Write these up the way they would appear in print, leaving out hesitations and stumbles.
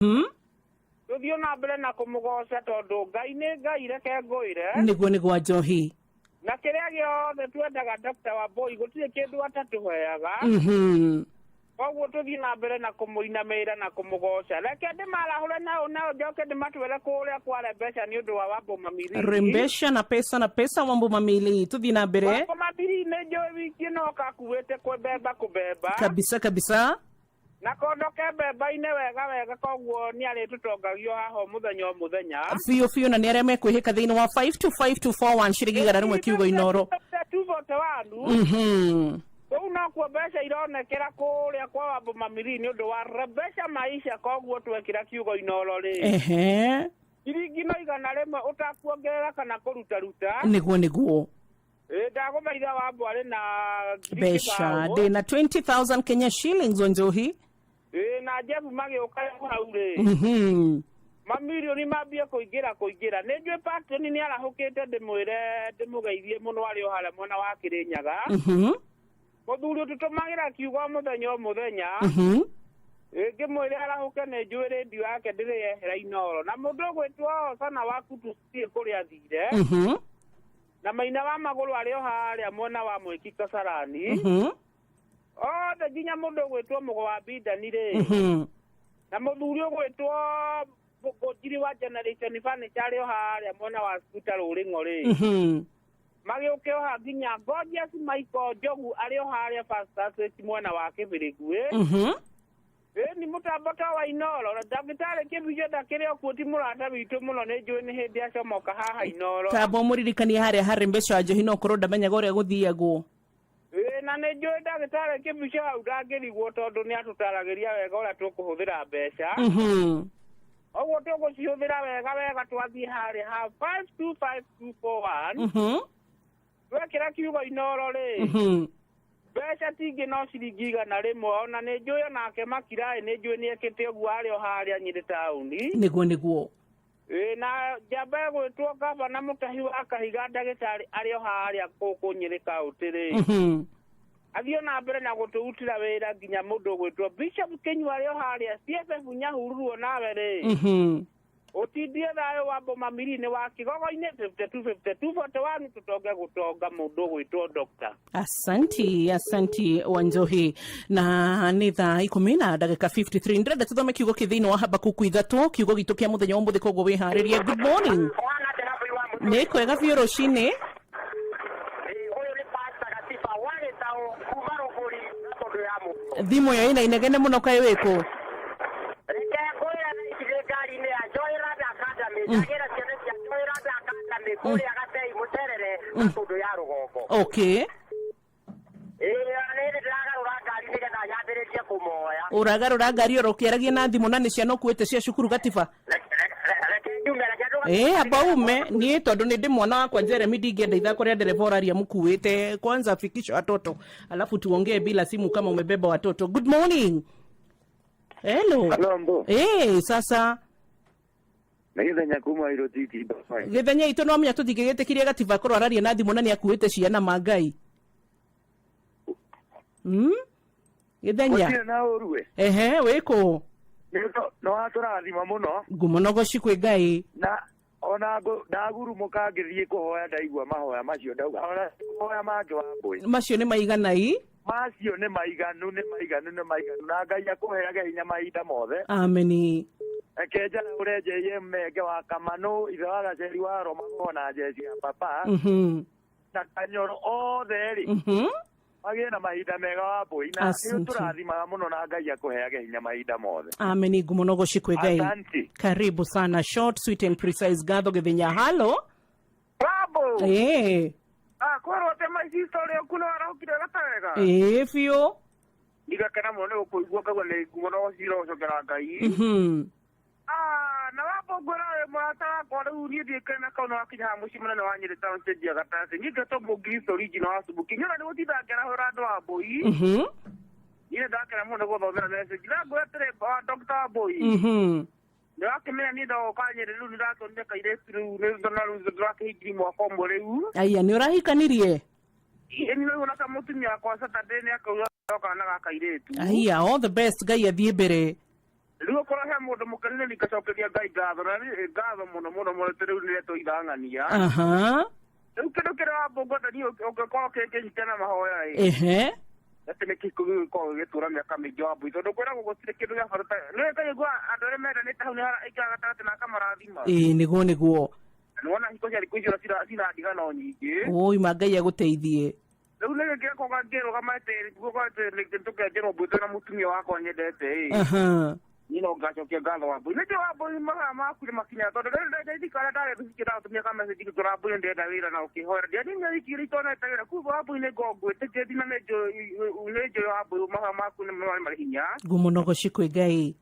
Tũthiĩ na mbere na kũmũgoca tondũ Ngai nĩ Ngai, reke ngũĩre. Nĩguo nĩ gwa njohi. Na kĩrĩa gĩothe twendaga Dr. Wambui gũtirĩ kĩndũ atatũheaga. Koguo tũthiĩ na mbere na kũmũinamĩrĩra na kũmũgoca. Reke ndĩmarahũre nao nao njoke ndĩmatware kũrĩa kware mbeca nĩ ũndũ wa Wambo Mamiri. Rembesha na pesa na pesa Wambo Mamili, tũthiĩ na mbere. Wambo Mamiri nĩ njũĩ wiki ĩno kakuĩte kwĩmbemba kũmbemba. Kabisa kabisa. Na kondo ke mbemba-inĩ wega wega, koguo nĩ arĩtũtongagio haha o mũthenya o mũthenya. Biũ biũ, na nĩ arĩa mekwĩhĩka thĩinĩ wa 525241 ciringi 100 kiugo inoro. 241. Kũu nokuo mbeca ironekera kũrĩa kwa Wambo Mamiri nĩ ũndũ wa Rebesha Maisha, koguo twekĩra kiugo inoro rĩ, ciringi no 100 ũtakuongerera kana kũrutaruta. Nĩguo nĩguo. Ĩ, ndagũthaitha Wambo arĩ na ngiri mbeca kĩbaũ. Ndĩna 20,000 Kenya shillings, Wanjohi. Ĩ, na Jeff magĩũka hau rĩ, mamirioni mambie kũingĩra kũingĩra. Nĩ njũĩ Patton nĩ arahũkĩte, ndĩmwĩre ndĩmũgeithie mũno arĩ o harĩa mwena wa Kĩrĩnyaga. Mũthuri ũtũtũmagĩra kiugo o mũthenya o mũthenya. Ĩ, ngĩmwĩre arahũke, nĩ njũĩ rĩndiũ yake ndĩrĩ yehera Inoro. Na mũndũ ũgwĩtwo Sana wa Kutu ciĩ kũrĩa athire. Na maina wa magũrũ arĩ o harĩa mwena wa Mwĩki Kasarani. Othe nginya mũndũ ũgwĩtwo Mũgo wa Bindani rĩ, na mũthuri ũgwĩtwo Ngũnjiri wa Generation Furniture arĩ o harĩa mwena wa Skuta Rũrĩng'o rĩ, magĩũke o ha nginya Gorgeous Michael Njogu arĩ o harĩa Fastest mwena wa Kĩbĩrĩguĩ. Ĩni mũtambo ta wa Inoro, ndagĩtarĩ Kĩbico ndakĩrĩ o kuo, ti mũrata witũ mũno, nĩ njũĩ nĩ hĩndĩ acomoka haha Inoro. Tamba ũmũririkanie harĩa harĩ mbeca wa njohi, no ũkorwo ndamenyaga ũrĩa gũthiagwo. Ĩĩ, na nĩ njũĩ ndagĩtarĩ Kĩbico hau ndangĩrigwo tondũ nĩ atũtaragĩria wega ũrĩa tũkũhũthĩra mbeca. Ũguo tũgũcihũthĩra wega wega twathiĩ harĩa ha 525241. Twekĩra kiugo Inoro rĩ, mbeca tingĩ no ciringi 100. Ona nĩ njũĩ onake Makiraĩ nĩ njũĩ nĩ ekĩte ũguo arĩ o harĩa Nyĩrĩ taũni. Nĩguo nĩguo. Ĩĩ, na njamba ĩgwĩtwo gavana Mũtahi wa Kahiga ndagĩtarĩ arĩ o harĩa gũkũ Nyĩrĩ kaũntĩ rĩ, athiĩ na mbere na gũtũrutĩra wĩra nginya mũndũ ũgwĩtwo Bishop Kĩnyua arĩ o harĩa CFF Nyahururu, onawe rĩ, ũtindie thayũ wa Mbomamiri-inĩ wa Kĩgogo-inĩ 52 52 41, tũtonge gũtonga mũndũ ũgwĩtwo Doctor. Asanti, asanti Wanjohi. Na nĩ thaa 10 na ndagĩka 53. Ndĩrenda tũthome kiugo kĩ thĩinĩ wa Habakuku 3, kiugo gitũ kĩa mũthenya wa ũmũthĩ, koguo wĩharĩrie. Good morning. Nĩ kwega biũ rũcinĩ. Ũyũ nĩ Pastor Gatiba wa Gĩtaũ kuma Rũbũri Gatũndũ ya Mũhuro. Thimũ ĩyo ĩna inegene mũno, kaĩ wĩkũ? Reke ngwĩre, thaa ici ndĩ ngari-inĩ ya Joyland Academy, ndagĩra ciana cia Joyland Academy kũrĩa Gatei Mũterere, Gatũndũ ya Rũgongo. Ĩĩ, nĩ ndĩragarũra ngari nĩgetha nyambĩrĩrie kũmoya. Ũragarũra ngari oro ũkĩaragia na thimũ, na nĩ ciana ũkuĩte cia cukuru, Gatiba? Reke njume, reke ndũga. Ĩĩ, amba ume, niĩ tondũ nĩ ndĩ mwana wakwa Jeremy, ndingĩenda ithako rĩa ndereba ũraria mũkuĩte. Kwanza fikisha watoto alafu tuongee bila simu kama umebeba watoto. Good morning, hello. Hello, Mbo. Ĩĩ, sasa. Nĩ Gĩthenya kuma Irotiti. Gĩthenya itũ, no menya tũtingĩgĩtĩkirie Gatiba akorwo araria na thimũ na nĩ akuĩte ciana, ma Ngai. Gĩthenya. Gũtirĩ na ũru we. Ehe, wĩkũ? Nĩ watũrathima mũno. Ngumo nogoci kwĩ Ngai. Na ona ndagurumũka ngĩthiĩ kũhoya, ndaigua mahoya macio, ndauga ona mahoya mangĩ wa mbũi. Macio nĩ maiganai. Macio nĩ maiganu, nĩ maiganu, nĩ maiganu, na Ngai akũheage hinya mahinda mothe. Ameni. Reke njara ũre JM Menge wa Kamanũ, ithe wa Gaceri wa Romago na Jeci ya papa na Kanyoro othe rĩ, magĩe na mahinda mega wa mbũi, na nĩ Asante. ũtũrathimaga mũno na Ngai akũheage hinya mahinda mothe. Ameni, ngumo nogoci kwĩ Ngai. Asante. Karibu sana, short, sweet and precise. Gatho Gĩthenya, halo. Bravo! Ĩĩ. Ah, kwĩrwo atĩ my sister ũrĩa ũku nĩ warahũkire gatawega. Ĩĩ biũ. Ndigakena mũno nĩ gũkũigua, ngaigua nĩ ngumo no cirocokera Ngai. Ah, na wambo ngwĩra wĩ mũrata wakwa, rĩu niĩ ndiĩkĩre na kau nĩ wakinya haha mũciĩ mũnene wa Nyĩrĩ town stage ya gatagatĩ. Niĩ ngetwo Mũkristo original wa Subuki. Nyona nĩ gũtinda ngĩarahũra andũ a mbũi. Niĩ nĩ ndakena mũno nĩ gũthomera message. Na ngwĩra atĩrĩ, wa Dr. Wambũi. Nĩ wakĩmenya niĩ ndoka Nyĩrĩ rĩu nĩ ndakĩonire kairĩtu rĩu nĩ ndona rĩu ndĩrakĩhingirie mwaka ũmwe rĩu. Aya, nĩ ũrahikanirie? Ĩĩ, nĩ rĩu na kamũtumia wakwa Saturday nĩ akauga ndoka na gakairĩtu. Aya, all the best, Ngai athiĩ mbere. Rĩu okorwo he mũndũ mũkenu nĩ ngacokeria Ngai ngatho na ngatho mũno mũno mũno tondũ rĩu nĩ tũithang'ania. Aha. Rĩu kĩndũ kĩrĩa wambũngwo niĩ ũngĩkorwo kĩngĩnyita na mahoya ĩ. Ehe. Atĩ nĩ kĩhiko gĩgũkorwo gĩgĩtũra mĩaka mĩingĩ wa mbui tondũ kwĩragwo gũtirĩ kĩndũ gĩa bata nĩ ngaigua andũ arĩa mendanĩte hau nĩ aikara gatagatĩ na akamarathima. Ĩĩ nĩguo nĩguo. Nĩwona hiko cia thikũ icio cina ndigano nyingĩ. Oi ma Ngai agũteithie. Rĩu nĩ gĩkĩkorwo ngĩrũgama atĩ guoko atĩ tũkenjerwo mbui twĩna mũtumia wakwa nyendete ĩ. Aha. Niĩ no ngacokia ngatho wa mbui. Nĩkĩo wa mbui mathaa maku nĩ makinya tondũ rĩu ndaithikara ndarĩ thikĩ ndatumia ka message ngĩkora mbui ndĩrenda wĩra na ũkĩhoera. Ndiani mĩeri igĩrĩ itonete wĩra koguo wa mbui nĩ ngwĩtĩkĩtie na nĩ njũĩ wa mbui mathaa maku nĩ marĩ hinya. Ngũmũnogoci kwĩ Ngai.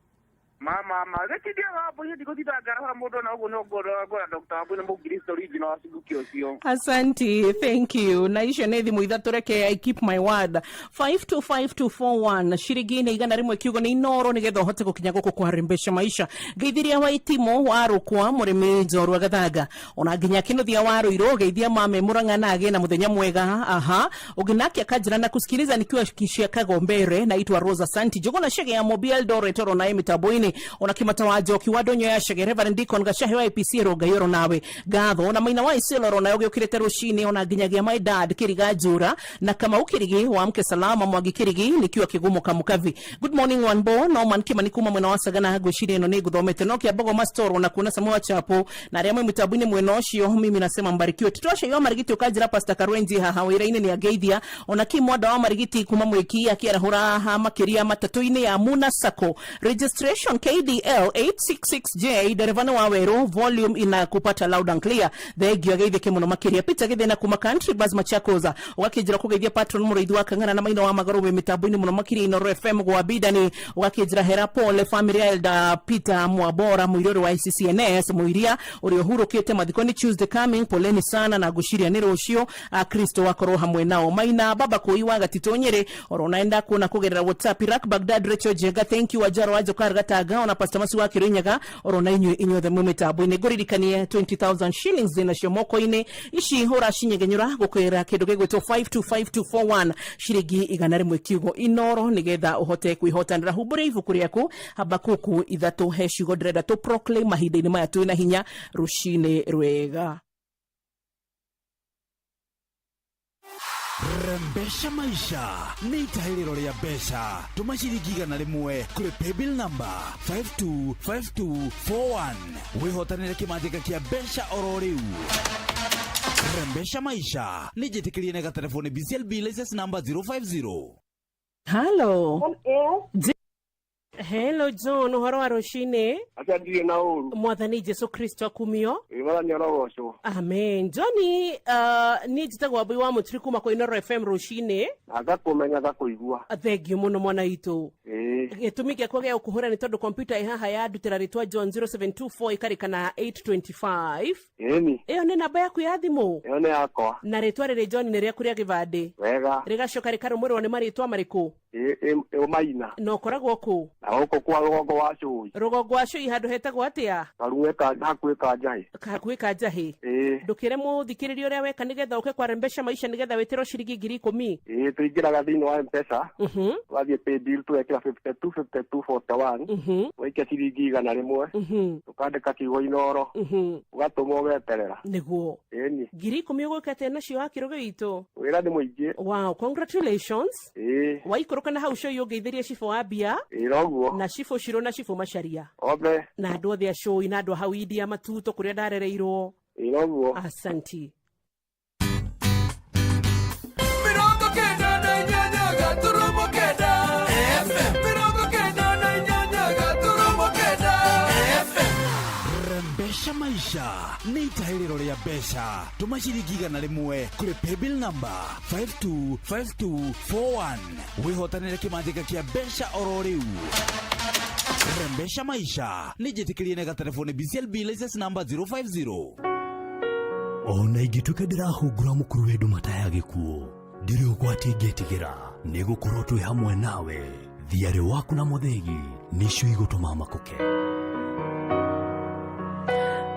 Mama ma gĩtindia wa mbui ndigũtinda ngarahũra mũndũ na ũguo no ngora Dr. Wambui nĩ mũngiristo original wa Ciguki ũcio. Asante, thank you. Na icio nĩ thimũ ithatũ, reke I keep my word. 525241 ciringi nĩ 100 kiugo nĩ inoro nĩgetha ũhote gũkinya gũkũ kwa Rembesha Maisha. Ngeithiria wa Itimo wa Rũkwa mũrĩmi njorua Gathanga ona nginya Kinuthia wa Ruiru, geithia mame Murang'a na agĩe na mũthenya mwega. Aha, ũngĩnake akanjĩra na kusikiliza nikiwa kishia Kagombere, naitwa Rosa Santi Jogona Shege ya Mobile Eldoret oro naye mitambo-inĩ ona Kimata wa Njoki wa Ndonyo ya Shege, Reverend Deacon Gacahe wa APC Rongai oro nawe ngatho na Maina wa Isiolo oro nawe ũgĩũkĩrĩte rũcinĩ ona nginyagia my dad Kiriga Njura na Kamau Kirigi wa Mke Salama Mwangi Kirigi nikiwa Kigumo Kamukavi. Good morning Wanbo Norman Kimani kuma mwena wa Sagana, ngwĩciria ĩno nĩ ngũthomete no Kĩambogo Mastoro na kuona Samuel Chapo na arĩa mwĩ mĩtambo-inĩ mwena ũcio, mimi nasema mbarikiwe. Titosha yo Marigiti ũkanjĩra Pastor Karwenji haha wĩra-inĩ nĩ angeithia ona Kimwanda wa Marigiti kuma mwĩki akĩarahũra makĩria matatũ-inĩ ya Muna Sacco registration KDL 866J dereva nĩ wa werũ volume inakupata loud and clear. Thengio ageithĩke mũno makĩria. Peter Githena kuma Country Bus Machakos ũgakĩnjĩra kũgeithia patron mũrĩithi wa Kang'ara na Maina wa Magaro wĩ mĩtambo-inĩ mũno makĩria Inoro FM gwa Bidani, ũgakĩnjĩra hera pole family ya Elder Peter Mwabora mũirũrĩ wa ICCNS mũiria ũrĩa ũhurũkĩte mathiko nĩ Tuesday coming, poleni sana na ngwĩciria nĩ rũciũ Kristo akorwo hamwe nao. Maina baba kũi wa Gatitũ Nyĩrĩ oro naenda kuona kũgerera WhatsApp. Iraq Baghdad Rachel Jenga thank you Wajaro wa Jokar Gataga ona Pastor Masi wa Kirinyaga oro na inyuĩ inyuothe mwĩ mĩtambo-inĩ. Ngũririkanie 20,000 shillings nacio moko-inĩ ici ũracinyegenyũra gũkwĩra kĩndũ gĩgwĩtwo 525241 ciringi 100 kiugo inoro nĩgetha ũhote kwĩhotanĩra. Humbũria ibuku rĩaku Habakuku 3 he ciugo ndĩrenda tũ proclaim mahinda-inĩ maya twĩna hinya rũcinĩ rwega. Rembesha Maisha nĩ itahĩrĩro rĩa mbeca. Tũma ciringi 100 kũrĩ paybill number 525241 wĩhotanĩre kĩmanjĩka kĩa mbeca oro rĩu. Rembesha Maisha nĩ njĩtĩkĩrie na gatelefoni BCLB license number 050. Hello. Hello John, ũhoro wa rũcinĩ? Aca ndirĩ na ũru. Mwathani Jesu Kristo akumio. Ĩ mwathani arogocwo. Amen. Johnny, niĩ njĩtagwo Wambui wa Mũturi kuma kwa Inoro FM rũcinĩ. Na ngakũmenya ngakũigua. Thengio mũno mwana witũ. Ĩĩ. Gĩtũmi gĩakwa gĩa gũkũhũra nĩ tondũ kompyuta ĩ haha yandutĩra rĩtwa John 0724 ĩkarĩka 825. Ĩni. Ĩyo nĩ namba yaku ya thimũ? Ĩyo nĩ yakwa. Na rĩtwa rĩrĩ John nĩ rĩaku rĩa gĩbandĩ? Wega. Rĩgacoka rĩkarũmĩrĩrwo nĩ marĩtwa marĩkũ? Ĩ Maina. Na ũkoragwo kũ? Na gũkũ kwa rũgongo wa Cũi. Rũgongo wa Cũi handũ hetagwo atĩa? Karung'e ka hakuhĩ ka Njahĩ. Hakuhĩ ka Njahĩ. Ĩĩ. Ndũkĩre mũthikĩrĩria ũrĩa weka nĩgetha ũke kwa Rembesha Maisha nĩgetha wĩtĩrwo ciringi 10,000. Ĩĩ tũingĩraga thĩinĩ wa M-Pesa. Ũgathiĩ paybill tũgekĩra 52 52 41. Ũgaikia ciringi 100. Ũkandĩka kiugo inoro. Ũgatũma ũgeterera. Nĩguo. Ĩni. 10,000 ũgũka atĩa nacio wa kĩrũgĩ witũ? Wĩra nĩ mũingĩ. Wow, congratulations. Ĩĩ. Waikũrũka na hau cũi ũngeithĩrie cibũ wa mbia. Ĩĩ noguo. Na cibũ Cirũ na cibũ Macharia. Othe. Na andũ othe a cũi na andũ a hau India Matuto kũrĩa ndarereirwo. Ĩĩ noguo. Asanti. 98.9 FM 98.9 FM. Rembesha Maisha nĩ itahĩrĩro rĩa mbeca. Tũma ciringi 100 kũrĩ paybill number 525241 wĩhotanĩre kĩmanjĩka kĩa mbeca oro rĩu. Rembesha Maisha nĩ njĩtĩkĩrie na gatelefoni BCLB license number 050. Ona ingĩtuĩka ndĩrahungura mũkuru wa ndumata ya gĩkuũ, ndirĩ ũgwati ingĩtigĩra, nĩ gũkorwo twĩ hamwe nawe. Thiarĩ waku na mũthĩgi nĩcio igũtũma makũke.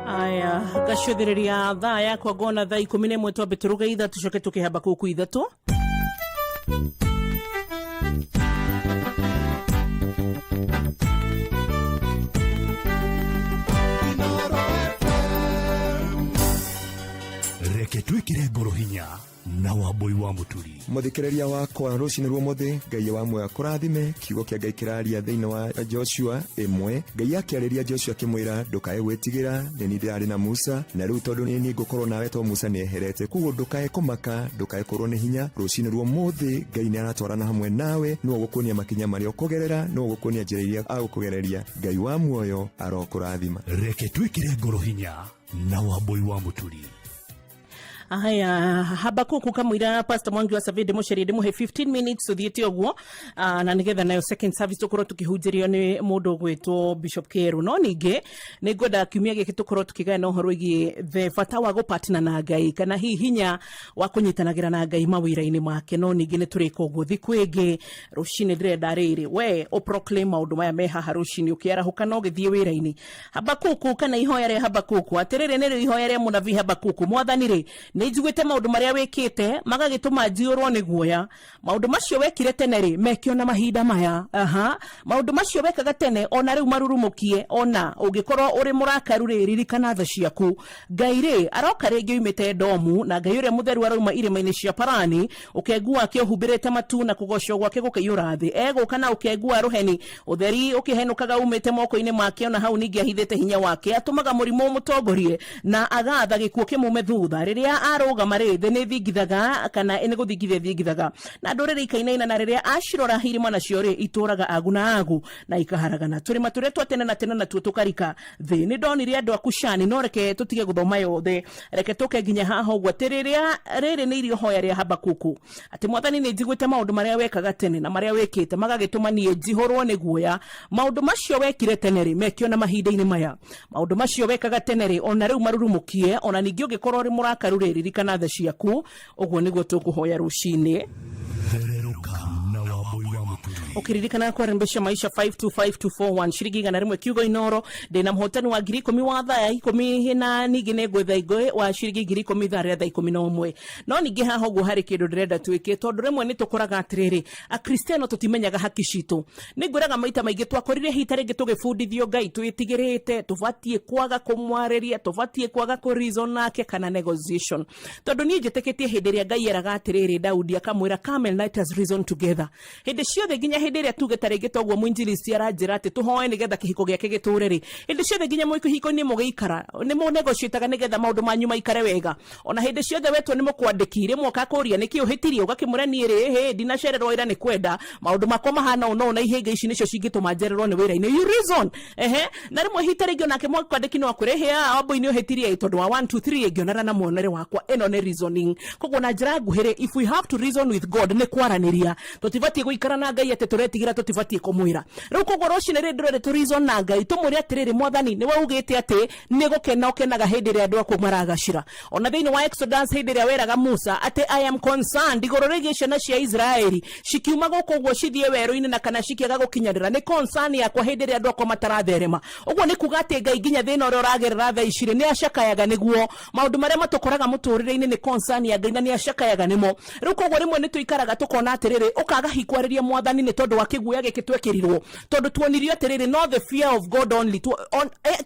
Aya, ngacũthĩrĩria thaa yakwa ngona thaa 11 twambe tũruge ithatũ coke tũkĩhamba kũu 3. Reke twĩkĩre ngoro hinya na Wambui wa Mũturi. Mũthikĩrĩria wakwa, rũcinĩ rwa ũmũthĩ Ngai wa muoyo akũrathime. Kiugo kĩa Ngai kĩraria thĩinĩ wa Joshua 1. Ngai akĩarĩria Joshua akĩmwĩra, ndũkae gwĩtigĩra, nĩ niĩ ndĩrarĩ na Musa, na rĩu tondũ nĩ niĩ ngũkorwo nawe to Musa nĩ eherete. Koguo ndũkae kũmaka, ndũkae kũrwo nĩ hinya. Rũcinĩ rwa ũmũthĩ Ngai nĩ aratwarana hamwe nawe, nĩwe ũgũkuonia makinya marĩa ũkũgerera, nĩwe ũgũkuonia njĩra iria agũkũgereria. Ngai wa muoyo arokũrathima. Reke twĩkĩre ngoro hinya na Wambui wa Mũturi. Haya, Habakuku kamwira Pastor Mwangi wa Savidi mucerie ndimuhe 15 minutes tuthiĩte ũguo, na nĩgetha nayo second service tũkorwo tũkĩhunjĩrio nĩ mũndũ ũgwĩtwo Bishop Kĩeru. No ningĩ nĩ ngwenda kiumia gĩkĩ tũkorwo tũkĩgaya ũhoro wĩgiĩ the bata wa gũpartner na Ngai, kana hihi hinya wa kũnyitanagĩra na Ngai mawĩra-inĩ make. No ningĩ nĩ tũrĩka ũguo thikũ ĩngĩ. Rũcinĩ ndĩrenda rĩrĩ we ũproclaim maũndũ maya me haha rũcinĩ ũkĩarahũka na ũgĩthiĩ wĩra-inĩ. Habakuku, kana ihoya rĩa Habakuku. Atĩrĩrĩ, nĩrĩo ihoya rĩa mũnabii Habakuku. Mwathani rĩ, nĩ njiguĩte maũndũ marĩa wĩkĩte magagĩtũma njiyũrwo nĩ guoya. Maũndũ macio wekire tene rĩ, meke ona mahinda maya. Aha, maũndũ macio wekaga tene ona rĩu marurumũkie. Ona ũngĩkorwo ũrĩ mũrakaru rĩ, ririkana tha ciaku. Ngai rĩ, aroka rĩngĩ oimĩte Edomu, na Ngai ũrĩa mũtheru aroima irĩma-inĩ cia Parani. Ũkengu wake ũhumbĩrĩte matu, na kũgoocwo gwake gũkaiyũra thĩ. Egũka na ũkengu wa rũheni, ũtheri ũkĩhenũkaga umĩte moko-inĩ make. Ona hau ningĩ ahithĩte hinya wake. Atũmaga mũrimũ ũmũtongorie, na agaatha gĩkuũ kĩmume thutha. Rĩrĩa arũgama rĩ, thĩ nĩthingithaga, kana nĩ gũthingithia ĩthingithaga, na ndũrĩrĩ ikainaina. Na rĩrĩa acirora, irĩma nacio rĩ, itũũraga agu na agu, na ikaharagana. Tũrĩma tũrĩa twa tene na tene natuo tũkarika thĩ. Nĩ ndonire andũ a Kushani. No reke tũtige gũthoma yothe, reke tũke nginya haha ũguo, atĩ rĩrĩa rĩrĩ nĩ irio hoya rĩa Habakuku, atĩ Mwathani, nĩ njiguĩte maũndũ marĩa wekaga tene na marĩa wĩkĩte magagĩtũma niĩ njihũrwo nĩ guoya. Maũndũ macio wekire tene rĩ, mekio na mahinda-inĩ maya. Maũndũ macio wekaga tene rĩ, ona rĩu marurumũkie. Ona ningĩ ũngĩkorwo ũrĩ mũrakaru rĩ, ririkana tha ciaku. Ũguo nĩguo tũkũhoya rũcinĩ. Thererũka na Wambui wa Mũturi. Ũkĩririkana kwarembesha maisha 525241 ciringi 100 kiugo inoro. Ndĩna mũhotani wa 10,000 wa thaa 10, na ningĩ nĩ ngwetha ingĩ wa ciringi 10,000 thaa rĩa thaa 11. No ningĩ haha ũguo harĩ kĩndũ ndĩrenda twĩke, tondũ rĩmwe nĩ tũkoraga atĩrĩrĩ, Akristiano tũtimenyaga haki citũ. Nĩ ngwĩraga maita maingĩ, twakorire hita rĩngĩ tũgĩbundithio Ngai twĩtigĩrĩte, tũbatiĩ kwaga kũmwarĩria, tũbatiĩ kwaga kũ reason nake kana negotiation, tondũ niĩ njĩtĩkĩtie hĩndĩ ĩrĩa Ngai eraga atĩrĩrĩ Daudi akamwĩra, "Come and let us reason together." Hĩndĩ ciothe, nginya hĩndĩ ĩrĩa tuge ta rĩngĩ toguo mwinjilisti aranjĩra atĩ tũhoe nĩgetha kĩhiko gĩake gĩtũre rĩ, hĩndĩ ciothe nginya mwĩ kĩhiko-inĩ mũgĩikara nĩ mũnegotiataga nĩgetha maũndũ manyu maikare wega. Ona hĩndĩ ciothe wetwo nĩ mũkwandĩki, rĩmwe ũkakũria nĩkĩ ũhĩtirie, ũgakĩmwĩra, "Niĩ rĩ, hĩ ndinacererwo wĩra nĩ kwenda, maũndũ makwa mahana ũũ na ũũ, na ihĩnga ici nĩcio cingĩtũma njererwo nĩ wĩra-inĩ." You reason. Ehe, na rĩmwe hita rĩngĩ onake mwandĩki no akwĩre, "Hĩ Wambui, nĩ ũhĩtirie tondũ wa 1 2 3, ngĩonera na muonere wakwa." Ĩno nĩ reasoning. Koguo na njĩra nguhĩ rĩ, if we have to reason with God, nĩ kwaranĩria. Tũtibatiĩ gũikara na Ngai atĩ tũretigĩra, tũtibatiĩ kũmwĩra. Rĩu koguo rũcinĩ rĩrĩ ndĩrenda tũ reason na Ngai, tũmwĩre atĩrĩrĩ, "Mwathani, nĩwe ugĩte atĩ nĩ gũkena ũkenaga hĩndĩ ĩrĩa andũ aku maragacĩra. Ona thĩinĩ wa Exodus, hĩndĩ ĩrĩa weraga Musa atĩ, 'I am concerned igũrũ rĩgiĩ ciana cia Israeli cikiuma gũkũ ũguo cithiĩ werũ-inĩ na kana cikĩaga gũkinyanĩra, nĩ concern yakwa hĩndĩ ĩrĩa andũ akwa mataratherema.' Ũguo nĩ kuga atĩ Ngai nginya thĩna ũrĩa ũragerera thaa ici rĩ, nĩ acakayaga nĩguo. Maũndũ marĩa matũkoraga mũtũrĩre-inĩ nĩ concern ya Ngai na nĩ acakayaga nĩmo. Rĩu koguo rĩmwe nĩ tũikaraga tũkona atĩrĩrĩ, ũkaga hihi kwarĩria Mwathani nĩ tondũ wa kĩguoya gĩkĩ twekĩrirwo, tondũ tuonirio atĩrĩrĩ, no the fear of God only.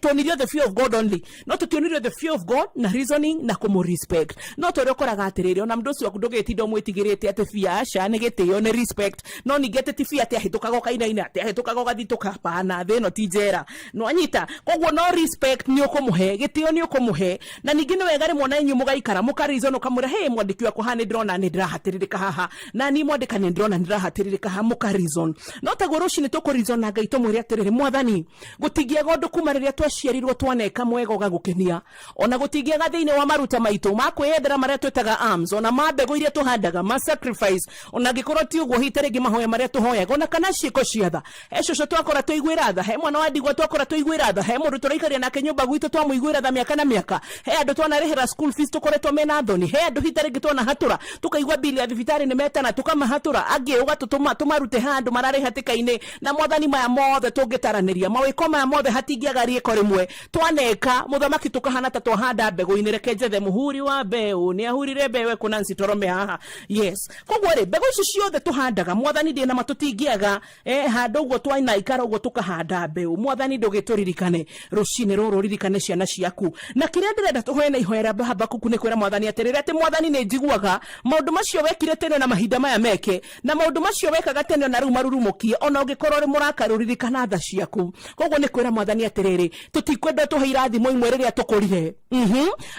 Tuonirio the fear of God only, no tũtionirio the fear of God na reasoning na kũmũ respect. No tũrĩa ũkoraga atĩrĩrĩ, ona mũndũ ũcio waku ndũgĩtinda ũmwĩtigĩrĩte atĩ fear, aca, nĩ gĩtĩo, nĩ respect. No ningĩ atĩ ti fear atĩ ahĩtũkaga ũkainaina, atĩ ahĩtũkaga ũgathitũka, hapana, thĩ ĩno ti njera, nwanyita. Koguo no respect nĩ ũkũmũhe, gĩtĩo nĩ ũkũmũhe. Na ningĩ nĩ wega rĩmwe ona inyuĩ mũgaikara mũka reason, ũkamwĩra, "Hey, mwandĩki wakwa, haha nĩ ndĩrona nĩ ndĩrahatĩrĩrĩka haha, na niĩ mwandĩka nĩ ndĩrona nĩ ndĩrahatĩrĩrĩka haha." Mũka reason. No taguo rũcinĩ tũkũ reason na Ngai, tũmwĩre atĩrĩrĩ, "Mwathani, gũtingĩaga ũndũ kuma rĩrĩa twaciarirwo twaneka mwega ũgagũkenia. Ona gũtingĩaga thĩinĩ wa maruta maitũ ma kwĩyendera marĩa twĩtaga alms, ona ma mbegũ iria tũhandaga, ma sacrifice, ona angĩkorwo ti ũguo hita rĩngĩ mahoya marĩa tũhoyaga, ona kana ciĩko cia tha. He cũcũ twakora tũiguĩra tha, he mwana wa ndigwa twakora tũiguĩra tha, he mũndũ tũraikaria nake nyũmba gwitũ twamũiguĩra tha mĩaka na mĩaka, he andũ twanarĩhĩra school fees tũkoretwo mena thoni, he andũ hita rĩngĩ twanahatũra tũkaigua bili ya thibitarĩ nĩ metana tũkamahatũra, angĩ ũgatũtũma tũmarute harĩa." Andũ mararĩ hatĩka-inĩ na Mwathani. Maya mothe tũngĩtaranĩria mawĩko maya mothe, hatingĩaga rĩko rĩmwe twaneka, Mũthamaki, tũkahana ta twahanda mbegũ-inĩ. Reke njethe mũhuri wa mbeũ, nĩ ahurire mbeũ ekũ Nancy Torome haha. Yes, koguo rĩ, mbegũ ici ciothe tũhandaga, Mwathani, ndĩ na ma tũtingĩaga handũ ũguo twanaikara ũguo tũkahanda mbeũ. Mwathani, ndũgĩtũririkane rũcinĩ rũrũ, ririkane ciana ciaku. Na kĩrĩa ndĩrenda tũhoe na ihoya rĩa Habakuku nĩ kwĩra Mwathani atĩrĩrĩ, atĩ Mwathani, nĩ njiguaga maũndũ macio wekire tene na mahinda maya meke, na maũndũ macio wekaga tene na rĩu marurumũkie. Ona ũngĩkorwo ũrĩ mũrakaru, ririkana tha ciaku. Koguo nĩ kwĩra Mwathani atĩrĩrĩ, tũtikwenda tũhe irathimo imwe rĩrĩa tũkũrire.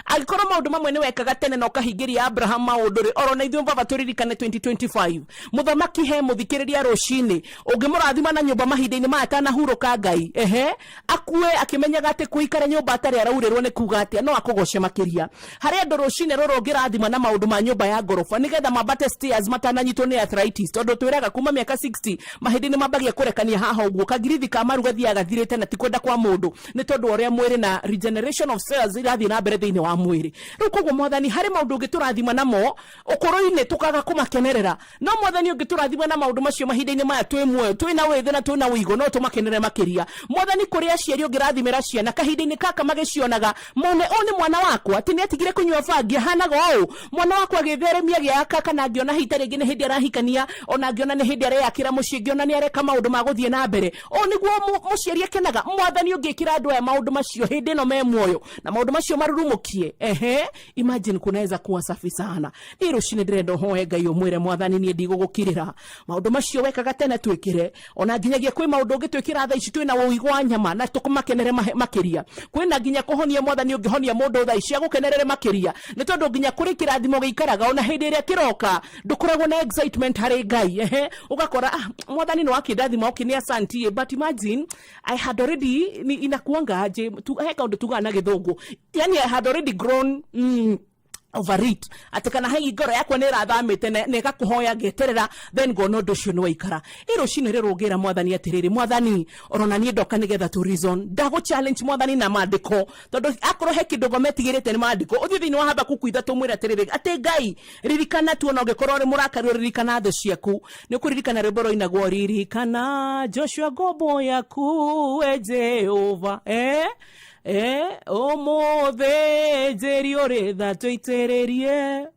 Angĩkorwo maũndũ mamwe nĩ wekaga tene na ũkahingĩria Abraham maũndũ rĩ, oro na ithuĩ baba tũririkane 2025. Mũthamaki, he mũthikĩrĩria rũcinĩ ũngĩmũrathima na nyũmba mahinda-inĩ maya atanahurũka, Ngai, ehe, akue akĩmenyaga atĩ kũikara nyũmba atarĩ araurĩrwo nĩ kuga atĩa, no akũgoce makĩria. Harĩ andũ rũcinĩ rũrũ ũngĩrathima na maũndũ ma nyũmba ya ngoroba nĩgetha mambate stairs matananyitwo nĩ arthritis, tondũ twĩraga kuma mĩaka 60 mahĩndĩ nĩ mambagia kũrekania haha ũguo, kangirithi ka maru gathiaga gathirĩte, na ti kwenda kwa mũndũ, nĩ tondũ wa ũrĩa mwĩrĩ na regeneration of cells irathiĩ na mbere thĩinĩ wa mwĩrĩ rĩu. Koguo Mwathani, harĩ maũndũ ũngĩtũrathima namo ũkũrũ-inĩ tũkaga kũmakenerera, no Mwathani, ũngĩtũrathima na maũndũ macio mahinda-inĩ maya twĩ muoyo, twĩ na wĩthĩ na twĩ na ũigo, no tũmakenere makĩria. Mwathani, kũrĩ aciari ũngĩrathimĩra ciana kahinda-inĩ kaka magĩcionaga, mone ũũ nĩ mwana wakwa, atĩ nĩ atigire kũnyua bangi, ahanaga ũũ. Mwana wakwa agĩtheremia gĩaka, kana ngĩona hita rĩngĩ nĩ hĩndĩ arahikania, ona ngĩona nĩ hĩndĩ areyakĩra mũciĩ, ngĩona nĩ areka maũndũ ma gũthiĩ na mbere. Ũũ nĩguo mũciari akenaga. Mwathani, ũngĩkĩra andũ aya maũndũ macio hĩndĩ ĩno me muoyo na maũndũ macio marurumũkie, ehe, imagine kunaweza kuwa safi sana. Niĩ rũcinĩ ndĩrenda ũhoe Ngai, ũmwĩre Mwathani, niĩ ndigũgũkirĩra. Maũndũ macio wekaga tene twĩkĩre, ona nginyagia kwĩ maũndũ ũngĩtwĩkĩra thaa ici twĩna ũigũ wa nyama na tũmakenere makĩria. Kwĩna nginya kũhonia, Mwathani, ũngĩhonia mũndũ thaa ici agũkenerere makĩria, nĩ tondũ nginya kũrĩ kĩrathimo gĩikaraga ona hĩndĩ ĩrĩa kĩroka, ndũkoragwo na excitement harĩ Ngai. Ehe, ũgakora, ah, Mwathani nĩ wakĩndathima, okay, nĩ asantie, but imagine I had already ni inakuanga aje tu, he kaũndũ tugaga na Gĩthũngũ, yani I had already grown over it, atĩ kana hei ngoro yakwa nĩ ĩrathamĩte na ĩgakũhoya ngeterera, then ngona ũndũ ũcio nĩ waikara. Ĩ rũcinĩ rĩrũ ũngĩra Mwathani atĩrĩrĩ, Mwathani, orona niĩ ndoka nĩgetha tũ reason, ndagũ challenge, Mwathani, na maandĩko, tondũ akorwo he kĩndũ ngometigĩrĩte nĩ maandĩko. Ũthiĩ thĩinĩ wa Habakuku 3, mwĩre atĩrĩrĩ, atĩ Ngai, ririkana tu, ona ũngĩkorwo ũrĩ mũrakaru, ririkana thũ ciaku. Nĩ ũkũririkana rwĩmbo rwainagwo, "Ririkana Joshua ngombo yaku, we Jehova," ũmũthĩ njĩri ũrĩ tha, tũitĩrĩrie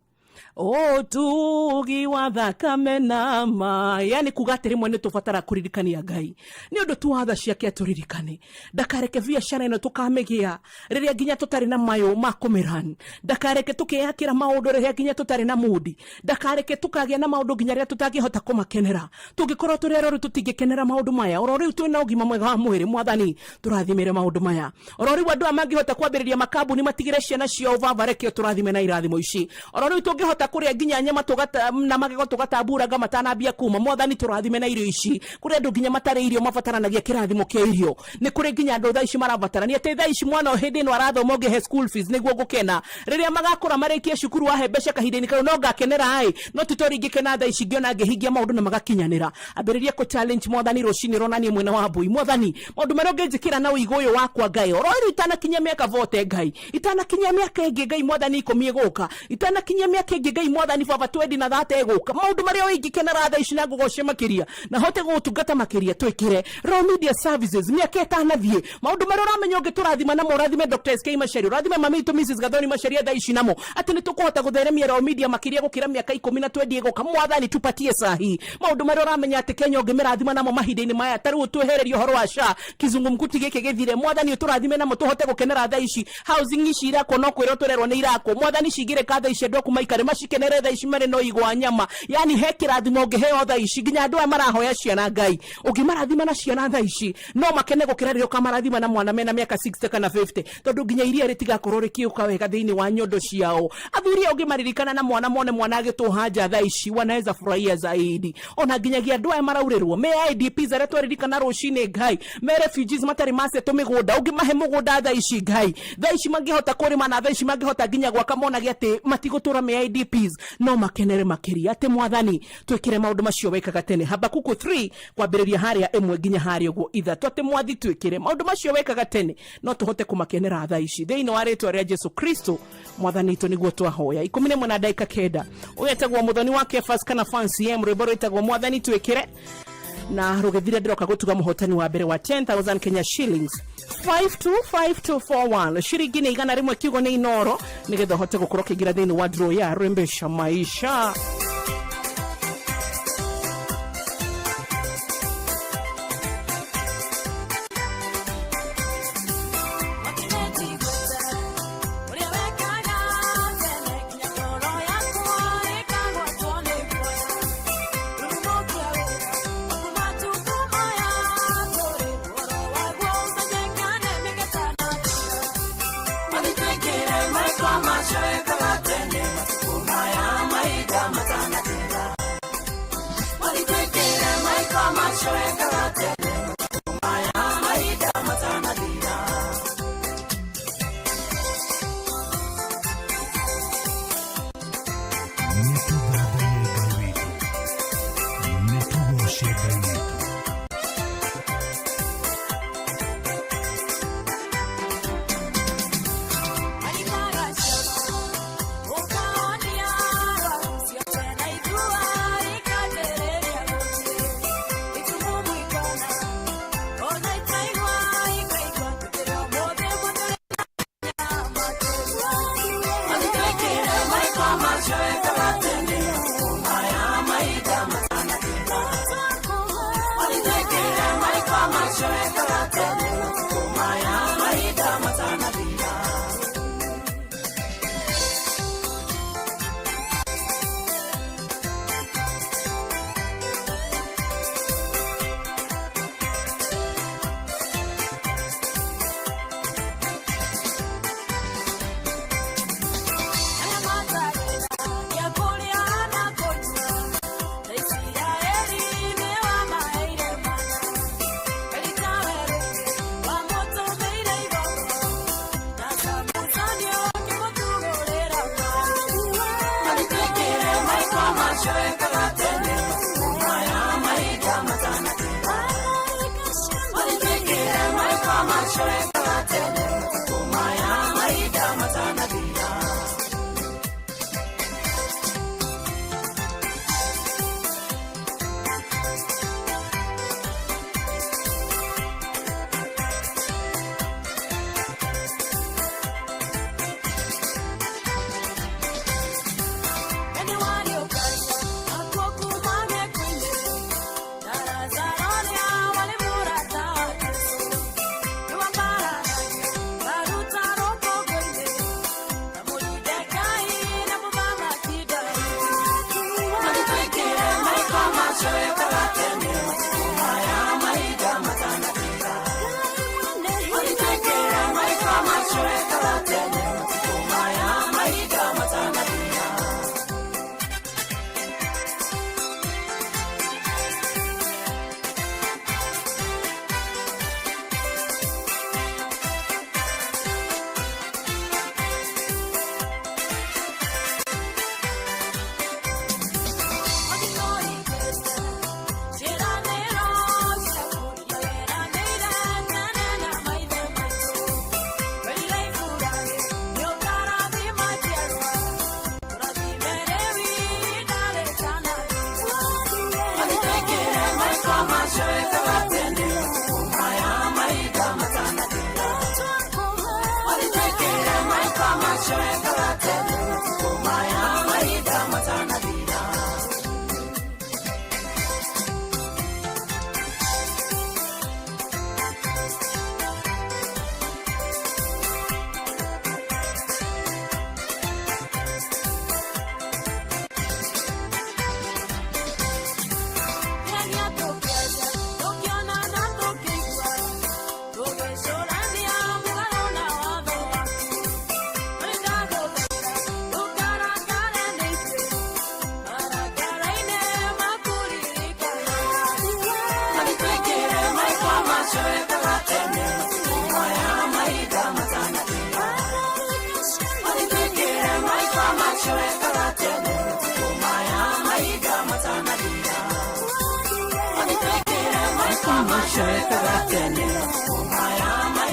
ũtugi wa thakame na ma. Yani kuga atĩ rĩmwe nĩ tũbatara kũririkania Ngai nĩ ũndũ tu wa tha ciake, atũririkane, ndakareke biacara ĩno tũkamĩgĩa rĩrĩa nginya tũtarĩ na mayũ ma kũmĩran, ndakareke tũkeyakĩra maũndũ rĩrĩa nginya tũtarĩ na mundi, ndakareke tũkagĩa na maũndũ nginya rĩrĩa tũtangĩhota kũmakenera. Tũngĩkorwo tũrĩ arwaru, tũtingĩkenera maũndũ maya. Oro rĩu twĩna ũgima mwega wa mwĩrĩ, Mwathani, tũrathimĩre maũndũ maya. Oro rĩu andũ aya mangĩhota kwambĩrĩria makambuni matigĩre ciana ciao, baba, reke tũrathime na irathimo ici. Oro rĩu tũngĩhota kũrĩa nginya nyama tũgata, na magego tũgatamburanga matanambia kuma, Mwathani, tũrathime na irio ici. Kũrĩ andũ nginya matarĩ irio mabataranagia kĩrathimo kĩa irio. Nĩ kũrĩ nginya andũ thaa ici marabatarania atĩ thaa ici mwana o hĩndĩ ĩno arathoma ũngĩhe school fees nĩguo ngũkena. Rĩrĩa magakũra marĩkie cukuru, wahe mbeca kahinda-inĩ kau no ngakenera ĩ, no ti torĩa ingĩkena thaa ici ngĩona ngĩhingia maũndũ na magakinyanĩra. Ambĩrĩria kũ challenge Mwathani rũcinĩ ronanie mwena wa mbui. Mwathani, maũndũ marĩa ũngĩnjĩkĩra na ũigũ ũyũ wakwa, Ngai, oro rĩu itanakinyia mĩaka vote, Ngai, itanakinyia mĩaka ĩngĩ, Ngai Mwathani, 10 ĩgũka, itanakinyia mĩaka ĩngĩ, Ngai Mwathani baba, 20 na 30 ĩgũka, maũndũ marĩa ingĩkenera thaa ici na ngũgoce makĩria na hote gũgũtungata makĩria, twĩkĩre. Royal Media Services mĩaka ĩtanathiĩ, maũndũ marĩa ũramenya ũngĩtũrathima namo, ũrathime Dr. SK Macharia, ũrathime mami witũ Mrs. Gathoni Macharia thaa ici namo, atĩ nĩ tũkũhota gũtheremia Royal Media makĩria gũkĩra mĩaka 10 na 20 ĩgũka. Mwathani, tupatie sahi maũndũ marĩa ũramenya atĩ Kenya ũngĩmĩrathima namo mahinda-inĩ maya, ta rĩu twehererie ũhoro wa SHA, kizungumkuti gĩkĩ gĩthire. Mwathani, ũtũrathime namo tũhote gũkenera thaa ici housing ici irakwo, no kwĩrwo tũrerwo nĩ irakwo. Mwathani, cingĩrĩka thaa ici, andũ aku maikare macikenere thaa ici marĩ na ũigũ wa nyama. Yani he kĩrathimo ũngĩheo thaa ici, nginya andũ aya marahoya ciana, Ngai, ũngĩmarathima na ciana thaa ici no makene gũkĩra rĩrĩa ũkamarathima na mwana mena mĩaka 60 kana 50, tondũ nginya iria rĩtigakorwo rĩkĩũka wega thĩinĩ wa nyondo ciao. Athuri aya ũngĩmaririkana na mwana, mone mwana agĩtũha nja thaa ici, wanaweza furahia zaidi. Ona nginyagia andũ aya maraurĩrwo me IDPs arĩa twaririkana rũcinĩ, Ngai, me refugees matarĩ macetwo mĩgũnda, ũngĩmahe mũgũnda thaa ici, Ngai, thaa ici mangĩhota kũrĩma na thaa ici mangĩhota nginya gwaka, monage atĩ matigũtũra me IDPs, no makenere makĩria. Atĩ Mwathani, twĩkĩre maũndũ macio wekaga tene. Habakuku 3 kwambĩrĩria harĩa 1 nginya harĩa ũguo 3, atĩ Mwathi, twĩkĩre maũndũ macio wekaga tene, no tũhote kũmakenera thaa ici. Thĩinĩ wa rĩtwa rĩa Jesu Kristo Mwathani witũ nĩguo twahoya. 19:09. Ũyũ etagwo Mũthoni wa Kefas kana Fancy M, rwĩmbo rwĩtagwo "Mwathani Twĩkĩre". Na rũgĩthira ndĩroka gũtuga mũhotani wa mbere wa 10000 Kenya shillings. 525241 ciringi nĩ 100, kiugo nĩ Inoro, nĩgetha ũhote gũkorwo ũkĩingĩra thĩinĩ wa draw ya Rembesha Maisha. Nĩtũthathaiye Ngai witũ, nĩtũgooce Ngai witũ.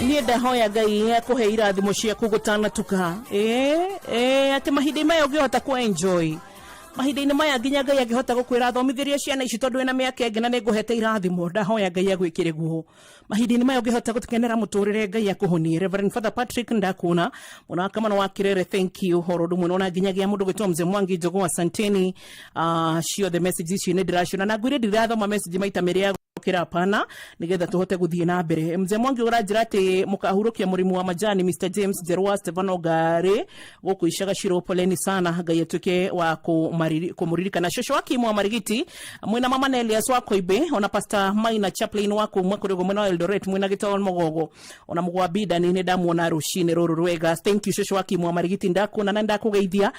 Niä ndahoya Ngai akũhe irathimo ciaku gũtanatuka. Ĩĩ, ĩĩ, atĩ mahinda maya ũngĩhota ku enjoy. Mahinda-inĩ maya nginya Ngai angĩhota gũkwĩra thomithĩria ciana ici tondũ wĩna mĩaka ĩngĩ na nĩ ngũhete irathimo, ndahoya Ngai agwĩkĩre guo. Mahinda-inĩ maya ũngĩhota gũkenera mũtũrĩre, Ngai akũhonie. Reverend Father Patrick, ndakuona mũno wa Kamano wa Kirere, thank you. Horo ũndũ ũmwe na nginyagia mũndũ gwĩtwo Mzee Mwangi Njogoo, asanteni. Ciothe message ici nĩ ndĩraciona na ngwĩre ndirathoma message maita merĩ ya kira hapana, nigetha tuhote guthie na mbere. Mzee Mwangi uranjira ati mukahurukia murimu wa majani Mr James Jerwa Stefano Ngari guku Icaga Shiro, poleni sana, Ngai atuike wa kumuririkana. Shosho wa Kimwa Marigiti mwina mama Nelias wa Koibe, ona Pastor Maina Chaplain wa kuma kuri uguo mwena wa Eldoret, mwina Gitoro Mugogo, ona mugwa Bidani ni ndamuona rucini ruru rwega. Thank you Shosho wa Kimwa Marigiti, ndakuona na ndakugeithia.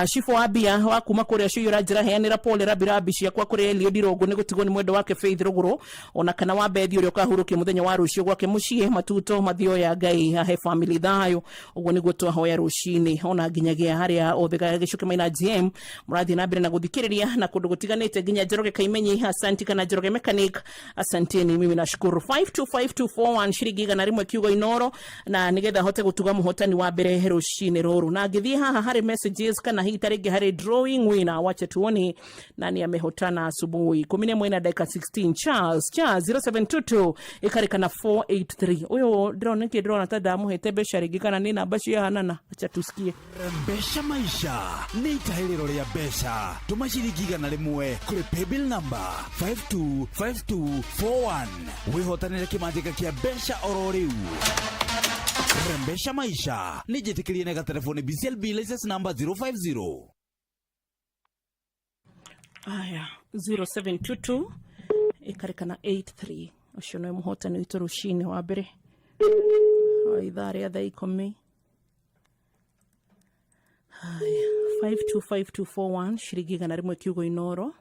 Shifo wa Bia wa kuma kuria Cuyo ranjira heanira pole rabirabi ciakwa kuri Elio Ndirongo ni gutigwo ni mwendo wake Faith Ruguru, ona kana wa Bethi uria ukahurukia muthenya wa rucio gwake muciĩ. Matuto mathio ya Ngai ahe family thayo, uguo niguo twahoya rucini. Ona nginyagia haria othe Gicuki Maina GM murathie na mbere na guthikiriria na kundu gutiganite, nginya Njoroge Kaimenyi, asanti, kana Njoroge Mechanic, asanteni, mimi nashukuru. 525241 shiringi 100 kiugo inoro, na nigetha hote gutuga muhotani wa mbere rucini ruru. Na ngithie haha hari messages kana hihi taringi hari drawing winner, wache tuone nani amehotana asubuhi 11 na dakika 16. Charles Charles 0722 ikarikana 483, uyu ndirona niki ndirona ta ndamuhete mbeca ringi kana ni namba ciahanana, acha tusikie. Mbeca Maisha nĩ itahĩrĩro rĩa mbeca. Tũma ciringi 100 kũrĩ paybill number 525241 wĩhotanĩre kĩmanjĩka kĩa mbeca oro rĩu. Rembesha Maisha nĩ njĩtĩkĩrie na gatelefoni BCLB license number 050. Aya, 0722 ikarikana 83, ũcio nĩwe mũhotani witũ rũcinĩ wa mbere o ithaa rĩa thaa 10. Haya, 525241 shiringi 100 kiugo inoro,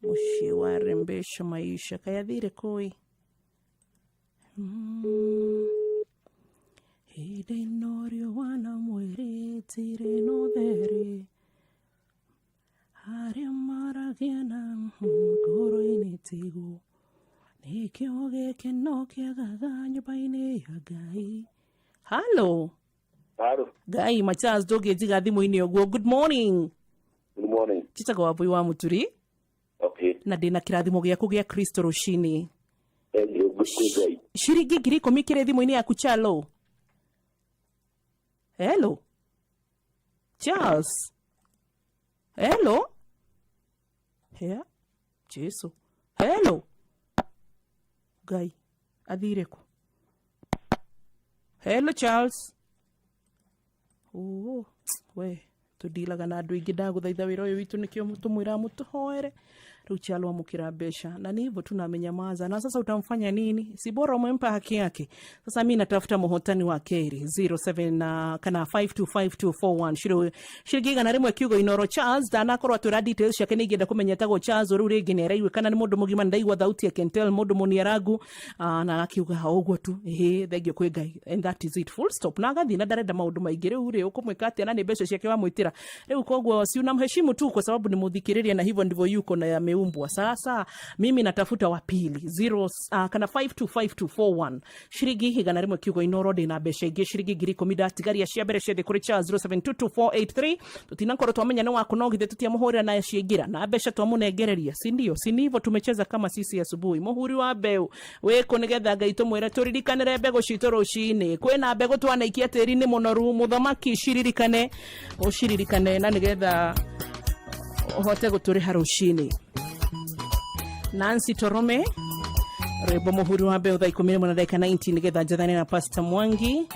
mũciĩ wa Rembesha Maisha kayathire kũi. Hĩndĩ ĩno riũa na mwĩrĩ tirĩ na ũtheri, harĩa maragia na ngoro-inĩ tiguo, nĩkĩo gĩkeno kĩagaga nyũmba-inĩ ya Ngai. Halo. Halo. Ngai Machas, ndũngĩnjiga thimũ-inĩ ũguo. Good morning. Good morning. Njĩtagwo Wambui wa Mũturi. Okay. Na ndĩna kĩrathimo gĩaku gĩa Kristo rũcinĩ. Thank you. Good Ngai. Ciringi 10,000 kĩrĩ thimũ-inĩ yaku, Chalo. Hello Charles. Hello. Hea Jesu. Hello. Ngai athire kũ? Hello Charles. Oh, we tudilaga na andũ aingĩ, ndagũthaitha wĩra ũyũ witũ nĩkĩo tũmwĩraga mũtũhoere. Rĩu Chalo amũkĩra mbeca na ni hivyo tunamenyamaza, na sasa utamfanya nini? Si bora umempa haki yake. Sasa mi natafuta mũhotani wa keri 07 na kana 525241 shiringi 100 kiugo inoro. Charles ndanakorwo atwĩra details ciake, nĩ ingĩenda kũmenya etagwo Charles rĩu rĩngĩ nĩ araigua kana nĩ mũndũ mũgima, nĩ ndaigua thauti, I can tell mũndũ mũniarangu. Na akiuga o ũguo tu, ĩhĩ, thengio kwĩ Ngai, and that is it, full stop, na agathiĩ na ndarenda maũndũ maingĩ. Rĩu rĩ, ũkũmwĩka atĩa na nĩ mbeca ciake wamwĩtĩra? Rĩu koguo si unamheshimu tu kwa sababu ni mũthikĩrĩria, na hivyo ndivyo yuko na yameumbwa. Sasa mimi natafuta wa pili 0 kana 525241 shiringi 100 kiugo inoro. Ndĩna mbeca ingĩ shiringi 10,000 ndatigaria cia mbere ciothe kũrĩ Charles 0722483. Tutinakorwo twamenya nĩ waku, no githĩ tutiamũhũrĩra na ciaingĩra na mbeca twamũnengereria, si ndio? Si ni hivyo tumecheza kama sisi asubuhi? Mũhuri wa mbeũ wĩkũ nĩgetha Ngai tũmwĩre tũririkanĩre mbegũ citũ rũcinĩ? Kwĩna mbegũ twanaikia tĩri-inĩ mũnoru, mũthamaki, ciririkane, ũciririkane na nĩgetha ũhote gũtũrĩha rũcinĩ. Nancy Torome, rwĩmbo mũhuri wa mbeũ, thaa 11 na ndagĩka 90, nĩgetha njathane na Pastor Mwangi.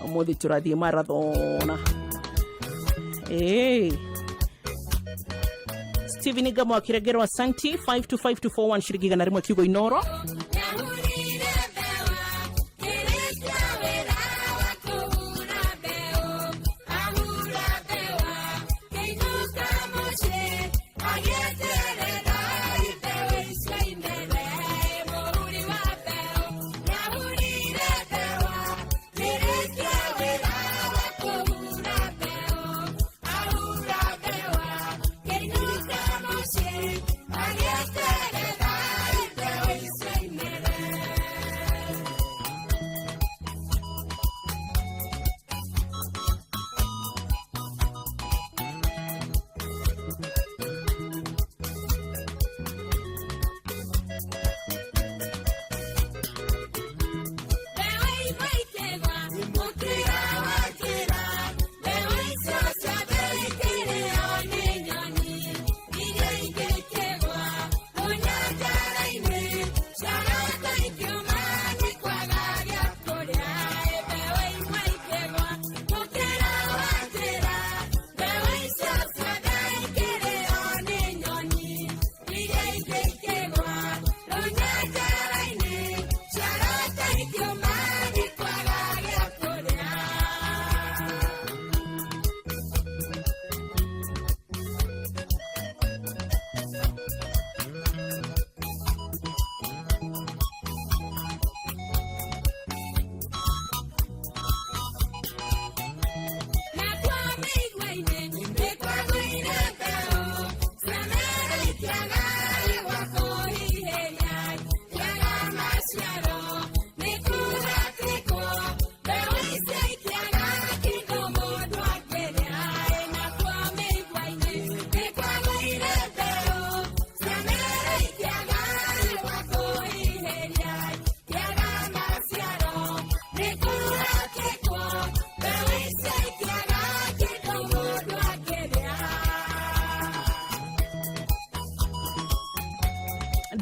Ũmũthĩ tũrathiĩ marathona. Ĩĩ. Steven Gamo akiregerwa, asanti. 525241 shiringi 100 kiugo inoro. Nyahurire mbewa, kĩrĩkia wĩra wa kũhura mbeũ, ahura mbewa, kĩinũka mũciĩ, agĩeterera mbeũ icio imere. Mũhuri wa mbeũ, nyahurire mbewa, kĩrĩkia wĩra wa kũhura mbeũ, ahura mbewa, kĩinũka mũciĩ, agĩeterera mbeũ icio imere.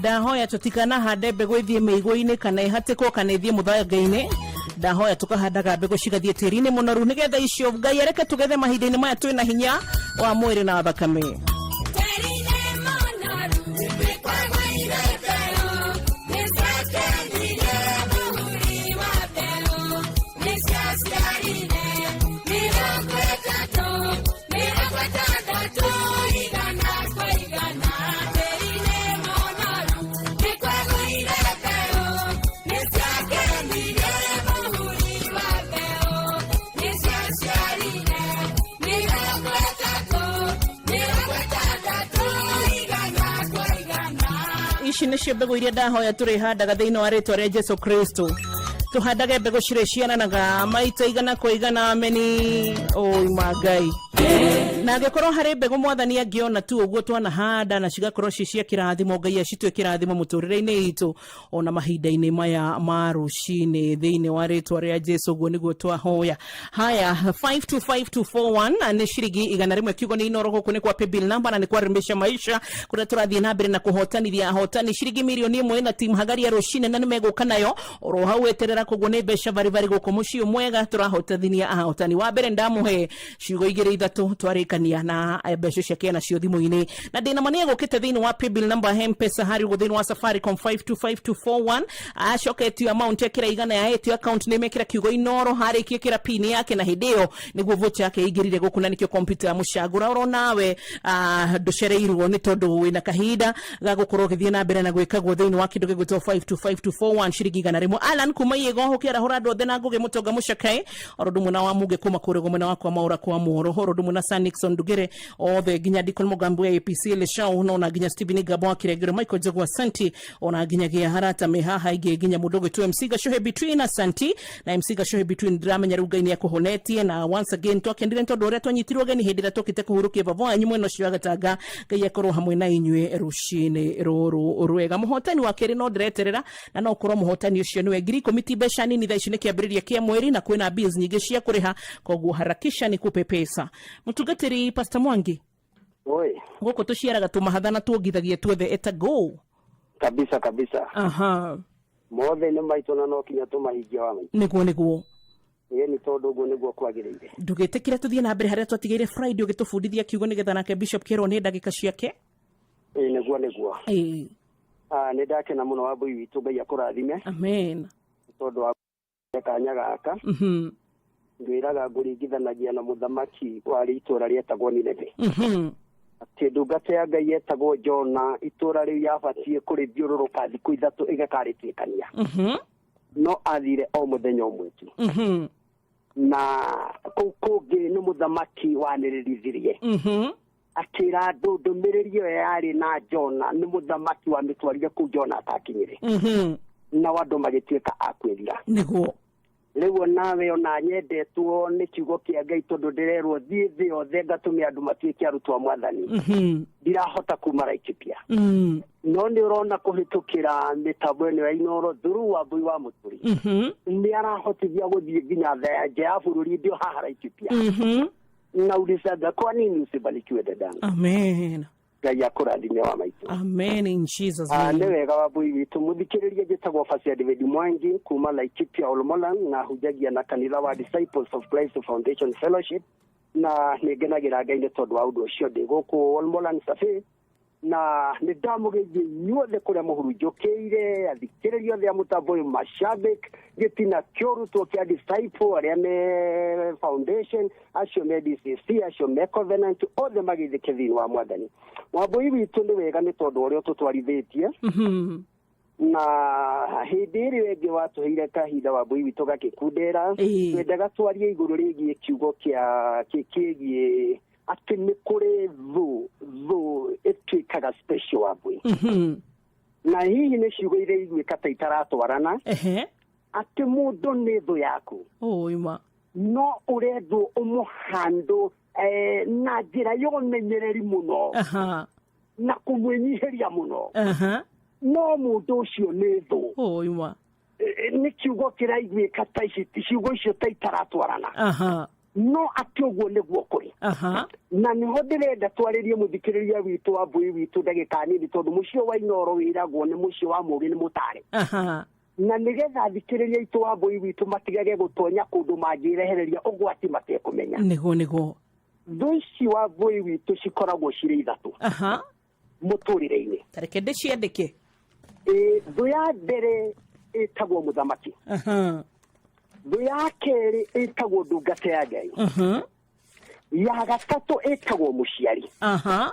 Ndahoya tũtikanahande mbegũ ithiĩ mĩigũ-inĩ kana ĩhatĩkwo kana ithiĩ mũthanga-inĩ. Ndahoya tũkahandaga mbegũ cigathiĩ tĩri-inĩ mũnoru nĩgetha icio Ngai areke tũgethe mahinda-inĩ maya twĩna hinya wa mwĩrĩ na thakame. Tĩri-inĩ mũnoru nĩkwagũire mbeũ, nĩciakenire mũhuri wa mbeũ, nĩciaciarire 30, 60, 100 kwa 100. Tĩri-inĩ mũnoru nĩkwagũire mbeũ, nĩciakenire mũhuri wa mbeũ, nĩciaciarire 30, 60, 100 kwa 100. Ici nĩcio mbegũ iria ndahoya tũrĩhandaga thĩinĩ wa rĩtwa rĩa Jesu Kristo. Tũhandage mbegũ cirĩciaranaga maita 100 kwa 100. Ameni. Oi ma Ngai. Na angĩkorwo harĩ mbegũ mwathani angĩona tu ũguo twanahanda na cigakorwo ci cia kĩrathimo, Ngai acitue kĩrathimo mũtũrĩre-inĩ itũ ona mahinda-inĩ maya ma rũcinĩ thĩinĩ wa rĩtwa rĩa Jesu. Ũguo nĩguo twahoya. Haya, 525241 nĩ ciringi 100. Kiugo nĩ Inoro. Gũkũ nĩ kwa paybill number na nĩ kwa Rembesha Maisha kũrĩa tũrathiĩ na mbere na kũhotanithia ahotani ciringi 1,000,000 na team Hagaria rũcinĩ, na nĩ megũka nayo oro hau eterera. Koguo nĩ mbeca baribari gũkũ mũciĩ mwega tũrahotithania ahotani. Wa mbere ndamũhe ciugo igĩrĩ ithatũ twarĩkania na mbeca ciake nacio thimũ-inĩ, na ndĩna ma nĩ egũkĩte thĩinĩ wa paybill number M-Pesa harĩ ũguo thĩinĩ wa Safaricom 525241. Acoketio amount ekĩra 100 ya etio account name, ekĩra kiugo Inoro, harĩkie kĩra pin yake, na hĩndĩ ĩyo nĩguo vocha yake ĩingĩrire gũkũ, na nĩkĩo computer ya mũcagũra oro nawe ndũcereirwo nĩ tondũ wĩna kahinda ga gũkorwo ũgĩthiĩ na mbere na gwĩkagwo thĩinĩ wa kĩndũ gĩgwĩtwo 525241 ciringi 100. Alan kuma Iĩgo ũkĩarahũra andũ othe na Ngũgĩ Mũtonga Mũcakae oro ũndũ mwena wa Muge kuma kũrĩa ũguo mwena wa kwa Maũra kwa Muoro, oro ũndũ mwena Sir Nixon Ndugere othe nginya Deacon Mugambi wa APC Leshau, no na nginya Stephen Gabo wa Kiregero, Michael Njogu asanti, ona nginyagia harata me haha ingĩ nginya mũndũ ũgwĩtwo MC Gacohe Between asanti. Na MC Gacohe Between ndiramenya rĩu Ngai nĩ akũhonetie, na once again twakendire nĩ tondũ ũrĩa twanyitirwo ũgeni hĩndĩ ĩrĩa twokĩte kũhurũkia baba wanyu mwena ũcio wa Gatanga. Ngai akorwo hamwe na inyuĩ rũcinĩ rũrũ rwega. Mũhotani wa kerĩ no ndĩreterera, na no ũkorwo mũhotani ũcio nĩwe. 10,000 ti mbeca nini thaa ici, nĩ kĩambĩrĩria kĩa mweri na kwĩna bills nyingĩ cia kũrĩha, koguo harakisha ni kupe pesa. Mũtungatĩri Pastor Mwangi. Oi. Gũkũ tũciaraga tũmahatha na tuongithagia tuothe eta go. Kabisa kabisa. Aha. Mothe nĩ maitũ na no kinya tũmahingie wa maitũ. Nĩguo nĩguo. Ĩĩ nĩ tondũ ũguo nĩguo kwagĩrĩire. Ndũgĩtĩkĩre tũthiĩ na mbere harĩa twatigĩire Friday ũgĩtũbundithia kiugo nĩgetha nake Bishop Kerwo nĩ ndagĩka ciake. Ĩĩ nĩguo nĩguo. Ĩĩ. Nĩ ndakena mũno wa mbui witũ, Ngai akũrathime. Amen. Tondũ wa kanya gaka. Ngwĩraga ngũringithanagia na mũthamaki warĩ itũũra rĩetagwo Nineve. Atĩ ndungata ya Ngai yetagwo Jona, itũũra rĩu yabatiĩ kũrĩthiũrũrũka thikũ 3 ĩgakarĩtuĩkania. No athire o mũthenya ũmwe tu. Na kũu kũngĩ nĩ mũthamaki wanĩrĩrithirie. Akĩra andũ ndũmĩrĩri ĩyo yarĩ na Jona nĩ mũthamaki wamĩtwarire kũu Jona atakinyire. Nao andũ magĩtuĩka a kwĩrira. Nĩguo. Rĩu nawe ona nyendetwo nĩ kiugo kĩa Ngai tondũ ndĩrerwo thiĩ thĩ yothe ngatũme andũ matuĩke arutwo a mwathani. Ndirahota kuma Laikipia. No nĩ ũrona kũhĩtũkĩra mĩtambo ĩno ya Inoro through Wambui wa Mũturi. Nĩ arahotithia gũthiĩ nginya nja ya bũrũri ndio haha Laikipia. Naulizaga kwa nini usibarikiwe dadangu? Amen. Ngai akũrathime wa maitũ. Amen in Jesus Nĩ name. wega wa mbui witũ mũthikĩrĩria, njĩtagwo Basia David Mwangi kuma Laikipia Olmolan, na hunjagia na kanitha wa Disciples of Christ Foundation Fellowship, na nĩ ngenagĩra Ngai nĩ tondũ wa ũndũ ũcio. Ndĩ gũkũ Olmolan Cafe na nĩ ndamũgeithia inyuothe kũrĩa mũhurunjũkĩire, athikĩrĩria othe a mũtambo ũyũ, mashabik gĩtina kĩorutwo kĩa disciple arĩa me foundation, acio me DCC, acio me Covenant, othe magĩthĩke thĩinĩ wa mwathani. Wambui witũ, nĩ wega nĩ tondũ ũrĩa ũtũtwarithĩtie na hĩndĩ ĩrĩa ĩngĩ watũheire kahinda wambui witũ gakĩkundera, twendaga twarie igũrũ rĩgiĩ kiugo kĩa kĩgiĩ atĩ nĩ kũrĩ thũ ĩtuĩkaga special, wambui, na hihi nĩ ciugo iria iguĩka ta itaratwarana, atĩ mũndũ nĩ thũ yaku Oima. no ũrendwo ũmũhandũ na njĩra ya ũmenyereri mũno na kũmwĩnyihĩria mũno, no mũndũ ũcio nĩ thũ. Oima. Nĩ kiugo kĩraiguĩka ta ici ciugo icio ta itaratwarana. No atĩ ũguo nĩguo kũrĩ. Aha. Na nĩho ndĩrenda twarĩrie mũthikĩrĩria witũ wa mbui witũ ndagĩka nini, tondũ mũciĩ wa Inooro wĩragwo nĩ mũciĩ wa mũũgĩ nĩ mũtare. Aha. Na nĩgetha athikĩrĩria aitũ wa mbui witũ matigage gũtonya kũndũ mangĩrehereria ũgwati matekũmenya. Nĩguo nĩguo. Thũ ici wa mbui witũ cikoragwo cirĩ ithatũ. Aha. Mũtũrĩre-inĩ. Tareke ndĩciandĩke. Ĩ, thũ ya mbere ĩtagwo mũthamaki. Aha. Thũ ya kerĩ ĩtagwo ndungata ya Ngai. Mhm. Ya gatatũ ĩtagwo mũciari. Aha.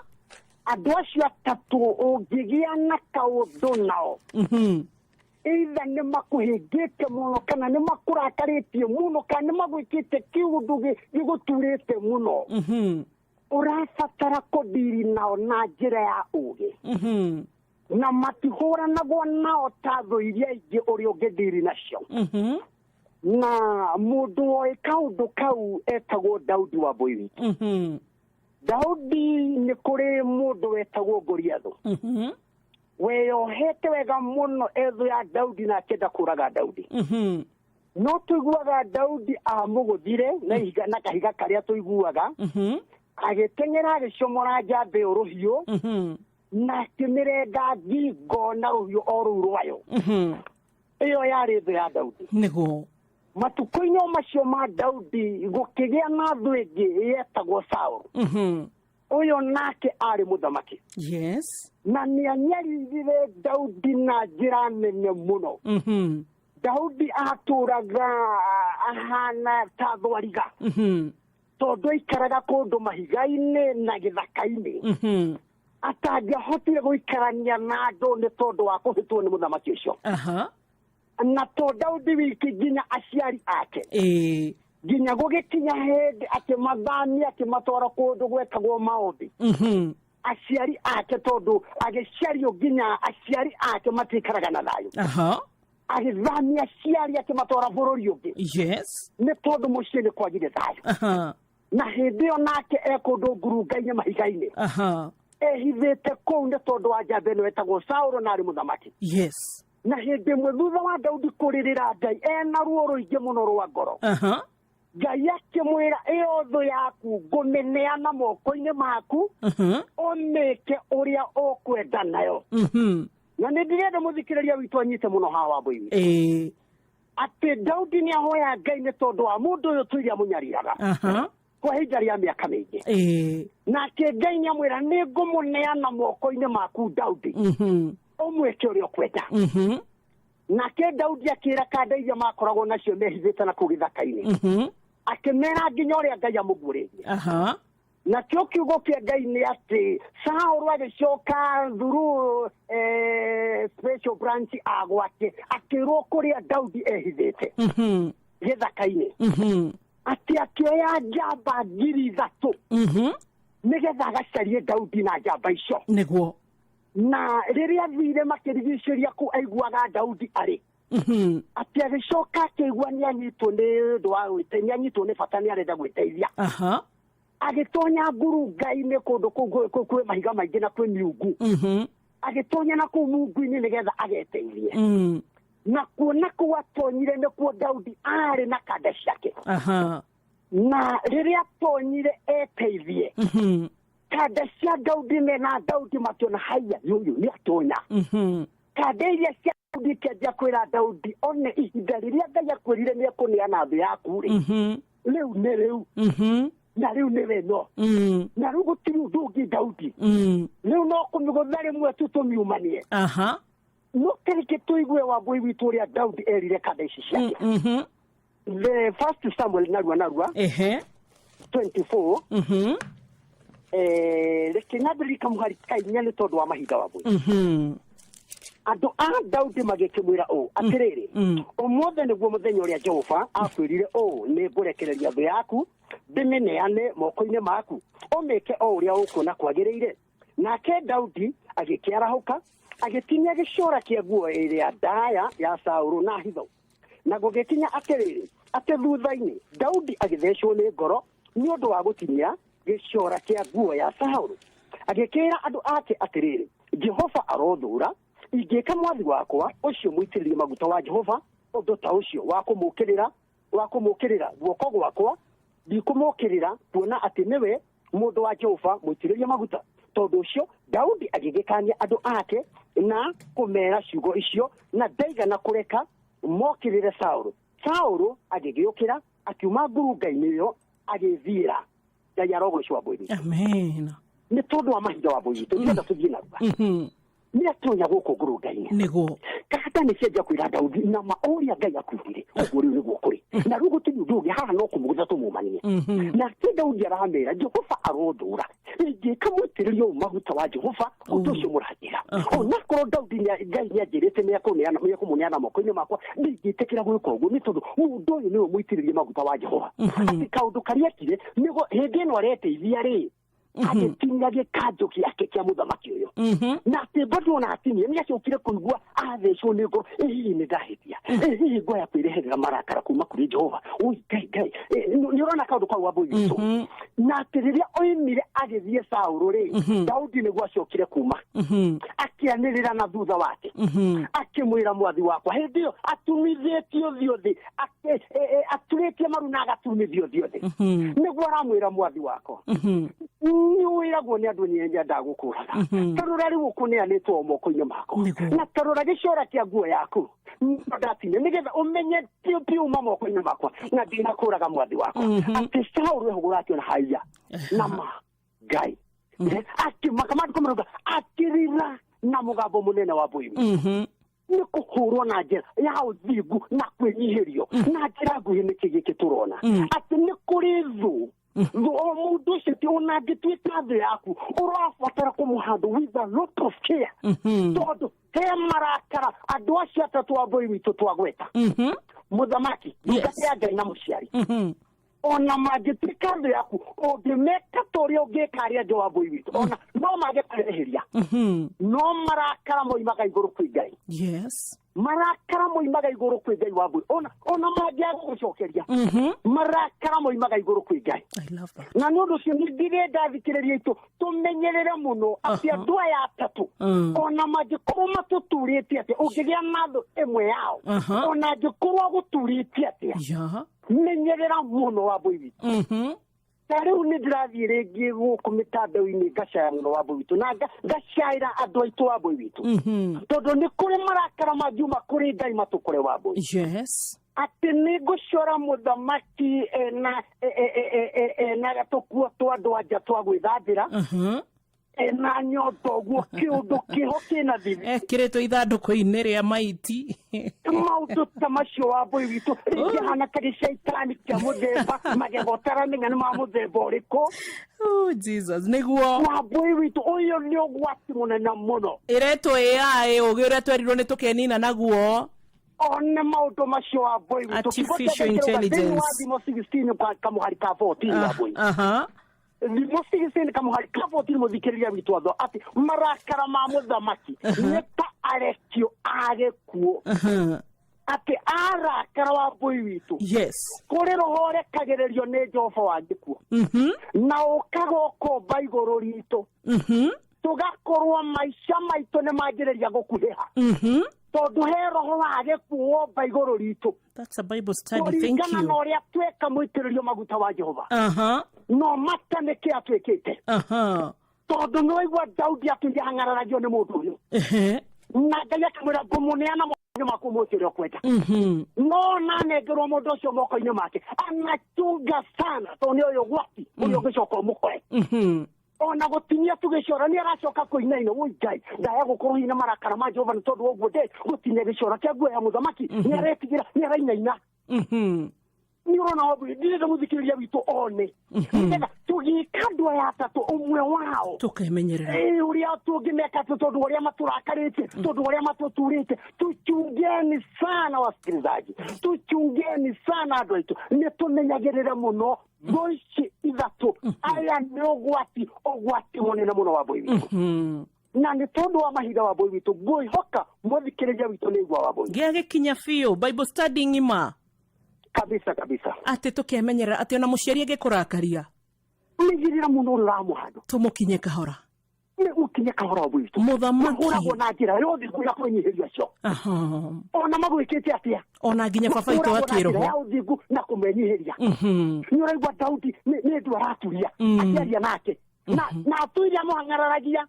Andũ acio atatũ ũngĩgĩa na kaũndũ nao, Mhm. either nĩ makũhĩngĩte mũno kana nĩ makũrakarĩtie mũno kana nĩ magwĩkĩte kĩũndũ gĩgũturĩte mũno. Mhm. Ũrabatara kũndiri nao na njĩra ya ũgĩ. Mhm. Na matihũranagwo nao ta thũ iria ingĩ ũrĩa ũngĩndiri nacio. Mhm. Na mũndũ woĩ kaũndũ kau etagwo Daudi wa Mbui witũ. Mhm. Daudi nĩ kũrĩ mũndũ wetagwo Goliathũ. Mhm. Weyohete wega mũno ethũ ya Daudi na akĩenda kũraga Daudi. Mhm. No tũiguaga Daudi amũgũthire na ihiga, na kahiga karĩa tũiguaga. Mhm. Agĩteng'era agĩcomora njamba ĩyo rũhiũ. Mhm. Na akĩmĩrenga ngingo na rũhiũ o rũu rwayo. Mhm. Ĩyo yarĩ thũ ya Daudi. Nĩguo. Matukũ-inĩ o macio ma Daudi gũkĩgĩa na thũ ĩngĩ yetagwo Saũlũ. Mhm. Ũyũ nake arĩ mũthamaki. Yes. Na nĩanyaririre Daudi na njĩra nene mũno. Mhm. Daudi atũraga ahana ta thwariga. Mhm. Tondũ aikaraga kũndũ mahiga-inĩ na gĩthaka-inĩ. Mhm. Atangĩahotire gũikarania na andũ nĩ tondũ wa kũhĩtwo nĩ mũthamaki ũcio. Aha. Na to Daudi wiki nginya aciari ake. Ĩĩ. Nginya gũgĩkinya hĩndĩ akĩmathamia akĩmatwara kũndũ gwetagwo Maombi. Mhm. Aciari ake tondũ agĩciario nginya aciari ake matikaraga na thayũ. Aha. Agĩthamia aciari akĩmatwara bũrũri ũngĩ. Yes. Nĩ tondũ mũciĩ nĩ kwagire thayũ. Aha. Na hĩndĩ ĩyo nake e kũndũ ngurunga-inĩ mahiga-inĩ. Aha. Ehithĩte kũu nĩ tondũ wa njamba ĩno ĩtagwo Saũlũ na arĩ mũthamaki. Yes. Na hĩndĩ ĩmwe thutha wa Daudi kũrĩrĩra Ngai ena ruo rũingĩ mũno rwa ngoro. Aha. Ngai akĩmwĩra ĩyo thũ yaku ngũmĩneana moko-inĩ maku. Mhm. Ũmĩke ũrĩa ũkwenda nayo. Mhm. Na nĩ ndĩrenda mũthikĩrĩria witũ anyite mũno haha wa Mbui witũ. Ĩĩ. Atĩ Daudi nĩ ahoya Ngai nĩ tondũ wa mũndũ ũyũ tũiria mũnyariraga. Aha. Kwa ihinda rĩa mĩaka mĩingĩ. Ĩĩ. Nake Ngai nĩ amwĩra nĩ ngũmũneana moko-inĩ maku Daudi. Mhm. Ũmwĩke ũrĩa ũkwenda. Mhm. Nake Daudi akĩra kanda iria makoragwo nacio mehithĩte na kũu gĩthaka-inĩ. Mhm. Akĩmera nginya ũrĩa Ngai amũguũrĩirie. Aha. Nakĩo kiugo kĩa Ngai nĩ atĩ Saũlũ agĩcoka through special branch a gwake akĩrwo kũrĩa Daudi ehithĩte. Mhm. Gĩthaka-inĩ. Mhm. Atĩ akĩoya njamba 3,000. Mhm. Nĩgetha agacarie Daudi na njamba icio. Nĩguo. Na rĩrĩa athire makĩrigicĩria kũu aiguaga Daudi arĩ. Mhm. Atĩ agĩcoka akĩigua nĩanyitwo nĩ ũndũ wa gwĩte, nĩanyitwo nĩ bata nĩarenda gwĩteithia. Aha. Agĩtonya ngurunga-inĩ kũndũ kũu kwĩ mahiga maingĩ na kwĩ miungu. Mhm. Agĩtonya na kũu mungu-inĩ nĩgetha ageteithie. Mm. Na kuona kũu atonyire nĩkuo Daudi arĩ na kanda ciake. Aha. Na rĩrĩa atonyire eteithie. Mhm. Kanda cia Daudi mena Daudi makĩona haiya ũyũ nĩ atonya. Mhm. Kanda iria cia Daudi ikĩanjia kwĩra Daudi one ihinda rĩrĩa Ngai akwĩrire nĩ ekũneana thũ yaku rĩ. Mhm. Rĩu nĩ rĩu. Mhm. Na rĩu nĩ we no. Mm. Na rĩu gũtirĩ ũndũ ũngĩ Daudi. Mm. Rĩu no kũmĩgũtha rĩmwe tu tũmiumanie. Aha. No kĩrĩkĩ tũigue Wambui witũ ũrĩa Daudi erire kanda ici ciake. Mhm. The first Samuel narua narua. Ehe. 24. Mhm. Reke nyambĩrĩrie kamũhari ka inya nĩ tondũ wa mahinda Wambui. Mhm. Andũ a Daudi magĩkĩmwĩra ũũ atĩrĩrĩ, Mm. ũmũthĩ nĩguo mũthenya ũrĩa Jehova akwĩrire ũũ, nĩ ngũrekereria thũ yaku ndĩmĩneane moko-inĩ maku, ũmĩke o ũrĩa ũkuona kwagĩrĩire. Nake Daudi agĩkĩarahũka agĩtinia gĩcora kĩa nguo ĩrĩa ndaya ya Saũlũ na hitho. Na gũgĩkinya atĩrĩrĩ, atĩ thutha-inĩ Daudi agĩthecwo nĩ ngoro nĩ ũndũ wa gũtinia gĩcora kĩa nguo ya Saũlũ. Agĩkĩĩra andũ ake atĩrĩrĩ, Jehova arothũra ingĩka mwathi wakwa ũcio mũitĩrĩrie maguta wa Jehova ũndũ ta ũcio wa kũmũkĩrĩra guoko gwakwa Ndikũmũkĩrĩra kuona atĩ nĩwe mũndũ wa Jehova mũitĩrĩrie maguta. Tondũ ũcio Daudi agĩgĩkania andũ ake na kũmera ciugo icio, na ndaigana kũreka mokĩrĩre Saũlũ. Saũlũ agĩgĩũkĩra akiuma ngurunga-inĩ ĩyo agĩthiĩra. Ngai arogocwo wa Mbũi. Amen. Nĩ tondũ wa mahinda wa Mbũi witũ, ndĩrenda tũthiĩ narua. Nĩ atonya gũkũ ngurunga-inĩ. Nĩguo. Kanda nĩ cianjia kwĩra Daudi na ma ũrĩa Ngai akwĩrire ũguo rĩu nĩguo kũrĩ. Na rĩu gũtirĩ ũndũ ũngĩ haha no kũmũgũtha tũmũmanie. Nake Daudi aramera Jehova arothũra ingĩka mũitĩrĩrio ũyũ maguta wa Jehova ũndũ ũcio mũranjĩra. Onakorwo Daudi Ngai nĩanjĩrĩte nĩekũmũneana moko-inĩ makwa, ndingĩtĩkĩra gwĩka ũguo nĩ tondũ mũndũ ũyũ nĩwe mũitĩrĩrie maguta wa Jehova. Atĩ kaũndũ karĩa ekire nĩguo hĩndĩ ĩno areteithia rĩ, agĩtinia gĩkanjũ gĩake kĩa mũthamaki ũyũ, na atĩ bado ona atinia nĩ acokire kũigua athecwo nĩ ngoro, ĩ hihi nĩ ndahĩtia, ĩ hihi ngoya kwĩreherera marakara kuma kũrĩ Jehova, oi Ngai Ngai. Nĩ ũrona kaũndũ kau wa Mbũi witũ, na atĩ rĩrĩa oimire agĩthiĩ Saũlũ rĩ, Daudi nĩguo acokire kuma akĩanĩrĩra na thutha wake akĩmwĩra, mwathi wakwa, hĩndĩ ĩyo atumithĩtie ũthiũ thĩ, aturĩtie maru na agatumithio ũthiũ thĩ, nĩguo aramwĩra, mwathi wakwa, nĩ wĩragwo nĩ andũ nyendaga gũkũraga, tarora rĩu ũkũneanĩtwo o moko-inĩ makwa, na tarora gĩcora kĩa nguo yaku no ndatinia nĩgetha ũmenye piũ piũ uma moko-inĩ makwa na ndinakũraga mwathi wakwa. Atĩ Saũlũ ehũgũra akĩona haiya na ma Ngai akĩmaka, maandĩko marauga akĩrĩra na mũgambo mũnene wa Mbũi, nĩ kũhũrwo na njĩra ya ũthingu na kwĩnyihĩrio na njĩra nguhĩ. Nĩkĩ gĩkĩ tũrona atĩ nĩ kũrĩ thũ thũ o mũndũ ũcio ti ona angĩtuĩka thũ yaku, ũrabatara kũmũhandle with a lot of care, tondũ he marakara andũ acio atatũ a Mbũi witũ twagweta, mũthamaki, ndungata ya Ngai na mũciari, ona mangĩtuĩka thũ yaku, ũngĩmeka ta ũrĩa ũngĩka arĩa angĩ wa Mbũi witũ, ona no mage kwĩrĩhĩria, no marakara moimaga igũrũ kwĩ Ngai. Marakara moimaga igũrũ kwĩ Ngai wa Mbũi, ona mangĩaga gũgũcokeria, marakara moimaga igũrũ kwĩ Ngai. I love that. Na nĩ ũndũ ũcio nĩ ndĩrenda thikĩrĩria itũ tũmenyerere mũno atĩ andũ aya atatũ, ona mangĩkorwo matũturĩte atĩa, ũngĩgĩa na thũ ĩmwe yao, ona angĩkorwo agũturĩte atĩa, menyerera mũno wa Mbũi witũ. Ta rĩu nĩ ndĩrathiĩ rĩngĩ gũkũ mĩtandao-inĩ ngacaya mũno wa Mbũi witũ na ngacaĩra andũ aitũ wa Mbũi witũ, tondũ nĩ kũrĩ marakara mangiuma kũrĩ Ngai matũkore wa Mbũi. Atĩ nĩ ngũcora mũthamaki ena ena tũkuo twa andũ anja twa gwĩthambĩra, ena nyondo ũguo, kĩũndũ kĩho kĩna thithi, Ekĩrĩtwo ithandũkũ-inĩ rĩa maiti. Maũndũ ta macio wa Mbũi witũ, rĩngĩ hana karĩ caitani kĩa mũthemba, magego ũtaramenya nĩ ma mũthemba ũrĩkũ. Oh Jesus, nĩguo. Wa Mbũi witũ, ũyũ nĩ ũgwati mũnene mũno. Ĩretwo AI, ũgĩ ũrĩa twerirwo nĩ tũkenina naguo. One maũndũ macio wa Mbũi witũ. Artificial intelligence. Wa Thimo 16 kwa kamũhari ka 14 wa Mbũi. Thimo 16 kamũhari ka 14, mũthikĩrĩria witũ atho atĩ marakara ma mũthamaki nĩ ta arekio a gĩkuũ. Atĩ arakara wa Mbũi witũ, kũrĩ roho ũrekagĩrĩrio nĩ Jehova wa gĩkuũ na ũkaga ũkomba igũrũ ritũ, tũgakorwo maica maitũ nĩ manjĩrĩria gũkuhĩha, tondũ he roho wa gĩkuũ womba igũrũ ritũ. That's a Bible study. Thank Kũringana na you. ũrĩa tweka mũitĩrĩrio maguta wa Jehova, no mata nĩkĩ atuĩkĩte, tondũ nĩ waigua Daudi atũire ang'araragio nĩ mũndũ ũyũ, na Ngai akamwĩra, ngũmũneana moko-inĩ maku mũndũ ũrĩa ũkwenda. No nanengerwo mũndũ ũcio moko-inĩ make, anachunga sana, tondũ nĩ ũyũ ũgwati ũrĩa ũngĩcoka ũmũkore. Ona gũtinia tũgĩcora nĩ aracoka kũinaina, woi Ngai, ndaya gũkorwo hihi na marakara ma Jehova nĩ tondũ wa ũguo ndĩ gũtinia gĩcora kĩa nguo ya mũthamaki. Nĩ aretigĩra, nĩ arainaina. Nĩ ũrona wa ndirenda mũthikĩrĩria witũ one nĩgetha tũgĩka andũ aya atatũ ũmwe wao, Tũkemenyerera. Ĩ, ũrĩa tũngĩmeka atĩ tondũ ũrĩa matũrakarĩte, tondũ ũrĩa matũturĩte. Tuchungeni sana wasikilizaji, tuchungeni sana andũ aitũ, nĩ tũmenyagĩrĩre mũno thũ ici ithatũ. Aya nĩ ũgwati, ũgwati mũnene mũno wa Mbũi witũ. Na nĩ tondũ wa mahinda wa Mbũi witũ, ngwĩhoka mũthikĩrĩria witũ nĩ igua wa Mbũi. Gĩagĩkinya biũ Bible study ng'ima. Kabisa kabisa. Atĩ tũkemenyerera atĩ ona mũciari angĩkũrakaria, menyerera mũno ũrĩa ũramũhandle. Tũmũkinye kahora. Nĩ Makinya kahora wa bwitũ. Mũthamaki. Mahũragwo na njĩra ya ũthingu na kwĩnyihĩria acio. Ona magwĩkĩte atĩa? Ona nginya baba witũ wa Mahũragwo na njĩra kĩroho. ya ũthingu na kũmenyihĩria. Nĩ ũraigua Daudi nĩ ndũ araturia akĩaria nake na atũire amũhang'araragia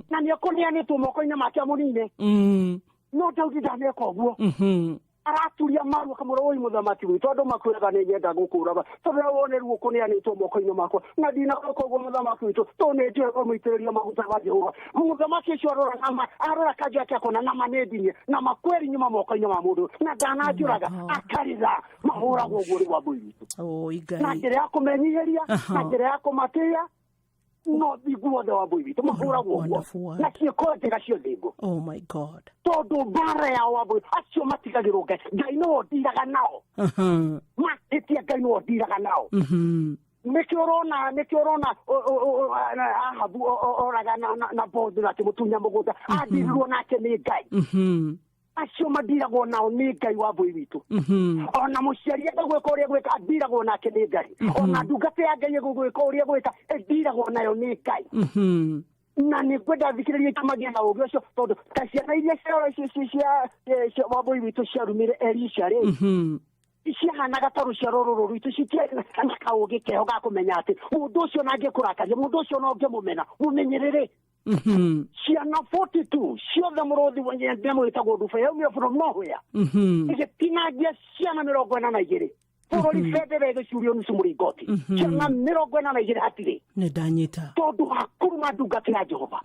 na nĩ ekũneanĩtwo moko-inĩ make amũnine. No Daudi ndaneka ũguo. Araturia maru akamwĩra, "Oi mũthamaki witũ, andũ makwĩraga nĩ nyenda gũkũraga tondũ na wone ruo kũneanĩtwo moko-inĩ makwa na ndinagwĩka ũguo mũthamaki witũ, tondũ nĩ njũĩ ũmũitĩrĩria maguta ma Jehova." Mũthamaki ũcio arora nama, arora kanjũ yake akona nama nĩ ndinie, nama kweri nyuma moko-inĩ ma mũndũ na ndananjũraga. Akarĩra. Mahũragwo ũguo rĩu wambũi witũ Oi na Ngai. njĩra ya kũmenyihĩria, na njĩra ya kũmatĩĩa no thingu wothe wa mbũi witũ mahũragwo ũguo Wonderful word. na ciĩko njega cia thingu. Oh my God. Tondũ mbara yao wa mbũi acio matigagĩrwo Ngai. Ngai nĩwe ũndiraga nao. Mahĩtia Ngai nĩwe ũndiraga nao. Nĩkĩo ũrona Ahabu oraga na Bothu na akĩmũtunya mũgũnda, andirirwo nake nĩ Ngai. Acio mandiragwo nao nĩ Ngai wa mbũi witũ. Ona mũciari egwĩka ũrĩa gwĩka, andiragwo nake nĩ Ngai. Ona ndungata ya Ngai ĩgũgwĩka ũrĩa gwĩka, ĩndiragwo nayo nĩ Ngai. Na nĩ ngwenda thikĩrĩria itamagia na ũgĩ ũcio, tondũ ta ciana iria cia wambũi witũ ciarumire Elisha rĩ, ciahanaga ta rũciaro rũrũ rwitũ, citiarĩ na kaũgĩ keho ga kũmenya atĩ mũndũ ũcio na angĩkũrakaria, mũndũ ũcio no ũngĩmũmena, mũmenyerere. Ciana 42 ciothe, mũrũthi nyamũ ĩtagwo nduba yaumire from nowhere ĩgĩtinangia ciana 42, bũrũri bendera ĩgĩcurio nusu mũringoti, ciana 42 hatirĩ. Nĩ ndanyita. Tondũ wa kũruma ndungata ya Jehova.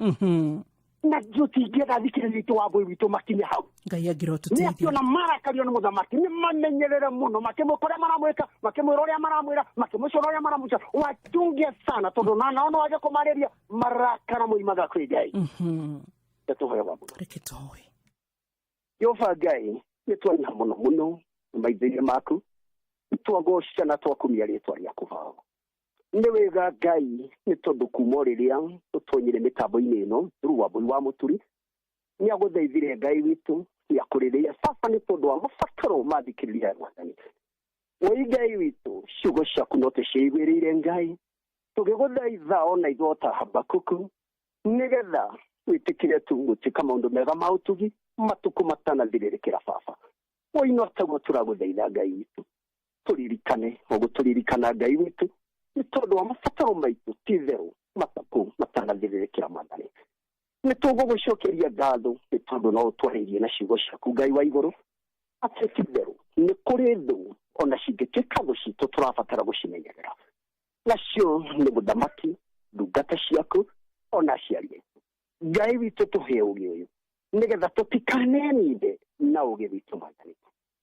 Na tũtingĩenda thikĩrĩria itũ wa mbũi witũ makinye hau. Ngai angĩro Nĩ tũteithie. atĩ ona marakario nĩ mũthamaki, nĩ mamenyerere mũno makĩmwĩka ũrĩa maramwĩka, makĩmwĩra ũrĩa maramwĩra, makĩmũcora ũrĩa maramũcora, wachunge sana, tondũ na nao no wage kũmarĩria marakara moimaga kwĩ Ngai. Tũhoe wa mũno. Reke tũhoe. Jehova Ngai, nĩ twanyiha mũno mũno maitho-inĩ maku, twagoca na twakumia rĩtwa rĩaku baba. Nĩ wega Ngai, nĩ tondũ kuma o rĩrĩa tũtonyire mĩtambo-inĩ ĩno through Wambũi wa Mũturi, nĩ agũthaithire Ngai witũ, nĩ akũrĩrĩria baba nĩ tondũ wa mabataro ma thikĩrĩria ya Mwathani. Woi Ngai witũ, ciugo ciaku no tũciĩiguĩrĩire Ngai, tũgĩgũthaitha ona ithuĩ ta Habakuku, nĩgetha wĩtĩkĩre tu gũtuĩka maũndũ mega ma ũtugi matukũ matanathirĩrĩkĩra baba. Woi no taguo tũragũthaitha Ngai witũ, tũririkane ũgũtũririkana Ngai witũ nĩ tondũ wa mabataro maitũ, ti itherũ matukũ matanathirĩrĩkĩra Mwathani. Nĩ tũgũgũcokeria ngatho nĩ tondũ no ũtwarĩirie na ciugo ciaku Ngai wa igũrũ, atĩ ti itherũ nĩ kũrĩ thũ ona cingĩtuĩka thũ citũ tũrabatara gũcimenyerera, nacio nĩ mũthamaki, ndungata ciaku, ona aciari aitũ. Ngai witũ, tũhe ũgĩ ũyũ nĩgetha tũtikaneninde na ũgĩ witũ Mwathani.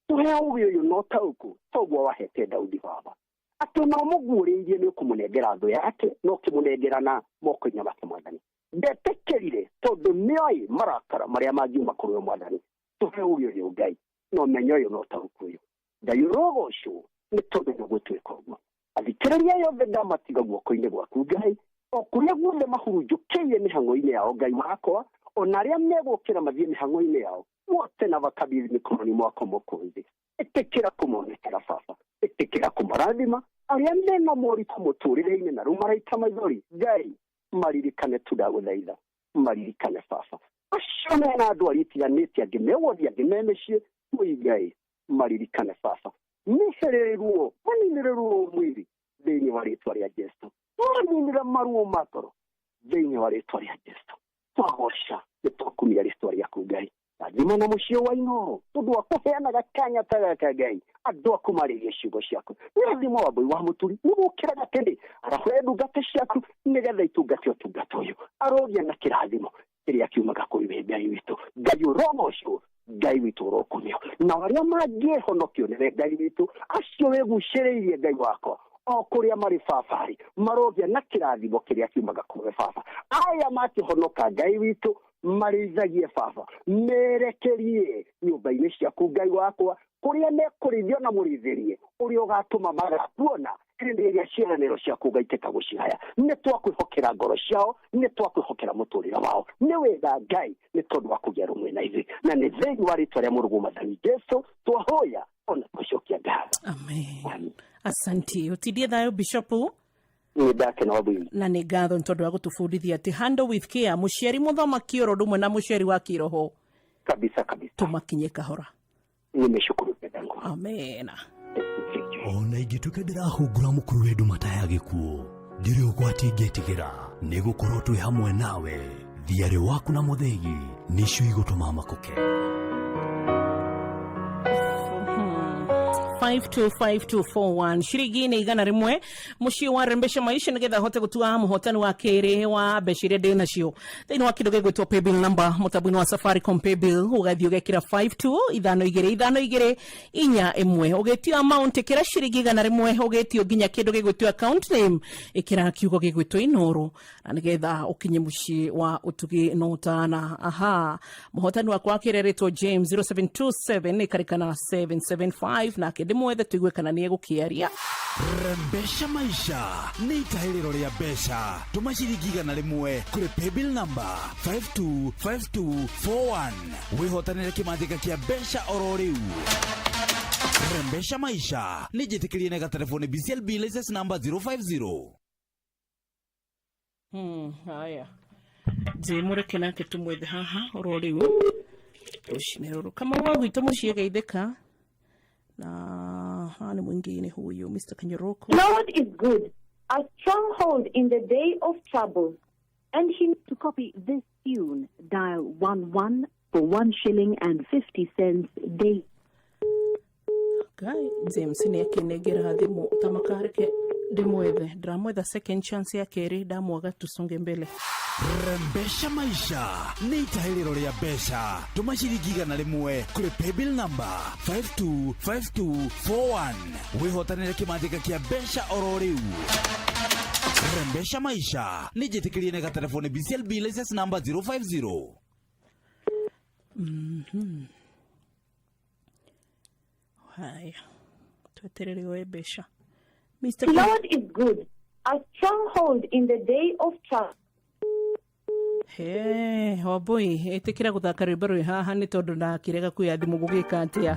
Tũhe ũgĩ ũyũ na ũtaũku toguo wahete Daudi baba, atĩ ona ũmũguũrĩirie nĩ ũkũmũnengera thũ yake na ũkĩmũnengera na moko-inĩ make Mwathani. Ndetĩkĩrire tondũ nĩoĩ marakara marĩa mangiuma kũrĩ we Mwathani. Tũhe ũgĩ ũyũ Ngai na ũmenyo ũyũ na ũtaũku ũyũ. Ngai ũrogocwo nĩ tondũ nĩ ũgũtuĩka ũguo. Athikĩrĩria yothe ndamatiga guoko-inĩ gwaku Ngai, o kũrĩa guothe mahurunjũkĩire mĩhang'o-inĩ yao Ngai wakwa, ona arĩa megũkĩra mathiĩ mĩhang'o-inĩ yao wote na wakabidhi mikononi mwako Mwokozi. Ĩtĩkĩra kũmonekera baba, ĩtĩkĩra kũmarathima arĩa mena moritũ mũtũrĩre-inĩ na rĩu maraita maithori Ngai, maririkane tu, ndagũthaitha maririkane baba. Acio mena andũ itiganĩte, angĩ me wothi, angĩ me mĩciĩ, mũi Ngai maririkane baba, meherere ruo, maninĩre ruo mwĩrĩ thĩinĩ wa rĩtwa rĩa Jesu, maninĩre maruo ma ngoro thĩinĩ wa rĩtwa rĩa Jesu. Twagoca nĩ twakumia rĩtwa rĩaku Ngai. Rathima na mũciĩ wa Inooro tondũ wa kũheanaga kanya ta gaka Ngai, andũ aku marĩrie ciugo ciaku. Nĩ rathimo Wambũi wa Mũturi nĩ gũkĩraga tene arahũre ndungata ciaku nĩgetha itungate ũtungata ũyũ, arogĩa na kĩrathimo kĩrĩa kiumaga kũrĩ we Ngai witũ. Ngai ũrogocwo, Ngai witũ ũrokumio, na arĩa mangĩhonokio nĩwe Ngai witũ, acio wĩgucĩrĩirie Ngai wakwa o kũrĩa marĩ babarĩ, marogĩa na kĩrathimo kĩrĩa kiumaga kũrĩ we baba. Aya makĩhonoka Ngai witũ, marĩithagie baba, merekerie nyũmba-inĩ ciaku Ngai wakwa, kũrĩa mekũrĩithio na mũrĩithĩrie ũrĩa ũgatũma magakuona hĩndĩ ĩrĩa ciĩranĩro ciaku ũgaitĩka gũcihaya. Nĩ twakwĩhokera ngoro ciao, nĩ twakwĩhokera mũtũrĩre wao. Nĩ wega Ngai nĩ tondũ wa kũgĩa rũmwe na ithuĩ, na nĩ thĩinĩ wa rĩtwa rĩa mũrũguo Mwathani Jesu twahoya ona twacokia ngatho. Amen. Asanti, ũtindie thayũ bishopu. Nĩ ndakena, Wambui. Na nĩ ngatho nĩ tondũ wa gũtũbundithia atĩ handle with care, mũciari mũthamaki oro ũndũ ũmwe na mũciari wa kĩroho. Kabisa kabisa. Tũmakinye kahora. Nimeshukuru dadangu. Amena. Ona ingĩtuĩka ndĩrahungura mũkuru wĩ nduma ta ya gĩkuũ, ndirĩ ũgwati ingĩtigĩra, nĩ gũkorwo twĩ hamwe nawe. Thiarĩ waku na mũthĩgi nĩcio igũtũma makũke. 525241, ciringi nĩ 100 mũciĩ wa Rembesha Maisha, nĩgetha hote gũtua mũhotani wa kerĩ wa mbeca iria ndĩ nacio thĩinĩ wa kĩndũ gĩgwĩtwo paybill number mũtambo-inĩ wa Safaricom paybill. Ũgathiĩ ũgekĩra 52 5 2 5 2 4 1, ũgĩtio amount ĩkĩra ciringi 100, ũgĩtio nginya kĩndũ gĩgwĩtwo account name ĩkĩra kiugo gĩgwĩtwo Inoro, na nĩgetha ũkinye mũciĩ wa ũtugi na ũtana. Aha, mũhotani wakwa wa kerĩ arĩtwo James, 0727 ĩkarĩkana 775, nake ndĩmwethe tũigue kana nĩ egũkĩaria. Rembesha Maisha nĩ itahĩrĩro rĩa mbeca. Tũma ciringi 100 kũrĩ paybill number 525241, wĩhotanĩre kĩmanjĩka kĩa mbeca oro rĩu. Rembesha Maisha nĩ njĩtĩkĩrie na gatelefoni BCLB license number 050. Haya, njĩmũreke nake tũmwethe haha oro rĩu rũcinĩ rũrũ. Kamau wa gwitũ mũciĩ, geithĩka na haha nĩ mwingĩ-inĩ huyu Mr Kanyoroko. Lord is good, a stronghold in the day of trouble. And he To copy this tune, dial 1 1 for 1 shilling and 50 cents day. Ngai, James nĩ akĩnengera thimũ tamakareke ndĩmwethe, ndĩramwetha second chance ya kerĩ, ndamwaga tusonge mbele. Rembesha Maisha nĩ itahĩrĩro rĩa mbeca. Tũma ciringi 100 kũrĩ paybill number 525241, wĩhotanĩre kĩmanjĩka kĩa mbeca oro rĩu. Rembesha Maisha nĩ njĩtĩkĩrie na gatelefoni BCLB license number 050. Haya, tweterere oe mbeca Mr. Lord is good, a stronghold in the day of trouble. He, Wambui, ĩtĩkĩra gũthaka rwĩmbo rwĩ haha nĩ tondũ ndakĩrega kuoya thimũ, gũgĩka atĩa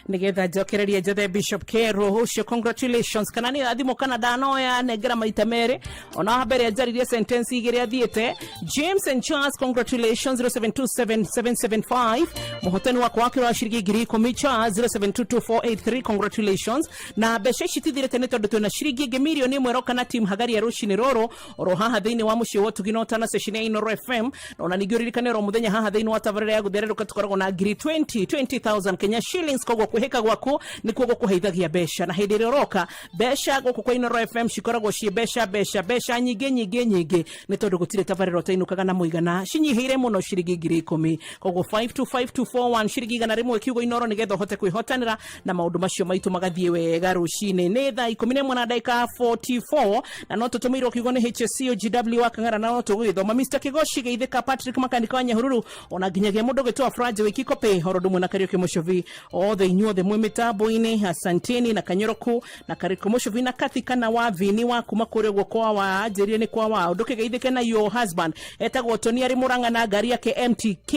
nĩgetha njokererie njethe Bishop Kero ũcio. Congratulations. Kana nĩ thimũ kana ndanoya, nengera maita merĩ ona wa mbere anjaririe sentence igĩrĩ athiĩte. James and Charles, congratulations, 0727775, mũhotani wakwa wake wa ciringi 10,000. Charles, 0722483, congratulations. Na mbeca ici tithirĩte nĩ tondũ twĩna ciringi ĩngĩ mirioni 1 roka na team Hagaria rũcinĩ rũrũ oro haha thĩinĩ wa mũciĩ wa ũtugi na ũtana session ya Inoro FM. Na ona ningĩ ũririkane oro mũthenya haha thĩinĩ wa tabarĩra ya gũthererũka tũkoragwo na ngiri 20 20,000 Kenya shillings. Koguo kwĩhĩka gwaku nĩkuo gũkũheithagia mbeca, na hĩndĩ ĩrĩa ũroka mbeca gũkũ kwa Inoro FM cikoragwo ciĩ mbeca mbeca mbeca nyingĩ nyingĩ nyingĩ, nĩ tondũ gũtirĩ tabarĩra ũtainũkaga na mũigana cinyihĩire mũno ciringi 10,000. Koguo 525241, ciringi 100, kiugo Inoro, nĩgetha ũhote kwĩhotanĩra na maũndũ macio maitũ magathiĩ wega rũcinĩ. Nĩ thaa 11 na ndagĩka 44, na no tũtũmĩirwo kiugo nĩ HSC OGW wa Kang'ara, na no tũgũgĩthoma. Mr Kigoshi, geithĩka. Patrick Makanika wa Nyahururu, ona nginyagia mũndũ ũgĩtwa Franje Wikikope horo ndumwe na Kariũki Mũcobi, othe inyuothe mwĩ mĩtambo-inĩ, asanteni. Na Kanyoroku na Kariũki Mũcobi na Kathi kana wa Vini wa kuma kũrĩa ũguo kwa wa anjĩrire nĩ kwa wao, ndũkĩgeithĩke na your husband etagwo Tony arĩ Mũrang'a na ngari yake MTK,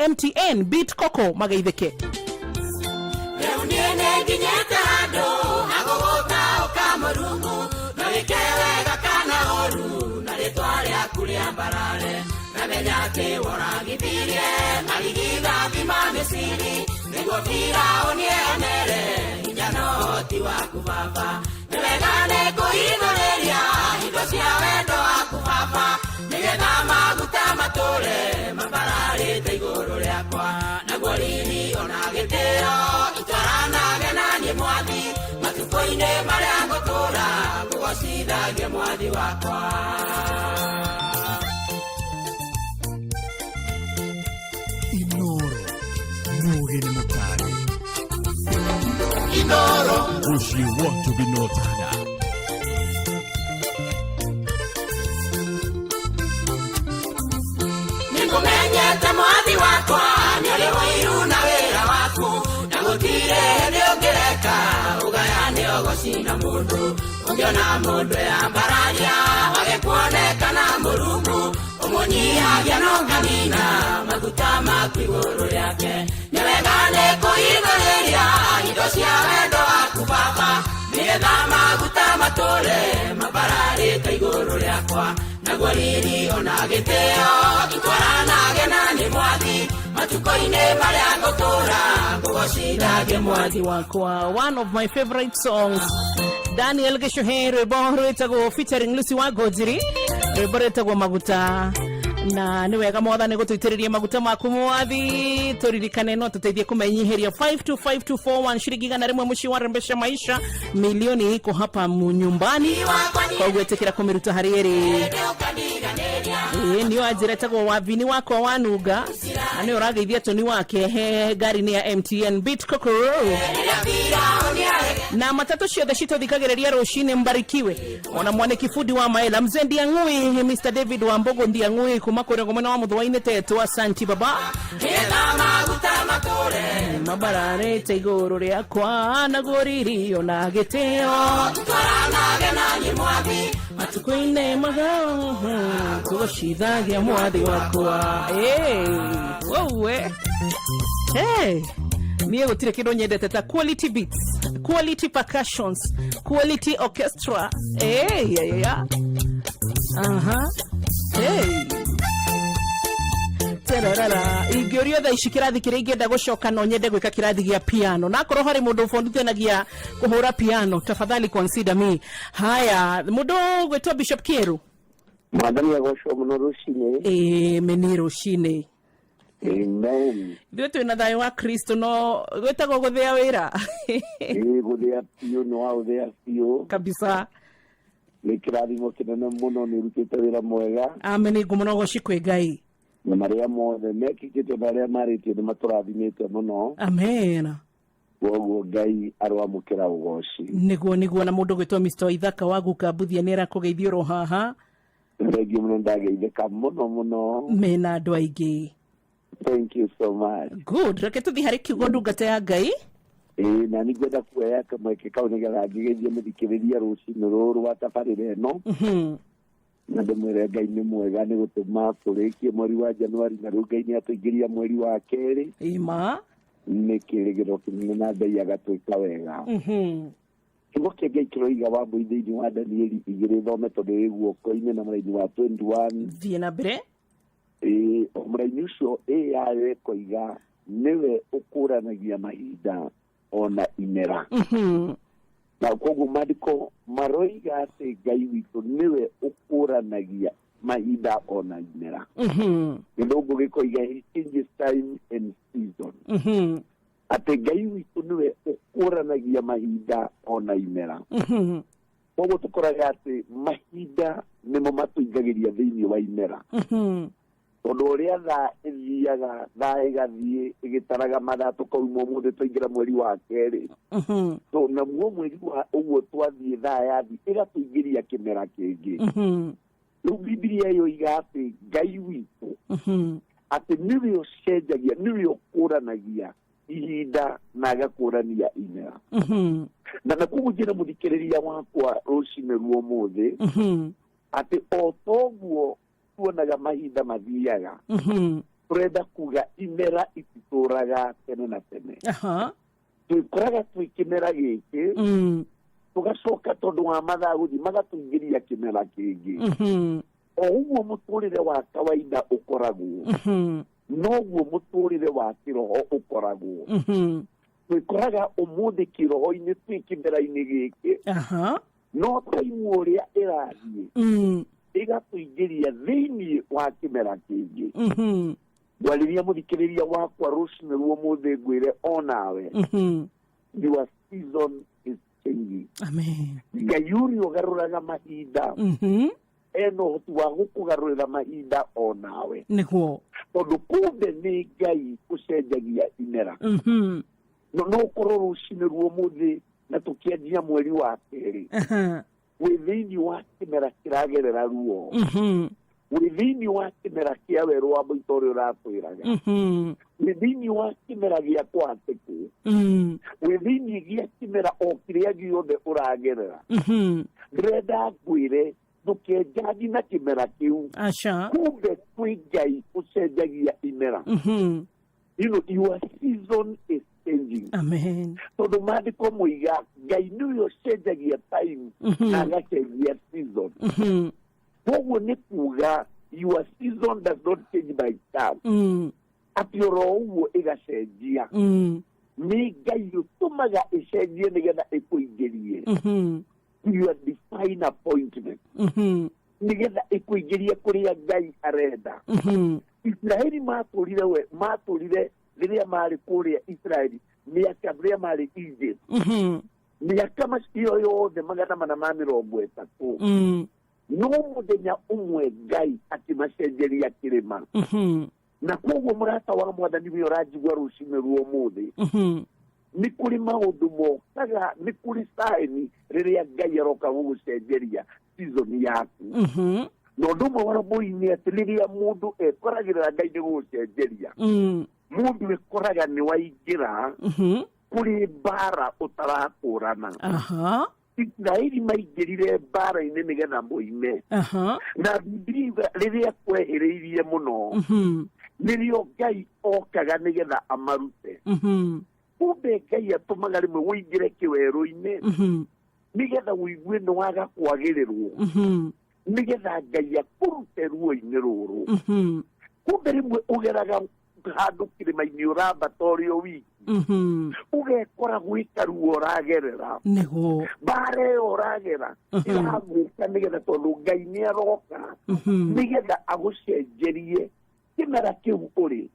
MTN Beat Coco, mageithĩke. Rĩu niĩ nĩ nginyĩte handũ hagũgũtaũka Mũrungu, no wĩke wega kana ũru na rĩtwa rĩaku rĩambarare, na menya atĩ woragithirie marigithathi ma Misiri nĩguo Firaũni eonere hinya na ũhoti waku baba. Nĩ wega nĩ kũhithũrĩria indo cia wendo waku baba, nĩgetha maguta matũre mambararĩte igũrũ rĩakwa, naguo riri ona gĩtĩo itwaranage na niĩ mwathi matukũ-inĩ marĩa ngũtũũra ngũgocithagie mwathi wakwa. Inoro mũgeni mũtare. Inoro. Mũciĩ wa Tũginotana. Nĩngũmenyete mwathi wakwa nĩũrĩ ũiru na wĩra waku, na gũtirĩ hĩndĩ ũngĩreka ũgayane ũgocina mũndũ. Ũngĩona mũndũ eyambararia wage kuonekana Mũrungu, ũmũnyihagia no kanina maguta maku igũrũ rĩake. Nĩ wega nĩ kũhithũrĩria indo cia wendo waku baba, nĩgetha maguta matũre mambararĩte igũrũ. wakwa naguo riri ona gĩtĩo itwaranage na nĩ mwathi matukũ-inĩ marĩa ngũtũũra ngũgocithagie mwathi wakwa. One of my favorite songs, Daniel Gicuhi, rwimbo rwitagwo featuring Lucy wa Ngũnjiri, rwimbo rwitagwo Maguta. Na nĩ wega mwathani gũtũitĩrĩria maguta maku mwathi, tũririkane no tũteithie kũmenyiheria 525241 shiringi 100 mũciĩ wa Rembesha Maisha, milioni iko hapa nyumbani, koguo ĩtĩkĩra kũmĩruta harĩ ĩrĩ. Ĩĩ nĩyo anjĩra ĩtagwo wavini wakwa wanunga, na nĩyo ũrageithia tũni wake he ngari-inĩ ya MTN Beat Kokoro na matatũ ciothe citũthikagĩrĩria rũcinĩ. Mbarikiwe ona mwanĩki bundi wa maela mzee Ndiang'ui, Mr David wa Mbogo Ndiang'ui kuma kũrĩa mwena wa Mũthũa-inĩ tetwo. Asanti baba. Nĩgetha maguta matũre mabararĩte igũrũ rĩakwa, naguo riri ona gĩtĩo twaranage na niĩ mwathi matukũ-inĩ magao tũgocithagia mwathi wakwa. Wowe, hey. Niĩ gũtirĩ kĩndũ nyendete ta quality beats, quality percussions, quality orchestra. Hey, yeah. Aha. Hey. Tererera. Ingĩũrio thaa ici kĩrathi kĩrĩa ingĩenda gũcoka, no nyende gwĩka kĩrathi gĩa piano, na akorwo harĩ mũndũ ũbundithanagia kũhũra piano, tafadhali consider me. Haya, mũndũ gwĩtwo Bishop Kĩeru. Mwathani agocwo mũno rũcinĩ. Ĩĩ meni rũcinĩ. Amen. Ithuĩ twĩna thayũ wa Kristo, no gwĩtagwo gũthĩa wĩra. Ĩĩ, gũthĩa biũ, nĩ wa ũthĩa biũ. Kabisa. Nĩ kĩrathimo kĩnene mũno, nĩ ũrutĩte wĩra mwega. Amen, ngumo no goci kwĩ Ngai. Na marĩa mothe mekĩkĩte na arĩa marĩtio nĩ matũrathimĩte mũno. Amen. Koguo Ngai aroamũkĩra ũgoci. Nĩguo na mũndũ gwĩtwo Mr Ithaka wa Guka Mbuthia nĩ arakũgeithia oro haha. Thengiũ mũno, ndageithĩka mũno mũno. Mena andũ aingĩ. Thank you so much. Good, reke tũthiĩ harĩ kiugo, ndungata ya Ngai. Ĩĩ, na nĩ ngwenda kuoya kamweke kau nĩgetha ngĩgeithie mũthikĩrĩria rũcinĩ rũrũ rwa tabarĩra ĩno, na ndĩmwĩre Ngai nĩ mwega nĩ gũtũma tũrĩkie mweri wa Januari, na rĩu Ngai nĩ atũingĩria mweri wa kerĩ. Ima. Nĩ kĩrĩgĩro kĩnene na Ngai agatwĩka wega. Kiugo kĩa Ngai kĩroiga wa mbũi thĩinĩ wa Danieli 2, thome tondũ ĩ guoko-inĩ, na mũraini wa 21. Thiĩ na mbere. Ĩĩ, o mũraini ũcio ĩ yayo ĩkoiga nĩwe ũkũranagia mahinda ona imera. Na koguo maandĩko maroiga atĩ Ngai witũ nĩwe ũkũranagia mahinda ona imera. Gĩthũngũ gĩkoiga he changes time and season, atĩ Ngai witũ nĩwe ũkũranagia mahinda ona imera. Koguo tũkoraga atĩ mahinda nĩmo matũingagĩria thĩinĩ wa imera, tondũ ũrĩa thaa ĩthiaga, thaa ĩgathiĩ ĩgĩtaraga mathaa, tũkauma ũmũthĩ twaingĩra mweri wa kerĩ. So naguo mweri wa ũguo twathiĩ, thaa yathi ĩgatũingĩria kĩmera kĩngĩ. Rĩu Bibilia yoiga atĩ Ngai witũ atĩ nĩwe ũcenjagia, nĩwe ũkũranagia ihinda na agakũrania imera. Na koguo njĩra mũthikĩrĩria wakwa rũcinĩ ruo ũmũthĩ atĩ o toguo tuonaga mahinda mathiaga, tũrenda kuga imera ititũraga tene na tene. Twĩkoraga twĩ kĩmera gĩkĩ, tũgacoka tondũ wa mathaa gũthiĩ magatũingĩria kĩmera kĩngĩ. O ũguo mũtũrĩre wa kawaida ũkoragwo, noguo mũtũrĩre wa kĩroho ũkoragwo. Twĩkoraga ũmũthĩ kĩroho-inĩ twĩ kĩmera-inĩ gĩkĩ, no taimu ũrĩa ĩrathiĩ ĩgatũingĩria thĩinĩ wa kĩmera kĩngĩ. Ngwarĩria mũthikĩrĩria wakwa rũcinĩ ruo mũthĩ, ngwĩre onawe, your season is changing. Amen. Ngai ũrĩa ũgarũraga mahinda ena ũhoti wa gũkũgarũrĩra mahinda onawe, Nĩguo. Tondũ kumbe nĩ Ngai ũcenjagia imera. No ũkorwo rũcinĩ ruo mũthĩ na tũkĩanjia mweri wa kerĩ, wĩ thĩinĩ wa kĩmera kĩragerera ruo, wĩ thĩinĩ wa kĩmera kĩa werũ wa mũito ũrĩa ũratwĩraga, wĩ thĩinĩ wa kĩmera gĩa kũhatĩkwo, wĩ thĩinĩ gĩa kĩmera o kĩrĩa gĩothe ũragerera. Ndĩrenda ngwĩre ndũkenjangi na kĩmera kĩu. Aca. Kumbe kwĩ Ngai ũcenjagia imera. Your season is changing. Amen. Tondũ maandĩko moiga Ngai nĩwe ũcenjagia time na agacenjia season. Koguo nĩ kuga your season does not change by chance. Atĩ oro ũguo ĩgacenjia. Nĩ Ngai ũtũmaga ĩcenjie nĩgetha ĩkũingĩrie your divine appointment, nĩgetha ĩkũingĩrie kũrĩa Ngai arenda. Isiraeli matũrire, we matũrire rĩrĩa marĩ kũrĩa Isiraeli mĩaka, rĩrĩa marĩ Egypt, mĩaka macio yothe 430, no mũthenya ũmwe Ngai akĩmacenjeria kĩrĩma. Na koguo mũrata wa Mwathani, we ũranjigua rũcinĩ rwa ũmũthĩ, nĩ kũrĩ maũndũ mokaga, nĩ kũrĩ saini rĩrĩa Ngai aroka gũgũcenjeria season yaku. Na ũndũ ũmwe wa rũmbũi-inĩ atĩ rĩrĩa mũndũ ekoragĩrĩra Ngai nĩ gũgũcenjeria, mũndũ ekoraga nĩ waingĩra kũrĩ mbara ũtarakũrana. Isiraeli maingĩrire mbara-inĩ nĩgetha moime, na Bibilia yuga rĩrĩa kwehĩrĩirie mũno, nĩrĩo Ngai okaga nĩgetha amarute. Kumbe Ngai atũmaga rĩmwe ũingĩre kĩwerũ-inĩ nĩgetha ũigue nĩ waga kwagĩrĩrwo, nĩgetha Ngai akũrute ruo-inĩ rũrũ. Kumbe rĩmwe ũgeraga handũ kĩrĩma-inĩ, ũrambata ũrĩ o wiki, ũgekora gwĩka ruo ũragerera, mbara ĩyo ũragera ĩragũka nĩgetha, tondũ Ngai nĩ aroka nĩgetha agũcenjerie kĩmera kĩu ũrĩ,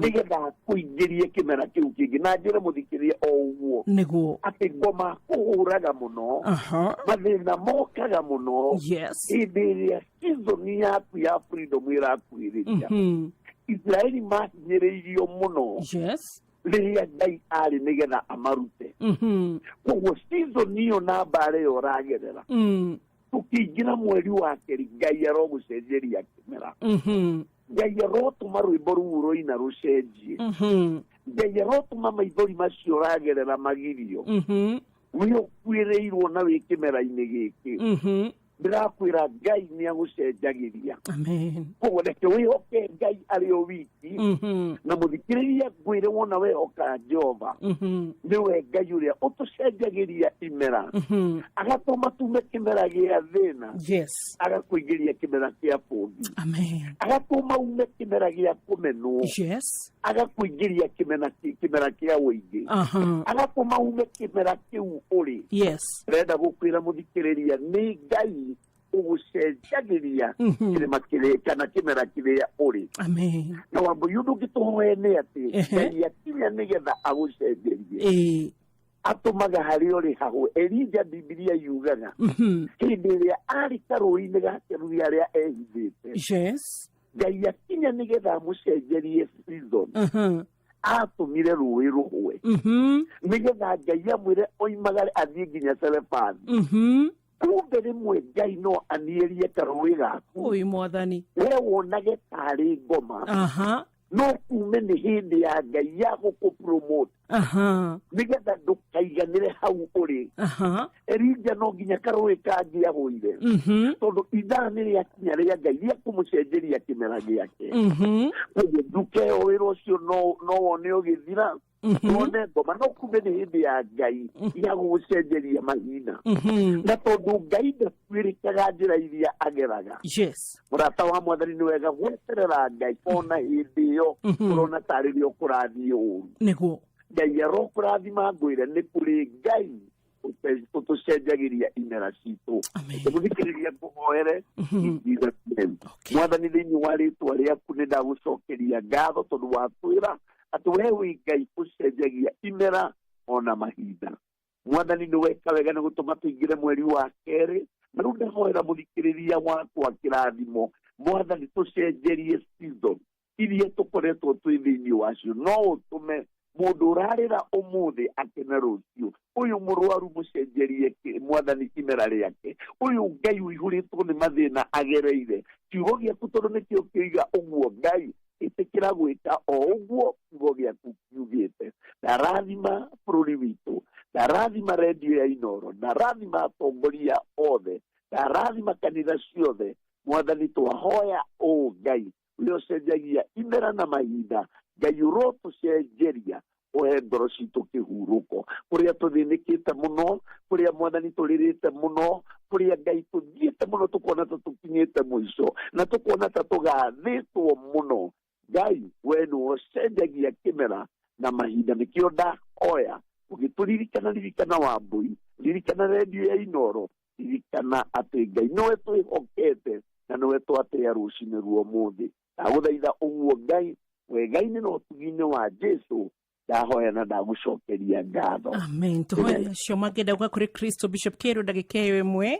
nĩgetha akũingĩrie kĩmera kĩu kĩngĩ. Na njĩre mũthikĩrie o ũguo atĩ ngoma kũhũraga mũno, mathĩna mokaga mũno hĩndĩ ĩrĩa season yaku ya freedom ĩrakuhĩrĩria. Isiraeli mahinyĩrĩirio mũno rĩrĩa Ngai arĩ nĩgetha amarute. Koguo season ĩyo na mbara ĩyo ũragerera, tũkĩingĩra mweri wa kerĩ, Ngai arogũcenjeria kĩmera. Ngai arotũma rwĩmbo rũu ũroina rũcenjie. Ngai arotũma maithori macio ũragerera magirio. Wĩ ũkuĩrĩirwo na wĩ kĩmera-inĩ gĩkĩ, ndĩrakwĩra Ngai nĩ agũcenjagĩria. Amen. Koguo reke wĩhoke Ngai arĩ o wiki. Na mũthikĩrĩria, ngwĩre wona wehoka Jehova, nĩwe Ngai ũrĩa ũtũcenjagĩria imera, agatũma tume kĩmera gĩa thĩna, agakũingĩria kĩmera kĩa bũndi. Amen. Agatũma ume kĩmera gĩa kũmenwo, agakũingĩria kĩmera kĩa ũingĩ. Agatũma ume kĩmera kĩu ũrĩ. Ndĩrenda gũkwĩra mũthikĩrĩria, nĩ Ngai ũgũcenjagĩria kĩrĩma kĩrĩa kana kĩmera kĩrĩa ũrĩ. Amen. Na Wambũi, ũndũ ũngĩ tũhoe nĩ atĩ Ngai akinya nĩgetha agũcenjerie, atũmaga harĩa ũrĩ hahwe. Elija, Bibilia yugaga, hĩndĩ ĩrĩa arĩ karũĩ-inĩ ga Keruthi harĩa ehithĩte, Ngai akinya nĩgetha amũcenjerie season, atũmire rũĩ rũhwe, nĩgetha Ngai amwĩre oimagare athiĩ nginya Serefathi. Kumbe rĩmwe Ngai no anierie karũĩ gaku. Ũi Mwathani. We wonage tarĩ ngoma, no kume nĩ hĩndĩ ya Ngai ya gũkũ promote, nĩgetha ndũkaiganĩre hau ũrĩ. Elija no nginya karũĩ kangĩagũire, tondũ ithaa nĩ rĩakinya rĩa Ngai rĩa kũmũcenjeria kĩmera gĩake. Koguo nduka ĩyo, wĩra ũcio no wone ũgĩthira, wone ngoma, no kumbe nĩ hĩndĩ ya Ngai ya gũgũcenjeria mahinda. Na tondũ Ngai ndatuĩrĩkaga njĩra iria ageraga, mũrata wa Mwathani, nĩ wega gweterera Ngai ona hĩndĩ ĩyo ũrona tarĩ rĩo kũrathiĩ ũru. Ngai arokũrathima. Ngwĩre nĩ kũrĩ Ngai ũtũcenjagĩria imera citũ. Mũthikĩrĩria, ngũhoere in Jesus name. Mwathani, thĩinĩ wa rĩtwa rĩaku nĩ ndagũcokeria ngatho tondũ watwĩra atĩ we wĩ Ngai ũcenjagia imera ona mahinda. Mwathani, nĩ weka wega nĩ gũtũma tũingĩre mweri wa kerĩ. Na rĩu ndahoera mũthikĩrĩria wakwa kĩrathimo. Mwathani, tũcenjerie season iria tũkoretwo twĩ thĩinĩ wacio. No ũtũme mũndũ ũrarĩra ũmũthĩ akene rũciũ, ũyũ mũrwaru mũcenjerie Mwathani imera rĩake, ũyũ Ngai ũihũrĩtwo nĩ mathĩna agereire kiugo gĩaku, tondũ nĩkĩo kĩiga ũguo. Ngai, ĩtĩkĩra gwĩka o ũguo kiugo gĩaku kiugĩte. Ndarathima bũrũri witũ, ndarathima rendio ya Inoro, ndarathima atongoria othe, ndarathima kanitha ciothe. Mwathani, twahoya ũũ, Ngai ũrĩa ũcenjagia imera na mahinda, Ngai ũrotũcenjeria, ũhe ngoro citũ kĩhurũko kũrĩa tũthĩnĩkĩte mũno, kũrĩa Mwathani tũrĩrĩte mũno, kũrĩa Kũrĩa Ngai tũthiĩte mũno tũkona ta tũkinyĩte mũico na tũkona ta tũgathĩtwo mũno. Ngai, we nĩwe ũcenjagia kĩmera na mahinda, nĩkĩo ndahoya ũgĩtũririkana, ririkana Wambui, ririkana redio ya Inoro, ririkana atĩ Ngai nĩwe twĩhokete na nĩwe twatĩa rũcinĩ ruo mũthĩ. Ndagũthaitha ũguo Ngai, wega-inĩ na ũtugi-inĩ wa Jesu, ndahoya na ndagũcokeria ngatho. Amen. Tũhoere acio mangĩenda gũka kũrĩ Kristo. Bishop Kĩrũ, ndagĩka ĩyo ĩmwe.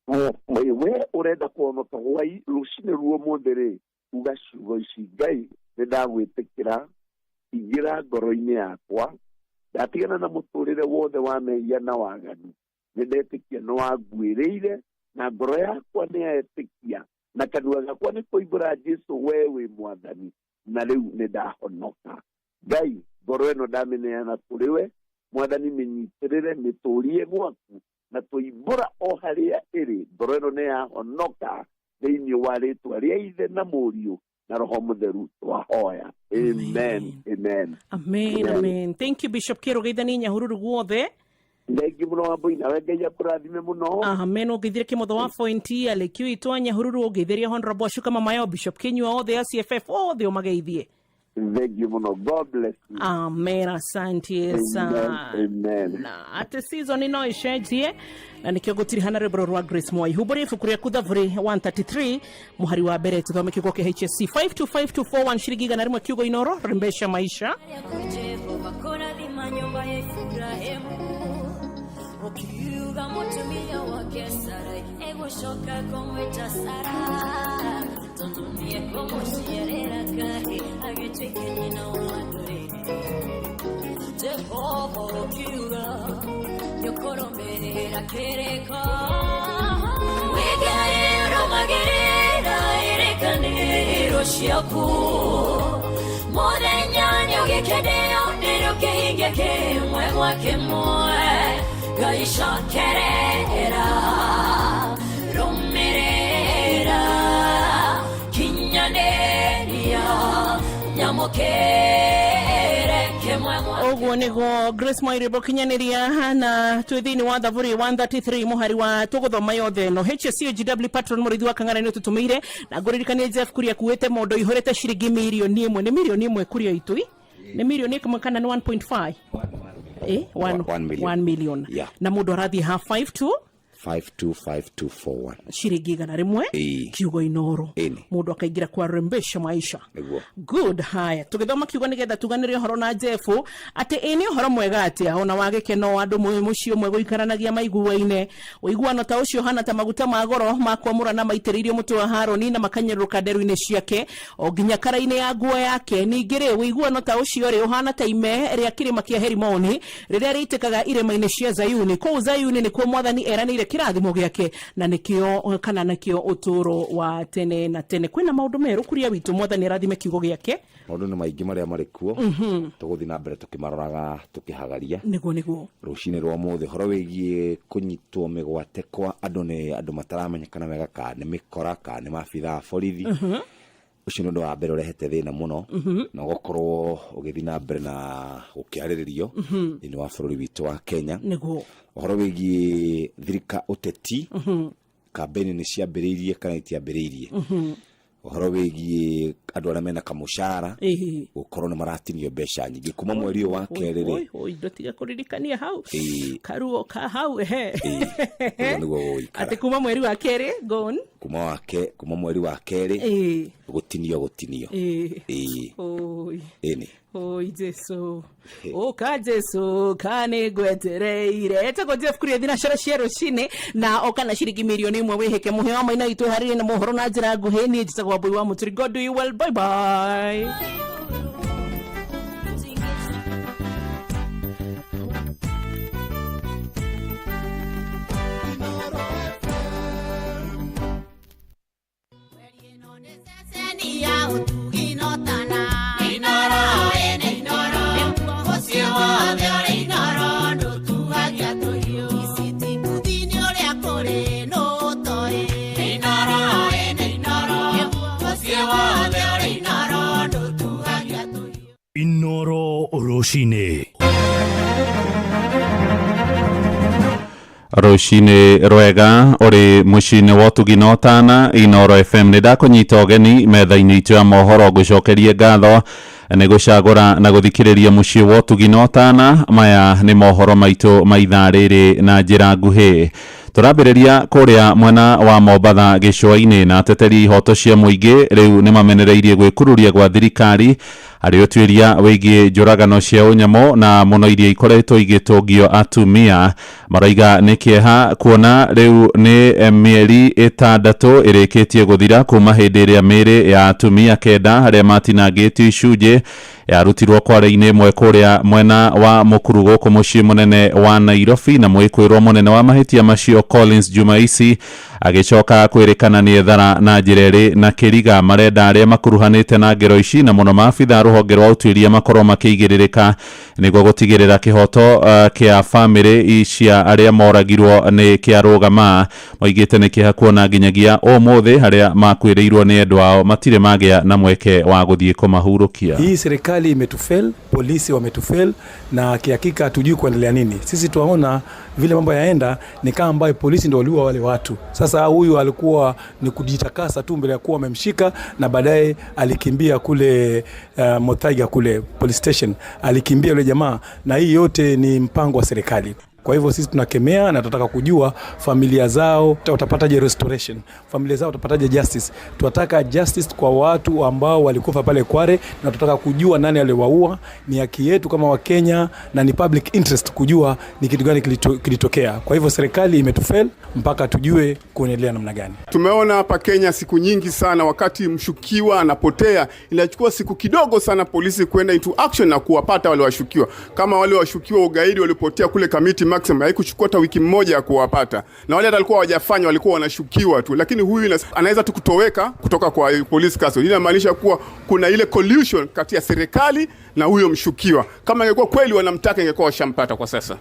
We ũrenda kũhonoka hwai rũcinĩ ruo mũthĩ rĩ, uga ciugo ici: Ngai, nĩ ndagwĩtĩkĩra, ingĩra ngoro-inĩ yakwa, ndatigana na mũtũrĩre wothe wa mehia na waganu, nĩ ndetĩkia nĩ wanguĩrĩire, na ngoro yakwa nĩ yetĩkia na kanua gakwa nĩ kũimbũra Jesu we wĩ mwathani, na rĩu nĩ ndahonoka. Ngai, ngoro ĩno ndamĩneana kũrĩ we mwathani, mĩnyitĩrĩre, mĩtũrie gwaku na tũimbũra o harĩa ĩrĩ. Ngoro ĩno nĩ yahonoka thĩinĩ wa rĩtwa rĩa Ithe na Mũriũ na Roho Mũtheru twahoya. Amen, amen. Amen, amen. Thank you, Bishop Kĩrũ. Geithani Nyahururu guothe. Thengi mũno Wambui, nawe Ngai akũrathime mũno. Amen. Ũngeithire kĩmotho wa point alekio itwa Nyahururu, ũngeithirie Honorable Ashuka mama yao, Bishop Kinyua, othe a CFF othe ũmageithie. Thengi mũno, God bless you. Amen, asante Amen, sana. amen. Atĩ season no ĩcenjie, na nĩkĩo ngũtirihana rwĩmbo rũrũ rwa Grace Mwai. Humbũria ibuku rĩaku Thaburi 133 mũhari wa mbere, tũthome kiugo kĩa HSC 525241, ciringi 100, kiugo Inoro, rembesha maisha. Jehova kũrathima nyũmba ya Iburahĩmu, ũkiuga mũtumia wake Sarai egũcoka kũmwĩta Sara, tondũ nĩekũmũciarĩra kahĩ agĩtuĩke nyina wa ndũrĩrĩ. Jehova ũkiuga nĩũkũrũmĩrĩra kĩrĩko wĩgaĩ ũrũmagĩrĩra irĩkanĩro ciaku mũthenya nĩũgĩkendeo nĩrũkĩhingia kĩmwe gwa kĩmwe. Ngai cokerera, rũmĩrĩra, kinyanĩria, nyamũkĩre kĩmwe gwa Ũguo nĩguo Grace Mwairĩmbo kinyanĩria, na twĩ thĩinĩ wa Thaburi 133 mũhari wa tũgũthoma yothe ĩno. HSCGW patron mũrĩithi wa Kang'ara nĩ ũtũtũmĩire, na ngũririkanie Jeff Kuria akuĩte mondo ihũrĩte ciringi mirioni 1. Nĩ mirioni 1 Kuria itui? Nĩ mirioni 1 kana nĩ 1.5? 1 million. 1 million. Na mũndũ arathiĩ ha 52 525241. Ciringi 100. Kiugo Inoro. Ĩni. Mũndũ akaingĩra kwa rembesha maisha. Nĩguo. Good. Haya, tũgĩthoma kiugo nĩgetha tuganĩre ũhoro na Jefu atĩ ĩ nĩ ũhoro mwega atĩa ona wa gĩkeno andũ mwĩ mũciĩ ũmwe gũikaranagia maiguaine. Ũiguano ta ũcio ũhana ta maguta ma goro ma kwamũrana maitĩrĩirio mũtwe wa Harũni na makanyũrũrũka nderu-inĩ ciake o nginya kara-inĩ ya nguo yake. Ningĩ rĩ, ũiguano ta ũcio rĩ, ũhana ta ime rĩa kĩrĩma kĩa Herimoni rĩrĩa rĩitĩkaga irĩma-inĩ cia Zayuni. Kũu Zayuni nĩkuo Mwathani eranĩire kĩrathimo gĩake, na nĩkĩo kana nĩkĩo ũtũũro wa tene na tene. Kwĩna maũndũ merũ Kuria witũ, Mwathani arathime kiugo gĩake. Maũndũ nĩ maingĩ marĩa marĩ kuo. Tũgũthiĩ na mbere tũkĩmaroraga tũkĩhagaria Nĩguo. Rũcinĩ rwa ũmũthĩ, ũhoro wĩgiĩ kũnyitwo mĩgwate kwa andũ nĩ andũ mataramenyekana wega kana nĩ mĩkora kana nĩ maabithaa a borithi. Ũcio nĩ ũndũ wa mbere ũrehete thĩna mũno na ũgakorwo ũgĩthiĩ na mbere na gũkĩarĩrĩrio thĩinĩ wa bũrũri witũ wa Kenya. Ũhoro wĩgiĩ thirika ũteti, kambeni nĩ ciambĩrĩirie kana itiambĩrĩirie? Ũhoro wĩgiĩ andũ arĩa mena kamũcara gũkorwo nĩ maratinio mbeca nyingĩ kuma mweri ũyũ wa kerĩ rĩ. Oi, ndotiga kũririkania hau. Karuo ka hau, ehe. Ũguo nĩguo gũgũikara. Atĩ kuma mweri wa kerĩ gone. Kuma mweri wa kerĩ gũtinio. Oi. Ĩni. Oi Jesu, ũka Jesu, ka nĩ ngwetereire. Etagwo Jeff Kuria, thinacara cia rũcinĩ na oka na ciringi mirioni 1 wĩhĩke. Mũhĩa wa maina witũ harĩrĩ na mohoro na njĩra nguhĩ. Niĩ njĩtagwo Wambui wa Mũturi. God do you well. Bye bye. Inoro rũcinĩ. Rũcinĩ rwega ũrĩ mũciĩ-inĩ wa ũtugi na ũtana Inoro FM. Nĩ ndakũnyita ũgeni metha-inĩ itũ ya mohoro, ngũcokerie ngatho nĩ gũcagũra na gũthikĩrĩria mũciĩ wa ũtugi na ũtana. Maya nĩ mohoro maitũ ma ithaa rĩrĩ na njĩra nguhĩ. Tũrambĩrĩria kũrĩa mwena wa Mombatha gĩcũa-inĩ, na ateteri ihoto cia mũingĩ rĩu nĩ mamenereirie gwĩkururia gwa thirikari harĩ ũtuĩria wĩgiĩ njũragano cia ũnyamũ na mũno iria ikoretwo igĩtũngio atumia. Maroiga nĩ kĩeha kuona rĩu nĩ mĩeri 6 ĩrĩkĩtie gũthira kuma hĩndĩ ĩrĩa mĩĩrĩ ya atumia 9 arĩa matinangĩtio icunjĩ yarutirwo kware-inĩ ĩmwe kũrĩa mwena wa Mũkuru gũkũ mũciĩ mũnene wa Nairobi, na mwĩkwĩrwo mũnene wa mahĩtia macio Collins Jumaisi agĩcoka kwĩrĩkana nĩ ethara na njĩra ĩrĩ na kĩriga. Marenda arĩa makuruhanĩte na ngero ici na mũno maabitha rũhonge rwa ũtuĩria makorwo makĩigĩrĩrĩka nĩguo gũtigĩrĩra kĩhoto kĩa bamĩrĩ cia arĩa moragirwo nĩ kĩarũgama. Moigĩte nĩ kĩeha kuona nginyagia ũmũthĩ arĩa makuĩrĩirwo nĩ endwa ao matirĩ magĩa na mweke wa gũthiĩ kũmahurũkia. Hii serikali imetufail, polisi wametufail, na kihakika hatujui kuendelea nini. Sisi tunaona vile mambo yaenda ni kama ambayo polisi ndio waliua wale watu. Sasa huyu alikuwa ni kujitakasa tu mbele ya kuwa wamemshika, na baadaye alikimbia kule Muthaiga kule police station, alikimbia yule jamaa, na hii yote ni mpango wa serikali. Kwa hivyo sisi tunakemea na tunataka kujua familia zao watapataje restoration, familia zao watapataje justice. Tunataka justice kwa watu ambao walikufa pale Kware, na tunataka kujua nani aliwaua. Ni haki yetu kama Wakenya na ni public interest kujua ni kitu gani kilitokea. Kwa hivyo serikali imetufail mpaka tujue kuendelea namna gani. Tumeona hapa Kenya siku nyingi sana, wakati mshukiwa anapotea inachukua siku kidogo sana polisi kwenda into action na kuwapata wale washukiwa. Kama wale washukiwa ugaidi walipotea kule Kamiti Maximum, haikuchukua hata wiki moja ya kuwapata, na wale hata walikuwa hawajafanya, walikuwa wanashukiwa tu, lakini huyu anaweza tu kutoweka kutoka kwa police custody. Inamaanisha kuwa kuna ile collusion kati ya serikali na huyo mshukiwa. Kama ingekuwa kweli wanamtaka, ingekuwa washampata kwa sasa.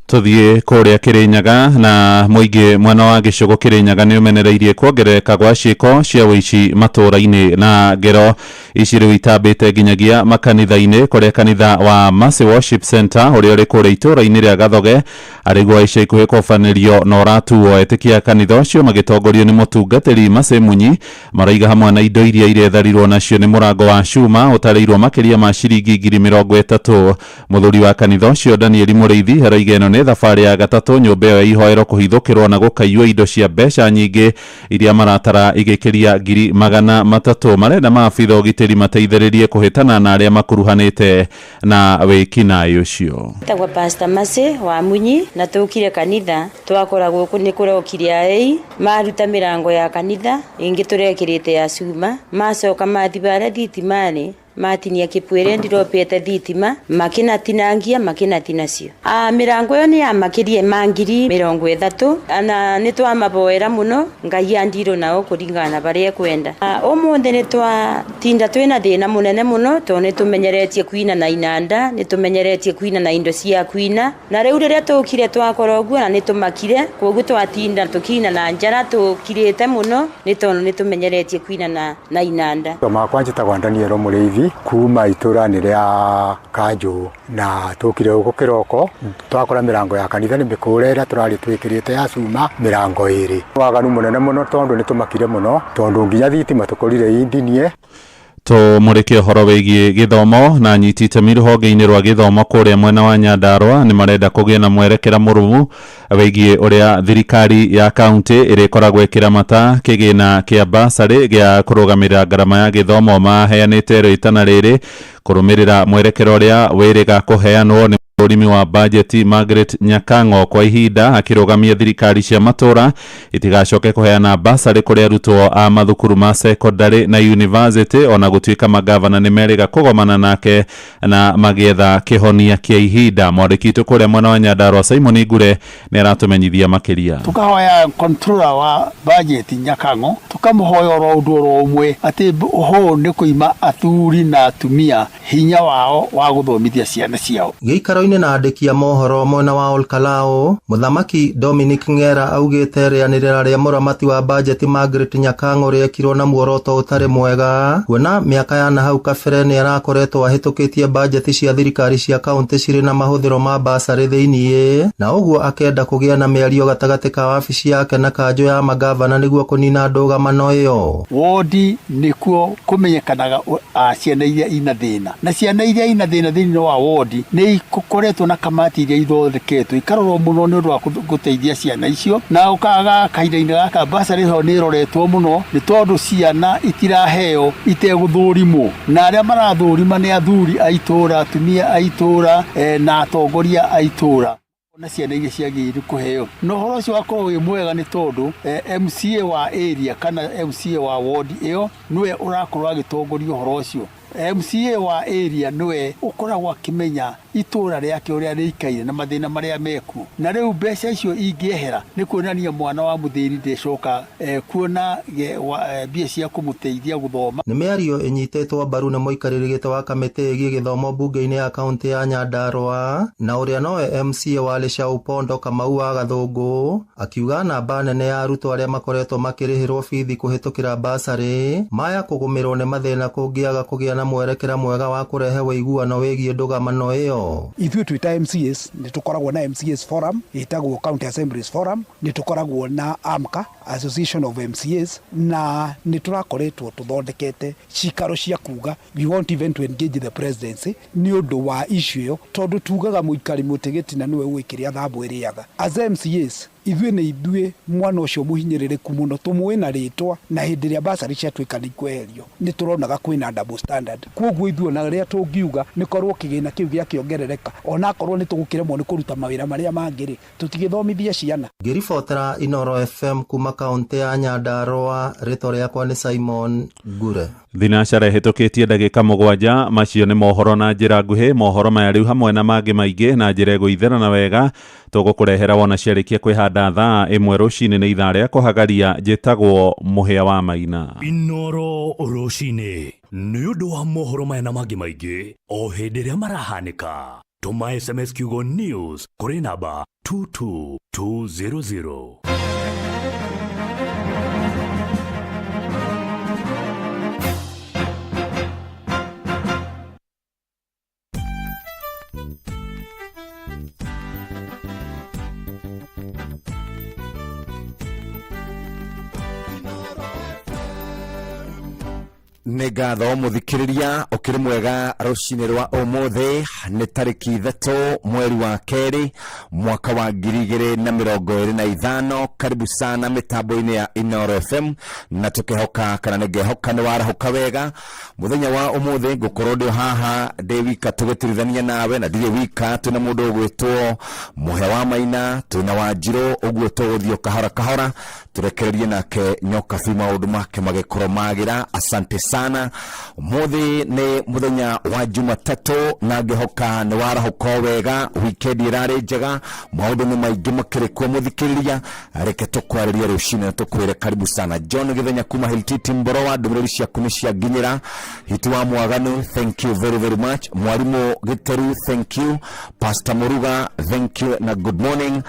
Tuthiĩ kũrĩa Kĩrĩnyaga, na mũingĩ mwena wa gĩcũgũ Kĩrĩnyaga nĩ ũmenereirie kuongerereka gwa ciĩko cia ũici matũũra-inĩ, na ngero ici rĩu itambĩte nginyagia makanitha-inĩ, kũrĩa kanitha wa Mercy Worship Center ũrĩa ũrĩ kũrĩa itũũra-inĩ rĩa Gathoge arĩguo ica ikuhĩ kũbanĩrio na ũratuo. Etĩkia kanitha ũcio magĩtongorio nĩ mũtungatĩri Mercy Munyi maraiga hamwe na indo iria iretharirwo nacio nĩ mũrango wa cuma ũtarĩirwo makĩria ma ciringi 30,000. Mũthuri wa kanitha ũcio Daniel Mũrĩithi araiga ĩno nĩ thabarĩ ya gatatũ nyũmba ĩyo ya ihoero kũhithũkĩrwo na gũkaiywo indo cia mbeca nyingĩ iria maratara igĩkĩria 300,000. Marenda maabitha ũgitĩri mateithĩrĩrie kũhĩtana na arĩa makuruhanĩte na wĩkinaĩ ũcio. Tagwa Pastor Mercy wa Munyi, na tũkire kanitha twakora gũkũ nĩ kũrokire aei maruta mĩrango ya kanitha ĩngĩ tũrekĩrĩte ya cuma, macoka mathibara thitima-rĩ matinia kĩpwĩre ndiropete thitima makĩnatinangia makĩnatinacio. Mĩrango ĩyo nĩ yamakĩrie ma 30,000, na nĩ twamaboera mũno Ngai andirũ nao kũringana na barĩa ekwenda. Ũmũthĩ nĩ twatinda twĩna thĩna mũnene mũno tondũ nĩ tũmenyeretie kwina na inanda, nĩ tũmenyeretie kwina na indo cia kwina, na rĩu rĩrĩa tũkire twakora ũguo na nĩ tũmakire, koguo twatinda tũkina na njara tũkirĩte mũno nĩ tondũ nĩ tũmenyeretie kwina na inanda. Makwa njĩtagwo Daniel Mũrĩithi kuma itũra-inĩ rĩa Kanjũ, na tũkire gũkũ kĩroko twakora mĩrango ya kanitha nĩ mĩkũre ĩrĩa tũrarĩ twĩkĩrĩte ya cuma mĩrango 2. Waganu mũnene mũno tondũ nĩ tũmakire mũno tondũ nginya thitima tũkorire indinie. Tũmũrĩke ũhoro wĩgiĩ gĩthomo, na anyiti itemi rũhonge-inĩ rwa gĩthomo kũrĩa mwena wa Nyandarũa nĩ marenda kũgĩe na mwerekera mũrũmu wĩgiĩ ũrĩa thirikari ya kaunti ĩrĩkoragwo ĩkĩramata kĩgĩna kĩa basarĩ gĩa kũrũgamĩrĩra ngarama ya gĩthomo. Maheanĩte rĩtana rĩrĩ kũrũmĩrĩra mwerekera ũrĩa wĩrĩga kũheanwo nĩ mũrĩmi wa bajeti Margaret Nyakang'o kwa ihinda akĩrũgamia thirikari cia matũra itigacoke kũheana basarĩ kũrĩ arutwo a mathukuru ma secondary na university, ona gũtuĩka magavana nĩ merĩga kũgomana nake na magĩetha kĩhonia kĩa ihinda. Mwandĩki witũ kũrĩa mwena wa Nyandarũa Simon Ngure nĩ aratũmenyithia makĩria. Tukahoya controller wa budget Nyakang'o Tũkamũhoya oro ũndũ oro ũmwe atĩ ũhoro nĩ kũima athuri na atumia hinya wao wa gũthomithia ciana ciao. Gĩikaro-inĩ na andĩki a mohoro mwena wa Olkalou, Mũthamaki Dominic Ng'era augĩte rĩanĩrĩra rĩa mũramati wa bajeti Margaret Nyakang'o rĩekirwo na muoroto ũtarĩ mwega kuona mĩaka ya nahau kabere nĩarakoretwo ahĩtũkĩtie bajeti cia thirikari cia kaunti cirĩ na mahũthĩro ma basarĩ thĩiniĩ, na ũguo akenda kũgĩa na mĩario gatagatĩ ka wabici yake na kanjũ ya magavana nĩguo kũnina ndũgamano ĩyo. Wodi nĩkuo kũmenyekanaga ciana iria ina thĩna, na ciana iria ina thĩna thĩinĩ wa wodi nĩ ikoretwo na kamati iria ithondeketwo ikarorwo mũno nĩ ũndũ wa gũteithia ciana icio, na ũkaga kahinda-inĩ gaka basarĩ ĩyo nĩ ĩroretwo mũno nĩ tondũ ciana itiraheo itegũthũrimwo, na arĩa marathũrima nĩ athuri a itũra, atumia a itũra, na atongoria a itũra na ciana iria ciagĩrĩire kũheo. Na ũhoro ũcio wakorwo wĩ mwega nĩ tondũ MCA wa area kana MCA wa ward ĩyo nĩwe ũrakorwo agĩtongoria ũhoro ũcio. MCA wa area nĩwe ũkoragwo akĩmenya itũra rĩake ũrĩa rĩikaire na mathĩna marĩa mekuo, na rĩu mbeca icio ingĩehera nĩ kuonania mwana wa mũthĩni ndecoka kuona mbia cia kũmũteithia gũthoma. Nĩ mĩario ĩnyitĩtwo mbaru nĩ mũikarĩri gĩtĩ wa kamĩtĩ ĩgiĩ gĩthomo mbunge-inĩ ya kaunti ya Nyandarua na ũrĩa nowe MCA wa Leshau Pondo Kamau wa Gathũngũ, akiuga namba nene ya arutwo arĩa makoretwo makĩrĩhĩrwo bithi kũhĩtũkĩra basarĩ maya kũgũmĩrwo nĩ mathĩna kũngĩaga kũgĩa na mwerekera mwega wa kũrehe ũiguano wĩgiĩ ndũgamano ĩyo. Ithuĩ twĩ ta MCAs nĩ tũkoragwo na MCAs forum ĩtagwo County Assemblies Forum, nĩ tũkoragwo na AMCA Association of MCAs, na nĩ tũrakoretwo tũthondekete cikaro cia kuga we want even to engage the presidency nĩ ũndũ wa issue ĩyo, tondũ tugaga mũikari mũtĩ gĩtina nĩwe ũĩ kĩrĩa thambo ĩrĩaga. As MCAs ithuĩ nĩ ithuĩ mwana ũcio mũhinyĩrĩrĩku mũno tũmũĩ na rĩtwa, na hĩndĩ ĩrĩa basarĩ ciatuĩka nĩ ikweherio nĩ tũronaga kwĩna double standard. Koguo ithuĩ ona rĩrĩa tũngiuga nĩ korwo kĩgĩna kĩu gĩakĩongerereka, onakorwo nĩ tũgũkĩremwo nĩ kũruta mawĩra marĩa mangĩ rĩ, tũtigĩthomithie ciana. Ngĩribotera Inoro FM kuma kaunti ya Nyandarua, rĩtwa rĩakwa nĩ Simon Ngure. Thinacara ĩhĩtũkĩtie ndagĩka 7, macio nĩ mohoro na njĩra nguhĩ. Mohoro maya rĩu hamwe na mangĩ maingĩ na njĩra ĩgũitherana wega tũgũkũrehera wona ciarĩkia kwĩhanda thaa 1 rũcinĩ nĩ ithaa rĩa kũhagaria. Njĩtagwo Mũhĩa wa Maina. Inoro rũcinĩ nĩ ũndũ wa mohoro maya na mangĩ maingĩ o hĩndĩ ĩrĩa marahanĩka. Tũma SMS kiugo news kũrĩ namba 22200. Nĩ ngatho mũthikĩrĩria, ũkĩrĩ mwega rũcinĩ rwa ũmũthĩ. Nĩ tarĩki 3 mweri wa 2 mwaka wa 2025. Karibu sana mĩtambo-inĩ ya Inoro FM, na tũkehoka kana nĩngehoka nĩ warahũka wega mũthenya wa ũmũthĩ. Ngũkorwo ndĩ haha ndĩ wika tũgĩtirithania nawe, na ndirĩ wika, twĩna mũndũ ũgwĩtwo Mũhĩa wa Maina, twĩna Wanjirũ, ũguo tũgũthiĩ kahora kahora turekererie nake nyoka bi maũndũ make magĩkorwo magĩra. Asante sana. Ũmũthĩ nĩ mũthenya wa Jumatatũ na ngĩhoka nĩ warahũka wega, weekend ĩrarĩ njega, maũndũ nĩ maingĩ makĩrĩ kuo mũthikĩrĩria. Reke tũkwarĩrie rũcinĩ na tũkwĩre karibu sana. John Gĩthenya kuma Hiltiti Mborowa, ndũmĩrĩri ciaku nĩ cianginyĩra. Hiti wa Mwaganu, thank you very very much. Mwarimu Gĩteru, thank you. Pastor Muruga, thank you na good morning.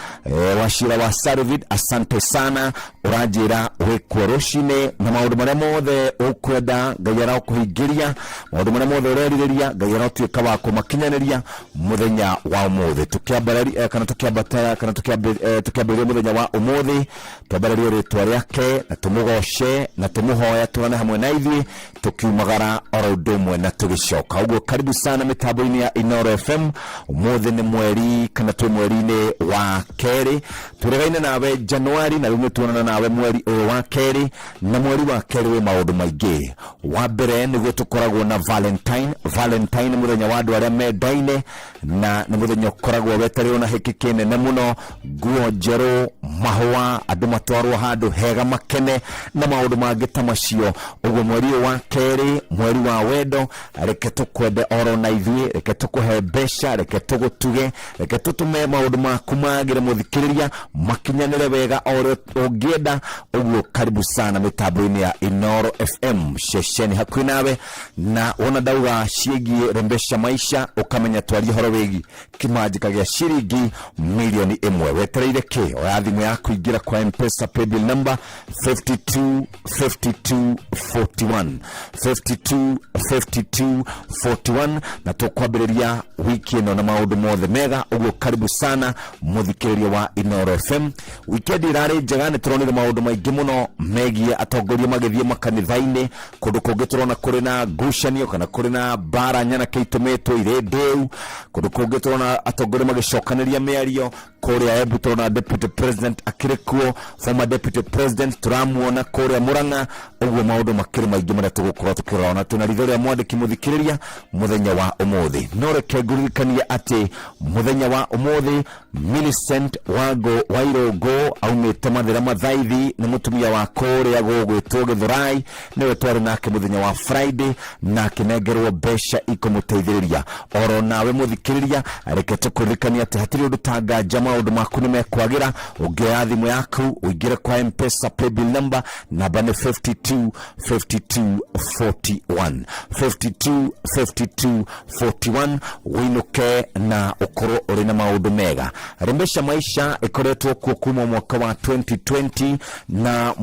Wacira wa Sarvid, asante sana. Ũranjĩra wĩkuo rũcinĩ na maũndũ marĩa mothe ũkwenda Ngai arokũhingĩria, maũndũ marĩa mothe ũrerirĩria Ngai arotuĩka wa kũmakinyanĩria mũthenya wa ũmũthĩ. Tũkĩambararia kana tũkĩambatara kana tũkĩambĩrĩria mũthenya wa ũmũthĩ, twambararie rĩtwa rĩake na tũmũgoce na tũmũhoya tũrane hamwe na ithuĩ tukiumagara oro ũndũ ũmwe na tũgĩcoka. Ũguo karibu sana mĩtambo-inĩ ya Inoro FM. Ũmũthĩ nĩ mweri kana twĩ mweri-inĩ wa 2, tũregaine nawe Januari na rĩu nĩ tuonana nawe mweri ũyũ wa 2, na mweri wa 2 wĩ maũndũ maingĩ. Wa mbere nĩguo tũkoragwo na Valentine. Valentine nĩ mũthenya wa andũ arĩa mendaine, na nĩ mũthenya ũkoragwo wetereirwo na hĩkĩ kĩnene mũno, nguo njerũ, mahũa, andũ Matwarwo handũ hega makene na maũndũ mangĩ ta macio. Ũguo mweri ũyũ wa kerĩ, mweri wa wendo, reke tũkwende oro na ithuĩ, reke tũkũhe mbeca, reke tũgũtuge, reke tũtũme maũndũ maku magĩre mũthikĩrĩria makinyanĩre wega o ũrĩa ũngĩenda. Ũguo karibu sana mĩtambo-inĩ ya Inoro FM, ceceni hakuhĩ nawe. Na wona ndauga ciĩgiĩ rembesha maisha, ũkamenya twarie ũhoro wĩgiĩ kĩmanjĩka gĩa ciringi 1 milioni, wetereire kĩ? Oya thimũ yaku, ingĩra kwa Mpesa paybill number 52 52 41, 52 52 41, na tũkwambĩrĩria wiki ĩno na maũndũ mothe mega. Ũguo karibu sana mũthikĩrĩria wa Inoro FM. Wikendi ĩrarĩ njega, nĩ tũronire maũndũ maingĩ mũno megiĩ atongoria magĩthiĩ makanitha-inĩ. Kũndũ kũngĩ tũrona kũrĩ na ngucanio kana kũrĩ na mbara nyanake itũmĩtwo irĩ ndĩu. Kũndũ kũngĩ tũrona atongoria magĩcokanĩria mĩario. Kũrĩa Embu tũrona deputy president akĩrĩ kuo, former deputy president tũramuona kũrĩa Murang'a. Ũguo maũndũ makĩrĩ maingĩ marĩa tũgũkorwo tũkĩrora, na twĩna ritho rĩa mwandĩki mũthikĩrĩria mũthenya wa ũmũthĩ. No reke ngũririkanie atĩ mũthenya wa ũmũthĩ Millicent Wango Wairũngũ aumĩte Mathĩra Mathaithi, nĩ mũtumia wa kũrĩa gũgwĩtwo Gĩthũrai, nĩwe twarĩ nake mũthenya wa Friday na akĩnengerwo mbeca ikũmũteithĩrĩria. Oro nawe mũthikĩrĩria, reke tũkũririkanie atĩ hatirĩ ũndũ ta nganja maũndũ maku nĩ mekwagĩra ũngĩoya thimũ yaku ũingĩre kwa Mpesa paybill number, namba nĩ 52 52 41, 52 52 41, wĩinũke na ũkorwo ũrĩ na maũndũ mega. Rembesha maisha ĩkoretwo kuo kuma mwaka wa 2020, na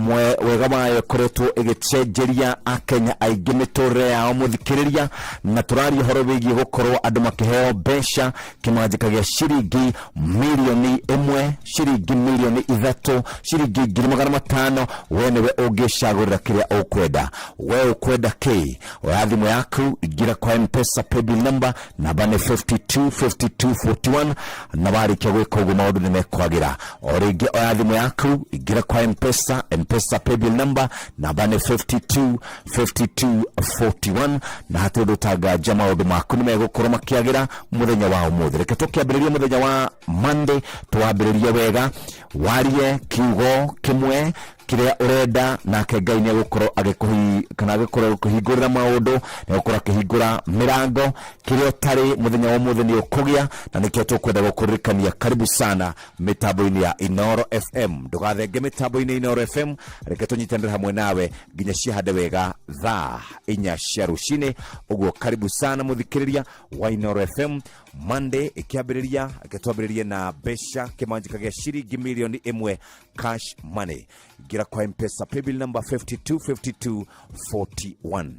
wega wayo ĩkoretwo ĩgĩcenjeria akenya aingĩ mĩtũrĩre yao mũthikĩrĩria. Na tũraria ũhoro wĩgiĩ gũkorwo andũ makĩheo mbeca kĩmanjĩka gĩa ciringi 1 milioni, ciringi 3 milioni, ciringi 500,000. We nĩwe ũngĩcagũrĩra kĩrĩa ũkwenda. We ũkwenda kĩ? Oya thimũ yaku, ingĩra kwa Mpesa paybill number, namba nĩ 52 52 41, na warĩkia gwĩka ũguo maũndũ nĩ mekwagĩra. O rĩngĩ, oya thimũ yaku, ingĩra kwa Mpesa paybill number, namba nĩ 52 52 41, na hatirĩ ũndũ ũtanganja maũndũ maku nĩ megũkorwo makĩagĩra mũthenya wa ũmũthĩ. Reke tũkĩambĩrĩria mũthenya wa Monday, twambĩrĩrie wega, warie kiugo kĩmwe kĩrĩa ũrenda, nake Ngai nĩ egũkorwo agĩkũhi kana agĩkorwo agĩkũhingũrĩra maũndũ, nĩ egũkorwo akĩhingũra mĩrango. Kĩrĩa ũtarĩ mũthenya wa ũmũthĩ nĩ ũkũgĩa, na nĩkĩo tũkwenda gũkũririkania karibu sana mĩtambo-inĩ ya Inoro FM. Ndũgathenge mĩtambo-inĩ ya Inoro FM, reke tũnyitanĩre hamwe nawe nginya ciahande wega thaa 4 cia rũcinĩ. Ũguo karibu sana mũthikĩrĩria wa Inoro FM. Monday ĩkĩambĩrĩria, reke twambĩrĩrie na mbeca kĩmanjĩka gĩa ciringi 1 milioni cash money. Ingĩra kwa Mpesa paybill number 525241.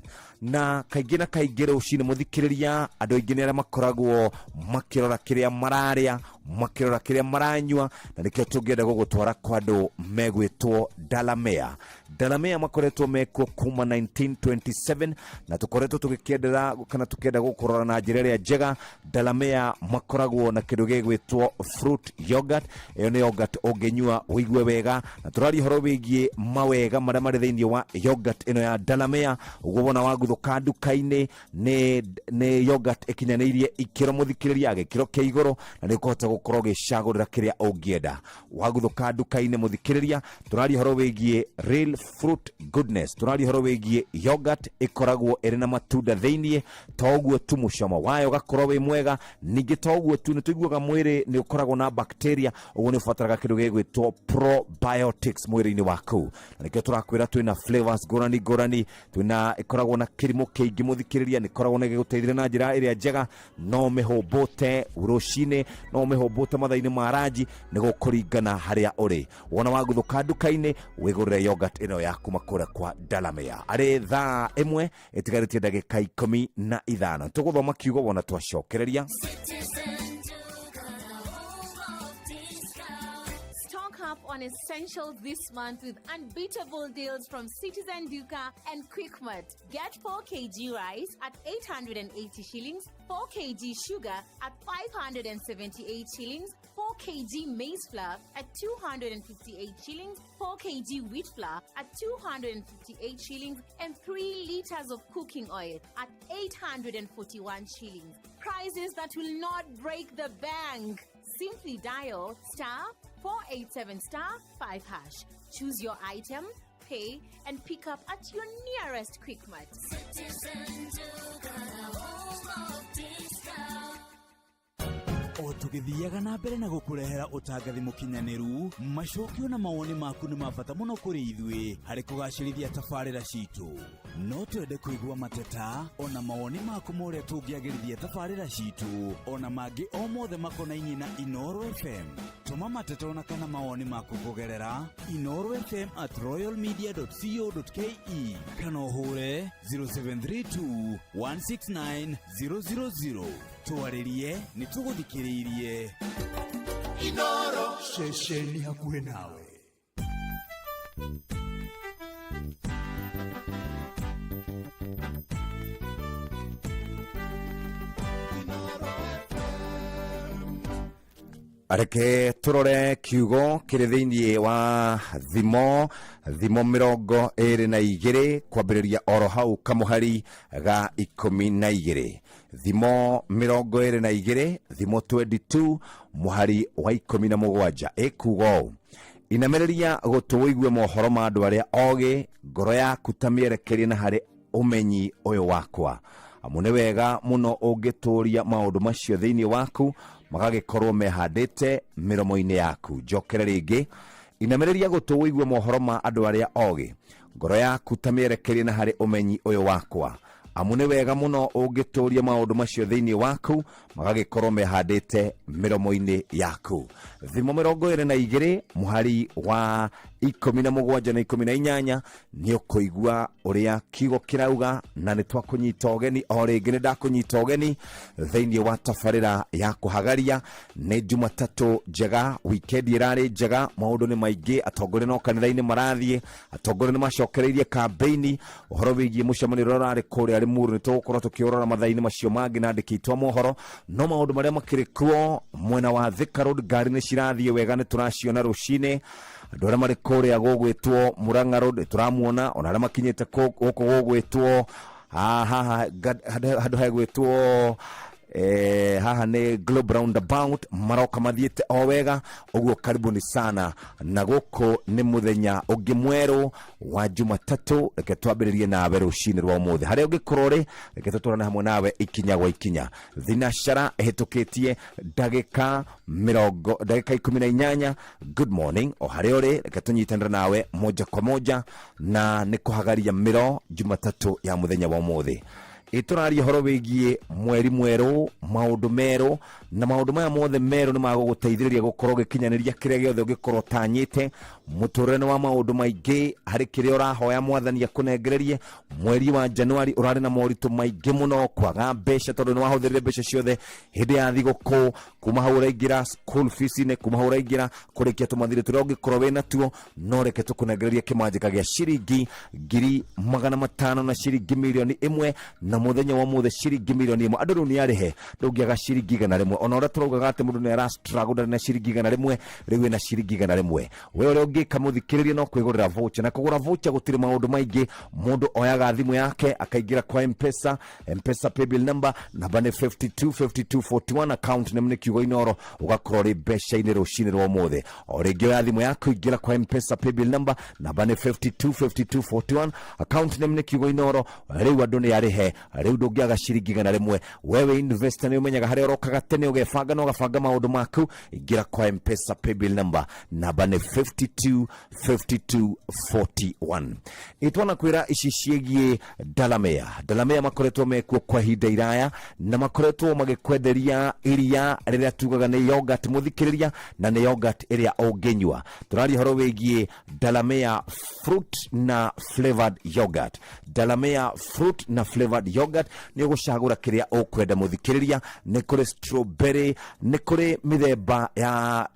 Na kaingĩ na kaingĩ rũcinĩ mũthikĩrĩria, andũ aingĩ nĩ arĩa makoragwo makĩrora kĩrĩa mararĩa, makĩrora kĩrĩa maranyua, na nĩkĩo tũngĩenda gũgũtwara kwa andũ megwĩtwo Dalamea. Dalamea makoretwo mekuo kuma 1927, na tũkoretwo tũgĩkĩendera kana tũkĩenda gũkũrora na njĩra ĩrĩa njega. Dalamea makoragwo na kĩndũ gĩgwĩtwo fruit yogurt. Ĩyo nĩ yogurt ũngĩnyua ũigue wega, na tũraria ũhoro wĩgiĩ mawega marĩa marĩ thĩinĩ wa yogurt ĩno ya Dalamea. Ũguo wona waguthũka nduka-inĩ, nĩ yogurt ĩkinyanĩirie ikĩro mũthikĩrĩria, gĩkĩro kĩa igũrũ, na nĩ ũkũhota gũkorwo ũgĩcagũrĩra kĩrĩa ũngĩenda. Waguthũka nduka-inĩ mũthikĩrĩria, tũraria ũhoro wĩgiĩ real fruit goodness, tũraria ũhoro wĩgiĩ yogurt ĩkoragwo ĩrĩ na matunda thĩiniĩ. To ũguo tu, mũcamo wayo ũgakorwo wĩ mwega. Ningĩ to ũguo tu, nĩ tũiguaga mwĩrĩ nĩ ũkoragwo na bacteria, ũguo nĩ ũbataraga kĩndũ gĩgwĩtwo probiotics mwĩrĩ-inĩ waku, na nĩkĩo tũrakwĩra twĩna flavors ngũrani ngũrani. Twĩna ĩkoragwo na kĩrimũ kĩingĩ mũthikĩrĩria, nĩ ĩkoragwo na gĩgũteithĩrĩria na njĩra ĩrĩa njega. No mĩhũmbũte rũcinĩ, no mĩhũmbũte mathaa-inĩ ma ranji, nĩ gũkũringana harĩa ũrĩ. Wona waguthũka nduka-inĩ, wĩgũrĩre yogurt ĩno ya kuma kũrĩa kwa Dalamea. Arĩ thaa 1 ĩtigarĩtie ndagĩka 15, tũgũthoma kiugo wona twacokereria. Stock up on essentials this month with unbeatable deals from Citizen Duka and Quickmart. Get 4 kg rice at 880 shillings, 4 kg sugar at 578 shillings, 4 kg maize flour at 258 shillings, 4 kg wheat flour at 258 shillings, and 3 liters of cooking oil at 841 shillings. Prices that will not break the bank. Simply dial star 487 star 5 hash. Choose your item, pay, and pick up at your nearest Quickmart. Citizen Duka, home of discount. O tũgĩthiaga na mbere na gũkũrehera ũtangathi mũkinyanĩru, macokio na mawoni maku nĩ ma bata mũno kũrĩ ithuĩ harĩ kũgacĩrithia tabarĩra citũ. No twende kũigua mateta ona mawoni maku ma ũrĩa tũngĩagĩrithia tabarĩra citũ ona mangĩ o mothe makonainie na Inooro FM. Tũma mateta ona kana mawoni maku kũgerera inoorofm@royalmedia.co.ke kana ũhũre 0732 169 000. Twarĩrie, nĩ tũgũthikĩrĩirie. Inoro ceceni hakuhĩ nawe. Reke tũrore kiugo kĩrĩ thĩinĩ wa Thimo, Thimo 22 kwambĩrĩria oro hau kamũhari ga 12. Thimo 22, Thimo 22 mũhari wa 17 ĩkuga ũũ: inamĩrĩria gũtũ ũigue mohoro ma andũ arĩa ogĩ, ngoro yaku ta mĩerekerie na harĩ ũmenyi ũyũ wakwa, amu nĩ wega mũno ũngĩtũria maũndũ macio thĩinĩ waku, magagĩkorwo mehandĩte mĩromo-inĩ yaku. Njokere rĩngĩ, inamĩrĩria gũtũ ũigue mohoro ma andũ arĩa ogĩ, ngoro yaku ta mĩerekerie na harĩ ũmenyi ũyũ wakwa, amu nĩ wega mũno ũngĩtũria maũndũ macio thĩinĩ waku, magagĩkorwo mehandĩte mĩromo-inĩ yaku. Thimo 22 mũhari wa 17 na 18 nĩ ũkũigua ũrĩa kiugo kĩrauga, na nĩ twakũnyita ũgeni o rĩngĩ. Nĩ ndakũnyita ũgeni thĩinĩ wa tabarĩra ya kũhagaria. Nĩ Jumatatũ njega, wikendi ĩrarĩ njega, maũndũ nĩ maingĩ, atongoria no kanitha-inĩ marathiĩ, atongoria nĩ macokereirie kambeini. Ũhoro wĩgiĩ mũcemanio ũrĩa ũrarĩ kũrĩa Limuru nĩ tũgũkorwo tũkĩũrora mathaa-inĩ macio mangĩ na andĩki aitũ a mohoro. No maũndũ marĩa makĩrĩ kuo mwena wa Thika Road, ngari nĩ cirathiĩ wega, nĩ tũraciona rũcinĩ. Andũ arĩa marĩ kũrĩa gũgwĩtwo Murang'a Road nĩ tũramuona, ona arĩa makinyĩte gũkũ gũgwĩtwo haha handũ hegwĩtwo haha nĩ Globe Roundabout, maroka mathiĩte o wega ũguo. Karibuni sana, na gũkũ nĩ mũthenya ũngĩ mwerũ wa Jumatatũ. Reke twambĩrĩrie nawe rũcinĩ rwa ũmũthĩ harĩa ũngĩkorwo rĩ, reke tũtwarane hamwe nawe ikinya gwa ikinya. Thinacara ĩhĩtũkĩtie ndagĩka mĩrongo ndagĩka 18. Good morning o harĩa ũrĩ, reke tũnyitanĩre nawe moja kwa moja, na nĩ kũhagaria mĩro Jumatatũ ya mũthenya wa ũmũthĩ. Ĩtũraria ũhoro wĩgiĩ mweri mwerũ, maũndũ merũ, na maũndũ maya mothe merũ nĩ magũgũteithĩrĩria gũkorwo ũgĩkinyanĩria kĩrĩa gĩothe ũngĩkorwo ũtanyĩte mũtũrĩre wa maũndũ maingĩ harĩ kĩrĩa ũrahoya mwathani akũnengererie. Mweri wa Januari ũrarĩ na moritũ maingĩ mũno, kwaga mbeca tondũ nĩ wahũthĩrire mbeca ciothe hĩndĩ ya thigũkũ, kuma hau ũraingĩra school fees-inĩ, kuma hau ũraingĩra kũrĩkia tũmathirĩ tũrĩa ũngĩkorwo wĩ natuo. No reke tũkũnengererie kĩmanjĩka gĩa ciringi 500,000 na ciringi 1,000,000, na mũthenya wa ũmũthĩ ciringi 1,000,000. Andũ rĩu nĩ arĩhe, ndũngĩaga ciringi 100. Ona ũrĩa tũraugaga atĩ mũndũ nĩ ara struggle ndarĩ na ciringi 100, rĩu wĩna ciringi 100. We ũrĩa ũngĩka mũthikĩrĩria no kwĩgũrĩra voucher, na kũgũra voucher gũtirĩ maũndũ maingĩ. Mũndũ oyaga thimũ yake akaingĩra kwa Mpesa, Mpesa paybill number namba nĩ 525241, account name nĩ kiugo Inoro, ũgakorwo ũrĩ mbeca-inĩ rũcinĩ rwa ũmũthĩ. O rĩngĩ oya thimũ yaku, ingĩra kwa Mpesa paybill number namba nĩ 525241, account name nĩ kiugo Inoro. Rĩu andũ nĩ arĩhe, rĩu ndũngĩaga ciringi 100. Wewe investor nĩ ũmenyaga harĩa ũrokaga tene, ũgebanga na ũgabanga maũndũ maku. Ingĩra kwa Mpesa paybill number namba nĩ 525241. Ĩtwana kwĩra ici ciĩgiĩ Dalamea. Dalamea makoretwo mekuo kwa ihinda iraya na makoretwo magĩkwenderia iria rĩrĩa tugaga nĩ yogurt mũthikĩrĩria, na nĩ yogurt ĩrĩa ũngĩnyua. Tũraria ũhoro wĩgiĩ Dalamea fruit na flavored yogurt. Dalamea fruit na flavored yogurt nĩ ũgũcagũra kĩrĩa ũkwenda mũthikĩrĩria. Nĩ kũrĩ strawberry, nĩ kũrĩ mĩthemba ya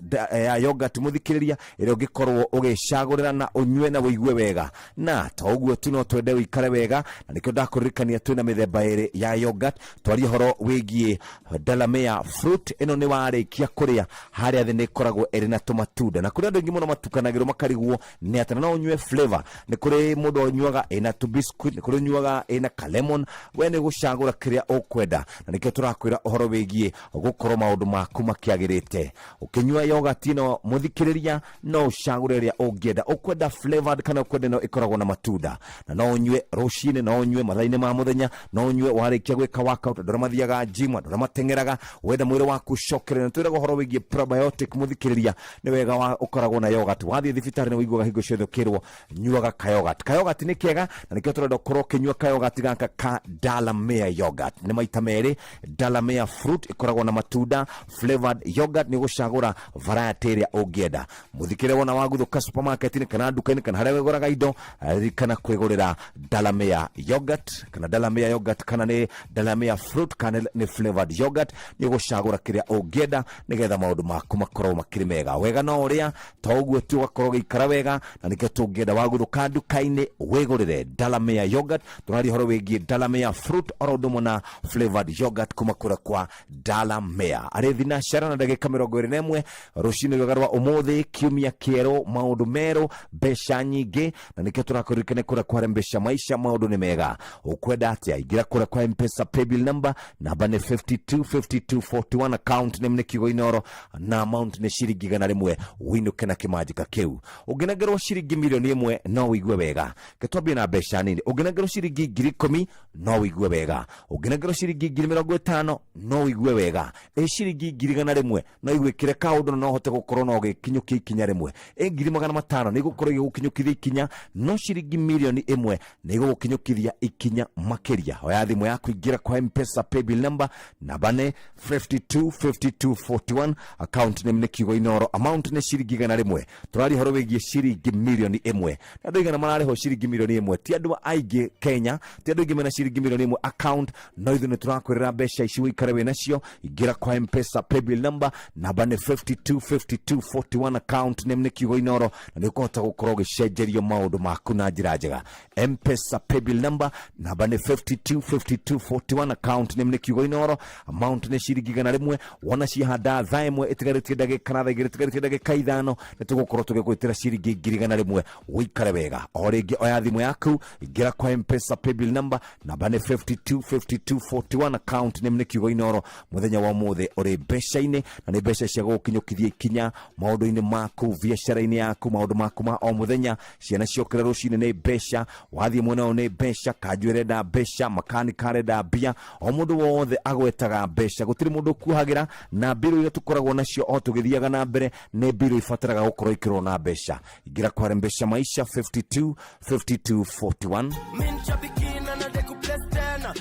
yogurt mũthikĩrĩria ĩrĩa ũngĩkorwo ũgĩcagũrĩra na ũnyue na ũigue wega. Na to ũguo tu, no twende ũikare wega, na nĩkĩo ndakũririkania twĩna mĩthemba ĩrĩ ya yogurt. Twaria ũhoro wĩgiĩ Dalamea fruit, ĩno nĩ warĩkia kũrĩa harĩa thĩ nĩ ĩkoragwo ĩrĩ na tũmatunda, na kũrĩ andũ aingĩ mũno matukanagĩrwo makarigwo nĩ atĩ na no ũnyue flavor. Nĩ kũrĩ mũndũ ũnyuaga ĩna tũbiscuit, nĩ kũrĩ ũnyuaga ĩna kalemon. We nĩ gũcagũra kĩrĩa ũkwenda, na nĩkĩo tũrakwĩra ũhoro wĩgiĩ gũkorwo maũndũ maku makĩagĩrĩte. Ũkĩnyua yogurt ĩno, mũthikĩrĩria, no ũcagũre ĩrĩa ũngĩenda. Ũkwenda flavored kana ũkwenda ĩno ĩkoragwo na matunda, na no ũnyue rũcinĩ, no ũnyue mathaa-inĩ ma mũthenya, no ũnyue warĩkia gwĩka workout. Andũ arĩa mathiaga gym, andũ arĩa mateng'eraga, wenda mwĩrĩ waku ũcokerere. Na twĩraga ũhoro wĩgiĩ probiotic, mũthikĩrĩria, nĩ wega wa ũkoragwo na yogurt. Wathiĩ thibitarĩ nĩ ũiguaga hingo ciothe ũkĩrwo nyuaga kayogurt. Kayogurt nĩ kega, na nĩkĩo tũrenda ũkorwo ũkĩnyua kayogurt gaka ka Delamere yogurt. Nĩ maita merĩ, Delamere fruit ĩkoragwo na matunda, flavored yogurt, nĩ ũgũcagũra variety ĩrĩa ũngĩenda. Mũthikĩrĩria, wona waguthũka supermarket-inĩ kana nduka-inĩ kana harĩa wĩgũraga indo, ririkana kwĩgũrĩra Delamere yogurt, kana Delamere yogurt, kana nĩ Delamere fruit, kana nĩ flavored yogurt. Nĩ ũgũcagũra kĩrĩa ũngĩenda nĩgetha maũndũ maku makorwo makĩrĩ mega. Wega no ũrĩa to ũguo tu, ũgakorwo ũgĩikara wega, na nĩkĩo tũngĩenda waguthũka nduka-inĩ wĩgũrĩre Delamere yogurt. Tũraria ũhoro wĩgiĩ Delamere fruit oro ũndũ ũmwe na flavored yogurt kuma kũrĩa kwa Delamere. Arĩ thinacara na ndagĩka 21 rũcinĩ rwega rwa ũmũthĩ, kiumia kĩerũ, maũndũ merũ, mbeca nyingĩ, na nĩkĩo tũrakũririkania kũrĩa kwa Mbeca Maisha maũndũ nĩ mega. Ũkwenda atĩa? Ingĩra kũrĩa kwa Mpesa paybill number, namba nĩ 525241, account name nĩ Kiugo Inoro, na amount nĩ ciringi 100. Wĩinũke na kĩmanjĩka kĩu. Ũngĩnengerwo ciringi 1,000,000 no wĩigue wega. Ketwambie na mbeca nini. Ũngĩnengerwo ciringi 10,000 no wĩigue wega. Ũngĩnengerwo ciringi 50,000 no wĩigue wega. Ĩ ciringi 100,000 no igwĩkĩre kaũndũ na no ũhote gũkorwo na ũgĩkinyũkia ikinya rĩmwe. Ĩ 500,000 nĩ igũkorwo igĩgũkinyũkithia ikinya, no ciringi 1,000,000 nĩ igũgũkinyũkithia ikinya makĩria. Oya thimũ yaku, ingĩra kwa Mpesa paybill number, namba nĩ 525241, account name nĩ Kiugo Inoro, amount nĩ ciringi 100. Tũraria ũhoro wĩgiĩ ciringi 1,000,000, na andũ aigana mararĩhwo ciringi 1,000,000? Ti andũ aingĩ Kenya, ti andũ aingĩ mena ciringi 1,000,000 account, no ithuĩ nĩ tũrakwĩrĩra mbeca ici ũikare wĩ nacio. Ingĩra kwa Mpesa paybill number, namba nĩ 525241, account name nĩ Kiugo Inoro, na nĩ ũkũhota gũkorwo ũgĩcenjerio maũndũ maku na njĩra njega. Mpesa paybill number, namba nĩ 525241, account name nĩ Kiugo Inoro, amount nĩ ciringi 100. Wona ciahanda thaa 1 ĩtigarĩtie ndagĩka na thaa 2 ĩtigarĩtie ndagĩka 5, nĩ tũgũkorwo tũgĩgwĩtĩra ciringi 100,000 ũikare wega. O rĩngĩ, oya thimũ yaku, ingĩra kwa Mpesa paybill number, namba nĩ 525241, account name nĩ Kiugo Inoro. Mũthenya wa ũmũthĩ ũrĩ mbeca-inĩ, na nĩ mbeca cia gũgũkinyũkithia ikinya maũndũ-inĩ maku, biacara-inĩ yaku, maũndũ maku ma o mũthenya. Ciana ciokĩra rũcinĩ nĩ mbeca, wathiĩ mwena ũyũ nĩ mbeca, kanju ĩrenda mbeca, makanika arenda mbia, o mũndũ wothe agwetaga mbeca, gũtirĩ mũndũ ũkuhagĩra. Na mbirũ iria tũkoragwo nacio o tũgĩthiaga na mbere nĩ mbirũ ibataraga gũkorwo ikĩrwo na mbeca. Ingĩra kwa Mbeca Maisha 52 52 41.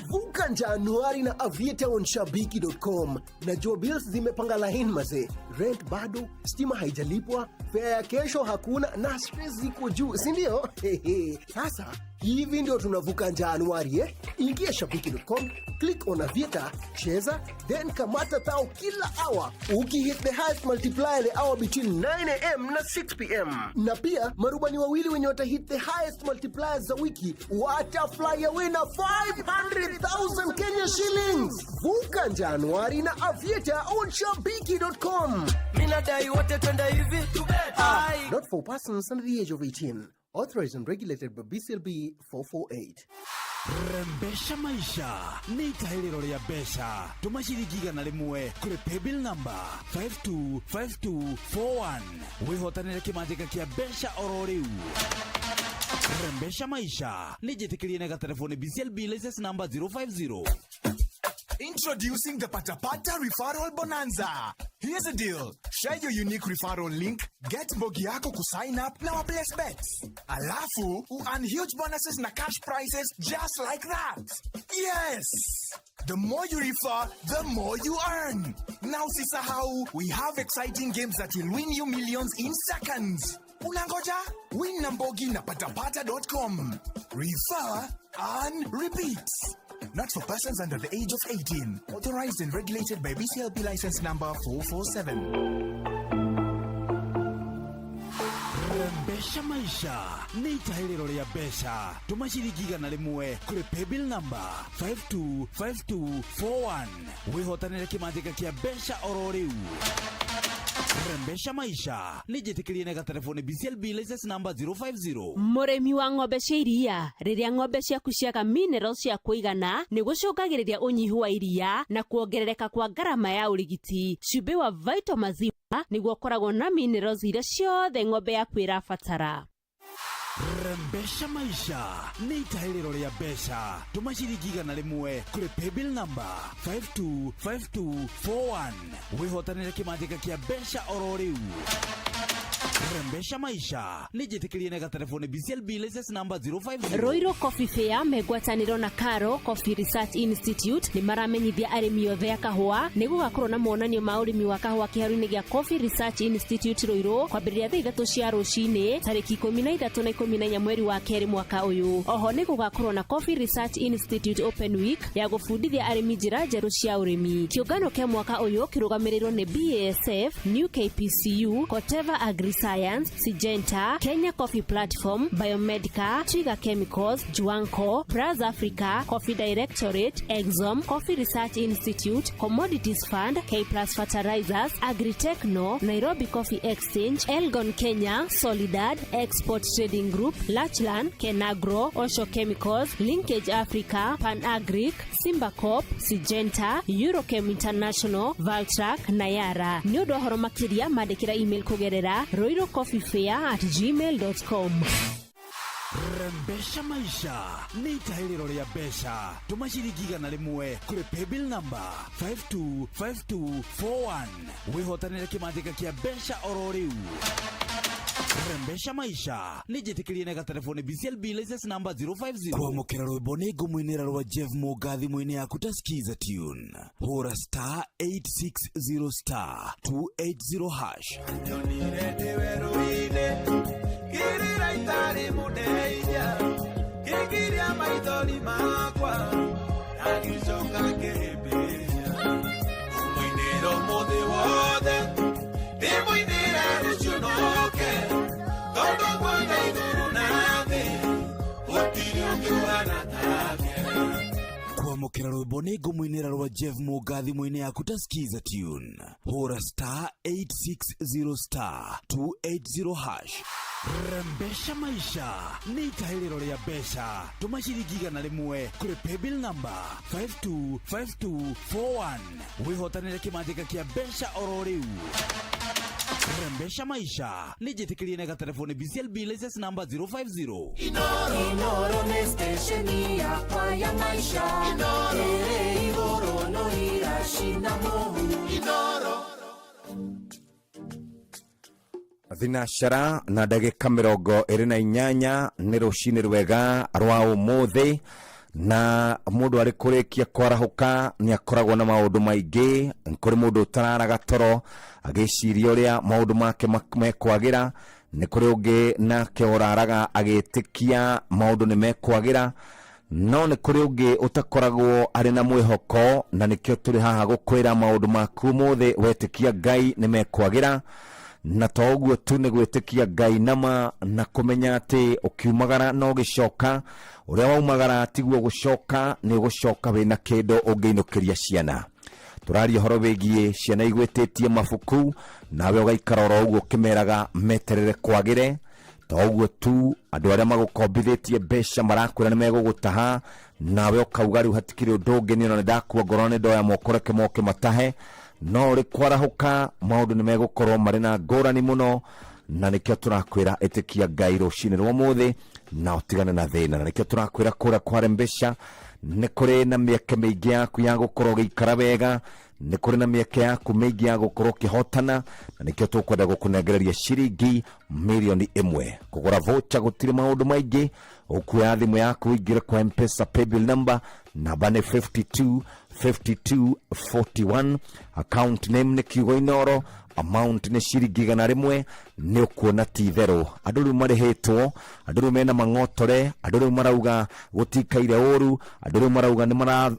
Vuka Januari na Aviator on shabiki.com. Najua bills zimepanga line maze, rent bado, stima haijalipwa, fare ya kesho hakuna na stress ziko juu, si ndio? Sasa hivi ndio tunavuka Januari, eh? Ingia shabiki.com, click on Aviator, cheza, then kamata thao kila hour ukihit the highest multiplier the hour between 9 am na 6 pm. Na pia marubani wawili wenye watahit the highest multipliers za wiki watafly away na 500,000 Kenya shillings. Vuka Januari na Aviator on shabiki.com. Minadai wote twende hivi. Ah, not for persons under the age of 18. Authorized and regulated by BCLB 448. Rembesha Maisha nĩ itahĩrĩro rĩa mbeca. Tũma ciringi 100 kũrĩ paybill number 525241 wĩhotanĩre kĩmanjĩka kĩa mbeca oro rĩu. Rembesha Maisha nĩ njĩtĩkĩrie na gatelefoni BCLB license number 050. Introducing the Patapata Referral Bonanza. Here's a deal. Share your unique referral link, get mbogi yako kusign up na waplace bets. Alafu, earn huge bonuses na cash prizes just like that. Yes! The more you refer, the more you earn. Now usisahau, we have exciting games that will win you millions in seconds. Unangoja? Win na mbogi na patapata.com. Refer, earn, repeat. Not for persons under the age of 18. Authorized and regulated by BCLB license number 447. Rembesha Maisha nĩ itahĩrĩro rĩa mbeca. Tũma ciringi 100 kũrĩ paybill number 525241 wĩhotanĩre kĩmanjĩka kĩa mbeca oro rĩu. Rembesha maisha nĩ njĩtĩkĩrie na gatelefoni BCLB license number 050. Mũrĩmi wa ng'ombe cia iria, rĩrĩa ng'ombe ciaku ciaga minerals cia kũigana nĩ gũcũngagĩrĩria ũnyihu wa iria na kuongerereka kwa ngarama ya ũrigiti. Cumbĩ wa Vital Maziwa nĩguo ũkoragwo na minerals iria ciothe ng'ombe yaku ĩrabatara. Rembesha maisha nĩ itahĩrĩro rĩa mbeca. Tũma ciringi 100 kũrĩ paybill number 525241 wĩhotanĩre kĩmanjĩka kĩa mbeca oro rĩu. Rembesha maisha nĩ njĩtĩkĩrie na gatelefoni BCLB license number 050. Ruiru Coffee Fair me ngwatanĩro na Karo Coffee Research Institute nĩ maramenyithia arĩmi othe a kahũa nĩ gũgakorwo na monanio ma ũrĩmi wa kahũa kĩharoinĩ gĩa Coffee Research Institute Ruiru kwambĩrĩria thaa 3 cia rũcinĩ tarĩki 13 na 14 mweri wa kerĩ mwaka ũyũ. Oho nĩ gũgakorwo na Coffee Research Institute Open Week ya gũbundithia arĩmi njĩra njerũ cia ũrĩmi. Kĩũngano kĩa mwaka ũyũ kĩrũgamĩrĩirwo nĩ BASF, New KPCU, Corteva AgriScience, Syngenta, Kenya Coffee Platform, Biomedica, Twiga Chemicals, Juanco, Braz Africa, Coffee Directorate, Exom, Coffee Research Institute, Commodities Fund, K Plus Fertilizers, Agritechno, Nairobi Coffee Exchange, Elgon Kenya, Solidad, Export Trading Group, Lachlan, Kenagro, Osho Chemicals, Linkage Africa, Pan Agric, Simba Corp, Syngenta, Eurochem International, Valtrac na Yara. Nĩ ũndũ wa ũhoro makĩria mandĩkĩra email kũgerera ruirucoffeefair@gmail.com. Rembesha maisha nĩ itahĩrĩro rĩa mbeca. Tũma ciringi 100 kũrĩ paybill number 525241 wĩhotanĩre kĩmanjĩka kĩa mbeca oro rĩu. Rembesha maisha nĩ njĩtĩkĩrie na gatelefoni BCLB license number 050. Kwamũkĩra rwĩmbo nĩ ngũmũinĩra rwa Jeff Mũnga thimũ-inĩ yaku ta Skiza tune. Hũra star 860 star 280 hash. Nyonire ndĩ werũ-inĩ ngĩrĩra itarĩ mũndeithia ngĩgiria maithori makwa na ngĩcoka ngĩhĩmbĩria ngũmũinĩra ũmũthĩ wothe ndĩmũinĩre rũciũ noke tondũ guothe igũrũ na thĩ gũtirĩ ũngĩ ũhana take. Kwamũkĩra rwĩmbo nĩ ngũmũinĩra rwa Jeff Mũnga thimũ-inĩ yaku ta Skiza tune. Hũra star 860 star 280 hash. Rembesha maisha nĩ itahĩrĩro rĩa mbeca. Tũma ciringi 100 kũrĩ paybill number 525241 wĩhotanĩre kĩmanjĩka kĩa mbeca oro rĩu. Rembesha maisha nĩ njĩtĩkĩrie na gatelefoni BCLB license number 050. Inoro nĩ stesheni yakwa ya maisha ĩrĩ igũrũ no iracina mũhu. Thinacara na ndagĩka 28 nĩ rũcinĩ rwega rwa ũmũthĩ, na mũndũ arĩ kũrĩkia kwarahũka nĩ akoragwo na maũndũ maingĩ. Kũrĩ mũndũ ũtararaga toro agĩciria ũrĩa maũndũ make mekwagĩra, nĩ kũrĩ ũngĩ nake ũraraga agĩtĩkia maũndũ nĩ mekwagĩra, no nĩ kũrĩ ũngĩ ũtakoragwo arĩ na mwĩhoko, na nĩkĩo tũrĩ haha gũkwĩra maũndũ maku ũmũthĩ wetĩkia Ngai nĩ mekwagĩra. Na to ũguo tu, nĩ gwĩtĩkia Ngai nama na kũmenya atĩ ũkiumagara no ũgĩcoka, ũrĩa waumagara tiguo gũcoka, nĩ ũgũcoka wĩna kĩndũ ũngĩinũkĩria ciana. Tũraria ũhoro wĩgiĩ ciana igwĩtĩtie mabuku, nawe ũgaikara oro ũguo ũkĩmeraga meterere kwagĩre. To ũguo tu, andũ arĩa magũkombithĩtie mbeca marakwĩra nĩ megũgũtaha, nawe ũkauga rĩu hatikĩrĩ ũndũ ũngĩ, niĩ ona nĩ ndakua ngoro nĩ ndoya moko reke moke matahe. No ũrĩ kwarahũka maũndũ nĩ megũkorwo marĩ na ngũrani mũno, na nĩkĩo tũrakwĩra ĩtĩkia Ngai rũcinĩ rwa ũmũthĩ na ũtigane na thĩna. Na nĩkĩo tũrakwĩra kũrĩa kware mbeca nĩ kũrĩ na mĩeke mĩingĩ yaku ya gũkorwo ũgĩikara wega, nĩ kũrĩ na mĩeke yaku mĩingĩ ya gũkorwo ũkĩhotana, na nĩkĩo tũkwenda gũkũnengereria ciringi milioni 1. Kũgũra voucher gũtirĩ maũndũ maingĩ, ũkuoya thimũ yaku ũingĩre kwa M-Pesa paybill number, namba nĩ 52 52 41, account name nĩ kiugo Inoro, amount nĩ ciringi 100. Nĩ ũkuona ti itherũ andũ rĩu marĩhĩtwo, andũ rĩu mena mang'otore, andũ rĩu marauga gũtikaire ũru, andũ rĩu marauga nĩ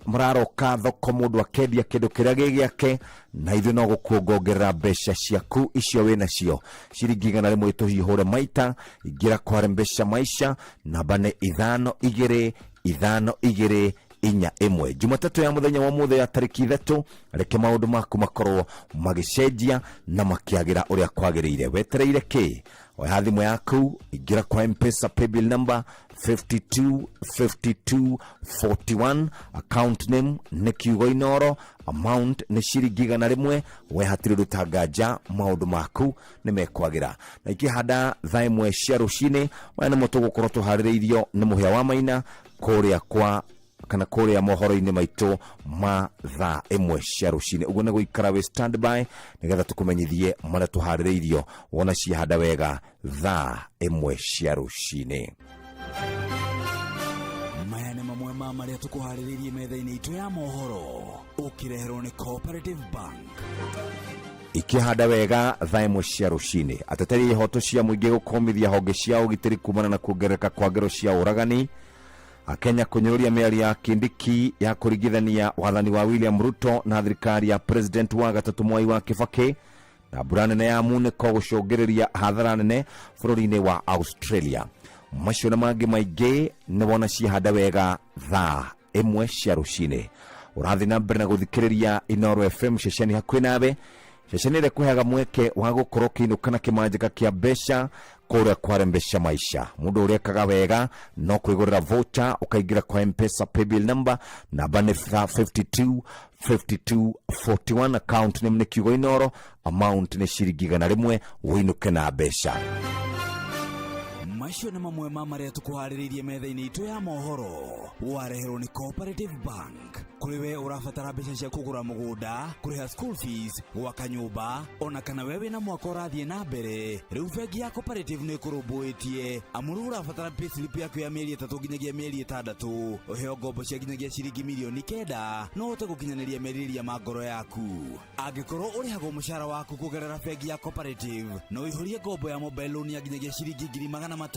mararoka thoko mũndũ akendia kĩndũ kĩrĩa gĩ gĩake, na ithuĩ no gũkuongongerera mbeca ciaku icio wĩ nacio. Ciringi 100 tũhiũhũre maita, ingĩra kware mbeca maisha, namba nĩ 5 2 5 2 inya ĩmwe. Jumatatũ ya mũthenya wa ũmũthĩ ya tarĩki 3, reke maũndũ maku makorwo magĩcenjia na makĩagĩra ũrĩa kwagĩrĩire. Wetereire kĩ? Oya thimũ yaku, ingĩra kwa Mpesa paybill number 52 52 41, account name nĩ kiugo Inoro, amount nĩ ciringi 100. We hatirĩ ũndũ tanganja, maũndũ maku nĩ mekwagĩra. Na ikĩhanda thaa 1 cia rũcinĩ, maya nĩmo tũgũkorwo tũharĩrĩirio nĩ Mũhĩa wa Maina kũrĩa kwa kana kũrĩa mohoro-inĩ maitũ ma thaa 1 cia rũcinĩ. Ũguo nĩ gũikara wĩ standby nĩgetha tũkũmenyithie marĩa tũharĩrĩirio wona ciahanda wega thaa 1 cia rũcinĩ. Maya nĩ mamwe ma marĩa tũkũharĩrĩirie metha-inĩ itũ ya mohoro, ũkĩreherwo nĩ Cooperative Bank. Ikĩhanda wega thaa 1 cia rũcinĩ, ateteri a ihoto cia mũingĩ gũkomithia honge cia ũgitĩri kumana na kuongerereka kwa ngero cia ũragani. Akenya kũnyũrũria mĩario ya Kindiki ya kũringithania wathani wa William Ruto na thirikari ya president wa gatatũ Mwai wa Kibaki. Na mbura nene ya munĩko gũcũngĩrĩria hathara nene bũrũri-inĩ wa Australia. Macio na mangĩ maingĩ nĩ wona ciahanda wega thaa 1 cia rũcinĩ. Ũrathiĩ na mbere na gũthikĩrĩria Inoro FM, ceceni hakuhĩ nawe, ceceni ĩrĩa ĩkũheaga mweke wa gũkorwo ũkĩinũka na kĩmanjĩka kĩa mbeca kũrĩa kwarembesha maisha. Mũndũ ũrĩa ekaga wega no kwĩgũrĩra voucher, ũkaingĩra kwa Mpesa paybill number, namba nĩ 52 52 41, account name nĩ kiugo Inoro, amount nĩ ciringi 100, wĩinũke na mbeca. Macio nĩ mamwe ma marĩa tũkũharĩrĩirie metha-inĩ itũ ya mohoro, wareherwo nĩ Cooperative Bank. Kũrĩ we ũrabatara mbeca cia kũgũra mũgũnda, kũrĩha school fees, gwaka nyũmba, ona kana we wĩna mwaka ũrathiĩ na mbere, rĩu bengi ya Cooperative nĩ ĩkũrũmbũĩtie. Amu rĩu ũrabatara payslip yaku ya mĩeri 3 nginyagia mĩeri 6, ũheo ngombo cia nginyagia ciringi mirioni 9, no ũhote gũkinyanĩria merirĩria ma ngoro yaku. Angĩkorwo ũrĩhagwo mũcara waku kũgerera bengi ya Cooperative, no ũihũrie ngombo ya mobile loan ya nginyagia ciringi 500,000.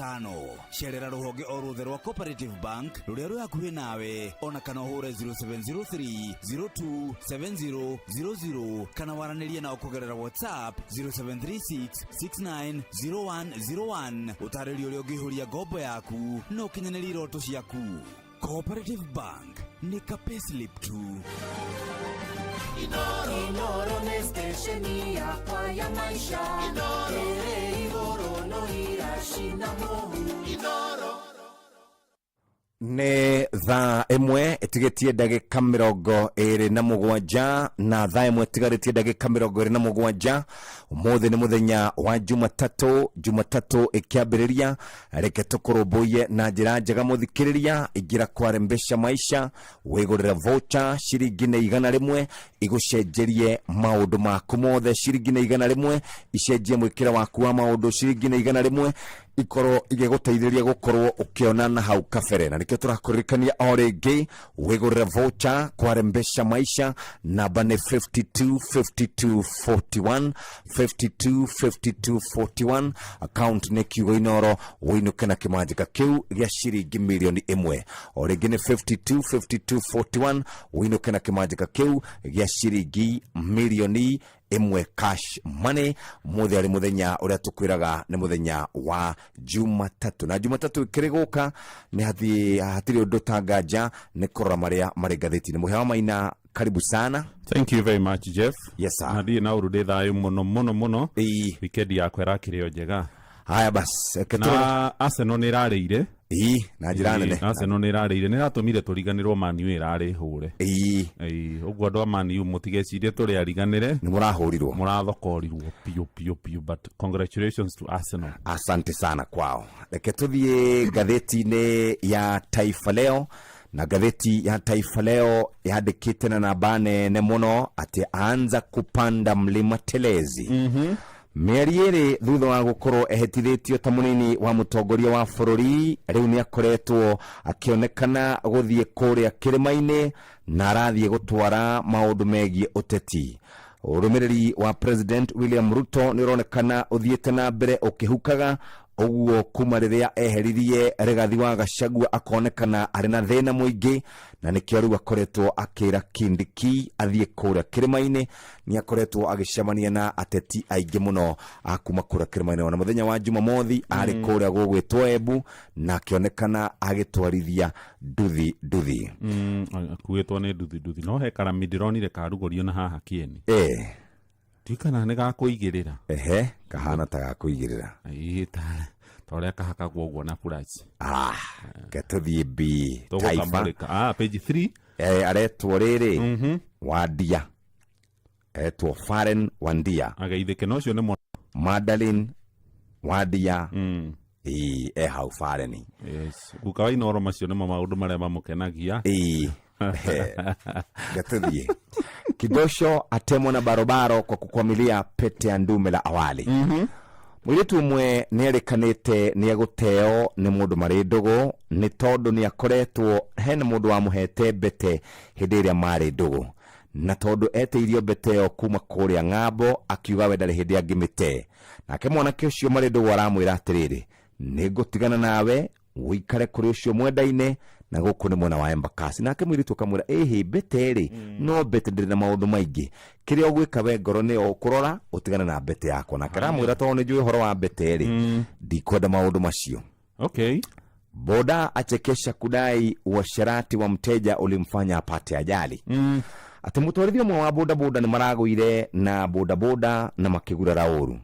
Cerera rũhonge o ruothe rwa Cooperative Bank rũrĩa rwĩ hakuhĩ nawe, ona kana ũhũre 0703 0270 00, kana waranĩrie nao kũgerera WhatsApp 0736 690101, ũtarĩrie ũrĩa ũngĩihũria ngombo yaku na ũkinyanĩrie iroto ciaku. Cooperative Bank nĩ ka payslip tu. Inoro nĩ stesheni yakwa ya maisha. Ĩrĩ igũrũ no iracina mũhu. Nĩ thaa 1 ĩtigĩtie ndagĩka 27, na thaa 1 ĩtigarĩtie ndagĩka 27. Ũmũthĩ nĩ mũthenya wa Jumatatũ, Jumatatũ ĩkĩambĩrĩria. Reke tũkũrũmbũiye na njĩra njega mũthikĩrĩria. Ingĩra kwarembesha maisha, wĩgũrĩre voucher ciringi nĩ 100, igũcenjerie maũndũ maku mothe. Ciringi nĩ 100, icenjie mwĩkĩre waku wa maũndũ. Ciringi nĩ 100, ikorwo igĩgũteithĩrĩria gũkorwo ũkĩona na hau kabere. Na nĩkĩo tũrakũririkania o rĩngĩ, wĩgũrĩre voucher kwarembesha maisha, namba nĩ 52 52 41, 52 52 41, account nĩ kiugo Inoro, wĩinũke na kĩmanjĩka kĩu gĩa ciringi mirioni 1. O rĩngĩ nĩ 52 52 41, wĩinũke na kĩmanjĩka kĩu gĩa ciringi mirioni 1 cash money. Mũthĩ arĩ mũthenya ũrĩa tũkwĩraga nĩ mũthenya wa Jumatatũ, na Jumatatũ ĩkĩrĩ gũka nĩ hatirĩ ũndũ tanganja nĩ kũrora marĩa marĩ ngathĩti-inĩ. Mũhĩa wa Maina, karibu sana. Thank you very much, Jeff. Yes sir. Na ndirĩ na ũru, ndĩ thayũ mũno mũno mũno. Weekend yakwa ĩrakĩrĩ o njega. Haya bas, reke tũrore. Na Arsenal nĩ ĩrarĩire. Ĩĩ, na njĩra nene. Arsenal nĩ ĩrarĩire, nĩ ĩratũmire tũriganĩrwo Man U ĩrarĩ hũre. Ĩĩ, ũguo andũ a Man U mũtigecirie tũrĩ ariganĩre. Nĩ mũrahũrirwo. Mũrathokorirwo biũ biũ biũ, but congratulations to Arsenal. Asante sana kwao. Reke tũthiĩ ngathĩti-inĩ ya Taifa Leo, na ngathĩti ya Taifa Leo yandĩkĩte na namba nene mũno atĩ anza kupanda mlima telezi. Mĩeri 2 thutha wa gũkorwo ehĩtithĩtio ta mũnini wa mũtongoria wa bũrũri, rĩu nĩ akoretwo akĩonekana gũthiĩ kũrĩa kĩrĩma-inĩ na arathiĩ gũtwara maũndũ megiĩ ũteti. Ũrũmĩrĩri wa President William Ruto nĩ ũronekana ũthiĩte na mbere ũkĩhukaga Ũguo kuma rĩrĩa eheririe Rigathi wa Gachagua akonekana arĩ na thĩna mũingĩ, na nĩkĩo rĩu akoretwo akĩra Kindiki athiĩ kũrĩa kĩrĩma-inĩ. Nĩ akoretwo agĩcemania na ateti aingĩ mũno a kuma kũrĩa kĩrĩma-inĩ. Ona mũthenya wa Jumamothi arĩ kũrĩa gũgwĩtwo Embu na akĩonekana agĩtwarithia nduthi nduthi. Akuĩtwo nĩ nduthi nduthi, no he karami ndĩronire karugũrio na haha kĩeni. Ndikana nĩ gakũigĩrĩra. Ehe, kahana ta gakũigĩrĩra. Ĩĩ, ta ũrĩa kahakagwo ũguo na buraci. Ah, ketũthiĩ B Taifa. Tũgũkamũrĩka. Ah, page 3. Aretwo rĩrĩ Wandia, aretwo Faren Wandia. Ageithĩke na ũcio nĩ mwana. Madalin Wandia. Ĩĩ, e hau Fareni. Yes. Guka wa Inooro, macio nĩmo maũndũ marĩa mamũkenagia. Ĩĩ. Ngatũthiĩ Kidosho atemwo na barobaro kwa kukwamilia pete ya ndume la awali. Mũirĩtu ũmwe nĩ erĩkanĩte nĩ egũteo nĩ mũndũ marĩ ndũgũ, nĩ tondũ nĩ akoretwo hena mũndũ wamũhete mbete hĩndĩ ĩrĩa marĩ ndũgũ, na tondũ etĩirio mbete ĩyo kuma kũrĩa ng'ambo, akiuga we ndarĩ hĩndĩ angĩmĩte. Nake mwanake ũcio marĩ ndũgũ aramwĩra atĩrĩrĩ, nĩ ngũtigana nawe ũikare kũrĩ ũcio mwendaine na gũkũ nĩ mwena wa Embakasi. Nake mũirĩtu akamwĩra, ĩhĩ, mbete rĩ, no mbete ndĩrĩ na maũndũ maingĩ, kĩrĩa ũgwĩka we ngoro nĩyo ũkũrora ũtigane na mbete yakwa. Nake aramwĩra, tondũ nĩ njũĩ ũhoro wa mbete rĩ, ndikwenda maũndũ macio. Boda achekesha kudai uasherati wa mteja ulimfanya apate ajali. Atĩ mũtwarithia ũmwe wa bodaboda nĩ maragũire na bodaboda na makĩgurara ũru.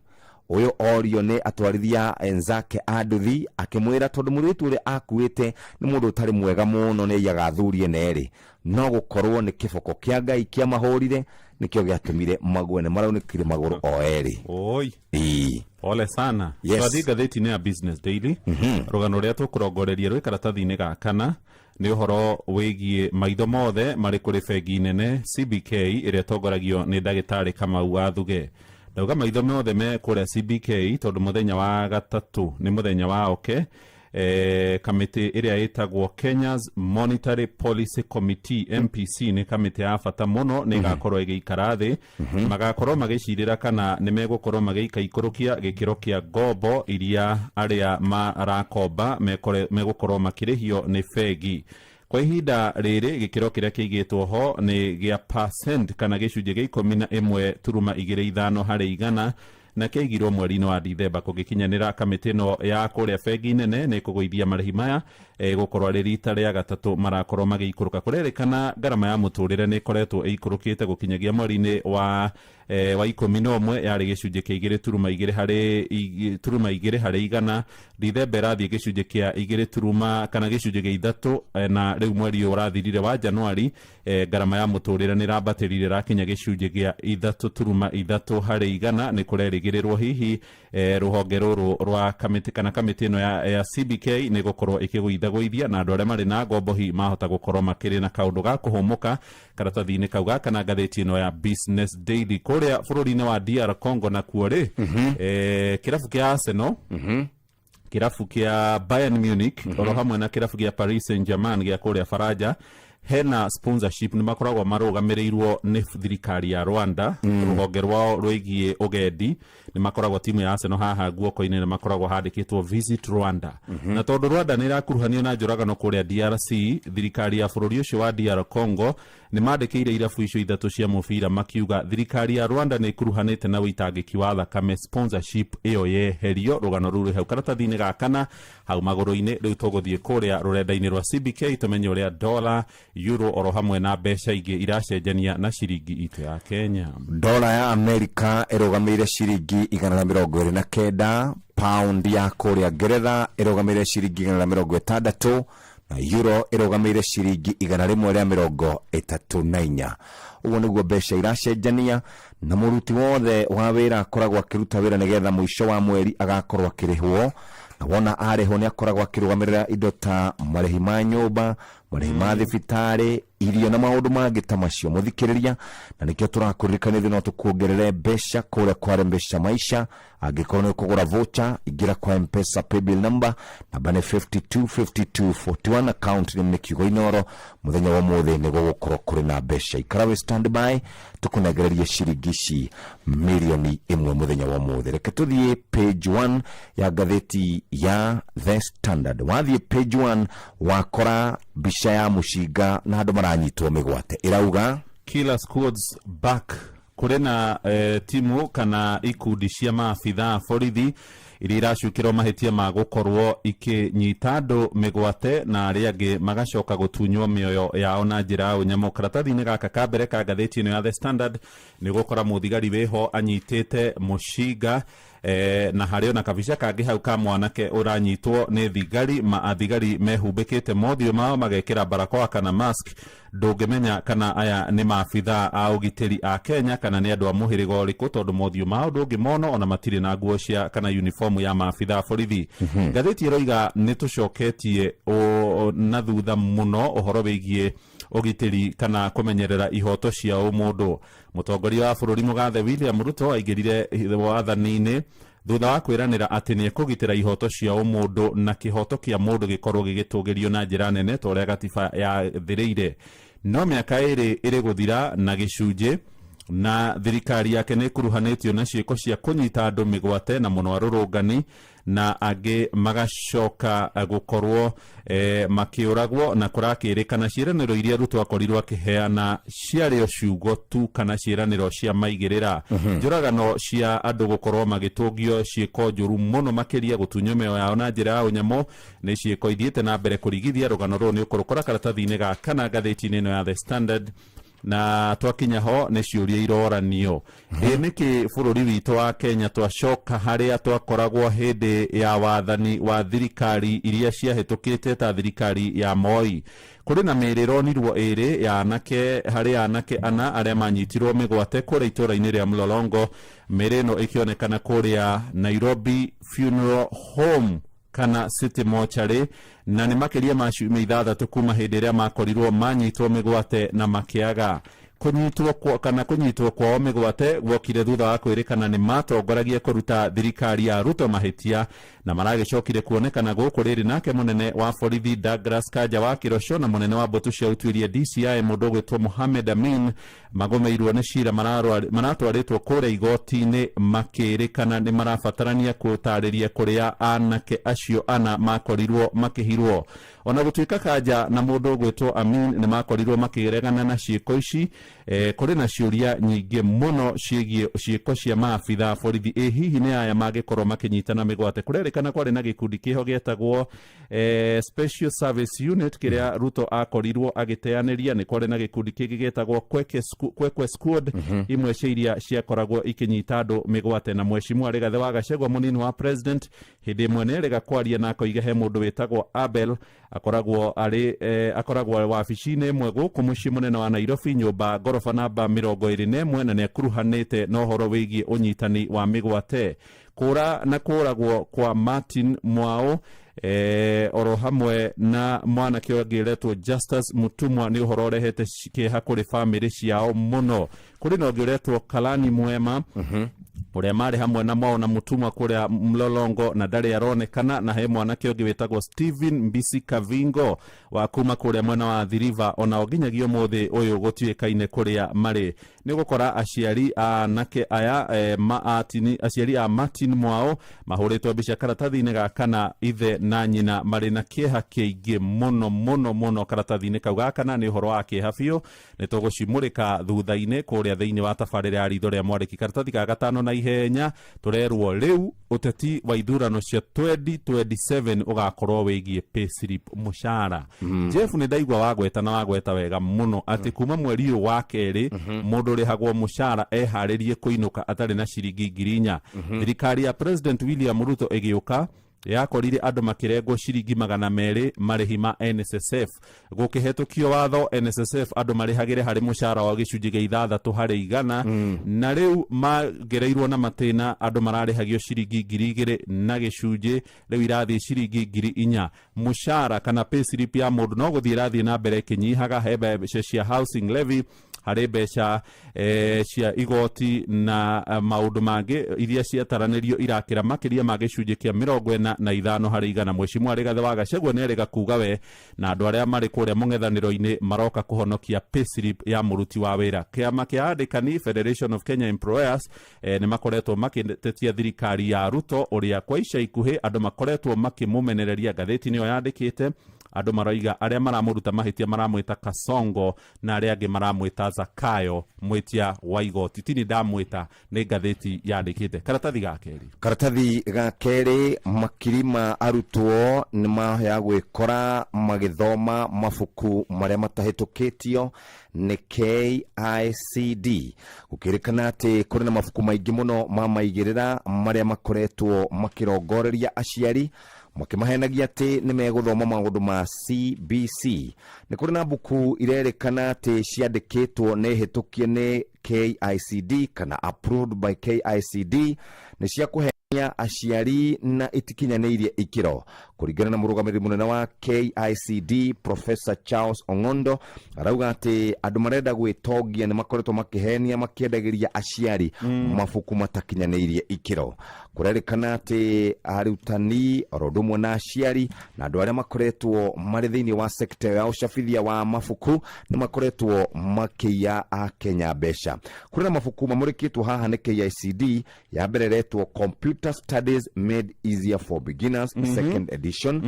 Ũyũ orio nĩ atwarithia enzake a nduthi, akĩmwĩra tondũ mũirĩtu ũrĩa akuĩte nĩ mũndũ ũtarĩ mwega mũno, nĩ aiyaga athuri ene erĩ, no gũkorwo nĩ kĩboko kĩa Ngai kĩamahũrire nĩkĩo gĩatũmire mague, nĩ maraunĩkire magũrũ o erĩ. Oi. Ĩĩ. Pole sana. Yes. Twathiĩ ngathĩti-inĩ ya Business Daily. Rũgano rũrĩa tũkũrongoreria rwĩ karatathi-inĩ ga kana nĩ ũhoro wĩgiĩ maitho mothe marĩ kũrĩ bengi nene CBK ĩrĩa ĩtongoragio nĩ ndagĩtarĩ Kamau wa Thuge. Ndauga maitho mothe me kũrĩa CBK tondũ mũthenya wa gatatũ nĩ mũthenya wa oke, kamĩtĩ ĩrĩa ĩtagwo Kenya's Monetary Policy Committee, MPC, nĩ kamĩtĩ ya bata mũno, nĩ ĩgakorwo ĩgĩikara thĩ, magakorwo magĩcirĩra kana nĩ megũkorwo magĩikaikũrũkia gĩkĩro kĩa ngombo iria arĩa marakomba megũkorwo makĩrĩhio nĩ bengi. Kwa ihinda rĩrĩ gĩkĩro kĩrĩa kĩigĩtwo ho nĩ gĩa percent kana gĩcunjĩ gĩa 11.25 harĩ igana, na kĩaigirwo mweri-inĩ wa Dithemba. Kũngĩkinyanĩra, kamĩtĩ ĩno ya kũrĩa bengi nene nĩ ĩkũgũithia marĩhi maya, gũkorwo arĩ rita rĩa gatatũ marakorwo magĩikũrũka. Kũrerĩkana ngarama ya mũtũrĩre nĩ ĩkoretwo ĩikũrũkĩte gũkinyagia mweri-inĩ wa 11 yarĩ gĩcunjĩ kĩa 2.2 harĩ 2.2 harĩ igana, Dithemba ĩrathiĩ gĩcunjĩ kĩa igĩrĩ turuma kana gĩcunjĩ gĩa 3, na rĩu mweri ũyũ ũrathirire wa Januari, ngarama ya mũtũrĩre nĩ ĩrambatĩrire ĩrakinya gĩcunjĩ gĩa 3.3 harĩ igana. Nĩ kũrerĩgĩrĩrwo hihi rũhonge rũrũ rwa kamĩtĩ kana kamĩtĩ ĩno ya CBK nĩ gũkorwo ĩkĩgũithagũithia, na andũ arĩa marĩ na ngombo hihi mahota gũkorwo makĩrĩ na kaũndũ ga kũhũmũka. Karatathi-inĩ kau gaka na ngathĩti ĩno ya Business Daily. Kũrĩa bũrũri-inĩ wa DR Congo nakuo rĩ, kĩrabu kĩa Arsenal, kĩrabu kĩa Bayern Munich, oro hamwe na kĩrabu kĩa Paris Saint-Germain gĩa kũrĩa Faranja, hena sponsorship nĩ makoragwo marũgamĩrĩirwo nĩ thirikari ya Rwanda. Rũhonge rwao rwĩgiĩ ũgendi nĩ makoragwo timu ya Arsenal haha guoko-inĩ nĩ makoragwo handĩkĩtwo "Visit Rwanda". Na tondũ Rwanda nĩ ĩrakuruhanio na njũragano kũrĩa DRC, thirikari ya bũrũri ũcio wa DR Congo nĩ mandĩkĩire irabu icio ithatũ cia mũbira makiuga thirikari ya Rwanda nĩ ĩkuruhanĩte na ũitangĩki wa thakame, sponsorship ĩyo yeherio. Rũgano rũu rwĩ hau karatathi-inĩ ga kana hau magũrũ-inĩ. Rĩu tũgũthiĩ kũrĩa rũrenda-inĩ rwa CBK tũmenye ũrĩa dollar, euro oro hamwe na mbeca ingĩ iracenjania na ciringi itũ ya Kenya. Dola ya Amerika ĩrũgamĩire ciringi 129, pound ya kũrĩa Ngeretha ĩrũgamĩire ciringi 160, na euro ĩrũgamĩire ciringi 134. Ũguo nĩguo mbeca iracenjania, na mũruti wothe wa wĩra akoragwo akĩruta wĩra nĩgetha mũico wa mweri agakorwo akĩrĩhwo, na wona arĩhwo nĩ akoragwo akĩrũgamĩrĩra indo ta marĩhi ma nyũmba. Marĩhi ma thibitarĩ, irio na maũndũ mangĩ ta macio, mũthikĩrĩria. Na nĩkĩo tũrakũririkania ithuĩ no tũkuongerere mbeca kũrĩa kwa Mbeca Maisha. Angĩkorwo nĩ ũkũgũra voucher, ingĩra kwa Mpesa paybill number, namba nĩ 525241, account name nĩ kiugo Inoro. Mũthenya wa ũmũthĩ nĩ gũgũkorwo kũrĩ na mbeca. Ikara wĩ standby, tũkũnengererie ciringi ici 1 mirioni mũthenya wa ũmũthĩ. Reke tũthiĩ page 1 ya ngathĩti ya The Standard. Wathiĩ page 1, wakora mbica ya mũcinga na andũ maranyitwo mĩgwate. Ĩrauga Killer squads back. Kũrĩ na timu kana ikundi cia maabitha a borithi iria iracukĩrwo mahĩtia ma gũkorwo ikĩnyita andũ mĩgwate na arĩa angĩ magacoka gũtunywo mĩoyo yao na njĩra ya ũnyamũ. Karatathi-inĩ gaka ka mbere ka ngathĩti ĩno ya The Standard, nĩ ũgũkora mũthigari wĩho anyitĩte mũcinga, na harĩ ona kabica kangĩ hau ka mwanake ũranyitwo nĩ thigari. Ma athigari mehumbĩkĩte mothiũ mao, magekĩra barakoa kana mask. Ndũngĩmenya kana aya nĩ maabitha a ũgitĩri a Kenya kana nĩ andũ a mũhĩrĩga ũrĩkũ, tondũ mothiũ mao ndũngĩmona, ona matirĩ na nguo cia kana uniform ya maabitha a borithi. Ngathĩti ĩroiga nĩ tũcoketie na thutha mũno ũhoro wĩgiĩ ũgitĩri kana kũmenyerera ihoto cia ũmũndũ. Mũtongoria wa bũrũri mũgathe William Ruto aingĩrire wathani-inĩ thutha wa kwĩranĩra atĩ nĩ ekũgitĩra ihoto cia ũmũndũ na kĩhoto kĩa mũndũ gĩkorwo gĩgĩtũgĩrio na njĩra nene ta ũrĩa gatiba yathĩrĩire. No mĩaka 2 ĩrĩ gũthira na gĩcunjĩ, na thirikari yake nĩ ĩkuruhanĩtio na ciĩko cia kũnyita andũ mĩgwate na mũno arũrũngani, na angĩ magacoka gũkorwo makĩũragwo, na kũrakĩrĩkana ciĩranĩro iria Ruto akorirwo akĩheana ciarĩ o ciugo tu kana ciĩranĩro cia maigĩrĩra. Njũragano cia andũ gũkorwo magĩtũngio ciĩko njũru mũno makĩria, gũtunywo mĩoyo yao na njĩra ya ũnyamũ, nĩ ciĩko ithiĩte na mbere kũrigithia. Rũgano rũrũ nĩ ũkũrũkora karatathi-inĩ ga kana ngathĩti-inĩ ĩno ya The Standard. Na twakinya ho, nĩ ciũria iroranio: ĩ nĩkĩ bũrũri witũ wa Kenya twacoka harĩa twakoragwo hĩndĩ ya wathani wa thirikari iria ciahĩtũkĩte ta thirikari ya Moi? Kũrĩ na mĩĩrĩ ĩronirwo ĩrĩ ya anake, harĩ anake ana arĩa manyitirwo mĩgwate kũrĩa itũũra-inĩ rĩa Mlolongo. Mĩĩrĩ ĩno ĩkĩonekana kũrĩa Nairobi Funeral Home kana City Mortuary, na nĩ makĩria ma ciumia 6 kuma hĩndĩ ĩrĩa makorirwo manyitwo mĩgwate na makĩaga. Kũnyitwo kana kũnyitwo kwao mĩgwate gwokire thutha wa kwĩrĩkana nĩ matongoragia kũruta thirikari ya Ruto mahĩtia, na maragĩcokire kuonekana gũkũ rĩrĩ. Nake mũnene wa borithi Douglas Kanja wa Kĩroco na mũnene wa mbũtũ cia ũtuĩria DCI mũndũ ũgwĩtwo Mohamed Amin magũmĩirwo nĩ cira maratwarĩtwo kũrĩa igoti-inĩ, makĩrĩkana nĩ marabatarania gũtarĩria kũrĩa anake acio ana makorirwo makĩhirwo. Ona gũtuĩka Kanja na mũndũ ũgwĩtwo Amin nĩ makorirwo makĩregana na ciĩko ici, kũrĩ na ciũria nyingĩ mũno ciĩgiĩ ciĩko cia maabitha a borithi. Ĩ hihi nĩ aya mangĩkorwo makĩnyitana mĩgwate? Kũrerĩkana kwarĩ na gĩkundi kĩho gĩetagwo Special Service Unit kĩrĩa Ruto akorirwo agĩteanĩria. Nĩ kwarĩ na gĩkundi kĩngĩ gĩetagwo Kwekwe Squad, imwe cia iria ciakoragwo ikĩnyita andũ mĩgwate. Na Mheshimiwa Rigathĩ wa Gachagua, mũnini wa president, hĩndĩ ĩmwe nĩ erĩga kwaria na akoiga he mũndũ wĩtagwo Abel akoragwo arĩ akoragwo wabici-inĩ ĩmwe gũkũ mũciĩ mũnene wa Nairobi, nyũmba ngoroba namba 21, na nĩ akuruhanĩte na ũhoro wĩgiĩ ũnyitani wa mĩgwate. Kũra na kũragwo kwa Martin Mwao oro hamwe na mwanake ũngĩ ũretwo Justus Mutumwa nĩ ũhoro ũrehete kĩeha kũrĩ bamĩrĩ ciao mũno. Kũrĩ na ũngĩ ũretwo Kalani Mwema, ũrĩa marĩ hamwe na Mwao na Mutumwa kũrĩa Mlolongo, na ndarĩ aronekana. Na he mwanake ũngĩ wĩtagwo Stephen Mbisi Kavingo wa kuma kũrĩa mwena wa Athi River, onao nginyagia ũmũthĩ ũyũ gũtuĩkaine kũrĩa marĩ. Nĩ ũgũkora aciari a anake aya, aciari a Martin Mwao mahũrĩtwo mbica karatathi-inĩ ga kana, ithe na nyina marĩ na kĩeha kĩingĩ mũno mũno mũno. Karatathi-inĩ kau ga kana nĩ ũhoro wa kĩeha biũ. Nĩ tũgũcimũrĩka thutha-inĩ kũrĩa thĩinĩ wa tabarĩra ya Ritho rĩa Mwandĩki. Karatathi ga gatano na ihenya, tũrerwo rĩu ũteti wa ithurano cia 2027 ũgakorwo wĩgiĩ payslip, mũcara. Jeff, nĩ ndaigua wagweta na wagweta wega mũno atĩ kuma mweri ũyũ wa kerĩ mũndũ ũrĩhagwo mũcara eharĩrie kũinũka atarĩ na ciringi 4,000. Thirikari ya President William Ruto ĩgĩũka. Yakorire andũ makĩrengwo ciringi 200 marĩhi ma NSSF. Gũkĩhetũkio watho NSSF andũ marĩhagĩre harĩ mũcara wa gĩcunjĩ gĩa 6%, na rĩu magereirwo na matĩna, andũ mararĩhagio ciringi 2,000 na gĩcunjĩ, rĩu irathiĩ ciringi 4,000. Mũcara kana pay slip ya mũndũ no gũthiĩ ĩrathiĩ na mbere ĩkĩnyihaga. He mbeca cia housing levy, harĩ mbeca cia igoti na maũndũ mangĩ iria ciataranĩrio irakĩra makĩria ma gĩcunjĩ kĩa 45%. Mheshimiwa Rigathĩ wa Gachagua nĩ kuga we na andũ arĩa marĩ kũrĩa mũng'ethanĩro-inĩ maroka kũhonokia pay slip ya mũruti wa wĩra. Kĩama kĩa andĩkani, Federation of Kenya Employers, nĩ makoretwo makĩtetia thirikari ya Ruto, ũrĩa kwa ica ikuhĩ andũ makoretwo makĩmũmenereria. Ngathĩti nĩyo yandĩkĩte, andũ maroiga arĩa maramũruta mahĩtia maramwĩta Kasongo na arĩa angĩ maramwĩta Zakayo mwĩtia wa igoti. Tini ndamwĩta, nĩ ngathĩti yandĩkĩte. Karatathi ga kerĩ. Karatathi ga kerĩ, makiri ma arutwo nĩ mahea gwĩkora magĩthoma mabuku marĩa matahĩtũkĩtio nĩ KICD. Gũkĩrĩkana atĩ kũrĩ na mabuku maingĩ mũno ma maigĩrĩra marĩa makoretwo makĩrongoreria aciari, makĩmahenagia atĩ nĩ megũthoma maũndũ ma CBC. Nĩ kũrĩ na mbuku irerĩkana atĩ ciandĩkĩtwo nĩ hĩtũkie nĩ KICD kana approved by KICD, nĩ cia kũhenia aciari na itikinyanĩirie ikĩro. Kũringana na mũrũgamĩrĩri mũnene wa KICD, Professor Charles Ong'ondo, arauga atĩ andũ marenda gwĩtongia nĩ makoretwo makĩhenia, makĩendagĩria aciari mabuku matakinyanĩirie ikĩro. Kũrerĩkana atĩ arutani oro ũndũ ũmwe na aciari na andũ arĩa makoretwo marĩ thĩinĩ wa sekta ya ũcabithia wa mabuku nĩ makoretwo makĩiya akenya mbeca. Kũrĩ na mabuku mamũrĩkĩtwo haha nĩ KICD. Ya mbere ĩretwo Computer Studies Made Easier for Beginners, second edition.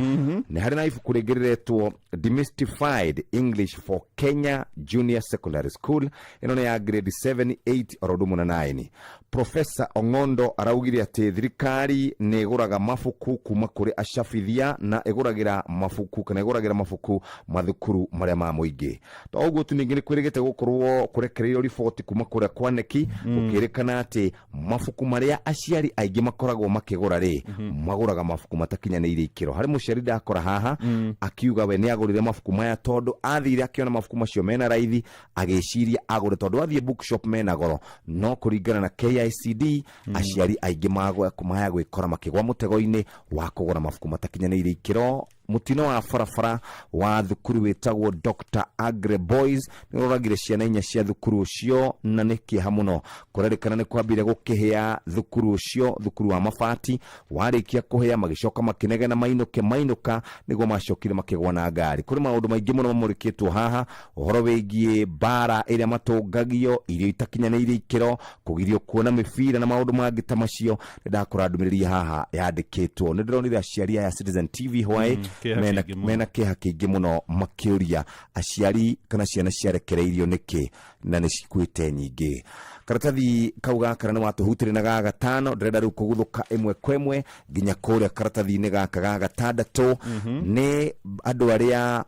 Nĩ harĩ na ibuku rĩngĩ rĩretwo Demystified English for Kenya Junior Secondary School, ĩno nĩ ya grade 7, 8 oro ũndũ ũmwe na 9. Professor Ong'ondo araugire atĩ thirikari nĩ ĩgũraga mabuku kuma kũrĩ acabithia na ĩgũragĩra mabuku kana ĩgũragĩra mabuku mathukuru marĩa ma mũingĩ. To ũguo tu, ningĩ nĩ kwĩrĩgĩte gũkorwo kũrekereirio riboti kuma kũrĩa kwa KNEC, gũkĩrĩkana atĩ mabuku marĩa aciari aingĩ makoragwo makĩgũra rĩ, magũraga mabuku matakinyanĩirie ikĩro. Harĩ mũciari ndakora haha akiuga we nĩ agũrire mabuku maya tondũ athire akĩona mabuku macio mena raithi, agĩciria agũre tondũ athiĩ bookshop mena goro. No kũringana na KICD, aciari aingĩ maya gwĩkora makĩgwa mũtego-inĩ wa kũgũra mabuku matakinyanĩirie ikĩro. Mũtino wa barabara wa thukuru wĩtagwo Dr Agre Boys nĩ ũroragire ciana 4 cia thukuru ũcio, na nĩ kĩeha mũno. Kũrerĩkana nĩ kwambire gũkĩhĩa thukuru ũcio, thukuru wa mabati. Warĩkia kũhĩa, magĩcoka makĩnegena mainũke, mainũka nĩguo macokire makĩgwa na ngari. Kũrĩ maũndũ maingĩ mũno mamũrĩkĩtwo haha, ũhoro wĩgiĩ mbara ĩrĩa matũngagio, irio itakinyanĩirie ikĩro, kũgirio kuona mĩbira na maũndũ mangĩ ta macio. Nĩ ndakora ndũmĩrĩri haha yandĩkĩtwo, nĩ ndĩronire aciari aya Citizen TV hwaĩ Kĩeha mena, kĩingĩ mũno. Mena kĩeha kĩingĩ mũno, makĩũria aciari kana ciana ciarekereirio nĩkĩ na nĩ cikuĩte nyingĩ. Karatathi kau gaka nĩ watũhutĩre na ga gatano, ndĩrenda rĩu kũguthũka ĩmwe kwa ĩmwe nginya kũrĩa karatathi-inĩ gaka ga gatandatũ. Nĩ andũ arĩa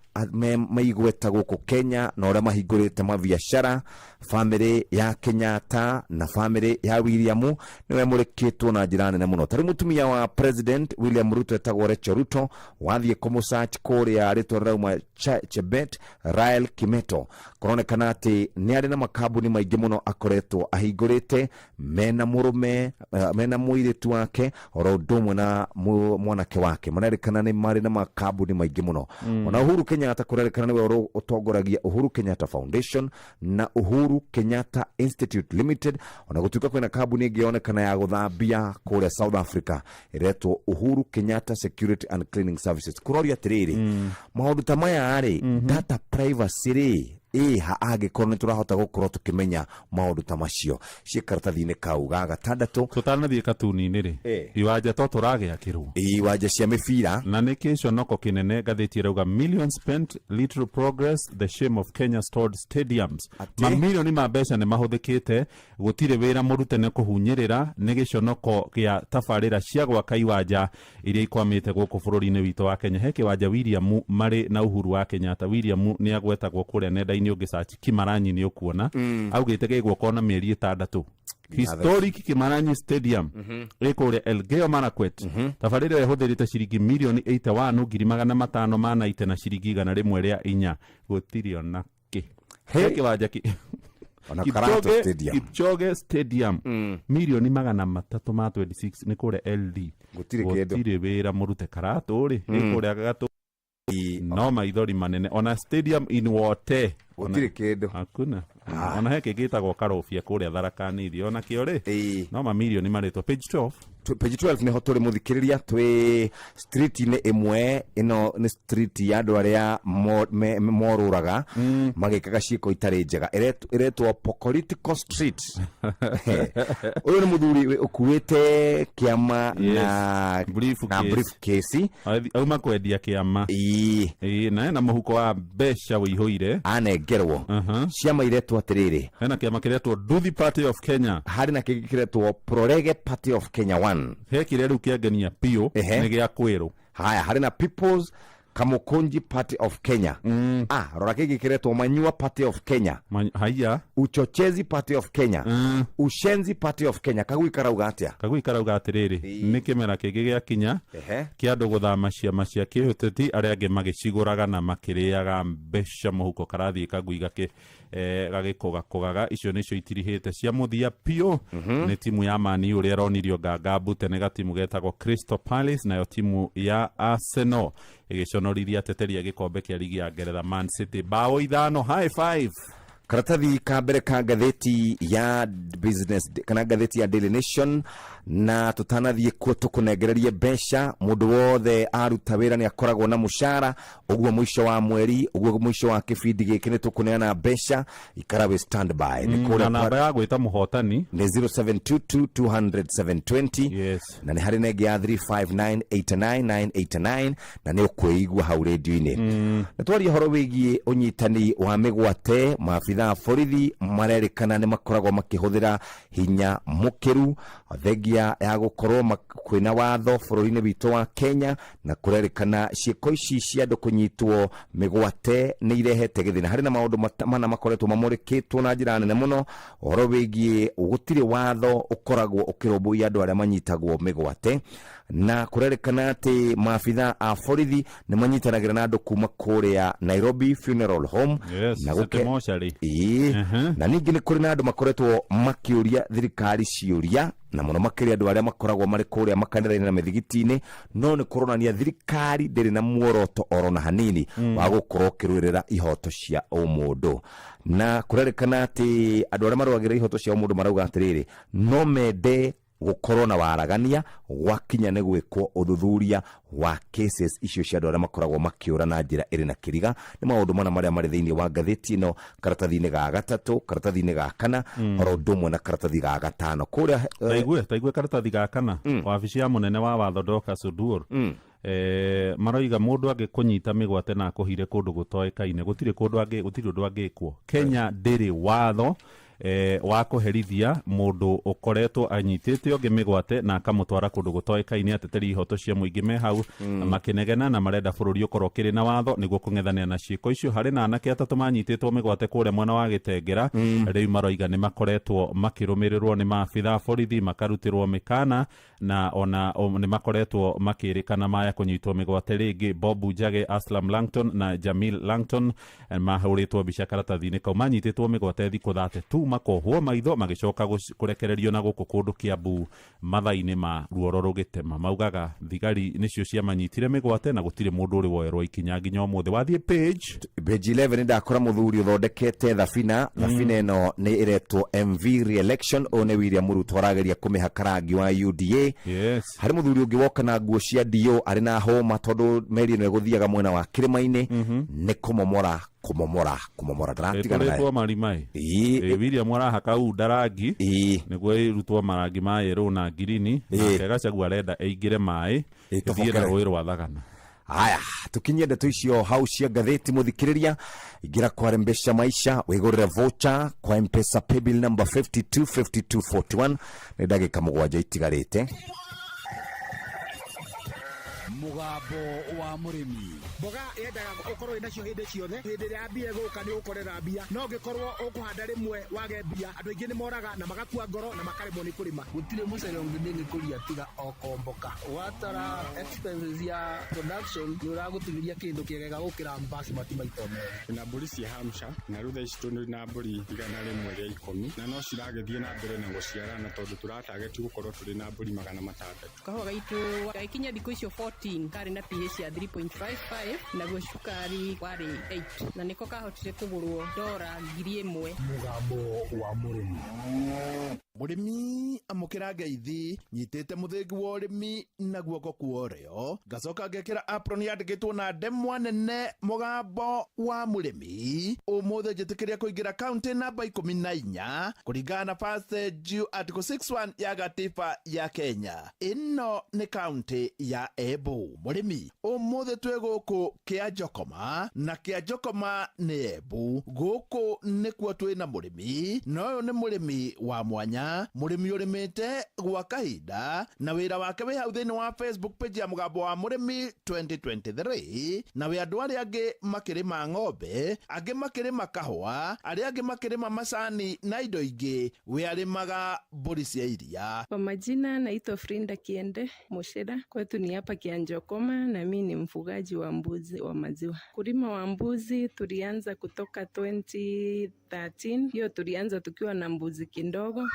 maigweta gũkũ Kenya na ũrĩa mahingũrĩte mabiacara. Bamĩrĩ ya Kenyatta na bamĩrĩ ya William nĩwe mũrĩkĩtwo na njĩra nene mũno. Tarĩu mũtumia wa President William Ruto etagwo Rachel Ruto, wathiĩ kũmũsearch kũrĩa rĩtwa rĩrauma Chebet Rael Kimeto, kũronekana atĩ nĩ arĩ na makambuni maingĩ mũno akoretwo ahingũrĩte mena mũrũme, mena mũirĩtu wake oro ũndũ ũmwe na mwanake wake. Marerĩkana nĩ marĩ na makambuni maingĩ mũno. Ona Uhuru Kenyatta kũrerĩkana nĩwe ũtongoragia Uhuru Kenyatta Foundation na Uhuru Kenyatta Institute Limited, ona gũtuĩka kwĩna kambuni ĩngĩ yonekana ya gũthambia kũrĩa South Africa ĩretwo Uhuru Kenyatta Security and Cleaning Services. Kũroria atĩrĩrĩ, maũndũ ta maya rĩ, data privacy rĩ ĩha angĩkorwo nĩ tũrahota gũkorwo tũkĩmenya maũndũ ta macio ciĩ karatathi-inĩ kau ga gatandatũ? Tũtanathiĩ katuni-inĩ rĩ, iwanja to tũragĩakĩrwo iwanja cia mĩbira. Na nĩ kĩconoko kĩnene. Ngathĩti ĩrauga, "Millions spent, little progress, the shame of Kenya stored stadiums." Mamirioni ma mbeca nĩ mahũthĩkĩte, gũtirĩ wĩra mũrute, nĩ kũhunyĩrĩra. Nĩ gĩconoko gĩa tabarĩra cia gwaka iwanja iria ikwamĩte gũkũ bũrũri-inĩ witũ wa Kenya. He kĩwanja William marĩ na Uhuru wa Kenyatta. William nĩ agwetagwo kũrĩa nenda-inĩ. barabara-inĩ ũngĩcaci Kimaranyi nĩ ũkuona. Augĩte gĩ gwakwo na mĩeri 6. Historic Kimaranyi Stadium ĩ kũrĩa Elgeyo Marakwet. Tabarĩra ĩyo ĩhũthĩrĩte ciringi mirioni 81 500,000 ma naite na ciringi 104. Gũtirĩ ona kĩ. He kĩwanja kĩ Ona Karato Stadium. Kipchoge Stadium mirioni 326 nĩ kũrĩa LD. Gũtirĩ kĩndũ. Gũtirĩ wĩra mũrute Karatũ rĩ, ĩ kũrĩa gatũ no maithori manene. Ona stadium in wote Gũtirĩ kĩndũ. Hakuna. Ona he kĩngĩ gĩtagwo Karobia kũrĩa Tharaka Nithi, ona kĩo rĩ, no mamirioni marĩtwo. Page 12. Page 12 nĩho tũrĩ, mũthikĩrĩria. Twĩ street-inĩ ĩmwe. Ĩno nĩ street ya andũ arĩa morũraga magĩkaga ciĩko itarĩ njega. Ĩretwo Pokolitical Street. Ũyũ nĩ mũthuri ũkuĩte kĩama na briefcase. Briefcase. Auma kwendia kĩama. Ĩĩ, na ena mũhuko wa mbeca wĩihũire. Anengerwo ciama iretwo atĩrĩrĩ. Hena kĩama kĩretwo Duthi Party of Kenya. Harĩ na kĩngĩ kĩretwo Prorege Party of Kenya 1. He kĩrĩa rĩu kĩangenia biũ nĩ gĩa kwĩrũ. Haya, harĩ na People's Kamukunji Party of Kenya. Ah, rora kĩngĩ kĩretwo Manyua Party of Kenya. Haya. Uchochezi Party of Kenya. Ushenzi Party of Kenya. Kagui karauga atĩa? Kagui karauga atĩrĩrĩ, nĩ kĩmera kĩngĩ gĩakinya kĩa andũ gũthama ciama cia kĩũteti, arĩa angĩ magĩcigũraga na makĩrĩaga mbeca mũhuko. Karathiĩ kagui gakĩ gagĩkũgakũgaga. Icio nĩcio itirihĩte cia mũthia biũ. Nĩ timu ya Man U ũrĩa ĩronirio nganga mbute nĩ gatimu getagwo Crystal Palace, nayo timu ya Arsenal ĩgĩconorithia ateteri a gĩkombe kĩa ligi ya Ngeretha, Man City, bao 5. High five. Karatathi ka mbere ka ngathĩti ya Business kana ngathĩti ya Daily Nation. Na tũtanathiĩ kuo, tũkũnengererie mbeca. Mũndũ wothe aruta wĩra nĩ akoragwo na mũcara. Ũguo mũico wa mweri, ũguo mũico wa kĩbindi gĩkĩ, nĩ tũkũneana mbeca. Ikara wĩ standby. Nĩ kũrĩa Na namba ya gwĩta mũhotani nĩ 0722 200 720. Yes. Na nĩ harĩ na ĩngĩ ya 35989989, na nĩ ũkwĩigua hau rĩndio-inĩ. Nĩ twaria ũhoro wĩgiĩ ũnyitani wa mĩgwate. Maabitha a borithi marerĩkana nĩ makoragwo makĩhũthĩra hinya mũkĩru, thengia ya gũkorwo kwĩna watho bũrũri-inĩ witũ wa Kenya, na kũrerĩkana ciĩko ici cia andũ kũnyitwo mĩgwate nĩ irehete gĩthĩna. Harĩ na maũndũ mana makoretwo mamũrĩkĩtwo na njĩra nene mũno, ũhoro wĩgiĩ gũtirĩ watho ũkoragwo ũkĩrũmbũiya andũ arĩa manyitagwo mĩgwate, na kũrerĩkana atĩ maabitha a borithi nĩ manyitanagĩra na andũ kuma kũrĩa Nairobi Funeral Home. Yes, na City Mortuary. Ĩĩ. Na ningĩ nĩ kũrĩ na andũ makoretwo makĩũria thirikari ciũria, na mũno makĩria andũ arĩa makoragwo marĩ kũrĩa makanitha-inĩ na mĩthigiti-inĩ, no nĩ kũronania thirikari ndĩrĩ na muoroto oro na hanini wa gũkorwo ũkĩrũĩrĩra ihoto cia ũmũndũ. Na kũrerĩkana atĩ andũ arĩa marũagĩrĩra ihoto cia ũmũndũ marauga atĩrĩrĩ, no mende gũkorwo na waragania gwakinya nĩ gwĩkwo ũthuthuria wa cases icio cia andũ arĩa makoragwo makĩũra na njĩra ĩrĩ na kĩriga. Nĩ maũndũ mana marĩa marĩ thĩinĩ wa ngathĩti ĩno, karatathi-inĩ ga gatatũ, karatathi-inĩ ga kana, oro ũndũ ũmwe na karatathi ga gatano kũrĩa. Taigue karatathi ga kana, wabici ya mũnene wa watho Dorcas Oduor. Maroiga mũndũ angĩkũnyita mĩgwate na akũhire kũndũ gũtoĩkaine, gũtirĩ kũndũ angĩ, gũtirĩ ũndũ angĩkwo. Kenya ndĩrĩ watho wa kũherithia mũndũ ũkoretwo anyitĩte ũngĩ mĩgwate na akamũtwara kũndũ gũtoĩkaine. Ateteri ihoto cia mũingĩ me hau makĩnegena na marenda bũrũri ũkorwo ũkĩrĩ na watho nĩguo kũng'ethanĩra na ciĩko icio. Harĩ na anake atatũ manyitĩtwo mĩgwate kũrĩa mwena wa Gĩtengera. Rĩu maroiga nĩ makoretwo makĩrũmĩrĩrwo nĩ maabitha a borithi, makarutĩrwo mĩkana, na ona nĩ makoretwo makĩrĩkana maya kũnyitwo mĩgwate rĩngĩ. Bob Njage, Aslam Langton na Jamil Langton mahũrĩtwo mbica karatathi-inĩ kau. Manyitĩtwo mĩgwate thikũ 32, makohwo maitho, magĩcoka kũrekererio na gũkũ kũndũ Kiambu mathaa-inĩ ma ruoro rũgĩtema. Maugaga thigari nĩcio ciamanyitire mĩgwate na gũtirĩ mũndũ ũrĩ woerwo ikinya nginya ũmũthĩ. Wathiĩ page Page 11, ndakora mũthuri ũthondekete thabina. Thabina ĩno nĩ ĩretwo MV Re-election. Ũyũ nĩ William Ruto arageria kũmĩhaka rangi wa UDA. Harĩ mũthuri ũngĩ woka na nguo cia DO, arĩ na hũma, tondũ meri ĩno ĩgũthiaga mwena wa kĩrĩma-inĩ. Nĩ kũmomora, kũmomora, kũmomora, ndaratigana nayo. Ĩtũrĩtwo marima ĩ. William arahaka unda rangi nĩguo ĩrutwo marangi ma yerũ na ngirini. Nake Gachagua arenda ĩingĩre maĩ, ĩthiĩ na Ĩtobokere. rũĩ rwa Thagana. Haya, tukinyie ndeto icio hau cia ngathĩti. Mũthikĩrĩria, ingĩra kwa Rembesha Maisha wĩgũrĩre voucher kwa Mpesa paybill number 525241. Nĩ ndagĩka 7 itigarĩte. Mũgambo wa mũrĩmi. Mboga yendaga ũkorwo wĩ nacio hĩndĩ ciothe. Hĩndĩ ĩrĩa mbia ĩgũka nĩ ũgũkorera mbia, no ũngĩkorwo ũkũhanda rĩmwe wage mbia, andũ aingĩ nĩ moraga na magakua ngoro na makaremwo nĩ kũrĩma. Gũtirĩ mũcere ũngĩ ndĩngĩkũria tiga o komboka. Watara expenses ya production nĩ ũragũtigĩria kĩndũ kĩega gũkĩra basmati maita merĩ. Na mbũri cia Hampshire na rĩu thaa ici tũrĩ na mbũri 110 na no ciragĩthiĩ na mbere na gũciarana tondũ tũratageti gũkorwo tũrĩ na mbũri 600. Kahũa gaitũ gagĩkinya thikũ icio 14 karĩ na pH ya 3.55, naguo cukari warĩ 8, na nĩko kahotire kũgũrwo dora 1000. Mũgambo wa mũrĩmi. Mũrĩmi amũkĩra ngeithi nyitĩte mũthĩgi wa ũrĩmi na guoko kwa ũrĩo, ngacoka ngekĩra apron yandĩkĩtwo na ndemwa nene mũgambo wa mũrĩmi. Ũmũthĩ njĩtĩkĩria kũingĩra kaunti namba 14 kũringana na First Due Article 61 ya gatiba ya Kenya. Ĩno nĩ kaunti ya Embu. Mũrĩmi, ũmũthĩ twĩ gũkũ Kĩanjokoma, na Kĩanjokoma nĩ Embu. Gũkũ nĩkuo twĩna mũrĩmi, na ũyũ nĩ mũrĩmi wa mwanya, mũrĩmi ũrĩmĩte gwa kahinda na wĩra wake wĩ hau thĩinĩ wa Facebook page ya mũgambo wa mũrĩmi 2023, na wĩ andũ arĩa angĩ makĩrĩma ng'ombe, angĩ makĩrĩma kahũa, arĩa angĩ makĩrĩma macani na indo ingĩ, we arĩmaga mbũri cia iria. Kwa majina naitwa Frinda Kiende Mushira, kwetu ni hapa Kianjokoma na mi ni mfugaji wa mbuzi wa maziwa. Kulima wa mbuzi tulianza kutoka 2013, hiyo tulianza tukiwa na mbuzi kidogo,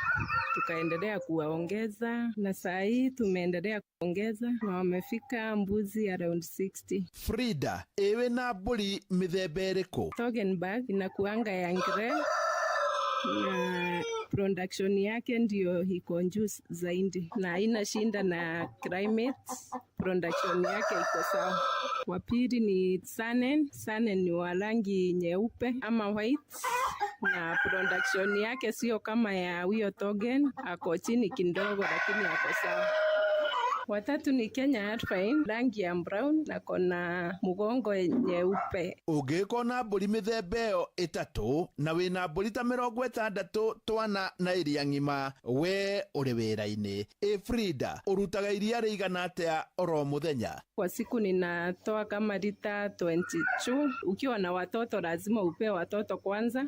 tukaendelea kuwaongeza na saa hii tumeendelea kuongeza na wamefika mbuzi around 60. Frida, ewe na mbũri mĩthemba ĩrĩkũ? Toggenburg inakuanga ya grey na production yake ndio iko juu zaidi na haina shinda na climate, production yake iko sawa. Wa pili ni Sanen. Sanen ni wa rangi nyeupe ama white na production yake sio kama ya huyo Togen, ako chini kidogo lakini ako sawa. Watatu ni Kenya Alpine, rangi ya brown na kona mgongo nyeupe. Ũngĩkorwo na mbũri mĩthemba ĩyo ĩtatũ na wĩna mbũri ta 60 twana na iria ng'ima, we ũrĩ wĩra-inĩ. Ĩ Frida, ũrutaga iria rĩigana atĩa oro mũthenya? Kwa siku ninatoa kama lita 22. Ukiwa na watoto lazima upe watoto kwanza,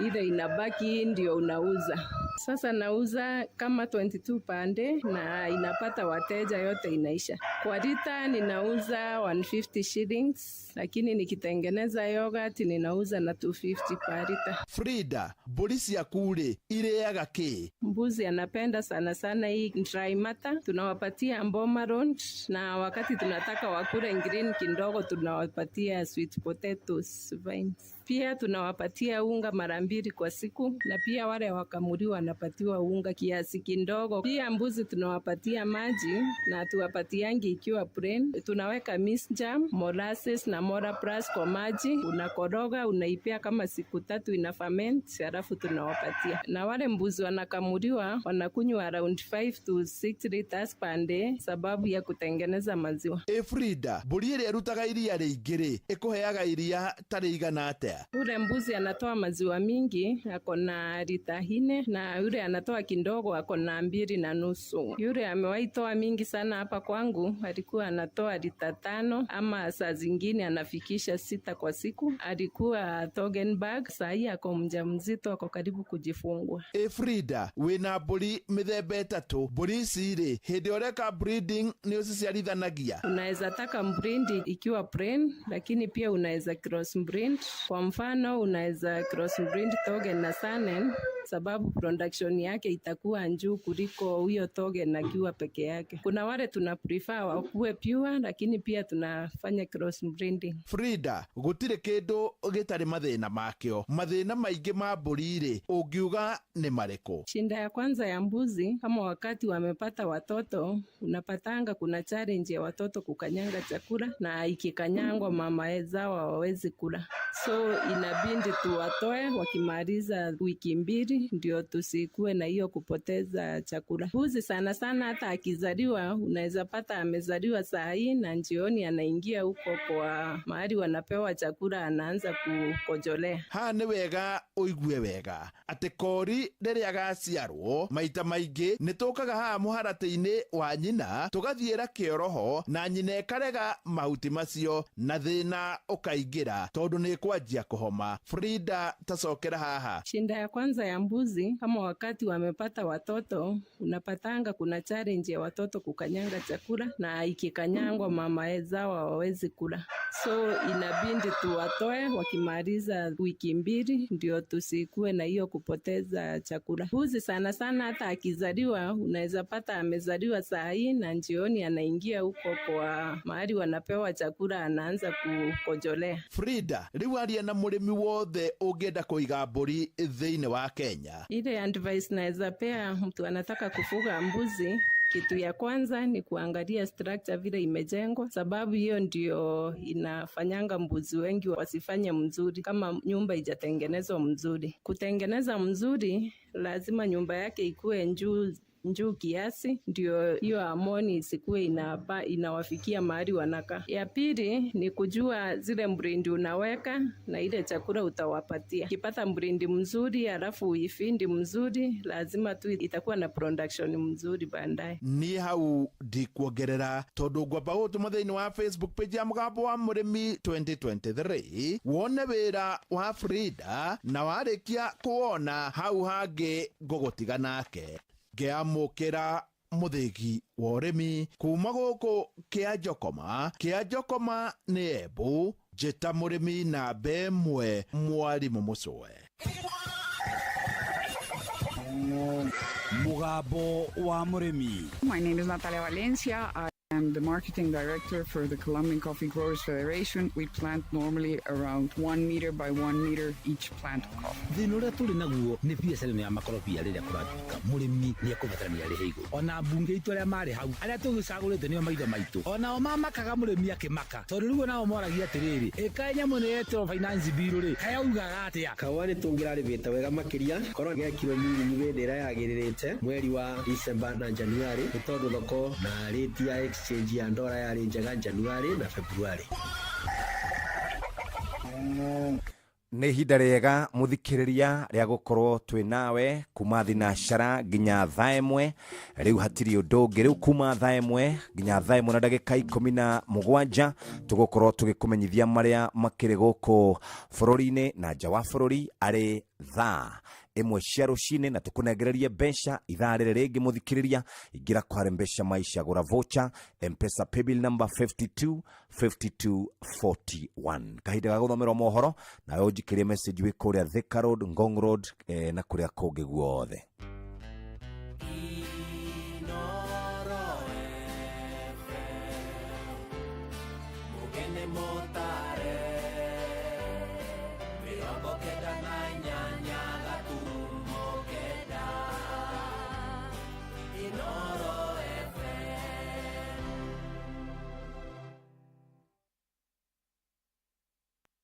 ile inabaki ndio unauza. Sasa nauza kama 22 pande na inapata wateja, yote inaisha. Kwa lita ninauza 150 shillings, lakini nikitengeneza yogurt ninauza na 250 per lita. Frida, mbũri ciaku rĩ irĩaga kĩ? Mbuzi anapenda sana sana hii dry matter, tunawapatia mboma round, na wakati tunataka wakule green kidogo tunawapatia sweet potatoes vines. Pia tunawapatia unga mara mbili kwa siku, na pia wale wakamuliwa wanapatiwa unga kiasi kidogo. Pia mbuzi tunawapatia maji na tuwapatiangi ikiwa plain. Tunaweka misjam, molasses na mora plus kwa maji, unakoroga, unaipea kama siku 3 ina ferment, halafu tunawapatia. Na wale mbuzi wanakamuliwa wanakunywa around 5 to 6 liters per day sababu ya kutengeneza maziwa. E Frida, mbũri ĩrĩa ĩrutaga iria rĩingĩ rĩ, ĩkũheaga iria ta rĩigana atĩa? Ule mbuzi anatoa maziwa mingi ako na lita 4, na yule anatoa kidogo ako na 2.5. Yule amewahi toa mingi sana hapa kwangu alikuwa anatoa lita 5 ama saa zingine anafikisha 6 kwa siku. Alikuwa Toggenburg, saa hii ako mjamzito, ako karibu kujifungua. E Frida, wĩna mbũri mĩthemba ĩtatũ, mbũri ici rĩ, hĩndĩ ũreka breeding nĩ ũciciarithanagia? Unaweza taka breed ikiwa plain, lakini pia unaweza cross breed. Kwa mfano unaweza cross breed Togen na Sanen sababu production yake itakuwa juu kuliko huyo Togen akiwa peke yake. Kuna wale tuna prefer wakuwe pure, lakini pia tunafanya cross breeding. Frida, gũtirĩ kĩndũ gĩtarĩ mathĩna makĩo. Mathĩna maingĩ ma mbũri rĩ, ũngiuga nĩ marĩkũ? Shinda ya kwanza ya mbuzi, kama wakati wamepata watoto, unapatanga kuna challenge ya watoto kukanyanga chakula, na ikikanyangwa mama zao hawawezi kula. So inabidi tuwatoe wakimaliza wiki 2 ndio tusikuwe na hiyo kupoteza chakula. Mbuzi sana sana hata akizaliwa unaweza pata amezaliwa saa hii na jioni anaingia huko kwa mahali wanapewa chakula anaanza kukojolea. Haha nĩ wega ũigue wega atĩ kori rĩrĩa gaciarwo maita maingĩ nĩ tũkaga haha mũharatĩ-inĩ wa nyina tũgathiĩra kĩoroho na nyina ĩkarega mahuti macio na thĩna ũkaingĩra tondũ nĩ ĩkwanjia kũhoma. Frida, tacokera haha. Shinda ya kwanza ya mbuzi, kama wakati wamepata watoto, unapatanga kuna challenge ya watoto kukanyanga chakula, na ikikanyangwa mama zao hawawezi kula. So inabidi tuwatoe wakimaliza wiki 2 ndio tusikuwe na hiyo kupoteza chakula. Mbuzi sana sana hata akizaliwa unaweza pata amezaliwa saa hii na jioni anaingia huko kwa mahali wanapewa chakula anaanza kukojolea. Frida, rĩu aria na mũrĩmi wothe ũngĩenda kũiga mbũri thĩinĩ wa Kenya. Ile advice naweza pea mtu anataka kufuga mbuzi, kitu ya kwanza ni kuangalia structure vile imejengwa, sababu hiyo ndio inafanyanga mbuzi wengi wasifanye mzuri kama nyumba ijatengenezwa mzuri. Kutengeneza mzuri lazima nyumba yake ikue njuu kiasi, ndio hiyo amoni isikuwe inawafikia mahali wanakaa. Ya pili ni kujua zile mrindi unaweka na ile chakula utawapatia. Ukipata mrindi mzuri alafu uifindi mzuri, lazima tu itakuwa na production mzuri baadaye. Niĩ hau ndikuongerera tondũ ngwamba gũtũma thĩinĩ wa Facebook page ya Mũgambo wa Mũrĩmi 2023 wone wĩra wa Frida na warĩkia kuwona hau hangĩ ngũgũtiga nake. Ngĩamũkĩra mũthĩgi wa ũrĩmi kuma gũkũ kĩa Njokoma. Kĩa Njokoma nĩ Embu. Njĩta mũrĩmi namba 1 mwarimũ Mũcũe. Mũgambo wa Mũrĩmi. My name is Natalia Valencia. I am the marketing director for the Colombian Coffee Growers Federation. We plant normally around 1 meter by 1 meter each plant of coffee. Thĩna ũrĩa tũrĩ naguo nĩ biacara ĩno ya makorobia rĩrĩa kũratuĩka mũrĩmi nĩ ekũbatarania arĩhe igũrũ. Ona mbunge itũ arĩa marĩ hau arĩa tũgĩcagũrĩte nĩo maitho maitũ, onao mamakaga mũrĩmi akĩmaka, tondũ rĩu onao moragia atĩrĩrĩ, ĩkaĩ nyamũ ĩno yetĩrwo finance bill rĩ, kaĩ augaga atĩa? Kahũa nĩ tũngĩrarĩmĩte wega makĩria korwo gekirwo miringi hĩndĩ ĩrĩa yagĩrĩrĩte mweri wa December na January, nĩ tondũ thoko na rate ya exchange ya ndora yarĩ njega January na February. Nĩ ihinda rĩega mũthikĩrĩria rĩa gũkorwo twĩ nawe kuma thinacara nginya thaa 1. Rĩu hatirĩ ũndũ ũngĩ, rĩu kuma thaa 1 nginya thaa 1 na ndagĩka 17 tũgũkorwo tũgĩkũmenyithia marĩa makĩrĩ gũkũ bũrũri-inĩ na nja wa bũrũri arĩ thaa 1 cia rũcinĩ, na tũkũnengererie mbeca ithaa rĩrĩ rĩngĩ. Mũthikĩrĩria, ingĩra kware mbeca maisha, gũra voucher M-Pesa paybill number 52 52 41. Kahinda ga gũthomerwo mohoro, nawe ũnjikĩrie message wĩ kũrĩa Thika Road, Ngong Road, na kũrĩa kũngĩ guothe.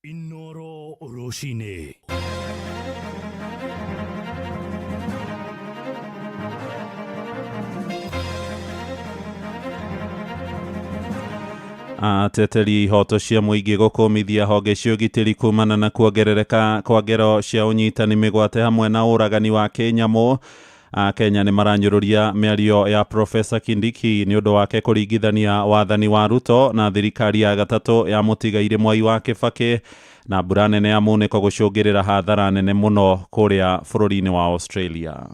Inoro rũcinĩ. Ateteri ihoto cia mũingĩ gũkũmithia honge cia ũgitĩri kumana na kuongerereka kwa ngero cia ũnyitani mĩgwate hamwe na ũragani wa kĩnyamũ. Akenya nĩ maranyũrũria mĩario ya Profesa Kindiki nĩ ũndũ wake kũringithania wathani wa Ruto na thirikari ya gatatũ ya mũtigairĩ Mwai wa Kĩbakĩ, na mbura nene ya munĩko gũcũngĩrĩra hathara nene mũno kũrĩa bũrũri-inĩ wa Australia.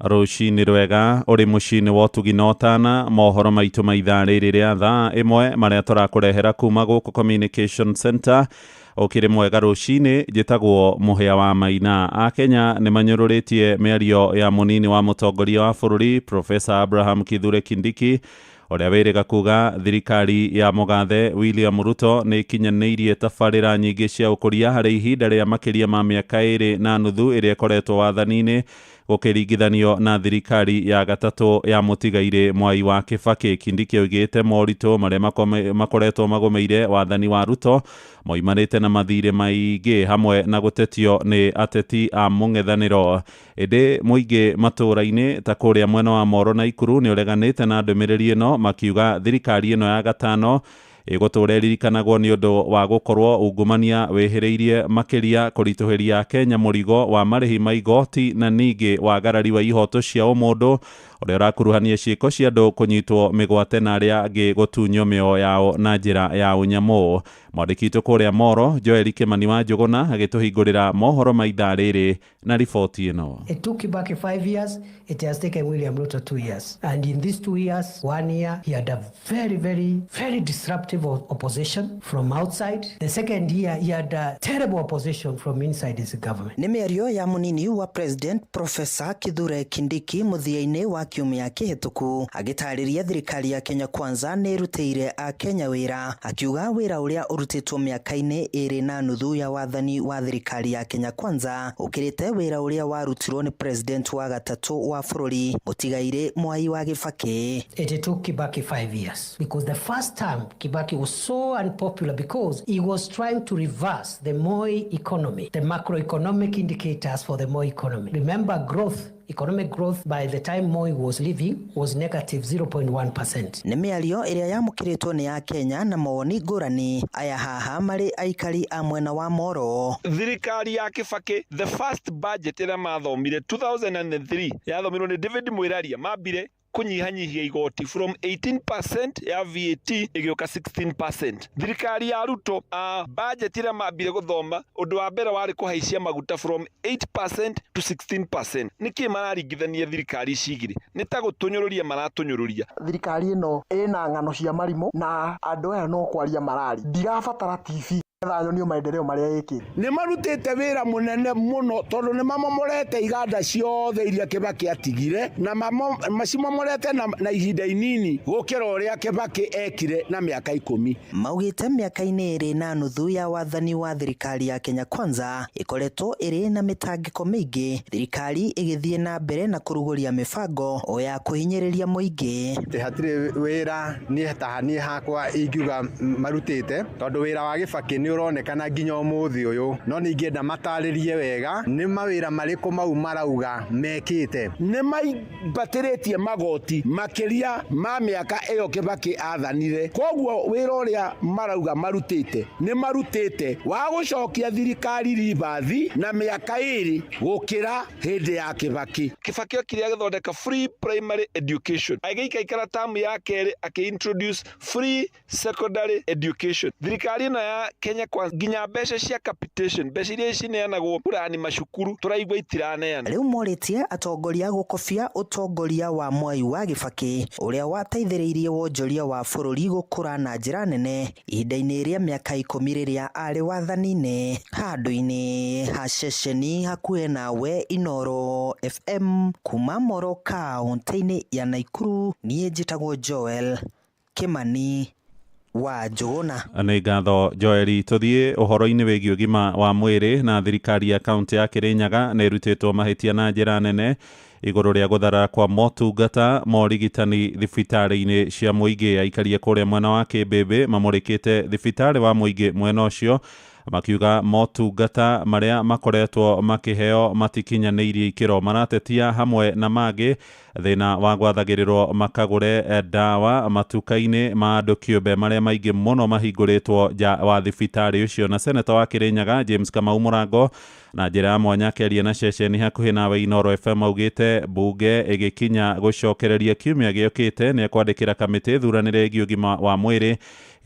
Rũcinĩ rwega ũrĩ mũciĩ-inĩ wa ũtugi na ũtana, mohoro maitũ ma ithaa rĩrĩ rĩa thaa 1 marĩa tũrakũrehera kuma gũkũ Communication Center. Ũkĩrĩ mwega rũcinĩ, njĩtagwo Mũhĩa wa Maina. Akenya nĩ manyũrũrĩtie mĩario ya mũnini wa mũtongoria wa bũrũri Profesa Abraham Kithure Kindiki Ũrĩa wĩrĩga kuga thirikari ya mũgathe William Ruto nĩ ikinyanĩirie tabarĩra nyingĩ cia ũkũria harĩ ihinda rĩa makĩria ma mĩaka 2.5 ĩrĩa ĩkoretwo wathani-inĩ gũkĩringithanio na thirikari ya gatatũ ya mũtigairĩ Mwai wa Kibaki. Kindiki oigĩte moritũ marĩa makoretwo magũmĩire wathani wa Ruto moimanĩte na mathirĩ maingĩ hamwe na gũtetio nĩ ateti a mũng'ethanĩro. Ĩndĩ mũingĩ matũũra-inĩ ta kũrĩa mwena wa Moro na Ikuru nĩ ũreganĩte na ndũmĩrĩri ĩno, makiuga thirikari ĩno ya gatano ĩgũtũũra ĩririkanagwo nĩ ũndũ wa gũkorwo ungumania wĩhĩrĩirie makĩria kũritũhĩria Kenya mũrigo wa marĩhi ma igoti na ningĩ wagarari wa ihoto cia ũmũndũ ũrĩa ũrakuruhania ciĩko cia andũ kũnyitwo mĩgwate na arĩa angĩ gũtunywo mĩoyo yao na njĩra ya ũnyamũ. Mwandĩki witũ kũrĩa Moro Joel Kĩmani wa Njũgũna agĩtũhingũrĩra mohoro ma ithaa rĩrĩ na riboti ĩno. It took Kibaki 5 years, it has taken William Ruto 2 years. And in these 2 years, 1 year, he had a very, very, very disruptive opposition from outside. The second year, he had a terrible opposition from inside his government. Nĩ mĩario ya mũnini wa President Professor Kithure Kindiki mũthia-inĩ wa kiumia kĩhĩtũku agĩtarĩria thirikari ya Kenya Kwanza nĩ ĩrutĩire a Kenya wĩra, akiuga wĩra ũrĩa ũrutĩtwo mĩaka-inĩ 2.5 ya wathani wa thirikari ya Kenya Kwanza ũkĩrĩte wĩra ũrĩa warutirwo nĩ President wa gatatũ wa bũrũri mũtigairĩ Mwai wa Kibaki. It took Kibaki 5 years because the first time Kibaki was so unpopular because he was trying to reverse the Moi economy, the macroeconomic indicators for the Moi economy. Remember, growth, economic growth by the time Moi was leaving was negative 0.1%. Nĩ mĩario ĩrĩa yamũkĩrĩtwo nĩ ya Kenya na mawoni ngũrani aya haha marĩ aikari a mwena wa Moro. Thirikari ya Kibaki, the first budget ĩrĩa mathomire 2003 yathomirwo nĩ David Mwiraria, mambire kũnyihanyihia igoti from 18% ya VAT ĩgĩũka 16%. Thirikari ya Ruto budget ĩrĩa mambire gũthoma ũndũ wa mbere warĩ kũhaicia maguta from 8% to 16%. Nĩkĩ mararingithania thirikari ici igĩrĩ? Nĩ ta gũtũnyũrũria maratũnyũrũria. Thirikari ĩno ĩna ng'ano cia marimũ na andũ aya no kwaria marari. Ndirabatara TV nĩgetha maendeleo marĩa ĩkĩte. Nĩ marutĩte wĩra mũnene mũno tondũ nĩ mamomorete iganda ciothe iria Kibaki atigire na macimomorete na ihinda inini gũkĩra ũrĩa Kibaki ekire na mĩaka 10. Maugĩte mĩaka-inĩ 2.5 ya wathani wa thirikari ya Kenya Kwanza ĩkoretwo ĩrĩ na mĩtangĩko mĩingĩ, thirikari ĩgĩthiĩ na mbere na kũrugũria mĩbango o ya kũhinyĩrĩria mũingĩ. Hatirĩ wĩra niĩ ta niĩ hakwa ingiuga marutĩte tondũ wĩra wa Kibaki nĩ ũronekana nginya ũmũthĩ ũyũ, no ningĩenda matarĩrie wega nĩ mawĩra marĩkũ mau marauga mekĩte. Nĩ maimbatĩrĩtie magoti makĩria ma mĩaka ĩyo Kibaki athanire, koguo wĩra ũrĩa marauga marutĩte nĩ marutĩte wa gũcokia thirikari ribathi na mĩaka 2 gũkĩra hĩndĩ ya Kibaki. Kibaki okire agĩthondeka free primary education, agĩikaikara tamu ya kerĩ akĩ-introduce free secondary education. Thirikari ĩno ya Kenya Kwanza nginya mbeca cia capitation, mbeca iria cineanagwo kũrani macukuru tũraigua itiraneana. Rĩu morĩtie atongoria gũkobia ũtongoria wa Mwai wa Kibaki ũrĩa wateithĩrĩirie wonjoria wa bũrũri gũkũra na njĩra nene ihinda-inĩ rĩa mĩaka 10 rĩrĩa arĩ wathani-inĩ. Handũ-inĩ ha ceceni hakuhĩ nawe Inooro FM kuma Moro kaũntĩ-inĩ ya Naikuru, niĩ njĩtagwo Joel Kĩmani wa Njũgũna. Nĩ ngatho Joeli. Tũthiĩ ũhoro-inĩ wĩgiĩ ũgima wa mwĩrĩ na thirikari ya kaũntĩ ya Kirinyaga nĩ ĩrutĩtwo mahĩtia na njĩra nene igũrũ rĩa gũtharara kwa motungata ma ũrigitani thibitarĩ-inĩ cia mũingĩ. Aikaria kũrĩa mwena wa Kĩmbĩmbĩ mamũrĩkĩte thibitarĩ wa mũingĩ mwena ũcio makiuga motungata marĩa makoretwo makĩheo matikinyanĩirie ikĩro. Maratetia hamwe na mangĩ thĩna wa gwathagĩrĩrwo makagũre ndawa matuka-inĩ ma andũ kĩũmbe marĩa maingĩ mũno mahingũrĩtwo nja wa thibitarĩ ũcio. Na seneta wa Kirinyaga James Kamau Mũrango na njĩra ya mwanya akĩaria na ceceni hakuhĩ nawe Inooro FM augĩte mbunge ĩgĩkinya gũcokereria kiumia gĩũkĩte nĩ ekwandĩkĩra kamĩtĩ thuranĩre ĩgiĩ ũgima wa mwĩrĩ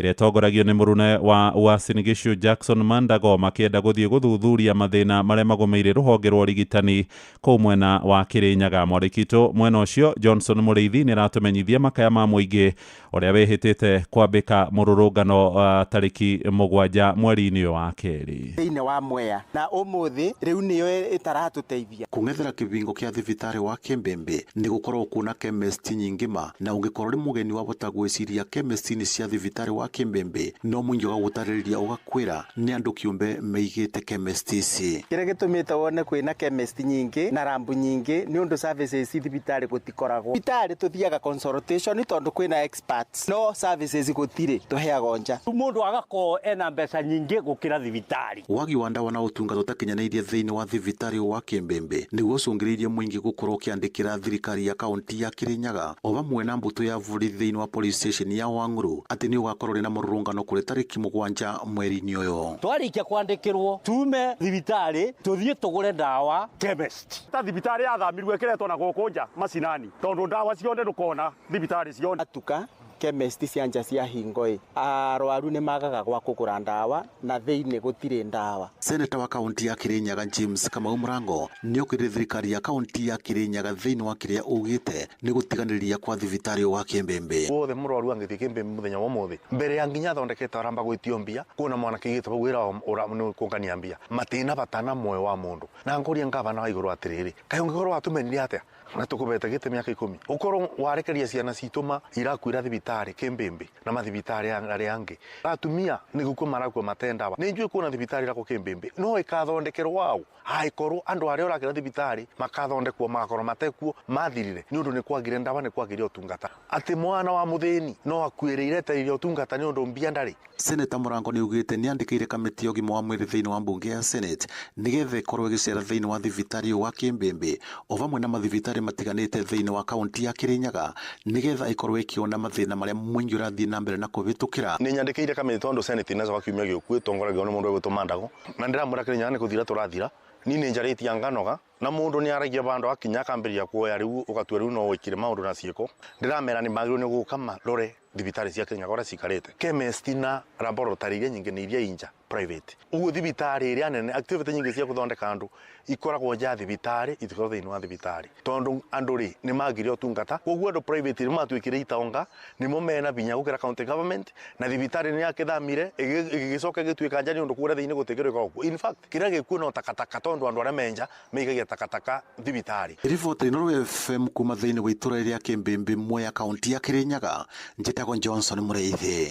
ĩrĩa ĩtongoragio nĩ mũrune wa Uasin Gishu Jackson Mandago makĩenda gũthiĩ gũthuthuria mathĩna marĩa magũmĩire rũhonge rwa ũrigitani kũu mwena wa Kirinyaga. Mwandĩki witũ mwena ũcio Johnson Mũrĩithi nĩ aratũmenyithia makaya ma mũingĩ ũrĩa wĩhĩtĩte kwambĩka mũrũrũngano tarĩki 7 mweri-inĩ wa kerĩ thĩinĩ wa Mwea. Na ũmũthĩ thĩ, rĩu nĩyo ĩtaratũteithia. Kũng'ethera kĩbingo kĩa thibitarĩ wa Kĩmbĩmbĩ nĩ gũkoragwo kuona chemist nyingĩ ma, na ũngĩkorwo ũrĩ mũgeni wahota gwĩciria chemist-inĩ cia thibitarĩ wa Kĩmbĩmbĩ, no mũingĩ ũgagũtarĩrĩria ũgakwĩra nĩ andũ kĩũmbe meigĩte chemist ici. Kĩrĩa gĩtũmĩte wone kwĩna chemist nyingĩ na rambu nyingĩ nĩ ũndũ services thibitarĩ gũtikoragwo. Thibitarĩ tũthiaga consultation tondũ kwĩna experts, no services gũtirĩ, tũheagwo nja. Mũndũ agakorwo ena mbeca nyingĩ gũkĩra thibitarĩ. Wagi wa ndawa na ũtungata ũtakinyanĩirie thĩinĩ wa thibitarĩ wa Kĩmbĩmbĩ nĩguo ũcũngĩrĩirie mũingĩ gũkorwo ũkĩandĩkĩra thirikari ya kaunti ya Kĩrĩnyaga o vamwe na mbũtũ ya borithi thĩinĩ wa police station ya Wang'ũrũ atĩ nĩ ũgakorwo ũrĩ na mũrũrũngano kũrĩ tarĩki 7 mweri-inĩ ũyũ. Twarĩkia kwandĩkĩrwo tume thibitarĩ tũthiĩ tũgũre ndawa chemist. Ta thibitarĩ yathamirwo ĩkĩretwo na gũkũ nja macinani tondũ ndawa ciothe ndũkona thibitarĩ ciothe. Atuka chemist cia nja cia hingo ĩ, arwaru nĩ magaga gwa kũgũra ndawa na thĩinĩ gũtirĩ ndawa. Seneta wa kaunti ya Kĩrĩnyaga James Kamau Mũrango nĩ okĩrĩire thirikari ya kaunti ya Kĩrĩnyaga thĩinĩ wa kĩrĩa ugĩte nĩ gũtiganĩria kwa thibitarĩ wa Kĩmbĩmbĩ. Wothe mũrwaru angĩthiĩ Kĩmbĩmbĩ mũthenya wa ũmũthĩ mbere ya nginya athondekete aramba gwĩtio mbia kuona mwanake aigĩte hau wĩra nĩ kũngania mbia matina bata na muoyo wa mũndũ. Na ngũria ngavana wa igũrũ atĩrĩrĩ, kaĩ ũngĩkorwo watũmenire atĩa na tũkũbete gĩtĩ mĩaka 10 ũkorwo warekeria ciana citũ ma irakuĩra thibitarĩ Kĩmbĩmbĩ na mathibitarĩ arĩa angĩ, atumia nĩ gũkua marakua matendawa. Nĩ njũĩ kuona thibitarĩ ĩrakwo Kĩmbĩmbĩ no ĩkathondekerwo waũ angĩkorwo andũ arĩa ũrakĩra thibitarĩ makathondekwo magakorwo matekuo mathirire nĩ ũndũ nĩ kwagire ndawa, nĩ kwagire ũtungata. Atĩ mwana wa mũthĩni no akuĩrĩire etereire ũtungata nĩ ũndũ mbia ndarĩ. Seneta Mũrango nĩ augĩte nĩ andĩkĩire kamĩtĩ ya ũgima wa mwĩrĩ thĩinĩ wa mbunge ya Senate nĩgetha ĩkorwo ĩgĩcera thĩinĩ wa thibitarĩ wa Kĩmbĩmbĩ o vamwe na mathibitarĩ matiganĩte thĩinĩ wa kaunti ya Kĩrĩnyaga nĩgetha ĩkorwo ĩkĩona mathĩna marĩa mũingĩ ũrathiĩ na mbere na kũhĩtũkĩra. Nĩ nyandĩkĩire kamĩtĩ tondũ Senate inacoka kiumia gĩũku ĩtongoragio nĩ mũndũ ũgwĩtwo Mandago na ndĩramwĩra Kĩrĩnyaga nĩ kũthira tũrathira. Ni nĩ njarĩtie nganoga na mũndũ nĩ aragia vandũ akinya akambĩrĩria kuoya rĩu ũgatua rĩu no wĩkire maũndũ na ciĩko. Ndĩramera nĩ magĩrĩirwo nĩ gũka marore thibitarĩ cia Kĩrĩnyaga ũrĩa cikarĩte. Chemist na laboratory iria nyingĩ nĩ iria inja private. Ũguo thibitarĩ ĩrĩa nene activity nyingĩ cia gũthondeka andũ ikoragwo nja ya thibitarĩ, itikoragwo thĩinĩ wa thibitarĩ tondũ andũ rĩ nĩ magire ũtungata. Koguo andũ private nĩ matuĩkire itonga, nĩmo mena binya gũkĩra county government, na thibitarĩ nĩ yakĩthamire ĩgĩcoka ĩgĩtuĩka nja nĩ ũndũ kũrĩa thĩinĩ gũtikĩrĩ gũkoragwo kuo. In fact kĩrĩa gĩkuo no takataka tondũ andũ arĩa menja maigagia takataka thibitarĩ. Riboti Inooro FM kuma thĩinĩ wa itũra rĩa Kĩmbĩmbĩ Mwea kaunti ya Kĩrĩnyaga, njĩtagwo Johnson Mũrĩithi.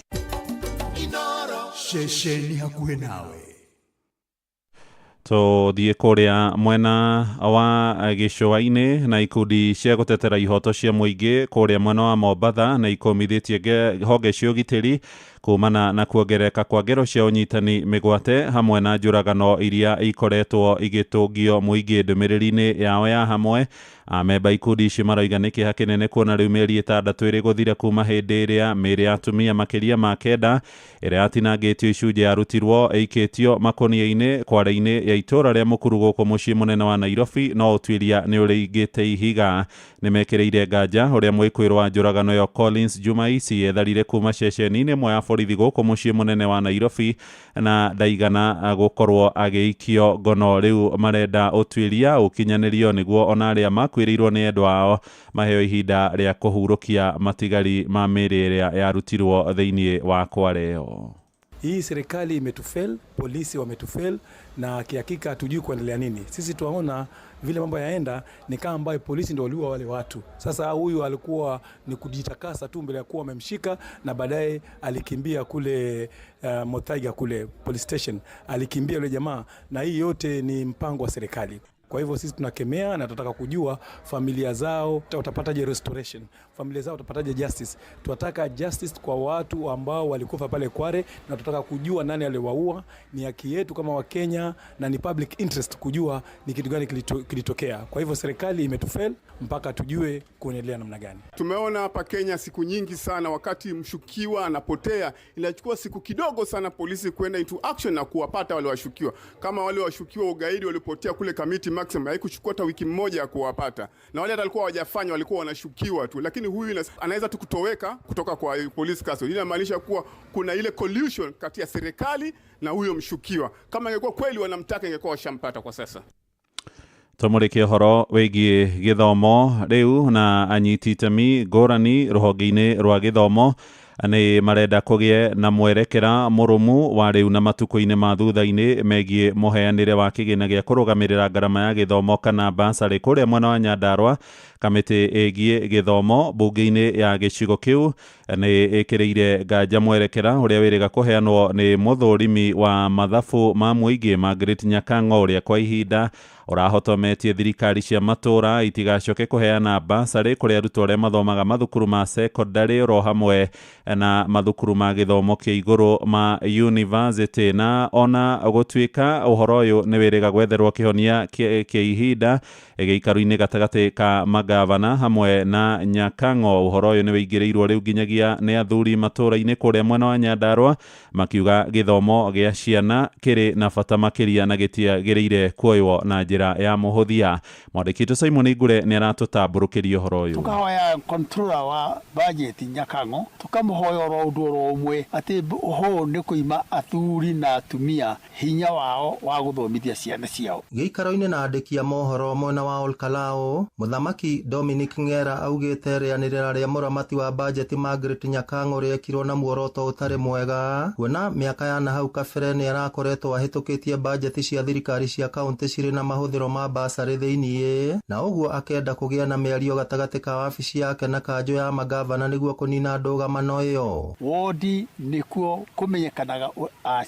Ceceni hakuhĩ nawe. Tũthiĩ kũrĩa mwena wa gĩcũa-inĩ na ikundi cia gũtetera ihoto cia mũingĩ kũrĩa mwena wa Mombatha na ikũmithĩtie honge cia ũgitĩri kumana na kuongerereka kwa ngero cia ũnyitani mĩgwate hamwe na njũragano iria ikoretwo igĩtũngio mũingĩ ndũmĩrĩri-inĩ yao ya hamwe. Amemba ikundi ici maroiga nĩ kĩeha kĩnene kuona rĩu mĩeri 6 ĩrĩ gũthira kuma hĩndĩ ĩrĩa mĩĩrĩ ya atumia makĩria ma 9 ĩrĩa yatinangĩtio icunjĩ yarutirwo ĩikĩtio makũnia-inĩ kware-inĩ ya itũũra rĩa Mũkuru gũkũ mũciĩ mũnene wa Nairobi, no ũtuĩria nĩ ũrĩingĩte ihiga. Nĩmekĩrĩire nganja ũrĩa mwĩkũĩrwo wa njũragano ĩyo Collins Jumaisi etharire kuma ceceni-inĩ ĩmwe ya borithi gũkũ mũciĩ mũnene wa Nairobi na ndaigana gũkorwo agĩikio ngono. Rĩu marenda ũtuĩria ũkinyanĩrio nĩguo ona arĩa makuĩrĩirwo nĩ endwa ao maheo ihinda rĩa kũhurũkia matigari ma mĩĩrĩ ĩrĩa yarutirwo thĩinĩ wa kware ĩyo. Hii serikali imetufail, polisi wametufail, na kihakika hatujui kuendelea nini. Sisi tunaona vile mambo yaenda ni kama ambayo polisi ndio waliua wale watu. Sasa huyu alikuwa ni kujitakasa tu mbele ya kuwa wamemshika, na baadaye alikimbia kule Muthaiga kule police station, alikimbia yule jamaa, na hii yote ni mpango wa serikali. Kwa hivyo sisi tunakemea na tunataka kujua familia zao watapataje restoration, familia zao watapataje justice. Tunataka justice kwa watu ambao walikufa pale Kware, na tunataka kujua nani aliwaua. Ni haki yetu kama Wakenya na ni public interest kujua ni kitu gani kilitokea. Kwa hivyo serikali imetufail mpaka tujue kuendelea namna gani. Tumeona hapa Kenya siku nyingi sana wakati mshukiwa anapotea inachukua siku kidogo sana polisi kwenda into action na kuwapata wale washukiwa. Kama wale washukiwa ugaidi walipotea kule Kamiti Maximum haikuchukua hata wiki moja ya kuwapata, na wale hata walikuwa hawajafanya, walikuwa wanashukiwa tu, lakini huyu anaweza tu kutoweka kutoka kwa police custody. Inamaanisha kuwa kuna ile collusion kati ya serikali na huyo mshukiwa. Kama ingekuwa kweli wanamtaka ingekuwa washampata kwa sasa. Tũmũrĩkie ũhoro wĩgiĩ gĩthomo rĩu na anyiti itemi ngũrani rũhonge-inĩ rwa gĩthomo Nĩ marenda kũgĩe na mwerekera mũrũmu wa rĩu na matukũ-inĩ ma thutha-inĩ megiĩ mũheanĩre wa kĩgĩna gĩa kũrũgamĩrĩra ngarama ya gĩthomo kana basarĩ kũrĩa mwena wa Nyandarua. Kamĩtĩ ĩgiĩ gĩthomo mbunge-inĩ ya gĩcigo kĩu nĩ ĩkĩrĩire nganja mwerekera ũrĩa wĩrĩga kũheanwo nĩ mũthũrimi wa mathabu ma mũingĩ Margaret Nyakang'o, ũrĩa kwa ihinda ũrahotometie thirikari cia matũra itigacoke kũheana basarĩ kũrĩ arutwo arĩa mathomaga mathukuru ma sekondarĩ oro hamwe na mathukuru ma gĩthomo kĩa igũrũ ma university. Na ona gũtuĩka ũhoro ũyũ nĩ wĩrĩga gwetherwo kĩhonia kĩa ihinda gĩikaro-inĩ gatagatĩ ka magavana hamwe na Nyakang'o, ũhoro ũyũ nĩ wĩingĩrĩirwo rĩu nginyagia nĩ athuri matũra-inĩ kũrĩa mwena wa Nyandarua, makiuga gĩthomo gĩa ciana kĩrĩ na bata makĩria na gĩtiagĩrĩire kuoywo na njĩra ya mũhũthia. Mwandĩki witũ Simon Ngure nĩ aratũtambũrũkĩria ũhoro ũyũ. Tukahoya controller wa budget Nyakang'o, tukamũhoya oro ũndũ oro ũmwe, atĩ ũhũ nĩ kũima athuri na atumia hinya wao wa gũthomithia ciana ciao. Gĩikaro-inĩ na andĩki a mohoro mwena wa Olkalou, Mũthamaki Dominic Ng'era augĩte rĩanĩrĩra rĩa mũramati wa bajeti Margaret Nyakang'o rĩekirwo na muoroto ũtarĩ mwega, kuona mĩaka ya nahau kabere nĩ arakoretwo ahĩtũkĩtie bajeti cia thirikari cia kaunti cirĩ na mahũthĩro ma basarĩ thĩiniĩ, na ũguo akenda kũgĩa na mĩario gatagatĩ ka wabici yake na kanjũ ya magavana nĩguo kũnina ndũgamano ĩyo. Wodi nĩkuo kũmenyekanaga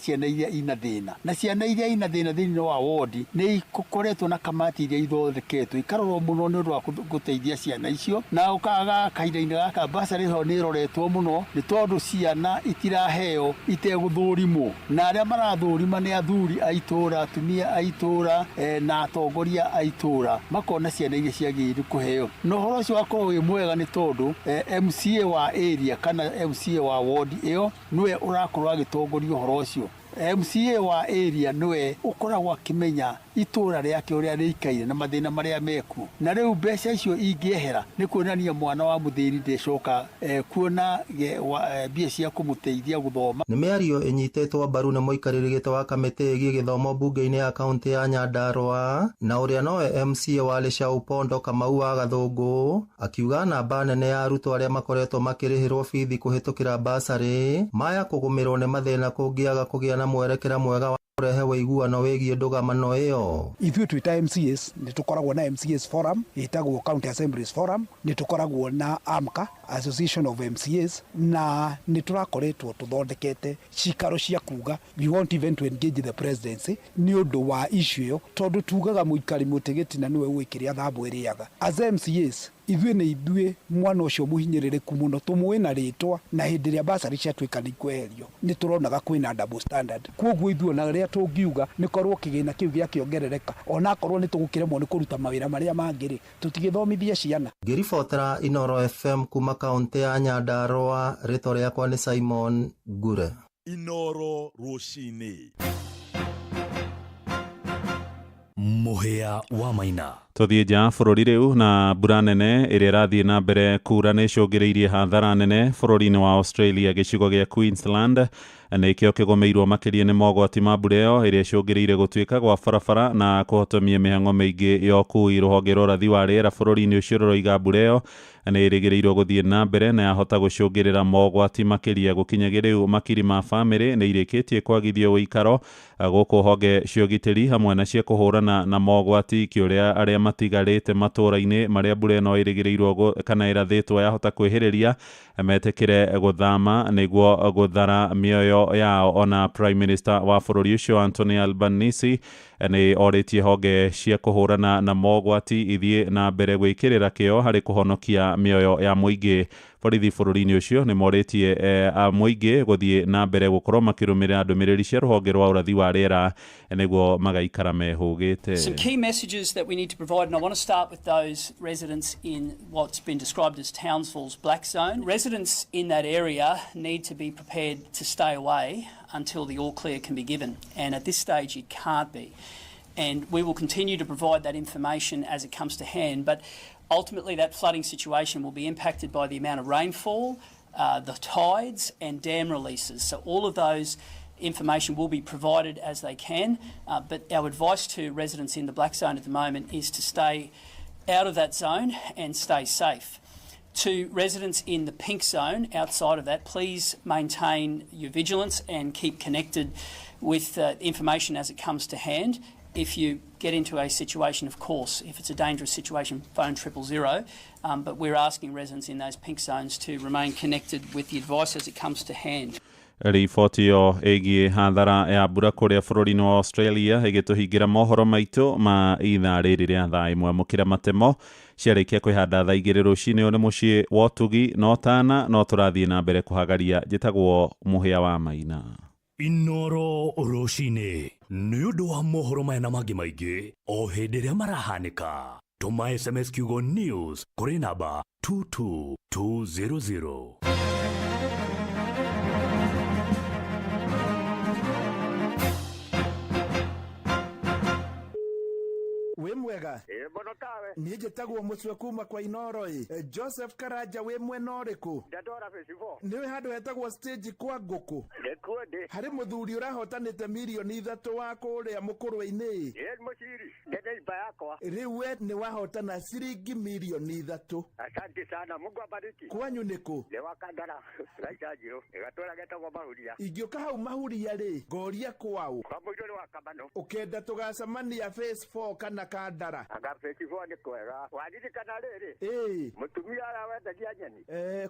ciana iria ina thĩna, na ciana iria ina thĩna thĩinĩ wa wodi nĩ ikoretwo na kamati iria ithondeketwo ikarorwo mũno nĩ ũndũ wa gũteithia ciana icio, na ũkaga kahinda-inĩ gaka basarĩ ĩyo nĩ ĩroretwo mũno nĩ tondũ ciana itiraheo itegũthũrimwo, na arĩa marathũrima nĩ athuri a itũra, atumia a itũra, na atongoria a itũra, makona ciana iria ciagĩrĩire kũheo. Na ũhoro ũcio wakorwo wĩ mwega nĩ tondũ MCA wa area kana MCA wa ward ĩyo nĩwe ũrakorwo agĩtongoria ũhoro ũcio. MCA wa area nĩwe ũkoragwo akĩmenya itũra rĩake ũrĩa rĩikaire na mathĩna marĩa mekuo, na rĩu mbeca icio ingĩehera nĩ kuonania mwana wa mũthĩni ndecoka kuona mbia cia kũmũteithia gũthoma. Nĩ mĩario ĩnyitĩtwo mbaru nĩ mũikarĩri gĩtĩ wa kamĩtĩ ĩgiĩ gĩthomo mbunge-inĩ ya kaunti ya Nyandarua, na ũrĩa nowe MCA wa Leshau-Pondo Kamau wa Gathũngũ, akiuga namba nene ya arutwo arĩa makoretwo makĩrĩhĩrwo bithi kũhĩtũkĩra basarĩ maya kũgũmĩrwo nĩ mathĩna kũngĩaga kũgĩa na mwerekera mwega wa kũrehe ũiguano wĩgiĩ ndũgamano ĩyo. Ithuĩ twĩ ta MCAs nĩ tũkoragwo na MCAs forum ĩtagwo County Assemblies Forum, nĩ tũkoragwo na AMCA Association of MCAs, na nĩ tũrakoretwo tũthondekete cikaro cia kuga we want even to engage the presidency nĩ ũndũ wa issue ĩyo, tondũ tugaga mũikari mũtĩ gĩtina nĩwe ũĩ kĩrĩa thambo ĩrĩaga. As MCAs ithuĩ nĩ ithuĩ mwana ũcio mũhinyĩrĩrĩku mũno tũmũĩ na rĩtwa, na hĩndĩ ĩrĩa basarĩ ciatuĩka nĩ ikweherio nĩ tũronaga kwĩna double standard. Koguo ithuĩ ona rĩrĩa tũngiuga nĩ korwo kĩgĩna kĩu gĩakĩongerereka, ona akorwo nĩ tũgũkĩremwo nĩ kũruta mawĩra marĩa mangĩ rĩ, tũtigĩthomithie ciana. Ngĩribotera Inoro FM kuma kaunti ya Nyandarua, rĩtwa rĩakwa nĩ Simon Ngure. Inoro rũcinĩ. Mũhĩa wa Maina. Tũthiĩ nja bũrũri rĩu, na mbura nene ĩrĩa ĩrathiĩ na mbere kura nĩ ĩcũngĩrĩirie hathara nene bũrũri-inĩ wa Australia. Gĩcigo gĩa Queensland nĩkĩo kĩgũmĩirwo makĩria nĩ mogwati ma mbura ĩyo ĩrĩa ĩcũngĩrĩire gũtuĩka gwa barabara na kũhotomia mĩhang'o mĩingĩ ya ũkui. Rũhonge rwa ũrathi wa rĩera bũrũri-inĩ ũcio rũroiga mbura ĩyo nĩ ĩrĩgĩrĩirwo gũthiĩ na mbere na yahota gũcũngĩrĩra mogwati makĩria. Gũkinyagia rĩu makiri ma bamĩrĩ nĩ irĩkĩtie kwagithio ũikaro gũkũ honge cia ũgitĩri hamwe na cia kũhũrana na mogwati ikĩũria arĩa matigarĩte matũra-inĩ marĩa mbura ĩno ĩrĩgĩrĩirwo kana ĩrathĩtwo yahota kwĩhĩrĩria metĩkĩre gũthama nĩguo gũthara mĩoyo yao. Ona Prime Minister wa bũrũri ũcio Anthony Albanese nĩ orĩtie honge cia kũhũrana na mogwati ithiĩ na mbere gwĩkĩrĩra kĩo harĩ kũhonokia mĩoyo ya mũingĩ. Borithi bũrũri-inĩ ũcio nĩ morĩtie mũingĩ gũthiĩ na mbere gũkorwo makĩrũmĩrĩra ndũmĩrĩri cia rũhonge rwa ũrathi wa rĩera nĩguo magaikara mehũgĩte. Some key messages that we need to provide, and I want to start with those residents in what's been described as Townsville's black zone. Residents in that area need to be prepared to stay away until the all clear can be given, and at this stage it can't be. And we will continue to provide that information as it comes to hand, but ultimately that flooding situation will be impacted by the amount of rainfall, the tides and dam releases. So all of those information will be provided as they can, but our advice to residents in the black zone at the moment is to stay out of that zone and stay safe. To residents in the pink zone outside of that, please maintain your vigilance and keep connected with information as it comes to hand. If you get into a situation, of course, if it's a dangerous situation, phone 000. But we're asking residents in those pink zones to remain connected with the advice as it comes to hand. Riboti ĩyo ĩgiĩ hathara ya mbura kũrĩa bũrũri-inĩ wa Australia ĩgĩtũhingĩra mohoro maitũ ma ithaa rĩrĩ rĩa thaa 1. Mũkĩra matemo ciarĩkia kwĩhanda thaa 2 rũcinĩ. Ũyũ nĩ mũciĩ wa ũtugi na ũtana, no tũrathiĩ na mbere kũhagaria. Njĩtagwo Mũhĩa wa Maina. Inoro rũcinĩ nĩ ũndũ wa mohoro maya na mangĩ maingĩ o hĩndĩ ĩrĩa marahanĩka, tũma SMS kiugo news kũrĩ namba 22200. Wĩ mwega? Ĩ mũno tawe. Niĩ njĩtagwo Mũcwe kuma kwa Inoro. Ĩ Joseph Karanja, wĩ mwena ũrĩkũ? Ndatwara bĩcibo. Nĩwĩ handũ hetagwo stage kwa ngũkũ? Nĩkuo ndĩ. Harĩ mũthuri ũrahotanĩte mirioni 3 wa kũrĩa mũkũrwe-inĩ. Ĩ mũciri, ndĩ neighbor yakwa. Rĩu we nĩ wahotana ciringi mirioni 3. Asante sana, Mungu abariki. Kwanyu nĩkũ? Nĩ wa Kandara, Raita Njirũ, gatũra getagwo Mahuria. Ingĩũka hau Mahuria rĩ, ngoria kwaũ? Kwa mũirũ nĩ wa Kamano. Ũkenda tũgacemania phase 4 kana Kandara? Anga phase 4 nĩ kwega. Waririkana rĩrĩ? Ĩĩ. Mũtumia ũrĩa wendagia nyeni?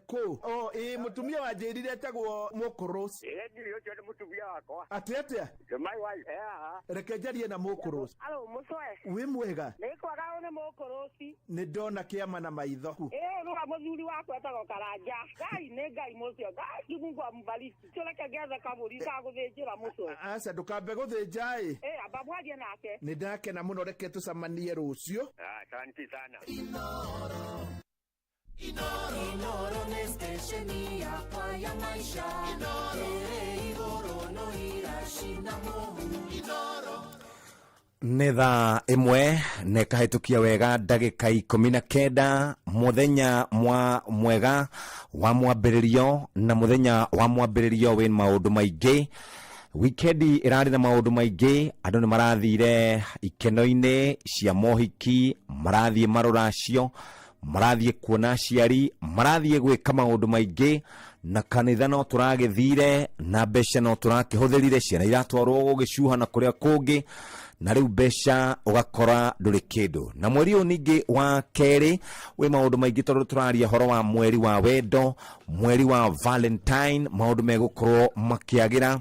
Kũ? O, ĩĩ, mũtumia wanjĩrire etagwo Mũkũrũ. Ĩĩ, niĩ ũcio nĩ mũtumia wakwa. Atĩ atĩa? My wife. Haha. Reke njarie na Mũkũrũ. Alo, Mũcwe. Wĩ mwega? Nĩ kwega, ũyũ nĩ Mũkũrũci. Nĩ ndona kĩama na maitho. Ĩĩ, rũra mũthuri wakwa etagwo Karanja. Ngai nĩ Ngai mũcio. Ngai Mungu ambariki. Tũreke ngethe kabũri ka gũthĩnjĩra Mũcwe. Aca, ndũkambe gũthĩnja ĩ. Ĩĩ, amba mwarie nake. Nĩ ndakena mũno, reke tũcemanie rũciũ. Asante sana. Inoro nĩ stesheni yakwa ya maisha ĩrĩ igũrũ no iracina mũhu. Nĩ thaa 1 na ĩkahĩtũkia wega ndagĩka 19. Mũthenya mwa mwega wa mwambĩrĩrio, na mũthenya wa mwambĩrĩrio wĩ maũndũ maingĩ. Wikendi ĩrarĩ na maũndũ maingĩ. Andũ nĩ marathire ikeno-inĩ cia mohiki, marathiĩ marũracio, marathiĩ kuona aciari, marathiĩ gwĩka maũndũ maingĩ, na kanitha no tũragĩthire, na mbeca no tũrakĩhũthĩrire, ciana iratwarwo gũgĩcuha na kũrĩa kũngĩ, na rĩu mbeca ũgakora ndũrĩ kĩndũ. Na mweri ũyũ ningĩ wa kerĩ wĩ maũndũ maingĩ, tondũ tũraria ũhoro wa mweri wa wendo, mweri wa Valentine. Maũndũ megũkorwo makĩagĩra,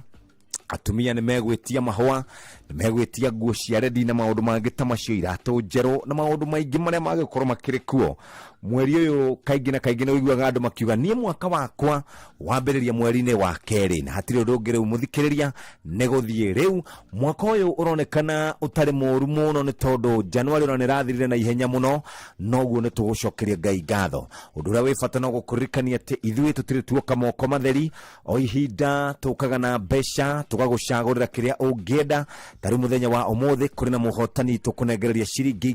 atumia nĩ megwĩtia mahũa, nĩ megwĩtia nguo cia rendi na maũndũ mangĩ ta macio, iratũ njerũ na maũndũ maingĩ marĩa magĩkorwo makĩrĩ kuo mweri ũyũ. Kaingĩ na kaingĩ nĩ ũiguaga andũ makiuga, niĩ mwaka wakwa wambĩrĩria mweri-inĩ wa kerĩ, na hatirĩ ũndũ ũngĩ rĩu mũthikĩrĩria nĩ gũthiĩ. Rĩu mwaka ũyũ ũronekana ũtarĩ mũru mũno, nĩ tondũ Januari ona nĩ ĩrathirire na ihenya mũno. Noguo nĩ tũgũcokeria Ngai ngatho. Ũndũ ũrĩa wĩ bata no gũkũririkania atĩ ithuĩ tũtirĩ tuoka moko matheri. O ihinda tũkaga na mbeca, tũgagũcagũrĩra kĩrĩa ũngĩenda. Ta rĩu mũthenya wa ũmũthĩ kũrĩ na mũhotani tũkũnengereria ciringi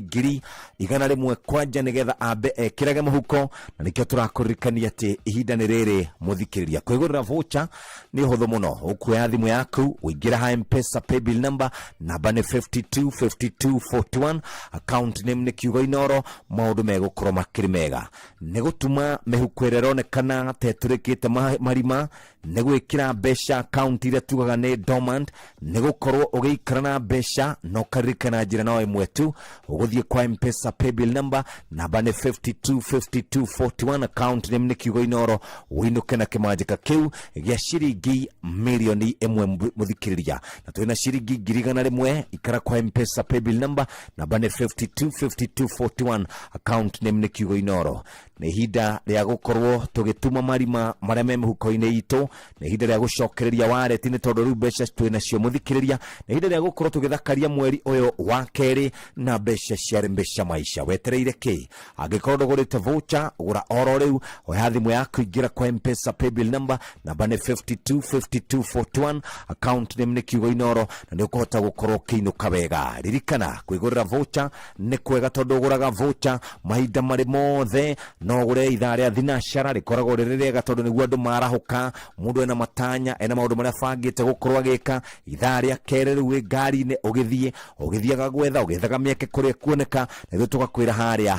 100,000 kwanja, nĩgetha ambe ekĩrage mũhuko. Na nĩkĩo tũrakũririkania atĩ ihinda nĩ rĩrĩ, mũthikĩrĩria, kwĩgũrĩra voucher nĩ ũhũthũ mũno. Ũkuoya thimũ yaku, ũingĩra ha M-Pesa paybill number, namba nĩ 52 52 41, account name nĩ kiugo Inoro. Maũndũ megũkorwo makĩrĩ mega. Nĩ gũtuma mĩhuko ĩrĩa ĩronekana ta ĩtũrĩkĩte marima, nĩ gwĩkĩra mbeca akaunti iria tugaga nĩ dormant, nĩ gũkorwo ũgĩikara na mbeca na ũkaririkana njĩra no ĩmwe tu. Ũgũthiĩ kwa M-Pesa paybill number, namba nĩ 52 52 41, account name nĩ kiugo Inoro, ũinũke na kĩmanjĩka kĩu gĩa ciringi 1,000,000. Mũthikĩrĩria, na twĩna ciringi 100,000. Ikara kwa M-Pesa paybill number, namba nĩ 52 52 41, account name nĩ kiugo Inoro. Nĩ ihinda rĩa gũkorwo tũgĩtuma marima marĩa me mĩhuko-inĩ itũ, nĩ ihinda rĩa gũcokereria wareti, nĩ tondũ rĩu mbeca twĩ nacio. Mũthikĩrĩria, nĩ ihinda rĩa gũkorwo tũgĩthakaria mweri ũyũ wa kerĩ na mbeca cia mbeca maisha. Wetereire kĩ? Angĩkorwo ndũgũrĩte voucher, gũra oro rĩu. Oya thimũ yaku, ingĩra kwa M-Pesa paybill number, namba nĩ 52 52 41, account name nĩ kiugo Inoro, na nĩ ũkũhota gũkorwo ũkĩinũka wega. Ririkana, kwĩgũrĩra voucher nĩ kwega, tondũ ũgũraga voucher mahinda marĩ mothe. No ũgũre ithaa rĩa thinacara, rĩkoragwo rĩrĩ rĩega tondũ nĩguo andũ marahũka. Mũndũ ena matanya, ena maũndũ marĩa abangĩte gũkorwo. gũkorwo agĩka ithaa rĩa kerĩ. Rĩu wĩ ngari-inĩ ũgĩthiĩ ũgĩthiaga gwetha ũgĩethaga mĩeke kũrĩa kuoneka, na ithuĩ tũgakwĩra harĩa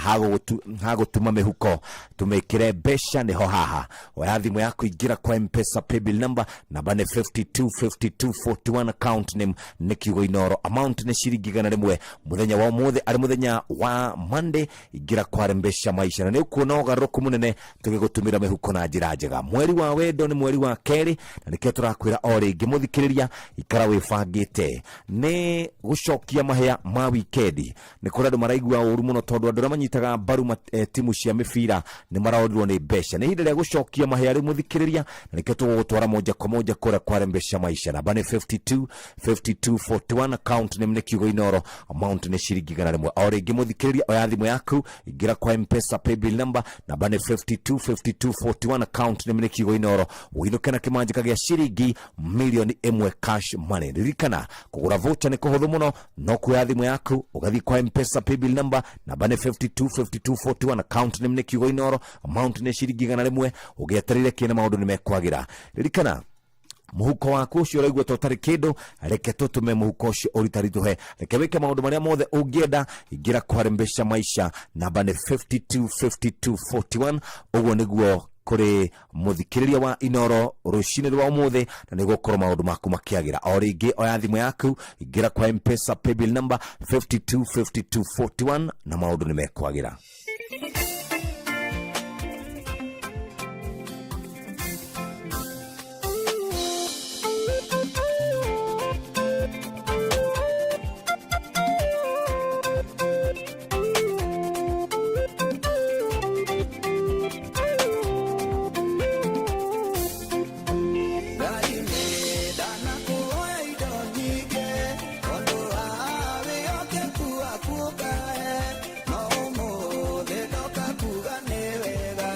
hagũtuma mĩhuko tũmĩkĩre mbeca nĩho haha. Oya thimũ yaku, ingĩra kwa Mpesa paybill number, namba nĩ 525241, account name nĩ kiugo Inoro, amount nĩ ciringi 100. Mũthenya wa ũmũthĩ arĩ mũthenya wa Monday, ingĩra kwa Mbeca Maisha na nĩ ũkuona ũgarũrũku mũnene tũgĩgũtũmĩra mĩhuko na njĩra njega. Mweri wa wendo nĩ mweri wa kerĩ, na nĩkĩo tũrakwĩra o rĩngĩ mũthikĩrĩria, ikara wĩbangĩte nĩ gũcokia mahĩa ma wikendi. Nĩ kũrĩ andũ maraigua ũru mũno tondũ andũ arĩa manyitaga mbaru timu cia mĩbira nĩ marorirwo nĩ mbeca. Nĩ ihinda rĩa gũcokia mahĩa rĩu mũthikĩrĩria, na nĩkĩo tũgũgũtwara moja kwa moja kũrĩa kwa Mbeca Maisha. Namba nĩ 52 52 41, account name nĩ kiugo Inoro, amount nĩ ciringi 100. O rĩngĩ mũthikĩrĩria, oya thimũ yaku, ingĩra kwa Mpesa paybill number, namba nĩ 52 52 41, account name nĩ kiugo Inoro, ũinũke na kĩmanjĩka gĩa ciringi 1,000,000 cash money. Ririkana kũgũra voucher nĩ kũhũthũ mũno, no kuoya thimũ yaku ũgathiĩ kwa Mpesa paybill number, namba nĩ 52 52 41, account name nĩ kiugo Inoro, amount nĩ ciringi 100. Ũgĩetereire kĩna maũndũ nĩ mekwagĩra. Ririkana mũhuko waku ũcio ũraigua ta ũtarĩ kĩndũ, reke tũtũme mũhuko ũcio ũritaritũhe, reke wĩke maũndũ marĩa mothe ũngĩenda. Ingĩra kware Mbeca Maisha, namba nĩ 52 52 41. Ũguo nĩguo kũrĩ mũthikĩrĩria wa Inoro rũcinĩ rwa ũmũthĩ, na nĩ gũkorwo maũndũ maku makĩagĩra. O rĩngĩ, oya thimũ yaku, ingĩra kwa Mpesa paybill number 52 52 41 na maũndũ nĩ mekwagĩra. Ngai nĩ ndanakuoya indo nyingĩ tondũ wa wĩhokeku waku ũkahe, no ũmũthĩ ndoka kuga nĩ wega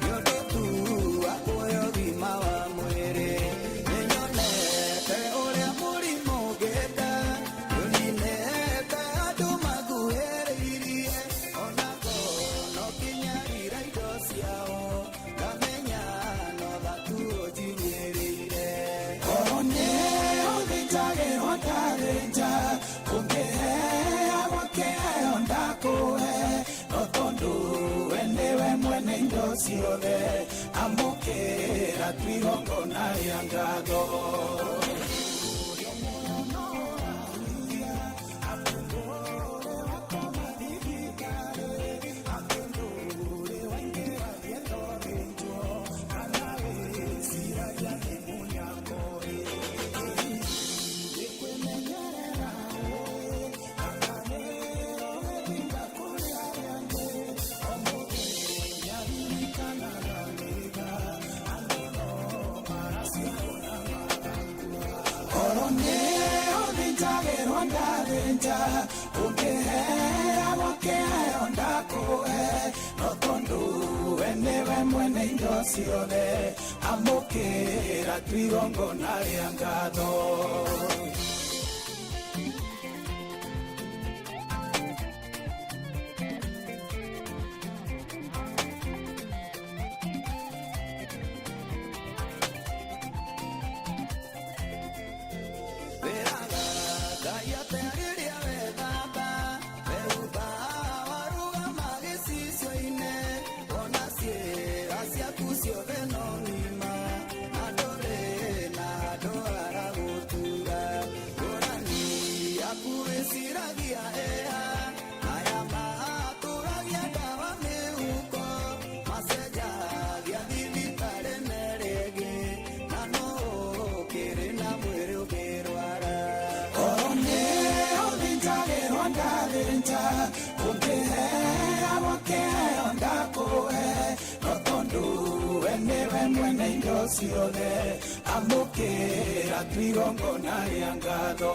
nĩ ũndũ tu wa kuoya ũgima wa mwĩrĩ. Nĩnyonete ũrĩa mũrimũ ũngĩka, nĩũninĩte andũ makuhĩrĩirie, ona ngono nginyarira indo ciao, ngamenya no tha tu ũnjinyĩrĩire. Korwo nĩ ũthĩnjagĩrwo ndathĩnja, ũngĩheagwo kĩheo ndakũhe, no tondũ we nĩwe mwene indo ciothe, amũkĩra tu igongona rĩa ngatho. Korwo nĩ ũthĩnjagĩrwo ndathĩnja, ũngĩheagwo kĩheo ndakũhe, no tondũ we nĩwe mwene indo ciothe, amũkĩra tu igongona rĩa ngatho. Wĩraga Ngai atĩa rĩrĩa wethamba, wehumba warũgama gĩcicio-inĩ, wona ciĩga ciaku ciothe no ng'ima, na ndũrĩ na handũ haragũtura. Ngũrani yaku wĩciragia ĩha, maya matũragia ndawa mĩhuko, macenjagia thibitarĩ merĩ ĩngĩ, na no ũkĩrĩ na mwĩrĩ ũngĩrwara. Korwo nĩ ũthĩnjagĩrwo ndathĩnja, ũngĩheagwo kĩheo ndakũhe, no tondũ we nĩwe mwene indo ciothe, amũkĩra tu igongona rĩa ngatho.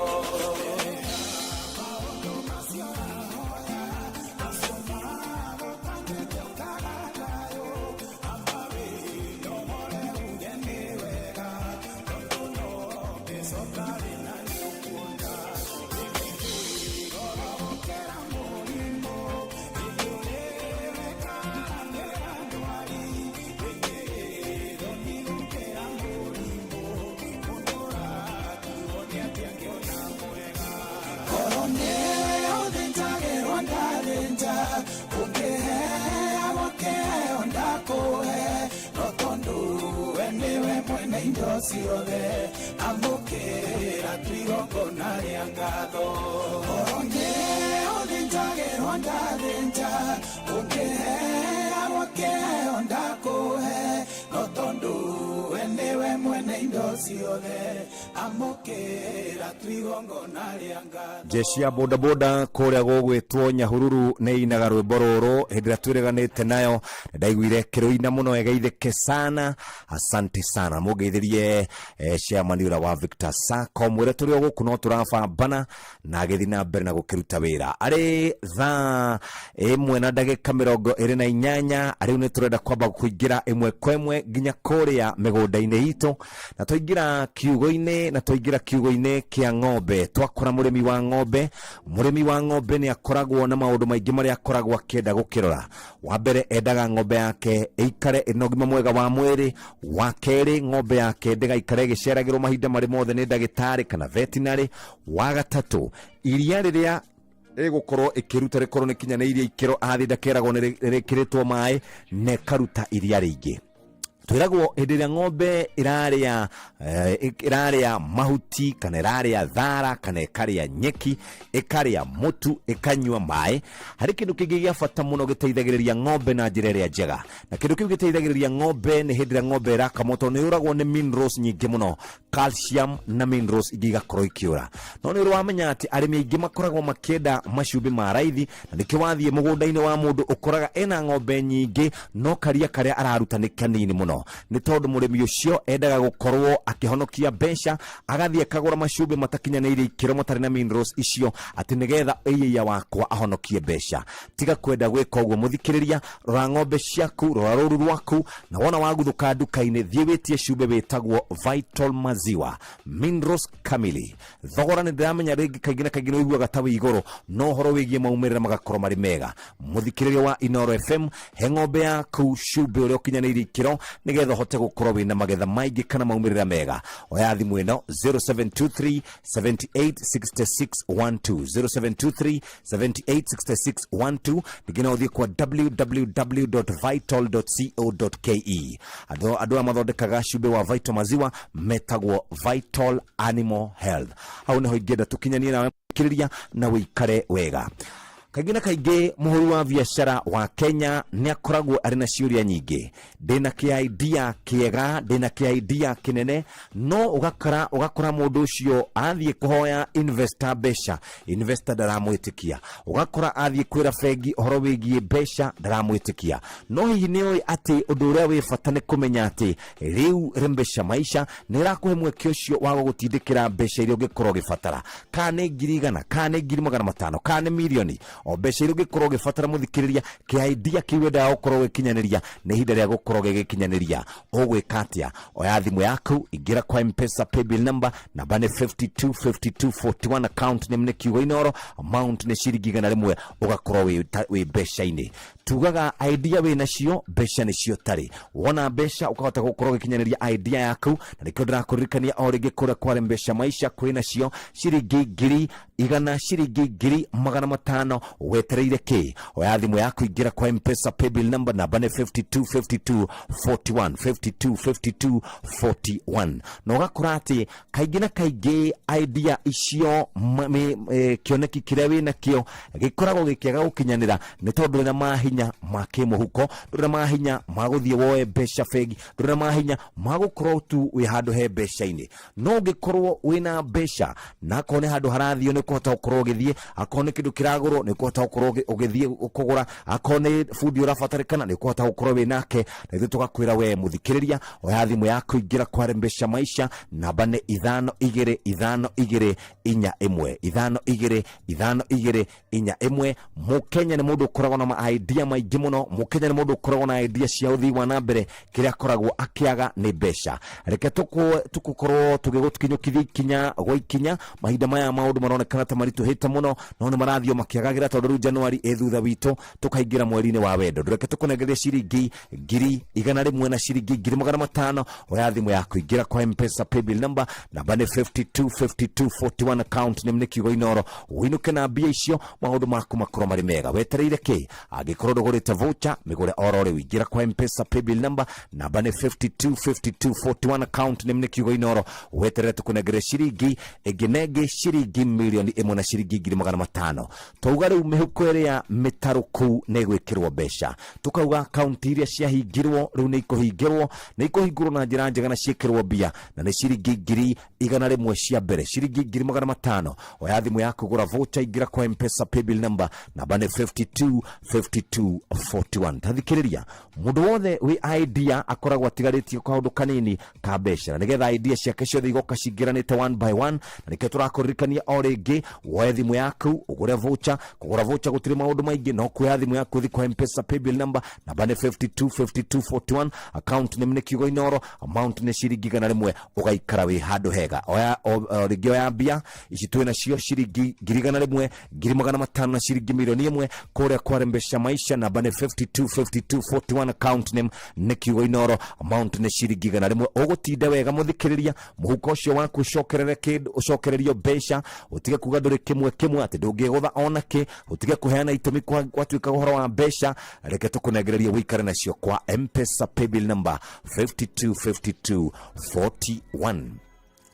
indo ciothe, amũkĩra twigongona rĩa ngatho. Ũngĩ ũthĩnjagĩrwo ndathĩnja, ũngĩheagwo kĩheo ndakũhe, no tondũ we nĩwe mwene indo ciothe, amũkĩra twigongona rĩa ngatho. Jeshi ya bodaboda kũrĩa gũgwĩtwo Nyahururu nĩ inaga rwĩmbo rũrũ hĩndĩ ĩrĩa twĩreganĩte nayo. Ndaiguire kĩrũina mũno, ĩgeithĩke sana, asante sana. Mũngeithĩrie chairman ũrĩa wa Victor Sacco, mwĩre tũrĩ o gũkũ no tũrabambana na agĩthiĩ na mbere na gũkĩruta wĩra. Arĩ thaa 1 na ndagĩka 28, rĩu nĩ tũrenda kwamba kũingĩra ĩmwe kwa ĩmwe nginya kũrĩa mĩgũnda-inĩ itũ, na twaingĩra kiugo-inĩ, na twaingĩra kiugo-inĩ kĩa ng'ombe, twakora mũrĩmi wa ng'ombe. Mũrĩmi wa ng'ombe nĩ akoragwo na maũndũ maingĩ marĩa akoragwo akĩenda gũkĩrora. Wa mbere, endaga ng'ombe yake ĩikare ĩna ũgima mwega wa mwĩrĩ. Wa kerĩ, ng'ombe yake ndĩgaikare ĩgĩceragĩrwo mahinda marĩ mothe nĩ ndagĩtarĩ kana veterinary. Wa gatatũ, iria rĩrĩa ĩgũkorwo ĩkĩruta rĩkorwo nĩ kinyanĩirie ikĩro, athiĩ ndakeragwo nĩ rĩkĩrĩtwo maĩ na ĩkaruta iria rĩingĩ. Twĩragwo hĩndĩ ĩrĩa ng'ombe ĩrarĩa ĩrarĩa mahuti kana ĩrarĩa thara kana ĩkarĩa nyeki, ĩkarĩa mũtu, ĩkanyua maĩ, harĩ kĩndũ kĩngĩ gĩa bata mũno gĩteithagĩrĩria ng'ombe na njĩra ĩrĩa njega. Na kĩndũ kĩu gĩteithagĩrĩria ng'ombe nĩ hĩndĩ ĩrĩa ng'ombe ĩrakamwo, tondũ nĩ yũragwo nĩ minerals nyingĩ mũno, calcium na minerals ingĩ igakorwo ikĩũra. No nĩ ũrĩ wamenya atĩ arĩmi aingĩ makoragwo makĩenda macumbĩ ma raithi, na nĩkĩo wathiĩ mũgũnda-inĩ wa mũndũ ũkoraga ena ng'ombe nyingĩ no karia karĩa araruta nĩ kanini mũno. Nĩ tondũ mũrĩmi ũcio endaga gũkorwo akĩhonokia mbeca, agathiĩ akagũra macumbĩ matakinyanĩirie ikĩro, matarĩ na minerals icio, atĩ nĩgetha ĩyĩia wakwa ahonokie mbeca. Tiga kwenda gwĩka ũguo, mũthikĩrĩria. Rora ng'ombe ciaku, rora rũru rwaku, na wona waguthũka nduka-inĩ, thiĩ wĩtie cumbĩ wĩtagwo Vital Maziwa Minerals Kamili. Thogora nĩ ndĩramenya rĩngĩ kaingĩ na kaingĩ nĩ ũiguaga ta wĩ igũrũ, no ũhoro wĩgiĩ maumĩrĩra magakorwo marĩ mega. Mũthikĩrĩria wa Inoro FM, he ng'ombe yaku cumbĩ ũrĩa ũkinyanĩirie ikĩro nĩgetha ũhote gũkorwo wĩna magetha maingĩ kana maumĩrĩra mega. Oya thimũ ĩno, 0723 78 66 12, 0723 78 66 12. Ningĩ no ũthiĩ kwa www.vital.co.ke. Andũ aya mathondekaga cumbĩ wa Vital Maziwa metagwo Vital Animal Health. Hau nĩho ingĩenda tũkinyanie nawe kĩrĩria na wĩikare wega. Kaingĩ na kaingĩ mũhũri wa biacara wa Kenya nĩ akoragwo arĩ na ciũria nyingĩ: ndĩna kĩ idea kĩega, ndĩna kĩ idea kĩnene, no ũgakora mũndũ ũcio athiĩ kũhoya investor mbeca, investor ndaramwĩtĩkia. Ũgakora athiĩ kwĩra bengi ũhoro wĩgiĩ mbeca, ndaramwĩtĩkia. No hihi nĩ ũĩ atĩ ũndũ ũrĩa wĩ bata nĩ kũmenya atĩ rĩu Rembesha Maisha nĩ ĩrakũhe mweke ũcio wa gũgũtindĩkĩra mbeca iria ũngĩkorwo ũgĩbatara, kana nĩ 100,000, kana nĩ 500,000, kana nĩ mirioni, o mbeca iria ũngĩkorwo ũgĩbatara. Mũthikĩrĩria, kĩ idea kĩu wendaga gũkorwo ũgĩkinyanĩria, nĩ ihinda rĩa gũkorwo gĩgĩkinyanĩria. Ũgwĩka atĩa? Oya thimũ yaku, ingĩra kwa Mpesa paybill number, namba nĩ 52 52 41, account name nĩ Kiugo Inoro, amount nĩ ciringi 100, ũgakorwo wĩ mbeca-inĩ. Tugaga idea wĩ nacio, mbeca nĩcio tarĩ. Wona mbeca ũkahota gũkorwo ũgĩkinyanĩria idea yaku. Na nĩkĩo ndĩrakũririkania o rĩngĩ, kũrĩa kwarĩ Mbeca Maisha kwĩ nacio ciringi 100,000, ciringi 500,000. Wetereire kĩ? Oya thimũ yaku, ingĩra kwa Mpesa paybill number, namba nĩ 52 52 41, 52 52 41. Na ũgakora atĩ kaingĩ na kaingĩ idea icio, kĩoneki kĩrĩa wĩ nakĩo gĩkoragwo gĩkĩaga gũkinyanĩra nĩ tondũ ndũrĩ na mahinya ma kĩmũhuko, ndũrĩ na mahinya ma gũthiĩ woe mbeca bengi, ndũrĩ na mahinya ma gũkorwo tu wĩ handũ he mbeca-inĩ. No ũngĩkorwo wĩna mbeca, na akorwo nĩ handũ harathiĩ nĩ ũkũhota gũkorwo ũgĩthiĩ, akorwo nĩ kĩndũ kĩragũrwo nĩ ũkũhota gũkorwo ũgĩthiĩ kũgũra, akorwo nĩ bundi ũrabatarĩkana nĩ ũkũhota gũkorwo wĩ nake. Na ithuĩ tũgakwĩra we mũthikĩrĩria, oya thimũ yaku, ingĩra kwa Mbeca Maisha, namba nĩ 5 2 5 2 4 1, 5 2 5 2 4 1. Mũkenya nĩ mũndũ ũkoragwo na ma idea maingĩ mũno. Mũkenya nĩ mũndũ ũkoragwo na idea cia ũthii wa na mbere, kĩrĩa akoragwo akĩaga nĩ mbeca. Reke tũgũkorwo tũgĩgũkinyũkithia ikinya gwa ikinya. Mahinda maya maũndũ maroneka maronekana ta maritũhĩte mũno, no nĩ marathiĩ makĩagagĩra tondũ rĩu Januari ĩ thutha witũ, tũkaingĩra mweri-inĩ wa wendo. Ndũreke tũkũnengerie ciringi 100,000 na ciringi 500,000. Oya thimũ yaku, ingĩra kwa Mpesa paybill number, namba nĩ 525241, account name nĩ kiugo Inoro, ũinũke na mbia icio, maũndũ maku makorwo marĩ mega. Wetereire kĩ? Angĩkorwo ndũgũrĩte voucher, mĩgũre oro rĩu. Ingĩra kwa Mpesa paybill number, namba nĩ 525241, account name nĩ kiugo Inoro, weterere tũkũnengere ciringi ĩngĩ na ĩngĩ, ciringi 1,000,000 na ciringi 500,000. Twauga rĩu mĩhuko ĩrĩa mĩtarũku nĩ ĩgwĩkĩrwo mbeca, tukauga kaunti iria ciahingirwo rĩu nĩ ikũhingĩrwo, nĩ ikũhingũrwo na njĩra njega na ciĩkĩrwo mbia, na nĩ ciringi 100,000 cia mbere, ciringi 500,000. Oya thimũ yaku, gũra voucher, ingĩra kwa Mpesa paybill number, namba nĩ 525241. Tathikĩrĩria, mũndũ wothe wĩ idea akoragwo atigarĩtie kaũndũ kanini ka mbeca, na nĩgetha idea ciake ciothe igoka cingĩranĩte one by one, na nĩkĩo tũrakũririkania o rĩngĩ woe thimũ yaku ũgũre voucher. Kũgũra voucher gũtirĩ maũndũ maingĩ, no kuoya thimũ yaku, ũthiĩ kwa Mpesa paybill number, namba nĩ 525241, account name nĩ kiugo Inoro, amount nĩ ciringi 100, ũgaikara wĩ handũ hega. Oya o rĩngĩ, oya mbia ici twĩ nacio, ciringi 100,000, 500,000 na ciringi 1,000,000 kũrĩa kwa Mbeca Maisha, namba nĩ 525241, account name nĩ kiugo Inoro, amount nĩ ciringi 100. Ũgũtinda wega mũthikĩrĩria, mũhuko ũcio waku ũcokerere kĩndũ, ũcokererio mbeca, ũtige kuga ndũrĩ kĩmwe kĩmwe, atĩ ndũngĩgũtha ona kĩ, ũtige kũheana itũmi gwatuĩka ũhoro wa mbeca. Reke tũkũnengererie ũikare nacio kwa Mpesa paybill number 525241.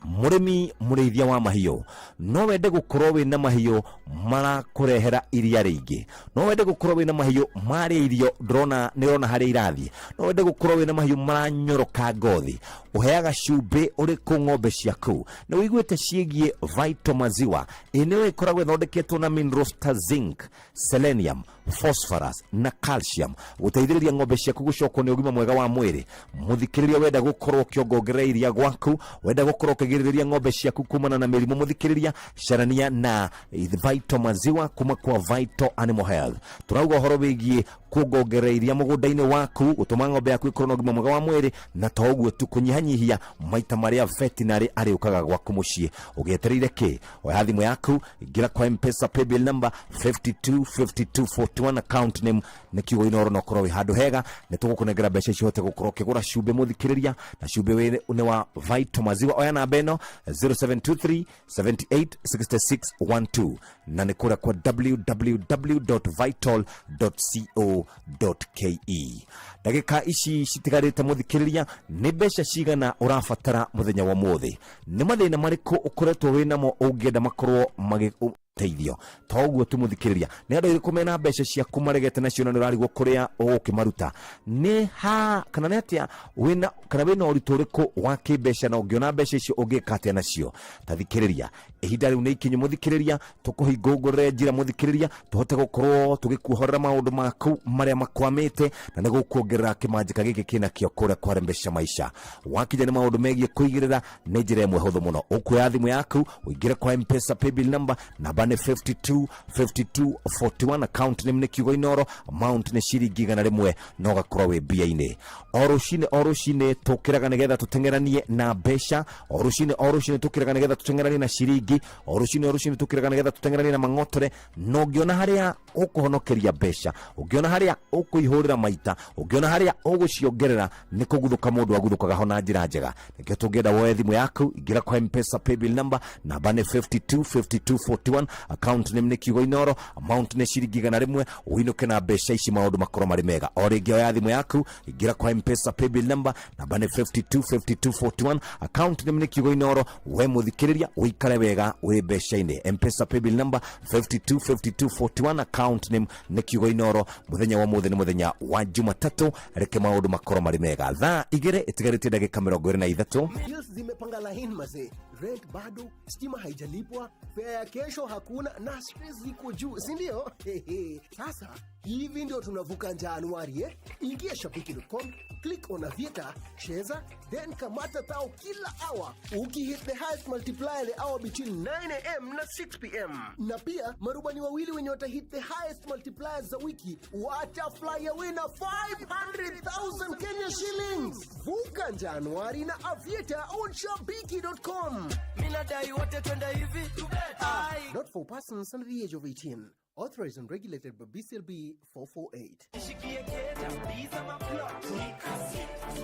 Mũrĩmi mũrĩithia wa mahiũ, no wende gũkorwo wĩna mahiũ marakũrehera iria rĩingĩ, no wende gũkorwo wĩna mahiũ marĩa irio ndũrona nĩ ũrona harĩa irathiĩ, no wende gũkorwo wĩna mahiũ maranyoroka ngothi. Ũheaga cumbĩ ũrĩkũ ng'ombe ciaku? Nĩ ũiguĩte ciĩgiĩ Vital Maziwa? Ĩ nĩyo ĩkoragwo ĩthondeketwo na minerals ta zinc, selenium, phosphorus na calcium, gũteithĩrĩria ng'ombe ciaku gũcokwo nĩ ũgima mwega wa mwĩrĩ. Mũthikĩrĩria, wenda gũkorwo ũkĩongongerera iria gwaku, wenda gũkorwo ũkĩgirĩrĩria ng'ombe ciaku kumana na mĩrimũ, mũthikĩrĩria, carania na Vital Maziwa kuma kwa Vital Animal Health. Tũrauga ũhoro wĩgiĩ kuongongerera iria mũgũnda-inĩ waku, gũtũma ng'ombe yaku ĩkorwo na ũgima mwega wa mwĩrĩ, na to ũguo tu, kũnyihanyihia maita marĩa veterinary arĩũkaga gwaku mũciĩ. Ũgĩetereire kĩ? Oya thimũ yaku, ingĩra kwa Mpesa paybill number 525241, account name nĩ kiugo Inoro, na ũkorwo wĩ handũ hega. Nĩ tũgũkũnengera mbeca icio ũhote gũkorwo ũkĩgũra cumbĩ, mũthikĩrĩria, na cumbĩ nĩ wa Vital Maziwa. Oya namba ĩno, 0723 78 66 12, na nĩ kũrĩa kwa www.vital.co.ke. Ndagĩka ici citigarĩte, mũthikĩrĩria, nĩ mbeca cigana ũrabatara mũthenya wa ũmũthĩ? Nĩ mathĩna marĩkũ ũkoretwo wĩ namo ũngĩenda makorwo magĩ teithio? To ũguo tu, mũthikĩrĩria, nĩ andũ arĩkũ mena mbeca ciaku maregete nacio na nĩ ũrarigwo kũrĩa ũgũkĩmaruta? Nĩ ha kana nĩ atĩa wĩna kana wĩna ũritũ ũrĩkũ wa kĩmbeca, na ũngĩona mbeca icio ũngĩka atĩa nacio? Tathikĩrĩria, ihinda rĩu nĩ ikinyu, mũthikĩrĩria, tũkũhingũngũrĩre njĩra, mũthikĩrĩria, tũhote gũkorwo tũgĩkuohorera maũndũ maku marĩa makwamĩte, na nĩ gũkuongerera kĩmanjĩka gĩkĩ kĩnakĩo kũrĩa kwa Mbeca Maisha. Wakinya nĩ maũndũ megiĩ kũigĩrĩra, nĩ njĩra ĩmwe hũthũ mũno. Ũkuoya thimũ yaku, ũingĩre kwa Mpesa paybill number, namba nĩ 525241, account name nĩ kiugo Inoro, amount nĩ ciringi 100, na ũgakorwo wĩ mbia-inĩ. O rũcinĩ o rũcinĩ tũkĩraga nĩgetha tũteng'eranie na mbeca, o rũcinĩ o rũcinĩ tũkĩraga nĩgetha tũteng'eranie na ciringi, o rũcinĩ o rũcinĩ tũkĩraga nĩgetha tũteng'eranie na mang'otore. Na ũngĩona harĩa ũkũhonokeria mbeca, ũngĩona harĩa ũkũihũrĩra maita, ũngĩona harĩa ũgũciongerera, nĩ kũguthũka mũndũ aguthũkaga ho na njĩra njega. Nĩkĩo tũngĩenda woe thimũ yaku, ingĩra kwa Mpesa paybill number, namba nĩ 525241, account name nĩ kiugo Inoro, amount nĩ ciringi 100, ũinũke na mbeca ici, maũndũ makorwo marĩ mega. O rĩngĩ, oya thimũ yaku, ingĩra kwa Mpesa paybill number, namba nĩ 525241, account name nĩ kiugo Inoro. We mũthikĩrĩria, ũikare wega wĩ mbeca-inĩ. Mpesa paybill number 525241, account name nĩ kiugo Inoro. Mũthenya wa mũthĩ nĩ mũthenya wa Jumatatũ, reke maũndũ makorwo marĩ mega. Thaa 2 ĩtigarĩtie ndagĩka 23. Bills zimepanga line mazee, rent bado, stima haijalipwa, fare ya kesho hakuna na stress ziko juu, si ndio? Sasa hivi ndio tunavuka Januari, eh? Ingia shabiki.com, click on Aviator, cheza, then kamata thao kila hour ukihit the highest multiplier the hour between 9 am na 6 pm. Na pia marubani wawili wenye watahit the highest multipliers za wiki watafly away na 500,000 Kenya shillings. Vuka Januari na Aviator on shabiki.com. Mi nadai wote twende hivi. Ai. Not for persons under the age of 18. Authorized and regulated by BCLB 448. Nishikie keja, biza maplot.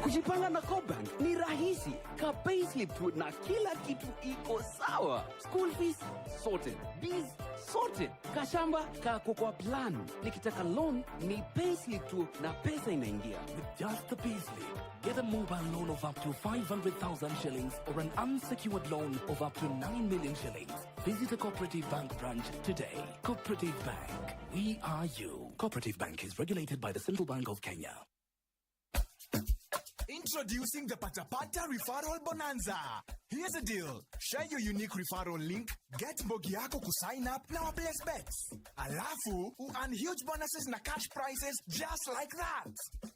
Kujipanga na CoBank ni rahisi. Ka payslip tu na kila kitu iko sawa. School fees sorted, bills sorted, kashamba kako kwa plan. Nikitaka loan ni payslip tu na pesa inaingia. With just the payslip, get a mobile loan of up to 500,000 shillings or an unsecured loan of up to 9 million shillings. Visit a Cooperative Bank branch today. Cooperative Bank, we are you. Cooperative Bank is regulated by the Central Bank of Kenya. Introducing the Patapata Referral Bonanza. Here's the deal. Share your unique referral link, get mbogi yako kusign up na waplace bets. Alafu, earn huge bonuses na cash prizes just like that.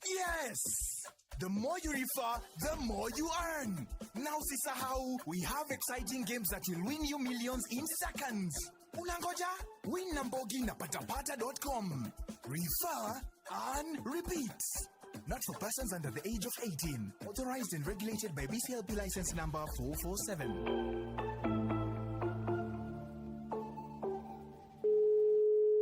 Yes! The more you refer, the more you earn. Now usisahau, we have exciting games that will win you millions in seconds. Unangoja? Win na mbogi na patapata.com. Refer, earn, repeat. Not for persons under the age of 18. Authorized and regulated by BCLP license number 447.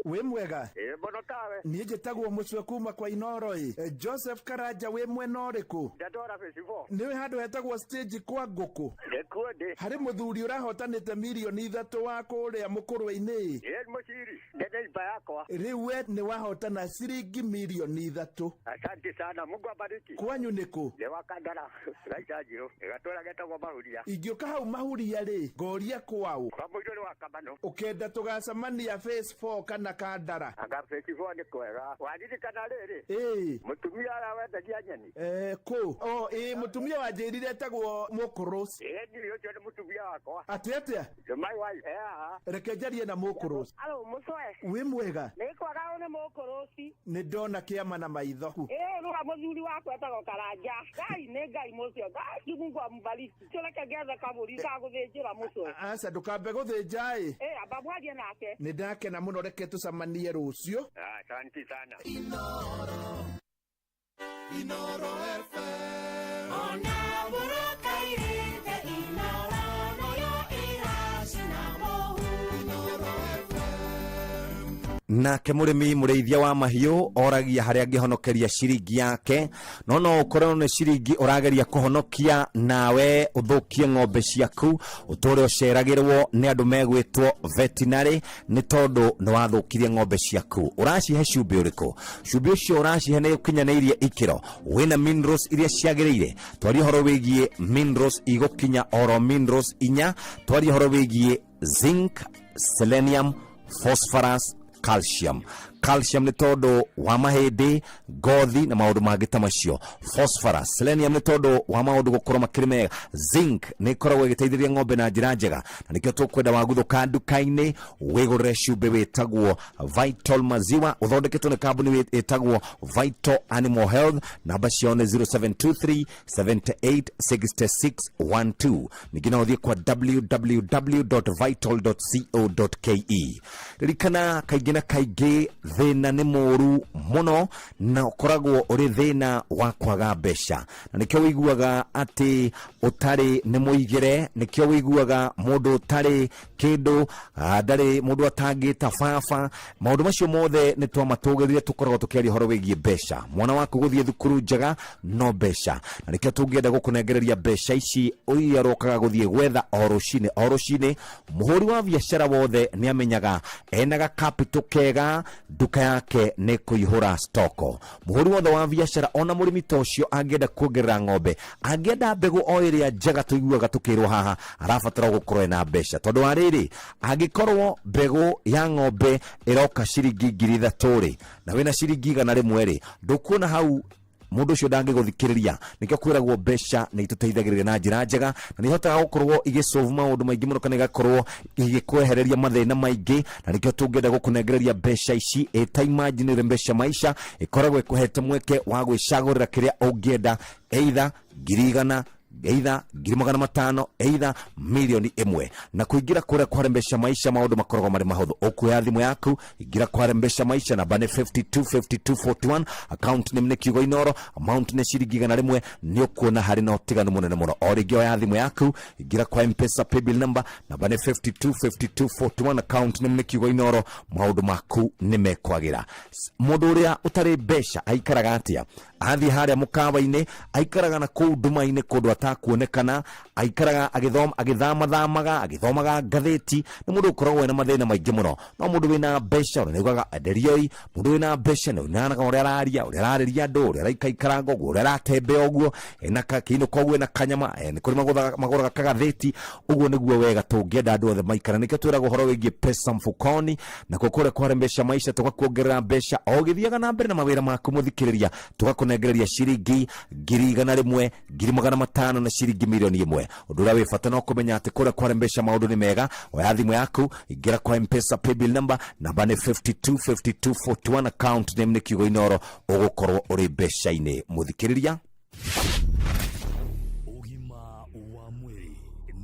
Wĩ mwega? Ĩ mũno tawe. Niĩ njĩtagwo mũcwe kuma kwa Inoro ĩ. Joseph Karanja, wĩ mwena ũrĩkũ? Ndatwara phase 4. Nĩwĩ handũ hetagwo stage kwa ngũkũ? Nĩkuo ndĩ. Harĩ mũthuri ũrahotanĩte mirioni 3 wa kũrĩa mũkũrwe-inĩ. Ĩ mũciri. Ndĩ neighbor yakwa. Rĩu we nĩ wahotana ciringi mirioni 3. Asante sana. Mungu abariki. Kwanyu nĩkũ? Nĩ wa Kandara. Raita Njirũ. Gatũra getagwo Mahuria. Ingĩũka hau Mahuria rĩ, ngoria kwaũ? Kwa mũirũ nĩ wa Kamano. Ũkenda tũgacemania phase 4 kana Kandara? Anga phase 4 nĩ kwega. Waririkana rĩrĩ? Ĩĩ. Mũtumia ũrĩa wendagia nyeni. Eh, kũ? O, ĩĩ, mũtumia wanjĩrire etagwo Mũkũrũ. Ĩ niĩ ũcio nĩ mũtumia wakwa. Atĩ atĩa? My wife. Eh, Reke njarie na Mũkũrũ. Alo, mũcwe. Wĩ mwega? Nĩ kwaga ũyũ nĩ mũkũrũci. Nĩ ndona kĩama na maitho. Ĩ rũra mũthuri wakwa etagwo Karanja. Ngai nĩ Ngai mũcio. Ngai Mungu ambariki. Tũreke ngethe kabũri ka gũthĩnjĩra mũcwe. Aca, ndũkambe gũthĩnja ĩ. Ĩ amba mwarie nake. Nĩ ndakena mũno, reke tũcemanie rũciũ. Asante sana. Inoro FM. Ona buroka irite Inoro nayo iracina mũhu. Inoro Nake mũrĩmi mũrĩithia wa mahiũ oragia harĩa angĩhonokeria ciringi yake, no no ũkorwo nĩ ciringi ũrageria kũhonokia nawe ũthũkie ng'ombe ciaku, ũtũre ũceragĩrwo nĩ andũ megwĩtwo veterinary nĩ tondũ nĩ wathũkirie ng'ombe ciaku. Ũracihe cumbĩ ũrĩkũ? Cumbĩ ũcio ũracihe nĩ ũkinyanĩirie ikĩro? Wĩna minerals iria ciagĩrĩire? Twarie ũhoro wĩgiĩ minerals igũkinya oro minerals inya. Twarie ũhoro wĩgiĩ zinc, selenium, phosphorus, calcium. Calcium nĩ tondũ wa mahĩndĩ, ngothi na maũndũ mangĩ ta macio. Phosphorus, selenium nĩ tondũ wa maũndũ gũkorwo makĩrĩ mega. Zinc nĩ ĩkoragwo ĩgĩteithĩrĩria ng'ombe na njĩra njega, na nĩkĩo tũkwenda waguthũka nduka-inĩ wĩgũrĩre cumbĩ wĩtagwo Vital Maziwa, ũthondeketwo nĩ kambuni ĩtagwo Vital Animal Health. Namba ciao nĩ 0723 78 66 12. Ningĩ no ũthiĩ kwa www.vital.co.ke. Ririkana kaingĩ na kaingĩ thĩna nĩ mũru mũno na ũkoragwo ũrĩ thĩna wa kwaga mbeca, na nĩkĩo wĩiguaga atĩ ũtarĩ nĩ mũigĩre, nĩkĩo wĩiguaga mũndũ ũtarĩ kĩndũ, ndarĩ mũndũ atangĩta baba. Maũndũ macio mothe nĩ twamatũgĩrire, tũkoragwo tũkĩaria ũhoro wĩgiĩ mbeca. Mwana waku gũthiĩ thukuru njega no mbeca, na nĩkĩo tũngĩenda gũkũnengereria mbeca ici iria ũrokaga gũthiĩ gwetha o rũcinĩ o rũcinĩ. Mũhũri wa biacara wothe nĩ amenyaga ena gakapitũ kega, nduka yake nĩ kũihũra stoko. Mũhũri wothe wa biacara, ona mũrĩmi ta ũcio angĩenda kuongerera ng'ombe, angĩenda mbegũ o ĩrĩa njega tũiguaga tũkĩrwo haha, arabatara gũkorwo ena mbeca, tondũ wa rĩrĩ, angĩkorwo mbegũ ya ng'ombe ĩroka ciringi 3,000 rĩ, na wĩna ciringi 100 rĩ, ndũkuona hau mũndũ ũcio ndangĩgũthikĩrĩria. Nĩkĩo kwĩragwo mbeca nĩ itũteithagĩrĩria na njĩra njega, na nĩ ihotaga gũkorwo igĩsolve maũndũ maingĩ mũno, kana igakorwo igĩkwehereria mathĩna maingĩ, na nĩkĩo tũngĩenda gũkũnengereria mbeca ici. Ĩta imagine mbeca maisha ĩkoragwo ĩkũhete mweke wa gwĩcagũrĩra kĩrĩa ũngĩenda, either 100,000, Either 500,000, either 1 million. Na kuingira kuria kwarembesha maisha, maundu makoragwo marĩ mahũthũ. Ũkuoya thimũ yaku, ingĩra kwarembesha maisha, namba nĩ 525241, account name nĩ kiugo Inoro, amount nĩ ciringi 100. Nĩ ũkuona harĩ na ũtiganu mũnene mũno. O rĩngĩ, oya thimũ yaku, ingĩra kwa Mpesa paybill number, namba nĩ 525241, account name nĩ kiugo Inoro. Maũndũ maku nĩ mekwagĩra. Mũndũ ũrĩa ũtarĩ mbeca aikaraga atĩa? Athiĩ harĩa mũkawa-inĩ, aikaraga na kũu nduma-inĩ, kũndũ atakuonekana, aikaraga agĩthoma, agĩthamathamaga, agĩthomaga ngathĩti. Nĩ mũndũ ũkoragwo wĩna mathĩna maingĩ mũno. No mũndũ wĩna mbeca, ũrĩa nĩugaga enderioi, mũndũ wĩna mbeca nĩ unanaga ũrĩa araria, ũrĩa ararĩria andũ, ũrĩa araikaikaranga ũguo, ũrĩa aratembea ũguo, ena kĩinũka ũguo, ena kanyama, nĩ kũrĩ magũraga kagathĩti. Ũguo nĩguo wega tũngĩenda andũ othe maikara. Nĩkĩo twĩragwo ũhoro wĩgiĩ pesa mfukoni, nakuo kũrĩa kwarembesha maisha tũgakuongerera mbeca o ũgĩthiaga na mbere na mawĩra maku. Mũthikĩrĩria, tũgakũnengereria ciringi 100,000, 500,000 na ciringi 1 million. Ũndũ ũrĩa wĩ bata no kũmenya atĩ kũrĩa kwarembesha maũndũ nĩ mega. Oya thimũ yaku, ingĩra kwa Mpesa paybill number, namba nĩ 525241, account name nĩ kiugo Inoro. Ũgũkorwo ũrĩ mbeca-inĩ, mũthikĩrĩria. Ũgima wa mwĩrĩ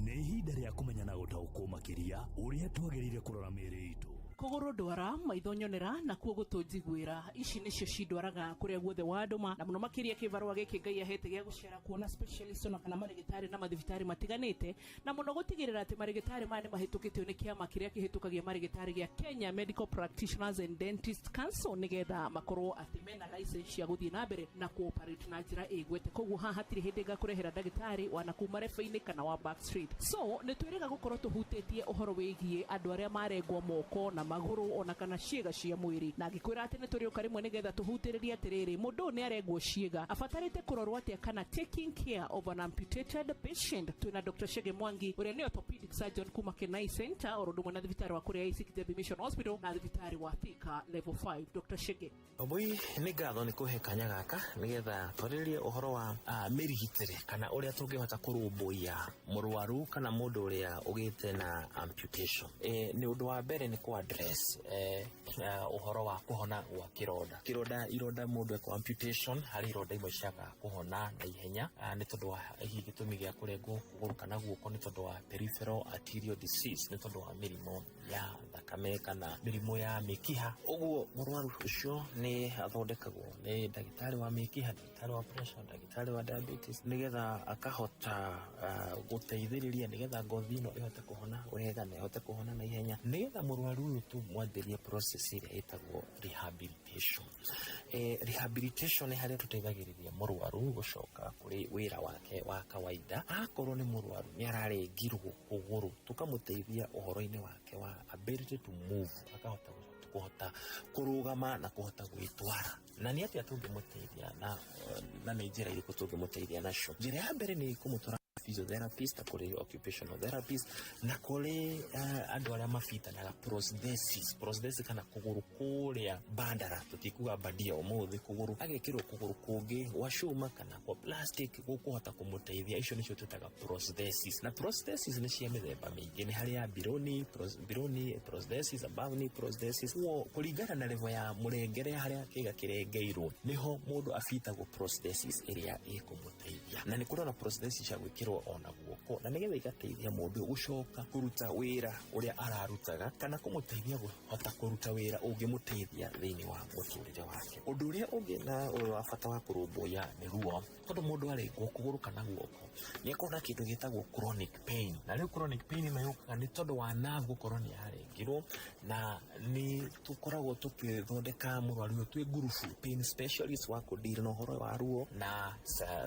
nĩ ihinda rĩa kũmenya na gũtaũkwo makĩria ũrĩa twagĩrĩire kũrora mĩĩrĩ itũ. Kũgũrũ ndwara, maitho nyonera, nakuo gũtũ njiguĩra. Ici nĩcio cindwaraga kũrĩa guothe wandũma, na mũno makĩria kĩbarũa gĩkĩ Ngai ahete gĩa gũcera kuona specialist ona kana marĩgĩtarĩ na mathibitarĩ matiganĩte, na mũno gũtigĩrĩra atĩ marĩgĩtarĩ maya nĩ mahĩtũkĩtio nĩ kĩama kĩrĩa kĩhĩtũkagia marĩgĩtarĩ gĩa Kenya Medical Practitioners and Dentist Council, nĩgetha makorwo atĩ mena license cia gũthiĩ na mbere na kũoperate na njĩra ĩgwete. Koguo haha hatirĩ hĩndĩ ngakũrehera ndagĩtarĩ wana kuma rebe-inĩ kana wa back street. So nĩ twĩrĩga gũkorwo tũhutĩtie ũhoro wĩgiĩ andũ arĩa marengwo moko na magũrũ ona kana ciĩga cia mwĩrĩ, na ngĩkwĩra atĩ nĩ tũrĩũka rĩmwe nĩgetha tũhutĩrĩrie atĩrĩrĩ, mũndũ ũyũ nĩ arengwo ciĩga, abatarĩte kũrorwo atĩa, kana taking care of an amputated patient. Twĩna Dr. Chege Mwangi, ũrĩa nĩ orthopedic surgeon kuma Kenai Center, oro ũndũ ũmwe na thibitarĩ wa kũrĩa IC Kijabi Mission Hospital na thibitarĩ wa Thika Level 5. Dr. Chege. Wambui, nĩ ngatho nĩ kũhe kanya gaka nĩgetha twarĩrĩrie ũhoro wa mĩrigitĩre kana ũrĩa tũngĩhota kũrũmbũiya mũrwaru kana mũndũ ũrĩa ũgĩte na amputation. Nĩ ũndũ wa mbere nĩ kũ address ũhoro wa kũhona gwa kĩronda. Kĩronda, ironda mũndũ ekwo amputation, harĩ ironda imwe ciagaga kũhona na ihenya, nĩ tondũ wa hihi gĩtũmi gĩa kũrengwo kũgũrũ kana guoko nĩ tondũ wa peripheral arterial disease, nĩ tondũ wa mĩrimũ ya thakame kana mĩrimũ ya mĩkiha. Ũguo mũrwaru ũcio nĩ athondekagwo nĩ ndagĩtarĩ wa mĩkiha, ndagĩtarĩ wa pressure, ndagĩtarĩ wa diabetes, nĩgetha akahota gũteithĩrĩria nĩgetha ngothi ĩno ĩhote kũhona wega na ĩhote kũhona na ihenya, nĩgetha mũrwaru ũyũ tũmwambĩrie process ĩrĩa ĩtagwo rehabilitation. Rehabilitation nĩ harĩa tũteithagĩrĩria mũrwaru gũcoka kũrĩ wĩra wake wa kawaida. Akorwo nĩ mũrwaru nĩ ararengirwo kũgũrũ, tũkamũteithia ũhoro-inĩ wake wa ability to move, akahota kũhota kũrũgama na kũhota gwĩtwara. Na nĩ atĩa tũngĩmũteithia na nĩ njĩra irĩkũ tũngĩmũteithia nacio? Njĩra ya mbere nĩ kũmũtwara physiotherapist na kũrĩ occupational therapist na kũrĩ andũ arĩa mabitanaga prosthesis, prosthesis kana kũgũrũ kũrĩa bandara, tũtikuga bandia ũmũthĩ, kũgũrũ agekĩrwo kũgũrũ kũngĩ gwa cuma kana kwa plastic gũkũhota kũmũteithia. Icio nĩcio twĩtaga prosthesis, na prosthesis nĩ cia mĩthemba mĩingĩ. Nĩ harĩ ya below knee prosthesis, above knee prosthesis. Ũguo kũringana na level ya mũrengere harĩa kĩga kĩrengeirwo, nĩho mũndũ abitagwo prosthesis ĩrĩa ĩkũmũteithia. Na nĩ kũrĩ ona prosthesis cia gwĩkĩrwo ona guoko, na nĩgetha igateithia mũndũ ũyũ gũcoka kũruta wĩra ũrĩa ararutaga kana kũmũteithia kũhota kũruta wĩra ũngĩmũteithia thĩinĩ wa mũtũrĩre wake. Ũndũ ũrĩa ũngĩ na ũrĩa wa bata wa kũrũmbũiya nĩ ruo, tondũ mũndũ arengwo kũgũrũ kana guoko nĩ akorwo na kĩndũ gĩtagwo chronic pain. Na rĩu chronic pain ĩno yũkaga nĩ tondũ wa nerve gũkorwo nĩ yarengirwo, na nĩ tũkoragwo tũkĩthondeka mũrwaru ũyũ twĩ ngurubu, pain specialist wa kũdeal na ũhoro wa ruo na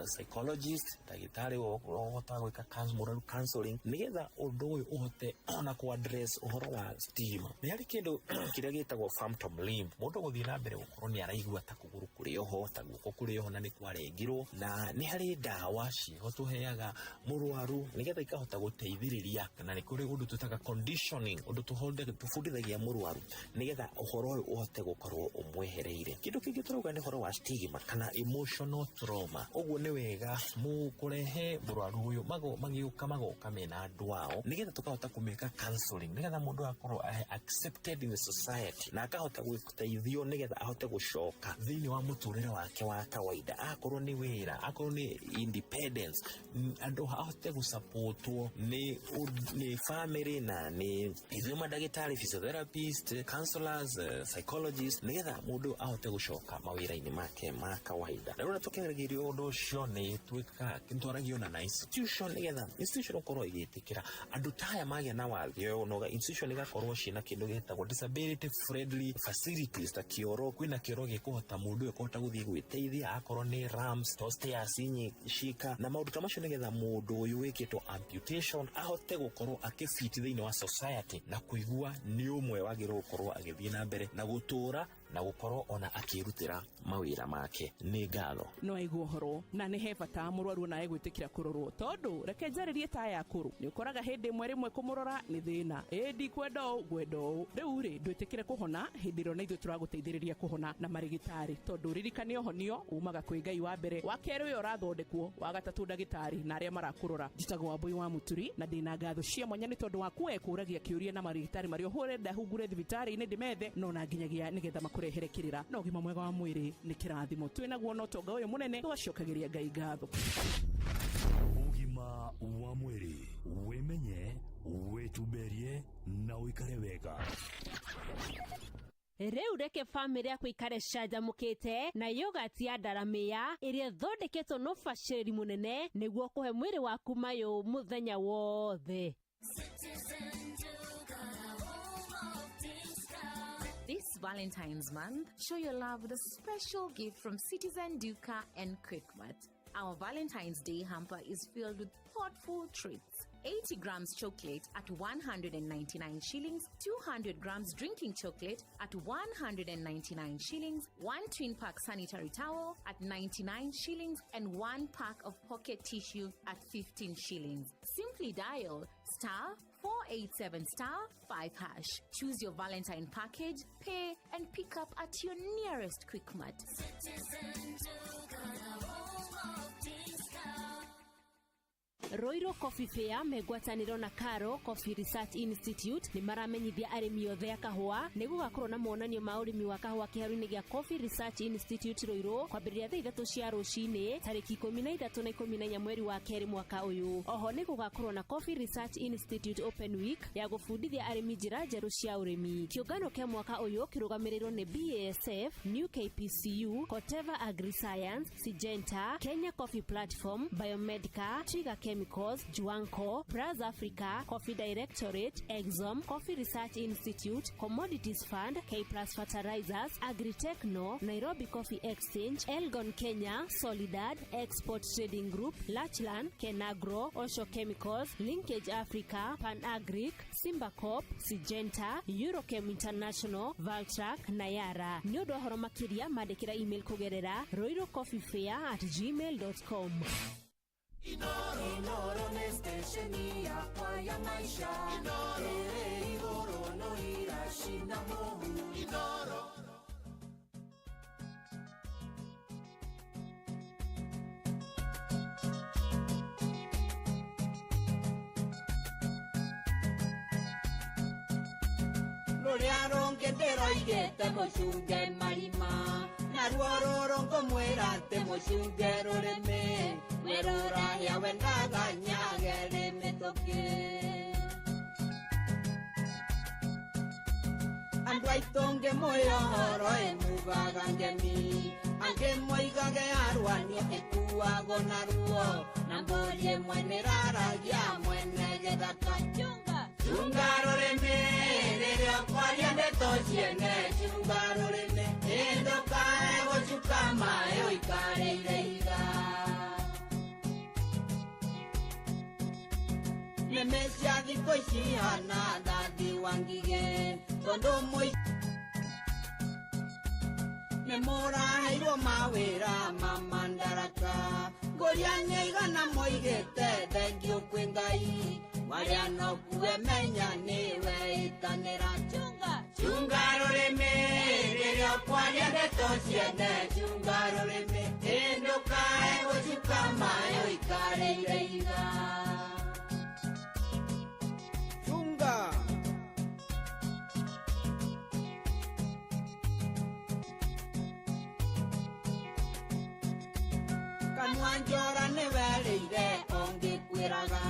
psychologist, ndagĩtarĩ ũhotaga gwĩka mũrwaru counseling, nĩgetha ũndũ ũyũ ũhote ona kũ address ũhoro wa stigma. Nĩ harĩ kĩndũ kĩrĩa gĩtagwo phantom limb, mũndũ gũthiĩ na mbere gũkorwo nĩ araigua ta kũgũrũ kũrĩ oho, ta guoko kũrĩ oho, na nĩ kwarengirwo. Na nĩ harĩ ndawa ciĩho tũheaga mũrwaru nĩgetha ikahota gũteithĩrĩria, na nĩ kũrĩ ũndũ twĩtaga conditioning, ũndũ tũbundithagia mũrwaru nĩgetha ũhoro ũyũ ũhote gũkorwo ũmwehereire. Kĩndũ kĩngĩ tũrauga nĩ ũhoro wa stigma kana emotional trauma. Ũguo nĩ wega kũrehe mũrwaru Ũyũ magĩũka magoka mena andũ ao nĩgetha tũkahota kũmĩka counseling, nĩgetha mũndũ akorwo accepted in the society na akahota gũteithio nĩgetha ahote gũcoka thĩinĩ wa mũtũrĩre wake wa kawaida, akorwo nĩ wĩra, akorwo nĩ independence, andũ ahote gũsupportwo nĩ family na nĩ ithuĩ mandagĩtarĩ, physiotherapist, counselors, psychologist, nĩgetha mũndũ ahote gũcoka mawĩra-inĩ make ma kawaida. Na rĩu tũkĩgeria ũndũ ũcio nĩ twĩkaga nĩtwaragio na institution nĩgetha institution ũkorwo ĩgĩtĩkĩra andũ ta aya magĩa na wathe ũyũ, na institution ĩgakorwo ciĩna kĩndũ gĩtagwo disability friendly facilities, ta kĩoro, kwĩna kĩoro gĩkũhota mũndũ ũyũ kũhota gũthiĩ gwĩteithia, akorwo nĩ ramps to stairs cika na maũndũ ta macio, nĩgetha mũndũ ũyũ wĩkĩtwo amputation ahote gũkorwo akĩfit thĩinĩ wa society na kũigua nĩ ũmwe wagĩrĩirwo gũkorwo agĩthiĩ na mbere na gũtũra na gũkorwo ona akĩrutĩra mawĩra make. Nĩ ngatho. No aigua ũhoro na nĩ he bata mũrwaru ona egwĩtĩkĩra kũrorwo, tondũ reke njarĩrie ta aya akũrũ, nĩ ũkoraga hĩndĩ ĩmwe rĩmwe kũmũrora nĩ thĩna, ĩ ndikwenda ũũ, ngwenda ũũ. Rĩu rĩ, ndwĩtĩkĩre kũhona hĩndĩ ĩrĩa ona ithuĩ tũragũteithĩrĩria kũhona na marĩgĩtarĩ, tondũ ririkane ũhonio umaga kwĩ Ngai wa mbere, wa kerĩ ũyũ ũrathondekwo, wa gatatũ ndagĩtarĩ na arĩa marakũrora. Njĩtagwo Wambui wa Mũturi na ndĩna ngatho cia mwanya nĩ tondũ waku we kũragia kĩũria na marĩgĩtarĩ marĩa ũhũrenda hungure thibitarĩ-inĩ ndĩmethe no na nginyagia nĩgetha makũrehere kĩrĩra na ũgima mwega wa mwĩrĩ nĩ kĩrathimo twĩnaguo na ũtonga ũyũ mũnene tũgacokagĩria Ngai ngatho. Ũgima wa mwĩrĩ, wĩmenye, wĩtumberie na ũikare wega. Rĩu reke bamĩrĩ yaku ikare canjamũkĩte na yogurt ya ndaramĩa ĩrĩa ĩthondeketwo na ũbacĩrĩri mũnene nĩguo kũhe mwĩrĩ waku mayũ mũthenya wothe. This Valentine's month, show your love with a special gift from Citizen Duka and Quickmart. Our Valentine's Day hamper is filled with thoughtful treats. 80 grams chocolate at 199 shillings, 200 grams drinking chocolate at 199 shillings, one twin pack sanitary towel at 99 shillings, and one pack of pocket tissue at 15 shillings. Simply dial star 487 star 5 hash. Choose your Valentine package, pay, and pick up at your nearest Quickmart. Roiro Coffee Fair megwatanĩro na Karo Coffee Research Institute nĩ maramenyithia arĩmi othe a kahũa nĩ gũgakorwo na monanio ma ũrĩmi wa kahũa kĩharoinĩ gĩa Coffee Research Institute Ruiru kwambĩrĩria thaa 3 cia rũcinĩ tarĩki 13 na 14 mweri wa kerĩ mwaka ũyũ. Oho nĩ gũgakorwo na Coffee Research Institute Open Week ya gũbundithia arĩmi njĩra njerũ cia ũrĩmi. Kĩũngano kĩa mwaka ũyũ kĩrũgamĩrĩirwo nĩ BASF, New KPCU, Corteva Agriscience, Syngenta, Kenya Coffee Platform, Biomedica, Twiga Chemicals, Juanco, Braz Africa, Coffee Directorate, Exom, Coffee Research Institute, Commodities Fund, K Plus Fertilizers, Agritechno, Nairobi Coffee Exchange, Elgon Kenya, Solidad, Export Trading Group, Lachlan, Kenagro, Osho Chemicals, Linkage Africa, Pan Agric, Simba Corp, Syngenta, Eurochem International, Valtrac na Yara. Nĩ ũndũ wa ũhoro makĩria mandĩkĩra email kũgerera roirocoffeefair@gmail.com. Inoro nĩ stesheni yakwa ya maisha. Ĩrĩ igũrũ no iracina mũhu. Inoro. Rũrĩa rũngĩ ndĩroigĩte mũcunge marima, naruo rũrũ ngũmwĩra atĩ mũcunge rũrĩmĩ, nĩ rũrahĩa wendaga nyage rĩmĩtũkĩ. Andũ aitũ ngĩmwĩra ũhoro ĩmugaga ngemi, angĩ moigage arwanio ĩkuagwo na ruo, na mbũri ĩmwe nĩraragia mwene gĩthaka. Chunga rũrĩmĩ rĩrĩa ũkwaria ndeto ciene, chunga rũrĩmĩ ndũkae gũcuka maĩ ũikarĩire ihiga. Nĩmĩ cia thikũ ici ihana thathi wa ngigĩ, tondũ nĩ mũraheirwo mawĩra ma mandaraka. Ngũria nĩ aigana moigĩte thengiũ kwĩ Ngai, marĩa no kuwe menya nĩwe ĩtanĩra. Chunga chunga rũrĩmĩ rĩrĩa ũkwaria ndeto ciene, chunga rũrĩmĩ ndũkae gũcuka maĩ ũikarĩire ihiga. Wa njora nĩwerĩire ũngĩkwĩraga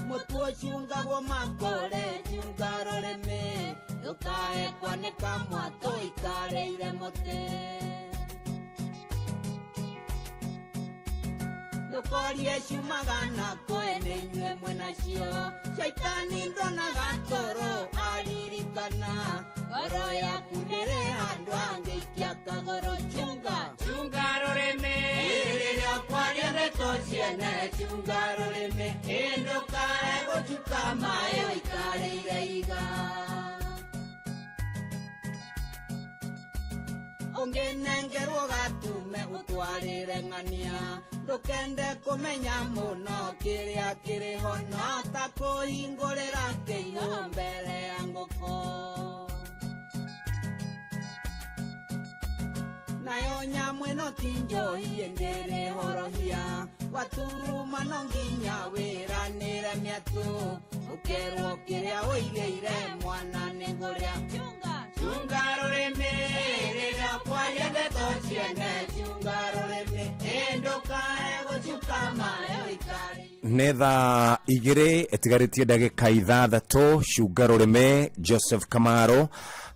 mũtu ũcungagwo makore cunga rũrĩmĩ ndũkae kwanĩka mwatũ ikarĩire mũtĩ ndũkorie ciumaga na kwĩ nĩ inyuĩ mwĩnacio caitani ndonaga toro aririkana ngoro yaku ndĩrĩ handũ angĩikia kagoro chunga chunga rũrĩmĩ rĩrĩa kwaria ndeto ciene chunga rũrĩmĩ ĩ ndũkae gũchuka maĩ ũikarĩire iga ũngĩnengerwo gatume ũtwarĩre ng'ania ndũkende kũmenya mũno kĩrĩa kĩrĩ ho no ta kũhingũrĩra kĩihũ mbere ya ngũkũ nayo nyamũ ĩno ti njohi ĩndĩrĩ horohia waturuma no nginya wĩranĩre mĩatũ ũkerwo kĩrĩa ũigĩire mwana nĩ ngũrĩa chunga rũrĩmĩ rĩrĩa kwaria ndeto ciene chunga rũrĩmĩ ĩ ndũkae gũcuka maĩ ũikare Nĩ thaa igĩrĩ ĩtigarĩtie ndagĩka ithathatũ cunga rũrĩmĩ Joseph Kamaro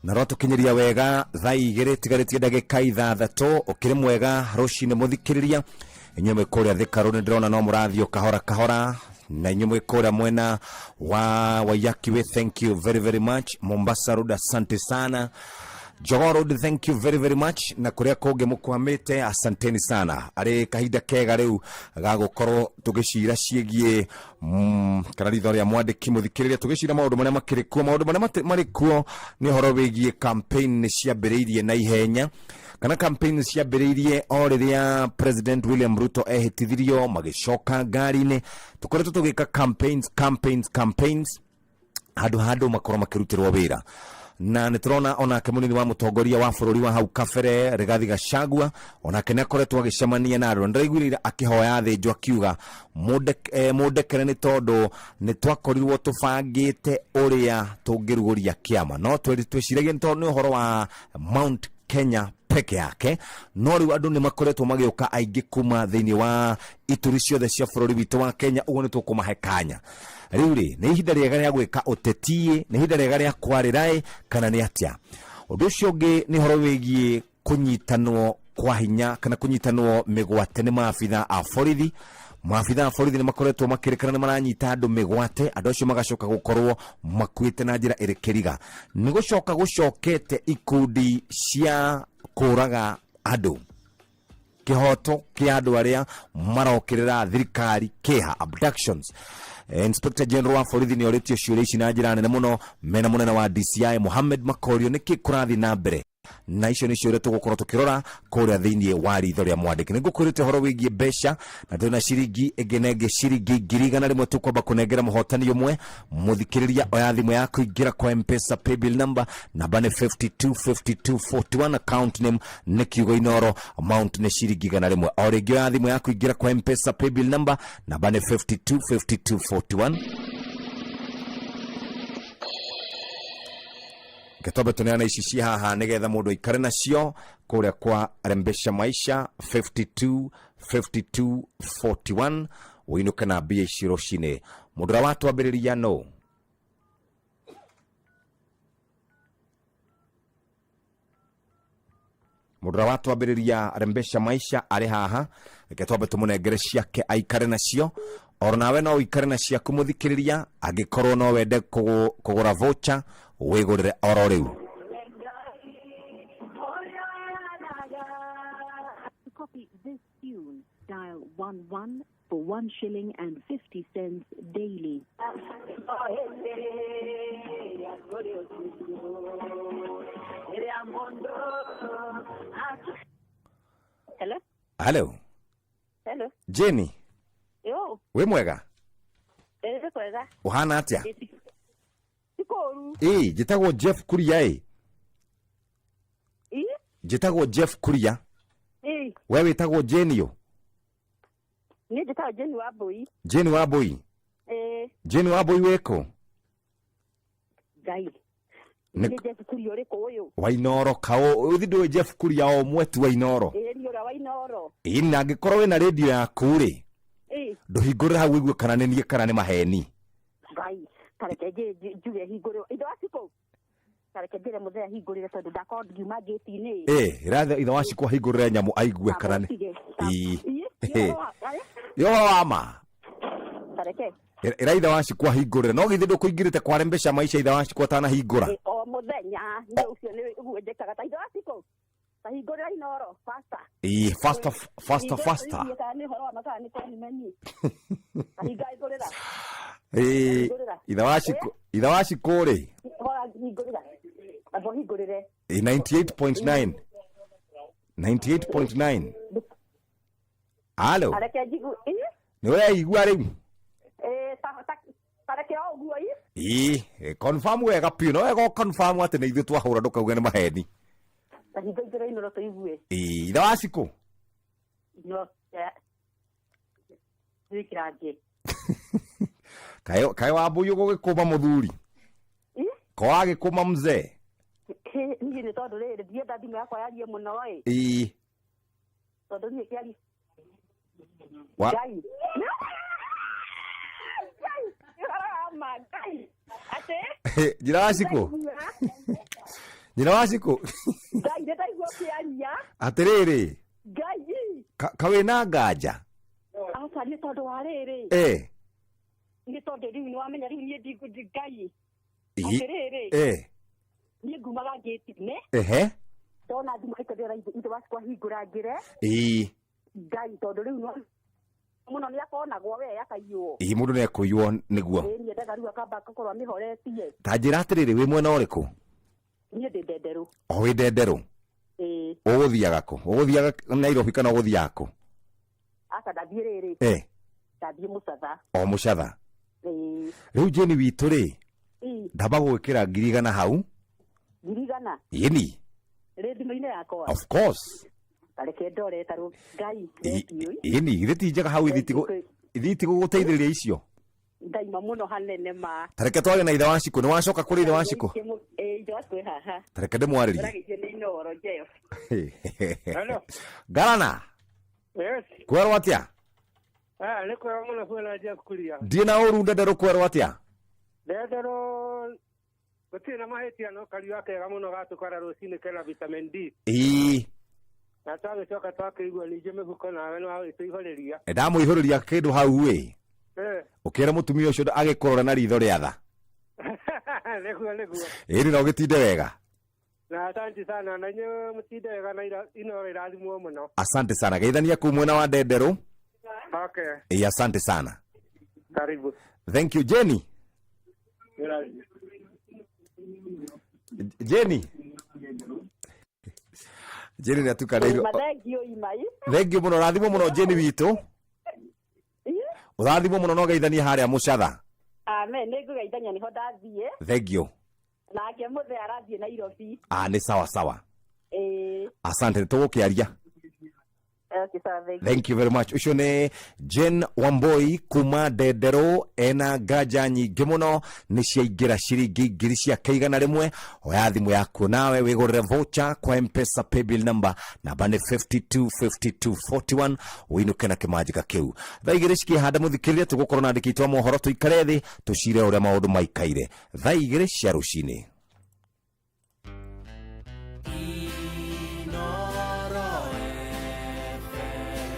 na rwatũkinyĩria wega thaa igĩrĩ ĩtigarĩtie ndagĩka ithathatũ ũkĩrĩ mwega rũcinĩ mũthikĩrĩria inyuĩ mwĩ kũrĩa Thika Road nĩndĩrona no mũrathiĩ o kahora kahora na inyuĩ mwĩ kũrĩa mwena wa Waiyaki Way thank you very very much Mombasa Road asante sana Jogoo Road thank you very very much na kuria kungi mukwamite asanteni sana ari kahinda kega riu ga gukorwo tugicira ciĩgiĩ kana ritho rĩa mwandĩki mũthikĩrĩria tũgĩcira maũndũ marĩa makĩrĩ kuo maũndũ marĩa marĩ kuo nĩ ũhoro wĩgiĩ campaign nĩ ciambĩrĩirie na ihenya kana campaign ciambĩrĩirie o rĩrĩa President William Ruto ehĩtithirio magĩcoka ngari-inĩ tũkoretwo tũgĩka campaigns campaigns campaigns handũ handũ makorwo makĩrutĩrwo wĩra na nĩ tũrona onake mũnini wa mũtongoria wa bũrũri wa hau kabere Rigathi Gachagua onake nĩ akoretwo agĩcemania na andũ ndĩraiguire akĩhoya thĩnjwo akiuga mũndekere nĩ tondũ nĩ twakorirwo tũbangĩte ũrĩa tũngĩrugũria kĩama no twĩciragia nĩ tondũ nĩ ũhoro wa Mount Kenya peke yake no rĩu andũ nĩ makoretwo magĩũka aingĩ kuma thĩinĩ wa ituri ciothe cia bũrũri witũ wa Kenya ũguo nĩ tũkũmahe kanya rĩu rĩ nĩ ihinda rĩega rĩa gwĩka ũteti nĩ ihinda rĩega rĩa kwarĩra kana nĩ atĩa ũndũ ũcio ũngĩ nĩ ũhoro wĩgiĩ kũnyitanwo kwa hinya kana kũnyitanwo mĩgwate nĩ maabitha a borithi maabitha a borithi nĩ makoretwo makĩrĩkana nĩ maranyita andũ mĩgwate andũ acio magacoka gũkorwo makuĩte na njĩra ĩrĩ kĩriga nĩ gũcoka gũcokete ikundi cia kũraga andũ kĩhoto kĩa andũ arĩa marokĩrĩra thirikari kĩha abductions Inspector General wa borithi nĩ orĩtio ciũria ici na njĩra nene mũno mena mũnene wa DCI Mohamed Makorio nĩkĩ kũrathiĩ na mbere na icio nĩ ciũria tũgũkorwo tũkĩrora kũrĩa thĩinĩ wa ritho rĩa mwandĩki nĩ ngũkwĩrĩte ũhoro wĩgiĩ mbeca na twĩna ciringi ĩngĩ na ĩngĩ ciringi 100,000 tũkwamba kũnengera mũhotani ũmwe mũthikĩrĩria oya thimũ yaku ingĩra kwa Mpesa paybill number namba nĩ 525241 account name nĩ kiugo Inoro amount nĩ ciringi 100 o rĩngĩ oya thimũ yaku ingĩra kwa Mpesa paybill number namba nĩ 525241 Gĩtombe tũneane ici ci haha nĩgetha mũndũ aikare nacio kũrĩa kwa Rembesha Maisha 52 52 41 ũinũke na mbia ici rũcinĩ mũndũ ũrĩa watwambĩrĩria no mũndũ ũrĩa watwambĩrĩria Rembesha Maisha arĩ haha reke twambe tũmũnengere ciake aikare nacio oro nawe no ũikare na ciaku mũthikĩrĩria angĩkorwo no wende kũgũra voucher wĩgũrĩre oro rĩu To copy this tune, dial 11 for 1 shilling and 50 cents daily. Hello? Hello Hello. Jenny Yo, wĩ mwega ĩrĩ kwega. ũhana atĩa Ti kũũru. ĩ njĩtagwo Jeff Kuria ĩ Ĩ? njĩtagwo Jeff Kuria Ĩ, we wĩtagwo Jenny ũ niĩ njĩtagwo Jane Wambui. Jenny Wambui Ĩ, Jenny Wambui wĩkũ Ngai. Nĩ Jeff Kuria ũrĩkũ ũyũ? Wainoro kao uthi ndũĩ Jeff Kuria o ũmwe tu Wainoro. Ĩĩ nĩ ũrĩa Wainoro. Ĩĩ, na angĩkorwo wĩna rĩndio yaku rĩ, Ĩĩ. ndũhingũrĩre hau ũigue kana nĩ niĩ kana nĩ maheni. Ngai, tareke njuge hingũrĩrwo. Ithe wa Cikũ. Tareke njĩre mũthee ahingũrĩre tondũ ndakorwo ngiuma ngĩti-inĩ. Ĩ, ĩrathe ithe wa Cikũ ahingũrĩre nyamũ aigue kana nĩ. Ĩĩ. Ĩĩ. Nĩ ũhoro wa ma. Tareke. Ĩra ithe wa Cikũ ahingũrĩre, no githĩ ndũkũingĩrĩte kware mbeca maica ithe wa Cikũ atanahingũra? Ĩ, o mũthenya nĩ ũcio nĩ ũguo njĩkaga. Ta ithe wa Cikũ. Ta hingũrĩra Inoro faster. Ĩĩ, faster faster faster. Hingũra kana nĩ ũhoro wa mathaa nĩ kũnimenyi. Ta hinga hingũrĩra. Ĩĩ, ithe wa Cikũ, ithe wa Cikũ rĩ, Hora hingũrĩra. Amba ũhingũrĩre. Ĩ, 98.9 98.9. Halo, Areke njigu. Ĩ? nĩ ũreigua rĩu? Ĩ, ta reke o ũguo ĩ. Ĩĩ, confirm wega piũ, no wega confirm atĩ nĩ ithuĩ twahũra, ndũkauge nĩ maheni. Ta hinga ingĩra Inoro tũigue. Ĩĩ, ithe wa Cikũ. No. Wĩkĩra ngĩ. Kaĩ kaĩ wambũi ũgũgĩkũma mũthuri? Ĩ? Ko wagĩkũma mzee? Niĩ nĩ tondũ rĩrĩ ndienda thimũ yakwa yarie mũno ĩ. Ĩĩ. Tondũ niĩ kĩari. Wa Ngai. Ngai. Ũhoro wa ma Ngai. Atĩ? Njĩra wa Cikũ, njĩra wa Cikũ. Ngai nĩ ndaigua ũkĩaria. Atĩrĩrĩ, Ngai. Kawĩna nganja? Aca nĩ tondũ wa rĩrĩ. Eh. Nĩ tondũ rĩu nĩ wamenya rĩu niĩ ndingu Ngai. Ĩ- Atĩrĩrĩ. Niĩ ngumaga ngĩti-inĩ. Ehe. Ndona thimũ ĩkĩrĩra ithe wa Cikũ ahingũra ngĩre. Ĩĩ. Ngai tondũ rĩu no mũno nĩ akonagwo we akaiywo. Ĩĩ, mũndũ nĩ ekũiywo nĩguo. Ĩĩ niendaga rĩu akamba agakorwo amĩhoretie. Ta njĩra atĩrĩrĩ, wĩ mwena ũrĩkũ? Niĩ ndĩ Ndenderũ. O wĩ Ndenderũ? Ĩĩ. Ũgũthiaga kũ? Ũgũthiaga Nairobi kana ũgũthiaga kũ? Aca ndathiĩ rĩrĩ. Ndathiĩ Mũcatha. O Mũcatha. Ĩĩ. Rĩu Jane witũ rĩ, Ĩĩ. ndamba gũgwĩkĩra 100,000 hau. 100,000. Ĩni. Rĩ thimũ-inĩ yakwa. Of course. Tareke ndore tarũ Ngai. Thank you. Ĩni, githĩ ti njega hau ithiĩ itigũgũteithĩrĩria icio? Ndaima mũno hanene ma. Tareke twage na ithe wa Cikũ, nĩ wacoka kũrĩ ithe wa Cikũ? Ĩĩ ithe wa Cikũ ĩ haha. Tareke ndĩmwarĩrie. Ũragĩithio nĩ Inoro njeyo. Hello. Ngarana, Yes. kwerwo atĩa? Ah, nĩ kwega mũno kuona Jeff Kuria. Ndiĩ na ũru. Ndenderũ kwerwo atĩa? Ndenderũ gũtirĩ na mahĩtia, no kariũa kega mũno gatũkara rũcinĩ kena vitamin D. Ĩĩ. Na twagĩcoka twakĩigua ningĩ mĩhuko nawe nĩ wagĩtũihũrĩria. Ndamũihũrĩria kĩndũ hau ĩ. Ũkĩra mũtumia ũcio agĩkũrora na ritho rĩa tha. Nĩguo nĩguo. Ĩni, na ũgĩtinde wega. Na asante sana, na inyuĩ mũtinde wega na Inoro irathimwo mũno. Asante sana, geithania kuu mwena wa Ndenderũ. Okay. Ĩĩ, asante sana. Karibu. Thank you, Jenny. Jenny, Jenny nĩ atukanĩirwo. Mathengio imai. Thank you mũno, rathimwo mũno Jenny witũ, ũrathimwo mũno, no geithanie harĩa Mũcatha. Amen, nĩ ngũgeithania, nĩho ndathiĩ. Thank you. Nake mũthee arathiĩ Nairobi. Ah, nĩ sawa sawa. Ĩĩ. Asante, nĩ tũgũkĩaria. Okay, sawa, thank you. Thank you very much. Ũcio nĩ Jane Wamboi kuma Ndenderũ, ena nganja nyingĩ mũno, nĩ ciaingĩra ciringi 100,000. Oya thimũ yaku nawe wĩgũrĩre voucher kwa Mpesa paybill number, namba nĩ 525241, ũinũke na kĩmanjĩka kĩu. Thaa 2 cikĩhanda, mũthikĩrĩria, tũgũkorwo na andĩki aitũ a mohoro, tũikare thĩ tũcire ũrĩa maũndũ maikaire thaa 2 cia rũcinĩ. Inoro FM,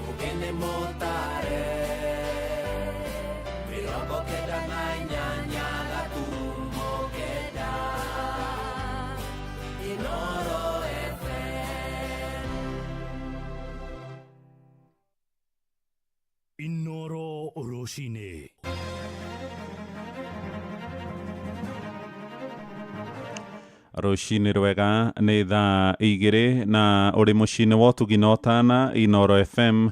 mugene motare, 98.9 Inoro FM. Inoro rũcinĩ. Rũcinĩ rwega, nĩ thaa 2 na ũrĩ mũciĩ-inĩ wa ũtugi na ũtana Inoro FM.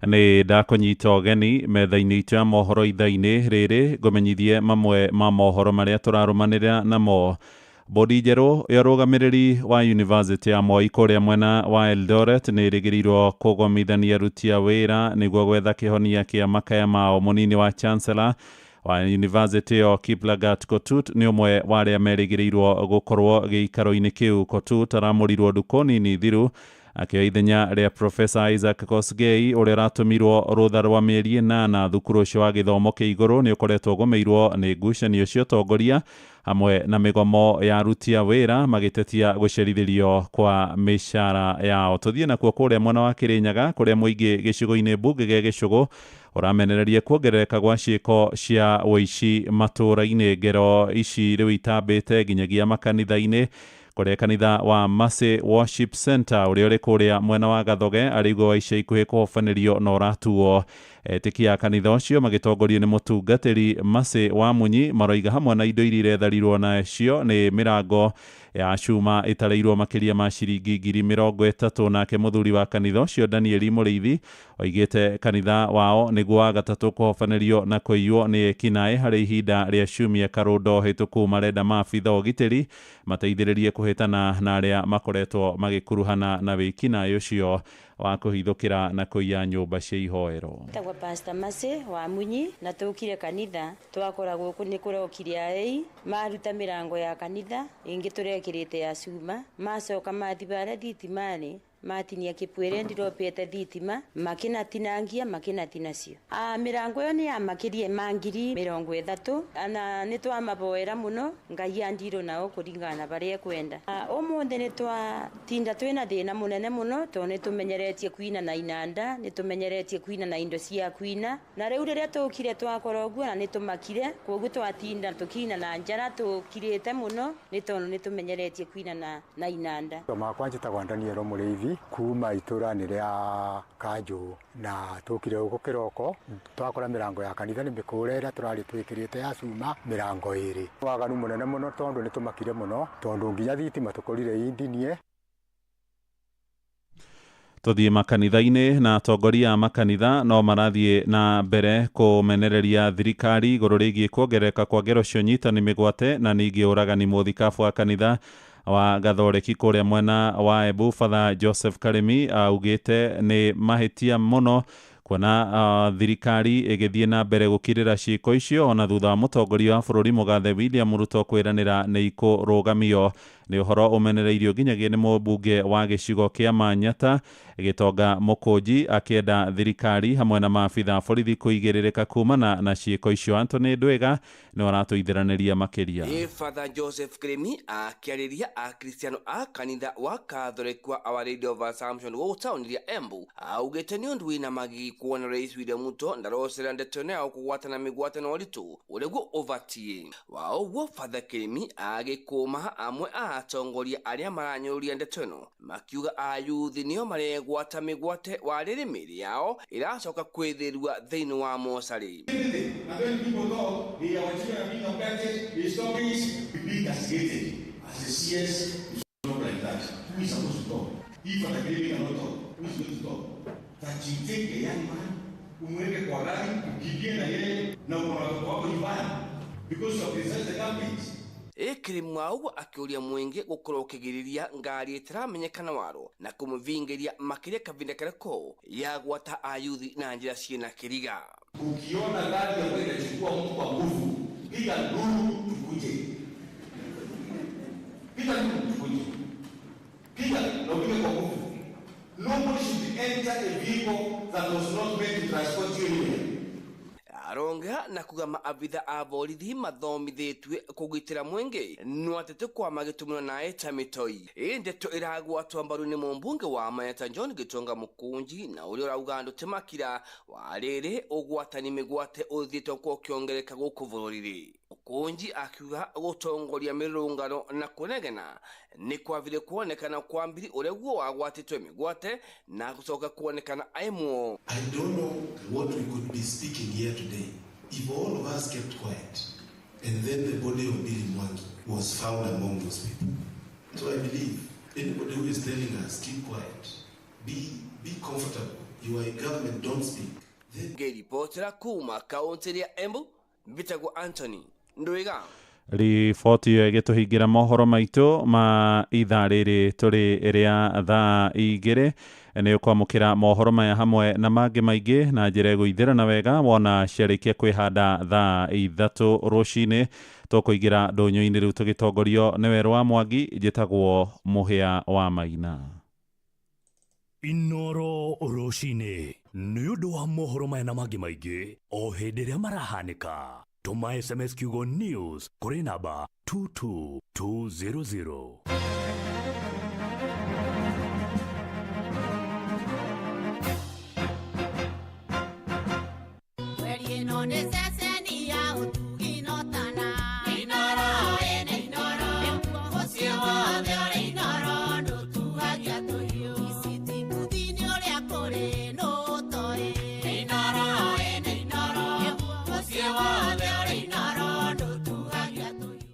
Nĩ ndakũnyita ũgeni metha-inĩ itũ ya mohoro ithaa-inĩ rĩrĩ, ngũmenyithie mamwe ma mohoro marĩa tũrarũmanĩrĩra namo. Bodi njerũ ya ũrũgamĩrĩri wa University ya Moi kũrĩa mwena wa Eldoret nĩ ĩrĩgĩrĩirwo kũgomithania aruti a wĩra nĩguo gwetha kĩhonia kĩa makaya mao. Mũnini wa Chancellor Wa university ĩyo Kiplagat Kotut nĩ ũmwe wa arĩa merĩgĩrĩirwo gũkorwo gĩikaro-inĩ kĩu. Kotut aramũrirwo ndukũ nini thiru akĩoya ithenya rĩa Professor Isaac Kosgei ũrĩa ũratũmirwo rũtha rwa mĩeri 8. Thukuru ũcio wa gĩthomo kĩa igũrũ nĩ ũkoretwo ũgũmĩirwo nĩ ngucanio cia ũtongoria hamwe na mĩgomo ya aruti a wĩra magĩtetia gũcerithĩrio kwa mĩcara yao. Tũthiĩ nakuo kũrĩa mwena wa Kĩrĩnyaga kũrĩa mũingĩ gĩcigo-inĩ mbunge gĩa Gĩcũgũ ũramenereria kuongerereka gwa ciĩko cia ũici matũũra-inĩ. Ngero ici rĩu itambĩte nginyagia makanitha-inĩ kũrĩa kanitha wa Mercy Worship Center ũrĩa ũrĩ kũrĩa mwena wa Gathoge arĩguo wa ica ikuhĩ kũhobanĩrio na ũratuo. Etĩkia a kanitha ũcio magĩtongorio nĩ mũtungatĩri Mercy wa Munyi maroiga hamwe na indo iria iretharirwo nacio nĩ mĩrango ya cuma ĩtarĩirwo makĩria ma ciringi 30,000. Nake mũthuri wa kanitha ũcio Danieli Mũrĩithi oigĩte kanitha wao nĩguo wa gatatũ kũhobanĩrio na kũiywo nĩ ekinaĩ harĩ ihinda rĩa ciumia karũndo hĩtũku. Marenda maabitha ũgitĩri mateithĩrĩrie kũhĩtana na arĩa makoretwo magĩkuruhana na wĩkinaĩ ũcio wa kũhithũkĩra na kũiya nyũmba cia ihoero. Tagwa Pastor Mercy wa Munyi na tukire kanitha twakora guku ni kurokire ai maruta mirango ya kanitha ingi turekirite ya cuma macoka mathibara thitimani matinia kipwere ndiropete thitima makinatinangia makinatinasio mirango yo ni yamakirie ma 30,000 ana ni twamaboera muno Ngai andiro nao kuringana baria kwenda. Umuthi ni twatinda twina thina munene muno to ni tumenyeretie kwina na inanda ni tumenyeretie kwina na indo cia kwina na riu riria tukire twakora uguo na ni tumakire koguo twatinda tukina na njara tukirite muno ni tondu ni tumenyeretie kwina na inanda. Makwa njitagwo Daniel Mũrĩithi kuma itũra-inĩ rĩa Kanjũ na tũkire gũkũ kĩroko twakora mĩrango ya kanitha nĩ mĩkũre ĩrĩa tũrarĩ twĩkĩrĩte ya cuma mĩrango 2. Waganu mũnene mũno tondũ nĩ tũmakire mũno tondũ nginya thitima tũkorire indinie. Tũthiĩ makanitha-inĩ na atongoria a makanitha no marathiĩ na mbere kũmenereria thirikari igũrũ rĩgiĩ kuongerereka kwa ngero cia ũnyitani mĩgwate na ningĩ ũragani. Mũthikabu wa kanitha wa Gathoreki kũrĩa mwena wa Embu Father Joseph Karimi augĩte nĩ mahĩtia mũno kuona thirikari ĩgĩthiĩ na mbere gũkirĩra ciĩko icio ona thutha wa mũtongoria wa bũrũri mũgathe William Ruto kwĩranĩra nĩ ikũrũgamio. Nĩ ũhoro ũmenereirio nginyagia nĩ mũmbunge wa gĩcigo kĩa Manyata Gĩtonga Mũkũnji akĩenda thirikari hamwe na maabitha borithi kũigĩrĩrĩka kumana na ciĩko icio. Anthony Ndwĩga nĩ aratũithĩranĩria makĩria. Father Joseph Kremi akĩarĩria akristiano a kanitha wa Catholic wa Our Lady of Assumption gũkũ taũni ya Embu augĩte nĩ ũndũ wĩna magigi kuona Rais William Ruto ndarocera ndeto yao kũgwatana mĩgwate na ũritũ ũrĩa guo ũbatiĩ wa ũguo. Father Kremi agĩkũma amwe a atongoria arĩa maranyũrũria ndeto ĩno makiuga ayuthi nĩo maregwata mĩgwate wa rĩrĩ mĩĩrĩ yao ĩracoka kwĩthĩrua thĩinĩ wa mocarĩ. Umweke kwa gari ukimbie na yeye na uko na watoto wako nyumbani because you have criticized the government. Ekiri mwau akiuria mwingi gukorwo ukigiriria ngari itaramenyekana waro na kumuvingiria makiria kavinda kareko yagwata ayuthi na njira ciina kiriga. Ukiona gari ambayo inachukua mtu kwa nguvu, piga nduru tukuje, piga nduru tukuje, piga na upige kwa nguvu. Nobody should enter a vehicle that was not meant to transport you anywhere. Aronga na kuga maabitha a borithi mathomithĩtue kũgitĩra mwingi no atete kwa magĩtũmĩrwo naĩ ta mĩtoi. Ĩ ndeto ĩragwatwo mbaru nĩ mũmbunge wa Manyata John Gĩtonga Mũkũnji na ũrĩa ũrauga andũ ti makira wa rĩrĩ ũgwatani mĩgwate ũthiĩte kwa ũkĩongereka gũkũ bũrũri-rĩ. Mũkũnji akiuga gũtongoria mĩrũrũngano na kũnegena nĩ kwavire kuonekana kwa mbiri ũrĩa guo wagwatĩtwe mĩgwate na gũcoka kuonekana aimwo. I don't know what we could be speaking here today if all of us kept quiet and then the body of Billy Mwangi was found among those people. So I believe anybody who is telling us keep quiet, be comfortable, you are in government, don't speak. Ngĩribotera kuma kaunti ya Embu, mbitagwo Anthony Ndwiga. Riboti ĩyo ĩgĩtũhingĩra mohoro maitũ ma ithaa rĩrĩ tũrĩ rĩa thaa 2. Nĩ ũkwamũkĩra mohoro maya hamwe na mangĩ maingĩ na njĩra ĩgũithĩrana wega wona ciarĩkia kwĩhanda thaa 3 rũcinĩ. Tũkũingĩra ndũnyũ-inĩ rĩu tũgĩtongorio nĩ Werũ wa Mwangi. Njĩtagwo Mũhĩa wa Maina. Inoro rũcinĩ nĩ ũndũ wa mohoro maya na mangĩ maingĩ o hĩndĩ ĩrĩa marahanĩka. Tũma SMS kiugo news kũrĩ namba 22200. Mweri ĩno nĩ ceceni ya ũtugi na ũtana. Inooro ĩna Inooro. Mũciĩ wothe ũrĩ Inooro ndũtuhagia tũhiũ. Ici mbuthi-inĩ ũrĩa kũrĩ nũ ũtoĩ. Inooro ĩna Inooro. Mũciĩ wothe ũrĩ Inooro ndũtuhagia tũhiũ.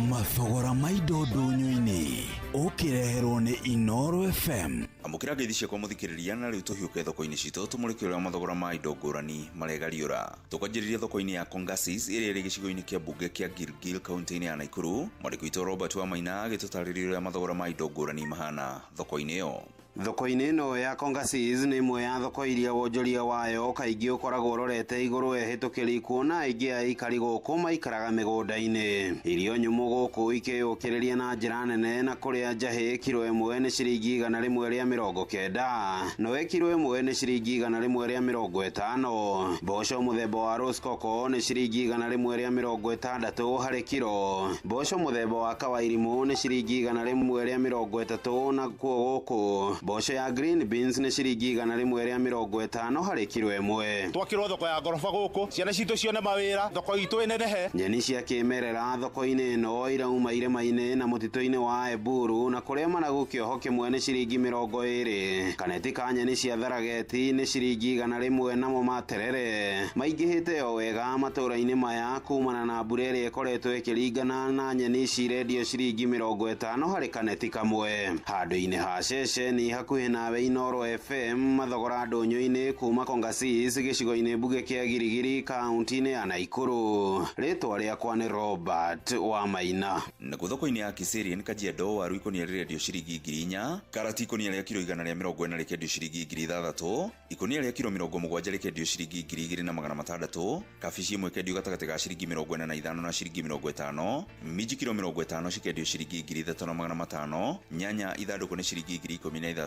Mathogora ma indo ndũnyũ-inĩ ũkĩreherwo nĩ Inooro FM. Amũkĩra ngeithi ciakwa mũthikĩrĩria, na rĩu tũhiũke thoko-inĩ citũ tũmũrĩke ũrĩa mathogora ma indo ngũrani maregariũra. Tũkwanjĩrĩria thoko-inĩ ya Kongasis ĩrĩa ĩrĩ gĩcigo-inĩ kĩa mbunge kĩa Gilgil kaunti-inĩ ya Nakuru. Mwandĩki witũ Robert Wamaina agĩtũtarĩria ũrĩa mathogora ma indo ngũrani mahana thoko-inĩ ĩyo. Thoko-inĩ ĩno ya Kongasis nĩ ĩmwe ya thoko iria wonjoria wayo kaingĩ ũkoragwo ũrorete igũrũ ehĩtũkĩri, kuona aingĩ a aikari gũkũ maikaraga mĩgũnda-inĩ. Irio nyũmũ gũkũ ikĩyũkĩrĩria na njĩra nene, na kũrĩa njahĩ kiro ĩmwe nĩ ciringi 190, nowe kiro ĩmwe nĩ ciringi 150. Mboco mũthemba wa Rosecoco nĩ ciringi 160 harĩ kiro. Mboco mũthemba wa Kawairimũ nĩ ciringi 130, na kuo gũkũ mboco ya green beans nĩ ciringi 150 harĩ kiro ĩmwe. Twakĩrwo thoko ya ngoroba gũkũ, ciana citũ cione mawĩra, thoko itũ ĩnenehe. Nyeni cia kĩmerera thoko-inĩ ĩno irauma irĩma-inĩ na mũtitũ-inĩ wa Eburu, na kũrĩa managu kĩoho kĩmwe nĩ ciringi 20. Kaneti ka nyeni cia tharageti nĩ ciringi 100, namo materere maingĩhĩte o wega matũũra-inĩ maya kumana na mbura ĩrĩa ĩkoretwo ĩkĩringana na nyeni ici irendio ciringi 50 harĩ kaneti kamwe. Handũ-inĩ ha ceceni hakuhĩ nawe Inooro FM, mathogora ndũnyũ-inĩ kuma Kongasis gĩcigo-inĩ mbunge kĩa Girigiri kaunti-inĩ ya Nakuru. Rĩtwa rĩakwa nĩ Robert Wamaina. Nakuo thoko-inĩ ya Kiserian Kajiado, waru ikũnia rĩrendio ciringi 4,000, karati ikũnia rĩa kiro 140 rĩkendio ciringi 6,000, ikũnia rĩa kiro 70 rĩkendio ciringi 2,600, kabici ĩmwe ĩkendio gatagatĩ ga ciringi 45 na ciringi 50, minji kiro 50 cikendio ciringi 3,500, nyanya ithandũkũ nĩ ciringi 13,000,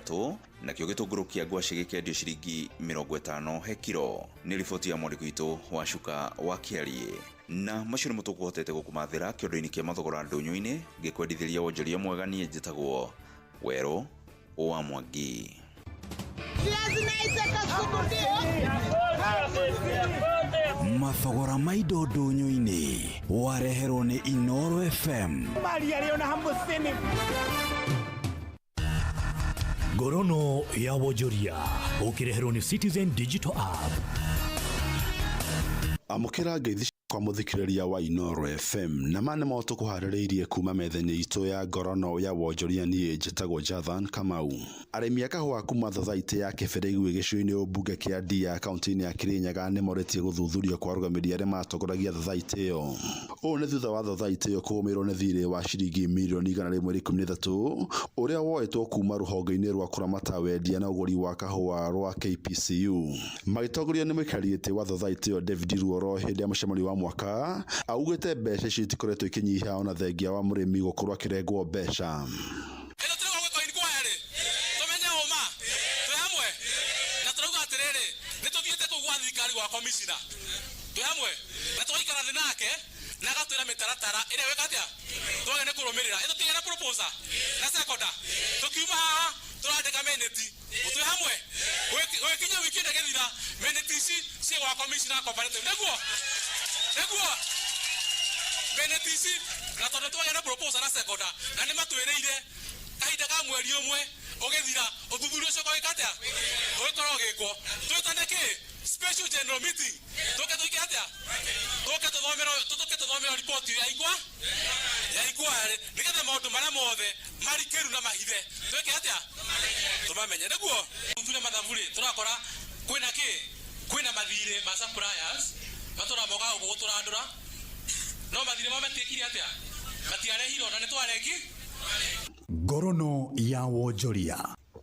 nakĩo gĩtũngũrũ kĩa ngwacĩ gĩkendio ciringi 50 he kiro. Nĩ riboti ya mwandĩki witũ wa Cuka wa Kĩarie. Na macio nĩmo tũkũhotete gũkũmathĩra kĩondo-inĩ kĩa mathogora ndũnyũ-inĩ. Ngĩkwendithĩria wonjoria mwega, niĩ njĩtagwo Werũ wa Mwangi. Mathogora ma indo ndũnyũ-inĩ wareherwo nĩ Inooro FM. Ngorono ya wonjoria ũkĩreherwo nĩ Citizen Digital App. Amũkĩra ngeithi kwa mũthikĩrĩria wa Inooro FM, na ma nĩmo tũkũharĩrĩirie kuma metha-inĩ itũ ya ngorono ya wonjoria. Niĩ njĩtagwo Jathan Kamau. Arĩmi a kahũa kuma thothaitĩ ya Kĩbĩrĩgui gĩcigo-inĩ ũmbunge kĩa Ndia kaunti-inĩ ya Kirinyaga nĩmorĩtie gũthuthurio kwa arũgamĩrĩri arĩa matongoragia thothaitĩ ĩyo. Ũũ nĩ thutha wa thothaitĩ ĩyo kũgũmĩrwo nĩ thirĩ wa ciringi mirioni 113 ũrĩa woetwo kuma rũhonge-inĩ rwa kũramata wendia na ũgũri wa kahũa rwa KPCU. Magĩtongorio nĩ mũikarĩri gĩtĩ wa thothaitĩ ĩyo David Ruoro hĩndĩ ya mũcemanio wa mwaka, augĩte mbeca icio itikoretwo ikĩnyiha ona thengia wa mũrĩmi gũkorwo akĩrengwo mbeca. Tumenye ũma twĩ hamwe na tũrauga atĩrĩrĩ, nĩ tũthiĩte kũu gwa thirikari gwa komicina, twĩ hamwe na tũgaikara thĩ nake na agatwĩra mĩtaratara ĩrĩa wĩka atĩa twage nĩ kũrũmĩrĩra. Ĩ tũtigĩa na proposer na seconder, tũkiuma haha tũrandĩka minute, twĩ hamwe, gũgĩkinya wiki ĩno ĩgĩthira, minute ici ciĩ gwa commissioner cooperative, nĩguo minute ici, na tondũ twagĩa na proposer na seconder na nĩ matwĩrĩire kahinda ka mweri ũmwe ũgĩthira ũthuthuria ũcio ũgĩka atĩa ũgĩkorwo ũgĩkwo, twĩtane kĩ special general meeting, tũke tũike atĩa, tũke tũthomerwo riboti ya igwa ya inquiry nĩgetha maũndũ marĩa mothe marikĩru na mahithe twĩke atĩa, tũmamenye, nĩguo thuthuria mathabu rĩ, tũrakora Kwĩna kĩ? Kwĩna mathirĩ ma suppliers matũra mokaga gũkũ gũtũrandũra, no mathirĩ mao matiĩkire atĩa? Matiarehirwo na nĩ twareki. Ngorono ya wonjoria.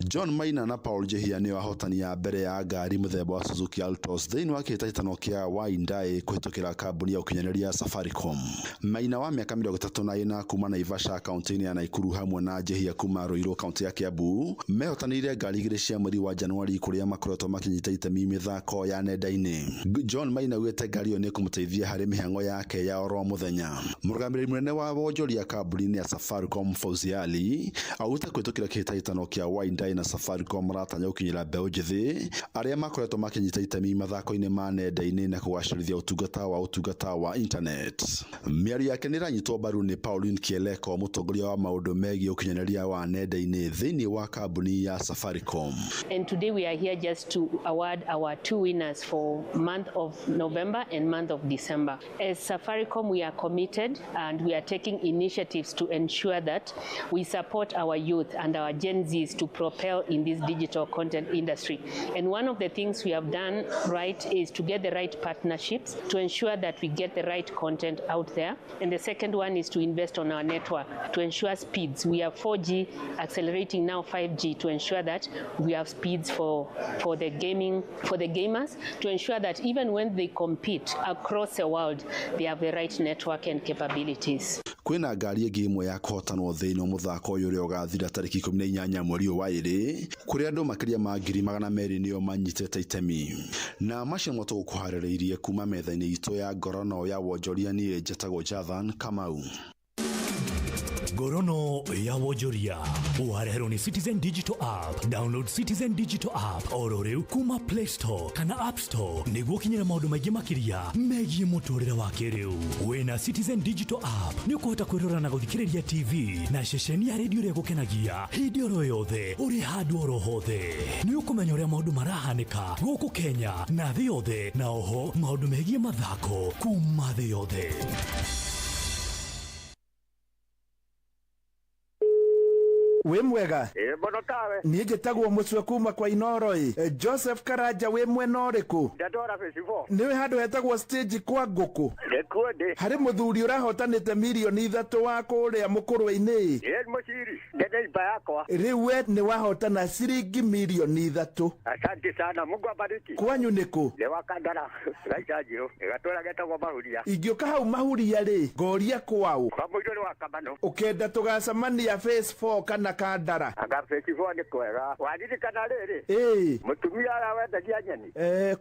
John Maina na Paul Njihia nĩo ahotani a mbere ya ngari mũthemba wa Suzuki Altos thĩinĩ wa kĩhĩtahĩtano kĩa Wayndai kũhĩtũkĩra kambuni ya ũkinyanĩria ya Safaricom. Maina wa mĩaka 34 kuma Naivasha kaunti-inĩ ya Nakuru hamwe na Njihia kuma Ruiru kaunti ya Kiambu mehotanĩire ngari igĩrĩ cia mweri wa Januari kũrĩa makoretwo makĩnyita itemi mĩthako ya nenda-inĩ. John Maina augĩte ngari ĩyo nĩ ĩkũmũteithia harĩ mĩhang'o yake ya oro mũthenya. Mũrũgamĩrĩri mũnene wa wonjoria kambuni-inĩ ya Safaricom Fauzi Ali augĩte kũhĩtũkĩra kĩhĩtahĩtano kĩa Wayndai na Safaricom maratanya gũkinyĩra mbeũ njĩthĩ arĩa makoretwo makĩnyita itemi mathako-inĩ ma nenda-inĩ na kũgacĩrithia ũtungata wa internet. Mĩario yake nĩ ĩranyitwo mbaru nĩ Pauline Kieleko, mũtongoria wa maũndũ megiĩ ũkinyanĩria wa nenda-inĩ thĩinĩ wa kambuni ya Safaricom. And today we are here just to award our two winners for month of November and month of December. As Safaricom, we are committed and we are taking initiatives to ensure that we support our youth and our Gen Zs to propel in this digital content industry. And one of the things we have done right is to get the right partnerships to ensure that we get the right content out there. And the second one is to invest on our network to ensure speeds. We have 4G accelerating now 5G to ensure that we have speeds for the gaming, for the gamers, to ensure that even when they compete across the world, they have the right network and capabilities. Kwĩna ngari ĩngĩ ĩmwe ya kũhotanwo thĩinĩ wa mũthako ũyũ ũrĩa ũgathira tarĩki 18 mweri ũyũ wa ĩrĩ kũrĩa andũ makĩria ma 200,000 nĩo manyitĩte itemi. Na macio nĩmo tũgũkũharĩrĩirie kuma metha-inĩ itũ ya ngorono ya wonjoria. Niĩ njĩtagwo Jathan Kamau. Ngorono ya wonjoria wareherwo nĩ Citizen Digital App. Download Citizen Digital App oro rĩu kuma Play Store kana App Store nĩguo ũkinyĩre maũndũ maingĩ makĩria megiĩ mũtũrĩre wa kĩrĩu. Wĩna Citizen Digital App nĩ ũkũhota kwĩrora na gũthikĩrĩria TV na ceceni ya redio ĩrĩa ĩgũkenagia hĩndĩ oro yothe ũrĩ handũ oro hothe. Nĩ ũkũmenya ũrĩa maũndũ marahanĩka gũkũ Kenya na thĩ yothe, na oho maũndũ megiĩ mathako kuma thĩ yothe. Wĩ mwega? Ĩ mũno tawe. Niĩ njĩtagwo Mũcwe kuma kwa Inoro ĩ. Joseph Karanja wĩ mwena ũrĩkũ? Ndatwara phase 4. Nĩwĩ handũ hetagwo stage kwa ngũkũ? Nĩkuo ndĩ. Harĩ mũthuri ũrahotanĩte 3 mirioni wa kũrĩa mũkũrwe-inĩ. Ĩ mũciri. Ndĩ neighbor yakwa. Rĩu we nĩ wahotana ciringi 3 mirioni. Asante sana, Mungu abariki. Kwanyu nĩkũ? Nĩ wa Kandara, Gaita Njirũ. Gatũra getagwo Mahuria. Ingĩũka hau Mahuria rĩ, ngoria kwaũ? Kwa mũirũ nĩ wa Kamano. Ũkenda tũgacemania phase 4 kana Kandara? Anga phase 4 nĩ kwega. Waririkana rĩrĩ? Ĩĩ. Mũtumia ũrĩa wendagia nyeni.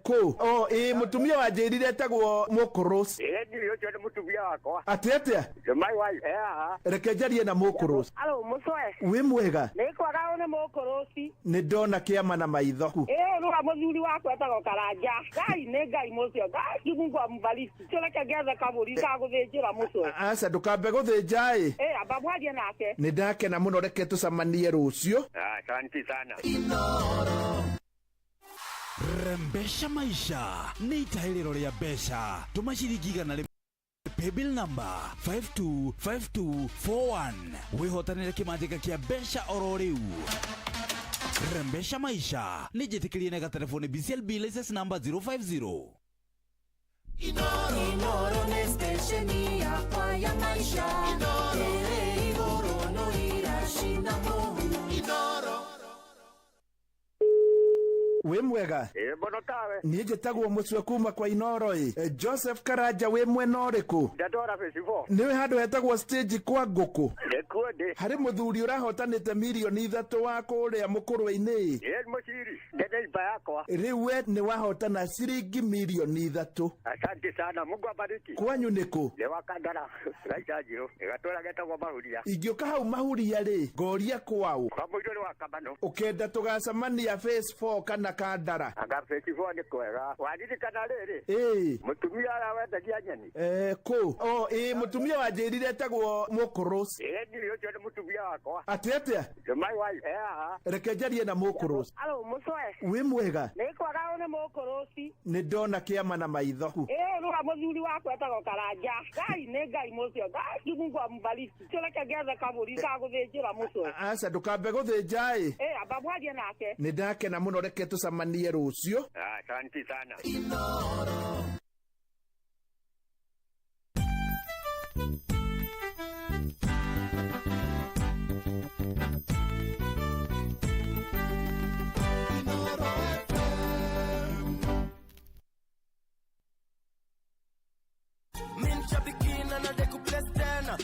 Kũ? O, ĩĩ, mũtumia wanjĩrire etagwo Mũkũrũs. Ĩ niĩ ũcio nĩ mũtumia wakwa. Atĩ atĩa? My wife. Eh haha. Reke njarie na Mũkũrũs. Alo, Mũcwe. Wĩ mwega? Nĩ kwaga ũyũ nĩ Mũkũrũci. Nĩ ndona kĩama na maitho. Ĩ rũra mũthuri wakwa etagwo Karanja. Ngai nĩ Ngai mũcio. Ngai Mungu ambariki. Tũreke ngethe kabũri ga gũthĩnjĩra Mũcwe. Aca ndũkambe gũthĩnja ĩ. Ĩ amba mwarie nake. Nĩ ndakena mũno, reke tũcemanie rũciũ. Asante sana. Rembesha maisha nĩ itahĩrĩro rĩa mbeca. Tũma ciringi 100 paybill number 525241 wĩhotanĩre kĩmanjĩka kĩa mbeca oro rĩu. Rembesha maisha nĩ njĩtĩkĩrie nĩ gatelefoni BCLB license number 050. Inoro nĩ stesheni yakwa ya maisha. Ĩrĩ igũrũ no iracina mũhu. Inoro. Wĩ mwega? Ĩ mũno tawe. Niĩ njĩtagwo Mũcwe kuma kwa Inoro ĩ. Joseph Karanja wĩ mwena ũrĩkũ? Ndatwara phase 4. Nĩwĩ handũ hetagwo stage kwa ngũkũ? Nĩkuo ndĩ. Harĩ mũthuri ũrahotanĩte 3 mirioni wa kũrĩa mũkũrwe-inĩ. Ĩ mũciri. Ndĩ neighbor yakwa. Rĩu we nĩ wahotana ciringi 3 mirioni. Asante sana, Mungu abariki. Kwanyu nĩkũ? Nĩ wa Kandara, Gaita Njirũ. Gatũra getagwo Mahuria. Ingĩũka hau Mahuria rĩ, ngoria kwaũ? Kwa mũirũ nĩ wa Kamano. Ũkenda tũgacemania phase 4 kana Kandara? Anga phase 4 nĩ kwega. Waririkana rĩrĩ? Ĩĩ. Mũtumia ũrĩa wendagia nyeni. Kũ? O, ĩĩ, mũtumia wanjĩrire etagwo Mũkũrũs. Ĩ niĩ ũcio nĩ mũtumia wakwa. Atĩ atĩa? My wife. Eh haha. Reke njarie na Mũkũrũs. Alo, Mũcwe. Wĩ Mwega. Nĩ kwaga ũyũ nĩ mũkũrũci. Nĩ ndona kĩama na maitho. Ĩĩ rũa mũthuri wakwa etagwo Karanja. Ngai nĩ Ngai mũcio. Ngai Mungu ambariki. Tũreke ngethe kabũri ga gũthĩnjĩra mũcwe. Aca ndũkambe gũthĩnja ĩ. Ĩĩ amba mwarie nake. Nĩ ndakena mũno, reke tũcemanie rũciũ. Asante sana.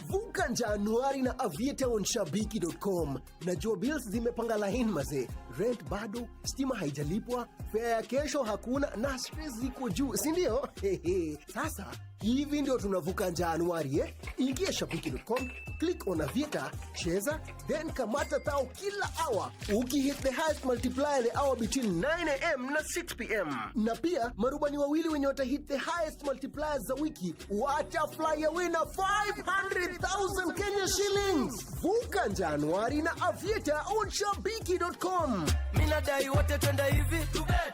Vuka Januari na Aviator on shabiki.com. Najua bills zimepanga line mazee, rent bado, stima haijalipwa, fare ya kesho hakuna na stress ziko juu, si ndio? Hehe. Sasa hivi ndio tunavuka Januari eh? Ingia shabiki.com, click on Aviator, cheza, then kamata tao kila hour ukihit the highest multiplier the hour between 9 am na 6 pm. Na pia marubani wawili wenye watahit the highest multipliers za wiki wata fly away na 500,000 Kenya shillings. Vuka Januari na Aviator on shabiki.com. Minadai wote twende hivi.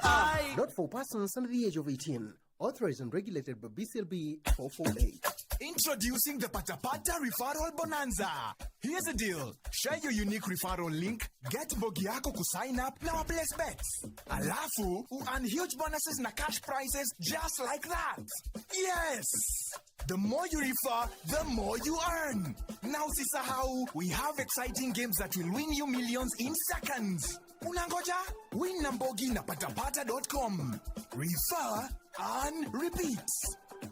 Ai. Not for persons under the age of 18. Authorized and regulated by BCLB 448. Introducing the Patapata Referral Bonanza. Here's the deal. Share your unique referral link, get mbogi yako kusign up na waplace bets. Alafu, earn huge bonuses na cash prizes just like that. Yes! The more you refer, the more you earn. Now usisahau, we have exciting games that will win you millions in seconds. Unangoja? Win na mbogi na patapata.com. Refer, earn, repeat.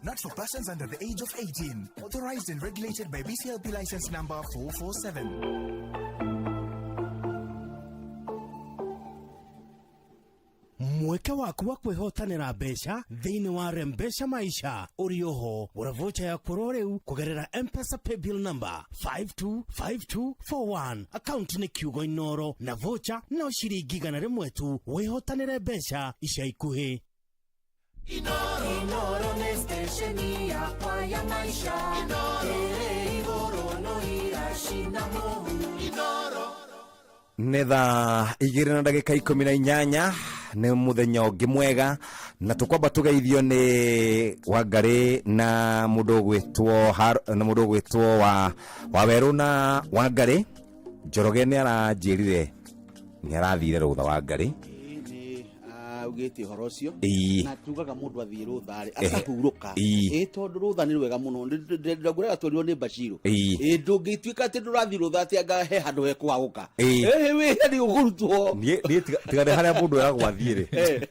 Not for persons under the age of 18. Authorized and regulated by BCLP license number 447. Mweke waku wa kwĩhotanĩra mbeca thĩinĩ wa Rembesha Maisha ũrĩ oho. Gũra vocha ya kũro rĩu kũgerera Mpesa paybill number 525241, akaunti nĩ kiugo Inoro, na vocha no ciringi 100 tu. Wĩhotanĩre mbeca ica ikuhĩ. Inoro nĩ stesheni yakwa ya maisha. Ĩrĩ igũrũ no iracina mũhu. Inoro. Nĩ thaa 2:18. Nĩ mũthenya ũngĩ mwega na tũkwamba tũgeithio nĩ Wangarĩ na mũndũ ũgwĩtwo na mũndũ ũgwĩtwo wa Wawerũ na Wangarĩ Njoroge. Nĩ aranjĩrire nĩ arathire rũtha Wangarĩ. Augĩte ũhoro ũcio. Na tugaga mũndũ athiĩ rũtha rĩ, akahurũka. Ĩ tondũ rũtha nĩ rwega mũno. Ndagwĩraga twerirwo nĩ Bashiru. Ĩ ndũngĩtuĩka atĩ ndũrathiĩ rũtha atĩ anga he handũ hekũhagũka. Ĩhĩ, wĩra nĩ ũkũrutwo. Niĩ tiga nĩ harĩa mũndũ eragwo athiĩ rĩ,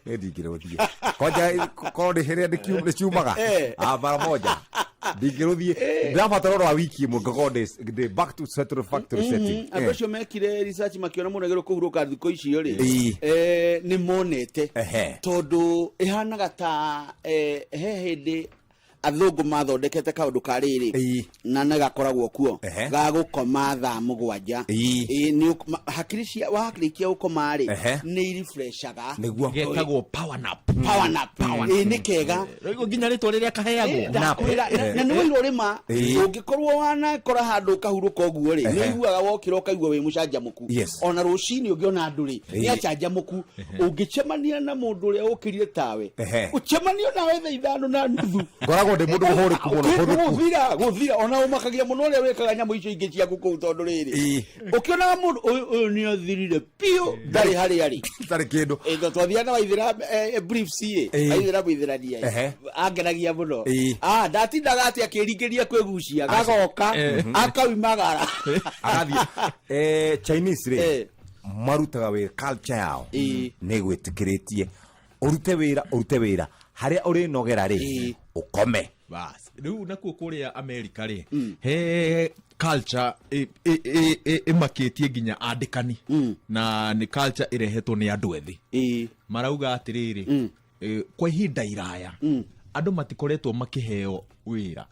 niĩ ndingĩrũthiĩ kwanja korwo nĩ hĩrĩa nĩ ciumaga. Ah, mara moja ndingĩrũthiĩ, ndĩrabatara ũrora wiki ĩmwe ngakorwo ndĩ back to settle factory setting. Andũ acio mekire research makĩona mũndũ agĩrĩirwo kũhurũka thikũ icio rĩ, nĩ monete tondũ ĩhanaga ta he hĩndĩ athũngũ mathondekete kaũndũ ka rĩrĩ na nĩ gakoragwo kuo ga gũkoma thaa 7. Ĩ, nĩ hakiri cia warĩkia gũkoma rĩ, nĩ irefreshaga. Nĩguo. Getagwo power nap. Power nap. Ĩ nĩ kega. Rĩu nginya rĩtwa rĩrĩa kaheagwo. Ndakwĩra, na nĩ wairwo rĩma ũngĩkorwo wanakora handũ ũkahurũka ũguo rĩ, nĩ ũiguaga wokĩra ũkaigua wĩ mũcanjamũku. Ona rũcinĩ ũngĩona andũ rĩ, nĩ acanjamũku. Ũngĩcemania na mũndũ ũrĩa ũkĩrire tawe, ũcemanio nawe thaa 5:30, Ngoragwo ndĩ mũndũ mũhũrĩku mũno, hũrũku. Gũthira gũthira, ona ũmakagia mũno ũrĩa wĩkaga nyamũ icio ingĩ ciaku kũu, tondũ rĩrĩ, ũkĩonaga mũndũ ũyũ ũyũ nĩ athirire biũ, ndarĩ harĩa arĩ. Ndarĩ kĩndũ. Twathiaga na waithĩra briefs ĩ, waithĩra mũithĩrania ĩ, angenagia mũno. Ah, ndatindaga atĩ akĩringĩria kwĩgucia gagoka akaumagara. Agathiĩ Chinese rĩ, marutaga wĩra, culture yao nĩ gwĩtĩkĩrĩtie ũrute wĩra, ũrute wĩra harĩa ũrĩnogera rĩ, ũkome. Bas, rĩu nakuo kũrĩa America rĩ, he culture ĩmakĩtie nginya andĩkani, na nĩ culture ĩrehetwo nĩ andũ ethĩ. Marauga atĩrĩrĩ, kwa ihinda iraya andũ matikoretwo makĩheo wĩra,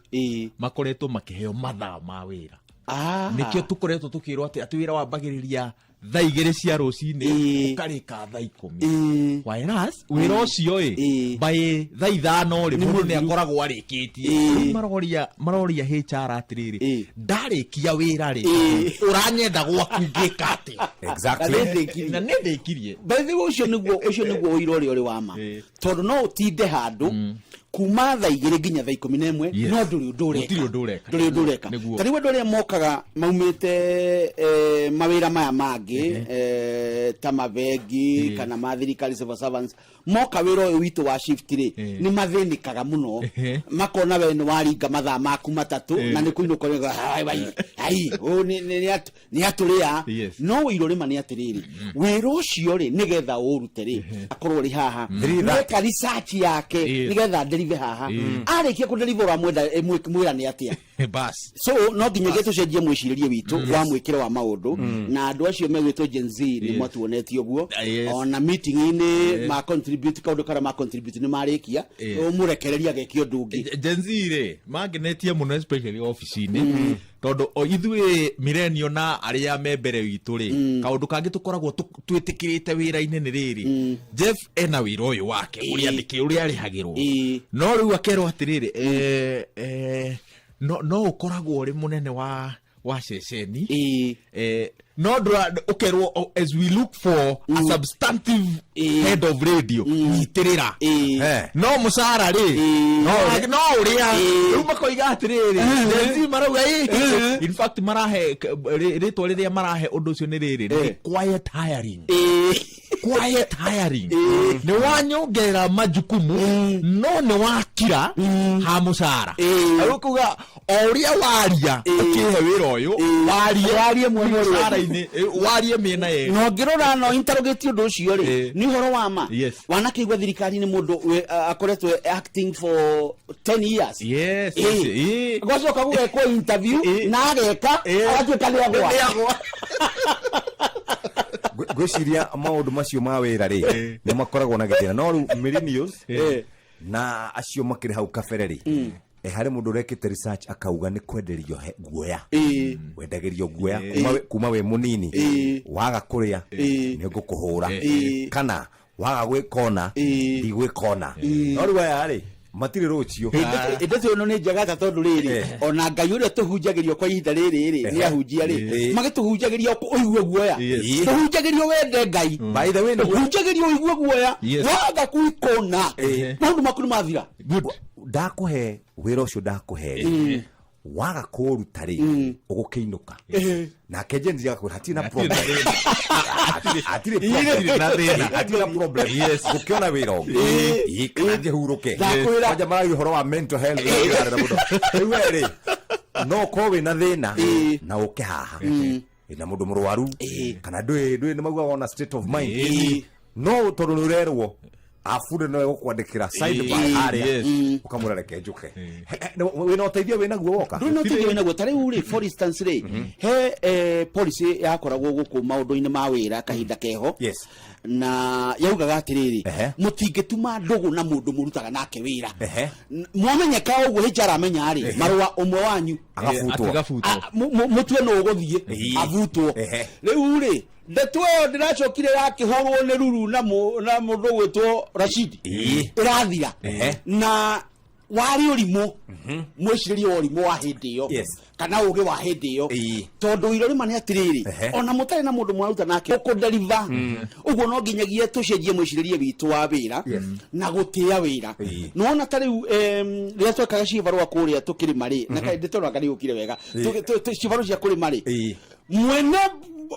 makoretwo makĩheo mathaa ma wĩra. Nĩkĩo tũkoretwo tũkĩrwo atĩ wĩra wambagĩrĩria thaa 2 cia rũcinĩ, ũkarĩka thaa 10, whereas wĩra ũcio ĩ by thaa 5 rĩ, mũndũ nĩ akoragwo arĩkĩtie. Rĩu maroria HR atĩrĩrĩ, ndarĩkia wĩra rĩ, ũranyenda gwaku ngĩka atĩa? Exactly. Na nĩ ndĩkirie. By the way, ũcio nĩguo ũira ũrĩa ũrĩ wa ma, tondũ no ũtinde handũ kuma thaa 2 nginya thaa 11, no ndũrĩ ũndũ ũreka. Gũtirĩ ũndũ ũreka. Ndũrĩ ũndũ ũreka. Ta rĩu andũ arĩa mokaga maumĩte mawĩra maya mangĩ, ta mabengi kana ma thirikari, civil servants, moka wĩra ũyũ witũ wa shift rĩ, nĩ mathĩnĩkaga mũno. Makona we nĩ waringa mathaa maku 3 na nĩ kũinũka, nĩ hai hai hai, ũyũ nĩ atũrĩa. No ũira ũrĩ ma nĩ atĩrĩrĩ, wĩra ũcio rĩ, nĩgetha ũũrute rĩ, akorwo ũrĩ haha nĩeka research yake, nĩgetha nderive haha. Arĩkia kũderive, ũramwenda mwĩra nĩ atĩa? Bas. So no nginyagia tũcenjie mwĩcirĩrie witũ wa mwĩkĩre wa maũndũ, na andũ acio megwĩtwo Gen Z nĩ matuonetie ũguo. Ona meeting-inĩ ma contribute kaũndũ karĩa ma contribute nĩ marĩkia, ũmũrekereria ageke ũndũ ũngĩ. Gen Z rĩ, mangenetie mũno, especially ofici-inĩ, tondũ o ithuĩ millennial na arĩa me mbere witũ rĩ, kaũndũ kangĩ tũkoragwo twĩtĩkĩrĩte wĩra-inĩ nĩ rĩrĩ, Jeff ena wĩra ũyũ wake ũrĩa andĩkĩ ũrĩa arĩhagĩrwo, no rĩu akerwo atĩrĩrĩ, no ũkoragwo ũrĩ mũnene wa ceceni, no ũkerwo, oh, as we look for a substantive head of radio, nyitĩrĩra, no mũcara rĩ, no ũrĩa rĩu makoiga atĩrĩrĩ, Gen Z marauga ĩ, in fact marahe rĩtwa rĩrĩa marahe ũndũ ũcio nĩ rĩrĩ, nĩ quiet hiring. Quiet hiring nĩ wanyongerera majukumu, no nĩ wakira ha mũcara. Rĩu kuga o ũrĩa waria ũkĩhe wĩra ũyũ, warie Warie mwena ũrĩa ũngĩ. mũcara-inĩ, warie mĩena yerĩ. Na ũngĩrora no interrogate ũndũ ũcio rĩ, nĩ ũhoro wa ma. Wanakĩigua thirikari-inĩ mũndũ akoretwo acting for 10 years. Gwacoka gũgekwo interview na ageka, agatuĩka nĩ agwa. Nĩ agwa. Ngwĩciria maũndũ macio ma wĩra rĩ, nĩ makoragwo na gĩthĩna, no rĩu millennials na acio makĩrĩ hau kabere rĩ, harĩ mũndũ ũrekĩte research akauga nĩ kwenderio guoya, wendagĩrio guoya kuma wĩ mũnini. Waga kũrĩa nĩ ngũkũhũra, kana waga gwĩkona ndigwĩkona. No rĩu aya rĩ, matirĩ rũciũ. Ĩndĩ ĩno nĩ njega ta tondũ rĩrĩ, ona Ngai ũrĩa tũhunjagĩrio kwa ihinda rĩrĩ rĩ, nĩ ahunjia rĩ, magĩtũhunjagĩria ũigue guoya, tũhunjagĩrio wende Ngai. By the way, Tũhunjagĩrio ũigue guoya. Waga kwikona, maũndũ maku nĩ mathira. Ndakũhe wĩra ũcio, ndakũhe rĩ, waga kũũruta rĩ, ũgũkĩinũka. Nake Gen Z agakwĩra hatirĩ na problem, hatirĩ Hatirĩ na thĩna. Hatirĩ na problem, gũkĩona wĩra ũngĩ. Ĩĩ, kana ngĩhurũke. Ndakwĩra. Kwanja maragia ũhoro wa mental health ĩrarĩra mũno rĩu. We rĩ, no ũkorwo wĩna thĩna na ũke haha wĩna mũndũ mũrwaru, kana ndũĩ nĩ maugaga ona state of mind, no tondũ nĩ ũrerwo abunde no egũkwandĩkĩra side by harĩa, ũkamwĩra reke njũke. Wĩna ũteithio wĩnaguo woka. Ndũrĩ na ũteithio wĩnaguo. Ta rĩu rĩ, for instance rĩ, he policy yakoragwo gũkũ maũndũ-inĩ ma wĩra kahinda keho, na yaugaga atĩrĩrĩ, mũtingĩtuma ndũgũ na mũndũ mũrutaga nake wĩra. Mwamenyeka ũguo, HR amenya rĩ, marũa ũmwe wanyu Agabutwo. Agabutwo. Ah, mũtue nũ ũgũthiĩ abutwo. Rĩu rĩ, ndeto ĩyo ndĩracokire yakĩhũrwo nĩ ruru na mũndũ ũgwĩtwo Rashidi, ĩrathira. Na warĩ ũrimũ, mwĩcirĩrie wa ũrimũ wa hĩndĩ ĩyo, kana ũgĩ wa hĩndĩ ĩyo, tondũ irorima nĩ atĩrĩrĩ, ona mũtarĩ na mũndũ mũraruta nake ũkũdeliver ũguo, no nginyagia tũcenjie mwĩcirĩrie witũ wa wĩra na gũtĩa wĩra. Nĩwona ta rĩu rĩrĩa twekaga cibarũa kũrĩa tũkĩrĩma rĩ, na kaĩ ndĩtona ngarĩ ũkire wega, cibarũa cia kũrĩma rĩ, mwene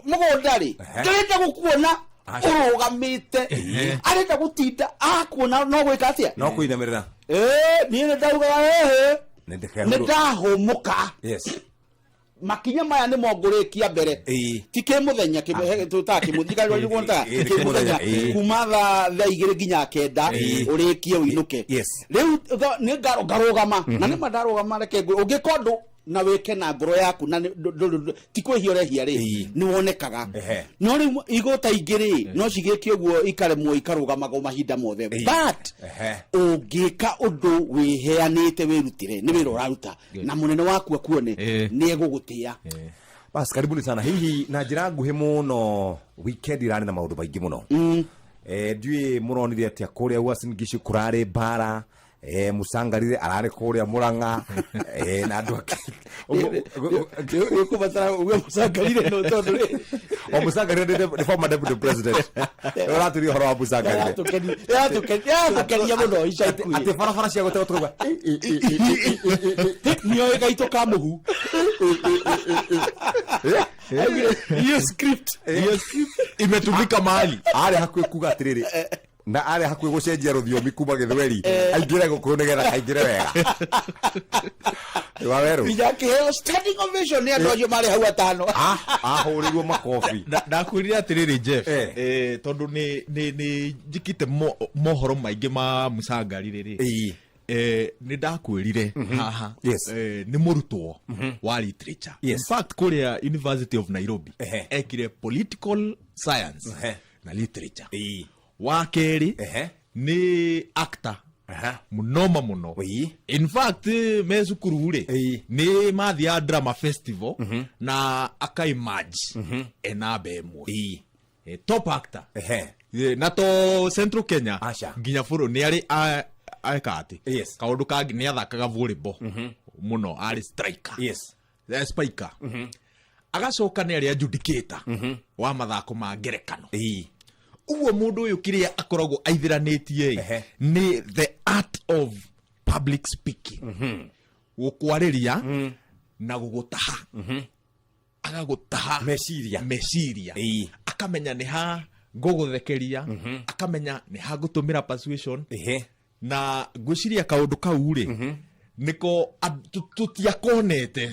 mũgũnda rĩ, ndarenda gũkuona ũrũgamĩte, arenda gũtinda akuona no gwĩka atĩa? No kũinamĩrĩra. Niĩ nĩ ndaugaga ĩhĩ, Nĩ nĩ ndĩkehurũka. ndahũmũka. Makinya maya nĩ mongũrĩkia mbere, ti kĩmũthenya tũtaga kĩmũthenya, Ĩĩ, nĩ kĩmũthenya, ĩĩ. kuma thaa 2 nginya 9, ũrĩkie ũinũke. Rĩu nĩ ngarũgama na nĩma ndarũgama, reke ũngĩka ũndũ. Na wĩke na ngoro yaku na ti kwĩhia ũrehia rĩ, nĩ wonekaga. No rĩu igũta ingĩ rĩ, no cigĩke ũguo ikaremwo, ikarũgamagwo mahinda mothe, but ũngĩka ũndũ wĩheanĩte, wĩrutĩre, nĩ wĩra ũraruta na mũnene waku akuone, nĩ egũgũtĩa. Bas, karibuni sana. Hihi na njĩra nguhĩ mũno, weekend irarĩ na maũndũ maingĩ mũno. Ndiũĩ mũronire atĩa kũrĩa Uasin Gishu kũrarĩ mbara, Musangarire ararĩ kũrĩa Mũrang'a, na andũ angĩ. Ũkũbatara uge Mũcangarire no tondũ rĩ O Musangarire nĩ former deputy president. Ũratũria ũhoro wa Musangarire. Yatũkenia mũno ica ikuhĩ. Atĩ barabara cia gũtegwo tũrauga nĩoĩ gaitũ ka mũhu. Hiyo script, hiyo script imetumika mahali. Arĩ hakuhĩ kuga atĩrĩrĩ, na arĩ hakuhĩ gũcenjia rũthiomi kuma gĩthweri aingĩre gũkũyũ nĩgetha kaingĩre wega wawerũ. Nginya akĩheo standing ovation nĩ andũ acio marĩ hau atano. Ahũrĩirwo makobi. Ndakwĩrire atĩrĩrĩ, Jeff, tondũ nĩ njĩkĩte mohoro maingĩ ma Mucangarire rĩ, nĩ ndakwĩrire haha, nĩ mũrutwo wa literature. In fact, kũrĩa University of Nairobi ekire political science na literature. Wa kerĩ nĩ actor mũnoma mũno. In fact, me cukuru rĩ, nĩ mathiaga drama festival na akaimerge e namba 1. Top actor. Na to Central Kenya, nginya bũrũri nĩ arĩ eka atĩ kaũndũ kangĩ nĩ athakaga volleyball mũno, arĩ striker. Spiker. Agacoka nĩ arĩ adjudicator wa mathako ma ngerekano. Ũguo mũndũ ũyũ kĩrĩa akoragwo aithĩranĩtie ĩ, nĩ the art of public speaking, gũkwarĩria na gũgũtaha, agagũtaha meciria. Meciria, akamenya nĩ ha ngũgũthekeria, akamenya nĩ ha ngũtũmĩra persuasion. Na ngwĩciria kaũndũ kau rĩ, nĩko tũtiakonete.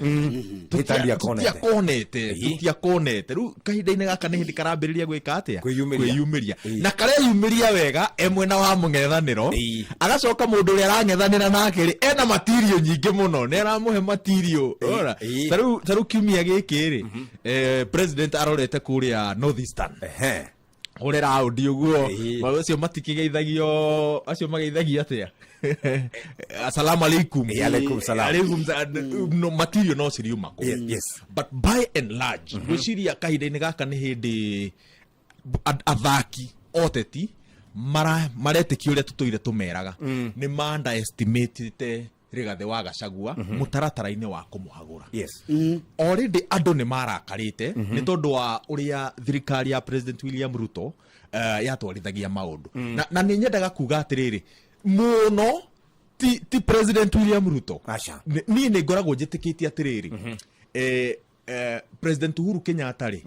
Tũtiakonete. Tũtiakonete, tũtiakonete. Rĩu kahinda-inĩ gaka nĩ hĩndĩ karambĩrĩria gwĩka atĩa? Kwĩyumĩria. Kwĩyumĩria, na kareyumĩria wega e mwena wa mũng'ethanĩro. Agacoka mũndũ ũrĩa arang'ethanĩra nake rĩ, ena matirio nyingĩ mũno, nĩ aramũhe matirio. Ora ta rĩu kiumia gĩkĩ rĩ, president arorete kũrĩa North Eastern, hũre raundi ũguo. Acio matikĩgeithagio, acio mageithagio atĩa? Assalamu alaikum. Alaikum salam. Alaikum no, matirio no ciriuma kũu. But by and large, ngwĩciria kahinda-inĩ gaka nĩ hĩndĩ athaki oteti maretĩkia ũrĩa tũtũire tũmeraga, nĩ ma underestimatĩte Rigathĩ wa Gachagua mũtaratara-inĩ wa kũmũhagũra. Already andũ nĩ marakarĩte nĩ tondũ wa ũrĩa thirikari ya President William Ruto yatwarithagia maũndũ. Na nĩ nyendaga kuga atĩrĩrĩ mũno, ti President William Ruto. Niĩ nĩ ngoragwo njĩtĩkĩtie atĩrĩrĩ, President Uhuru Kenyatta rĩ,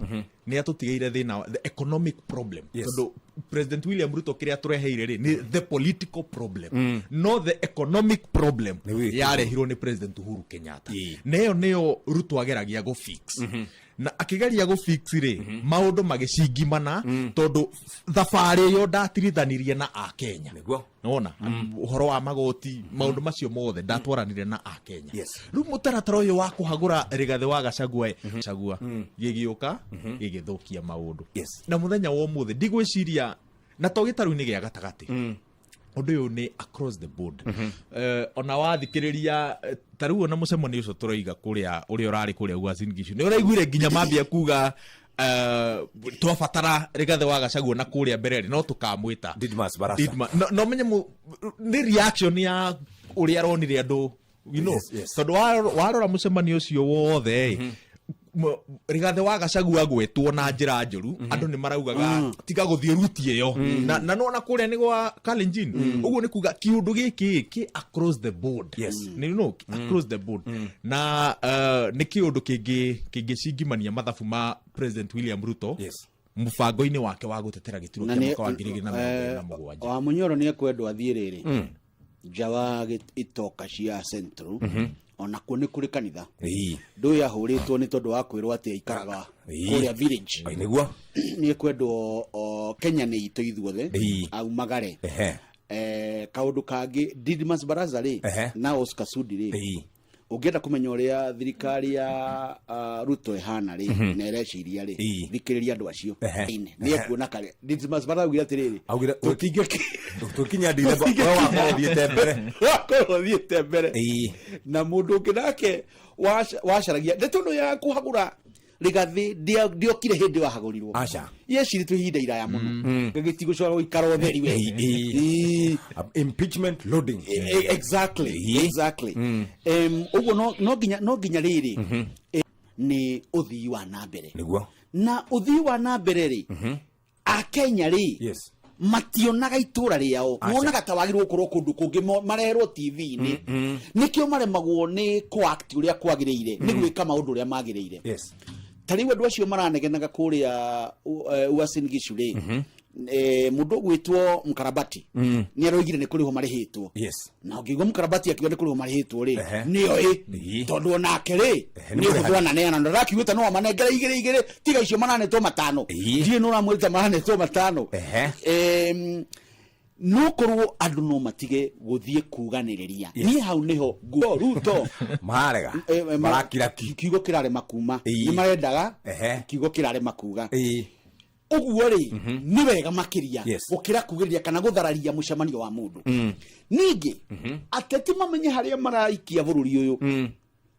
nĩ atũtigĩire thĩna the economic problem. Tondũ President William Ruto kĩrĩa atũreheire rĩ, nĩ the political problem. No the economic problem yarehirwo nĩ President Uhuru Kenyatta, na ĩyo nĩyo Ruto ageragia gũ fix. Na akĩgeria gũ fix rĩ, maũndũ magĩcingimana, tondũ thabarĩ ĩyo ndatirithanĩrie na Akenya. Nona ũhoro wa magoti, maũndũ macio mothe ndatwaranire na Akenya. Rĩu mũtaratara ũyũ wa kũhagũra Rigathĩ wa Gachagua ĩ, Gachagua gĩgĩũka gĩgĩthũkia maũndũ. Na mũthenya wa ũmũthĩ ndigwĩciria na to gĩtarũ-inĩ gĩa gatagatĩ, ũndũ ũyũ nĩ across the board. Ona wathikĩrĩria, ta rĩu ona mũcemanio ũcio tũroiga kũrĩa, ũrĩa ũrarĩ kũrĩa Uasin Gishu, nĩ ũraiguire nginya mambia kuga, twabatara Rigathĩ wa Gachagua na kũrĩa mbere rĩ, no tũkamwĩta Didmus Barasa. No menye nĩ reaction ya ũrĩa aronire andũ. Yes. Tondũ warora mũcemanio ũcio wothe ĩ, Rigathĩ wa Gachagua gwetwo na njĩra njũru, andũ nĩ maraugaga tiga gũthiĩ ruti ĩyo. Na nona kũrĩa nĩ gwa Kalenjin. Ũguo nĩ kuga kĩũndũ gĩkĩ kĩ across the board. Nĩ across the board, na nĩ kĩũndũ kĩngĩ kĩngĩcingimania mathabu ma President William Ruto mũbango-inĩ wake wa gũtetera gĩturwa Na kĩa nĩ- mwaka wa 2027. Wa Munyoro nĩ ekwendwo athiĩ rĩrĩ nja wa itoka cia Central. Onakuo nĩ kũrĩ kanitha ndũĩ ahũrĩtwo nĩ tondũ wa kwĩrwo atĩ aikaraga kũrĩa village. Nĩguo. Nĩ ekwendwo Kenya nĩ itũ ithuothe, aumagare. Kaũndũ kangĩ, Didmus Barasa rĩ na Oscar Sudi rĩ, Ũngĩenda kũmenya ũrĩa thirikari ya Ruto ĩhana rĩ, na ĩreciria rĩ, thikĩrĩria andũ acio. Nĩ ekuona kare Dismas maraugire atĩrĩrĩ, Augire, tũtingĩ tũkinya December, we wakorwo ũthiĩte mbere. Wakorwo ũthiĩte mbere. Na mũndũ ũngĩ nake wacaragia ndeto ĩno ya kũhagũra Rigathĩ ndĩokire hĩndĩ wahagũrirwo. Aca. Yecirĩtwo ihinda iraya mũno. Gĩtigũcoka gũikara ũtheri we. Impeachment loading. Exactly. Ũguo no nginya rĩrĩ, nĩ ũthii wa na mbere. Na ũthii wa na mbere rĩ, Akenya rĩ, mationaga itũra rĩao. Aca. Monaga ta wagĩrĩirwo gũkorwo kũndũ kũngĩ, marerwo TV-inĩ. Nĩkĩo maremagwo nĩ kũact ũrĩa kwagĩrĩire, nĩ gwĩka maũndũ ũrĩa magĩrĩire. Ta rĩu andũ acio maranegenaga kũrĩa Uasin Gishu rĩ, mũndũ ũgwĩtwo Mkarabati nĩ aroigire nĩ kũrĩhwo marĩhĩtwo. Na ũngĩigua Mkarabati akiuga nĩ kũrĩhwo marĩhĩtwo rĩ, nĩoĩ tondũ onake rĩ nĩ nĩ mũrĩhani. ũhũthũ ananeana na ndakiugĩte no amanengere igĩrĩ igĩrĩ, tiga icio maranetwo matano. Ndiũĩ nũ ũramwĩrĩte maranetwo matano. No korwo andũ no matige gũthiĩ kuganĩrĩria. Niĩ hau nĩho Ruto Marega. Marakira ki. Kiugo kĩrarema kuma. Nĩ marendaga kiugo kĩrarema kuga. Ũguo rĩ, nĩ wega makĩria gũkĩra kugĩrĩria kana gũthararia mũcemanio wa mũndũ. Ningĩ ateti mamenye harĩa maraikia bũrũri ũyũ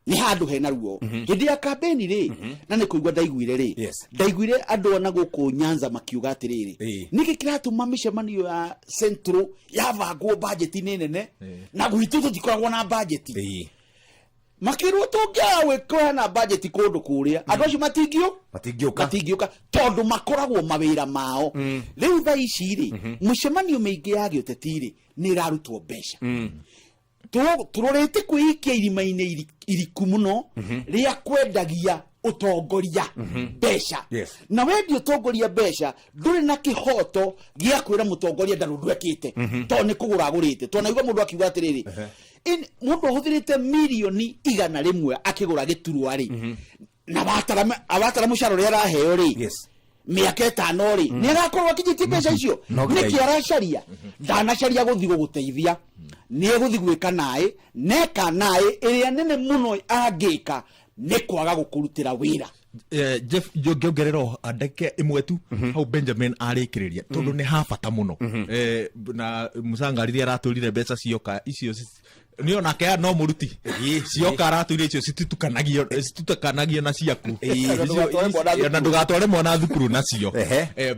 nĩ handũ hena ruo. Hĩndĩ ya kambeni rĩ, na nĩ kũigua ndaiguire rĩ, ndaiguire andũ ona gũkũ Nyanza makiuga atĩrĩrĩ, nĩkĩ kĩratũma mĩcemanio ya Central yabangwo bajeti-inĩ nene na gwitũ tũtikoragwo na bajeti? Makĩrwo tũngĩaga kũheana bajeti kũndũ kũrĩa, andũ acio matingĩũ Matingĩũka. Matingĩũka tondũ makoragwo mawĩra mao. Rĩu thaa ici rĩ, mĩcemanio mĩingĩ ya gĩũteti rĩ, nĩ ĩrarutwo mbeca. Tũrorete kwĩikia irima-inĩ iriku mũno rĩa kwendagia ũtongoria mbeca. Na wendia ũtongoria mbeca, ndũrĩ na kĩhoto gĩa kwĩra mũtongoria ndarĩ ũndũ ekĩte, tondũ nĩ kũgũra agũrĩte. Twanaigua mũndũ akiuga atĩrĩrĩ, mũndũ ahũthĩrĩte mirioni 100 akĩgũra gĩturwa rĩ, na watara mũcara ũrĩa araheo rĩ, mĩaka 5 rĩ, nĩ agakorwo akinyĩtie mbeca icio. No nginya. Nĩkĩ aracaria? Ndanacaria gũthiĩ gũgũteithia, nĩ egũthiĩ gwĩka naĩ. Neka naĩ ĩrĩa nene mũno angĩka nĩ kwaga gũkũrutĩra wĩra. Jeff, ngĩongerera o ndagĩka ĩmwe tu hau Benjamin arĩkĩrĩria, tondũ nĩ ha bata mũno. Na Musanga rĩrĩa aratũrire mbeca cioka icio nĩ onake no mũruti cioka aratũire icio cititukanagio na ciaku. Na ndũgatware mwana thukuru. Na ndũgatware mwana thukuru nacio.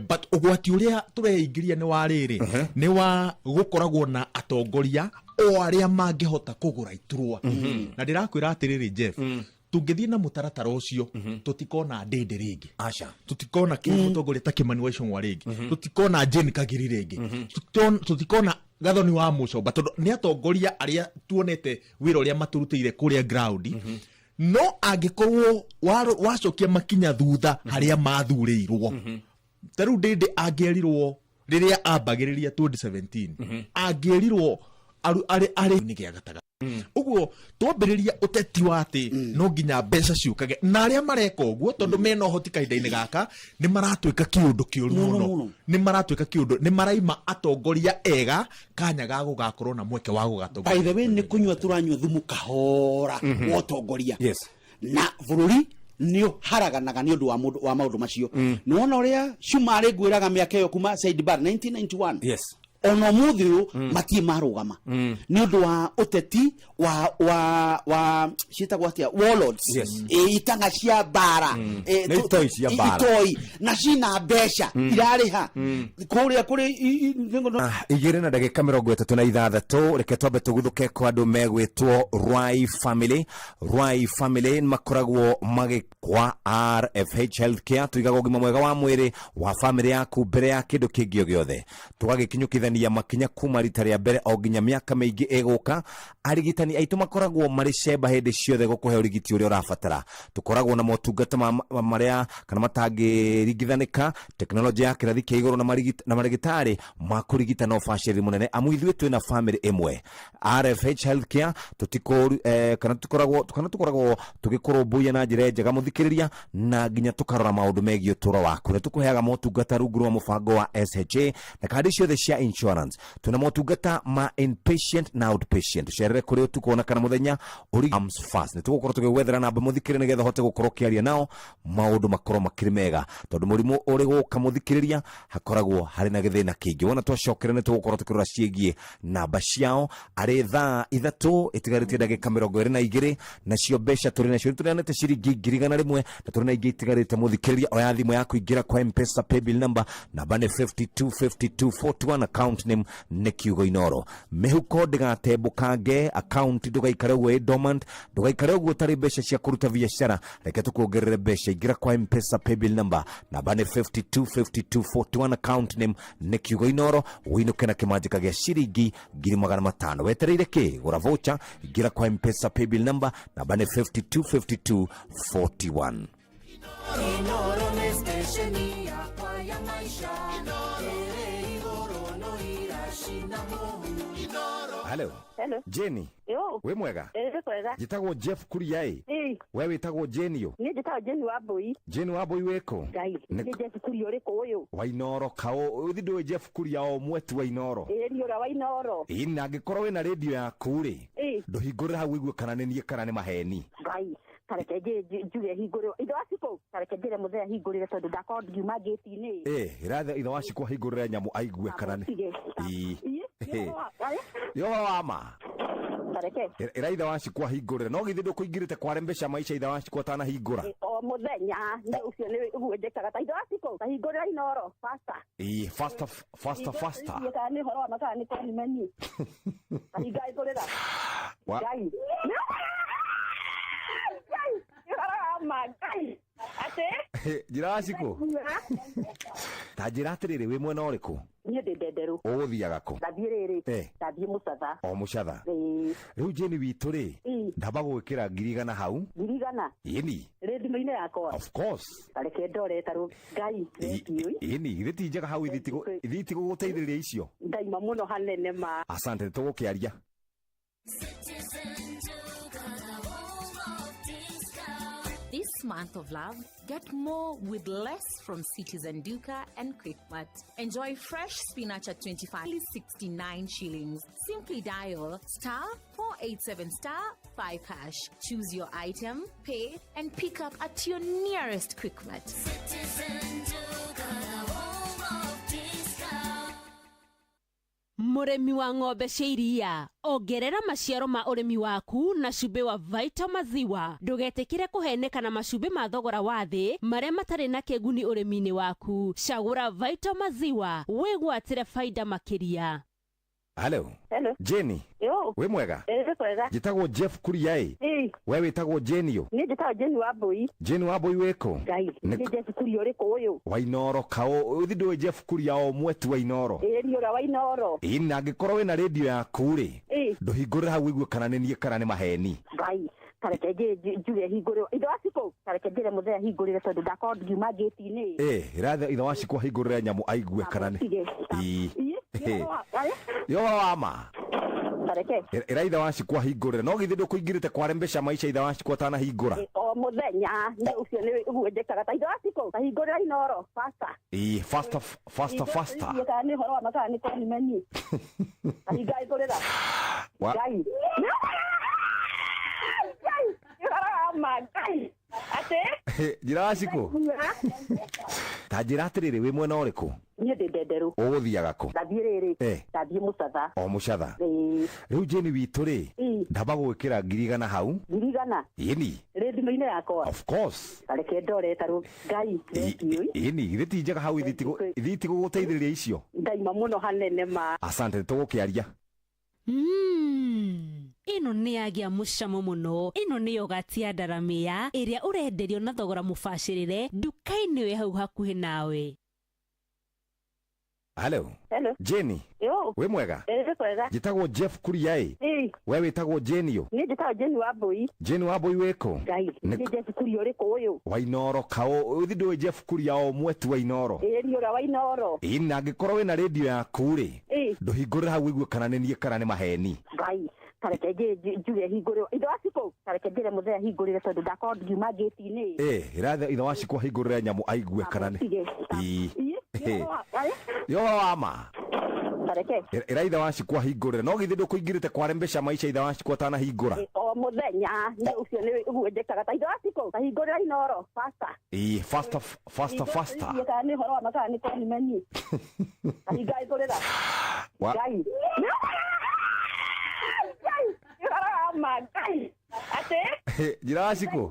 But ũgwati ũrĩa tũreingĩria nĩ wa rĩrĩ, nĩ wa gũkoragwo na atongoria o arĩa mangĩhota kũgũra iturwa. Na ndĩrakwĩra atĩrĩrĩ, Jeff, tũngĩthiĩ na mũtaratara ũcio, tũtikona Ndĩndĩ rĩngĩ. Aca. Tũtikona mũtongoria ta Kĩmani wa Ichung'wa rĩngĩ, tũtikona Jane Kagiri rĩngĩ, tũtikona Gathoni wa Mũcomba, tondũ nĩ atongoria arĩa tuonete wĩra ũrĩa matũrutĩire kũrĩa ground. No angĩkorwo wacokia makinya thutha harĩa mathurĩirwo, ta rĩu Ndĩndĩ angĩerirwo rĩrĩa ambagĩrĩria 2017, angĩerirwo arĩ nĩ gĩa gatagatĩ ũguo, twambĩrĩria ũteti wa atĩ no nginya mbeca ciũkage, na arĩa mareka ũguo tondũ mena ũhoti kahinda-inĩ gaka nĩ maratuĩka kĩũndũ kĩũru Mũno, mũno. Mũno. Nĩ maratuĩka kĩũndũ, nĩ maraima atongoria ega kanya ga gũgakorwo na mweke wa gũgatongoria. By the way, nĩ kũnyua tũranyua thumu kahora wa ũtongoria, na bũrũri nĩ ũharaganaga nĩ ũndũ wa mũndũ wa maũndũ macio. Nĩ wona ũrĩa cumarĩ ngwĩraga mĩaka ĩyo kuma Said Barre 1991, ona ũmũthĩ ũyũ matirĩ marũgama nĩ ũndũ wa ũteti wa ciĩtagwo atĩa, warlords. Itanga cia mbara. Nĩ itoi cia mbara. Itoi na cina mbeca irarĩha kũrĩa kũrĩ 2:36, reke twambe tũguthũke kwa andũ megwĩtwo Rai Family. Rai Family nĩ makoragwo magĩkwa RFH Healthcare. Tũigaga ũgima mwega wa mwĩrĩ wa family yaku mbere ya kĩndũ kĩngĩ o gĩothe, tũgagĩkinyũkithania makinya kuma rita rĩa mbere o nginya mĩaka mĩingĩ ĩgũka. Arigitani aitũ makoragwo marĩ cemba hĩndĩ ciothe gũkũhe ũrigiti ũrĩa ũrabatara. Tũkoragwo na motungata marĩa kana matangĩringithanĩka, tekinoronjĩ ya kĩrathi kĩa igũrũ na na marigitari ma kũrigita na ũbacĩrĩri mũnene, amu ithuĩ twĩna family ĩmwe. RFH Healthcare tũtikũru kana tũkoragwo kana tũkoragwo tũgĩkũrũmbũiya na njĩra njega, mũthikĩrĩria, na nginya tũkarora maũndũ megiĩ ũtũũro waku. Nĩ tũkũheaga motungata rungu rwa mũbango wa SHA na kandi ciothe cia insurance. insurance. Twĩna motungata ma inpatient na outpatient. Ũcerere kũrĩ ũtukũ ona kana mũthenya ũri Arms Fast. Nĩ tũgũkorwo tũgĩgwethera namba mũthikĩrĩria nĩgetha ũhote gũkorwo ũkĩaria nao maũndũ makorwo makĩrĩ mega, tondũ mũrimũ ũrĩ gũka mũthikĩrĩria hakoragwo harĩ na gĩthĩna kĩingĩ. Wona twacokera nĩ tũgũkorwo tũkĩrora ciĩgiĩ namba ciao arĩ thaa 3 ĩtigarĩtie ndagĩka 22, nacio mbeca tũrĩ nacio nĩtũneanĩte ciringi 100,000 na tũrĩ na ingĩ itigarĩte. Mũthikĩrĩria, oya thimũ yaku, ingĩra kwa Mpesa paybill number, namba nĩ 525241, account name nĩ kiugo Inoro. Mĩhuko ndĩgatembũkange, account ndũgaikare ũguo ĩ dormant, ndũgaikare ũguo ũtarĩ mbeca cia kũruta biacara. Reke tũkuongerere mbeca. Ingĩra kwa Mpesa paybill number, namba nĩ 525241, account name nĩ kiugo Inoro, ũinũke na kĩmanjĩka gĩa ciringi 500,000. Wetereire kĩ? Gũra voucher, ingĩra kwa Mpesa paybill number, namba nĩ 525241. Inoro nĩ stesheni yakwa ya maisha. Ĩrĩ igũrũ no iracina mũhu. Inoro. Hello. Hello. Jenny. Yo. Wĩ mwega? Ĩ kwega. Njĩtagwo Jeff Kuria ĩ. Ĩ. We wĩtagwo Jenny ũ? Niĩ njĩtagwo Jenny wa Mbui. Jenny wa Mbui wĩkũ? Ngai. Nĩ Jeff Kuria ũrĩkũ ũyũ? Wa Inoro kaũ ũthi ndũĩ Jeff Kuria o ũmwe tu wa Inoro. Ĩ ni ũrĩa wa Inoro. Ĩ na angĩkorwo wĩna rĩndio yaku rĩ, Ĩ. ndũhingũrĩre hau ũigue kana nĩ niĩ kana nĩ maheni. Ngai. Tareke njuge hingũrĩre. Ithe wa Cikũ, tareke njĩre mũthee ahingũrĩre tondũ ndakorwo ngiuma ngĩti-inĩ. Ĩ ĩrathe ithe wa Cikũ ahingũrĩre nyamũ aigue kana nĩ. Tige. Ĩ. Ĩ. Nĩ ũhoro wa ma. Tareke. Ĩra ithe wa Cikũ ahingũrĩre, no githĩ ndũkũingĩrĩte kware mbeca maica ithe wa Cikũ atanahingũra? O mũthenya nĩ ũcio nĩ ũguo njĩkaga. Ta ithe wa Cikũ, ta hingũrĩra Inoro faster. Ĩ faster faster faster. Ĩ kana nĩ ũhoro wa ma kana nĩ konimeni. Ta hingũrĩra. Ngai. Ngai. Ũhoro wa ma Ngai. Atĩ? Njĩra wa Cikũ, ta njĩra atĩrĩrĩ, wĩ mwena ũrĩkũ? Niĩ ndĩ Ndenderũ. Ũgũthiaga kũ? Ndathiĩ rĩrĩ. Ndathiĩ Mũcatha. O Mũcatha. Ĩĩ. Rĩu Jane witũ rĩ, ndamba gũgwĩkĩra 100,000 hau. 100,000? Ĩni. Rĩ thimũ-inĩ yakwa? Of course. Ta reke ndore ta rũ Ngai thengiũ. Ĩni, githĩ ti njega hau ithiĩ itigũgũteithĩrĩria icio? Ndaima mũno hanene ma. Asante, nĩtũgũkĩaria. This month of love, get more with less from Citizen Duka and Quickmart. Enjoy fresh spinach at 25.69 shillings. Simply dial star 487 star 5 hash. Choose your item, pay, and pick up at your nearest Quickmart. Citizen Duka, the home of discount. Mũrĩmi wa ng'ombe cia iria, ongerera maciaro ma ũrĩmi waku na cumbĩ wa Vita Maziwa. Ndũgetĩkĩre kũheneka na macumbĩ ma thogora wa thĩ marĩa matarĩ na kĩguni ũrĩmi-inĩ waku. Cagũra Vita Maziwa wĩgwatĩre faida makĩria. Hello. Hello. Jenny. Yo. Wĩ mwega? Ĩ kwega. Njĩtagwo Jeff Kuria ĩ. Ĩ. We wĩtagwo Jenny ũ? Niĩ njĩtagwo Jenny wa Mbui. Jenny wa Mbui wĩkũ? Ngai. Nĩ Jeff Kuria ũrĩkũ ũyũ? Wa Inoro kaũ ũthi ndũĩ Jeff Kuria o ũmwe tu wa Inoro. Ĩ ni ũrĩa wa Inoro. Ĩ na angĩkorwo wĩna rĩndio yaku rĩ, Ĩ. ndũhingũrĩre hau ũigue kana nĩ niĩ kana nĩ maheni. Ngai. Tareke njuge hingũrĩre. Ithe wa Cikũ, tareke njĩre mũthee ahingũrĩre tondũ ndakorwo ngiuma ngĩti-inĩ. Ĩ ĩrathe ithe wa Cikũ ahingũrĩre nyamũ aigue kana nĩ. Ĩ. Nĩ ũhoro wa ma. Tareke. Ĩra ithe wa Cikũ ahingũrĩre, no githĩ ndũkũingĩrĩte kware mbeca maica ithe wa Cikũ atanahingũra? O mũthenya nĩ ũcio nĩ ũguo njĩkaga. Ta ithe wa Cikũ, ta hingũrĩra Inoro faster. Ĩ faster faster faster. Ĩ kana nĩ ũhoro wa ma kana nĩ konimeni. Ta hingũrĩra. Ngai. Ngai. Ũhoro wa ma Ngai. Atĩ? Njĩra wa Cikũ, ta njĩra atĩrĩrĩ, wĩ mwena ũrĩkũ? Niĩ ndĩ Ndenderũ. Ũgũthiaga kũ? Ndathiĩ rĩrĩ. Ndathiĩ Mũcatha. O Mũcatha. Ĩĩ. Rĩu Jane witũ rĩ, ndamba gũgwĩkĩra 100,000 hau. 100,000? Ĩni. Rĩ thimũ-inĩ yakwa? Of course. Ta reke ndore ta rũ Ngai thengiũ. Ĩni, githĩ ti njega hau ithiĩ itigũgũteithĩrĩria icio? Ndaima mũno hanene ma. Asante, nĩtũgũkĩaria. Ĩno nĩ yagĩa mũcamo mũno. Ĩno nĩ yogati ya ndaramĩa ĩrĩa ũrenderio na thogora mũbacĩrĩre nduka-inĩ wĩ hau hakuhĩ nawe. Hello. Hello. Jenny. Yo. Wĩ mwega? Ĩ kwega. Njĩtagwo Jeff Kuria ĩ. Ĩ. We wĩtagwo Jenny ũ? Niĩ njĩtagwo Jenny wa Mbui. Jenny wa Mbui wĩkũ? Ngai. Nĩ Jeff Kuria ũrĩkũ ũyũ? Wa Inoro kaũ ũthi ndũĩ Jeff Kuria o ũmwe tu wa Inoro. Ĩ ni ũrĩa wa Inoro. Ĩ na angĩkorwo wĩna rĩndio yaku rĩ, ndũhingũrĩre hau ũigue kana nĩ niĩ kana nĩ maheni. Ngai. Tareke njuge hingũrĩre. Ithe wa Cikũ, tareke njĩre mũthee ahingũrĩre tondũ ndakorwo ngiuma ngĩti-inĩ. Ĩ ĩrathe ithe wa Cikũ ahingũrĩre nyamũ aigue kana nĩ. Ĩ. Nĩ ũhoro wa ma. Tareke. Ĩra ithe wa Cikũ ahingũrĩre, no githĩ ndũkũingĩrĩte kware mbeca maica ithe wa Cikũ atanahingũra? O mũthenya nĩ ũcio nĩ ũguo njĩkaga. Ta ithe wa Cikũ, tahingũrĩra Inoro faster. Ĩĩ, faster faster faster. Thiĩ kana nĩ ũhoro wa makaa nĩ konimeni. Tahinga hingũrĩra. Ngai. Ngai. Ũhoro wa ma Ngai. Atĩ? Njĩra wa Cikũ,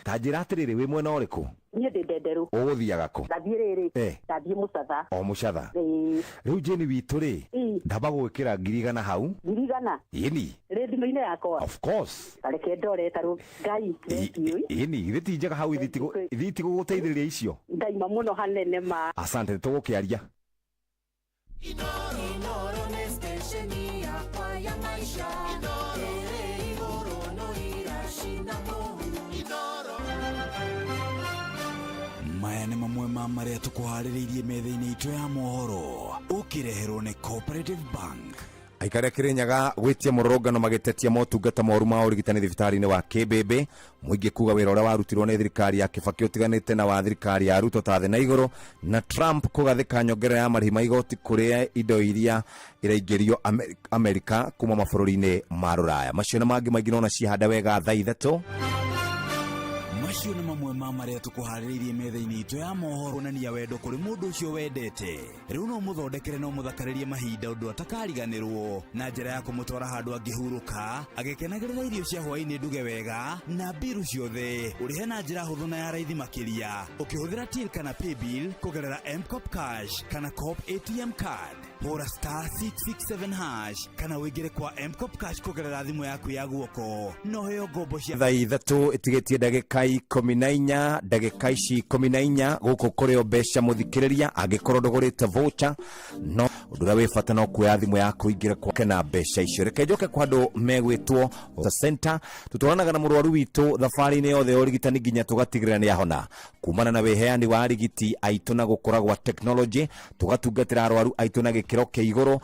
ta njĩra atĩrĩrĩ, wĩ mwena ũrĩkũ? Niĩ ndĩ Ndenderũ. Ũgũthiaga kũ? Ndathiĩ rĩrĩ. Ndathiĩ Mũcatha. O Mũcatha. Ĩĩ. Rĩu Jane witũ rĩ, ndamba gũgwĩkĩra 100,000 hau. 100,000? Ĩni. Rĩ thimũ-inĩ yakwa? Of course. Ta reke ndore ta rũ Ngai thengiũ. Ĩni, githĩ ti njega hau ithiĩ itigũgũteithĩrĩria icio? Ndaima mũno hanene ma. Asante, nĩtũgũkĩaria. Inoro nĩ stesheni yakwa ya maisha. Ĩrĩ igũrũ no iracina mũhu. Inoro. Maya nĩ mamwe ma marĩa tũkũharĩrĩirie metha-inĩ itũ ya mohoro, ũkĩreherwo nĩ Cooperative Bank. Aikari a Kirinyaga gwĩtia mũrũrũngano magĩtetia motungata moru ma ũrigitani thibitarĩ-inĩ wa Kĩmbĩmbĩ. Mũingĩ kuga wĩra ũrĩa warutirwo nĩ thirikari ya Kibaki ũtiganĩte na wa thirikari ya Ruto ta thĩ na igũrũ. Na Trump kũgathĩka nyongerera ya marĩhi ma igoti kũrĩ indo iria iraingĩrio Amerika kuma mabũrũri-inĩ ma Rũraya. Macio na mangĩ maingĩ nona ciahanda wega thaa 3. Macio nĩ mamwe ma marĩa tũkũharĩrĩirie metha-inĩ itũ ya mohoro. Kuonania wendo kũrĩ mũndũ ũcio wendete. Rĩu no mũthondekere no mũthakarĩrie mahinda ũndũ atakariganĩrwo na njĩra ya kũmũtwara handũ angĩhurũka agĩkenagĩrĩra irio cia hwaĩ-inĩ nduge wega na mbiru ciothe, ũrĩhe na njĩra hũthũ na ya raithi makĩria ũkĩhũthĩra till kana paybill kũgerera M-Kopa Cash kana Co-op ATM card. Hũra star 667 hash kana ũingĩre kwa M-Kopa Cash kũgerera thimũ yaku ya guoko na ũheo ngombo cia Thaa 3 ĩtigĩtie ndagĩka 14, ndagĩka ici 14 gũkũ kũrĩ o mbeca mũthikĩrĩria. Angĩkorwo ndũgũrĩte voucher, no ũndũ ũrĩa wĩ bata no kuoya thimũ yaku ingĩre kwake na mbeca icio. Reke njoke kwa andũ megwĩtwo center. Tũtwaranaga na mũrwaru witũ thabarĩ-inĩ yothe ya ũrigitani nginya tũgatigĩrĩra nĩ ahona. Kumana na wĩheani wa arigiti aitũ na gũkũra gwa technology, tũgatungatĩra arwaru aitũ na gĩkĩro kĩa igũrũ,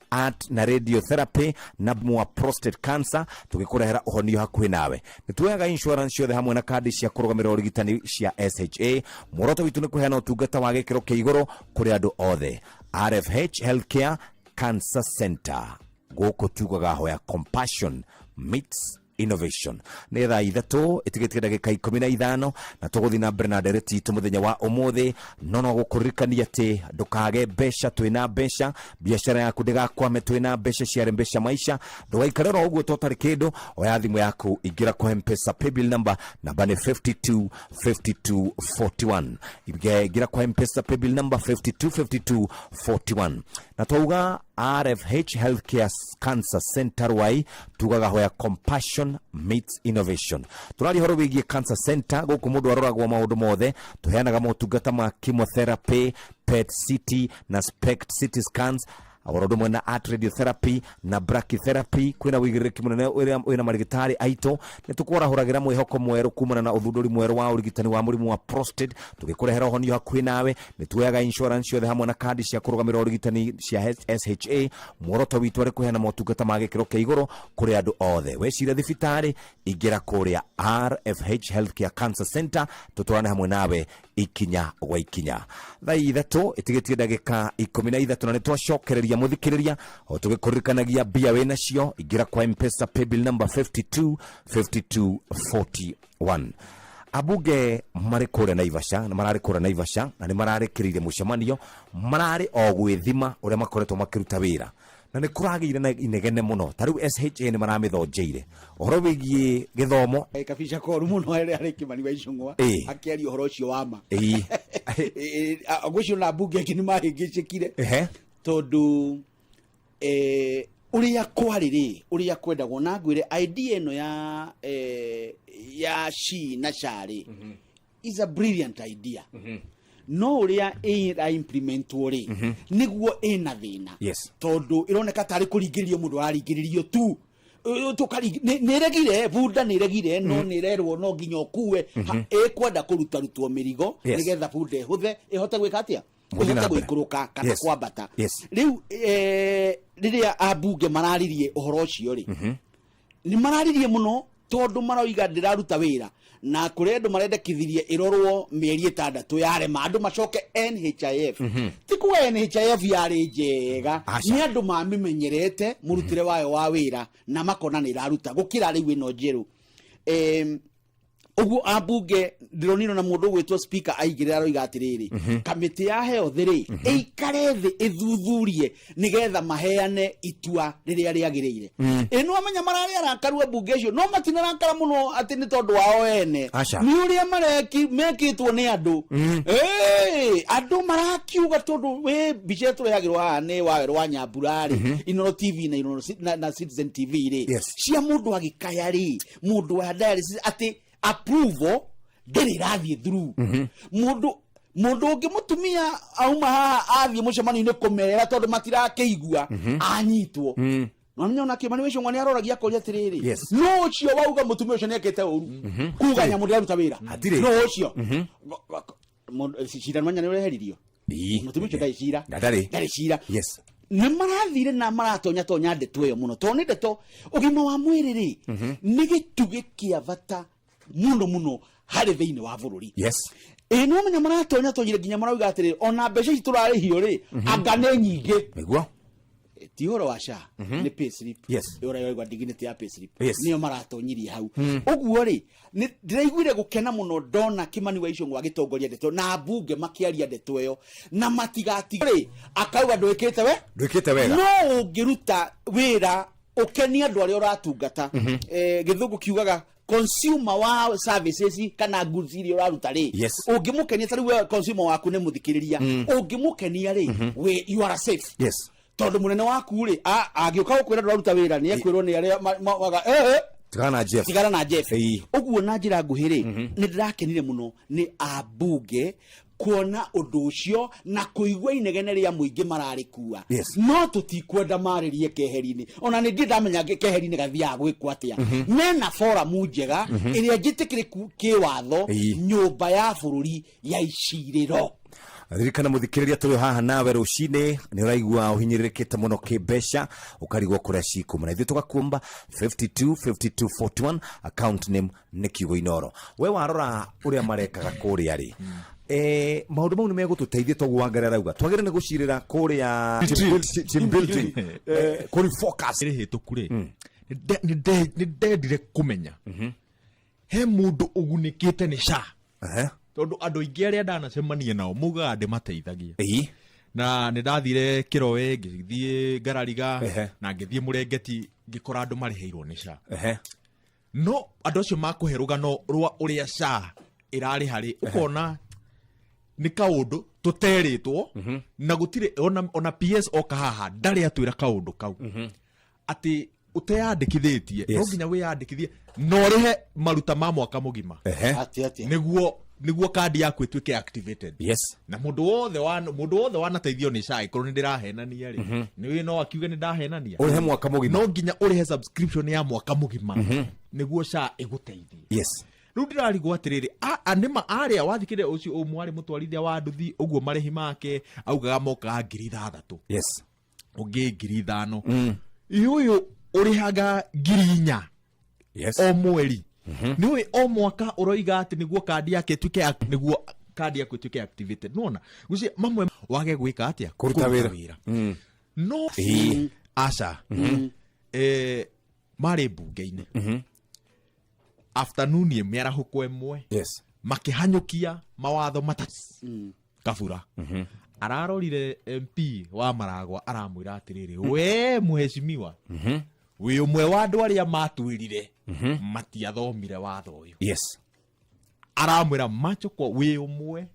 art na radiotherapy na mwa prostate cancer, tũgĩkũrehera ũhonio hakuhĩ nawe. Nĩ tuoyaga insurance ciothe hamwe na kandi cia kũrũgamĩrĩra ũrigitani cia SHA. Muoroto witũ nĩ kũheana ũtungata wa gĩkĩro kĩa igũrũ kũrĩ andũ othe. RFH Healthcare Cancer Center, gũkũ tugaga hoya compassion meets innovation. Nĩ thaa 3 ĩtigĩtie ndagĩka 15, na tũgũthiĩ na mbere na ndereti itũ mũthenya wa ũmũthĩ. No no gũkũririkania atĩ ndũkage mbeca, twĩna mbeca, biacara yaku ndĩgakwame, twĩna mbeca ciarĩ mbeca maica. Ndũgaikare oro ũguo totarĩ kĩndũ. Oya thimũ yaku, ingĩra kwa M-Pesa paybill number, namba nĩ 52 52 41. Ingĩra kwa M-Pesa paybill number 52 52 41. Na twauga RFH Healthcare Cancer Center Ruai, tugaga hoya compassion meets innovation. Tũraria ũhoro wĩgiĩ cancer center. Gũkũ mũndũ aroragwo maũndũ mothe. Tũheanaga motungata ma chemotherapy, PET CT na SPECT CT scans, oro ũndũ ũmwe na art radiotherapy na brachytherapy. Kwĩna ũigĩrĩrĩki mũnene ũrĩa wĩna marigitari aitũ. Nĩ tũkwarahũragĩra mwĩhoko mwerũ kumana na ũthundũri mwerũ wa ũrigitani wa mũrimũ wa prostate, tũgĩkũrehera ũhonio hakuhĩ nawe. Nĩ tuoyaga insurance ciothe hamwe na kandi cia kũrũgamĩrĩra ũrigitani cia SHA. Muoroto witũ arĩ kũheana motungata ma gĩkĩro kĩa igũrũ kũrĩ andũ othe. Weciria thibitarĩ, ingĩra kũrĩa RFH Healthcare Cancer Center, tũtwarane hamwe nawe ikinya gwa ikinya. Thaa 3 ĩtigĩtie ndagĩka 13, na nĩ twacokereria mũthikĩrĩria o tũgĩkũririkanagia mbia wĩ nacio. Ingĩra kwa M-Pesa paybill number 52 52 41. Ambunge marĩ kũrĩa Naivasha, na mararĩ kũrĩa Naivasha na nĩ mararĩkĩrĩire mũcemanio, mararĩ o gwĩthima ũrĩa makoretwo makĩruta wĩra, na nĩ kũragĩire na inegene mũno. Ta rĩu SHA nĩ maramĩthonjeire ũhoro wĩgiĩ gĩthomo. Kabica koru mũno arĩa arĩ Kĩmani wa Icũng'wa akĩaria ũhoro ũcio wa ma. Ngwĩciria ona mbunge ĩngĩ nĩ mahĩngĩcĩkire tondũ ũrĩa kwarĩ rĩ, ũrĩa kwendagwo, na ngwĩre idea ĩno ya SHI na SHA rĩ is a brilliant idea, no ũrĩa ĩra implementwo rĩ, nĩguo ĩna thĩna, tondũ ĩroneka tarĩ kũringĩrĩrio mũndũ araringĩrĩrio tu. Nĩ ĩregire bunda, nĩ ĩregire, no nĩ ĩrerwo no nginya ũkue. Ĩkwenda kũrutarutwo mĩrigo nĩgetha bunda ĩhũthe, ĩhote gwĩka atĩa? Gũthiĩ na Ĩhote mbere. gũikũrũka kana kwambata. Rĩu rĩrĩa ambunge mararirie ũhoro ũcio rĩ, nĩ mararirie mũno tondũ maroiga ndĩraruta wĩra Na kũrĩ andũ marendekithirie ĩrorwo mĩeri 6 yarema andũ macoke NHIF. Ti kuga NHIF yarĩ njega. Aca. Nĩ andũ mamĩmenyerete mũrutĩre wayo wa wĩra na makona nĩ ĩraruta gũkĩra rĩu ĩno njerũ. Ũguo ambunge ndĩronire na mũndũ ũgwĩtwo speaker aigĩrĩra aroiga atĩrĩrĩ, kamĩtĩ ya health rĩ, ĩikare thĩ ĩthuthurie nĩgetha maheane itua rĩrĩa rĩagĩrĩire. Ĩ nĩ wamenya mararĩ arakaru ambunge acio, no matinarakara mũno atĩ nĩ tondũ wao ene. Aca. Nĩ ũrĩa mekĩtwo nĩ andũ. Ĩĩ, andũ marakiuga tondũ wĩ mbica ĩrĩa tũrehagĩrwo haha nĩ Wawerũ wa Nyambura rĩ, Inooro TV na Inooro na Citizen TV rĩ, cia mũndũ agĩkaya rĩ, mũndũ wa dialysis atĩ approval ndĩrĩ ĩrathiĩ through. Mũndũ ũngĩ mũtumia auma haha athiĩ mũcemanio-inĩ kũmera tondũ matirakĩigua, anyitwo. Nwamenya ona Kĩmani Wĩcũng'wa nĩ aroragia akoria atĩrĩrĩ, no ũcio wauga mũtumia ũcio nĩekĩte ũru kuga nyamũ ndĩraruta wĩra? Hatirĩ. No ũcio cira nwanya nĩ ũreheririo, mũtumia ũcio ndarĩ cira. Ndarĩ. Ndarĩ cira. Yes. Nĩ marathire na maratonya tonya ndeto ĩyo mũno tondũ nĩ ndeto ũgima wa mwĩrĩ rĩ, nĩ gĩtugĩ kĩa bata mũno mũno harĩ thĩinĩ wa bũrũri. Ĩ no menya maratonya tonyire nginya marauga atĩrĩrĩ, ona mbeca ici tũrarĩhio rĩ, anga nĩ nyingĩ. Nĩguo. Ti ũhoro wa SHA, nĩ payslip. Ũraigua dignity ya payslip. Nĩyo maratonyirie hau. Ũguo rĩ, nĩ ndĩraiguire gũkena mũno ndona Kĩmani wa Ichung'wa agĩtongoria ndeto na mbunge makĩaria ndeto ĩyo na matigati rĩ, akauga ndwĩkĩte we Ndwĩkĩte wega. No ũngĩruta wĩra ũkenie andũ arĩa ũratungata, gĩthũngũ kiugaga consumer wa services kana goods iria ũraruta rĩ, ũngĩmũkenia, ta rĩu we consumer waku nĩ mũthikĩrĩria, ũngĩmũkenia rĩ, we you are safe. Tondũ mũnene waku rĩ, angĩũka gũkwĩra ndũraruta wĩra, nĩ ekwĩrwo nĩ arĩa maga Tigana na Jeff. Tigana na Jeff. Ũguo na njĩra nguhĩ rĩ, nĩ ndĩrakenire mũno nĩ ambunge kuona ũndũ ũcio na kũigua inegene rĩa mũingĩ mararĩkua. No tũtikwenda marĩrie keheri-inĩ, ona nĩ ndirĩ ndamenya keheri-inĩ gathiaga gwĩkwo atĩa. Mena foramu njega ĩrĩa njĩtĩkĩrĩku kĩwatho, nyũmba ya bũrũri ya icirĩro. Ririkana muthikiriria turi haha nawe rucini ni uraigua uhinyiririkiite muno kimbeca ukarigwo kuria cikuma na ithuĩ tugakumba 52 52 41 account name nĩ kiugo Inoro. We warora uria marekaga kuria ri, maundu mau nĩ megũtũteithia toguo Wangari arauga twagĩrĩire nĩ gũcirĩra kũrĩa team building, kũri focus. Rĩ hĩtũku rĩ, nĩ ndendire kũmenya he mũndũ ũgunĩkĩte nĩ SHA, tondũ andũ aingĩ arĩa ndanacemania nao maugaga ndĩmateithagia. Na nĩ ndathire Kĩroe, ngĩthiĩ Ngarariga, na ngĩthiĩ Mũrengeti, ngĩkora andũ marĩhĩirwo nĩ SHA. No andũ acio makũhe rũgano rwa ũrĩa SHA ĩrarĩha rĩ, ũkona nĩ kaũndũ tũterĩtwo na gũtirĩ ona PS oka haha ndarĩ atwĩra kaũndũ kau atĩ ũteyandĩkithĩtie no nginya wĩyandĩkithie na ũrĩhe maruta ma mwaka mũgima. Atĩ atĩa? Nĩguo kandi yaku ĩtuĩke activated. Na mũndũ wothe wanateithio nĩ SHA, ĩkorwo nĩ ndĩrahenania rĩ, nĩ no akiuge nĩ ndahenania. Ũrĩhe mwaka mũgima. No nginya ũrĩhe subscription ya mwaka mũgima nĩguo SHA ĩgũteithie. Rĩu ndĩrarigwo atĩrĩrĩ, nĩma arĩa wathikĩrĩria ũcio ũmwe arĩ mũtwarithia wa nduthi ũguo marĩhi make augaga mokaga 6,000. Ũngĩ 5,000. Ũyũ ũrĩhaga 4,000 o mweri. Nĩ o mwaka ũroiga atĩ nĩguo kandi yake ĩtuĩke nĩguo kandi yaku ĩtuĩke activated. Nĩwona? Gũcio mamwe wage gwĩka atĩa? Kũruta wĩra. Wĩra. No aca. Marĩ mbunge-inĩ. Afternoon mĩarahũko ĩmwe. Makĩhanyũkia mawatho matatũ. Kabura. Ararorire MP wa Maragwa aramwĩra atĩrĩrĩ, we mheshimiwa, wĩ ũmwe wa andũ arĩa matwĩrire matiathomire watho ũyũ. Aramwĩra macho kwa wĩ ũmwe.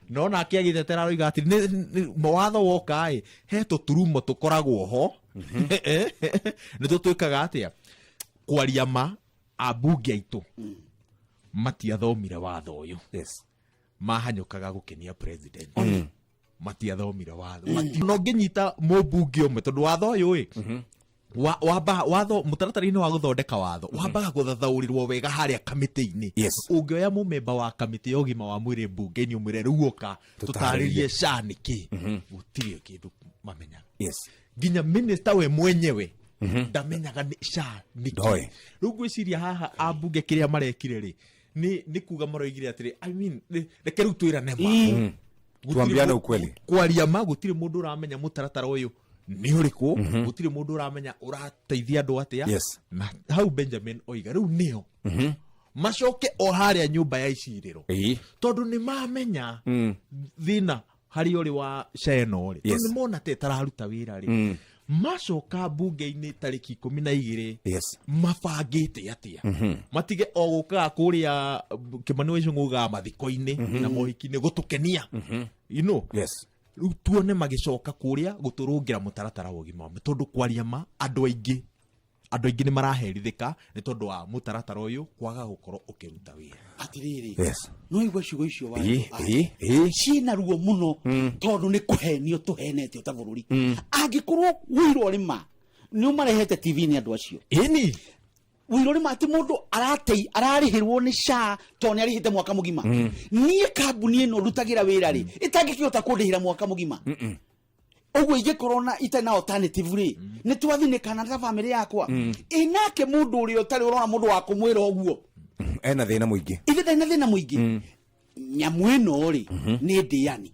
No nake agĩtetera aroiga atĩ mawatho woka ĩ, he tũturumo tũkoragwo ho. Nĩ tũtwĩkaga atĩa? Kwaria ma ambunge aitũ matiathomire watho ũyũ. Mahanyũkaga gũkenia president. Matiathomire watho. No ngĩnyita mũmbunge ũmwe tondũ watho ũyũ ĩ, wamba watho mũtaratara-inĩ wa gũthondeka watho wambaga gũthathaũrĩrwo wega harĩa kamĩtĩ-inĩ. Ũngĩoya mũmemba wa kamĩtĩ ya ũgima wa mwĩrĩ mbunge-inĩ ũmwĩre rĩu ũka tũtarĩrie SHA nĩ kĩ, gũtirĩ kĩndũ mamenyaga. Nginya minister we mwenyewe ndamenyaga nĩ SHA nĩ kĩ. Ndoĩ. Rĩu ngwĩciria haha ambunge kĩrĩa marekire rĩ, Nĩ kuga maroigire atĩrĩ, I mean, reke rĩu twĩrane ma. Gũtirĩ Tuambiane ukweli. Kwaria ma, gũtirĩ mũndũ ũramenya mũtaratara ũyũ nĩ ũrĩkũ. Gũtirĩ mũndũ ũramenya ũrateithia andũ atĩa. Na hau Benjamin oiga rĩu nĩo macoke o harĩa nyũmba ya icirĩro, tondũ nĩ mamenya thĩna harĩa ũrĩ wa SHA ĩno rĩ, tondũ nĩ mona ta ĩtararuta wĩra rĩ, macoka mbunge-inĩ tarĩki 12, mabangĩte atĩa? Matige o gũkaga kũrĩa Kĩmani wa Icũng'ũ ugaga mathiko-inĩ na mohiki-inĩ gũtũkenia. Rĩu tuone magĩcoka kũrĩa gũtũrũngĩra mũtaratara wa ũgima wa mwĩrĩ, tondũ kwaria ma, andũ aingĩ nĩ maraherithĩka nĩ tondũ wa mũtaratara ũyũ kwaga gũkorwo ũkĩruta wĩra. Atirĩrĩ, no igua ciugo icio Ĩ. Ciĩna ruo mũno, tondũ nĩ kũhenio tũhenetio ta bũrũri. Angĩkorwo wĩira ũrĩma nĩ ũmarehete TV-inĩ andũ acio, wĩira ũrĩma atĩ mũndũ aratei ararĩhĩrwo nĩ SHA tondũ nĩ arĩhĩte mwaka mũgima. Niĩ kambuni ĩno ndutagĩra wĩra rĩ, ĩtangĩkĩhota kũndĩhĩra mwaka mũgima ũguo, ingĩkorwo na itarĩ na alternative rĩ, nĩ twathinĩkana ta bamĩrĩ yakwa. Ĩ nake mũndũ ũrĩa ũtarĩ ũrona mũndũ wa kũmwĩra ũguo, ena thĩna mũingĩ. Ithe ndarĩ na thĩna mũingĩ. Nyamũ ĩno rĩ, nĩ ndĩani.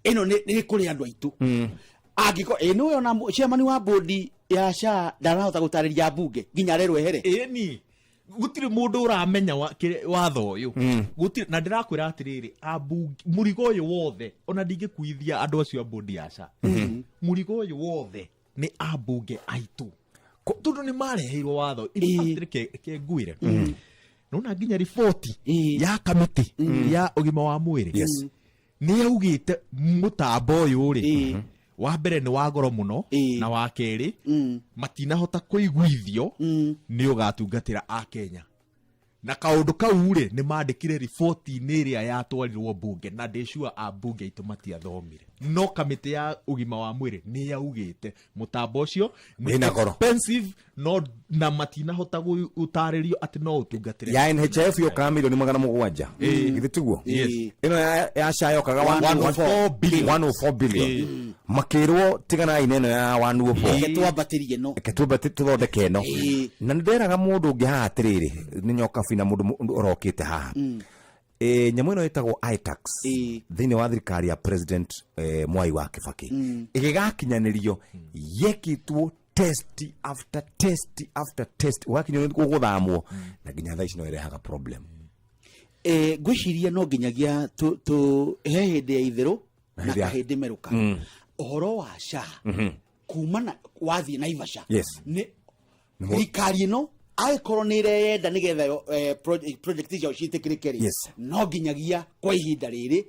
Ĩno nĩ kũrĩ andũ aitũ. Angĩkorwo ĩ nĩwe ona chairman wa bodi ya SHA ndarahota gũtarĩria mbunge nginya arerwo ehere. Ĩni, gũtirĩ mũndũ ũramenya watho ũyũ. Gũtirĩ, na ndĩrakwĩra atĩrĩrĩ, ambunge, mũrigo ũyũ wothe ona ndingĩkuithia andũ acio a bodi ya SHA. Mũrigo ũyũ wothe nĩ ambunge aitũ, tondũ nĩ mareheirwo watho. In fact, reke ngwĩre, nona nginya riboti ya kamĩtĩ ya ũgima wa mwĩrĩ nĩ yaugĩte mũtambo ũyũ rĩ, wa mbere nĩ wa goro mũno, na wa kerĩ matinahota kũiguithio nĩ ũgatungatĩra akenya. Na kaũndũ kau rĩ, nĩ mandĩkire riboti-inĩ ĩrĩa yatwarirwo mbunge, na ndĩ sure ambunge aitũ matiathomire, no kamĩtĩ ya ũgima wa mwĩrĩ nĩ yaugĩte mũtambo ũcio nĩ Wĩna goro. expensive, no na matinahota gũtarĩrio atĩ no ũtungatĩre. Ya NHIF yokaga milioni 700, githĩ tiguo? Yes. Ĩno ya SHA yokaga 104 billion. 104 billion. Makĩrwo tiganai na ĩno ya 104. Reke twambatĩrie no. Reke twambate tũthondeke ĩno. Na nĩ nderaga mũndũ ũngĩ haha atĩrĩrĩ, nĩ nyokabi na mũndũ ũrokĩte haha. Nyamũ ĩno ĩtagwo iTax thĩinĩ wa thirikari ya President Mwai wa Kibaki ĩgĩgakinyanĩrio, yekĩtwo test after test after test, ũgakinywo nĩ gũgũthamwo, na nginya thaa ici no ĩrehaga problem. Ngwĩciria no nginyagia he hĩndĩ ya itherũ na hĩndĩ ya- kahĩndĩ merũka ũhoro wa SHA kuma na wathiĩ Naivasha nĩ thirikari ĩno angĩkorwo nĩ ĩreyenda nĩgetha project ciao ciĩtĩkĩrĩke rĩ, no nginyagia kwa ihinda rĩrĩ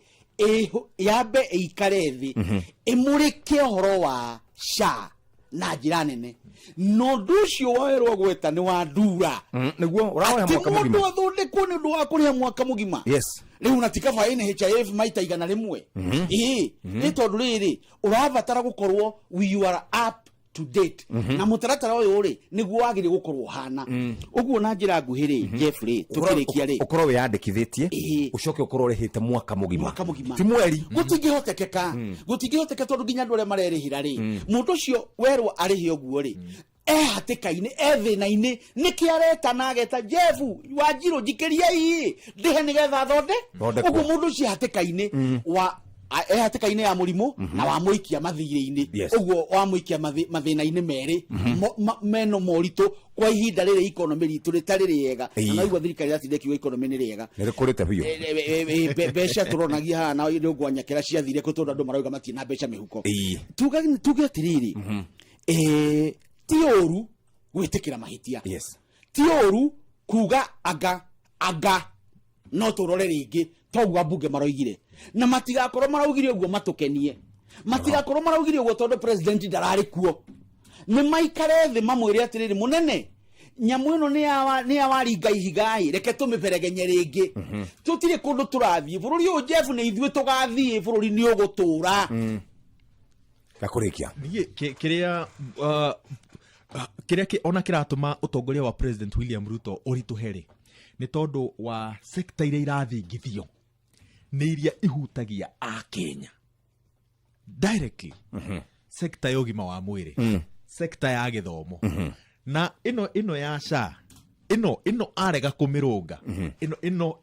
yambe ĩikare thĩ, ĩmũrĩke ũhoro wa SHA na njĩra nene, na ũndũ ũcio woerwo gweta nĩ wa ndura. Nĩguo ũrahoya atĩ mwaka mũndũ mũgima. Athondekwo nĩ ũndũ wa kũrĩha mwaka mũgima. Rĩu na tikaba NHIF maita 100. Ĩĩ, nĩ tondũ rĩrĩ ũrabatara gũkorwo we are up to date na mũtaratara ũyũ rĩ, nĩguo wagĩrĩire gũkorwo ũhana ũguo. Na njĩra nguhĩ rĩ, Jeff rĩ, tũkĩrĩkia rĩ, ũkorwo wĩyandĩkithĩtie, ũcoke ũkorwo ũrĩhĩte mwaka mũgima. Mwaka mũgima. Ti mweri. Gũtingĩhotekeka, gũtingĩhoteka, tondũ nginya andũ arĩa marerĩhĩra rĩ, mũndũ ũcio werwo arĩhe ũguo rĩ, e hatĩka-inĩ, e thĩna-inĩ, nĩkĩ areta na ageta Jefu Wanjirũ, njikĩria ii ndĩhe nĩgetha thonde. Thondekwo. Ũguo mũndũ ũcio hatĩka-inĩ wa e hatĩka-inĩ ya mũrimũ na wamũikia mathirĩ-inĩ. Ũguo wamũikia mathĩna-inĩ merĩ meno moritũ kwa ihinda rĩrĩ ikonomĩ ritũ rĩtarĩ rĩega. Na naigua thirikari ĩratinda ĩkiuga ikonomĩ nĩ rĩega. Nĩ rĩkũrĩte biũ. Mbeca tũronagia haha na nĩ ngwanyakĩra ciathire kũ, tondũ andũ marauga matirĩ na mbeca mĩhuko. Tuge atĩrĩrĩ, ti ũru gwĩtĩkĩra mahĩtia, ti ũru kuga anga anga no tũrore rĩngĩ, toguo ambunge maroigire, na matigakorwo maraugire ũguo matũkenie, matigakorwo maraugire ũguo tondũ president ndararĩ kuo. Nĩ maikare thĩ mamwĩre atĩrĩrĩ, mũnene, nyamũ ĩno nĩ ya waringa ihiga-ĩ, reke tũmĩberegenye rĩngĩ. Tũtirĩ kũndũ tũrathiĩ bũrũri ũyũ, Jeff, nĩ ithuĩ tũgathiĩ, bũrũri nĩ ũgũtũra. Gakũrĩkia. Niĩ kĩrĩa kĩrĩa ona kĩratũma ũtongoria wa President William Ruto ũritũhe rĩ, nĩ tondũ wa sekta iria irathingithio nĩ iria ihutagia akenya directly: sekta ya ũgima wa mwĩrĩ, sekta ya gĩthomo, na ĩno ya SHA. Ĩno arega kũmĩrũnga,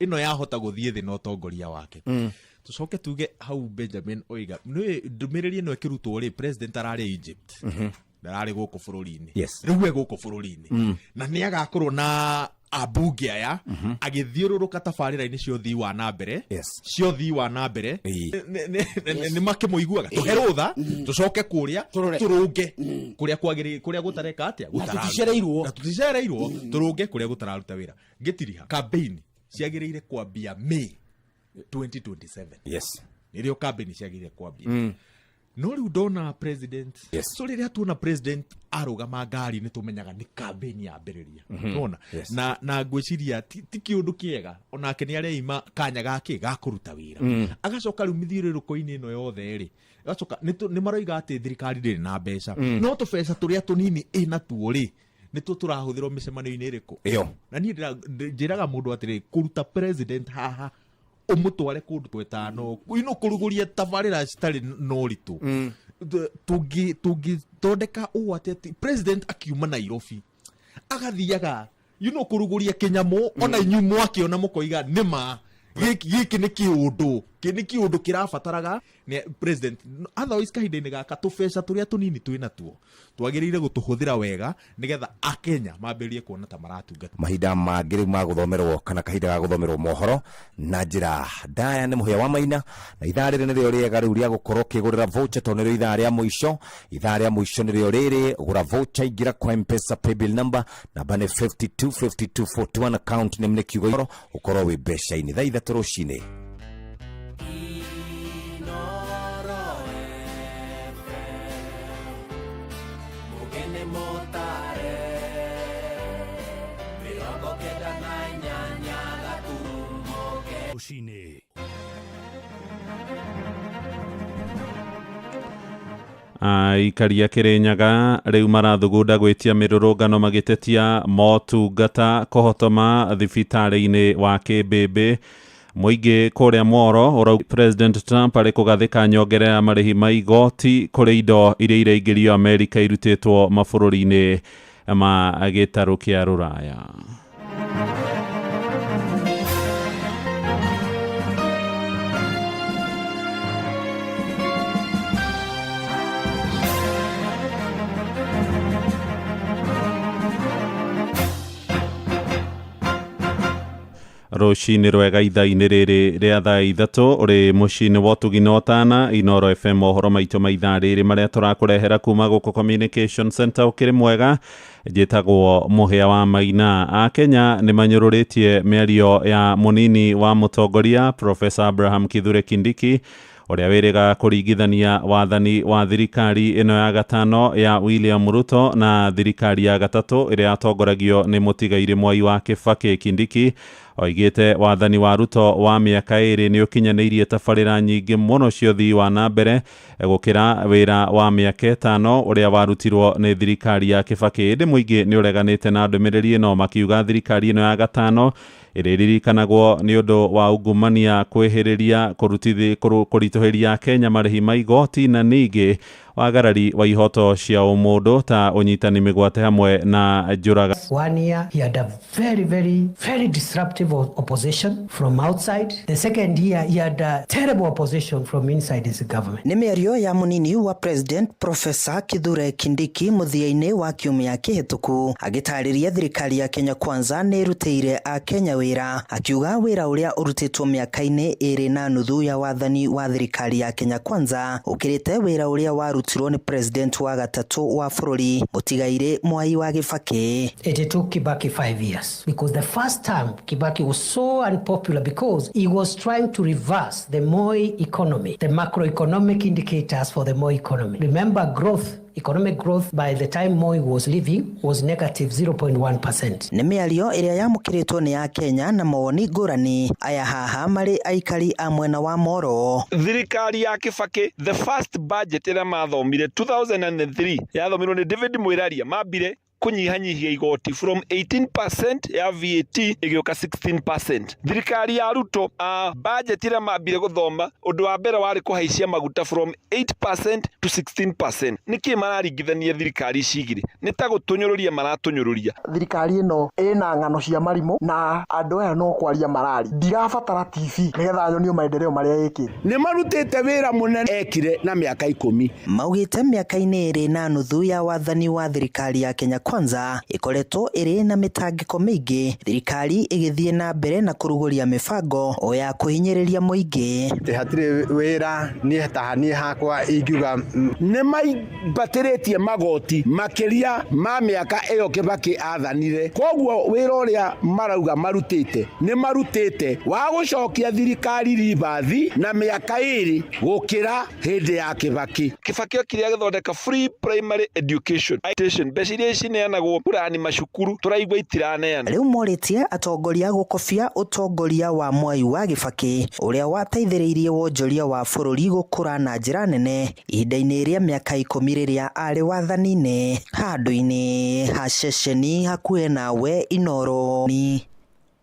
ĩno yahota gũthiĩ thĩ na ũtongoria wake. Tũcoke tuge hau Benjamin oiga nĩ ndũmĩrĩri ĩno ĩkĩrutwo rĩ, president ararĩ Egypt, ndararĩ gũkũ bũrũri-inĩ. Rĩu e gũkũ bũrũri-inĩ na nĩ agakorwo na ambunge aya agĩthiũrũrũka tabarĩra-inĩ cia ũthii wa na mbere, cia ũthii wa na mbere. Nĩ makĩmũiguaga tũhe rũtha tũcoke kũrĩa tũrũnge kũrĩa kwagĩrĩire, kũrĩa gũtareka atĩa. Na tũticereirwo. Na tũticereirwo, tũrũnge kũrĩa gũtararuta wĩra. Ngĩtiriha, campaign ciagĩrĩire kwambia May 2027. Nĩrĩo campaign ciagĩrĩire kwambia. No rĩu ndona president, so rĩrĩa tuona president arũgama ngari nĩ tũmenyaga nĩ campaign yambĩrĩria. Nona na ngwĩciria ti kĩũndũ kĩega, onake nĩ areima kanya gake ga kũruta wĩra. Agacoka rĩu mĩthiũrũrũko-inĩ ĩno yothe rĩ, agacoka nĩ maroiga atĩ thirikari ndĩrĩ na mbeca. No tũbeca tũrĩa tũnini ĩnatuo rĩ, nĩtuo tũrahũthĩrwo mĩcemanio-inĩ ĩrĩkũ? Ĩyo. Na niĩ njĩraga mũndũ atĩrĩ, kũruta president haha ũmũtware kũndũ twetano ino kũrugũria tabarĩra citarĩ na ũritũ. Tũngĩthondeka ũũ atĩ president akiuma Nairobi agathiaga kũrugũria kĩnyamũ, ona inyuĩ mwakĩona mũkoiga nĩma gĩkĩ nĩ kĩũndũ nĩ kĩũndũ kĩrabataraga nĩ president. Otherwise kahinda-inĩ gaka tũbeca tũrĩa tũnini twĩ natuo twagĩrĩire gũtũhũthĩra wega nĩgetha akenya mambĩrĩrie kuona ta maratungata. Mahinda mangĩ rĩu ma gũthomerwo kana kahinda ga gũthomerwo mohoro na njĩra ndaya nĩ Mũhĩa wa Maina, na ithaa rĩrĩ nĩrĩo rĩega rĩu rĩa gũkorwo ũkĩgũrĩra voucher, tondũ nĩrĩo ithaa rĩa mũico. Ithaa rĩa mũico nĩrĩo rĩrĩ. Gũra voucher, ingĩra kwa Mpesa paybill number, namba nĩ 525241, account name nĩ kiugo, ũkorwo wĩ mbeca-inĩ thaa 3 rũcinĩ. Mugene motare 98 gaturumo. Rũcinĩ. Aikari a Kĩrĩnyaga rĩu marathugunda gwĩtia mĩrũrũngano magĩtetia motungata kũhotoma thibitarĩ-inĩ wa Kĩmbĩmbĩ. Mũingĩ kũrĩa Mworo ũrau President Trump arĩ kũgathĩka nyongerera ya marĩhi ma igoti kũrĩ indo iria iraingĩrio Amerika irutĩtwo mabũrũri-inĩ ma gĩtarũ kĩa Rũraya. Rũcinĩ rwega ithaa-inĩ rĩrĩ rĩa thaa 3, ũrĩ mũciĩ-inĩ wa ũtugi na ũtana Inoro FM, mohoro maitũ ma ithaa rĩrĩ marĩa tũrakũrehera kuma gũkũ Communication Center. Ũkĩrĩ mwega, njĩtagwo Mũhĩa wa Maina. Akenya nĩ manyũrũrĩtie mĩario ya mũnini wa mũtongoria Professor Abraham Kithure Kindiki, ũrĩa wĩrĩga kũringithania wathani wa thirikari ĩno ya gatano ya William Ruto na thirikari ya gatatũ ĩrĩa yatongoragio nĩ mũtigairĩ Mwai wa Kibaki. Kindiki oigĩte wathani wa Ruto wa mĩaka 2 nĩ ũkinyanĩirie tabarĩra nyingĩ mũno cia ũthii wa na mbere gũkĩra wĩra wa mĩaka 5 ũrĩa warutirwo nĩ thirikari ya Kibaki. Ĩndĩ mũingĩ nĩ ũreganĩte na ndũmĩrĩri ĩno, makiuga thirikari ĩno ya gatano ĩrĩririkanagwo nĩ ũndũ wa ungumania, kwĩhĩrĩria, kũritũhĩria Kenya marĩhi ma igoti na ningĩ wagarari wa ihoto cia ũmũndũ ta ũnyitani mĩgwate hamwe na njũraga. 1 year he had a very, very, very disruptive opposition from outside. The second year he had a terrible opposition from inside his government. Nĩ mĩario ya mũnini wa President Professor Kithure Kindiki mũthia-inĩ wa kiumia kĩhĩtũku, agĩtarĩria thirikari ya Kenya Kwanza nĩ ĩrutĩire Akenya wĩra, akiuga wĩra ũrĩa ũrutĩtwo mĩaka-inĩ 2.5 ya wathani wa thirikari ya Kenya Kwanza ũkĩrĩte wĩra ũrĩa warutirwo nĩ president wa gatatũ wa bũrũri mũtigairĩ Mwai wa Kibaki. It took Kibaki 5 years because the first time Kibaki was so unpopular because he was trying to reverse the Moi economy, the macroeconomic indicators for the Moi economy. Remember, growth, economic growth by the time Moi was leaving was negative 0.1%. Nĩ mĩario ĩrĩa yamũkĩrĩtwo nĩ ya Kenya na mawoni ngũrani. Aya haha marĩ aikari a mwena wa Moro. Thirikari ya Kibaki, the first budget ĩrĩa mathomire 2003, yathomirwo nĩ David Mwiraria, mambire Kũnyihanyihia igoti from 18% ya VAT ĩgĩũka 16%. Thirikari ya Ruto, budget ĩrĩa mambire gũthoma, ũndũ wa mbere warĩ kũhaicia maguta from 8% to 16%. Nĩkĩ mararingithania thirikari ici igĩrĩ? Nĩ ta gũtũnyũrũria maratũnyũrũria. Thirikari ĩno ĩna ng'ano cia marimũ na andũ aya no kwaria marari. Ndirabatara TV nĩgetha nyonio maendeleo marĩa ĩkĩte. Nĩ marutĩte wĩra mũnene ekire na mĩaka 10. Maugĩte mĩaka-inĩ 2.5 ya wathani wa thirikari ya Kenya Kwanza ĩkoretwo ĩrĩ na mĩtangĩko mĩingĩ, thirikari ĩgĩthiĩ na mbere na kũrugũria mĩbango o ya kũhinyĩrĩria mũingĩ. Hatirĩ wĩra niĩ ta niĩ hakwa ingiuga. Nĩ maimbatĩrĩtie magoti makĩria ma mĩaka ĩyo Kibaki athanire, koguo wĩra ũrĩa marauga marutĩte nĩ marutĩte wa gũcokia thirikari ribathi na mĩaka 2 gũkĩra hĩndĩ ya Kibaki. Kibaki okire agĩthondeka free primary education, mbeca iria cineanagwo kũrani macukuru tũraigua itiraneana. Rĩu morĩtie atongoria gũkobia ũtongoria wa Mwai wa Kibaki ũrĩa wateithĩrĩirie wonjoria wa bũrũri gũkũra na njĩra nene ihinda-inĩ rĩa mĩaka 10 rĩrĩa arĩ wathani-inĩ. Handũ-inĩ ha ceceni hakuhĩ nawe Inoro ni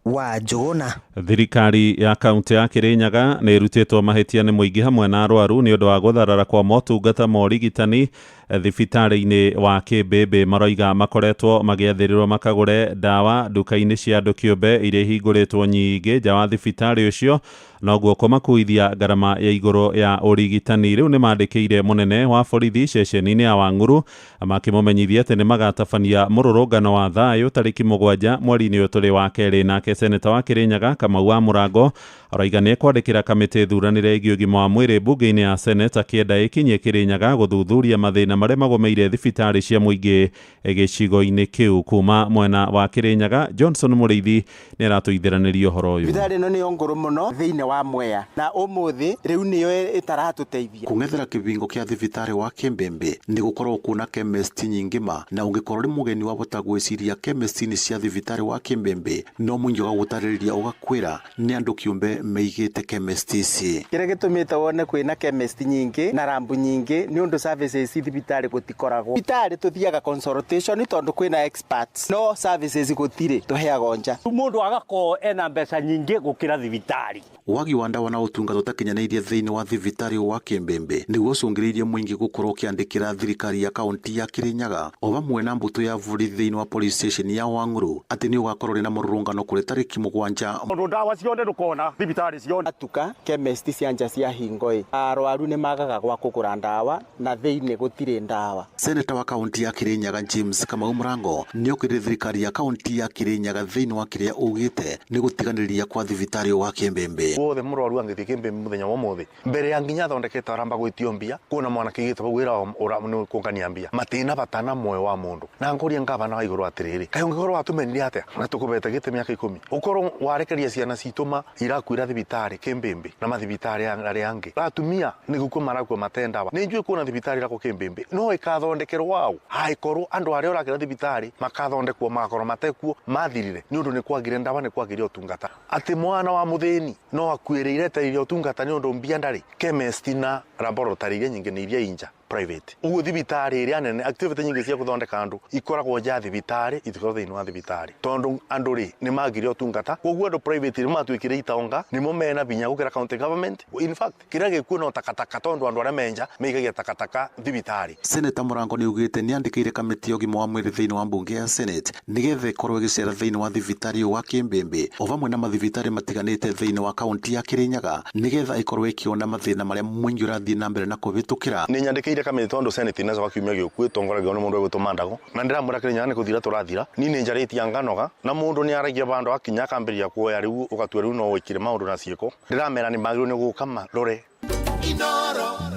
wa Njũgũna. Thirikari ya kaunti ya Kirinyaga nĩ ĩrutĩtwo mahĩtia nĩ mũingĩ hamwe na arwaru nĩ ũndũ wa gũtharara kwa motungata ma ũrigitani thibitarĩ-inĩ wa Kĩmbĩmbĩ. Maroiga makoretwo magĩathĩrĩrwo makagũre ndawa nduka-inĩ cia andũ kĩũmbe iria ihingũrĩtwo nyingĩ nja wa thibitarĩ ũcio, noguo kũmakuithia ngarama ya igũrũ ya ũrigitani. Rĩu nĩ mandĩkĩire mũnene wa borithi ceceni-inĩ ya Wang'uru makĩmũmenyithia atĩ nĩ magatabania mũrũrũngano wa thayũ tarĩki 7 mweri-inĩ ũyũ tũrĩ wa kerĩ. Nake seneta wa Kirinyaga Kamau wa Mũrango aroiga nĩ ekwandĩkĩra kamĩtĩ thuranĩre ĩgiĩ ũgima wa mwĩrĩ mbunge-inĩ ya Senate akĩenda ĩkinyie Kirinyaga gũthuthuria mathĩna marĩa magũmĩire thibitarĩ cia mũingĩ gĩcigo-inĩ kĩu. Kuma mwena wa Kirinyaga, Johnson Mũrĩithi nĩ aratũithiranĩria ũhoro ũyũ. Thibitarĩ ĩno nĩyo ngũrũ mũno thĩinĩ wa Mwea na ũmũthĩ rĩu nĩyo ĩtaratũteithia. Kũng'ethera kĩbingo kĩa thibitarĩ wa Kĩmbĩmbĩ nĩ gũkorwo kuona chemist nyingĩ ma, na ũngĩkorwo ũrĩ mũgeni wabota gwĩciria chemist-inĩ cia thibitarĩ wa Kĩmbĩmbĩ no mũingĩ ũgagũtarĩria ũgakwĩra nĩ andũ kĩũmbe meigĩte chemist ici. Kĩrĩa gĩtũmĩte wone kwĩna chemist nyingĩ na rambu nyingĩ nĩ ũndũ services thibitarĩ gũtikoragwo. Thibitarĩ tũthiaga consultation tondũ kwĩna experts, no services gũtirĩ, tũheagwo nja. Mũndũ agakorwo ena mbeca nyingĩ gũkĩra thibitarĩ. Wagi wa ndawa na ũtungata ũtakinyanĩirie thĩinĩ wa thibitarĩ wa Kĩmbĩmbĩ nĩguo ũcũngĩrĩirie mũingĩ gũkorwo ũkĩandĩkĩra thirikari ya kaunti ya Kirinyaga o vamwe na mbũtũ ya borithi thĩinĩ wa police station ya Wang'uru atĩ nĩ ũgakorwo ũrĩ na mũrũrũngano kũrĩ tarĩki 7. Tondũ ndawa ciothe ndũkona thibitarĩ ciothe. Atuka chemist cia nja cia hingo ĩ, arwaru nĩ magaga gwa kũgũra ndawa na thĩinĩ gũtirĩ ndawa. Seneta wa kaunti ya Kirinyaga James Kamau Mũrango nĩ okĩrĩire thirikari ya kaunti ya Kirinyaga thĩinĩ wa kĩrĩa ugĩte nĩ gũtiganĩria kwa thibitarĩ wa Kĩmbĩmbĩ. Wothe mũrwaru angĩthiĩ Kĩmbĩmbĩ mũthenya wa ũmũthĩ mbere ya nginya athondekete aramba gwĩtio mbia kuona mwanake igĩte bau wĩra nĩ kũngania mbia matina bata na muoyo wa mũndũ. Na ngũria ngavana wa igũrũ atĩrĩrĩ, kaĩ ũngĩkorwo watũmenirie atĩa na tũkũbete gĩtĩ mĩaka 10 ũkorwo warekeria ciana citũ ma irakuira thibitarĩ Kĩmbĩmbĩ na mathibitarĩ arĩa angĩ atumia nĩ gũkua marakua matendawa. Nĩ njũĩ kuona thibitarĩ irako Kĩmbĩmbĩ no ĩkathondekerwo waũ angĩkorwo andũ arĩa ũrakĩra thibitarĩ makathondekwo magakorwo matekuo mathirire nĩ ũndũ nĩ kwagire ndawa nĩ kwagire ũtungata. Atĩ mwana wa mũthĩni no akuĩrĩire etereire ũtungata nĩ ũndũ mbia ndarĩ. Chemist na laboratory iria nyingĩ nĩ iria inja private. Ũguo thibitarĩ ĩrĩa nene activity nyingĩ cia gũthondeka andũ ikoragwo nja thibitarĩ itikoragwo thĩinĩ wa thibitarĩ tondũ andũ rĩ nĩ magire ũtungata. Koguo andũ private nĩ matuĩkire itonga nĩmo mena binya gũkĩra county government. In fact kĩrĩa gĩkuo no takataka tondũ andũ arĩa menja meikagia takataka thibitarĩ. Seneta Mũrango nĩ augĩte nĩ andĩkĩire kamĩtĩ ya ũgima wa mwĩrĩ thĩinĩ wa mbunge ya Senate nĩgetha ĩkorwo ĩgĩcera thĩinĩ wa thibitarĩ wa Kĩmbĩmbĩ o vamwe na mathibitarĩ matiganĩte thĩinĩ wa kaunti ya Kirinyaga nĩgetha ĩkorwo ĩkĩona mathĩna marĩa mũingĩ ũrathiĩ na mbere na kũhĩtũkĩra. Nĩ nyandĩkĩire kamĩtĩ tondũ Senate inacoka kiumia gĩũku ĩtongoragio nĩ mũndũ ũgwĩtwo Mandago na ndĩramwĩra Kirinyaga nĩ gũthira tũrathira. Niĩ nĩ njarĩtie nganoga na mũndũ nĩ aragia vandũ akinya akambĩrĩria kuoya rĩu ũgatua rĩu no wĩkire maũndũ na ciĩko. Ndĩramera nĩ magĩrĩirwo nĩ gũka marore.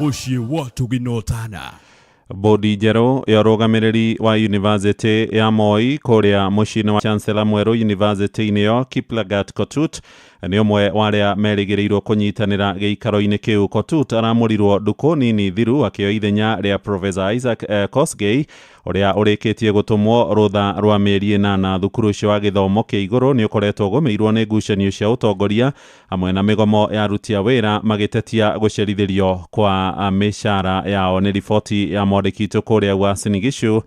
Mũciĩ wa Tũginotana. Bodi njerũ ya ũrũgamĩrĩri wa University ya Moi kũrĩa mũciĩ-inĩ wa Chancellor mwerũ University-inĩ ĩyo Kiplagat Kotut nĩ ũmwe wa arĩa merĩgĩrĩirwo kũnyitanĩra gĩikaro-inĩ kĩu. Kotut aramũrirwo ndukũ nini thiru akĩoya ithenya rĩa Professor Isaac Kosgei ũrĩa ũrĩkĩtie gũtũmwo rũtha rwa mĩeri 8. Thukuru ũcio wa gĩthomo kĩa igũrũ nĩ ũkoretwo ũgũmĩirwo nĩ ngucanio cia ũtongoria hamwe na mĩgomo ya aruti a wĩra magĩtetia gũcerithĩrio kwa mĩcara yao. Nĩ riboti ya mwandĩki witũ kũrĩa Uasin Gishu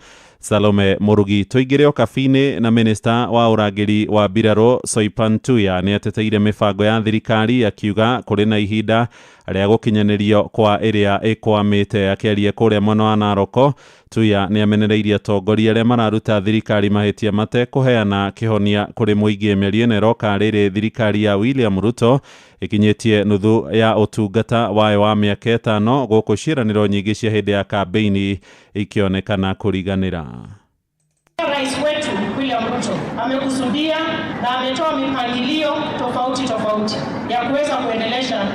Salome Murugi. Tũingĩre okabi-inĩ na minista wa ũrangĩri wa mbirarũ Soipan Tuya nĩ ateteire mĩbango ya thirikari akiuga kũrĩ na ihinda rĩa gũkinyanĩrio kwa ĩrĩa ĩkwamĩte. Akĩaria kũrĩa mwena wa Naroko, Tuya nĩ amenereirie atongoria arĩa mararuta thirikari mahĩtia matekũheana kĩhonia kũrĩ mũingĩ. Mĩario ĩno ĩroka rĩrĩ thirikari ya William Ruto ĩkinyĩtie nuthu ya ũtungata wayo wa mĩaka 5 gũkũ ciĩranĩro nyingĩ cia hĩndĩ ya kambĩini ikĩonekana kũriganĩra. Rais wetu William Ruto amekusudia na ametoa mipangilio tofauti tofauti ya kuweza kuendelesha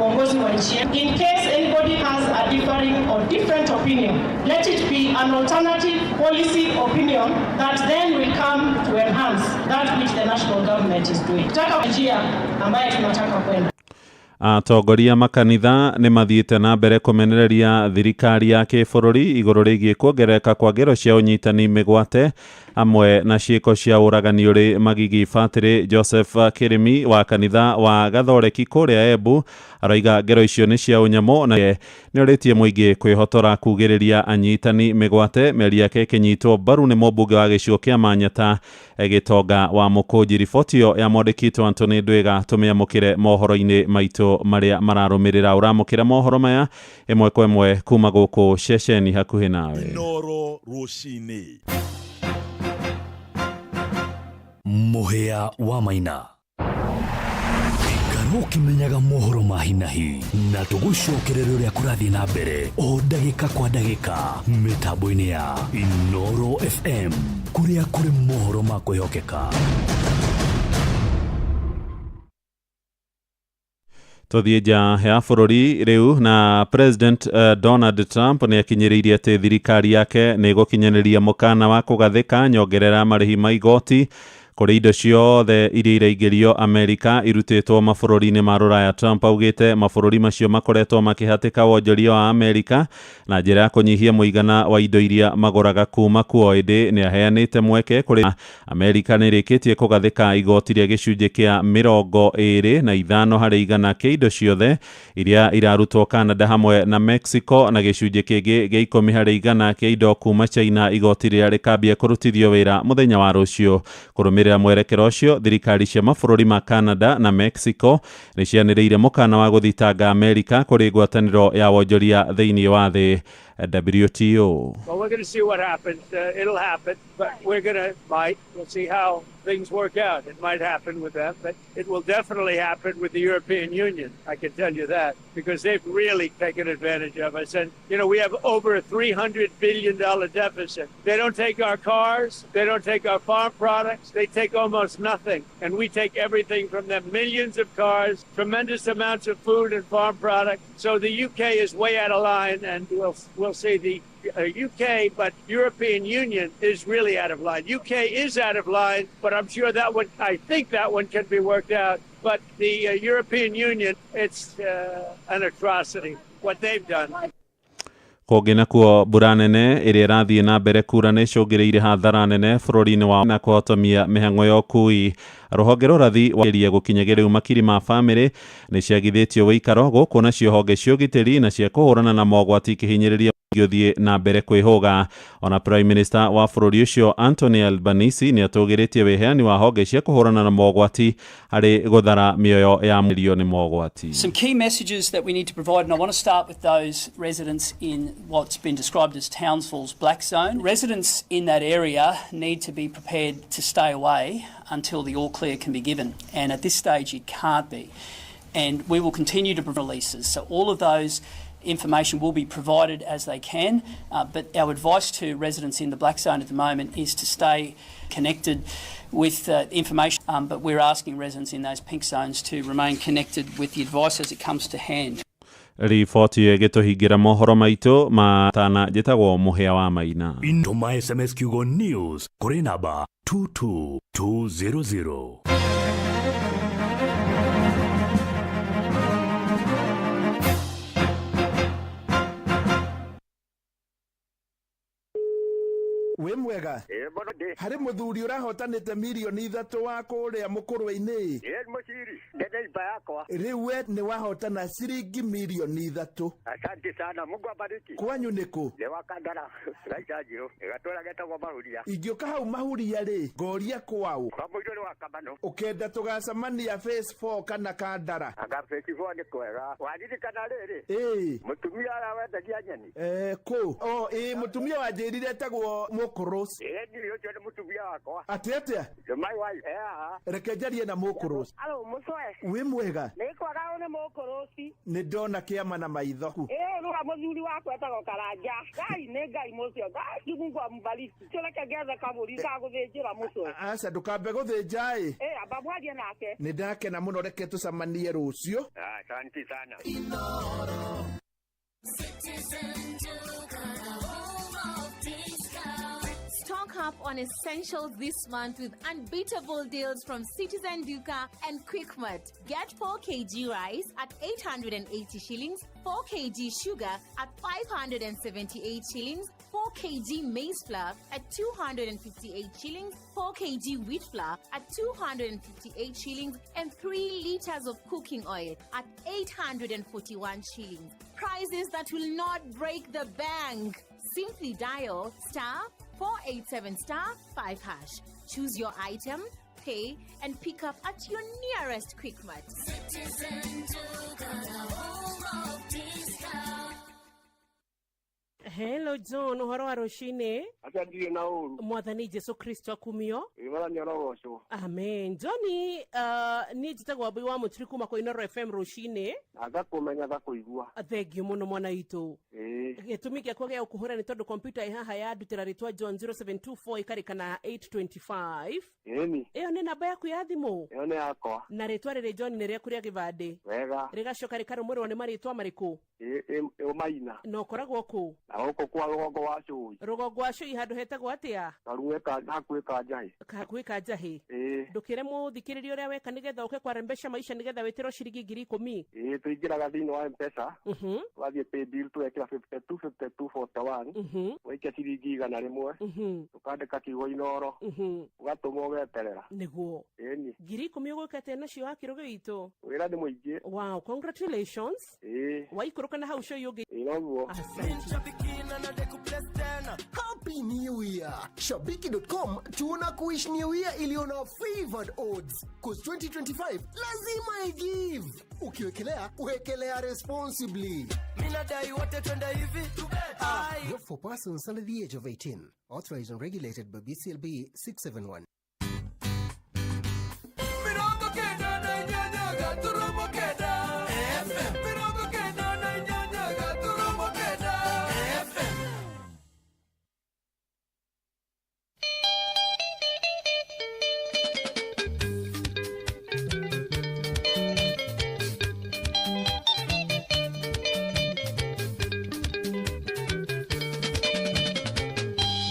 uongozi wa nchi yetu. In case anybody has a differing or different opinion, let it be an alternative policy opinion that then will come to enhance that which the national government is doing. Tutaka njia ambayo tunataka kwenda. Atongoria makanitha nĩ mathiĩte na mbere kũmenereria thirikari ya kĩbũrũri igũrũ rĩgiĩ kuongerereka kwa ngero cia ũnyitani mĩgwate hamwe na ciĩko cia ũragani ũrĩ magigi. Batĩrĩ Joseph Kĩrĩmi wa kanitha wa Gathoreki kũrĩa Embu aroiga ngero icio nĩ cia ũnyamũ na nĩ orĩtie mũingĩ kwĩhotora kugĩrĩria anyitani mĩgwate. Mĩario yake ĩkĩnyitwo mbaru nĩ mũmbunge wa gĩcigo kĩa Manyata Gĩtonga wa Mũkũnji. Riboti ĩyo ya mwandĩki witũ Anthony Ndwiga tũmĩamũkĩre mohoro-inĩ maitũ marĩa mararũmĩrĩra. Ũramũkĩra mohoro maya ĩmwe kwa ĩmwe kuma gũkũ ceceni hakuhĩ nawe. Inoro rũcinĩ. Mũhĩa wa Maina. Ikara ũkĩmenyaga mohoro ma hinahi na tũgũcokerere ũrĩa kũrathiĩ na mbere o ndagĩka kwa ndagĩka mĩtambo-inĩ ya Inoro FM kũrĩa kũrĩ mohoro ma kwĩhokeka. Tũthiĩ nja ya bũrũri rĩu na President Donald Trump nĩ akinyĩrĩirie atĩ thirikari yake nĩ ĩgũkinyanĩria mũkana wa kũgathĩka nyongerera marĩhi ma igoti kũrĩ indo ciothe iria iraingĩrio Amerika irutĩtwo mabũrũri-inĩ ma Rũraya. Trump augĩte mabũrũri macio makoretwo makĩhatĩka wonjoria wa Amerika na njĩra ya kũnyihia mũigana wa indo iria magũraga kuma kuo, ĩndĩ nĩ aheanĩte mweke kũrĩ Amerika nĩ ĩrĩkĩtie kũgathĩka igoti rĩa gĩcunjĩ kĩa 25 harĩ igana kĩa indo ciothe iria irarutwo Canada hamwe na Mexico na gĩcunjĩ kĩngĩ gĩa 10 harĩ igana kĩa indo kuma China, igoti rĩrĩa rĩkambia kũrutithio wĩra mũthenya wa rũciũ. Kũrũmĩrĩra mwerekero ũcio, thirikari cia mabũrũri ma Canada na Mexico nĩ cianĩrĩire mũkana wa gũthitanga Amerika kũrĩ ngwatanĩro ya wonjoria thĩinĩ wa thĩ WTO. Well, we're going to see what happens. It'll happen, but we're going to might. We'll see how things work out. It might happen with them, but it will definitely happen with the European Union. I can tell you that, because they've really taken advantage of us. And, you know, we have over a $300 billion deficit. They don't take our cars. They don't take our farm products. They take almost nothing. And we take everything from them, millions of cars, tremendous amounts of food and farm products. So the UK is way out of line, and we'll see the UK, but European Union is really out of line. UK is out of line, but I'm sure that one, I think that one can be worked out. But the European Union, it's an atrocity, what they've done. Kũngĩ nakuo mbura nene ĩrĩa ĩrathiĩ na mbere kura nĩ ĩcũngĩrĩirie hathara nene bũrũri-inĩ wa na kũhotomia mĩhang'o ya ũkui. Rũhonge rwa ũrathi wa iria gũkinyagia rĩu makiri ma bamĩrĩ nĩ ciagithĩtio wĩikaro gũkũ nacio honge cia ũgitĩri na cia kũhũrana na mogwati ikĩhinyĩrĩria ũthiĩ na mbere kwĩhũga. Ona Prime Minister wa bũrũri ũcio Anthony Albanese nĩ atũgĩrĩtie wĩheani wa honge cia kũhũrana na mogwati harĩ gũthara mĩoyo ya mĩrio nĩ mogwati. Some key messages that we need to provide, and I want to start with those residents in what's been described as Townsville's black zone. Residents in that area need to be prepared to stay away until the all clear can be given, and at this stage it can't be. And we will continue to provide releases, so all of those information will be provided as they can, but our advice to residents in the black zone at the moment is to stay connected with information, but we're asking residents in those pink zones to remain connected with the advice as it comes to hand. Riboti ĩyo ĩgĩtũhingĩra mohoro maitũ matana njĩtagwo Mũhĩa wa Maina. Tũma SMS kiugo news kũrĩ namba 22200. Wĩ mwega? Ĩ mũno ndĩ. Harĩ mũthuri ũrahotanĩte mirioni 3 wa kũrĩa mũkũrwe-inĩ. Ĩ mũciri, ndĩ neiba yakwa. Rĩu we nĩ wahotana ciringi mirioni 3. Asante sana, Mungu abariki. Kwanyu nĩ kũ? Nĩ wa Kandara, Raita Njirũ, gatũra getagwo Mahuria. Ingĩũka hau Mahuria rĩ, ngoria kwaũ? Kwa mũirũ nĩ wa Kamano. Ũkenda tũgacemania phase 4 kana Kandara? Anga phase 4 nĩ kwega. Waririkana rĩrĩ? Ĩĩ. Mũtumia ũrĩa wendagia nyeni. Kũ? O, ĩĩ, mũtumia wanjĩrire etagwo Mũkũrũ. Ĩ niĩ ũcio nĩ mũtumia wakwa. Atĩ atĩa? My wife. Eh, Reke njarie na Mũkũrũ. Alo, mũcoe. Wĩ mwega? Nĩ kwaga ũyũ nĩ mũkũrũci. Nĩ ndona kĩama na maitho. Ĩ rũa mũthuri wakwa etagwo Karanja. Ngai nĩ Ngai mũcio. Ngai Mungu ambariki. Tũreke ngethe kabũri gagũthĩnjĩra mũcoe. Aca ndũkambe gũthĩnja ĩ. Ĩ amba mwarie nake. Nĩ ndakena mũno, reke tũcemanie rũciũ. Asante sana. Stock up on essentials this month with unbeatable deals from Citizen Duka and Quickmart. Get 4 kg rice at 880 shillings, 4 kg sugar at 578 shillings, 4 kg maize flour at 258 shillings, 4 kg wheat flour at 258 shillings, and 3 liters of cooking oil at 841 shillings. Prices that will not break the bank. Simply dial star 487 star 5 hash. Choose your item, pay, and pick up at your nearest Quickmart. Citizen Duka, the home of discount. Hello John, ũhoro wa rũcinĩ? Aca ndirĩ na ũru. Mwathani Jesu Kristo akumio. Ĩ Mwathani arogocwo. Amen. Johnny, niĩ njĩtagwo Wambui wa Mũturi kuma kwa Inoro FM rũcinĩ. Na ngakũmenya ngakũigua. Thengiũ mũno mwana witũ. Ĩĩ. Gĩtũmi gĩakwa gĩa gũkũhũra nĩ tondũ kompyuta ĩ haha yandutĩra rĩtwa John 0724 ĩkarĩka na 825. Ĩni. Ĩyo nĩ namba yaku ya thimũ? Ĩyo nĩ yakwa. Na rĩtwa rĩrĩ John nĩ rĩaku rĩa gĩbandĩ? Wega. Rĩgacoka rĩkarũmĩrĩrwo nĩ marĩtwa marĩkũ? Ĩ Maina. Na ũkoragwo kũ? Na gũkũ kwa rũgongo wa Cũi. Rũgongo wa Cũi handũ hetagwo atĩa? Karuĩ ka hakuhĩ ka Njahĩ. Hakuhĩ ka Njahĩ. Ĩĩ. Ndũkĩre mũthikĩrĩria ũrĩa weka nĩgetha ũke kwarembesha maisha nĩgetha wĩtĩrwo ciringi 10,000. Ĩĩ tũingĩraga thĩinĩ wa M-Pesa. Tũgathiĩ pay bill tũgekĩra 52 52 41. Ũgaikia ciringi 100. Ũkandĩka kiugo Inoro. Ũgatũma ũgeterera. Nĩguo. Ĩni. 10,000 ũgwĩka atĩa nacio wa kĩrũgĩ witũ? Wĩra nĩ mũingĩ. Wow, congratulations. Ĩĩ. Waikũrũka na hau cũi ũngĩ. Ĩĩ noguo. Happy New Year! Shabiki.com tuna kuish New Year iliyo na favored odds. 'Cause 2025 lazima igive. Ukiwekelea, uwekelea responsibly. Minadai wote twende hivi. Not for persons under the age of 18. Authorized and regulated by BCLB 671. 98.9 FM. 98.9 FM.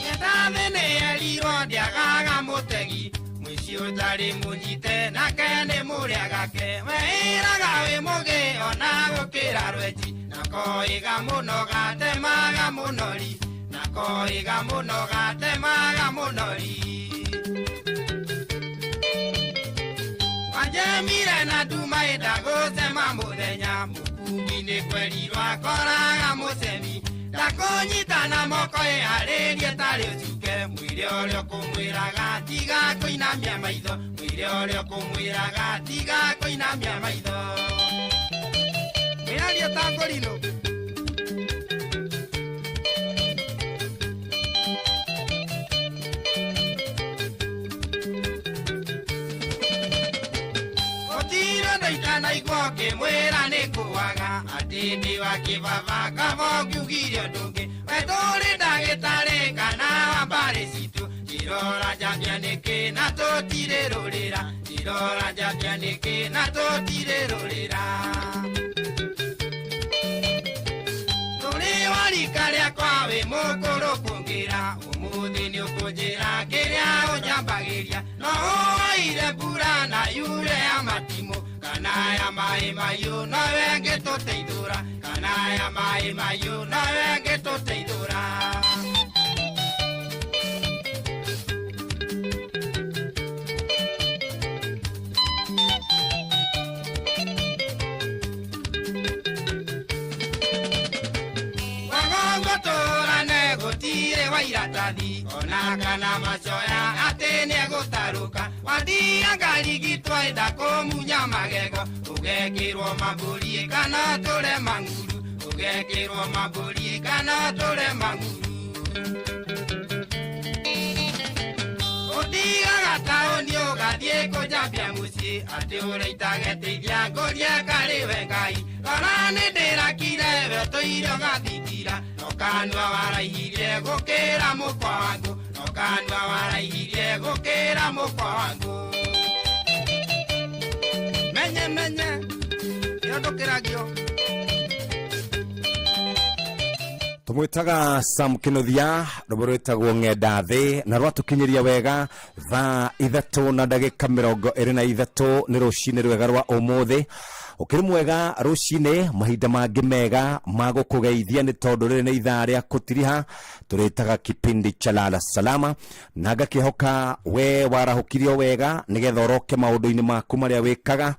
Nyendathĩ nĩ erirwo ndĩagaga mũtegi mũici ũtarĩ mũnyite nake nĩ mũrĩa gake weĩraga wĩ mũgĩ ona gũkĩra rwenji na koiga mũno gatemaga mũnori na koiga mũno gatemaga mũnori Wanjemire na nduma ĩndagũcema mũthenya mũkungi-inĩ kwerirwo akoraga mũcemi ndakũnyita na moko ĩharĩrie tarĩ ũcuke mwĩrĩ ũrĩa ũkũmwĩraga tiga kũinamia maitho mwĩrĩ ũrĩa ũkũmwĩraga tiga kũinamia maitho mwĩraria ta ngũrinũ. Gũtirĩ ũndũ itanaigua ũkĩmwĩra nĩ kũaga atĩ ndĩ wa kĩbaba kaba ũngiugire ũndũ ũngĩ we tũrĩ ndagĩtarĩ kana wa mbarĩ citũ njirora njambia nĩkĩ na tũtirĩ rũrĩra njirora njambia nĩkĩ na tũtirĩ rũrĩra tũrĩ wa rika rĩakwa wĩ mũkũrũ kũngĩra ũmũthĩ nĩ ũkũnjĩra kĩrĩa ũnjambagĩria no ũwaire mbura na yure ya matimũ kana ya maĩ mahiũ nowe ngĩtũteithũra kana ya maĩ mahiũ nowe ngĩtũteithũra. maratathi ona kana macoya atĩ nĩegũtarũka wathiaga rigitwo enda kũmunya magego ũgekĩrwo mambũri kana tũre manguru ũgekĩrwo mambũri kana tũre manguru ũtigaga taũni ũgathiĩ kũnjambia mũciĩ atĩ ũrĩitageteithia ngũria karĩ we Ngai rora nĩ ndĩrakire we ũtũire ũgathitira no kanua waraihirie gũkĩra mũkwa wangu no kanua waraihirie gũkĩra mũkwa wangu menye menye nĩũndũkĩragio Tumwitaga Sam Kinuthia rwĩmbo rwĩtagwo ng'enda thĩ na rwatũkinyĩria wega thaa 3 na ndagĩka 23 nĩ rũcinĩ rwega rwa ũmũthĩ. Ũkĩrĩ mwega rũcinĩ, mahinda mangĩ mega ma gũkũgeithia nĩ tondũ rĩrĩ nĩ ithaa rĩa kũtiriha tũrĩtaga kipindi cha lala salama, na ngakĩhoka we warahũkirio wega nĩgetha ũroke maũndũ-inĩ maku marĩa wĩkaga.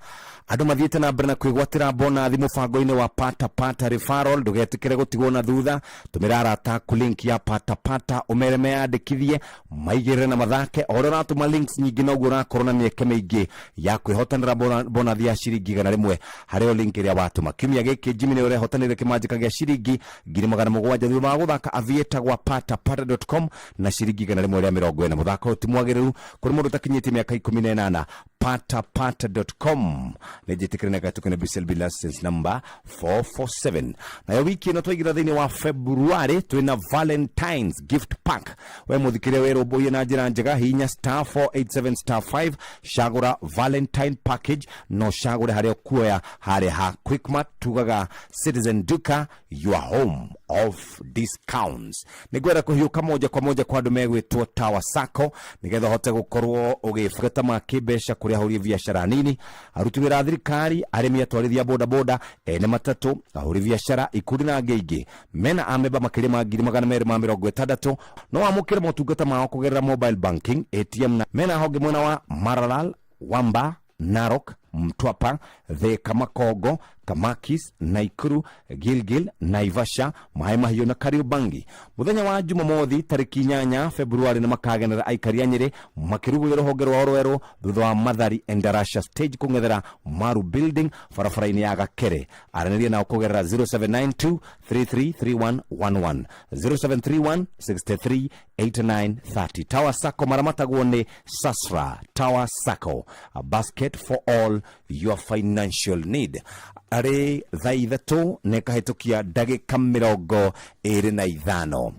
Andũ mathiĩte na mbere na kwĩgwatĩra bonathi mũbango-inĩ wa pata pata referral. Ndũgetĩkĩre gũtigwo na thutha, tũmĩra arata aku link ya pata pata ũmere meyandĩkithie maigĩrĩre na mathake. O ũrĩa ũratũma links nyingĩ noguo ũrakorwo na mĩeke mĩingĩ ya kwĩhotanĩra bonathi ya ciringi 100 harĩ o link ĩrĩa watũma. Kiumia gĩkĩ Jimmy nĩ ũrehotanĩire kĩmanjĩka gĩa ciringi 700,000 thutha wa gũthaka aviator gwa patapata.com na ciringi 140. Mũthako ũyũ ti mwagĩrĩru kũrĩ mũndũ ũtakinyĩtie mĩaka 18. Patapata.com nĩ njĩtĩkĩre na gatũkene BCLB license number 447. Nayo wiki ĩno twaigĩra thĩinĩ wa February twĩna Valentine's gift pack. We mũthikĩria wĩrũmbũiye na njĩra njega, hinya star 487 star 5 cagũra Valentine package, no cagũre harĩa ũkuoya harĩa ha Quickmart. Tugaga Citizen Duka, your home of discounts. Nĩ ngwenda kũhiũka moja kwa moja kwa andũ megwĩtwo Tower Sacco nĩgetha ũhote gũkorwo ũgĩbata ma kĩmbeca kũrĩ ahũri biacara nini, aruti wĩra a thirikari, arĩmi, atwarithia bodaboda, ene matatũ, ahũri biacara, ikundi na angĩ aingĩ. Mena amemba makĩria ma 260,000. No wamũkĩre motungata mao kũgerera mobile banking, ATM, na mena honge mwena wa Maralal, Wamba, Narok, Mtwapa, Thika, Makongo, Kamakis, Naikuru, Gilgil, Naivasha, Maĩ Mahiũ na Kariobangi. Mũthenya wa Jumamothi tarĩki 8 Februari nĩ makagenera aikari a Nyĩrĩ makĩrugũria rũhonge rwao rwerũ thutha wa Mathari Endarasha stage kũng'ethera Maru building barabara-inĩ ya Gakere. Aranĩria nao kũgerera 0792 333111 0731 63 8930. Tower Sacco maramatagwo nĩ Sasra. Tower Sacco, a basket for all your financial need. Arĩ thaa 3 nĩ kahĩtũkia ndagĩka 25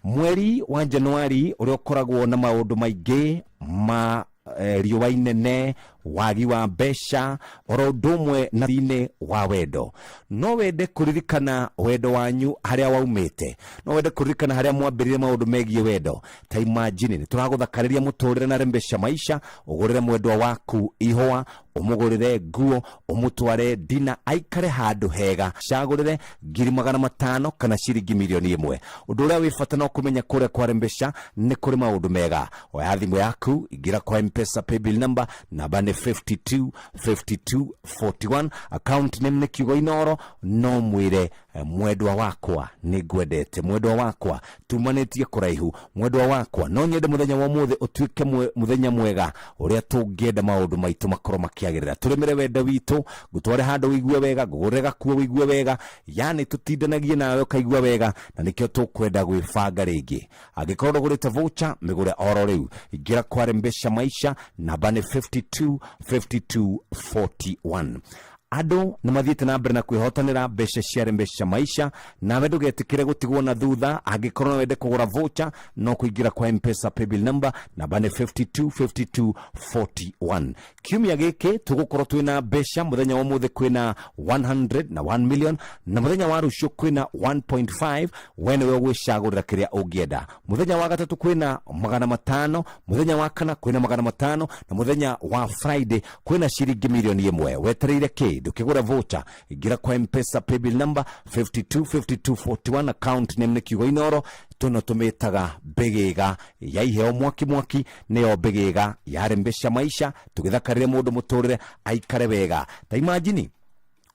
mweri wa Januari ũrĩa ũkoragwo na maũndũ maingĩ ma riũa inene, wagi wa mbeca, oro ũndũ ũmwe na thĩinĩ wa wendo. No wende kũririkana wendo wanyu harĩa waumĩte, no wende kũririkana harĩa mwambĩrĩrie maũndũ megiĩ wendo. Ta imagine nĩ tũragũthakarĩria mũtũrĩre na rembesha maisha, ũgũrĩre mwendwa waku ihũa, ũmũgũrĩre nguo, ũmũtware dina, aikare handũ hega, cagũrĩre 500,000 kana ciringi 1,000,000. Ũndũ ũrĩa wĩ bata no kũmenya kũrĩa kwa rembesha nĩ kũrĩ maũndũ mega. Oya thimũ yaku, ingĩra kwa M-Pesa paybill number, namba nĩ 52 52 41, account name nĩ kiugo Inoro. No mwĩre mwendwa wakwa nĩ ngwendete, mwendwa wakwa tumanĩtie kũraihu, mwendwa wakwa no nyende mũthenya wa ũmũthĩ ũtuĩke mũthenya mwega ũrĩa tũngĩenda maũndũ maitũ makorwo makĩagĩrĩra. Tũrĩmĩre wendo witũ, ngũtware handũ ũigue wega, ngũgũrĩre gakuo ũigue wega, yani tũtindanagie nawe ũkaigua wega, na nĩkĩo tũkwenda gwĩbanga rĩngĩ. Angĩkorwo ndũgũrĩte voucher, mĩgũre oro rĩu. Ingĩra kwa Rembesha Maisha, namba nĩ 52 52 41. Andũ nĩ mathiĩte na mbere na kwĩhotanĩra mbeca cia Rembesha Maisha, nawe ndũgetĩkĩre gũtigwo na thutha. Angĩkorwo no wende kũgũra voucher, no kũingĩra kwa M-Pesa paybill number, namba nĩ 52 52 41. Kiumia gĩkĩ tũgũkorwo twĩna mbeca. Mũthenya wa ũmũthĩ kwĩna 100 na 1 million, na mũthenya wa rũciũ kwĩna 1.5. We nĩwe ũgwĩcagũrĩra kĩrĩa ũngĩenda. Mũthenya wa gatatũ kwĩna 500, mũthenya wa kana kwĩna 500, na mũthenya wa Friday kwĩna ciringi 1,000,000. Wetereire kĩ? Ndũkĩgũra voucher, ingĩra kwa M-Pesa paybill number 52 52 41, account name nĩ kiugo Inoro. Tũno tũmĩtaga mbĩgĩga ya iheo mwaki mwaki, nĩyo mbĩgĩga ya Rembesha Maisha, tũgĩthakarĩre mũndũ mũtũrĩre aikare wega. Ta imagine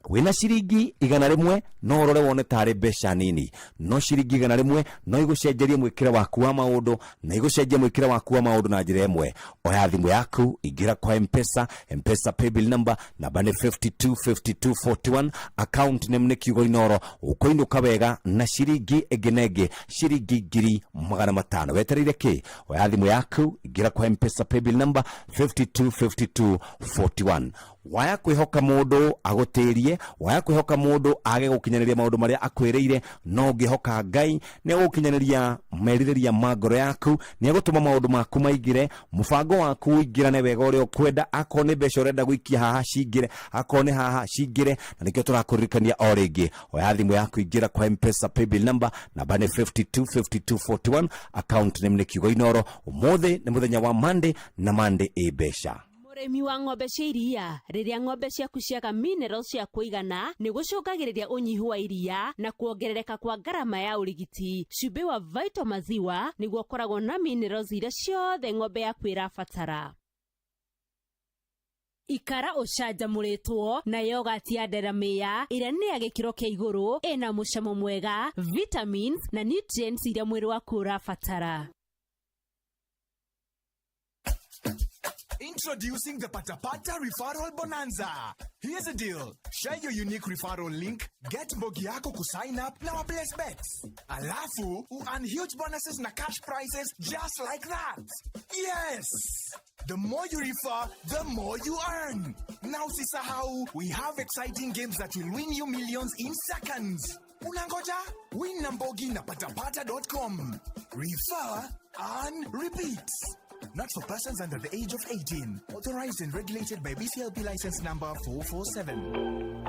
Wĩna ciringi 100 no ũrore wone tarĩ mbeca nini, no ciringi 100 no igũcenjerie mwĩkĩre waku wa maũndũ, na igũcenjie mwĩkĩre waku wa maũndũ na njĩra ĩmwe. Oya thimũ yaku, ingĩra kwa Mpesa, Mpesa paybill number namba nĩ 525241, account name nĩ kiugo Inoro. Ũkũinũka wega na ciringi ĩngĩ na ĩngĩ, ciringi 500,000. Wetereire kĩ? Oya thimũ yaku, ingĩra kwa Mpesa paybill number 525241. Waya kwĩhoka mũndũ agũtĩrie, waya kwĩhoka mũndũ age gũkinyanĩria maũndũ marĩa akwĩrĩire, no ũngĩhoka Ngai nĩ agũkinyanĩria merirĩria ma ngoro yaku, nĩ agũtũma maũndũ maku maingĩre, mũbango waku ũingĩrane wega ũrĩa ũkwenda. Akorwo nĩ mbeca ũrenda gũikia haha cingĩre, akorwo nĩ haha cingĩre. Na nĩkĩo tũrakũririkania o rĩngĩ, oya thimũ yaku, ingĩra kwa Mpesa paybill number, namba nĩ 525241, account name nĩ kiugo Inoro. Ũmũthĩ nĩ mũthenya wa Monday, na Monday ĩ mbeca. Mũrĩmi wa ng'ombe cia iria, rĩrĩa ng'ombe ciaku ciaga minerals cia kũigana nĩ gũcũngagĩrĩria ũnyihu wa iria na kuongerereka kwa ngarama ya ũrigiti. Cumbĩ wa Vital Maziwa nĩguo ũkoragwo na minerals iria ciothe ng'ombe yaku ĩrabatara. Ikara ũcanjamũrĩtwo na yogati ya Delamere ĩrĩa nĩ ya gĩkĩro kĩa igũrũ, ĩna mũcamo mwega, vitamins na nutrients iria mwĩrĩ waku ũrabatara. Introducing the Patapata Referral Bonanza. Here's a deal. Share your unique referral link, get mbogi yako kusign up na waplace bets. Alafu, earn huge bonuses na cash prizes just like that. Yes! The more you refer, the more you earn. Now usisahau, we have exciting games that will win you millions in seconds. Unangoja? Win na mbogi na patapata.com. Refer, earn, repeat. Not for persons under the age of 18. Authorized and regulated by BCLB license number 447.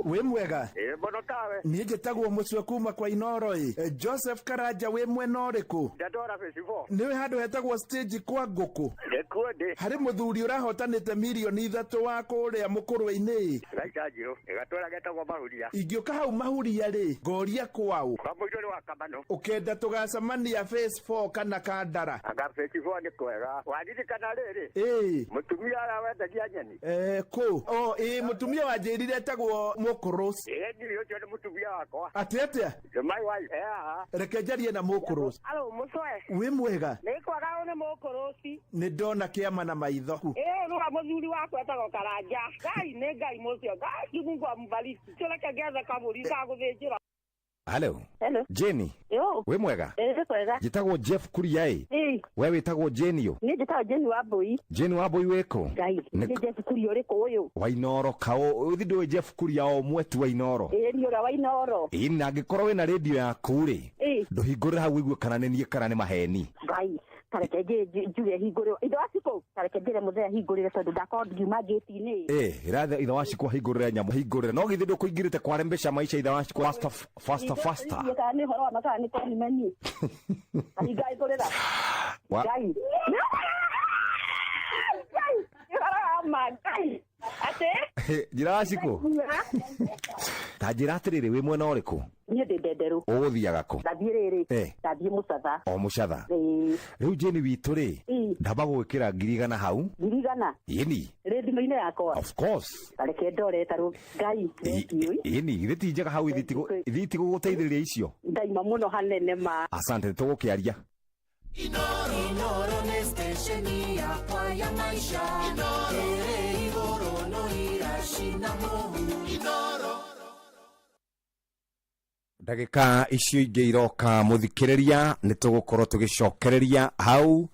Wĩ mwega? Ĩ mũno tawe. Niĩ njĩtagwo mũcwe kuma kwa Inoro. Ĩ Joseph Karanja, wĩ mwena ũrĩkũ? Ndatwara festival. Nĩwe handũ hetagwo stage kwa ngũkũ? Nĩkuo ndĩ. Harĩ mũthuri ũrahotanĩte 3 mirioni wa kũrĩa mũkũrwe-inĩ. Gaita njirũ. Gatwara getagwo Mahuria. Ingĩũka hau Mahuria rĩ, ngoria kwaũ? Kwa mũico nĩ wa Kamano. Ũkenda tũgacemania phase 4 kana Kandara? Anga phase 4 nĩ kwega. Waririkana rĩrĩ? Ĩĩ. Mũtumia ũrĩa wendagia nyeni. Eh, kũ o ĩĩ, mũtumia wanjĩrire etagwo mũkũrũ. Ĩĩ niĩ ũcio nĩ mũtumia wakwa. Atĩ atĩa? My wife. Eh haha. Reke njarie na mũkũrũ. Alo, mũcwe. Wĩ mwega? Nĩ kwaga ũyũ nĩ mũkũrũci. Nĩ ndona kĩama na maitho. Ĩĩ nĩwa mũthuri wakwa etagwo Karanja. Ngai nĩ Ngai mũcio. Ngai Mungu ambariki. Reke ngethe kabũri ga gũthĩnjĩra. Hello. Hello. Jenny. Yo. Wĩ mwega? Ĩĩ nĩ kwega. Njĩtagwo Jeff Kuria ĩ. Ĩĩ. We wĩtagwo Jenny ũ? Niĩ njĩtagwo Jenny wa Mbũi. Jenny wa Mbũi wĩkũ? Ngai. Nĩ Jeff Kuria ũrĩkũ ũyũ? Wainoro kaũ ũthi ndũĩ Jeff Kuria o ũmwe tu Wainoro. Ĩĩ nĩ ũrĩa wa Inoro. Ĩ na angĩkorwo wĩna rĩndio yaku rĩ, Ĩĩ. ndũhingũrĩre hau ũigue kana nĩ niĩ kana nĩ maheni. Ngai. Tareke njuge hingũrĩrwo. Ithe wa Cikũ. Tareke njĩre mũthee ahingũrĩre tondũ ndakorwo ngiuma ngĩti-inĩ. Ĩ ĩrathe ithe wa Cikũ ahingũrĩre nyamũ hingũrĩre, no githĩ ndũkũingĩrĩte kware mbeca maisha ithe wa Cikũ faster faster faster. Ithe kana nĩ ũhoro wa ma kana nĩ kũhimeni. Kahinga hingũrĩra. Ngai. Ngai. Nĩ ũhoro wa ma Ngai. Atĩ? Njĩra wa Cikũ, ta njĩra atĩrĩrĩ, wĩ mwena ũrĩkũ? Niĩ ndĩ Ndenderũ. Ũgũthiaga kũ? Ndathiĩ rĩrĩ. Eh. Ndathiĩ Mũcatha. O Mũcatha. Ĩĩ. Rĩu Jane witũ rĩ, Ĩĩ. ndamba gũgwĩkĩra 100,000 hau. 100,000? Ĩni. Rĩ thimũ-inĩ yakwa? Of course. Tareke ndore tarũ Ngai. Thank you. Ĩni, githĩ ti njega hau ithiĩ itigũgũteithĩrĩria icio? Ndaima mũno hanene ma. Asante, tũgũkĩaria. Inoro nĩ stesheni yakwa ya maisha. Ĩrĩ igũrũ no iracina mũhu. Inoro. Ndagĩka icio ingĩ iroka, mũthikĩrĩria, nĩ tũgũkorwo tũgĩcokereria hau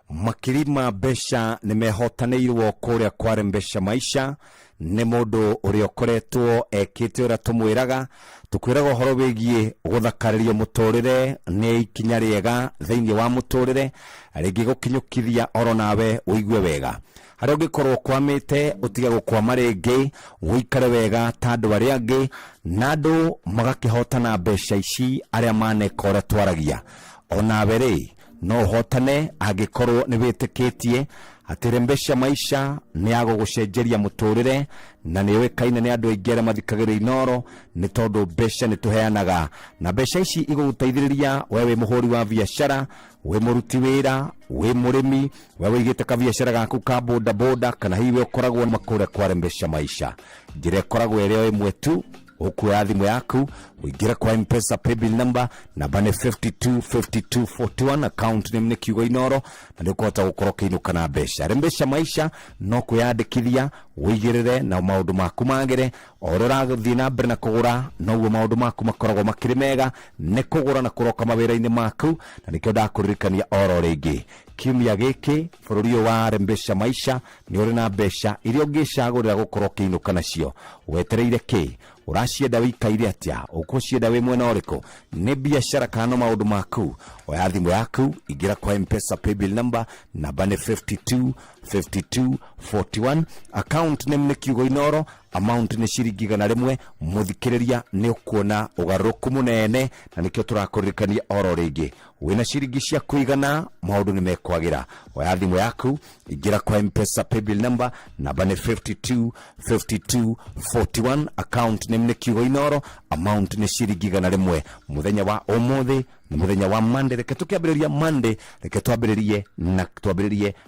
makiri ma mbeca nĩ mehotanĩirwo kũrĩa kware mbeca maisha nĩ mũndũ ũrĩa ũkoretwo ekĩte ũrĩa tũmwĩraga. Tũkwĩraga ũhoro wĩgiĩ gũthakarĩrio mũtũrĩre nĩ ikinya rĩega thĩinĩ wa mũtũrĩre, rĩngĩ gũkinyũkithia oro nawe ũigue wega harĩa ũngĩkorwo ũkwamĩte, ũtige gũkwama rĩngĩ, ũikare wega ta andũ arĩa angĩ, na andũ magakĩhotana mbeca ici arĩa maneka ũrĩa twaragia. Onawe rĩ, no ũhotane angĩkorwo nĩ wĩtĩkĩtie. Atĩ Rembesha Maisha nĩ ya gũgũcenjeria mũtũrĩre, na nĩ yũĩkaine nĩ andũ aingĩ arĩa mathikagĩrĩria Inooro, nĩ tondũ mbeca nĩ tũheanaga, na mbeca ici igũgũteithĩrĩria we wĩ mũhũri wa biacara, wĩ mũruti wĩra, wĩ mũrĩmi, we wĩigĩte kabiacara gaku ka boda boda, kana hihi we ũkoragwo makũrĩa kwa Rembesha Maisha. Njĩra ĩkoragwo ĩrĩ o ĩmwe tu, ũkuoya thimũ yaku, ũingĩre kwa Mpesa paybill number, namba nĩ 525241, account name nĩ kiugo Inooro, na nĩ ũkũhota gũkorwo ũkĩinũka na mbeca. Rembesha Maisha no kwĩyandĩkithia, ũigĩrĩre na maũndũ maku magĩre. O ũrĩa ũrathiĩ na mbere na kũgũra, noguo maũndũ maku makoragwo makĩrĩ mega, nĩ kũgũra na kũroka mawĩra-inĩ maku. Na nĩkĩo ndakũririkania oro rĩngĩ, kiumia gĩkĩ bũrũri ũyũ wa Rembesha Maisha nĩ ũrĩ na mbeca iria ũngĩcagũrĩra gũkorwo ũkĩinũka nacio. Wetereire kĩ? Ũracienda wĩikaire atĩa? Ũkũcienda wĩ mwena ũrĩkũ? Nĩ biacara kana no maũndũ maku? Oya thimũ yaku, ingĩra kwa Mpesa paybill number, namba nĩ 525241, account name nĩ kiugo Inooro, amount nĩ ciringi 100. Mũthikĩrĩria, nĩ ũkuona ũgarũrũku mũnene, na nĩkĩo tũrakũririkania oro rĩngĩ, wĩna ciringi cia kũigana, maũndũ nĩ mekwagĩra. Oya thimũ yaku, ingĩra kwa Mpesa paybill number, namba nĩ 525241, account name nĩ kiugo Inooro, amount nĩ ciringi 100. Mũthenya wa ũmũthĩ nĩ mũthenya wa Monday. Reke tũkĩambĩrĩria Monday, reke twambĩrĩrie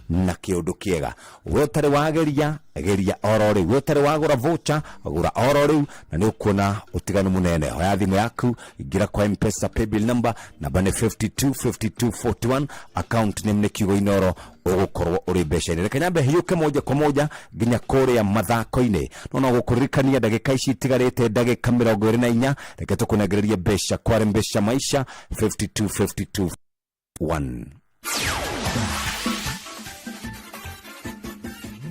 na kĩũndũ kĩega. We ũtarĩ wageria, geria oro rĩu. We ũtarĩ wagũra voucher, gũra oro rĩu, na nĩ ũkuona ũtiganu mũnene. Oya thimũ yaku, ingĩra kwa Mpesa paybill number, namba nĩ 525241, account name nĩ kiugo Inooro, ũgũkorwo ũrĩ mbeca-inĩ. Reke nyambe hiũke moja kwa moja nginya kũrĩa mathako-inĩ, no gũkũririkania ndagĩka ici itigarĩte, ndagĩka 24, reke tũkũnengererie mbeca kwa Rembesha Maisha 52 1.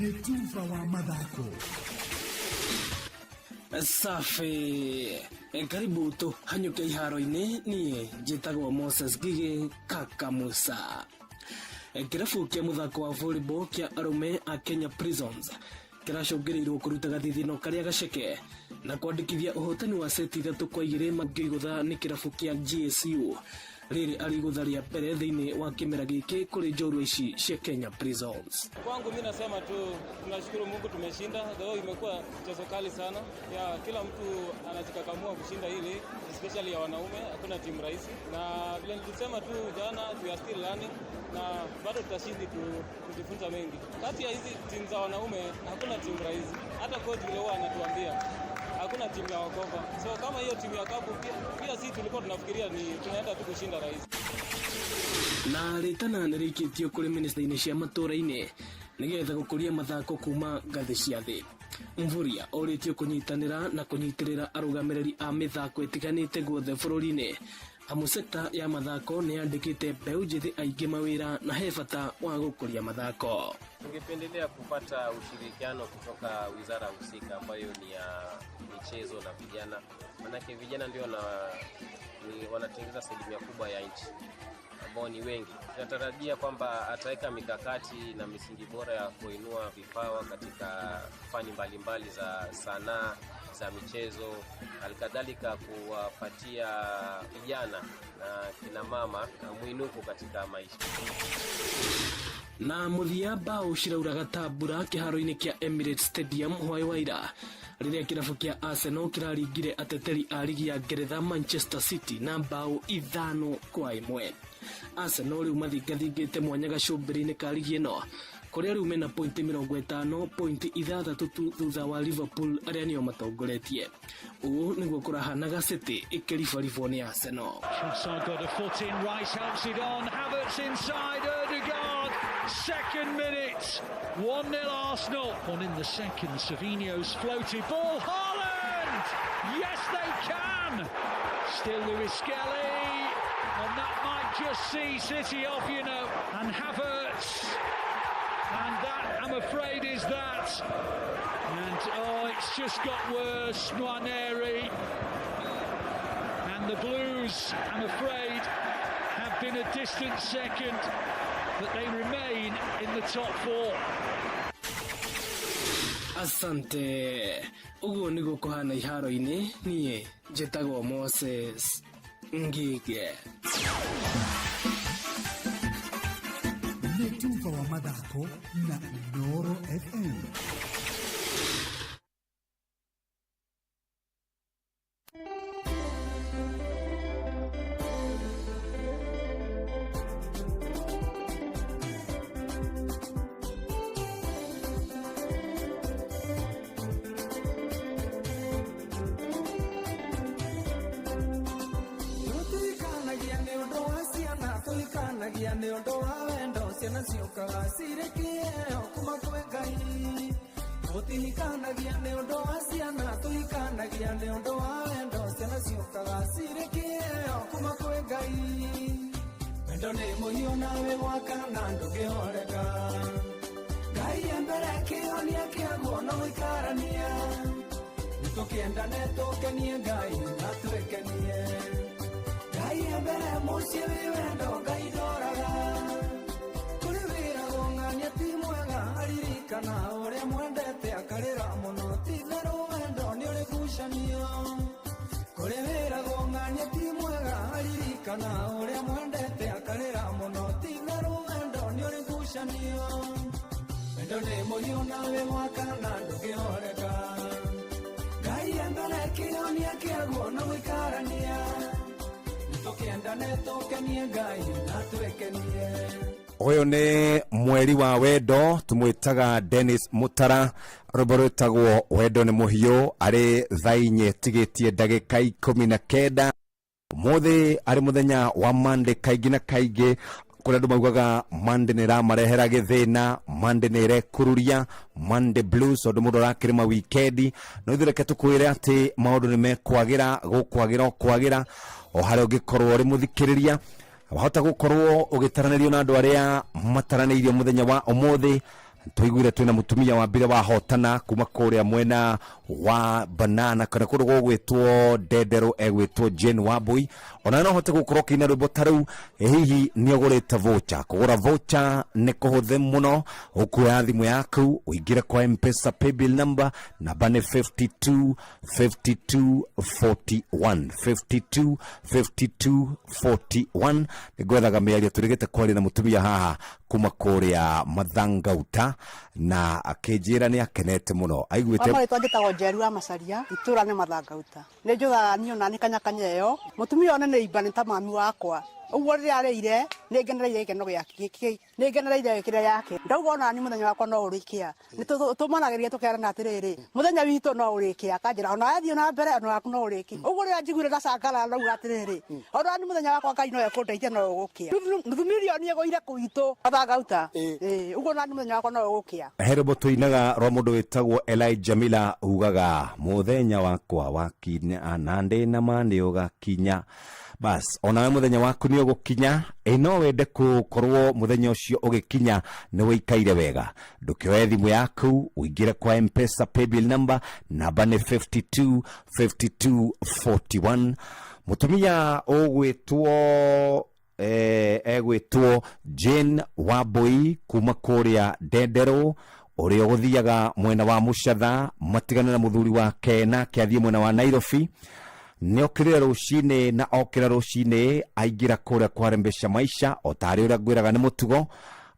Nĩ tuba wa mathako. Safi. Karibu tũhanyũke iharo-inĩ. Niĩ njĩtagwo Moses Ngigĩ Kaka Musa. Kĩrabu kĩa mũthako wa volleyball kĩa arũme a Kenya Prisons kĩracũngĩrĩirwo kũruta gathithino karĩa gaceke na kwandĩkithia ũhotani wa seti 3-2 makĩigũtha nĩ kĩrabu kĩa GSU, rĩrĩ arĩ igũtha rĩa mbere thĩinĩ wa kĩmera gĩkĩ kũrĩ njorua ici cia Kenya Prisons. Kwangu mi nasema tu tunashukuru Mungu tumeshinda, though imekuwa mchezo kali sana. Ya kila mtu anajikakamua kushinda hili, especially ya wanaume, hakuna timu rahisi. Na vile nilisema tu jana, we are still learning na bado tutashindi kujifunza mengi. Kati ya hizi timu za wanaume hakuna timu rahisi. Hata coach vile huwa anatuambia hakuna timu ya wakofa. So kama hiyo timu ya kapu pia si tulikuwa tunafikiria ni tunaenda tu kushinda rahisi. Na rĩtana nĩ rĩikĩtio kũrĩ minista-inĩ cia matũũra-inĩ nĩgetha gũkũria mathako kuma ngathĩ cia thĩ. Mvurya orĩtio kũnyitanĩra na kũnyitĩrĩra arũgamĩrĩri a mĩthako ĩtiganĩte guothe bũrũri-inĩ, amu sekta ya mathako nĩ yandĩkĩte mbeũ njĩthĩ aingĩ mawĩra na he bata wa gũkũria mathako. Tungependelea kupata ushirikiano kutoka wizara husika ambayo ni ya michezo na vijana, manake vijana ndio wanatengeneza asilimia kubwa ya nchi ambao ni wengi. Tunatarajia kwamba ataweka mikakati na misingi bora ya kuinua vipawa katika fani mbalimbali za sanaa, za michezo, halikadhalika kuwapatia vijana na kina mama mwinuko katika maisha. Na mũthia, mbaũ cirauraga ta mbura kĩharo-inĩ kĩa Emirates Stadium hwaĩ wa ira rĩrĩa kĩrabu kĩa Arsenal kĩraringire ateteri a ligi ya Ngeretha Manchester City na mbaũ 5-1. Arsenal rĩu mathingathingĩte mwanya gacũmbĩrĩ-inĩ ka ligi ĩno, kũrĩa rĩu mena pointi 50, pointi 6 tu thutha wa Liverpool arĩa nĩo matongoretie. Ũũ nĩguo kũrahanaga City ĩkĩribaribwo nĩ Arsenal. Trossard got a foot in, Rice helps it on, Havertz inside, Odegaard, second minute, 1-0 Arsenal. One in the second, Savinho's floated ball, Haaland! Yes, they can! Still Lewis Skelly, and that might just see City off. And Havertz, and that, I'm afraid, is that. And oh, it's just got worse, Nwaneri. And the Blues, I'm afraid, have been a distant second, but they remain in the top four. Asante. Ũguo nĩguo kũhana iharo-inĩ. Niĩ njĩtagwo Moses Ngige. Nĩ Tuva wa mathako na Inooro FM. Tũtirikanagia nĩ ũndũ wa ciana tũhikanagia nĩ ũndũ wa wendo ciana ciũkaga cirĩ kĩheo kuma kwĩ Ngai tũtihikanagia nĩ ũndũ wa ciana tũhikanagia nĩ ũndũ wa wendo ciana ciũkaga cirĩ kĩheo kuma kwĩ Ngai wendo nĩ mũhiũ nawe gwakana ndũngĩhoreka Ngai e mbere kĩhonia kĩaguo no gũikarania nĩtũkĩendane tũkenie Ngai na twĩkenie Ngai e mbere mũciĩ wĩ wendo Ngai ndoraga kũrĩ wĩra gũng'ania ti mwega aririkana ũrĩa mwendete akarĩra mũno ti therũ wendo nĩ ũrĩ ngucanio kũrĩ wĩra gũng'ania ti mwega aririkana ũrĩa mwendete akarĩra mũno ti therũ wendo nĩ ũrĩ ngucanio wendo nĩ mũhiũ nawe gwakana ndũngĩhoreka Ngai e mbere kĩhonia kĩaguo no gũikarania tũkĩendane tũkenie Ngai na twĩkenie Ũyũ nĩ mweri wa wendo tũmwĩtaga Dennis Mutara rwĩmbo rwĩtagwo wendo nĩ mũhiũ arĩ thaa inya ĩtigĩtie ndagĩka 19 ũmũthĩ arĩ mũthenya wa Monday kaingĩ na kaingĩ kũrĩa andũ maugaga Monday nĩ ĩramarehera gĩthĩna Monday nĩ ĩrekururia Monday blues tondũ mũndũ arakĩrĩma wikendi no ithuĩ reke tũkwĩre atĩ maũndũ nĩ mekwagĩra gũkwagĩra o kwagĩra o harĩa ũngĩkorwo ũrĩ mũthikĩrĩria wahota gũkorwo ũgĩtaranĩrio na andũ arĩa mataranĩirio mũthenya wa ũmũthĩ tũiguire twĩna mũtumia wambire wahotana kuma kũrĩa mwena wa banana kana kũndũ gũgwĩtwo ndenderũ egwĩtwo Jane Wambui ona no hote gũkorwo ũkĩina rwĩmbo ta rũu hihi nĩ ũgũrĩte voucher kũgũra voucher nĩ kũhũthĩ mũno ũkuoya thimũ yaku ũingĩre kwa mpesa paybill number namba nĩ 52 52 41 52 52 41 nĩngwethaga mĩario tũrĩgĩte kwaria na mũtumia haha kuma kũrĩa mathangauta na akĩnjĩra nĩ akenete mũno aiguĩte Marĩtwa njĩtagwo Njeru wa Macaria itũra nĩ Mathangauta nĩ njũthaga niĩ ona nĩ kanyakanya ĩyo mũtumia one nĩ imba nĩ ta mami wakwa ũguo rĩrĩa arĩire nĩ ngenereire gĩkeno gĩake nĩ ngenereire kĩrĩa yake ndauga ona niĩ mũthenya wakwa no ũrĩkĩa nĩ tũmanagĩria tũkerana atĩrĩrĩ mũthenya witũ no ũrĩkĩa akanjĩra ona wathiĩ na mbere ona waku no ũrĩkĩa ũguo rĩrĩa njiguire ndacangara ndauga atĩrĩrĩ ona niĩ mũthenya wakwa Ngai no ekũndeithia no ũgũkĩa nuthu mirioni ĩgũire kũu itũ Mathangauta ĩĩ ũguo ona niĩ mũthenya wakwa no ũgũkĩa he rwĩmbo tũinaga rwa mũndũ wĩtagwo Elijah Miller ugaga mũthenya wakwa wakinya na ndĩ na ma nĩ ũgakinya bas onawe mũthenya waku nĩ ũgũkinya ĩ no wende gũkorwo mũthenya ũcio ũgĩkinya nĩ wĩikaire wega ndũkĩoe thimũ yaku ũingĩre kwa mpesa paybill number namba nĩ 52 52 41 mũtumia ũgwĩtwo egwĩtwo Jane Wambui kuma kũrĩa Ndenderũ ũrĩa ũgũthiaga mwena wa Mũcatha matigane na mũthuri wake nake athiĩ mwena wa Nairobi nĩ okĩrire rũcinĩ na okĩra rũcinĩ aingĩra kũrĩa kwarembesha maisha o tarĩ ũrĩa ngwĩraga nĩ mũtugo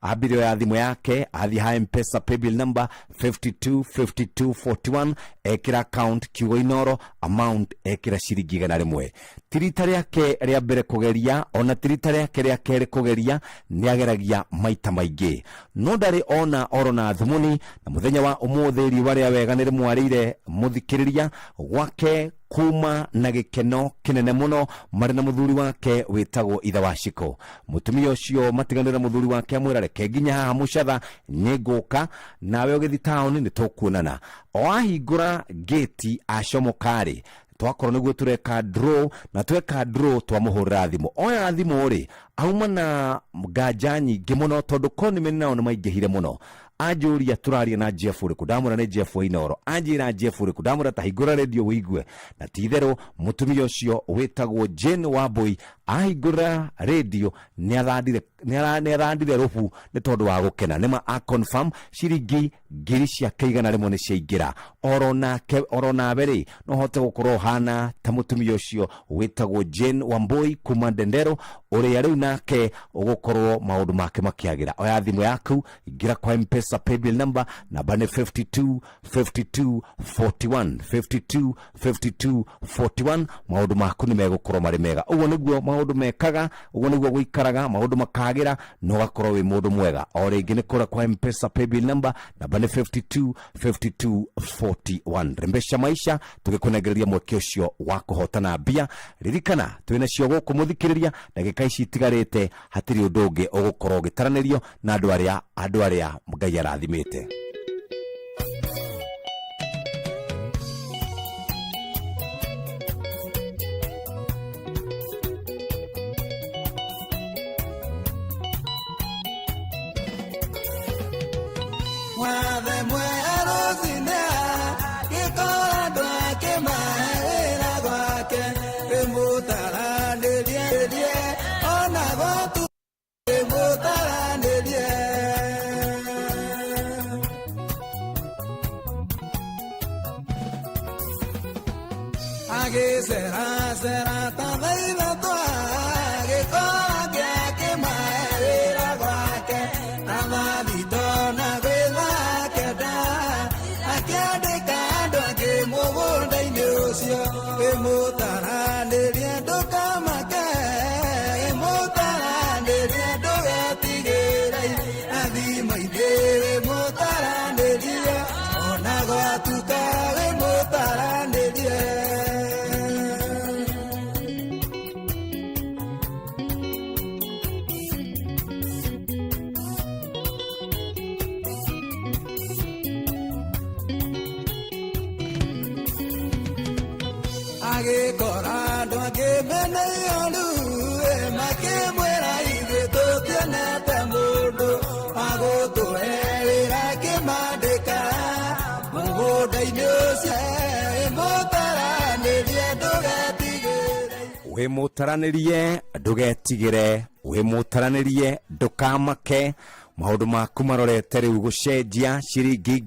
ambire oya thimũ yake athiĩ ha mpesa paybill number 525241 ekĩra account kiugo inoro amount ekĩra ciringi 100 ti rita rĩake rĩa mbere kũgeria ona ti rita rĩake rĩa kerĩ kũgeria nĩ ageragia maita maingĩ no ndarĩ ona oro na thumuni na mũthenya wa ũmũthĩ riũa rĩa wega nĩ rĩmwarĩire mũthikĩrĩria gwake kuma na gĩkeno kĩnene mũno marĩ na mũthuri wake wĩtagwo ithe wa Shiko mũtumia ũcio matiganĩre na mũthuri wake amwĩra reke nginya haha mũcatha nĩ ngũka nawe ũgĩthi taũni nĩ tũkuonana o ahingũra ngĩti acomokarĩ twakorwo nĩguo tũreka draw na tweka draw twamũhũrĩra thimũ oya thimũ rĩ auma na nganja nyingĩ mũno tondũ conmen nao nĩ maingĩhire mũno anjũria tũraria na Jeff ũrĩkũ ndamwĩra nĩ Jeff wa Inooro anjĩra Jeff ũrĩkũ ndamwĩra ta hingũra redio wĩigue na ti itherũ mũtumia ũcio wĩtagwo Jane Wambui ahingũra redio nĩ athandire rũbu nĩ tondũ wa gũkena nĩma a confirm ciringi Ngiri ciake 100 nĩ ciaingĩra. Oro nake oro nawe rĩ, no hote gũkorwo ũhana ta mũtumia ũcio wĩtagwo Jane Wambui kuma Ndendero, ũrĩa rĩu nake ũgũkorwo maũndũ make makĩagĩra. Oya thimũ yaku, ingĩra kwa Mpesa paybill number, namba nĩ 52 52 41, 52 52 41. Maũndũ maku nĩ megũkorwo marĩ mega. Ũguo nĩguo maũndũ mekaga, ũguo nĩguo gũikaraga, maũndũ makagĩra na ũgakorwo wĩ mũndũ mwega. O rĩngĩ nĩ kũrĩa kwa Mpesa paybill number, namba nĩ 52 52 41. Rembesha maisha, tũgĩkũnengereria mweke ũcio wa kũhotana mbia. Ririkana twĩ nacio gũkũ mũthikĩrĩria, ndagĩka ici itigarĩte hatirĩ ũndũ ũngĩ ũgũkorwo ũgĩtaranĩrio na andũ arĩa Ngai arathimĩte. Wathe mwerũ cine gĩkora andũ akĩmahe wĩra gwake wĩmũtaranĩrie ona gwatu wĩmũtaranĩrie. Agĩceracera ta thaa 3 agĩkora gĩakĩmahe wĩra gwake na thaa 6 na gwĩ thaa 9 akĩandĩka andũ angĩ mũgũnda-inĩ ũcio. Wĩmũtaranĩrie ndũkamake, wĩmũtaranĩrie ndũgetigĩre athimo-inĩ, wĩmũtaranĩrie ona gwatuka, wĩmũtaranĩrie. Agĩkora andũ angĩ mena ioru makĩmwĩra ithuĩ tũtionete mũndũ agũtũhe wĩra akĩmandĩka mũgũnda-inĩ ũcio. Mũtaranĩrie ndũgetigĩre. Wĩmũtaranĩrie ndũgetigĩre, wĩmũtaranĩrie ndũkamake, maũndũ maku marorete rĩu gũcenjia. Ciringi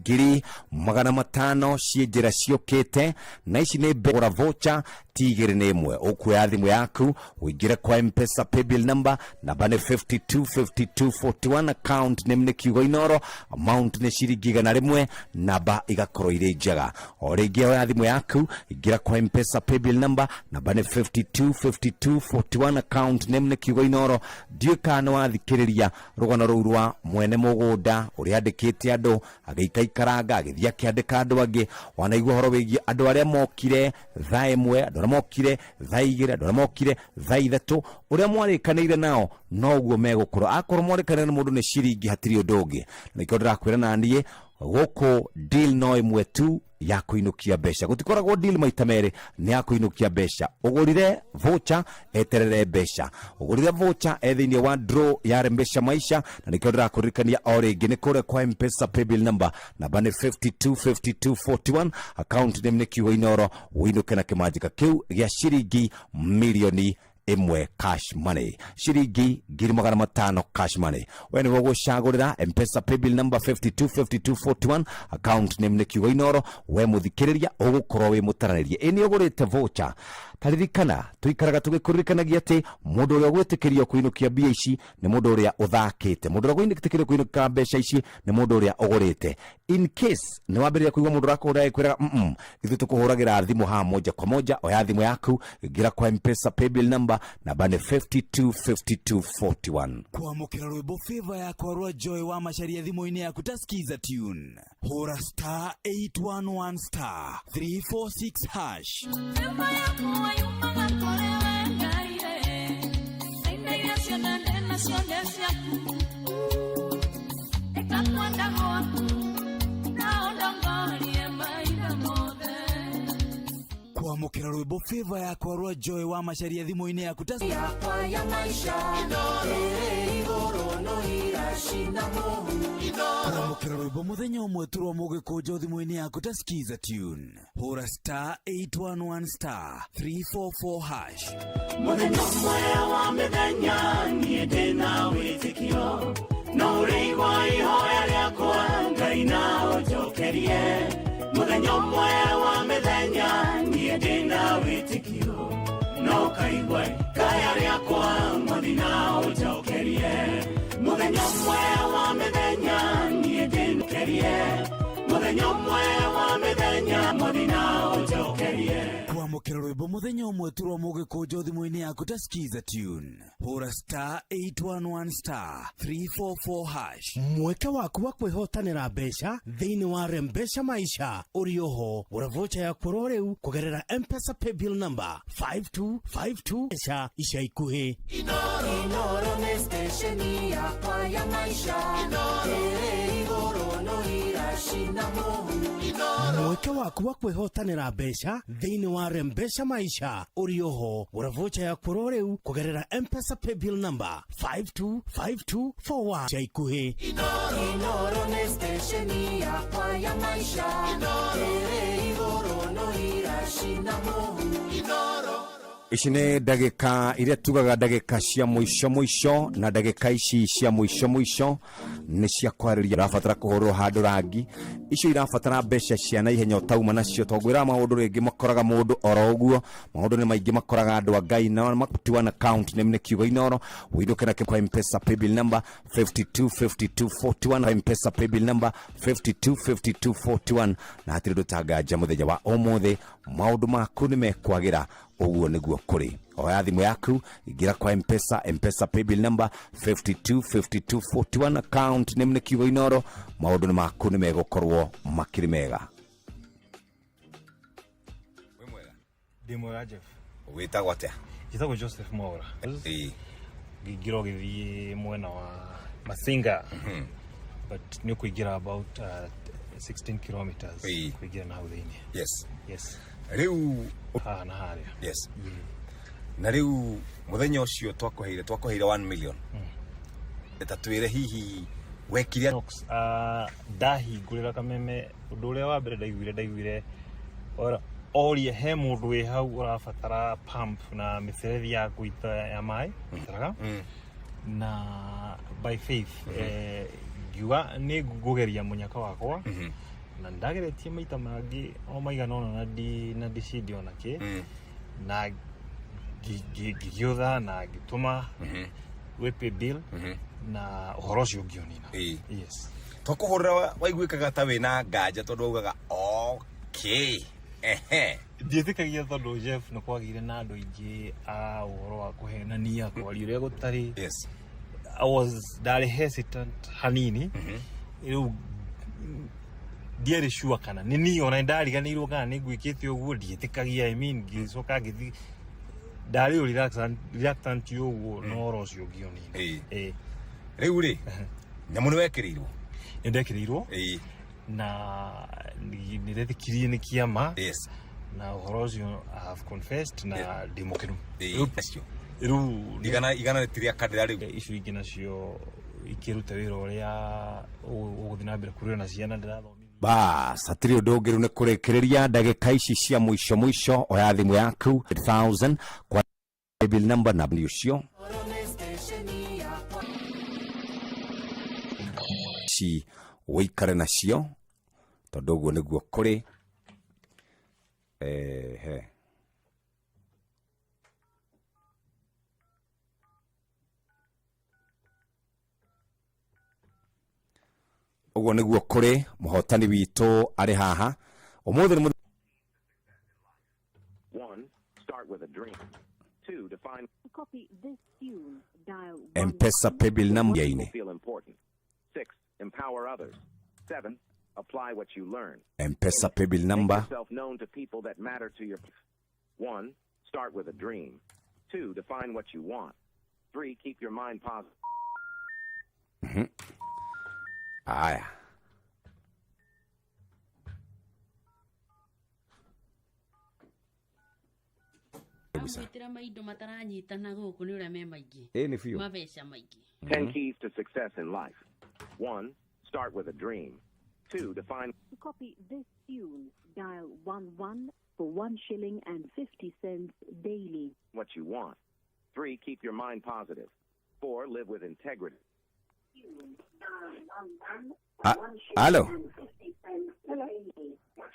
500,000 ciĩ njĩra ciũkĩte, na ici nĩ gũra voucher ti igĩrĩ nĩ ĩmwe. Ũkuoya thimũ yaku ũingĩre kwa Mpesa paybill number, namba nĩ 525241, account name nĩ kiugo Inoro, amount nĩ ciringi 100, namba igakorwo irĩ njega. O rĩngĩ oya thimũ yaku, ingĩra kwa Mpesa paybill number, namba nĩ 525241, account name nĩ kiugo Inoro. Ndiũĩ kana nĩ wathikĩrĩria rũgano rũu rwa mwene mũgũnda ũrĩa andĩkĩte andũ, agĩikaikaranga, agĩthiĩ akĩandĩka andũ angĩ. Wanaigua ũhoro wĩgiĩ andũ arĩa mokire thaa 1, andũ arĩa mokire thaa 2, andũ arĩa mokire thaa 3, ũrĩa mwarĩkanĩire nao noguo megũkorwo. Akorwo mwarĩkanĩire na mũndũ nĩ ciringi, hatirĩ ũndũ ũngĩ. Na nĩkĩo ndĩrakwĩra naniĩ gũkũ deal no ĩmwe tu ya kũinũkia mbeca, gũtikoragwo deal maita merĩ, nĩ ya kũinũkia mbeca. Ũgũrire voucher, eterere mbeca. Ũgũrire voucher e thĩinĩ wa draw ya Rembesha Maisha, na nĩkĩo ndĩrakũririkania o rĩngĩ nĩ kũrĩa kwa Mpesa paybill number, namba nĩ 525241, account name nĩ kiugo Inoro, ũinũke na kĩmanjĩka kĩu gĩa ciringi 1,000,000 cash money, ciringi 500,000 cash money. We nĩwe ũgũcagũrĩra Mpesa paybill number 525241, account name nĩ kiugo Inoro. We mũthikĩrĩria ũgũkorwo wĩ mũtaranĩrie, ĩ nĩ ũgũrĩte voucher. Taririkana tũikaraga tũgĩkũririkanagia atĩ mũndũ ũrĩa ũgwĩtĩkĩrio kũinũkia mbia ici nĩ mũndũ ũrĩa ũthakĩte, mũndũ ũrĩa ũgwĩtĩkĩrio kũinũka mbeca ici nĩ mũndũ ũrĩa ũgũrĩte. In case nĩ wambĩrĩria kũigua mũndũ ũrakũhũra agĩkwĩraga ithuĩ tũkũhũragĩra thimũ haha moja kwa moja, oya thimũ yaku, ingĩra kwa Mpesa paybill number, namba nĩ 525241. Kwamũkĩra rwĩmbo favor yakwa rwa Joy wa Macharia thimũ-inĩ yaku ta Skiza tune, hũra star 811 star 346 hash. Nyumba yakwa yumaga kũrĩ we Ngai rĩ, na indo iria ciothe ndĩ nacio nĩ ciaku. Ĩka kwenda gwaku na ũndongorie mahinda mothe. Kwamũkĩra rwĩmbo favor yakwa rwa Joy wa Macharia thimũ-inĩ yaku ta Yakwa ya maisha ĩrĩ igũrũ no iracina mũhu. Kwamũkĩra rwĩmbo mũthenya ũmwe tu rwa mũgĩkũnjo thimũ-inĩ yaku ta Skiza tune, hũra star 811 star 344 hash. Mũthenya ũmwe wa mĩthenya niĩ ndĩna wĩtĩkio. No ũrĩigua ihoya rĩakwa Ngai na ũnjokerie. Mũthenya ũmwe wa mĩthenya niĩ ndĩna wĩtĩkio. No ũkaigua kaya rĩakwa Mwathi na ũnjokerie. Mũthenya ũmwe wa mĩthenya niĩ ndĩnjokerie. Mũthenya ũmwe wa mĩthenya Mwathi na ũnjokerie. Kwamũkĩra rwĩmbo mũthenya ũmwe tu rwa mũgĩkũnjo thimũ-inĩ yaku ta skiza tune hũra star 811 star 344 hash. Mweke waku wa kwĩhotanĩra mbeca thĩinĩ wa Rembesha Maisha ũrĩ oho. Gũra vocha yaku oro rĩu kũgerera Mpesa paybill number 5252 mbeca ica ikuhĩ. Inoro nĩ stesheni yakwa ya maisha. Ĩrĩ igũrũ no iracina mũhu. Mweke waku wa kwĩhotanĩra mbeca thĩinĩ wa Rembesha Maisha ũrĩ oho. Gũra vocha yaku oro rĩu kũgerera Mpesa paybill number 525241 ica ikuhĩ. Inoro nĩ stesheni yakwa ya maisha. Ĩrĩ igũrũ no iracina mũhu. Ici nĩ ndagĩka iria tugaga ndagĩka cia mũico mũico, na ndagĩka ici cia mũico mũico nĩ cia kwarĩria. Ũrabatara kũhũrwo handũ rangi, icio irabatara mbeca cia naihenya ũtauma nacio, tondũ ngwĩraga maũndũ rĩngĩ makoraga mũndũ oro ũguo. Maũndũ nĩ maingĩ makoraga andũ a Ngai na makutiwa na account name nĩ kiugo Inoro. Ũinũke na kwa Mpesa paybill number 525241, Mpesa paybill number 525241, na hatirĩ ũndũ tanganja mũthenya wa ũmũthĩ maũndũ maku nĩ mekwagĩra. Ũguo nĩguo kũrĩ. Oya thimũ yaku, ingĩra kwa Mpesa, Mpesa paybill number 525241, account name nĩ kiugo Inoro. Maũndũ nĩ maku nĩ megũkorwo makĩrĩ mega. Ndĩ mwega Jeff. Wĩtagwo atĩa? Njĩtagwo Joseph Mwaura. Ngĩingĩra ũgĩthiĩ mwena wa Masinga, but nĩ ũkũingĩra about 16 kilometers kũingĩra na hau thĩinĩ. Yes. Yes. Rĩu haha na harĩa. Yes. Na rĩu mũthenya ũcio twakũheire 1 million. Ta twĩre hihi wekire Ndahingũrĩra kameme, ũndũ ũrĩa wa mbere ndaiguire orie he mũndũ wĩ hau ũrabatara pump na mĩberethi ya gũita ya maĩ taraga, na by faith ngiuga nĩ ngũgeria mũnyaka wakwa, na ndageretie maita mangĩ o maigana ũna na ndicindi ona kĩ, na ngĩgĩũtha na ngĩtũma gwĩ paybill na ũhoro ũcio ngĩũnina. Yes. Twakũhũrĩra waiguĩkaga ta wĩna nganja tondũ waugaga okay. Ehe. Ndiĩtĩkagia tondũ Jeff nĩ kwagĩire na andũ aingĩ a ũhoro wa kũhenania kwaria ũrĩa gũtarĩ. Yes. I was ndarĩ hesitant hanini, rĩu ndiarĩ sure kana nĩ niĩ, ona nĩndariganĩirwo kana nĩ ngwĩkĩte ũguo, ndiĩtĩkagia. I mean, ngĩcoka ngĩthiĩ ndarĩ o reluctant ũguo, na ũhoro ũcio ngĩũnina. Rĩu rĩ, nyamũ nĩ wekĩrĩirwo? Nĩ ndekĩrĩirwo na nĩ ndetĩkirie nĩ kĩama. Yes. Na ũhoro ũcio I have confessed na ndĩ mũkenu. Rĩu igana rĩtirĩ akandĩra rĩu. Icio ingĩ nacio ikĩruta wĩra ũrĩa ũgũthiĩ na mbere kũrĩo na ciana ndĩrathomithia. Bas, hatirĩ ũndũ ũngĩ rĩu nĩ kũrĩkĩrĩria ndagĩka ici cia mũico mũico. Oya thimũ yaku 1000 kwa bill number na nĩ ũcio ci ũikare nacio tondũ ũguo nĩguo kũrĩ. Ehe. Ũguo nĩguo kũrĩ. Mũhotani witũ arĩ haha ũmũthĩ nĩ 1. Start with a dream. 2. Define Copy this tune. Dial Mpesa paybill number people inĩ feel important. 6. Empower others. 7. Apply what you learn. Mpesa paybill Make number yourself known to people that matter to your. 1. Start with a dream. 2. Define what you want. 3. Keep your mind positive. Haya. Amwĩtĩra maindo mataranyitana gũkũ nĩ ũrĩa me maingĩ. Ĩ, nĩ biũ. Mabeca maingĩ. 10 keys to success in life. 1. Start with a dream. 2. Define To copy this tune, dial 11 for 1 shilling and 50 cents daily. what you want. 3. Keep your mind positive. 4. Live with integrity. Halo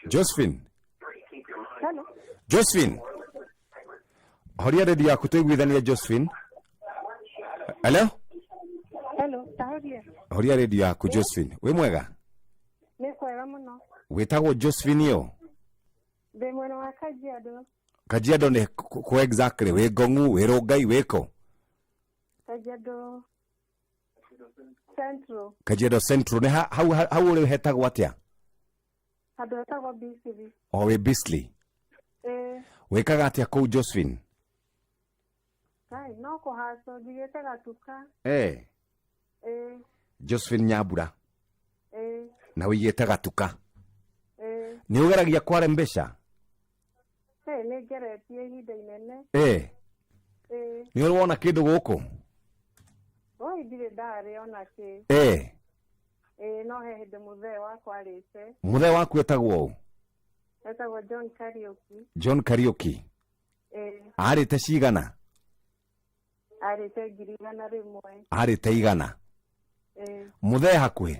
Josephine. Hello. Josephine, horia redio yaku tuiguithanie. Josephine, hello. Hello, tahoria. Horia redio yaku. Josephine, wi mwega? Nĩ kwega mũno. Witagwo Josephine yo? Ndĩ mwena wa Kajiado. Kajiado nĩ kũ exactly? Wĩ Ngong'u, wĩ Rongai, wĩkũ? Kajiado Central. Kajiado Central nĩ hau hau ũrĩ hetagwo atĩa? Handũ hetagwo Bisiri. O wĩ Bisley? Ĩĩ. Wĩkaga atĩa kũu, Josephine? Kai no kũhacwo njigĩte gatuka. Eh. Ĩĩ. Josephine Nyambura? Ĩĩ. Na wĩigĩte gatuka? Ĩĩ. Nĩ ũgeragia kware mbeca? Ĩĩ, nĩ ngeretie ihinda inene. Eh. Ĩĩ. Nĩ ũrĩ wona kĩndũ gũkũ? Oi, ndirĩ ndarĩ ona kĩ. Eh. Ĩĩ, no he hĩndĩ mũthee wakwa arĩte. Mũthee waku etagwo ũ? Etagwo John Kariuki. John Kariuki? Ĩĩ. Arĩte cigana? Arĩte 100,000. Arĩte 100? Ĩĩ. Mũthee hakuhĩ?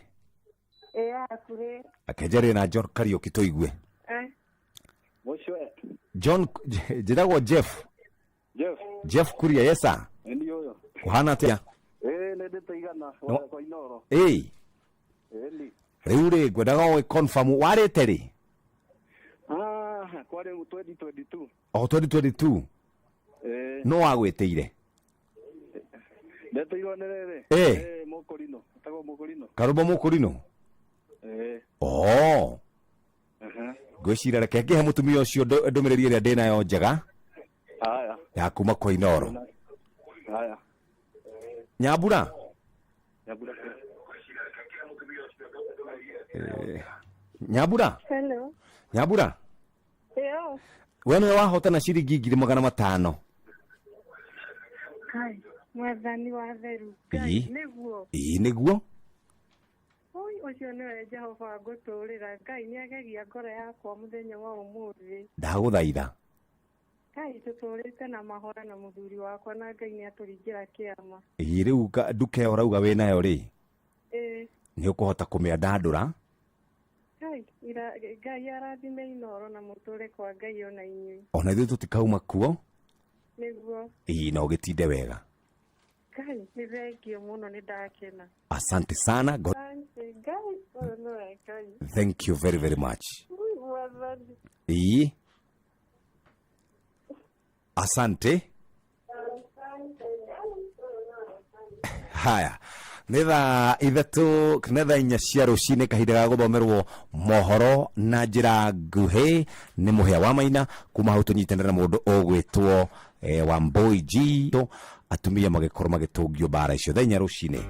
Ĩĩ, hakuhĩ. Akenjarie na John Kariuki tũigue. Eh. Mũcio. John, njĩtagwo Jeff. Jeff. Jeff Kuria, yes sir. Nĩ ũyũ. Kũhana atĩa? Ĩĩ, nĩ ndĩte 100 No. kwa Inoro. Ĩĩ. Ĩĩ. Rĩu rĩ, ngwendaga ũgĩ confirm warĩte rĩ? Ah, kwarĩ 2022. O 2022? Ĩĩ. No wagwĩtĩire? Ndetĩirwo nĩ rĩrĩ. Ĩĩ. Ĩĩ, Mũkũrinũ. Etagwo Mũkũrinũ. Karũmbo Mũkũrinũ? Ĩĩ. Oh. Aha. Ngwĩciria reke ngĩhe mũtumia ũcio ndũmĩrĩri ĩrĩa ndĩnayo njega Haya. ya kuma kwa Inoro. Haya. Nyambura. Nyambura. Nyambura. Hello. Nyambura. Ĩyo. We nĩwe wahotana ciringi 500,000. Kai, mwathani wa theru. Ĩĩ. Nĩguo. Ĩĩ nĩguo. Oi, ũcio nĩwe Jehova ngũtũũrĩra. Ngai nĩagegia ngoro yakwa mũthenya wa ũmũthĩ. Ndagũthaitha. Ngai, tũtũũrĩte na mahoya na mũthuri wakwa na Ngai nĩatũringĩra kĩama. Ĩĩ, rĩu nduka ĩyo ũrauga wĩnayo rĩ? Ĩĩ. Nĩ ũkũhota kũmĩandandũra. Ngai, Ngai arathime Inoro na mũtũũre kwa Ngai ona inyuĩ. Ona ithuĩ tũtikauma kuo. Nĩguo. Ĩĩ, na ũgĩtinde wega. Ngai, nĩ thengio mũno, nĩ ndakena. Asante sana. God. Asante. Ngai, ũyũ nĩwe Ngai. Thank you very very much. Ui, mwathani. Ĩĩ. Asante. Asante. Ngai, ũyũ nĩwe Ngai. Haya, nĩ thaa 3 na thaa 4 cia rũcinĩ, kahinda ga gũthomerwo mohoro na njĩra nguhĩ nĩ Mũhĩa wa Maina. Kuma hau tũnyitanĩre na mũndũ ũgwĩtwo Wambui G, atumia magĩkorwo magĩtũngio mbara icio thaa 4 rũcinĩ.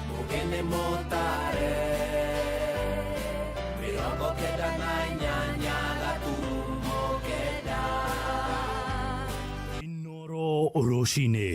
Mugene mutare 98.9. Inoro rũcinĩ.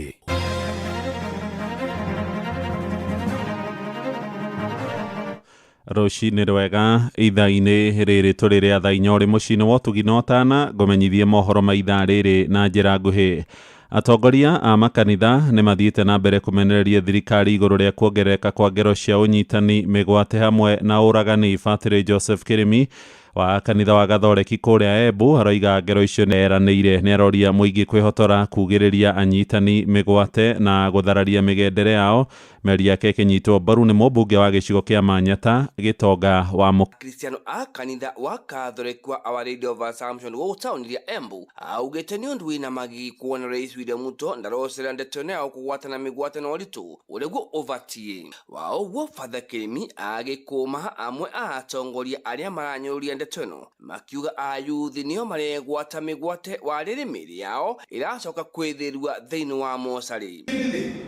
Rũcinĩ rwega, ithaa-inĩ rĩrĩ tũrĩ rĩa thaa 4 ũrĩ mũciĩ-inĩ wa ũtugi na ũtana ngũmenyithie mohoro ma ithaa rĩrĩ na njĩra nguhĩ. Atongoria a makanitha nĩ mathiĩte na mbere kũmenereria thirikari igũrũ rĩa kuongerereka kwa ngero cia ũnyitani mĩgwate hamwe na ũragani. Batĩrĩ Joseph Kĩrĩmi wa kanitha wa Gathoreki kũrĩa Embu aroiga ngero icio nĩ eranĩire. Nĩ aroria mũingĩ kwĩhotora kugĩrĩria anyitani mĩgwate na gũthararia mĩgendere yao. Mĩario yake ĩkĩnyitwo mbaru nĩ mũmbunge wa gĩcigo kĩa Manyata Gĩtonga wa Mũ Kristiano a kanitha wa Catholic wa Our Lady of Assumption gũkũ taũni ya Embu augĩte nĩ ũndũ wĩna magigi kuona Rais William Ruto ndarocera ndeto ĩno ya kũgwatana mĩgwate na ũritũ ũrĩguo ũbatiĩ wa ũguo. Father Kĩrĩmi agĩkũma amwe a atongoria arĩa maranyũrũria ndeto ĩno, makiuga ayuthi nĩo maregwata mĩgwate wa rĩrĩ mĩĩrĩ yao ĩracoka kwĩthĩrua thĩinĩ wa mocarĩ.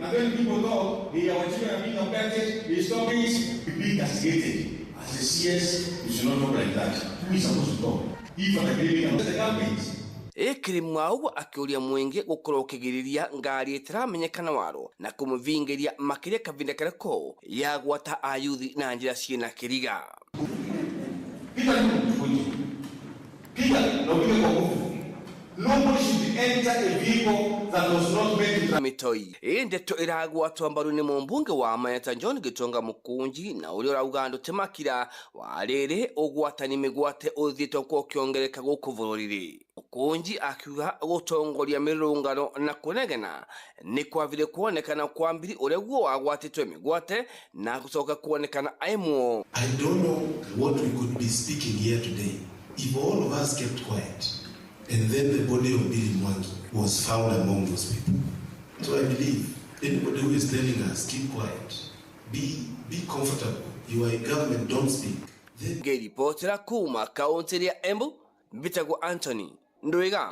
And when people talk, they, our children are being abducted, the stories will be castigated. As a CS, you should not talk like that. Who is supposed to talk? If Father Kirimi can the campaigns. Ĩkĩrĩ ũguo akĩũria mũingĩ gũkorwo ũkĩgirĩria ngari ĩtaramenyekana waro na kũmũvingĩria makĩria kavinda karĩko ya gwata ayuthi na njĩra ciĩna kĩriga. Piga tu mtu, piga na upige kwa nguvu. Nobody should enter a vehicle that was not meant to Mitoi ii ndeto iragwatwa mbaru ni mumbunge wa Manyata John Gitonga Mukunji na uria urauga andu ti makira wa riri ugwatani migwate uthiite kwa ukiongereka guku bururi. Mukunji akiuga gutongoria mirurungano na kunegena ni kwavire kuonekana kwa mbiri uria guo wagwatitwe migwate na gucoka kuonekana aimuo. I don't know what we could be speaking here today if all of us kept quiet and then the body of Billy Mwangi was found among those people. So I believe anybody who is telling us keep quiet, be comfortable, you are in government, don't speak. Ngiribotera kuma kaunti ya Embu, mbitagwo Anthony Ndwiga.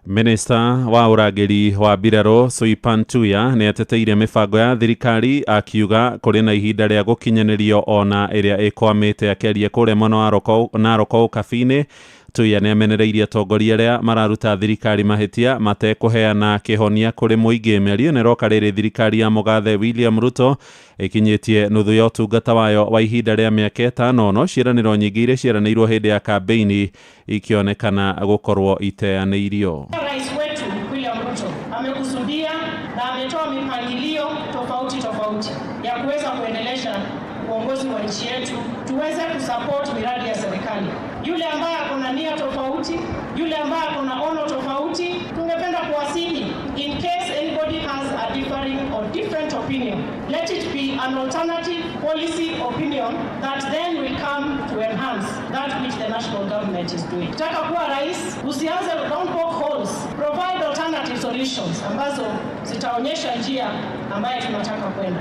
Minista wa ũrangĩri wa mbirarũ Soipan Tuya nĩ ateteire mĩbango ya thirikari akiuga kũrĩ na ihinda rĩa gũkinyanĩrio ona ĩrĩa ĩkwamĩte. Akĩaria kũrĩa mwena wa Narok Ũkabi-inĩ, Tuya nĩ amenereirie atongoria arĩa mararuta thirikari mahĩtia matekũheana kĩhonia kũrĩ mũingĩ. Mĩario ĩno ĩroka rĩrĩ thirikari ya mũgathe William Ruto ĩkinyĩtie nuthu ya ũtungata wayo wa ihinda rĩa mĩaka 5, no ciĩranĩro nyingĩ iria ciaranĩirwo hĩndĩ ya kambĩini ikĩonekana gũkorwo iteanĩirio. Rais wetu William Ruto amekusudia na ametoa mipangilio tofauti tofauti ya kuweza kuendelesha uongozi wa nchi yetu, tuweze kusupport miradi ya serikali. Yule ambaye ako na nia tofauti, yule ambaye ako na ono tofauti, tungependa kuwasihi, in case anybody has a differing or different opinion, let it be an alternative policy opinion that then will come to enhance that which the national government is doing. Taka kuwa rais, usianze, don't poke holes, provide alternative solutions ambazo zitaonyesha njia ambayo tunataka kwenda.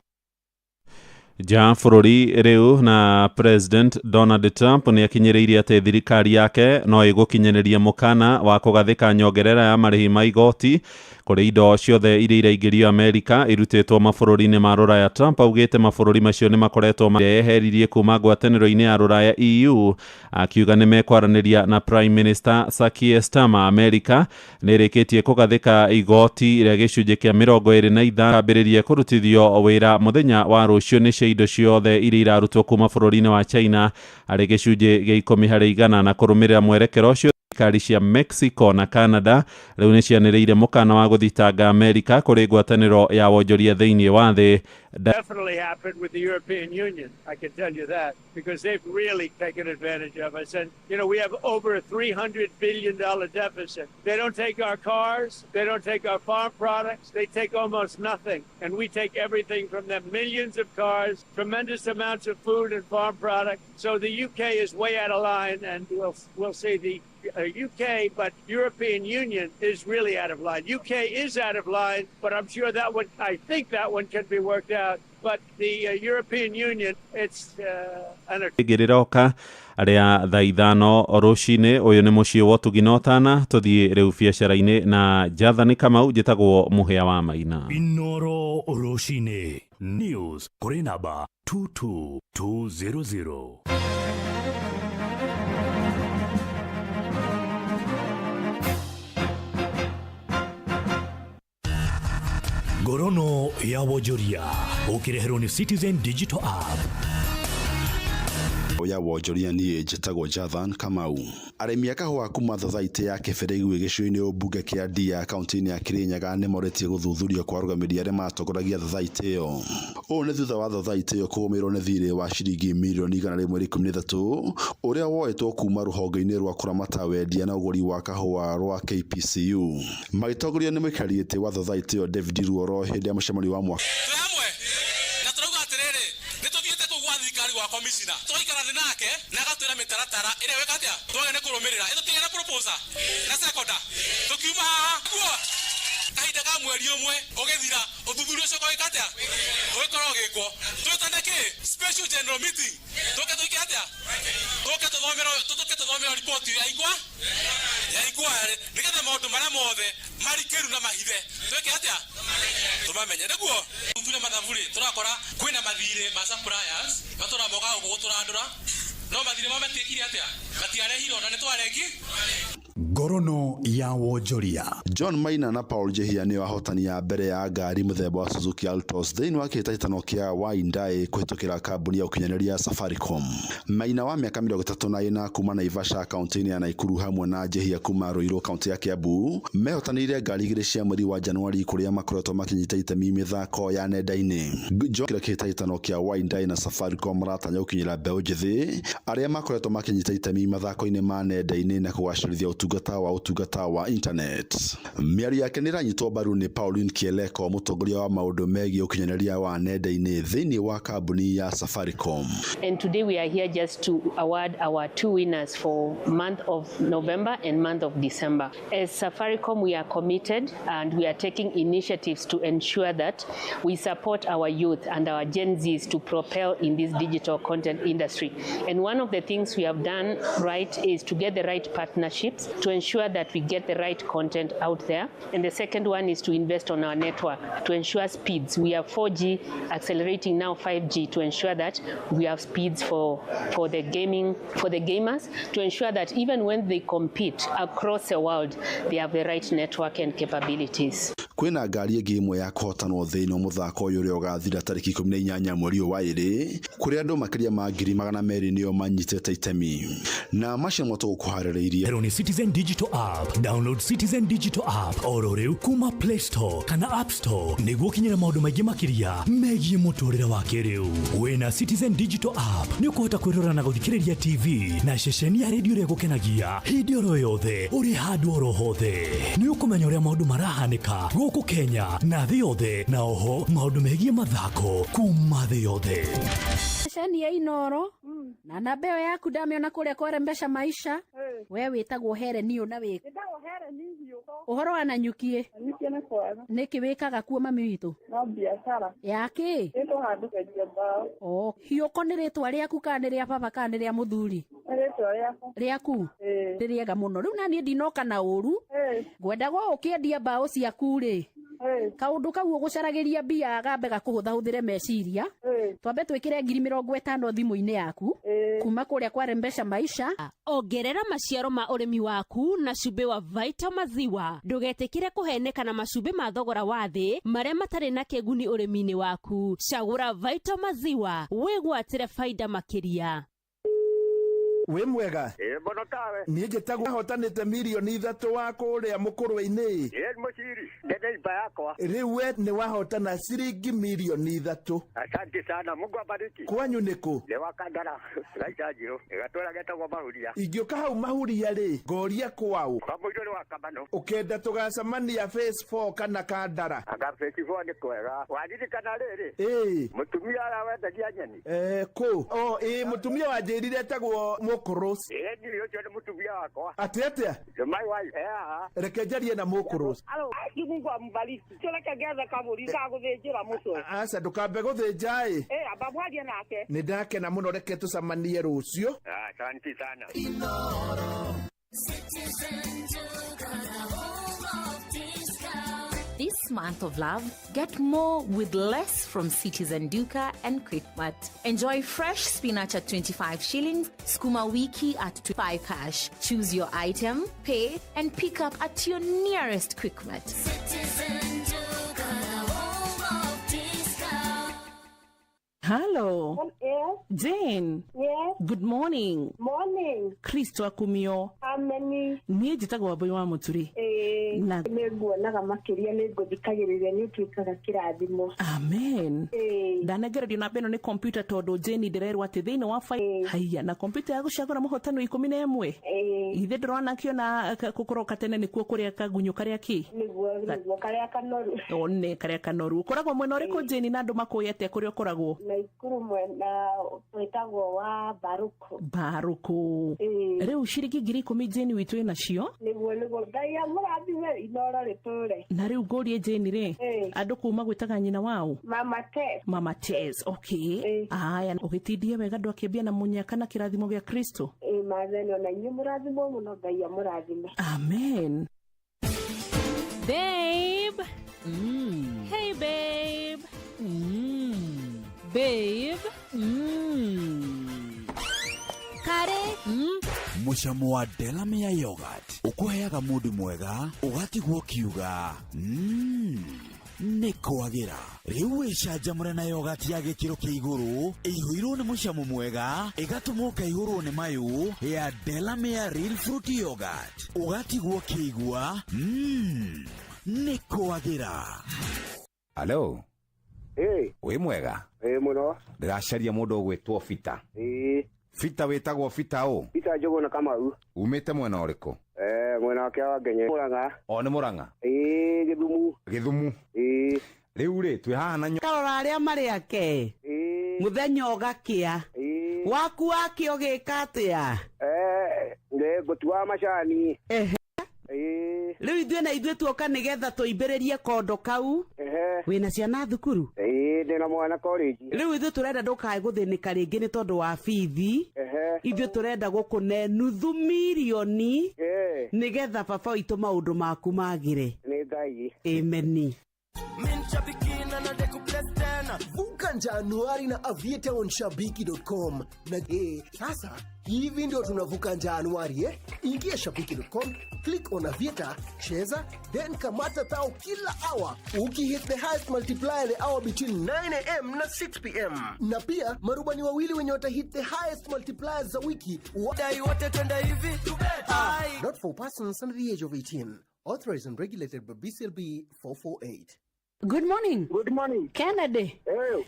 Ja bũrũri rĩu na President Donald Trump nĩ akinyĩrĩirie atĩ thirikari yake no ĩgũkinyanĩria mũkana wa kũgathĩka nyongerera ya marĩhi ma igoti kũrĩ indo ciothe iria iraingĩrio Amerika irutĩtwo mabũrũri-inĩ ma rũraya. Trump augĩte mabũrũri macio nĩ makoretwo meyeheririe kuma ngwatanĩro-inĩ ya rũraya EU, akiuga nĩ mekwaranĩria na Prime Minister Keir Starmer. Amerika nĩ ĩrĩkĩtie kũgathĩka igoti rĩa gĩcunjĩ kĩa 25 ambĩrĩrie kũrutithio wĩra mũthenya wa rũciũ nĩ cia indo ciothe iria irarutwo kuma bũrũri-inĩ wa China harĩ gĩcunjĩ gĩa 10% na kũrũmĩrĩra mwerekero ũcio thirikari cia Mexico na Canada rĩu nĩ cianĩrĩire mũkana wa gũthitanga Amerika kũrĩ ngwatanĩro ya wonjoria thĩinĩ wa thĩ. Definitely happened with the European Union, I can tell you that, because they've really taken advantage of us. And, you know, we have over a $300 billion deficit. They don't take our cars. They don't take our farm products. They take almost nothing. And we take everything from them, millions of cars, tremendous amounts of food and farm products. So the UK is way out of line, and we'll see the UK, but European Union is really out of line. UK is out of line, but I'm sure that one, I think that one can be worked out. But the European Union, it's an... Gĩrĩroka arĩa thaa 5 rũcinĩ. Ũyũ nĩ mũciĩ wa ũtugi na ũtana. Tũthiĩ rĩu biacara-inĩ na Jathani Kamau. Njĩtagwo Mũhĩa wa Maina. Inoro rũcinĩ news kũrĩ namba 22200. Ngorono ya wonjoria ũkĩreherwo nĩ Citizen Digital App. Ya wonjoria niĩ njĩtagwo Jathan Kamau. Arĩmi a kahũa kuma thothaitĩ ya Kĩbĩrĩgui gĩcigo-inĩ ũmbunge kĩa Ndia kaunti-inĩ ya Kirinyaga nĩmorĩtie gũthuthurio kwa arũgamĩrĩri arĩa matongoragia thothaitĩ ĩyo. Ũũ nĩ thutha wa thothaitĩ ĩyo kũgũmĩrwo nĩ thirĩ wa ciringi mirioni 113 ũrĩa woetwo kuma rũhonge-inĩ rwa kũramata wendia na ũgũri wa kahũa rwa KPCU. Magĩtongorio nĩ mũikarĩri gĩtĩ wa thothaitĩ ĩyo David Ruoro hĩndĩ ya mũcemanio wa mwaka. Commissioner tũgaikara thĩ nake na agatwĩra mĩtaratara ĩrĩa wĩka atĩa twagĩrĩire nĩ kũrũmĩrĩra ĩtũtigĩre na proposal na sekonda tũkiuma haha kuo kahinda ka mweri ũmwe ũgĩthira ũthuthuria ũcio ũgĩka atĩa ũgĩkorwo ũgĩkwo twĩtane kĩ special general meeting tũke tũike atĩa tũke tũthomerwo report ya ikwa ya inquiry nĩgetha maũndũ marĩa mothe marikĩru na mahithe twĩke atĩa tũmamenye nĩguo thuthuria mathabu rĩ tũrakora kwĩna mathirĩ ma suppliers matũramoka gũkũ gũtũrandũra no mathirĩ mao matiĩkire atĩa matiarehirwo na nĩ twarengi. Ngorono ya wonjoria. John Maina na Paul Njihia nĩo ahotani a mbere ya ngari mũthemba wa Suzuki Altos thĩinĩ wa kĩhĩtahĩtano kĩa Windai kũhĩtũkĩra kambuni ya ũkinyanĩria Safaricom. Maina wa mĩaka 34 kuma Naivasha kaunti-inĩ ya Nakuru hamwe na Njihia kuma Ruiru kaunti ya Kiambu mehotanĩire ngari igĩrĩ cia mweri wa Januari kũrĩa makoretwo makĩnyita itemi mĩthako ya nenda-inĩ. John kĩrĩa kĩhĩtahĩtano kĩa Windai na Safaricom maratanya gũkinyĩra mbeũ njĩthĩ arĩa makoretwo makĩnyita itemi mathako-inĩ ma nenda-inĩ na kũgacĩrithia ũtungata wa internet. Mĩario yake nĩ ĩranyitwo mbaru nĩ Pauline Kieleko, mũtongoria wa maũndũ megiĩ ũkinyanĩria wa nenda-inĩ thĩinĩ wa kambuni ya Safaricom. And today we are here just to award our two winners for month of November and month of December. As Safaricom, we are committed and we are taking initiatives to ensure that we support our youth and our Gen Zs to propel in this digital content industry. And one of the things we have done right is to get the right partnerships to ensure that we get the right content out there. And the second one is to invest on our network to ensure speeds. We have 4G accelerating now 5G to ensure that we have speeds for the gaming, for the gamers, to ensure that even when they compete across the world, they have the right network and capabilities. Kwĩna ngari ĩngĩ ĩmwe ya kũhotanwo thĩinĩ wa mũthako ũyũ ũrĩa ũgathira tarĩki 18 mweri ũyũ wa ĩrĩ kũrĩa andũ makĩria ma 200,000 nĩo manyitĩte itemi na macio nĩmo tũgũkũharĩrĩirie. Ero ni Citizen Digital App. Download Citizen Digital App oro rĩu kuma Play Store kana App Store nĩguo ũkinyĩre maũndũ maingĩ makĩria megiĩ mũtũrĩre wa kĩrĩu. Wĩna Citizen Digital App nĩ ũkũhota kwĩrora na gũthikĩrĩria TV na ceceni ya redio ĩrĩa ĩgũkenagia hĩndĩ oro yothe ũrĩ handũ oro hothe. Nĩ ũkũmenya ũrĩa maũndũ marahanĩka gũkũ Kenya na thĩ yothe na oho maũndũ megiĩ mathako kuma thĩ yothe. Ceceni ya Inoro na namba ĩyo yaku ndamĩona kũrĩa kwa Rembesha Maisha. We wĩtagwo Helen ũũ na wĩ ũhoro wa Nanyukie nĩkĩ wĩkaga kuo mami witũ? No biacara. Ya kĩ? Ĩtwo handũ kwendia mbaũ. O hiũko nĩ rĩtwa rĩaku kana nĩ rĩa baba kana nĩ rĩa mũthuri? Nĩ rĩtwa rĩakwa. Rĩaku? Nĩ rĩega mũno. Rĩu naniĩ ndinoka na ũru, ngwendaga ũkĩendia mbaũ ciaku rĩ, kaũndũ kau ũgũcaragĩria mbia gambe gakũhũthahũthĩre meciria, twambe twĩkĩre 50,000 thimũ-inĩ yaku kuma kũrĩa kwa Rembesha Maisha. Ongerera maciaro ma ũrĩmi waku na cumbĩ wa Vita Maziwa. Ndũgetĩkĩre kũheneka na macumbĩ ma thogora wa thĩ marĩa matarĩ na kĩguni ũrĩmi-inĩ waku. Cagũra Vita Maziwa wĩgwatĩre faida makĩria. Wĩ mwega? Ĩ mũno tawe. Niĩ njĩtagwo hotanĩte 3 milioni wa kũrĩa mũkũrwe-inĩ. Ĩ mũciri, nĩ neiba yakwa. Rĩu we nĩ wahotana ciringi 3 milioni. Asante sana, Mungu abariki. Kwanyu nĩ kũ? Nĩ wa Kandara, Raita Njirũ, gatũra getagwo Mahuria. Ingĩũka hau Mahuria rĩ, ngoria kwaũ? Kwa mũirũ nĩ wa Kamano. Ũkenda tũgacemania phase 4 kana Kandara? Anga phase 4 nĩ kwega. Waririkana rĩrĩ? Ĩĩ. Mũtumia ũrĩa wendagia nyeni. Kũ? O, ĩĩ, mũtumia wanjĩrire etagwo Mũkũrũ. Ĩĩ, niĩ ũcio nĩ mũtumia wakwa. Atĩ atĩa? My wife. Haha. Reke njarie na Mũkũrũ. Alo, Mungu ambariki. Reke ngethe kabũri gagũthĩnjĩra mũcwe. Aca ndũkambe gũthĩnja ĩ. Ĩ, amba mwarie nake. Nĩ ndakena mũno, reke tũcemanie rũciũ. Asante sana. This month of love, get more with less from Citizen Duka and Quickmart. Enjoy fresh spinach at 25 shillings, skuma wiki at 5 cash. Choose your item, pay, and pick up at your nearest Quickmart. Hello. Yes. Jane. Yes. Good morning. Morning. Kristo akumio. Ameni. Niĩ njĩtagwo Wambui wa Mũturi. Ĩĩ. Na- Nĩ nguonaga makĩria nĩ ngũthikagĩrĩria nĩ ũtuĩkaga kĩrathimo. Amen. Ĩĩ. Ndanengererio namba ĩno nĩ kompiuta tondũ Jane ndĩrerwo atĩ thĩinĩ wa haiya na kompiuta ya gũcagũra mũhotani wa 11. Ithe ndĩrona akĩona kũkoroka tene nĩkuo kũrĩa kagunyũ karĩa kĩ? Nĩguo karĩa kanoru. One karĩa kanoru. Ũkoragwo mwena ũrĩkũ Jane na andũ makũĩ atĩa kũrĩa ũkoragwo? Naikuru mwena wĩtagwo wa Baruku. Mbarũkũ. Rĩu ciringi 10,000 Jane witũ ĩnacio. Nĩguo Ngai amũrathime inoro rĩtũre. Na rĩu ngũrie Jane rĩ, andũ kuma gwĩtaga nyina wao? Mama Tess. Mama Tess, okay. Aya, ũgĩtindie wega andũ akĩambia na mũnyaka na kĩrathimo gĩa Kristo. Ĩĩ maathani ona inyuĩ mũrathimwo mũno Ngai amũrathime. Amen. Babe. Hey babe. Babe. Kare. Mũcamo wa Delamere yogurt ũkũheaga mũndũ mwega ũgatigwo ũkiuga nĩ kwagĩra. Rĩu wĩcanjamũre na yogurt ya gĩkĩro kĩa igũrũ ĩihũirwo nĩ mũcamo mwega ĩgatũma ũkaihũrwo nĩ mayũ ya Delamere Real Fruit Yogurt ũgatigwo ũkĩigua nĩ kwagĩra. Halo. Ĩ. Wĩ mwega? Ĩ mũno. Ndĩracaria mũndũ ũgwĩtwo Bita. Ĩ. Bita wĩtagwo Bita ũ? Bita Njũgũna Kamau. Umĩte mwena ũrĩkũ? Eh, mwena wa Kĩawa Ngenye. Mũrang'a. O nĩ Mũrang'a? Ĩ, Gĩthumu. Gĩthumu. Ĩ. Rĩu rĩ, twĩ haha na Karora arĩa marĩ ake. Mũthenya ũgakĩa. Waku wakĩa ũgĩka atĩa? Eh, nĩ ngũtua macani. Ehe. Ĩ. Rĩu ithuĩ na ithuĩ tuoka nĩgetha tũimbĩrĩrie kondo kau. Ehe. Wĩna ciana thukuru? Ĩ, ndĩna mwana college. Rĩu ithuĩ tũrenda ndũkae gũthĩnĩka rĩngĩ nĩ tondũ wa bithi. Ehe. Ithuĩ tũrenda gũkũne nuthu mirioni nĩgetha baba witũ maũndũ maku magĩre. Nĩ Ngai. Ameni. Vuka Januari na Aviator on shabiki.com na sasa hivi ndio tunavuka Januari eh? Ingia shabiki.com, click on Aviator, cheza then kamata thao kila hour ukihit the highest multiplier the hour between 9am na 6pm, na pia marubani wawili wenye watahit the highest multipliers za wiki Dai wote twende hivi. Ai. Not for persons under the age of 18. Authorized and regulated by BCLB 448. Good morning. Good morning. Kennedy.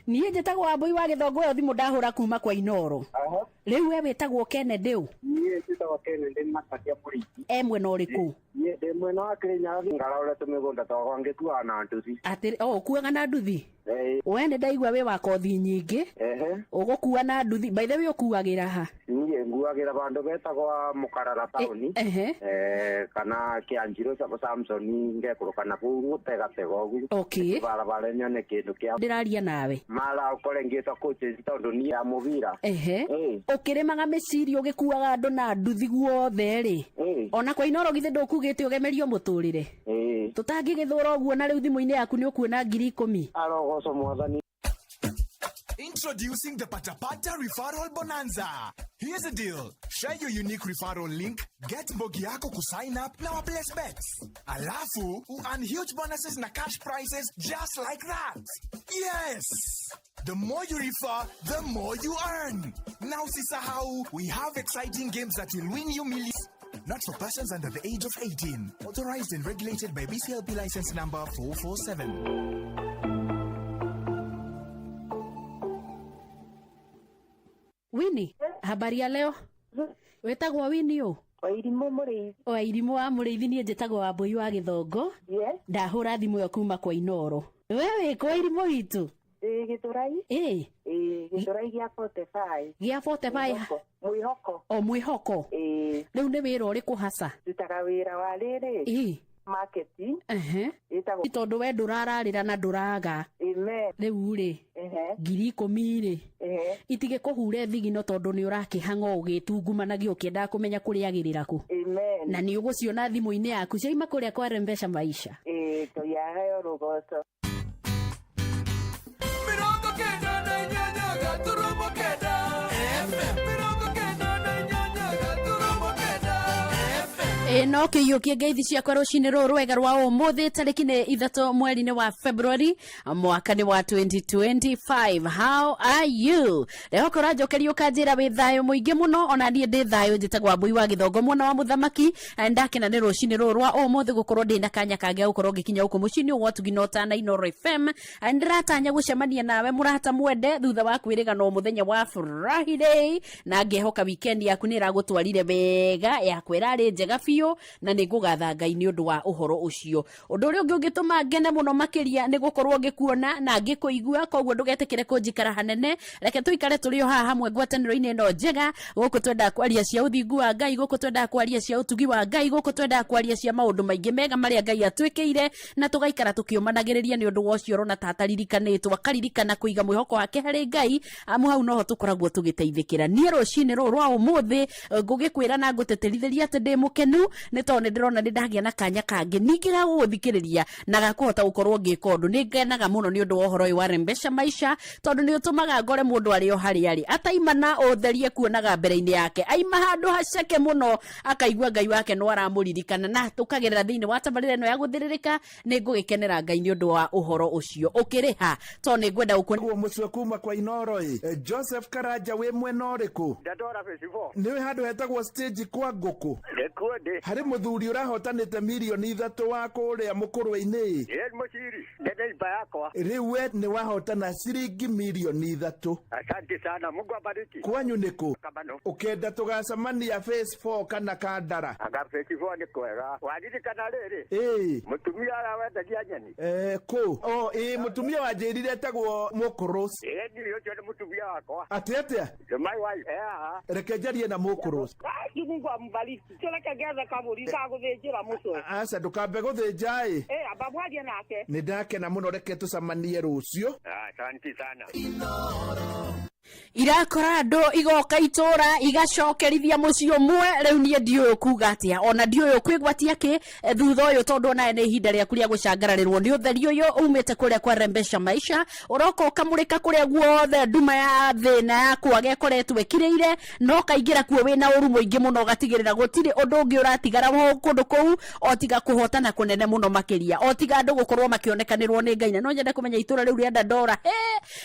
Niĩ njĩtagwo Wambũi wa Gĩthongo ĩyo thimũ ndahũra kuma kwa Inoro. Rĩu we wĩtagwo Kennedy ũ? Niĩ njĩtagwo Kennedy Makaria Mũrĩithi. E mwena ũrĩkũ? Niĩ ndĩ mwena wa Kĩrĩnyaga ngaraũre tũmĩgũnda twakwa ngĩkuaga na nduthi. Atĩ o ũkuaga na nduthi? Ĩ. We nĩ ndaigua wĩ wa kothi nyingĩ. Ehe. Ũgũkua na nduthi. By the way ũkuagĩra ha? Niĩ nguagĩra vandũ betagwa Mũkarara taũni. Ehe. Eh, kana Kĩanjirũ Samson ngekũrũka na kũu gũtegatega ũguo. Okay. Barabara nyone kĩndũ kĩa Ndĩraria nawe. mara ũkore ngĩtwa coaches tondũ niĩ ya mũbira. Ehe. Ũkĩrĩmaga mĩciri ũgĩkuaga andũ na nduthi guothe rĩ. Ona kwa Inoro githĩ ndũkugĩte ũgemerio mũtũrĩre? Tũtangĩgĩthũra ũguo na rĩu thimũ-inĩ yaku nĩ ũkuona 10,000. Arogocwo mwathani. Introducing the Patapata Referral Bonanza. Here's the deal. Share your unique referral link, get mbogi yako kusign up na waplace bets. Alafu, earn huge bonuses na cash prizes just like that. Yes! The more you refer, the more you earn. Now, usisahau, we have exciting games that will win you millions. Not for persons under the age of 18. Authorized and regulated by BCLP license number 447. Winnie, habari ya leo? Wĩtagwo Winnie ũ? Wairimũ Mũrĩithi. Wairimũ wa Mũrĩithi niĩ njĩtagwo Wambũi wa Gĩthongo. Yes. Ndahũra thimũ ĩyo kuma kwa Inoro. We wĩ kũ Wairimũ witũ? Ndĩ Gĩthũrai. Ĩ. Ĩ, Gĩthũrai gĩa 45. Gĩa 45. Mwĩhoko. O mwĩhoko. Ĩ. Rĩu nĩ wĩra ũrĩkũ hasa? Ndutaga wĩra wa rĩrĩ. Ĩ. Marketing. Ehe. Ĩtagwo Tondũ we ndũrararĩra na ndũraga. Amen. Rĩu rĩ. Ehe. 10,000 rĩ. Ehe. Itigĩkũhure thigino tondũ nĩ ũrakĩhang'o ũgĩtungumanagia ũkĩendaga kũmenya kũrĩagĩrĩra kũ. Amen. Na nĩ ũgũciona thimũ-inĩ yaku ciaima kũrĩa kwa Rembesha Maisha. Ĩ, Ngai aheo rũgoco. 98.9 FM 98.9 FM Ĩ no kĩiyũkie ngeithi ciakwa rũcinĩ rũrũ rwega rwa ũmũthĩ tarĩki nĩ 3 mweri-inĩ wa February mwaka nĩ wa 2025. How are you? Rehoka ũranjokeria ũkanjĩra wĩ thayũ mũingĩ mũno ona niĩ ndĩ thayũ. Njĩtagwo Wambũi wa Gĩthongo mwana wa mũthamaki. Ndakena nĩ rũcinĩ rũrũ rwa ũmũthĩ gũkorwo ndĩ na kanya kangĩ gũkorwo ngĩkinya gũkũ mũciĩ-inĩ ũyũ wa ũtugi na ũtana Inoro FM. Ndĩratanya gũcemania nawe mũrata mwende thutha wa kwĩrĩganwo mũthenya wa Friday, na ngehoka weekend yaku nĩ ĩragũtwarire wega, yakwa ĩrarĩ njega biũ na nĩ ngũgatha Ngai nĩ ũndũ wa ũhoro ũcio. Ũndũ ũrĩa ũngĩ ũngĩtũma ngene mũno makĩria nĩ gũkorwo ngĩkuona na ngĩkũigua, koguo ndũgetĩkĩre kũnjikara hanene, reke tũikare tũrĩ o haha hamwe ngwatanĩro-inĩ ĩno njega. Gũkũ twendaga kwaria cia ũthingu wa Ngai, gũkũ twendaga kwaria cia ũtugi wa Ngai, gũkũ twendaga kwaria cia maũndũ maingĩ mega marĩa Ngai atwĩkĩire, na tũgaikara tũkĩũmanagĩrĩria nĩ ũndũ wa ũcio ũrona ta ataririkanĩtwo akaririkana kũiga mwĩhoko wake harĩ Ngai, amu hau noho tũkoragwo tũgĩteithĩkĩra. Niĩ rũcinĩ rũrũ rwa ũmũthĩ ngũgĩkwĩra na ngũtĩtĩrithĩria atĩ ndĩ mũkenu. Nĩ tondũ nĩ ndĩrona nĩ ndagĩa na kanya kangĩ ningĩ ga gũgũthikĩrĩria na gakũhota gũkorwo ngĩka ũndũ. Nĩ ngenaga mũno nĩ ũndũ wa ũhoro ũyũ wa Rembesha Maisha, tondũ nĩ ũtũmaga ngore mũndũ arĩ o harĩa arĩ ataima na ũtherie kuonaga mbere-inĩ yake, aima handũ haceke mũno akaigua Ngai wake no aramũririkana, na tũkagerera thĩinĩ wa tabarĩra ĩno ya gũthĩrĩrĩka. Nĩ ngũgĩkenera Ngai nĩ ũndũ wa ũhoro ũcio. Ũkĩrĩha tondũ nĩ ngwenda gũkuona. Guo mũcwe kuma kwa Inoro ĩ. Joseph Karanja wĩ mwena ũrĩkũ? Ndatwara phase 4. Nĩũĩ handũ hetagwo stage kwa ngũkũ? Nĩkuo ndĩ. Harĩ mũthuri ũrahotanĩte mirioni 3 wa kũrĩa mũkũrwe-inĩ ĩ. Ĩ mũciri, ndĩ neighbor yakwa. Rĩu we nĩ wahotana ciringi mirioni 3. Asante sana, Mungu abariki. Kwanyu nĩ kũ? Kabano. Ũkenda tũgacemania phase 4 kana Kandara? Anga phase 4 nĩ kwega. Waririkana rĩrĩ? Ĩĩ. Mũtumia ũrĩa wendagia nyeni? Kũ? O, ĩĩ, mũtumia wanjĩrire etagwo Mũkũrũ. Ĩĩ, niĩ ũcio nĩ mũtumia wakwa. Atĩ atĩa? My wife. Haha. Reke njarie na Mũkũrũ. Ai, Mungu ambariki. Kĩreke ngethe kabũri gagũthĩnjĩra mũcwe. Aca, ndũkambe gũthĩnja ĩ. Ĩ, amba mwarie nake. Nĩ ndakena mũno, reke tũcemanie rũciũ. Asante sana. Irakora andũ igoka itũra igacokerithia mũciĩ ũmwe. Rĩu niĩ ndiũĩ kuga atĩa, ona ndiũĩ kwĩgwatia kĩ thutha ũyũ, tondũ onawe nĩ ihinda rĩaku rĩa gũcangararĩrwo nĩ ũtheri ũyũ umĩte kũrĩa kwa Rembesha Maisha. Ũroka ũkamũrĩka kũrĩa guothe nduma ya thĩna ya kwaga ĩkoretwo ĩkirĩire, na ũkaingĩra kuo wĩna ũru mũingĩ mũno, ũgatigĩrĩra gũtirĩ ũndũ ũngĩ ũratigara kũndũ kũu o tiga kũhotana kũnene mũno makĩria, o tiga andũ gũkorwo makĩonekanĩrwo nĩ Ngai. Na no nyende kũmenya itũra rĩu rĩa Dandora,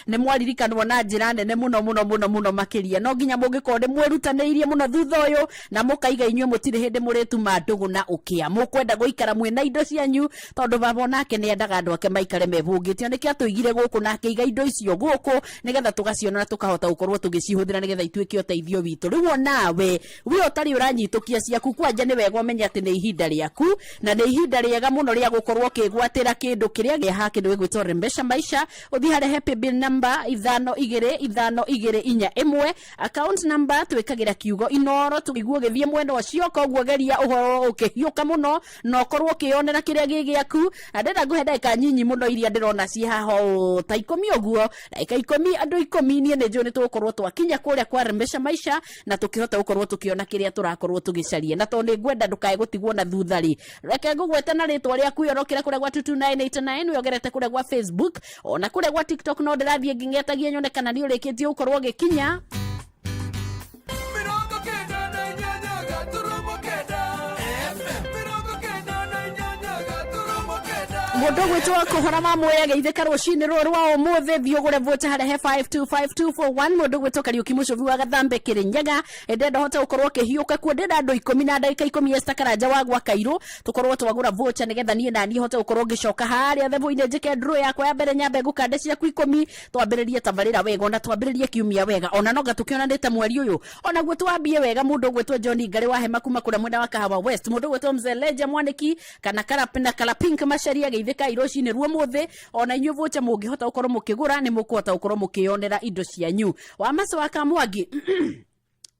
nĩ mwaririkanwo na njĩra nene mũno mũno mũno mũno makĩria. No nginya mũngĩkorwo nĩ mwĩrutanĩirie mũno thutha ũyũ na mũkaiga inyuĩ mũtirĩ hĩndĩ mũrĩtuma ndũgũ na ũkĩa, mũkwenda gũikara mwĩna indo cianyu, tondũ baba onake nĩ endaga andũ ake maikare mehũngĩte. Nĩkĩo atũigire gũkũ na akĩiga indo icio gũkũ nĩgetha tũgaciona na tũkahota gũkorwo tũgĩcihũthĩra nĩgetha ituĩke ũteithio witũ. Rĩu onawe we ũtarĩ ũranyitũkia ciaku kwanja, nĩ wega ũmenye atĩ nĩ ihinda rĩaku na nĩ ihinda rĩega mũno rĩa gũkorwo ũkĩgwatĩra kĩndũ kĩrĩa gĩa ha kĩndũ gĩgwĩtwo Rembesha Maisha. Ũthiĩ harĩa he paybill number 525241, account number twĩkagĩra kiugo Inoro, tũiguo ũgĩthiĩ mwena ũcio. Koguo geria ũhoro ũkĩhiũka mũno na ũkorwo ũkĩyonera kĩrĩa gĩ gĩaku. Na ndĩrenda ngũhe ndagĩka nyinyi mũno iria ndĩrona ciĩ haha ũũ ta 10 ũguo, ndagĩka 10, andũ 10, niĩ nĩ njũĩ nĩ tũgũkorwo twakinya kũrĩa kwa Rembesha Maisha na tũkĩhota gũkorwo tũkĩona kĩrĩa tũrakorwo tũgĩcaria. Na tondũ nĩ ngwenda ndũkae gũtigwo na thutha rĩ, reke ngũgwete na rĩtwa rĩaku yorokere kũrĩa gwa 22989, wĩongerete kũrĩa gwa Facebook ona kũrĩa gwa TikTok, no ndĩrathiĩ ngĩng'etagia nyone kana nĩ ũrĩkĩtie gũkorwo ũgĩkinya. 98.9 Mũndũ gwĩtwo kũhora wa muoya geithĩka rũcinĩ rũrũ rwa ũmũthĩ, thiĩ ũgũre vocha harĩa he 525241. Mũndũ gwĩtwo Kariũki Mũcũbi wa Gathambe Kĩrĩnyaga, ndĩrenda hote gũkorwo ũkĩhiũka kuo, ndĩrenda andũ 10 na ndagĩka 10. Esther Karanja wa gwa Kairũ, tũkorwo twagũra vocha nĩgetha niĩ na niĩ hote gũkorwo ngĩcoka harĩa thebũ-inĩ, njĩke draw yakwa ya mbere, nyambe ngũkande ciaku 10, twambĩrĩrie tabarĩra wega ona twambĩrĩrie kiumia wega, ona noga tũkĩonanĩte mweri ũyũ onaguo twambie wega. Mũndũ ũgwĩtwo John Ngari wa Hema kuma kũrĩa mwena wa Kahawa West, mũndũ ũgwĩtwo Mzee Leja Mwaniki kana na Karapink Macharia, geithĩka rũcinĩ ruo mũthĩ. Ona inyuĩ vocha mũngĩhota gũkorwo mũkĩgũra nĩ mũkũhota gũkorwo mũkĩyonera indo cianyu. Wa Maco wa Kamwangi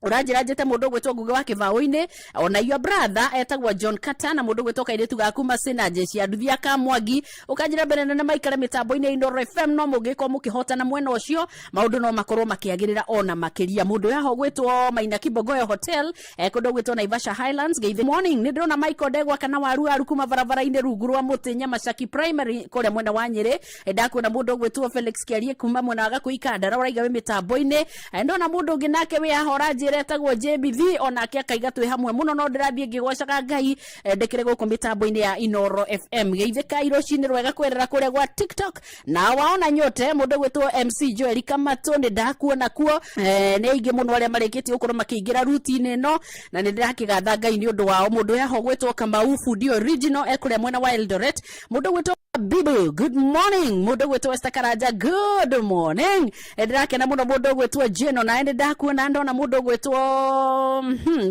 ũranjĩra njĩte mũndũ ũgwĩtwo Ngugi wa Kĩbaũ-inĩ, ona your brother etagwo John Carter, na mũndũ ũgwĩtwo kairĩtu gaku Masina jeshi ya nduthi ya Kamwangi. Ũkanjĩra mbere nene maikare mĩtambo-inĩ ya Inooro FM, no mũngĩkorwo mũkĩhotana mwena ũcio maũndũ no makorwo makĩagĩrĩra ona makĩria. Mũndũ yaho ũgwĩtwo Maina Kibogoyo Hotel, kũndũ ũgwĩtwo Naivasha Highlands, geithĩ morning. Nĩ ndĩrona Michael Ndegwa kana waru waru kuma barabara-inĩ rungu rwa mũtĩ Nyamacaki Primary kũrĩa mwena wa Nyĩrĩ. Ndakuona mũndũ ũgwĩtwo Felix Kĩarie kuma mwena wa Gakũi Kandara, ũraiga wĩ mĩtambo-inĩ. Ndona mũndũ ũngĩ nake wĩ haha ũranjĩra etagwo JBV, onake akaiga twĩ hamwe mũno, no ndĩrathiĩ ngĩgocaga Ngai ndĩkĩrĩ gũkũ mĩtambo-inĩ ya Inooro FM. Geithĩkai rũcinĩ rwega kwerera kũrĩa gwa TikTok na waona nyote. Mũndũ ũgwĩtwo MC Joel Kamatũ, nĩ ndakuona kuo. Nĩ aingĩ mũno arĩa marĩkĩtie gũkorwo makĩingĩra ruti-inĩ ĩno na nĩ ndĩrakĩgatha Ngai nĩ ũndũ wao. Mũndũ yaho ũgwĩtwo Kamau Fundi Original ekũrĩa mwena wa Eldoret. Mũndũ ũgwĩtwo Bibu, good morning. Mũndũ ũgwĩtwo Esther Karanja, good morning. Ndĩrakena mũno. Mũndũ ũgwĩtwo Jeno, nawe nĩ ndakuona. Ndona mũndũ ũgwĩtwo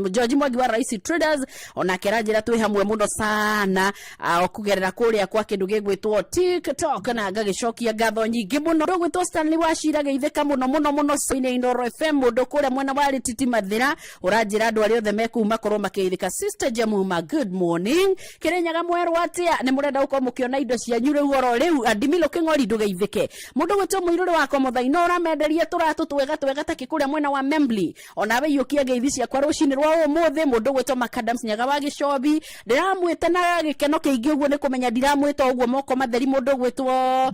George Mwangi wa Raisi Traders, onake aranjĩra twĩ hamwe mũno sana kũgerera kũrĩa kwa kĩndũ gĩgwĩtwo TikTok, na ngagĩcokia ngatho nyingĩ mũno. Mũndũ ũgwĩtwo Stanley Wachira, geithĩka mũno mũno mũno inĩ Inooro FM. Mũndũ kũrĩa mwena wa Rĩtiti Mathĩra ũranjĩra andũ arĩa othe mekũu makorwo makĩgeithĩka. Sister Jamuma, good morning. Kĩrĩnyaga mwerwo atĩa? Nĩ mũrenda gũkorwo mũkĩona indo cianyu? cianyu rĩu oro rĩu. Andimilo Kĩng'ori, ndũgeithĩke. Mũndũ gwĩtwo mũirũrĩ wa Komothaina ũramenderia tũratũ twega twega ta kĩkũrĩa mwena wa Membli, onawe iyũkia ngeithi ciakwa rũcinĩ rwa ũmũthĩ. Mũndũ gwĩtwo Macadams Nyaga wa Gĩcobi, ndĩramwĩta na gĩkeno kĩingĩ ũguo nĩ kũmenya ndiramwĩta ũguo moko matheri. Mũndũ gwĩtwo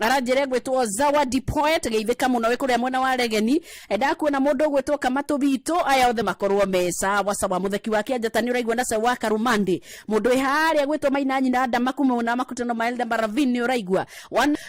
aranjĩra gwĩtwo Zawadi Poet, geithĩka mũno wĩ kũrĩa mwena wa Regeni. Ndakuona mũndũ gwĩtwo Kamatũ Bitũ, aya othe makorwo me sawa sawa. Mũtheki wa Kĩanjata nĩ ũraigua na wa Karumandi, mũndũ wĩ harĩa gwĩtwo Maina Nyina Ndama kuma na makutano ma Elda Maravin nĩ ũraigua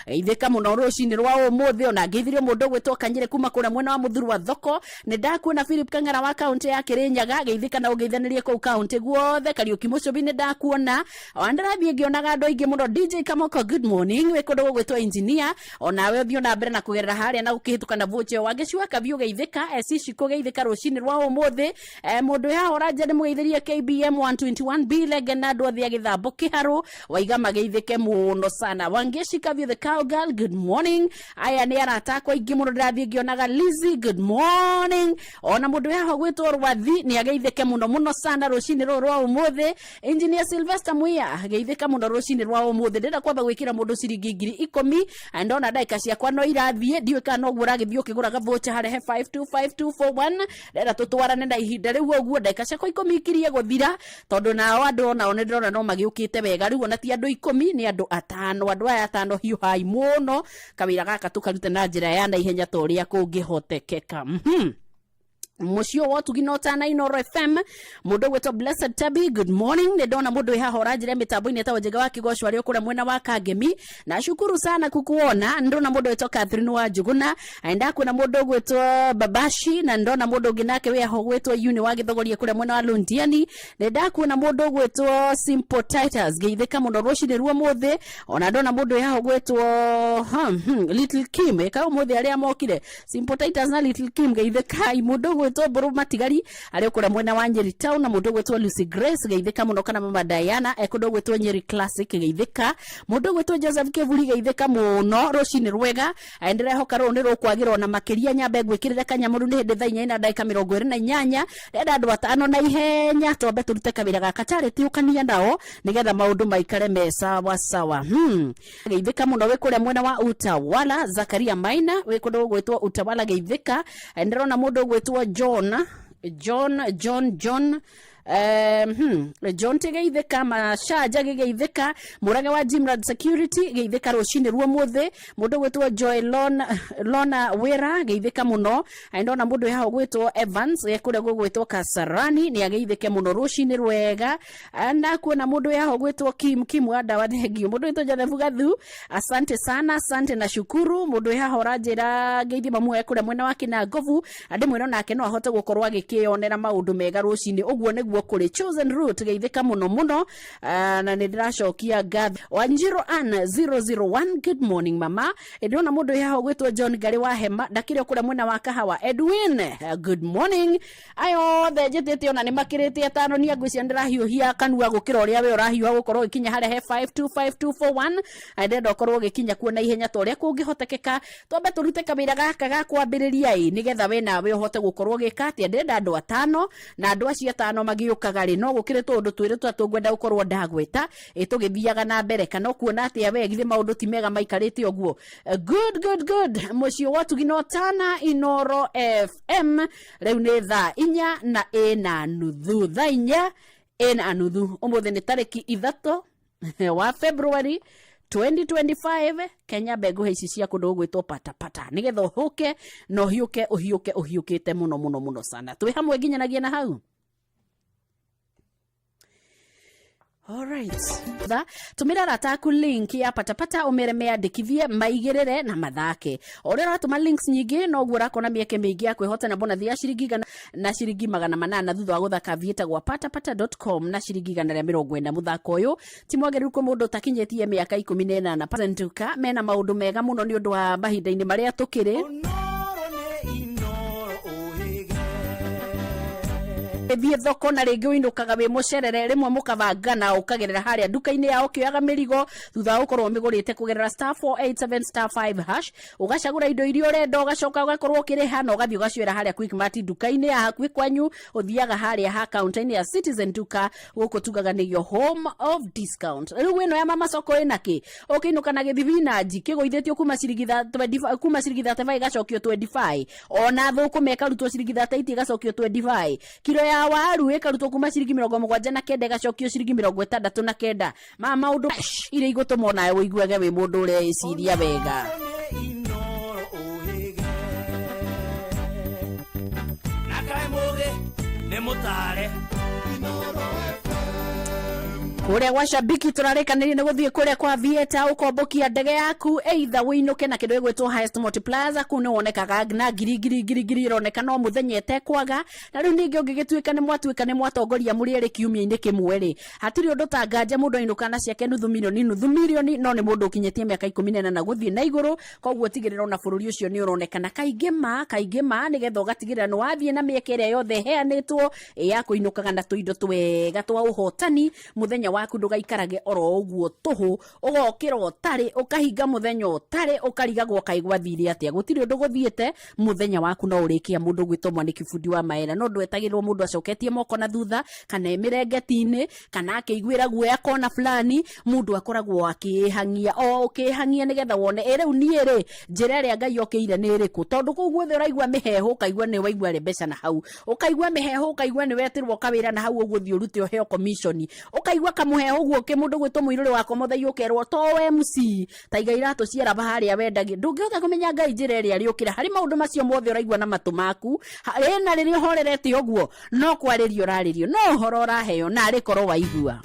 geithĩka mũno rũcinĩ rwa ũmũthĩ. Ona ngeithirio mũndũ gwĩtwo Kanyĩrĩ kuma kũrĩa mwena wa Mũthuru wa Thoko. Nĩ ndakuona Philip Kang'ara wa kaunti ya Kĩrĩnyaga, geithĩka na ũgeithanĩrie kũu kaunti guothe. Kariũki Mũcũbi, nĩ ndakuona. Ona ndĩrathiĩ ngĩonaga andũ aingĩ mũno. DJ Kamoko, good morning, wĩ kũndũ gũgwĩtwo engineer, onawe ũthiĩ na mbere na kũgerera harĩa na gũkĩhĩtũka na voucher wangĩcua kabiũ, geithĩka. Eciciko, geithĩka rũcinĩ rwa ũmũthĩ. Mũndũ wĩ haha ũranja nĩ mũgeithĩrie KBM 121B Lege na andũ othe a gĩthambo kĩharũ waiga mageithĩke mũno sana. Wangeci Kabiũ the cowgirl, good morning. Aya nĩ arata akwa aingĩ mũno ndĩrathiĩ ngĩonaga. Lizzy, good morning. Ona mũndũ wĩ haha gwĩtwo Rwathi nĩ ageithĩke mũno mũno sana rũcinĩ rũrũ rwa ũmũthĩ. Engineer Sylvester Muia, geithĩka mũno rũcinĩ rwa ũmũthĩ. Ndĩrenda kwamba gwĩkĩra mũndũ ciringi 10,000. Ndona ndagĩka ciakwa no irathiĩ, ndiũĩ kana noguo ũragĩthiĩ ũkĩgũraga voucher harĩa he 525241. Ndĩrenda tũtwarane na ihinda rĩu ũguo ndagĩka ciakwa 10 ikirie gũthira, tondũ nao andũ onao nĩ ndĩrona no magĩũkĩte wega. Rĩu ona ti andũ 10, nĩ andũ atano. Andũ aya atano, hiũhai mũno, kawĩra gaka tũkarute na njĩra ya naihenya ta ũrĩa kũngĩhotekeka. Mũciĩ wa ũtugi na ũtana Inoro FM, mũndũ ũgwĩtwo Blessed Tabi, good morning. Nĩ ndona mũndũ wĩ haha ũranjĩra mĩtambo-inĩ ĩtagwo Njega wa Kĩgoco arĩ o kũrĩa mwena wa Kangemi, na shukuru sana kukuona. Ndona mũndũ wĩtwo Catherine wa Njuguna, ndakuona mũndũ ũgwĩtwo Babashi, na ndona mũndũ ũngĩ nake wĩ haha ũgwĩtwo Uni wa Gĩthogoria kũrĩa mwena wa Londiani. Nĩ ndakuona mũndũ ũgwĩtwo Simple Titus, geithĩka mũno rũcinĩ rwa ũmũthĩ. Ona ndona mũndũ wĩ haha ũgwĩtwo Little Kim, ĩka ũmũthĩ arĩa mokire Simple Titus na Little Kim, geithĩkai. Mũndũ ũgwĩtwo Mbũrũ Matigari arĩ kũrĩa mwena wa Nyeri Town, na mũndũ ũgwĩtwo Lucy Grace, geithĩka mũno, kana Mama Diana e kũndũ ũgwĩtwo Nyeri Classic, geithĩka. Mũndũ ũgwĩtwo Joseph Kĩburi, geithĩka mũno, rũcinĩ rwega. Ndĩrehoka rũrũ nĩ rũkwagĩra ona makĩria. Nyambe ngwĩkĩrĩre kanyamũ rĩu nĩ hĩndĩ thaa 4 na ndagĩka 28. Ndĩrenda andũ atano na ihenya, twambe tũrute kawĩra gaka charity ũkania nao nĩgetha maũndũ maikare me sawa sawa. Geithĩka mũno wĩ kũrĩa mwena wa Utawala. Zakaria Maina wĩ kũndũ gũgwĩtwo Utawala, geithĩka. Ndĩrona mũndũ ũgwĩtwo John John John John John tigeithĩka, Mashanja gĩgeithĩka, Mũrage wa Jimrad Security, geithĩka rũcinĩ ruo mũthĩ. Mũndũ ũgwĩtwo Joy Lona, Lona Wĩra, geithĩka mũno. Ndona mũndũ wĩ haha ũgwĩtwo Evans e kũrĩa gũgwĩtwo Kasarani, nĩ ageithĩke mũno, rũcinĩ rwega. Ndakuona mũndũ wĩ haha ũgwĩtwo Kim Kim wa ndawa, thengio. Mũndũ wĩtwo Joseph Gathu, asante sana, asante na shukuru. Mũndũ wĩ haha ũranjĩra ngeithie mamu e kũrĩa mwena wa Kinangovu, ndĩmwĩra nake no ahote gũkorwo agĩkĩyonera maũndũ mega rũcinĩ ũguo nĩguo kũrĩ. Chosen Root, geithĩka mũno mũno. Na nĩ ndĩracokia ngatho. Wanjiro Ann 001, good morning mama. Ndĩrona mũndũ wĩ haha ũgwĩtwo John Ngarĩ wa Hema, ndakĩrĩ o kũrĩa mwena wa Kahawa. Edwin, good morning. Aya othe njĩtĩte ona nĩ makĩrĩte atano, niĩ ngwĩciria ndĩrahiũhia kanua gũkĩra ũrĩa we ũrahiũha gũkorwo ũgĩkinya harĩa he 525241. Ndĩrenda ũkorwo ũgĩkinya kuo na ihenya ta ũrĩa kũngĩhotekeka, twambe tũrute kawĩra gaka ga kwambĩrĩria ĩ nĩgetha we nawe ũhote gũkorwo ũgĩka atĩa. Ndĩrenda andũ atano, na andũ acio atano magĩũkaga rĩ, no gũkĩrĩ tũũndũ twĩrĩ tũtatũ ngwenda gũkorwo ndagweta ĩ tũgĩthiaga na mbere. Kana ũkuona atĩa we? Githĩ maũndũ ti mega maikarĩte ũguo? Good, good, good. Mũciĩ wa ũtugi na ũtana Inoro FM, rĩu nĩ thaa 4:30, thaa 4:30. Ũmũthĩ nĩ tarĩki 3 wa February 2025. Kenya mbengũhe ici cia kũndũ gũgwĩtwo patapata nĩgetha ũhũke na ũhiũke ũhiũke ũhiũkĩte mũno mũno mũno sana. Twĩ hamwe nginyanagia na hau. Alright. Tha, tũmĩra arata aku link ya patapata, ũmere meandĩkithie, maigĩrĩre na mathake. O ũrĩa ũratũma links nyingĩ, noguo ũrakona mĩeke mĩingĩ ya kwĩhotana bonathi ya ciringi 100 na ciringi 800 thutha wa gũthaka viĩtagwa patapata.com na ciringi 140. Mũthako ũyũ ti mwagĩrĩru kwĩ mũndũ ũtakinyĩtie mĩaka 18. Nduka mena maũndũ mega mũno nĩ ũndũ wa mahinda-inĩ marĩa tũkĩrĩ. Thiĩ thoko na rĩngĩ ũinũkaga wĩ mũcerere, rĩmwe mũkabangana ũkagerera harĩa nduka-inĩ yao ũkĩoyaga mĩrigo thutha wa gũkorwo ũmĩgũrĩte kũgerera star 487 star 5 hash, ũgacagũra indo iria ũrenda, ũgacoka ũgakorwo ũkĩrĩha na ũgathiĩ ũgacioera harĩa Quickmart nduka-inĩ ya hakuhĩ kwanyu. Ũthiaga harĩa ha counter-inĩ ya Citizen Duka, gũkũ tugaga nĩ your home of discount. Rĩu ĩno ya Mama Soko ĩna kĩ? Ũkĩinũka na gĩthibinanji kĩgũithĩtio kuma ciringi 25, kuma ciringi 35 ĩgacokio 25, ona thũkũma ĩkarutwo ciringi 38 ĩgacokio 25, kiro ya waru ĩkarutwo kuma ciringi 79 ĩgacokio ciringi 69. Ma maũndũ iria igũtũma onawe ũiguage wĩ mũndũ ũreĩciria wega. Na kaĩ mũgĩ nĩ mũtare. Kũrĩa gwa Shabiki tũrarĩkanĩria nĩ gũthiĩ kũrĩa kwa Vieta ũkombokia ndege yaku, either ũinũke na kĩndũ gĩgwĩtwo highest multipliers. Kũu nĩ wonekaga na ngiri ngiri ngiri ngiri ĩroneka no mũthenya ĩtekwaga. Na rĩu ningĩ ũngĩgĩtuĩka nĩ mwatuĩka nĩ mwatongoria mũrĩ erĩ kiumia-inĩ kĩmwe rĩ, hatirĩ ũndũ ta nganja mũndũ ainũka na ciake nuthu milioni nuthu milioni, no nĩ mũndũ ũkinyĩtie mĩaka 18 gũthiĩ na igũrũ. Koguo tigĩrĩra ona bũrũri ũcio nĩ ũronekana kaingĩ ma kaingĩ ma, nĩgetha ũgatigĩrĩra nĩ wathiĩ na mĩeke ĩrĩa yothe ĩheanĩtwo ya kũinũkaga na tũindo twega twa ũhotani. Mũthenya waku ndũgaikarage oro ũguo tũhũ, ũgokĩra ũtarĩ, ũkahinga mũthenya ũtarĩ, ũkarigagwo kaĩ gwathire atĩa. Gũtirĩ ũndũ gũthiĩte, mũthenya waku no ũrĩkia. Mũndũ ũgwĩtwo Mwanĩki bundi wa maera, no ndwetagĩrĩrwo mũndũ acoketie moko na thutha, kana ĩmĩrengeti-inĩ, kana akĩiguĩra guoya kona fulani. Mũndũ akoragwo akĩhang'ia o ũkĩhang'ia nĩgetha wone ĩ rĩu niĩ rĩ, njĩra ĩrĩa Ngai okĩire nĩ ĩrĩkũ? Tondũ kũu guothe ũraigua mĩheehũ, ũkaigua nĩ waigua rĩ mbeca na hau, ũkaigua mĩheehũ, ũkaigua nĩ wetirwo kawĩra na hau ũguo, ũthiĩ ũrute ũheo commission, ũkaigua kamũheehũ ũguo kĩ mũndũ gwĩtwo mũirũrĩ wakwa mũthei, ũkerwo to MC ta iga iratũ cia raba harĩa wendagia. Ndũngĩhota kũmenya Ngai njĩra ĩrĩa arĩũkĩra harĩ maũndũ macio mothe ũraigua na matũ maku. Ĩna rĩrĩa ũhorerete ũguo, no kwarĩrio ũrarĩrio, no ũhoro ũraheo, na arĩ korwo waigua.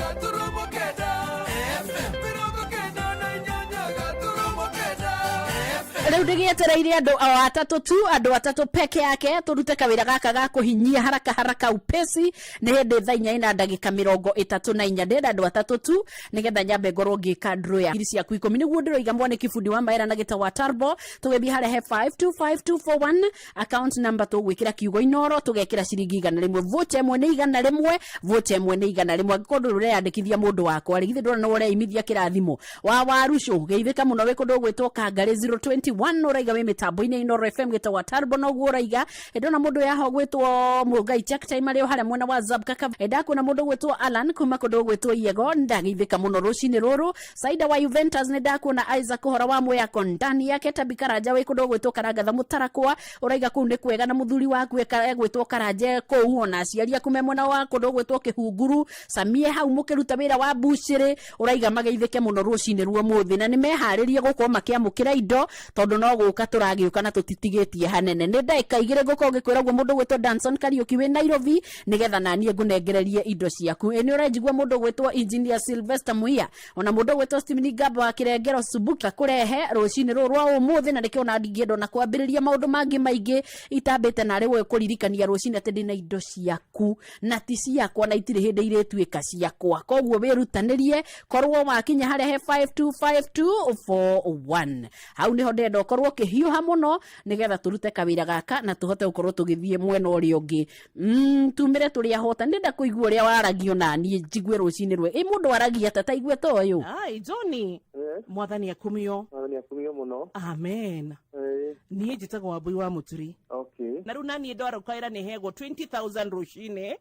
98.9 FM. 98.9 FM. Rĩu ndĩgĩetereire andũ o atatũ tu, andũ atatũ peke yake, tũrute kawĩra gaka ga kũhinyia haraka haraka upesi. Nĩ hĩndĩ thaa inya ina ndagĩka 34. Ndĩrenda andũ atatũ tu nĩgetha nyambe ngorwo ngĩka draw ya ngiri ciaku 10. Nĩguo ndĩroiga Mwanĩki bundi wa maera na gĩta wa Turbo. Tũgĩthiĩ harĩa he 525241, account number tũgwĩkĩra kiugo Inoro, tũgekĩra ciringi 100. Vocha ĩmwe nĩ 100, vocha ĩmwe nĩ 100. Angĩkorwo ndũrĩ ũreyandĩkithia, mũndũ wakwa rĩ, githĩ ndũrona nĩ ũreimithia kĩrathimo wa warucũ? Geithĩka mũno wĩ kũndũ gwĩtwo Kangarĩ 021, ũraiga wĩ mĩtambo-inĩ Inoro FM, gĩtagwo Turbo, noguo ũraiga. Ndona mũndũ yaho gwĩtwo Mũngai Check Time arĩ o harĩa mwena wa Zabkaka. Ndakuona mũndũ gwĩtwo Alan kuma kũndũ gwĩtwo Iego, ndageithĩka mũno rũcinĩ rũrũ. Saida wa Juventus nĩ ndakuona. Isaac ũhoro wa mwĩyako ndani yake Tabi Karanja wĩ kũndũ gwĩtwo Karangatha Mũtarakwa, ũraiga kũu nĩ kwega na mũthuri waku egwĩtwo Karanja kũu, ona aciari aku me mwena wa kũndũ gwĩtwo Kĩhunguru Samie hau mũkĩruta wĩra wa mbucĩrĩ, ũraiga mageithĩke mũno rũcinĩ rwa ũmũthĩ na nĩ meharĩrie gũkorwo makĩamũkĩra indo tondũ no gũka tũragĩũka na tũtitigĩtie hanene. Nĩ ndagĩka 2 ngũkorwo ngĩkwĩra ũguo, mũndũ gwĩtwo Danson Kariũki wĩ Nairobi, nĩgetha naniĩ ngũnengererie indo ciaku. Ĩ nĩ ũrenjigua mũndũ gwĩtwo Engineer Sylvester Muia, ona mũndũ gwĩtwo Steven Ngamba wa Kĩrengero Subuka kũrehe rũcinĩ rũrũ rwa ũmũthĩ, na nĩkĩo ona ndingĩenda ona kwambĩrĩria maũndũ mangĩ maingĩ itambĩte narĩ we kũririkania rũcinĩ atĩ ndĩna indo ciaku na ti ciakwa na itirĩ hĩndĩ irĩtuĩka ciakwa. Koguo wĩrutanĩrie korwo wakinya harĩa he 525241, hau nĩho ndĩrenda ũkorwo ũkĩhiũha mũno nĩgetha tũrute kawĩra gaka na tũhote gũkorwo tũgĩthiĩ mwena ũrĩa ũngĩ, tumĩre tũrĩ ahota. Ndĩrenda kũigua ũrĩa waragio na niĩ njigue rũcinĩ rwe ĩ mũndũ aragia ta taigue ta ũyũ. Ai, Johnny, mwathani akumio. Mwathani akumio mũno. Amen. Niĩ njĩtagwo Wambui wa Mũturi. Okay. Na rĩu naniĩ ndwarũkaĩra nĩ hegwo 20,000 rũcinĩ,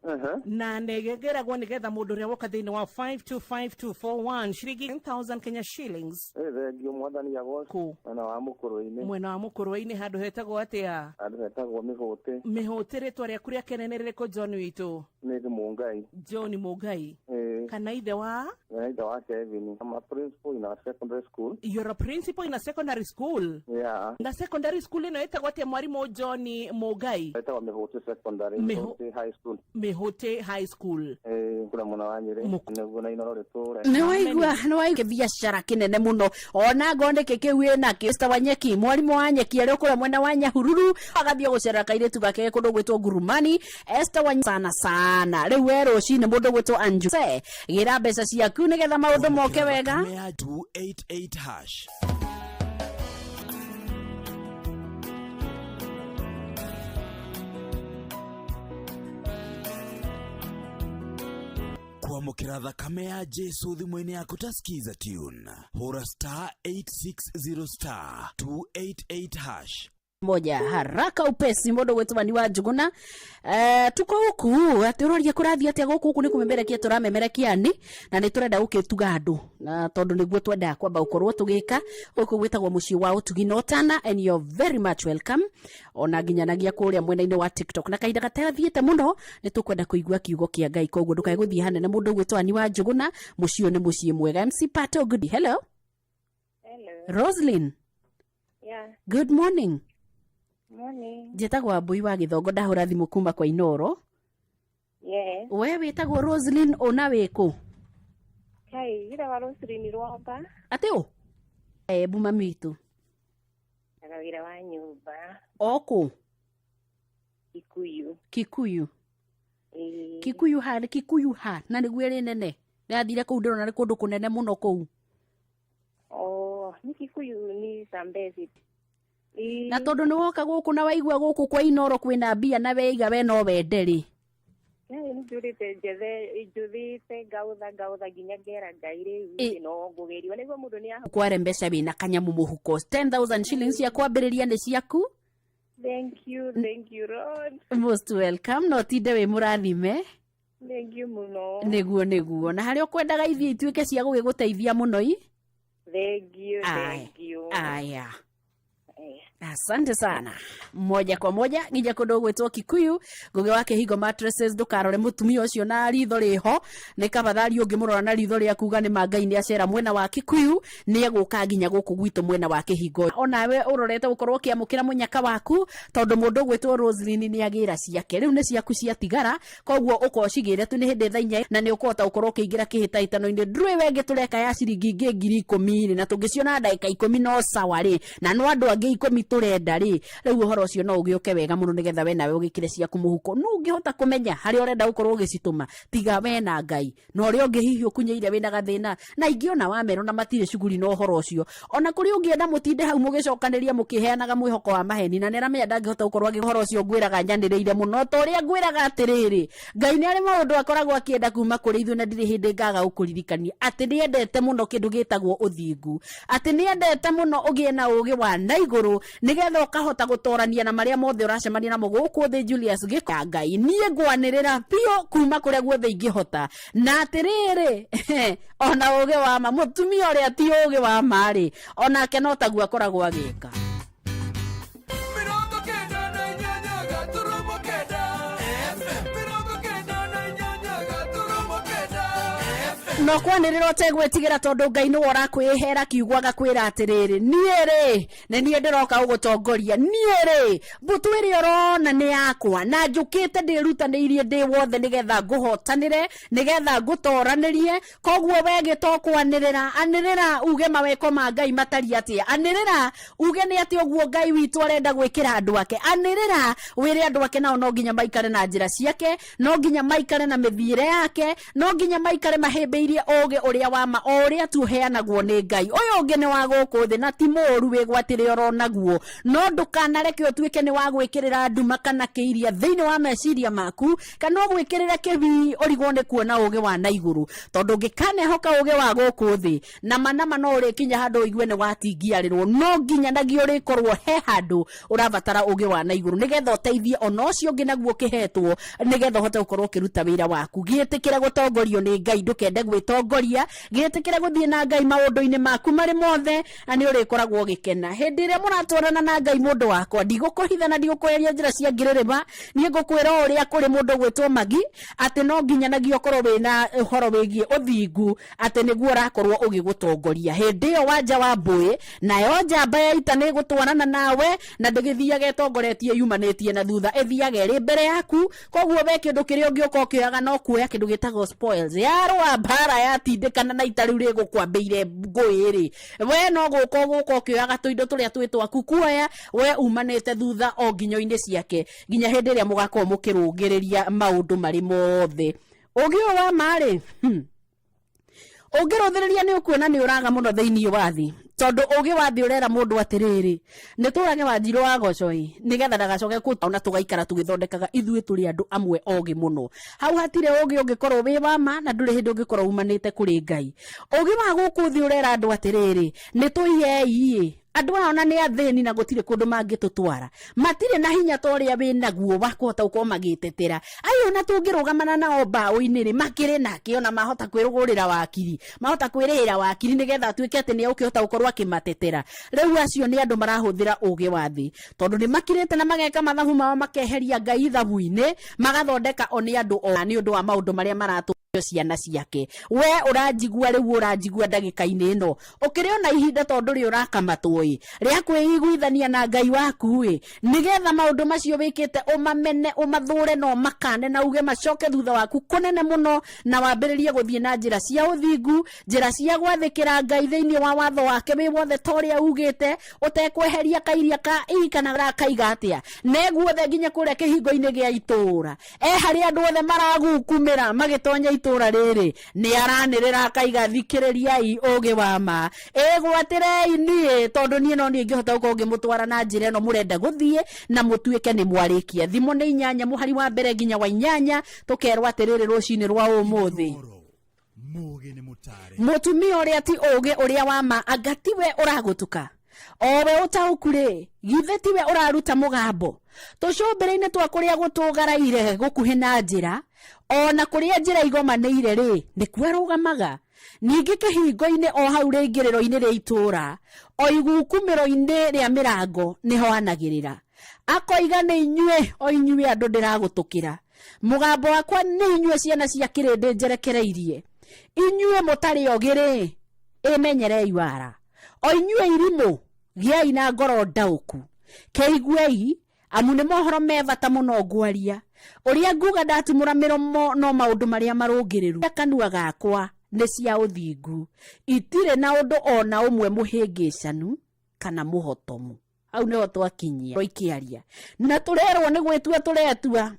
na nĩgeragwo nĩgetha mũndũ ũrĩa woka thĩinĩ wa 525241 ciringi 10,000 Kenya shillings. Ĩ thengio, mwathani agocwo. Mwena wa Mũkũrwe-inĩ. Mwena wa Mũkũrwe-inĩ, handũ hetagwo atĩa? Handũ hetagwo Mĩhũtĩ. Mĩhũtĩ. Rĩtwa rĩaku rĩa kene nĩ rĩrĩkũ, John witũ? Nĩ Mũngai. John Mũngai. Ĩ. Kana ithe wa? Na ithe wa Kevin. I'm a principal in a secondary school. You're a principal in a secondary school? Yeah. Na secondary school ĩno ĩtagwo atĩa, mwarimũ John Mũngai? Ĩtagwo Mĩhũtĩ Secondary. Mĩhũtĩ High School. Mĩhũtĩ High School. Ĩ kũrĩa mwena wa Nyĩrĩ. Nĩguo na Inoro rĩtũre. Nĩ waigua, nĩ waigua biacara kĩnene mũno ona ngoo nĩkĩ kĩu ĩnakĩo. Mr. Wanyeki, mwarimũ wa nyeki arĩ kũrĩa mwena wa Nyahururu, agathiĩ gũcerera kairĩtu gake kũndũ gwĩtwo Ngurumani. Esther wa sana sana, rĩu we rũcinĩ mũndũ gwĩtwo Anju Se, gĩra mbeca ciaku nĩgetha maũndũ moke wega. Thakame ya 288 hash. Kwamũkĩra thakame ya Jesu thimũ-inĩ yaku ta Skiza tune. Hũra star 860 star 288 hash. Moja haraka upesi mundu gwitwo ni wa Njuguna. Tuko huku ati uroria kurathi atia guku guku ni kumemerekia turamemerekia ni na ni turenda gukituga andu na tondu niguo twendaga kwamba gukorwo tugika guku gwitagwo mucii wa utugi na utana, and you're very much welcome ona nginyanagia kuria mwena-ini wa TikTok. Na kahinda gatathiĩte muno ni tukwenda kuigua kiugo kia Ngai, koguo ndukae guthie hanene. Mundu gwitwo ni wa Njuguna, mucii uyu ni mucii mwega. MC Pato, good. Hello. Hello. Roslyn. Yeah. Good morning. Morning. Njĩtagwo Wambui wa Gĩthongo, ndahũra thimũ kuma kwa Inoro. Yes. We wĩtagwo Roslyn ũna wĩkũ? Kai, ira wa Roslyn Rwamba. Atĩ ũ? Embu mami witũ. Ndutaga wĩra wa nyũmba. O kũ? Kikuyu. Kikuyu. Ĩĩ. Kikuyu ha, Kikuyu ha, na nĩguo ĩrĩ nene. Ndathire kũu ndĩrona nĩ kũndũ kũnene mũno kũu. Oh, nĩ Kikuyu ni Zambezi. Ĩĩ. Na tondũ nĩ woka gũkũ na waigua gũkũ kwa Inoro kwĩna mbia na weiga we no wende rĩ. Kai nĩ njũrĩte njethe njuthĩte ngaũtha ngaũtha nginya ngera Ngai rĩu Ĩ. no ngũgerio nĩguo mũndũ nĩ aho. Kware mbeca wĩna kanyamũ mũhuko 10,000 shillings cia kwambĩrĩria nĩ ciaku. Thank you, thank you Lord. Most welcome, no tinde wĩ mũrathime. Thank you mũno. Nĩguo nĩguo, na harĩa ũkwendaga ithiĩ ituĩke cia gũgĩgũteithia mũno i. Thank you, Aya. thank you. Aya. Eh. Asante sana. Moja kwa moja nginya kundu gwitwo Kikuyu, Ngugi wa Kihingo Mattresses. Ndukarore mutumia ucio na ritho riho, ni kabathari ungimurora na ritho rĩa kuga ni ma Ngai ni acera mwena wa Kikuyu, ni eguka nginya guku gwitu mwena wa Kihingo. Onawe urorete gukorwo ukiamukira munyaka waku, tondu mundu gwitwo Roslyn ni agira ciake riu ni ciaku ciatigara, koguo ukocigire tu ni hindi thaa 4 na ni ukuhota gukorwo ukiingira kihitahitano-ini. Ndũĩ wengĩ tũreka ya ciringi ingĩ 10,000 rĩ, na tũngĩciona ndagĩka 10 no sawa rĩ, na no andũ angĩ 10 tũrenda rĩ, rĩu ũhoro ũcio no ũgĩũke wega mũno nĩgetha we nawe ũgĩkĩre ciaku mũhuko. No ũngĩhota kũmenya harĩa ũrenda gũkorwo ũgĩcitũma, tiga we na Ngai na ũrĩa ũngĩ hihi ũkunyĩire wĩna gathĩna, na ingĩ ona wamerwo na matirĩ cuguri na ũhoro ũcio. Ona kũrĩ ũngĩenda mũtinde hau mũgĩcokanĩria mũkĩheanaga mwĩhoko wa maheni, na nĩaramenya ndangĩhota gũkorwo agĩ ũhoro ũcio ngwĩraga nyanĩrĩire mũno, ta ũrĩa ngwĩraga atĩrĩrĩ, Ngai nĩ arĩ maũndũ akoragwo akĩenda kuma kũrĩ ithuĩ, na ndirĩ hĩndĩ ngaga gũkũririkania atĩ nĩendete mũno kĩndũ gĩtagwo ũthingu, atĩ nĩendete mũno ũgĩe na ũgĩ wa na igũrũ, nĩgetha ũkahota gũtorania na marĩa mothe ũracemania namo gũkũ thĩ. Julius Gĩko, Ngai niĩ ngwanĩrĩra biũ kuma kũrĩa guothe ingĩhota, na atĩrĩrĩ ona ũgĩ wa ma mũtumia ũrĩa ti ũgĩ wa ma rĩ, onake no taguo akoragwo agĩka. 98.9 No kwanĩrĩra ũtegwĩtigĩra, tondũ Ngai nĩwe ũrakwĩhera kiugo agakwĩra atĩrĩrĩ, niĩ rĩ nĩ niĩ ndĩroka gũgũtongoria, niĩ rĩ mbũtũ ĩrĩa ũrona nĩ yakwa, na njũkĩte ndĩrutanĩirie ndĩ wothe nĩgetha ngũhotanĩre, nĩgetha ngũtoranĩrie. Koguo we gĩtokwanĩrĩra, anĩrĩra uge maweko ma Ngai matariĩ atĩa, anĩrĩra uge nĩ atĩ ũguo Ngai witũ arenda gwĩkĩra andũ ake, anĩrĩra wĩre andũ ake nao no nginya maikare na njĩra ciake, no nginya maikare na mĩthiĩre yake, no nginya maikare mahĩmbĩirie ũgĩ ũrĩa wa ma o ũrĩa tu ũheanagwo nĩ Ngai. Ũyũ ũngĩ nĩ wa gũkũ thĩ na ti mũũru, wĩgwatĩre oro naguo, no ndũkanareke ũtuĩke nĩ wa gwĩkĩrĩra nduma kana kĩiria thĩinĩ wa meciria maku, kana ũgwĩkĩrĩre kĩbii ũrigwo nĩ kuona ũgĩ wa na igũrũ, tondũ ũngĩkanehoka ũgĩ wa gũkũ thĩ na manama no ũrĩkinya handũ ũigue nĩ watingiarĩrwo. No nginya nagia ũrĩkorwo he handũ ũrabatara ũgĩ wa na igũrũ nĩgetha ũteithie ona ũcio ũngĩ naguo ũkĩhetwo, nĩgetha ũhote gũkorwo ũkĩruta wĩra waku. Gĩtĩkĩre gũtongorio nĩ Ngai, ndũkende gwĩtongoria, gĩtĩkĩre gũthiĩ na Ngai maũndũ-inĩ maku marĩ mothe, na nĩ ũrĩkoragwo ũgĩkena hĩndĩ ĩrĩa mũratwarana na Ngai. Mũndũ wakwa, ndigũkũhitha na ndigũkweheria njĩra cia ngĩrĩrĩma, niĩ ngũkwĩra o ũrĩa kũrĩ. Mũndũ gwĩtwo Magi, atĩ no nginya nagia ũkorwo wĩna ũhoro wĩgiĩ ũthingu, atĩ nĩguo ũrakorwo ũgĩgũtongoria hĩndĩ ĩyo wanja wa mbũĩ, nayo njamba ya ita nĩ ĩgũtwarana nawe, na ndĩgĩthiaga ĩtongoretie yumanĩtie na thutha, ĩthiaga ĩrĩ mbere yaku. Koguo we kĩndũ kĩrĩa ũngĩũka ũkĩoyaga no kuoya kĩndũ gĩtagwo spoils yarũa mbara yatindĩkana na ita rĩu rĩgũkwambĩire ngũĩ rĩ, we no gũka ũgũka ũkĩoyaga tũindo tũrĩa twĩ twaku kuoya, we umanĩte thutha o nginyo-inĩ ciake nginya hĩndĩ ĩrĩa mũgakorwo mũkĩrũngĩrĩria maũndũ marĩ mothe. Ũgĩ ũyũ wa ma rĩ, ũngĩrũthĩrĩria nĩ ũkuona nĩ ũraga mũno thĩinĩ wa thĩ, Tondũ ũgĩ wa thĩ ũrera mũndũ atĩrĩrĩ, nĩ tũrage Wanjirũ wa Gocoi nĩgetha ndagacoke kũ ona tũgaikara tũgĩthondekaga ithuĩ tũrĩ andũ amwe ogĩ mũno. Hau hatirĩ ũgĩ ũngĩkorwo wĩ wa ma na ndũrĩ hĩndĩ ũngĩkorwo umanĩte kũrĩ Ngai. Ũgĩ wa gũkũ thĩ ũrera andũ atĩrĩrĩ, nĩ tũiyei ĩ andũ aya ona nĩ athĩni na gũtirĩ kũndũ mangĩtũtwara, matirĩ na hinya ta ũrĩa wĩ naguo wa kũhota gũkorwo magĩtetera. Ai ona tũngĩrũgamana nao mbaũ-inĩ rĩ, makĩrĩ nakĩ ona mahota kwĩrũgũrĩra wakiri, mahota kwĩrĩhĩra wakiri nĩgetha atuĩke atĩ nĩ egũkĩhota gũkorwo akĩmatetera. Rĩu acio nĩ andũ marahũthĩra ũgĩ wa thĩ, tondũ nĩ makirĩte na mageka mathabu mao, makeheria Ngai ithabu-inĩ, magathondeka o nĩ andũ o nĩ ũndũ wa maũndũ marĩa maratũ ciana ciake. We ũranjigua rĩu, ũranjigua ndagĩka-inĩ ĩno, ũkĩrĩ ona ihinda tondũ rĩ ũrakamatwo ĩ rĩa kwĩiguithania na Ngai waku ĩ, nĩgetha maũndũ macio wĩkĩte ũmamene, ũmathũre na ũmakane na uge macoke thutha waku kũnene mũno, na wambĩrĩrie gũthiĩ na njĩra cia ũthingu, njĩra cia gwathĩkĩra Ngai thĩinĩ wa watho wake wĩ wothe ta ũrĩa ugĩte, ũtekweheria kairia ka i kana kaiga atĩa, neguothe nginya kũrĩa kĩhingo-inĩ gĩa itũũra. Harĩ andũ othe maragukumĩra magĩtonya itũũra rĩrĩ, nĩ aranĩrĩra akaiga thikĩrĩriai ũgĩ wa ma, ĩgwatĩrei niĩ, tondũ niĩ no niĩ ingĩhota gũkorwo ngĩmũtwara na njĩra ĩno mũrenda gũthiĩ na mũtuĩke nĩ mwarĩkia. Thimo nĩ 8 mũhari wa 1 nginya wa 8, tũkerwo atĩrĩrĩ rũcinĩ rwa ũmũthĩ, mũtumia ũrĩa ti ũgĩ ũrĩa wa ma anga tiwe ũragũtuka, owe ũtaũku rĩ, githĩ tiwe ũraruta mũgambo tũcũmbĩrĩ-inĩ twa kũrĩa gũtũgaraire gũkuhĩ na njĩra, ona kũrĩa njĩra igomanĩire rĩ, nĩkuo arũgamaga. Ningĩ kĩhingo-inĩ o hau rĩingĩrĩro-inĩ rĩa itũũra, o igukumĩro-inĩ rĩa mĩrango nĩho anagĩrĩra, akoiga nĩ inyuĩ o inyuĩ andũ ndĩragũtũkĩra, mũgambo wakwa nĩ inyuĩ ciana cia kĩrĩndĩ njerekereirie, inyuĩ mũtarĩ ogĩ rĩ, ĩmenyerei wara, o inyuĩ irimũ gĩai na ngoro ndaũku, kĩiguei amu nĩ mohoro me bata mũno ngwaria, ũrĩa nguga ndatumũra mĩromo no maũndũ marĩa marũngĩrĩru, kanua gakwa nĩ cia ũthingu, itirĩ na ũndũ ona ũmwe mũhĩngĩcanu kana mũhotomu. Hau nĩho twakinyia ikĩaria na tũrerwo nĩ gwĩtua tũretua,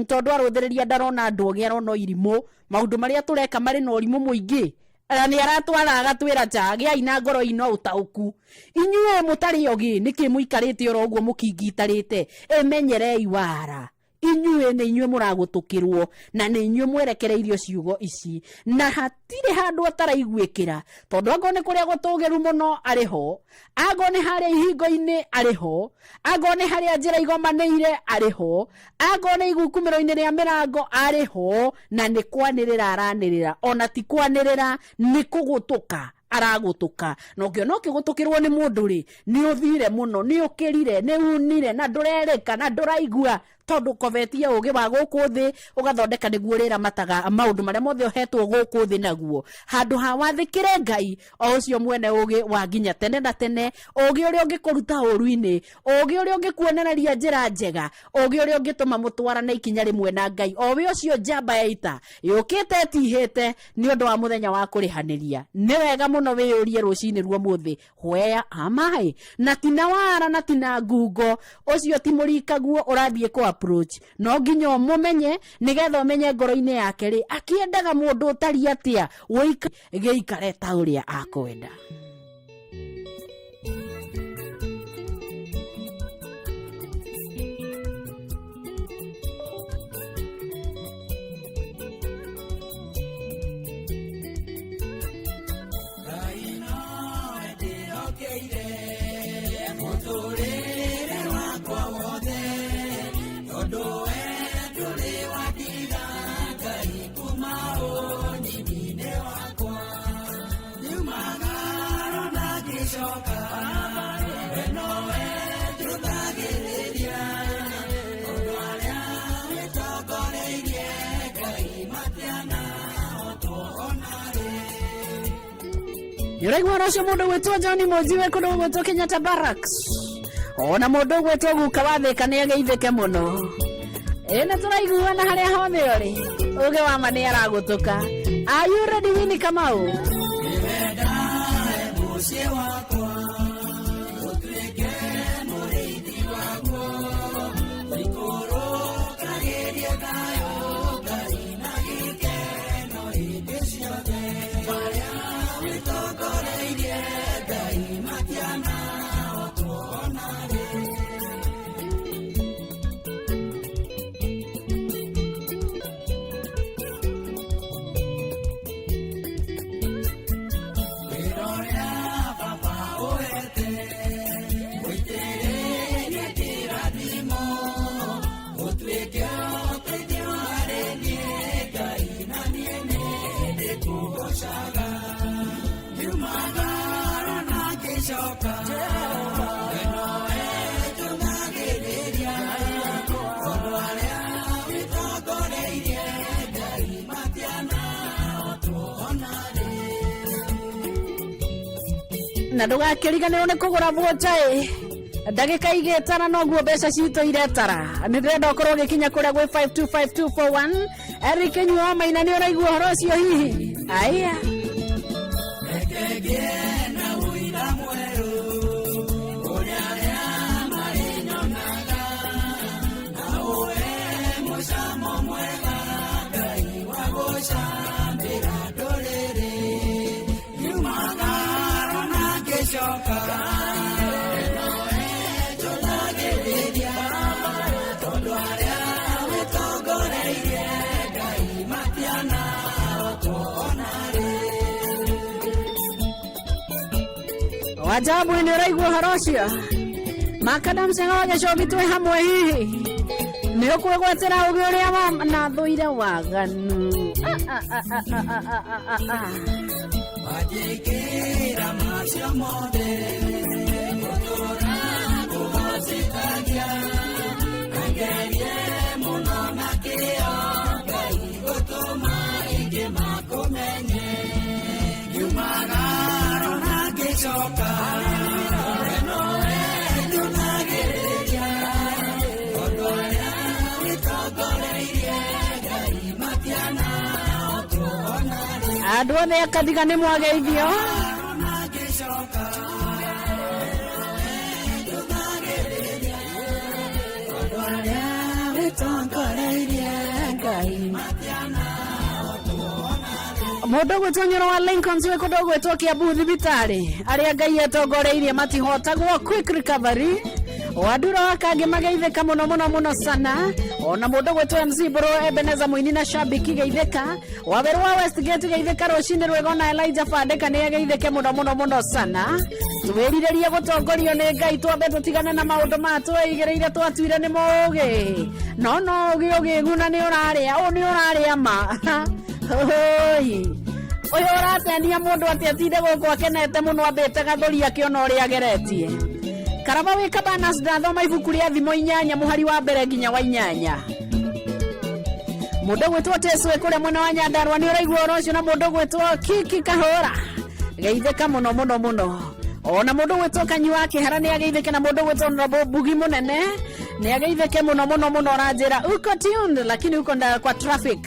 tondũ arũthĩrĩria ndarona andũ ogĩ, arona irimũ, maũndũ marĩa tũreka marĩ na ũrimũ mũingĩ, na nĩ aratwara agatwĩra ta gĩai na ngoro ino ũtaũku, inyuĩ mũtarĩ ogĩ nĩkĩ mũikarĩte oro ũguo mũkingitarĩte, ĩmenyerei wara, inyuĩ nĩ inyuĩ mũragũtũkĩrwo na nĩ inyuĩ mwerekereirio ciugo ici, na hatirĩ handũ ataraiguĩkĩra, tondũ angorwo nĩ kũrĩa gũtũgĩru mũno arĩ ho, angorwo nĩ harĩa ihingo-inĩ arĩ ho, angorwo nĩ harĩa njĩra igomanĩire arĩ ho, angorwo nĩ igukumĩro-inĩ rĩa mĩrango arĩ ho, na nĩ kwanĩrĩra aranĩrĩra, ona ti kwanĩrĩra, nĩ kũgũtũka aragũtũka. Na ũngĩona ũkĩgũtũkĩrwo nĩ mũndũ rĩ, nĩ ũthire mũno, nĩ ũkĩrire, nĩ unire, na ndũrerĩka, na ndũraigua, tondũ ũkobetie ũgĩ wa gũkũ thĩ ũgathondeka nĩguo ũrĩramataga maũndũ marĩa mothe ũhetwo gũkũ thĩ naguo, handũ ha wathĩkĩre Ngai o ũcio mwene ũgĩ wa nginya tene na tene, ũgĩ ũrĩa ũngĩkũruta ũru-inĩ, ũgĩ ũrĩa ũngĩkuonereria njĩra njega, ũgĩ ũrĩa ũngĩtũma mũtwarane ikinya rĩmwe na Ngai, o we ũcio njamba ya ita yũkĩte ĩtihĩte nĩ ũndũ wa mũthenya wa kũrĩhanĩria. Nĩ wega mũno wĩyũrie rũcinĩ rwa ũmũthĩ, where am I? Na tina wara na tina ngungo, ũcio ti mũrikaguo ũrathiĩ kũ approach, no nginya ũmũmenye nĩgetha ũmenye ngoro-inĩ yake rĩ, akĩendaga mũndũ ũtariĩ atĩa, gĩikare ta ũrĩa akwenda. Nĩũraigua ũhoro ũcio mũndũ gwĩtwo John Mũnji wĩ kũndũ gũgwĩtwo Kenyatta Barracks, ona mũndũ ũgwĩtwo guka wa Thĩka nĩ ageithĩke mũno. Ĩ nĩ tũraiguana harĩa hothe ũrĩ, ũgĩ wa ma nĩ aragũtũka. Are you ready, Winnie Kamau? Na ndũgakĩriganĩrwo nĩ kũgũra voucher ĩ. Ndagĩka igĩtara noguo mbeca citũ iretara. Nĩ ndĩrenda ũkorwo ũgĩkinya kũrĩa gwĩ 525241. Eric Nyua Maina, nĩ ũraigua ũhoro ũcio hihi? Aya. Wajabu, nĩ ũraigua ũhoro ũcio? Makadam cenga wa gĩcoki, twĩ hamwe hihi. Nĩ ũkwĩgwatĩra ũgĩ ũrĩa wa na thũire waganu. Ah, ah, ah, ah, ah, ah, ah, ah, ah. Wanjĩkĩra macio mothe gũtũra kũgocithagia angerie mũno na kĩo Ngai gũtũma aingĩ makũmenye nyumagaro na ngĩcoka we nowe njũthagĩrĩria tondũ arĩa wĩtongoreirie Ngai matiana tuona. Andũ othe akathiga nĩ mwageithio. Mũndũ gwĩtwo Nyũrũ wa Lincoln wĩ kũndũ gwĩtwo Kiambu thibitarĩ, arĩa Ngai etongoreirie matihotagwo, quick recovery. Wandura wa kangĩ mageithĩka mũno mũno mũno sana. Ona mũndũ gwĩtwo MC Bro Ebeneza mũini na shabiki, geithĩka. Waweru wa Westgate, geithĩka rũcinĩ rwega. Ona Elijah Bandĩka nĩ ageithĩke mũno mũno mũno sana. Twĩrirĩrie gũtongorio nĩ Ngai, twambe tũtigane na maũndũ ma tweigĩrĩire twatuire nĩ mũũgĩ, no no ũgĩ ũgĩguna nĩ ũrarĩa ũũ nĩ ũrarĩa ma. Hoi. Ũyũ ũratenia mũndũ atĩ atinde gũkũ akenete mũno, ambĩte gathũri akĩona ũrĩa ageretie. Karaba wĩ Cabanas, ndathoma ibuku rĩa Thimo 8 mũhari wa 1 nginya wa 8. Mũndũ gwĩtwo Tesu wĩ kũrĩa mwena wa Nyandarua, nĩ ũraigua ũhoro ũcio? Na mũndũ gwĩtwo Kiki Kahũra, geithĩka mũno mũno mũno. Ona mũndũ gwĩtwo Kanyi wa Kĩhara nĩ ageithĩke, na mũndũ gwĩtwo Honorable Bugi mũnene nĩ ageithĩke mũno mũno mũno. Ũranjĩra uko tuned, lakini uko nda kwa traffic.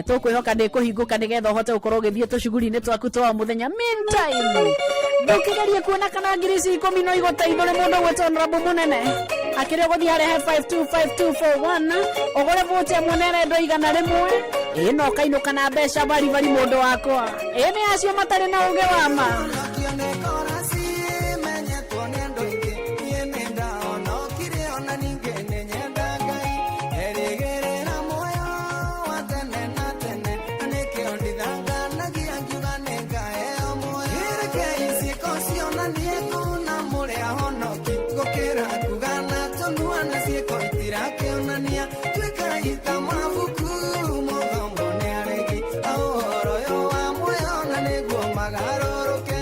Tũkwĩhoka ndĩ kũhingũka nĩgetha ũhote gũkorwo ũgĩthiĩ tũcuguri-inĩ twaku twa o mũthenya. Meantime, ndũkĩgerie kuona kana ngiri ici 10 no igũteithũre. Mũndũ gwĩtwo Honorable mũnene akĩrĩ ũgũthiĩ harĩa he 525241 ũgũre voucher ĩmwe na ĩrendwo 100, ĩ na ũkainũka na mbeca baribari. Mũndũ wakwa, ĩ nĩ acio matarĩ na ũgĩ wa ma. Menyetwo nĩ andũ aingĩ, niĩ nĩ ndahonokire ona ningĩ nĩ nyenda Ngai erĩgĩrĩra muoyo wa tene na tene, na nĩkĩo ndithanganagia ngiuga nĩ ngaheo muoyo. Rekei ciĩko cionanie kuna mũrĩ ahonoki gũkĩra kuga na tũnua na ciĩko itirakĩonania. Tuĩkai ta mabuku mũthomwo nĩ aregi a ũhoro ũyũ wa muoyo na nĩguo magarũrũke.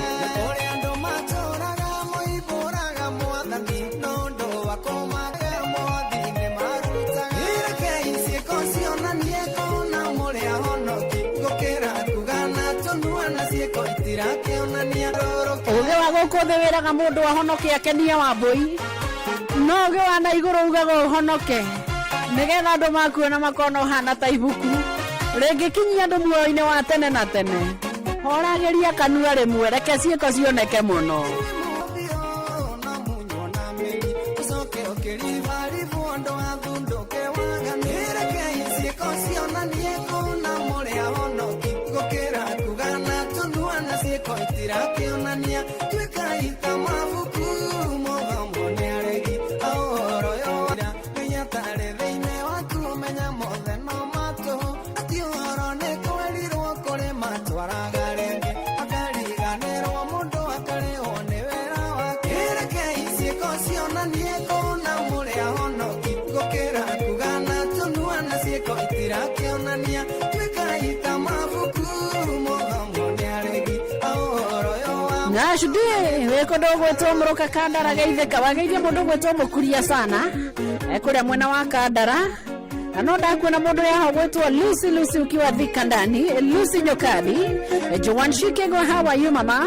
Ũrĩa andũ matũraga moimbũraga mwathani no ũndũ wa kũmaga mothi nĩ marutaga. Rekei ciĩko cionanie kuna mũrĩ ahonoki gũkĩra kuga na tũnua na ciĩko itirakĩonania rũrũke. Ũgĩ wa gũkũ thĩ wĩraga mũndũ ahonoke akenie wa mbũi, no ũgĩ wa na igũrũ ugaga ũhonoke nĩgetha andũ makuona makona ũhana ta ibuku rĩngĩkinyia andũ muoyo-inĩ wa tene na tene. Horagĩria kanua rĩmwe, reke ciĩko cioneke mũno. Ũcoke ũkĩribaribwo andũ athundũke waganu. Rekei ciĩko cionanie kuna mũrĩ ahonoki gũkĩra kuga na tũnua na ciĩko itirakĩonania. Tuĩkai ta mabuku mũthomwo nĩ aregi a ũhoro ũyũ wa menya tarĩ thĩinĩ waku menya mothe no matũhũ ati ũhoro nĩ kwerirwo kũrĩ matwaraga rĩngĩ akariganĩrwo mũndũ akarĩhwo nĩ wĩra wake. Rekei ciĩko cionanie kuna mũrĩ ahonoki gũkĩra kuga na tũnua na ciĩko itirakĩonania. Tuĩkai ta mabuku mũthomwo nĩ aregi a ũhoro ũyũ wa Ng'acudi wĩ kũndũ gwĩtwo Mũrũka Kandara, geithĩka. Wageithia mũndũ gwĩtwo Mũkuria sana kũrĩa mwena wa Kandara, na no ndakuona mũndũ yaho gwĩtwo Lucy. Lucy ukiwa Thika ndani, Lucy Nyokabi. Joan Shikego, how are you, mama?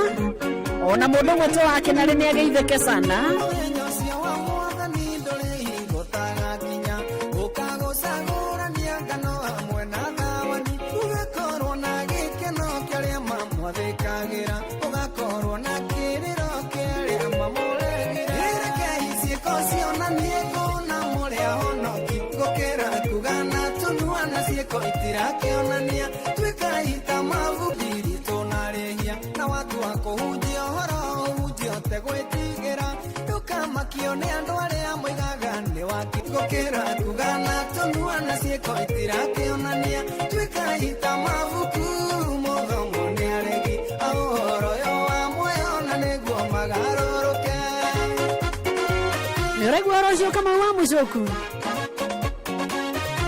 Ona mũndũ gwĩtwo wake narĩ nĩ ageithĩke sana. Mũthenya ũcio wa mwathani ndũrĩ hingo ũtagakinya ũkagũcagũrania ngano hamwe na thawani ũgakorwo na gĩkeno kĩa arĩa mamwathĩkagĩra ũgakorwo na kĩrĩro kĩa arĩa mamũregire Rekei ciĩko cionanie kũna mũrĩ ahonoki gũkĩra kuga na tũnua na ciĩko itirakĩonania tuĩkai ta mabuthi ritũ na rĩhia na watua kũhunjia ũhoro ũhunjia ũtegwĩtigĩra ndũkamakio nĩ andũ arĩa moigaga nĩ waki gũkĩra kuga na tũnua na ciĩko itirakĩonania tuĩkai ta mabuku mũthomo nĩ aregi a ũhoro ũyũ wa muoyo na nĩguo magarũrũke. Nĩ ũraigua ũhoro ũcio Kamau wa Mũcũku?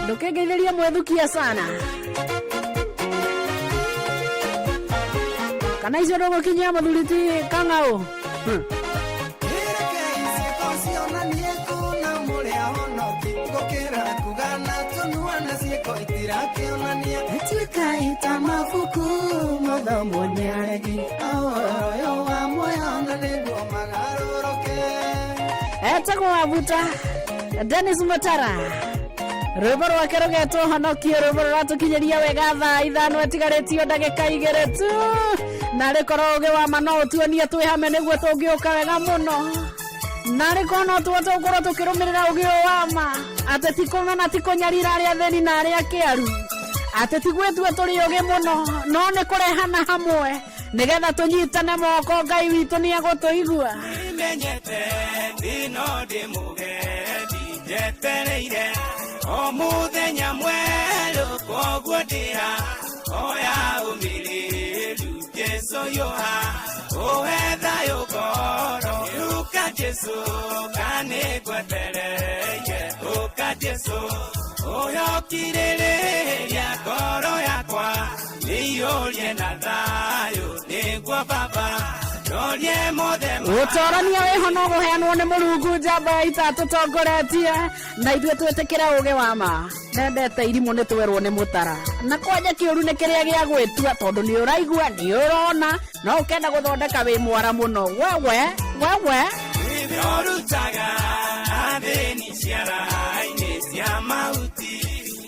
Ndũkĩngeithĩrie mwethukia sana. Kana icio ndũgũkinyia mũthuri ti Kang'au? Rekei ciĩko cionanie kũna mũrĩ ahonoki gũkĩra kuga na tũnua na ciĩko itirakĩonania tuĩkai ta mabuku mathomwo nĩ aregi a ũhoro ũyũ wa muoyo na nĩguo magarũrũke. Etagwo Wabuta Dennis Mutara, rwĩmbo rwake rũgetwo honokio, rwĩmbo rũratũkinyĩria wega thaa 5 ĩtigarĩtio ndagĩka 2 tu, na rĩkorwo ũgĩ wa ma no ũtuonie twĩ hamwe nĩguo tũngĩũka wega mũno, na rĩkorwo no tũhote gũkorwo tũkĩrũmĩrĩra ũgĩ ũyũ wa ma, atĩ ti kũmena ti kũnyarira arĩa athĩni na arĩa kĩaru, atĩ ti gwĩtua tũrĩ ũgĩ mũno, no nĩ kũrehana hamwe nĩgetha tũnyitane moko. Ngai witũ nĩ egũtũigua. Menyete ndino ndĩ mũgendi njetereire o mũthenya mwerũ, koguo ndĩra oya ũmĩrĩru Jesũ yũha ũhe thayũ ngoro. Ũka Jesũ kanĩngwetereire, ũka Jesũ ũyokirĩrĩria ngoro yakwa nĩiyũrie na thayũ nĩguo Baba ndorie mothe. Ũtorania wĩho no gũheanwo nĩ Mũrungu njamba ya ita tũtongoretie na ithuĩ twĩtĩkĩre ũgĩ wa ma. Nendete irimũ nĩ twerwo nĩ mũtara na kwanja kĩũru nĩ kĩrĩa gĩa gwĩtua, tondũ nĩ ũraigua nĩ ũrona no ũkenda gũthondeka wĩ mwara mũno wewe wewe. Ũrutaga athĩni ciara-inĩ cia mahuti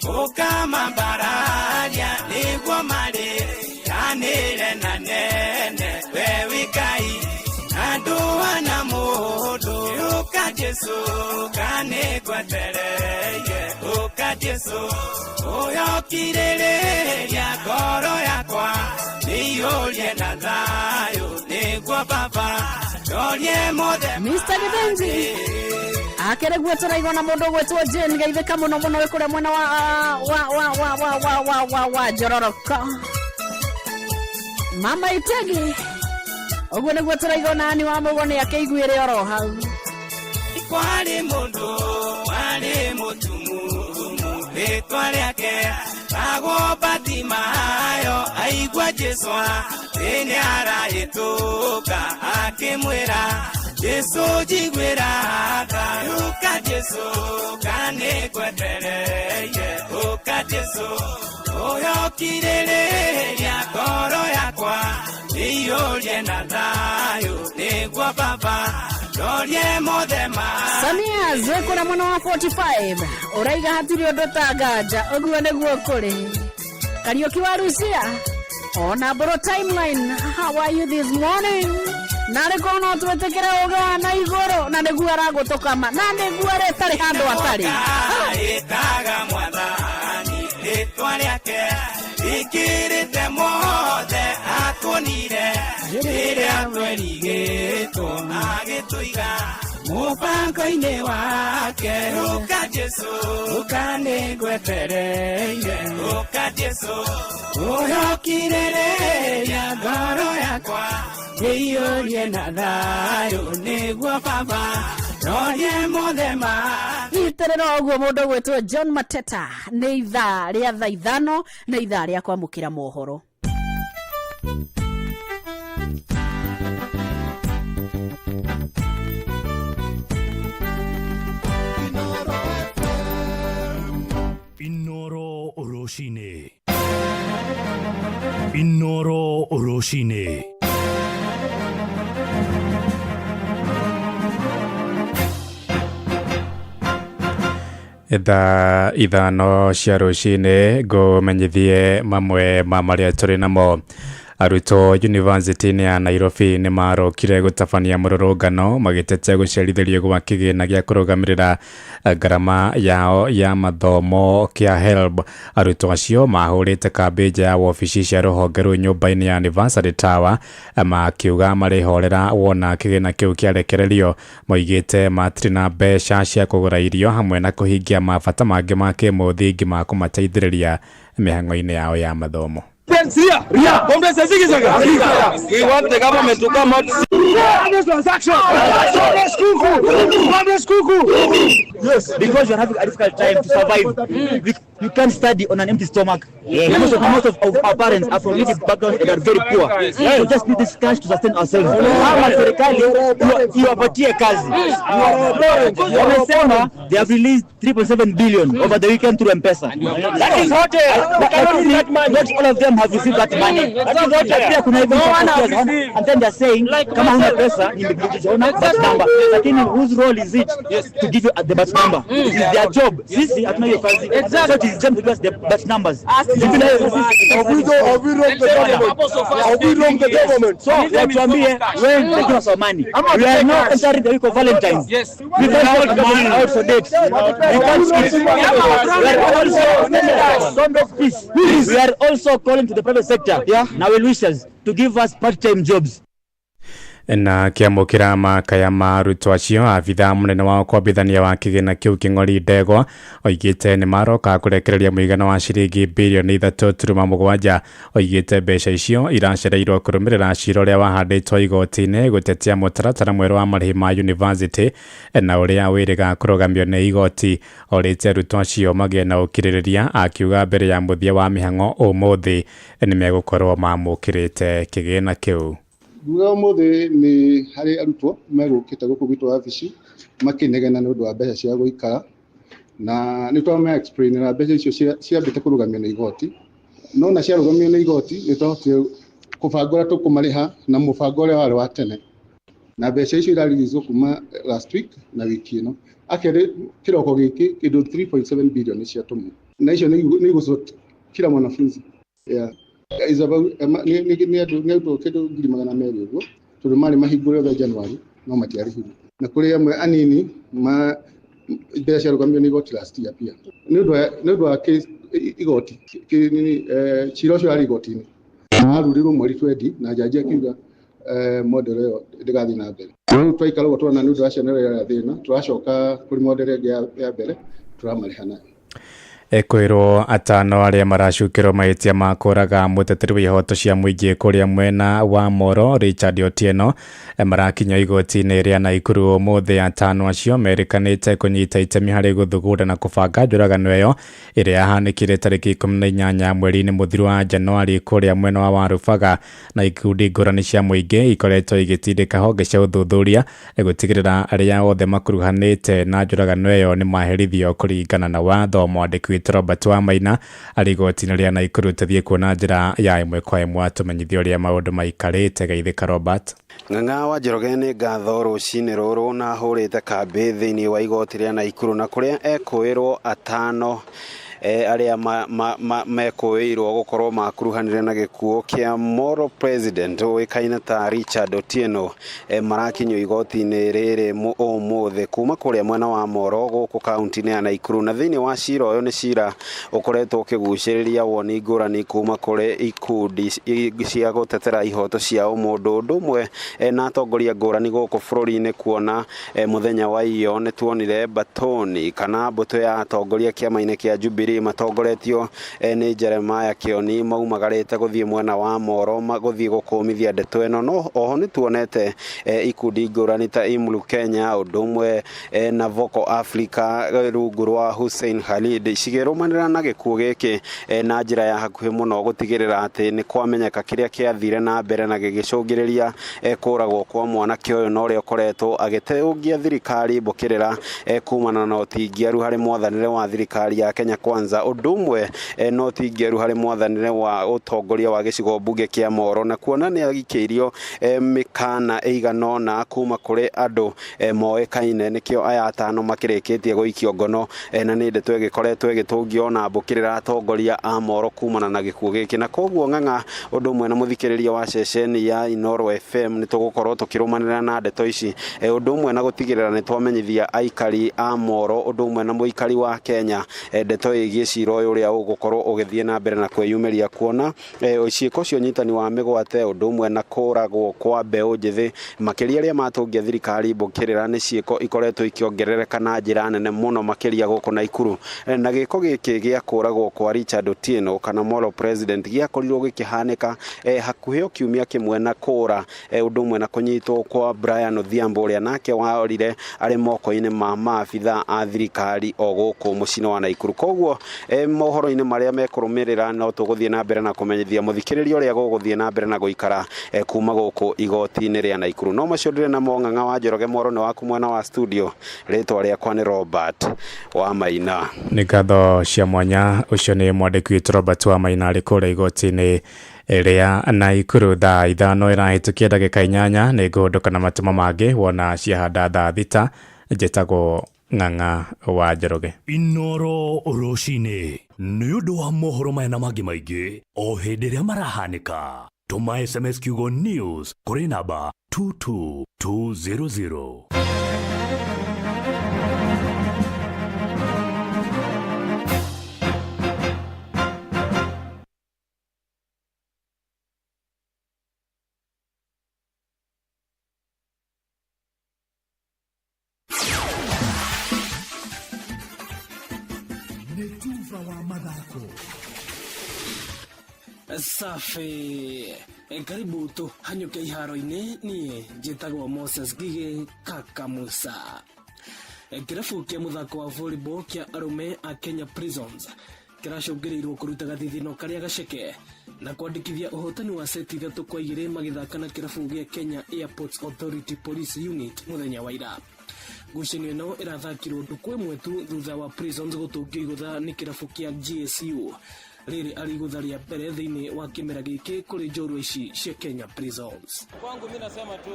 ũkamambararia nĩguo marĩ tanĩre na nene we wĩkai andũ ana mũndũ. Ũka Jesũ kanĩngwetereire, ũka Jesũ ũyokirĩrĩria ngoro yakwa nĩiyũrie na thayũ nĩguo Baba ndorie mothe. Mr. Githinji akĩrĩguo tũraigua na mũndũ ũgwĩtwo Jane geithĩka mũno mũno wĩ kũrĩa mwena wa wa wa wa wa wa wa wa wa Njororoko. Mama Itegi ũguo nĩguo tũraigua nani wa mũguo nĩ akĩiguĩre oro hau. Kwarĩ mũndũ warĩ mũtumumu rĩtwa rĩake tagwo Batimayo, aigua Jesũ thĩinĩ arahĩtũka akĩmwĩra Jesũ njiguĩra tha. Ũka Jesũ kanĩngwetereire, ũka Jesũ ũyokirĩrĩria ngoro yakwa nĩiyũrie na thayũ nĩguo Baba ndorie mothe ma. Samia zwekũra mwena wa 45 ũraiga hatirĩ ũndũ ta nganja, ũguo nĩguo kũrĩ. Kariũki wa Rusia ona Mbũrũ timeline, how are you this morning? Narĩ korwo no twĩtĩkĩre ũgĩ wa na igũrũ na nĩguo aragũtũkama na nĩguo rĩtarĩ handũ atarĩ. Ĩtaga mwathani rĩtwa rĩake rĩkĩrĩte mothe atuonire rĩrĩa twerigĩtwo agĩtũiga mũbango-inĩ wake. Ũka Jesũ ũka nĩngwetereire, ũka Jesũ ũyokirĩrĩria ngoro yakwa ĩiyũrie na thayũ nĩguo Baba ndorie mothe ma. Nyitĩrĩra ũguo mũndũ ũgwĩtwo John Mateta nĩ ithaa rĩa thaa 5 nĩ ithaa rĩa kwamũkĩra mohoro. Inoro rũcinĩ. Inoro rũcinĩ. Thaa 5 cia rũcinĩ ngũmenyithie mamwe ma marĩa tũrĩ namo. Arutwo yunivasĩtĩ-inĩ ya Nairobi nĩ marokire gũtabania mũrũrũngano magĩtetia gũcerithĩrio gwa kĩgĩna gĩa kũrũgamĩrĩra ngarama yao ya mathomo kĩa HELB. Arutwo acio mahũrĩte kambĩ nja ya wabici cia rũhonge rũu nyũmba-inĩ ya Anniversary Tower makiuga marĩhorera wona kĩgĩna kĩu kĩarekererio. Moigĩte matirĩ na mbeca cia kũgũra irio hamwe na kũhingia mabata mangĩ ma kĩmũthingi ma kũmateithĩrĩria mĩhang'o-inĩ yao ya mathomo. We want the government to come out. Yes, because you're having a difficult time to survive. You can't study on an empty stomach. Yes. Most of our parents are from native backgrounds and are very poor. Yes. We just need this cash to sustain ourselves. Kama serikali iwapatie kazi. Wamesema they have released 3.7 billion over the weekend through M-Pesa. That is hot air. We cannot receive that money. Not all of them have received that money. That is hot air. Pia kuna hivi No one has and received. then they're saying kama huna pesa nimeona batch number. Lakini whose role is it to give you the batch number? It is their job. Sisi hatuna hiyo kazi. So it is them to give us the batch numbers. So watuambie when they give us our money. We are now entering the week of Valentine's. Yes. We can't hold government out for dates. We can't skip. We are also peace. We are also calling to the private sector na well wishers to give us part-time jobs. Na kĩamũkĩra makaya ma arutwo acio, abithaa mũnene wa ũkombithania wa kĩgĩna kĩu Kĩng'ori Ndegwa oigĩte nĩ maroka kũrekereria mũigana wa ciringi birioni 3.7. Oigĩte mbeca icio iracereirwo kũrũmĩrĩra cira ũrĩa wahandĩtwo igoti-inĩ gũtetia mũtaratara mwerũ wa marĩhi ma yunivasĩtĩ na ũrĩa wĩrĩga kũrũgamio nĩ igoti. Orĩtie arutwo acio magĩe na ũkirĩrĩria, akiuga mbere ya mũthia wa mĩhang'o ũmũthĩ nĩ megũkorwo mamũkĩrĩte kĩgĩna kĩu. Nguga ũmũthĩ nĩ harĩ arutwo megũkĩte gũkũ gwitũ wabici makĩnegena nĩ ũndũ wa mbeca cia gũikara, na nĩ twame explainĩra mbeca icio ciambĩte kũrũgamio nĩ igoti, no na ciarũgamio nĩ igoti nĩ twahotire kũbanga ũrĩa tũkũmarĩha na mũbango ũrĩa warĩ wa tene, na mbeca icio irareleaswo kuma last week na wiki ĩno. Akerĩ kĩroko gĩkĩ kĩndũ 3.7 billion nĩ ciatũmwo, na icio nĩ igũsort kila mwanafunzi. Yeah. Is about nĩ andũ nĩ arutwo kĩndũ 200,000 ũguo, tondũ marĩ mahingũre othe January no matiarĩhirwo, na kũrĩ amwe anini ma mbeca ciarũgamio nĩ igoti last year pia nĩ ũndũ wa igoti cira ũcio warĩ igoti-inĩ na warurirwo mweri 20 na jaji akiuga model ĩyo ndĩgathiĩ na mbere. Rĩu twaikara ũguo tũrona nĩ ũndũ wa ciana ĩrĩa thĩna, tũracoka kũrĩ model ĩngĩ ya mbere tũramarĩha nayo. Ekwĩrwo atano arĩa maracukĩrwo mahĩtia ma kũraga mũteteri wa ihoto cia mũingĩ kũrĩa mwena wa Moro Richard Otieno marakinyio igoti-inĩ rĩa Naikuru ũmũthĩ. Atano acio merĩkanĩte kũnyita itemi harĩ gũthugunda na kũbanga njũragano ĩyo ĩrĩa yahanĩkire tarĩki 18 mweri-inĩ mũthiru wa Januari kũrĩa mwena wa Warubaga, na ikundi ngũrani cia mũingĩ ikoretwo igĩtindĩka honge cia ũthuthuria gũtigĩrĩra arĩa othe makuruhanĩte na njũragano ĩyo nĩ maherithio kũringana na watho. Mwandĩki witũ Robert Wamaina arĩ igoti-inĩ rĩa Naikuru, tũthiĩ kuona njĩra ya ĩmwe kwa ĩmwe atũmenyithie ũrĩa maũndũ maikarĩte. Geithĩka Robert. Ng'ang'a wa Njoroge nĩ ngatho rũcinĩ rũrũ na ahũrĩte kambĩ thĩinĩ wa igoti rĩa Naikuru na kũrĩa ekũĩrwo atano arĩa mekũĩirwo gũkorwo makuruhanire na gĩkuũ kĩa Moro President ũĩkaine ta Richard Otieno marakinyio igoti-inĩ rĩrĩ ũmũthĩ kuma kũrĩa mwena wa Moro gũkũ kaunti-inĩ ya Naikuru. Na thĩinĩ wa cira ũyũ nĩ cira ũkoretwo ũkĩgucĩrĩria woni ngũrani kuma kũrĩ ikundi cia gũtetera ihoto cia ũmũndũ, ũndũ ũmwe na atongoria ngũrani gũkũ bũrũri-inĩ, kuona mũthenya wa iyo nĩ tuonire batoni kana mbũtũ ya atongoria kĩama-inĩ kĩa Jubilee matongoretio nĩ Jeremiah Kioni maumagarĩte gũthiĩ mwena wa Moro gũthiĩ gũkũmithia ndeto ĩno. No oho nĩ tuonete ikundi ngũrani ta Imlu Kenya ũndũ ũmwe na Vocal Africa rungu rwa Hussein Khalid cikĩrũmanĩra na gĩkuũ gĩkĩ na njĩra ya hakuhĩ mũno gũtigĩrĩra atĩ nĩ kwamenyeka kĩrĩa kĩathire na mbere na gĩgĩcũngĩrĩria kũragwo kwa mwanake ũyũ na ũrĩa ũkoretwo agĩteũngia thirikari mbũkĩrĩra kumana na ũtingiaru harĩ mwathanĩre wa thirikari ya Kenya Kwanza. Kwanza ũndũ ũmwe no ti ngeru harĩ mwathanĩre wa ũtongoria wa gĩcigo mbunge kĩa Moro, na kuona nĩ agikĩirio mĩkana ĩigana ũna kuma kũrĩ andũ moĩkaine, nĩkĩo aya atano makĩrĩkĩtie gũikio ngono, na nĩ ndeto ĩgĩkoretwo ĩgĩtũngio na mbũkĩrĩra atongoria a Moro kumana na gĩkuũ gĩkĩ. Na koguo Ng'ang'a ũndũ ũmwe na mũthikĩrĩria wa ceceni ya Inooro FM nĩ tũgũkorwo tũkĩrũmanĩra na ndeto ici, ũndũ ũmwe na gũtigĩrĩra nĩ twamenyithia aikari a Moro ũndũ ũmwe na mũikari wa Kenya ndeto ĩgiĩ cira ũyũ ũrĩa ũgũkorwo ũgĩthiĩ na mbere na kwĩyumĩria, kuona ciĩko cia ũnyitani wa mĩgwate ũndũ ũmwe na kũragwo kwa mbeũ njĩthĩ makĩria arĩa matũngia thirikari mbũkĩrĩra nĩ ciĩko ikoretwo ikĩongerereka na njĩra nene mũno makĩria gũkũ Naikuru. Na gĩko gĩkĩ gĩa kũragwo kwa Richard Otieno kana Molo President gĩakorirwo gĩkĩhanĩka hakuhĩ o kiumia kĩmwe na kũra ũndũ ũmwe na kũnyitwo kwa Brian Odhiambo ũrĩa nake worire arĩ moko-inĩ ma maabitha a thirikari o gũkũ mũciĩ-inĩ wa Naikuru. Koguo mohoro-inĩ marĩa mekũrũmĩrĩra no tũgũthiĩ na mbere na kũmenyithia mũthikĩrĩria ũrĩa gũgũthiĩ na mbere na gũikara kuma gũkũ igoti-inĩ rĩa Naikuru. No macio ndĩrĩ namo Ng'ang'a wa Njoroge, mworo nĩ waku mwena wa studio. Rĩtwa rĩakwa nĩ Robert wa Maina. Nĩ ngatho cia mwanya. Ũcio nĩ mwandĩki witũ Robert wa Maina arĩ kũrĩa igoti-inĩ rĩa Naikuru. Thaa 5 ĩrahĩtũkia ndagĩka 8, nĩ ngũhũndũka na matũma mangĩ wona ciahanda thaa 6. Njĩtagwo Ng'ang'a wa Njoroge. Inooro rũcinĩ nĩ ũndũ wa mohoro maya na mangĩ maingĩ o hĩndĩ ĩrĩa marahanĩka, tũma SMS kiugo news kũrĩ namba 22200. Nĩ tuba wa mathako. Safi. Karibu tuhanyũke iharo-inĩ. Niĩ njĩtagwo Moses Ngigĩ Kaka Musa. Kĩrabu kĩa mũthako wa volleyball kĩa arũme a Kenya Prisons kĩracũngĩrĩirwo kũruta gathithino karĩa gaceke na kwandĩkithia ũhotani wa seti 3-2 magĩthaka na kĩrabu gĩa Kenya Airports Authority Police Unit mũthenya wa ira. Ngucanio ĩno ĩrathakirwo ndukũ ĩmwe tu thutha wa Prisons gũtũngio igũtha nĩ kĩrabu kĩa GSU, rĩrĩ arĩ igũtha rĩa mbere thĩinĩ wa kĩmera gĩkĩ kũrĩ njorua ici cia Kenya Prisons. Kwangu mimi nasema tu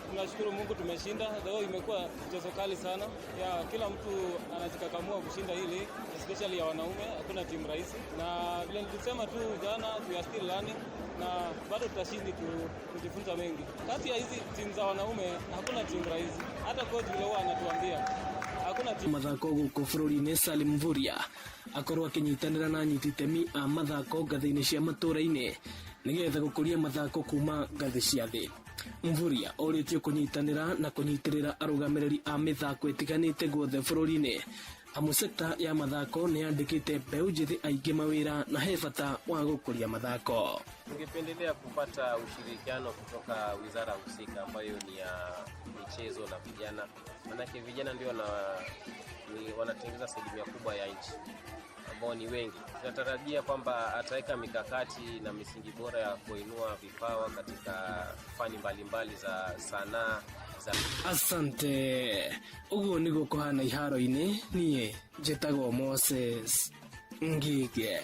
tunashukuru Mungu tumeshinda, though imekuwa mchezo kali sana. Ya kila mtu anajikakamua kushinda hili, especially ya wanaume, hakuna timu rahisi. Na vile nilisema tu jana, we are still learning na bado tutashindi kujifunza mengi. Kati ya hizi timu za wanaume hakuna timu rahisi. Hata coach vile huwa anatuambia hakuna timu. Mathako gũkũ bũrũri-inĩ, Salim Mvurya akorwo akĩnyitanĩra na anyiti itemi a mathako ngathĩ-inĩ cia matũũra-inĩ nĩgetha gũkũria mathako kuma ngathĩ cia thĩ. Mvurya orĩtio kũnyitanĩra na kũnyitĩrĩra arũgamĩrĩri a mĩthako ĩtiganĩte guothe bũrũri-inĩ, amu sekta ya mathako nĩ yandĩkĩte mbeũ njĩthĩ aingĩ mawĩra na he bata wa gũkũria mathako. Tungependelea kupata ushirikiano kutoka wizara husika ambayo ni ya michezo na vijana, manake vijana ndio wanatengeneza asilimia kubwa ya nchi ambao ni wengi. Tunatarajia kwamba ataweka mikakati na misingi bora ya kuinua vipawa katika fani mbalimbali za sanaa za Asante. Ũguo nĩguo kũhana iharo-inĩ. Niĩ njĩtagwo Moses Ngige.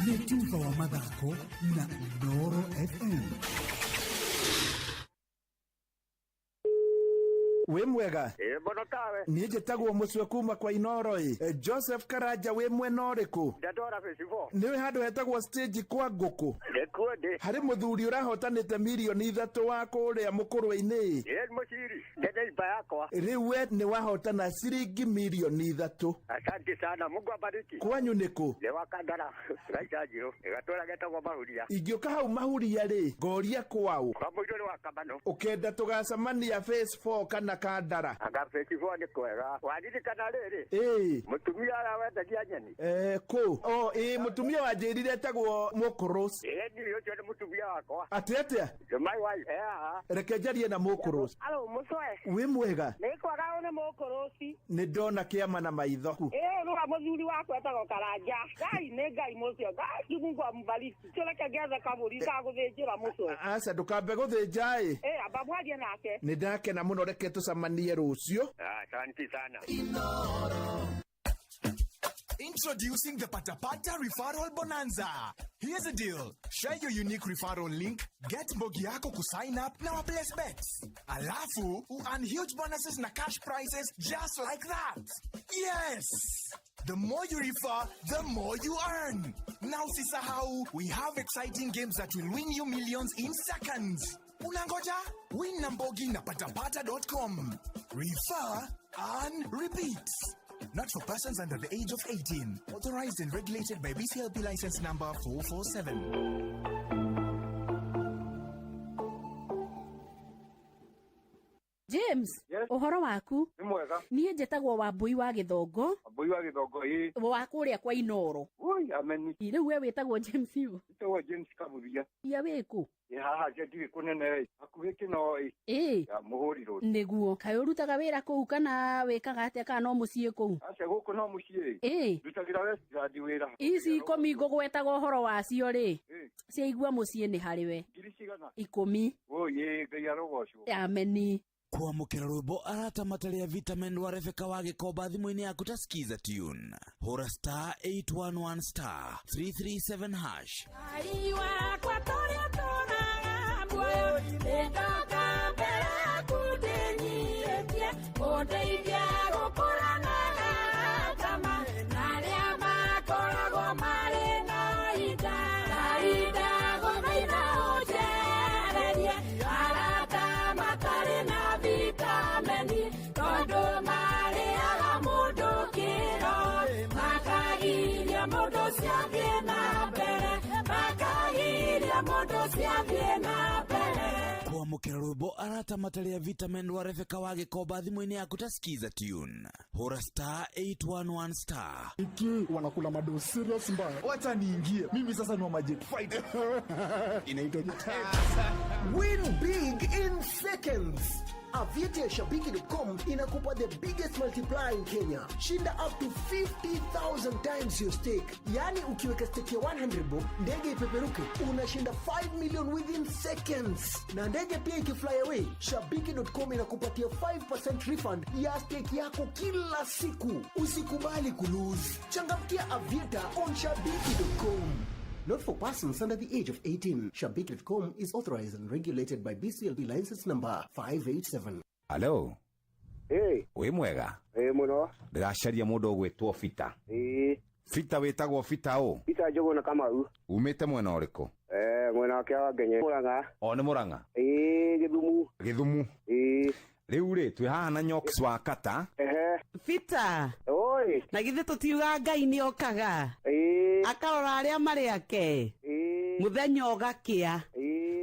Nĩ tuba wa mathako na Inooro FM. Wĩ mwega? Ĩ mũno tawe. Niĩ njĩtagwo Mũcwe kuma kwa Inooro ĩ. Joseph Karanja, wĩ mwena ũrĩkũ? Ndatwara festival. Nĩ handũ hetagwo stage kwa ngũkũ. Nĩkuo ndĩ. Harĩ mũthuri ũrahotanĩte mirioni 3 wa kũrĩa mũkũrwe-inĩ. Ĩ mũciri, nĩ neighbor yakwa. Rĩu we nĩ wahotana ciringi mirioni 3. Asante sana, Mungu abariki. Kwanyu nĩ kũ? Nĩ wa Kandara, Raisa Njirũ, gatũra getagwo Mahuria. Ingĩũka hau Mahuria rĩ, ngoria kwaũ? Kwa mũirũ nĩ wa Kamano. Ũkenda tũgacemania phase 4 kana Kandara? Anga phase 4 nĩ kwega. Waririkana rĩrĩ? Ĩĩ. Mũtumia ũrĩa wendagia nyeni? Kũ? O, ĩĩ, mũtumia wanjĩrire etagwo Mũkũrũ. Ĩĩ, niĩ ũcio nĩ mũtumia wakwa. Atĩ atĩa? My wife. Haha. Reke njarie na Mũkũrũ. Alo, Mũcwe. Wĩ mwega? Nĩ kwega, ũyũ nĩ Mũkũrũci. Nĩ ndona kĩama na maitho. Ĩĩ, nĩ Wa mũthuri wakwa etagwo Karanja. Ngai nĩ Ngai mũcio. Ngai Mungu ambariki. Kĩreke ngethe kabũri gagũthĩnjĩra mũcwe. Aca ndũkambe gũthĩnja ĩ. Eh, amba mwarie nake. Nĩ ndakena mũno reke tũcemanie rũciũ. Asante sana. Introducing the Patapata Referral Bonanza. Here's a deal. Share your unique referral link, get mbogi yako kusign up na waplace bets. Alafu, earn huge bonuses na cash prizes just like that. Yes! The more you refer, the more you earn. Now usisahau, we have exciting games that will win you millions in seconds. Unangoja? Win na mbogi na patapata.com. Refer, earn, repeat. Not for persons under the age of 18. Authorized and regulated by BCLP license number 447. James, ũhoro waku? Nĩ mwega. Niĩ njĩtagwo Wambui wa Gĩthongo. Wambui wa Gĩthongo ĩ. Wa kũrĩa kwa Inoro. Ui, ameni. Rĩu we wĩtagwo James ũ? Njĩtagwo James Kabuthia. Ia wĩkũ? Ĩ haha nje ndirĩ kũnene ĩ. Hakuhĩ kĩno ĩ. Ĩ. Ya mũhũri road. Nĩguo. Kaĩ ũrutaga wĩra kũu kana wĩkaga atĩa kana no mũciĩ kũu? Aca gũkũ no mũciĩ Ĩ. ĩ. Ndutagĩra Westland wĩra. Ici ikũmi ngũgwetaga ũhoro wacio rĩ, Ĩ. ciaigua mũciĩ nĩ harĩwe. Ngiri cigana? 10. Oi ĩ Ngai arogocwo. Ameni. Kwamũkĩra rwĩmbo arata matarĩ a vitamin rwa Rebecca wa Gĩkomba thimũ-inĩ yaku ta skiza tune hũra star 811 star 337 hash. Ngai wakwa tũrĩa tũraga muoyo nĩndoka mbere yaku ndĩnyihĩtie ũndeithie gũkũranaga tama na arĩa makoragwo marĩ na hinda Ngai ndagũthaitha ũnjehererie arata matarĩ na vitameni tondũ marĩaga mũndũ kĩro makagiria mũndũ ciathiĩ na mbere makagiria mũndũ ciathiĩ na mbere. Kwamũkĩra rwĩmbo arata matarĩ a vitamin rwa Rebecca wa Gĩkomba thimũ-inĩ yaku ta skiza tune hũra star 811 star. Iki wanakula mado serious mbaya. Wacha niingie. Mimi sasa ni wa majet fight. Inaitwa Win big in seconds. Aviator Shabiki.com inakupa the biggest multiplier in Kenya. Shinda up to 50,000 times your stake. Yaani ukiweka stake ya 100 bob, ndege ipeperuke, unashinda 5 million within seconds. Na ndege pia ikifly away, Shabiki.com inakupatia 5% refund ya stake yako kila siku. Usikubali kulose. Changamkia Aviator on Shabiki.com. Not for persons under the age of 18. Shabiki.com is authorized and regulated by BCLB license number 587. Halo. Ĩ. Wĩ mwega? Ĩ mũno. Ndĩracaria mũndũ ũgwĩtwo Bita. Ĩ. Bita wĩtagwo Bita ũ? Peter Njũgũna Kamau. Umĩte mwena ũrĩkũ? Eh, mwena wa Kĩawa Ngenye. Mũrang'a. O nĩ Mũrang'a? Ĩ, Gĩthumu. Gĩthumu. Ĩ. Rĩu rĩ twĩ haha na Nyox wa Kata. Ehe. Peter. Oi. Na githĩ tũtiuga Ngai nĩ okaga. Akarora arĩa marĩ ake. Mũthenya ũgakĩa.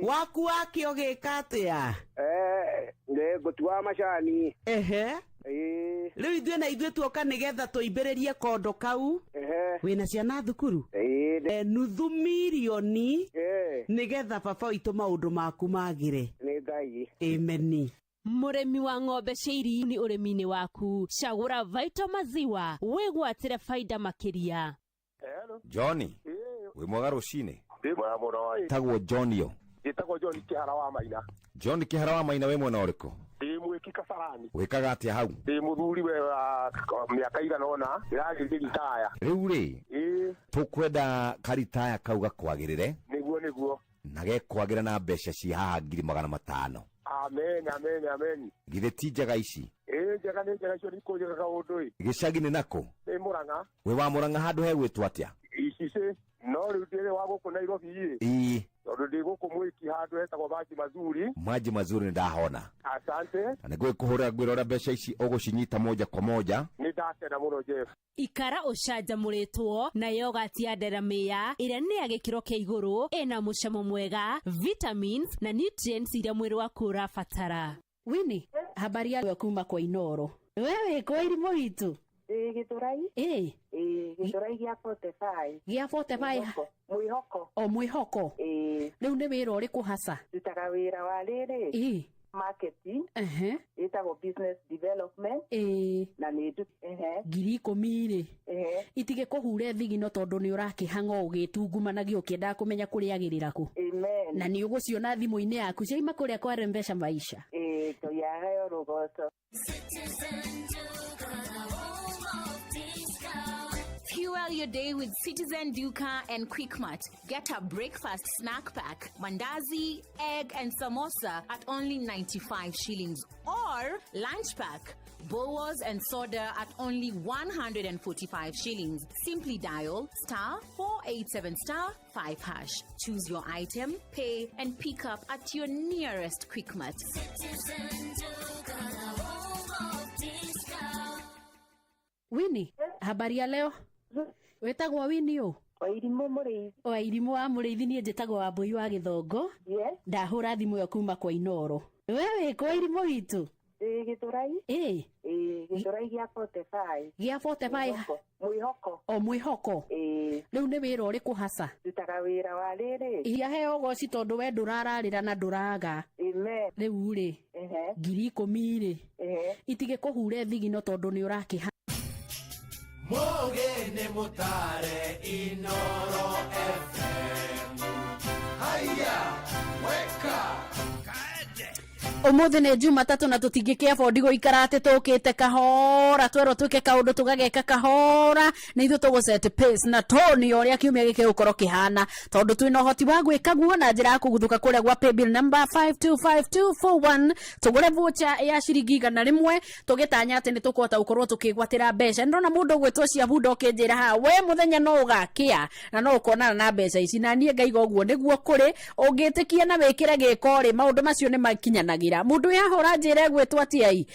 Waku wake ũgĩka atĩa? Eh, nĩ ngũtua macani. Ehe. Ĩ. Rĩu ithuĩ na ithuĩ tuoka nĩgetha tũimbĩrĩrie kondo kau. Ehe. Wĩna ciana thukuru? Ĩ. Nuthu mirioni. Ĩ. Nĩgetha baba witũ maũndũ maku magĩre. Nĩ Ngai. Ameni. Mũrĩmi wa ng'ombe cia iria nĩ ũrĩmi-inĩ waku cagũra Vital Maziwa wĩgwatĩre faida makĩria. Johnny. Wĩ mwega rũcinĩ? Ndĩ mwega mũno ĩ. Tagwo Johnio. Njĩtagwo John Kĩhara wa Maina. John Kĩhara wa Maina wĩ mwena ũrĩkũ? Ndĩ mwĩki Kasarani. Wĩkaga atĩa hau? Ndĩ mũthuri we wa mĩaka igana ũna ndĩragĩrire ritaya. Rĩu rĩ Ĩ. tũkwenda karitaya kau gakwagĩrĩre Nĩguo nĩguo. na gekwagĩra na mbeca ci haha 500,000. Amen amen amen. Githĩ ti njega ici? Ĩ njega nĩ njega icio nĩ ikũnjĩka kaũndũ ĩ. Gĩcagi nĩ nakũ? Nĩ Mũrang'a. Wĩ wa Mũrang'a handũ hegwĩtwo atĩa? Icicĩ. No rĩu ndĩrĩ wa gũkũ Nairobi ĩ. Ii. Tondũ ndĩ gũkũ mwĩki handũ hetagwo Maji Mazuri. Maji mazuri nĩ ndahona. Asante. Na nĩngũgĩkũhũrĩra ngwĩra ũrĩa mbeca ici ũgũcinyita moja kwa moja. Nĩ ndakena mũno Jeff. Ikara ũcanjamũrĩtwo na yogati ya Delamere ĩrĩa nĩ ya gĩkĩro kĩa igũrũ ĩna mũcamo mwega vitamins na nutrients iria mwĩrĩ waku ũrabatara. Winnie, habari ya kuma kwa Inoro. We wĩ kwa irimũ witũ? Ndĩ Gĩthũrai. Ĩ. Ĩ, Gĩthũrai gĩa 45. Gĩa 45. Mwĩhoko. O mwĩhoko. Ĩ. Rĩu nĩ wĩra ũrĩkũ hasa? Ndutaga wĩra wa rĩrĩ. Ĩ. Marketing. Ehe. Ĩtagwo business development. Ĩĩ. Na nĩ ndu ehe. 10,000 rĩ, Ehe. itigĩkũhure thigino tondũ nĩ ũrakĩhang'o ũgĩtungumanagia ũkĩendaga kũmenya kũrĩagĩrĩra kũ. Amen. Na nĩ ũgũciona thimũ-inĩ yaku ciaima kũrĩa kwa Rembesha Maisha. Ĩĩ, Ngai aheo rũgoco. Fuel your day with Citizen Duka and Quickmart. Get a breakfast snack pack, mandazi, egg, and samosa at only 95 shillings. Or lunch pack, bowas and soda at only 145 shillings. Simply dial star 487 star 5 hash. Choose your item, pay, and pick up at your nearest Quickmart. Winnie, habari ya leo? Wĩtagwo Winnie ũ? Wairimũ Mũrĩithi. Wairimũ wa Mũrĩithi, niĩ njĩtagwo Wambũi wa Gĩthongo. Yes. Ndahũra thimũ ĩyo kuma kwa Inoro. We wĩ kũ Wairimũ witũ? Ĩĩ, Gĩthũrai. Ĩĩ. Ĩĩ, Gĩthũrai gĩa 45. Gĩa 45. Mwĩhoko. Mwĩhoko. O mwĩhoko. Ĩĩ. Rĩu nĩ wĩra ũrĩkũ hasa? Ndutaga wĩra wa rĩrĩ. Iria heo goci tondũ we ndũrararĩra na ndũraga. Amen. Rĩu rĩ, Ehe. 10,000 rĩ, Ehe. itigĩkũhure thigino tondũ nĩ ũrakĩha. Mũgĩ nĩ mũtare Inoro FM. Haiya, weka. Ũmũthĩ nĩ Jumatatũ na tũtingĩkĩ afford gũikara atĩ tũkĩte kahora, twerwo twĩke kaũndũ tũgageka kahora. Nĩ ithuĩ tũgũ set pace na tone ya ũrĩa kiumia gĩkĩ gĩgũkorwo kĩhana, tondũ twĩna ũhoti wa gwĩka guo na njĩra ya kũguthũka kũrĩa gwa paybill number 525241, tũgũre voucher ya ciringi 100, tũgĩtanya atĩ nĩ tũkũhota gũkorwo tũkĩgwatĩra mbeca. Nĩndona mũndũ ũgwĩtwo Ciabunda ũkĩnjĩra haha, we mũthenya no ũgakĩa na no ũkonana na mbeca ici, na niĩ ngaiga ũguo nĩguo kũrĩ. Ũngĩtĩkia na wĩkĩre gĩko rĩ, maũndũ macio nĩ makinyanagĩra. Mũndũ yahũra njĩra egwĩtwo atĩa?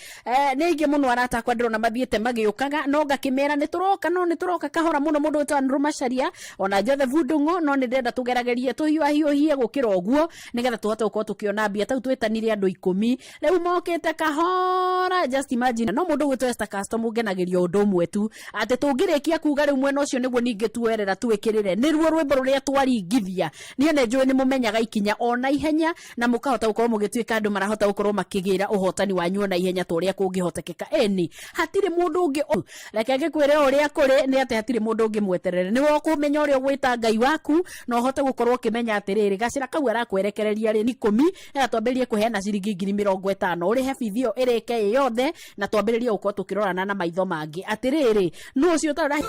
Nĩ aingĩ mũno arata akwa ndĩrona mathiĩte magĩũkaga, no ngakĩmera nĩ tũroka, no nĩ tũroka kahora mũno. Mũndũ wĩtwo Andrew Macharia ona Joseph Ndung'u, no nĩ ndĩrenda tũgeragerie tũhiũhahiũhie gũkĩra ũguo nĩgetha tũhote gũkorwo tũkĩona mbia. Tau twĩtanire andũ 10, rĩu mokĩte kahora, just imagine. No mũndũ ũgwĩtwo Esther Custom ũngenagĩria ũndũ ũmwe tu, atĩ tũngĩrĩkia kuga rĩu mwena ũcio nĩguo ningĩ tuoerera twĩkĩrĩre nĩruo rwĩmbo rũrĩa twaringithia. Niĩ nĩ njũĩ nĩ mũmenyaga ikinya ona ihenya na mũkahota gũkorwo mũgĩtuĩka andũ marahota gũkorwo makĩgĩra ũhotani wanyu ona ihenya ta ũrĩa kũngĩhotekeka. Ĩni hatirĩ mũndũ ũngĩ, reke ngĩkwĩre ũrĩa kũrĩ nĩ atĩ hatirĩ mũndũ ũngĩ mweterere. Nĩwe ũkũmenya ũrĩa ũgwĩta Ngai waku na ũhote gũkorwo ũkĩmenya atĩrĩrĩ, gacĩra kau arakwerekereria rĩ nĩ 10, nĩgetha twambĩrĩrie kũheana ciringi 50,000, ũrĩhe bithi ĩyo ĩrĩke ĩ yothe, na twambĩrĩrie gũkorwo tũkĩrorana na maitho mangĩ atĩrĩrĩ, nũ ũcio ũtarĩ.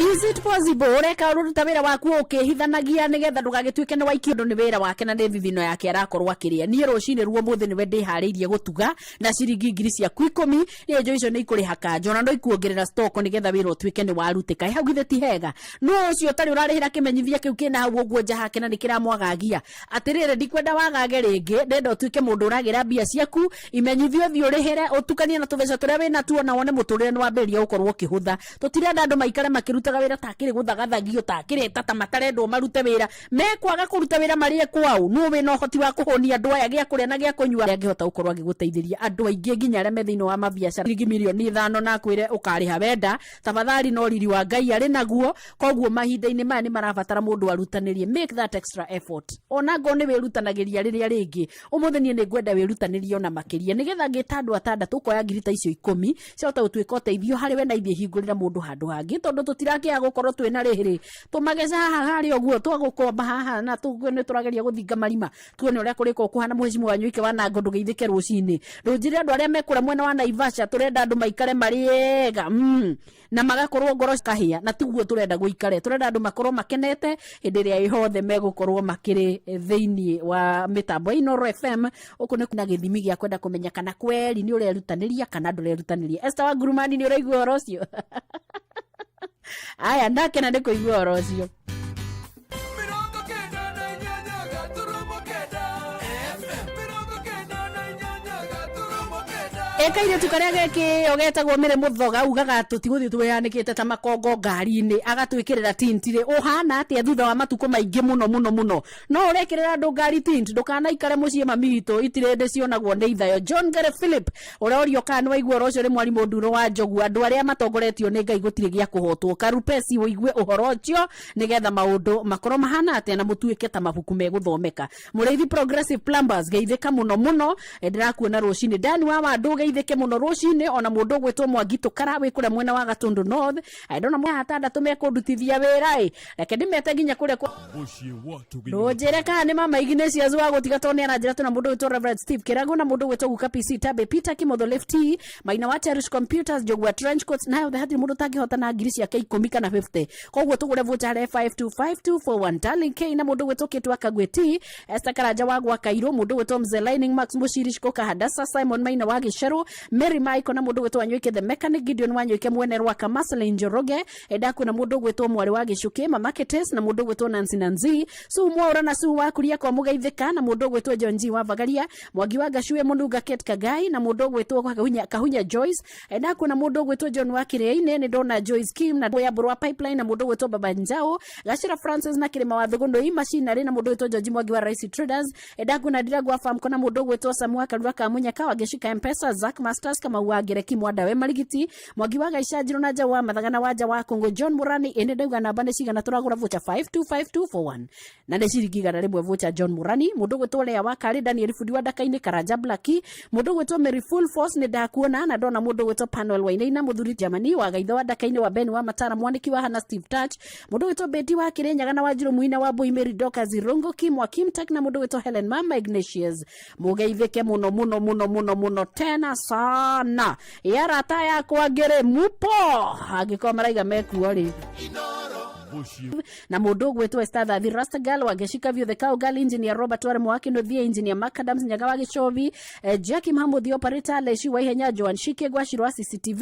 Is it possible ũreka ũruta wĩra waku ũkĩhithanagia nĩgetha ndũgagĩtuĩke nĩ waikio? Ũndũ nĩ wĩra wake na nĩ thithino yake arakorwo akĩrĩa. Niĩ rũcinĩ ruo mũthĩ nĩwe ndĩharĩirie gũtuga na ciringi 10,000. Niĩ njũĩ icio nĩ ikũrĩha kanjo na no ikuongerera stock nĩgetha wĩra ũtuĩke nĩ warutĩka. Hau githĩ ti hega? No ũcio ũtarĩ ũrarĩhĩra kĩmenyithia kĩu kĩna hau ũguo nja hake na nĩ kĩramwagagia atĩrĩrĩ, ndikwenda wagage rĩngĩ, ndenda ũtuĩke mũndũ ũragĩra mbia ciaku. Imenyithio ũthiĩ ũrĩhĩre, ũtukanie na tũbeca tũrĩa wĩna tuo, na wone mũtũrĩre nĩ wambĩrĩria gũkorwo ũkĩhũtha. Tũtirenda andũ maikare makĩrutaga wĩra takĩrĩ gũthagathagio, takĩrĩ tata matarendwo marute wĩra, mekwaga kũruta wĩra marĩe kwao. Nũ wĩna ũhoti wa kũhũnia andũ aya gĩa kũrĩa na gĩa kũnyua angĩhota gũkorwo agĩgũteithĩria andũ aingĩ nginya arĩa me thĩinĩ wa mabiacara ciringi 5 milioni na akwĩre ũkarĩha wenda tafadhali, no riri wa Ngai arĩ naguo. Koguo mahinda-inĩ maya nĩ marabatara mũndũ arutanĩrie, make that extra effort. Ona ngorwo nĩ wĩrutanagĩria rĩrĩa rĩngĩ, ũmũthĩ niĩ nĩ ngwenda wĩrutanĩrie ona makĩria, nĩgetha ngĩta andũ atandatũ ũkoya ngiri ta icio 10 ciahota gũtuĩka ũteithio harĩ we na ithiĩ hingũrĩra mũndũ handũ hangĩ, tondũ tũtirakĩaga gũkorwo twĩna rĩrĩ tũmageca haha harĩa ũguo twagũkomba haha na nĩ tũrageria gũthinga marima tuone ũrĩa kũrĩko kũhana. Mũhecimu wa Nyuike wa Nango, ndũgeithĩke rũcinĩ rũnjĩre andũ arĩa mekũrĩa mwena wa Naivasha. Tũrenda andũ maikare marĩ ega na magakorwo ngoro kahĩa, na tiguo tũrenda gũikare. Tũrenda andũ makorwo makenete hĩndĩ ĩrĩa ĩhothe megũkorwo makĩrĩ thĩinĩ wa mĩtambo ya Inooro FM. Ũkũ nĩ na gĩthimi gĩa kwenda kũmenya kana kweri nĩ ũrerutanĩria kana ndũrerutanĩria. Esther wa Ngurumani, nĩ ũraigua ũhoro ũcio? Aya, ndakena nĩ kũigua ũhoro ũcio. Ĩkairĩtu karĩa gekĩo getagwo Mĩrĩ Mũthoga ugaga tũtigũthiĩ twĩyanĩkĩte ta makongo ngari-inĩ, agatwĩkĩrĩra tint rĩ, ũhana atĩa thutha wa matukũ maingĩ mũno mũno mũno? No ũrekĩrĩra andũ ngari tint? Ndũkanaikare mũciĩ mami witũ, itirĩ hĩndĩ cionagwo nĩ ithayo. John Gary Philip ũrorio kana nĩwaigua ũhoro ũcio nĩ mwarimũ Nduro wa Njogu, andũ arĩa matongoretio nĩ Ngai gũtirĩ gĩa kũhotwo. Karupesi ũigue ũhoro ũcio nĩgetha maũndũ makorwo mahana atĩa na mũtuĩke ta mabuku megũthomeka. Mũrĩithi Progressive Plumbers geithĩka mũno mũno, ndĩrakuona rũcinĩ. Dani wa Wandũ geithĩke mũno rũcinĩ, ona mũndũ ũgwĩtwo Mwangi Tũkara wĩ kũrĩa mwena wa Gatũndũ North. Ndona mwe atandatũ mekũndutithia wĩra ĩ, reke ndĩmete nginya kũrĩa kwa ndũnjĩre kana nĩ mama Ignatius wa gũtiga tondũ nĩ aranjĩra twĩna mũndũ ũgwĩtwo Reverend Steve Kĩrago na mũndũ ũgwĩtwo Guka PC Tabe Peter Kimotho Lefty Maina wa Cherish Computers Njogua Trench Coats na yothe hatirĩ mũndũ ũtangĩhota na ngiri ciake ikũmi kana 50 koguo tũgũre voucher harĩ 525241 Darling K na mũndũ ũgwĩtwo Kate wa Kagwe T Esther Karanja wa gwa Kairũ mũndũ ũgwĩtwo Mzee Lining Max Mũciri Shikoka Hadasa Simon Maina wa Gĩcerũ Mary Michael na mũndũ ũgwĩtwo Wanyoike the Mechanic Gideon Wanyoike mwene Rwaka Marceline Njoroge ndakuona mũndũ ũgwĩtwo mwarĩ wa Gĩcukĩ Mama Ketes na mũndũ ũgwĩtwo Nancy Nanzi Sue Mwaũra na Sue wa Kuria kwa Mũgeithĩka na mũndũ ũgwĩtwo John G wa Vagaria Mwangi wa Gacue Mũnunga Kate Kagai na mũndũ ũgwĩtwo Kahunya Joyce ndakuona mũndũ ũgwĩtwo John wa Kĩrĩa-inĩ nĩ ndona Joyce Kim na ya Mbũrũ wa Pipeline na mũndũ ũgwĩtwo Baba Njau Gacĩra Francis na Kĩrĩma wa Thũgũnũi Macinarĩ na mũndũ ũgwĩtwo George Mwangi wa Raisi Traders ndakuona Ndirangũ wa Famco na mũndũ ũgwĩtwo Samu wa Karura ka Mũnyaka wa Gĩcika Mpesa Zack Masters Kamau wa Ngereki Mwandawe Marigiti Mwangi wa Gaica Njirũ na Njaũ wa Mathaga na Wanja wa Kũngũ John Mũrani ĩnĩ ndauga namba nĩ cigana tũragũra voucher 525241 na nĩ ciringi 100 voucher John Mũrani mũndũ ũgwĩtwo Lea wa Karĩ Daniel Fundi wa Ndaka-inĩ Karanja Blacki mũndũ ũgwĩtwo Mary Full Force nĩ ndakuona na ndona mũndũ ũgwĩtwo Panuel Wainaina mũthuri Germany wa Gaitho wa Ndaka-inĩ wa Ben wa Matara mwanĩki wa Hana Steve Touch mũndũ ũgwĩtwo Betty wa Kĩrĩnyaga na Wanjirũ Muina wa Mbui Mary Dorcas Irungu Kim wa Kim Tech na mũndũ ũgwĩtwo Helen Mama Ignatius mũgeithĩke mũno mũno mũno mũno mũno tena sana ya rata yakwa ngĩrĩ mupo angĩkorwo maraiga mekuo rĩ na mũndũ ũgwĩtwo Esther Thathi Rastagal wa Gĩcika View the Cowgirl Engineer Robert Waremo wa Kĩnuthia Engineer Mark Adams Nyaga wa Gĩcovi Jackie Mahamud Operator Leshi wa Ihenya Joan Shike Gwaciro wa CCTV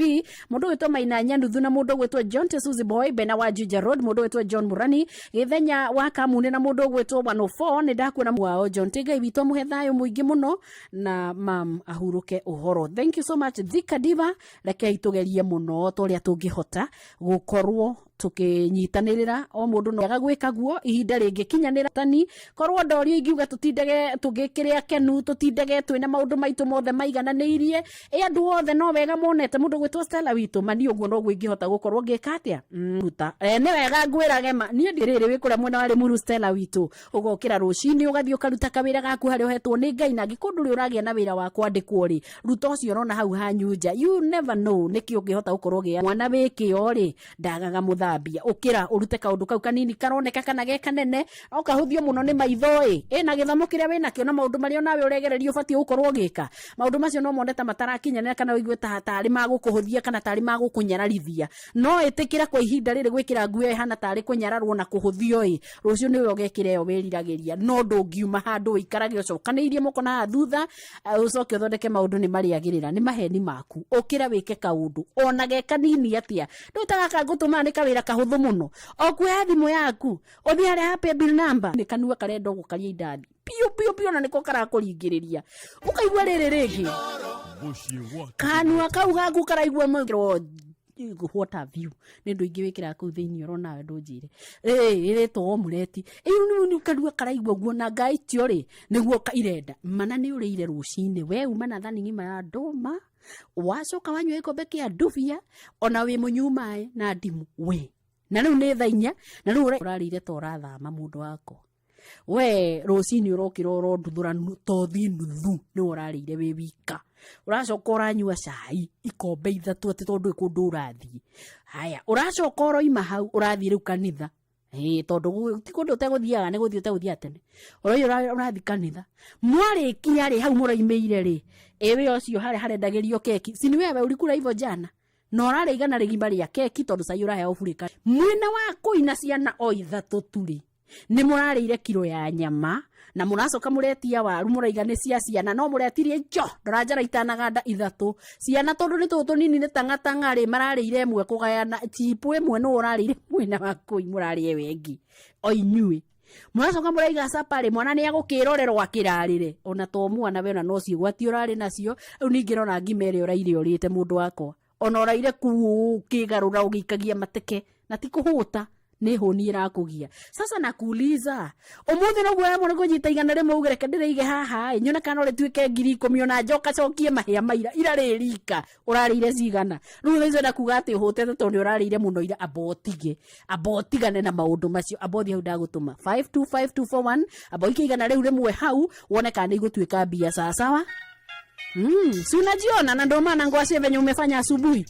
mũndũ ũgwĩtwo Maina Nyanuthu na mũndũ ũgwĩtwo John Tesuzi Boy Bena wa Juja Road mũndũ ũgwĩtwo John Murani Gĩthenya wa Kamune na mũndũ ũgwĩtwo 104 nĩ ndakuona wao John Ngai witũ amũhe thayũ mũingĩ mũno na mam ahurũke ũhoro. Thank you so much Thika Diva, rekei tũgerie mũno ta ũrĩa tũngĩhota gũkorwo tũkĩnyitanĩrĩra o mũndũ no aga gwĩka guo ihinda rĩngĩkinyanĩra tani korwo ndorio ingiuga tũtindage tũgĩkĩrĩa kenu tũtindage twĩna maũndũ maitũ mothe maigananĩirie ĩ andũ othe no wega monete mũndũ gwĩtwo Stella witũ ma niĩ ũguo noguo ingĩhota gũkorwo ngĩka atĩa ruta nĩ wega ngwĩrage ma niĩ ndĩrĩrĩ wĩ kũrĩa mwena wa Rĩmuru Stella witũ ũgokĩra rũcinĩ ũgathiĩ ũkaruta kawĩra gaku harĩa ũhetwo nĩ Ngai na angĩkorwo ndũrĩ ũragĩa na wĩra wa kwandĩkwo rĩ ruta ũcio ũrona hau hanyu nja you never know nĩkĩ ũngĩhota gũkorwo ũgĩa mwana wĩ kĩo rĩ ndagaga mũthambia ũkĩra ũrute kaũndũ kau kanini karoneka kana ge kanene no kahũthio mũno nĩ maitho ĩ ĩna gĩthomo kĩrĩa wĩnakĩo na maũndũ marĩa onawe ũregereria ũbatiĩ gũkorwo ũgĩka maũndũ macio no mone ta matarakinyanĩra kana ũigue ta tarĩ magũkũhũthia kana tarĩ magũkũnyararithia no ĩtĩkĩra kwa ihinda rĩrĩ gwĩkĩra nguo ĩyo ĩhana tarĩ kũnyararwo na kũhũthio ĩ rũciũ nĩwe ũgekĩra ĩyo wĩriragĩria no ndũngiuma handũ ũikarage ũcokanĩirie moko na haha thutha ũcoke ũthondeke maũndũ nĩ marĩagĩrĩra nĩ maheni maku ũkĩra wĩke kaũndũ ona ge kanini atĩa ndũĩ ta gaka ngũtũmaga nĩ kawĩra kahũthũ mũno o kuoya thimũ yaku ũthiĩ harĩa ha paybill number nĩ kanua karenda gũkaria indathi piũ piũ piũ na nĩko karakũringĩrĩria ũkaigua rĩrĩ rĩngĩ kanua kau gaku karaigua what have you nĩ ndũ ingĩ wĩkĩraga kũu thĩinĩ ũrona we ndũnjĩre ĩrĩtwo omureti ĩu kanua karaigua guo na ngaitio rĩ nĩguo irenda mana nĩ ũrĩire rũcinĩ we uma na thani ng'ima ya ndũma wacoka wanyua gĩkombe kĩa ndubia ona wĩ mũnyu maĩ na ndimũ we na rĩu nĩ thaa inya na rĩu ũrarĩire ta ũrathama mũndũ wakwa we rũcinĩ ũrokĩra ũronduthũra tothi nuthu nĩwe ũrarĩire wĩ wika ũracoka ũranyua cai ikombe ithatũ atĩ tondũ kũndũ ũrathiĩ haya ũracoka ũroima hau ũrathiĩ rĩu kanitha Ĩĩ, tondũ ti kũndũ ũtegũthiaga nĩ gũthiĩ ũtegũthiaga tene ũroiyo ũrathiĩ kanitha mwarĩkia rĩ hau mũraimĩire rĩ ĩwe ũcio harĩa harendagĩrio keki si ni wewe ulikula hivyo jana na ũrarĩa igana rĩgima rĩa keki tondũ cai ũraheo burĩ mwena wa kũina ciana o ithatũ tu rĩ nĩ mũrarĩire kiro ya nyama na mũracoka mũretia waru mũraiga nĩ cia ciana no mũretirie njo ndora njara itanaganda ithatũ ciana tondũ nĩ tũtũ tũnini nĩ tang'atang'a rĩ mararĩire ĩmwe kũgayana chipu ĩmwe nũ ũrarĩire mwena wa kũi mũrarĩe wengi o inyuĩ Mũracoka mũraiga capa rĩ, mwana nĩ agũkĩrorerwo akĩrarĩre. Ona to mwana we, ona no ciĩgwati ũrarĩ nacio. Rĩu ningĩ rora ngima ĩrĩa ũraire ũrĩte mũndũ wakwa. Ona ũraire kuu ũkĩgarũra ũgĩikagia mateke na ti kũhũta nĩ hũni ĩrakũgia. Sasa nakuuliza, ũmũthĩ noguo wamwe nĩ kũnyita 100 uge reke ndĩrĩige haha ĩ, nyone kana no rĩtuĩke 10,000 ona njoka cokie mahĩa maira ira rĩ rika ũrarĩire cigana. Rĩu thaa icio ndakuga atĩ ũhũtete tondũ nĩ ũrarĩire mũno ira, amba ũtige, amba ũtigane na maũndũ macio, amba ũthiĩ hau ndagũtũma 525241, amba ũikie 100 hau wone kana nĩ igũtuĩka mbia sawasawa. Si unajiona na ndio maana ngwacie venye umefanya asubuhi.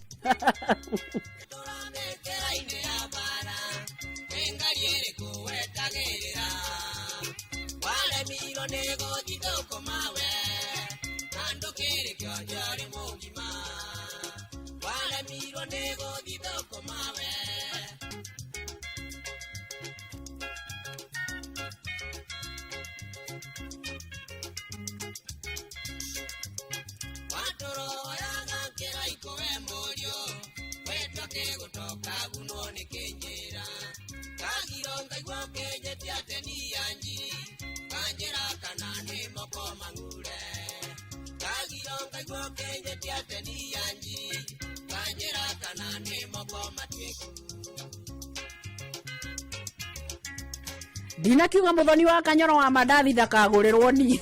Ndinakiuga muthoni wa kanyoro wa mandathi ndakagũrĩrwo ni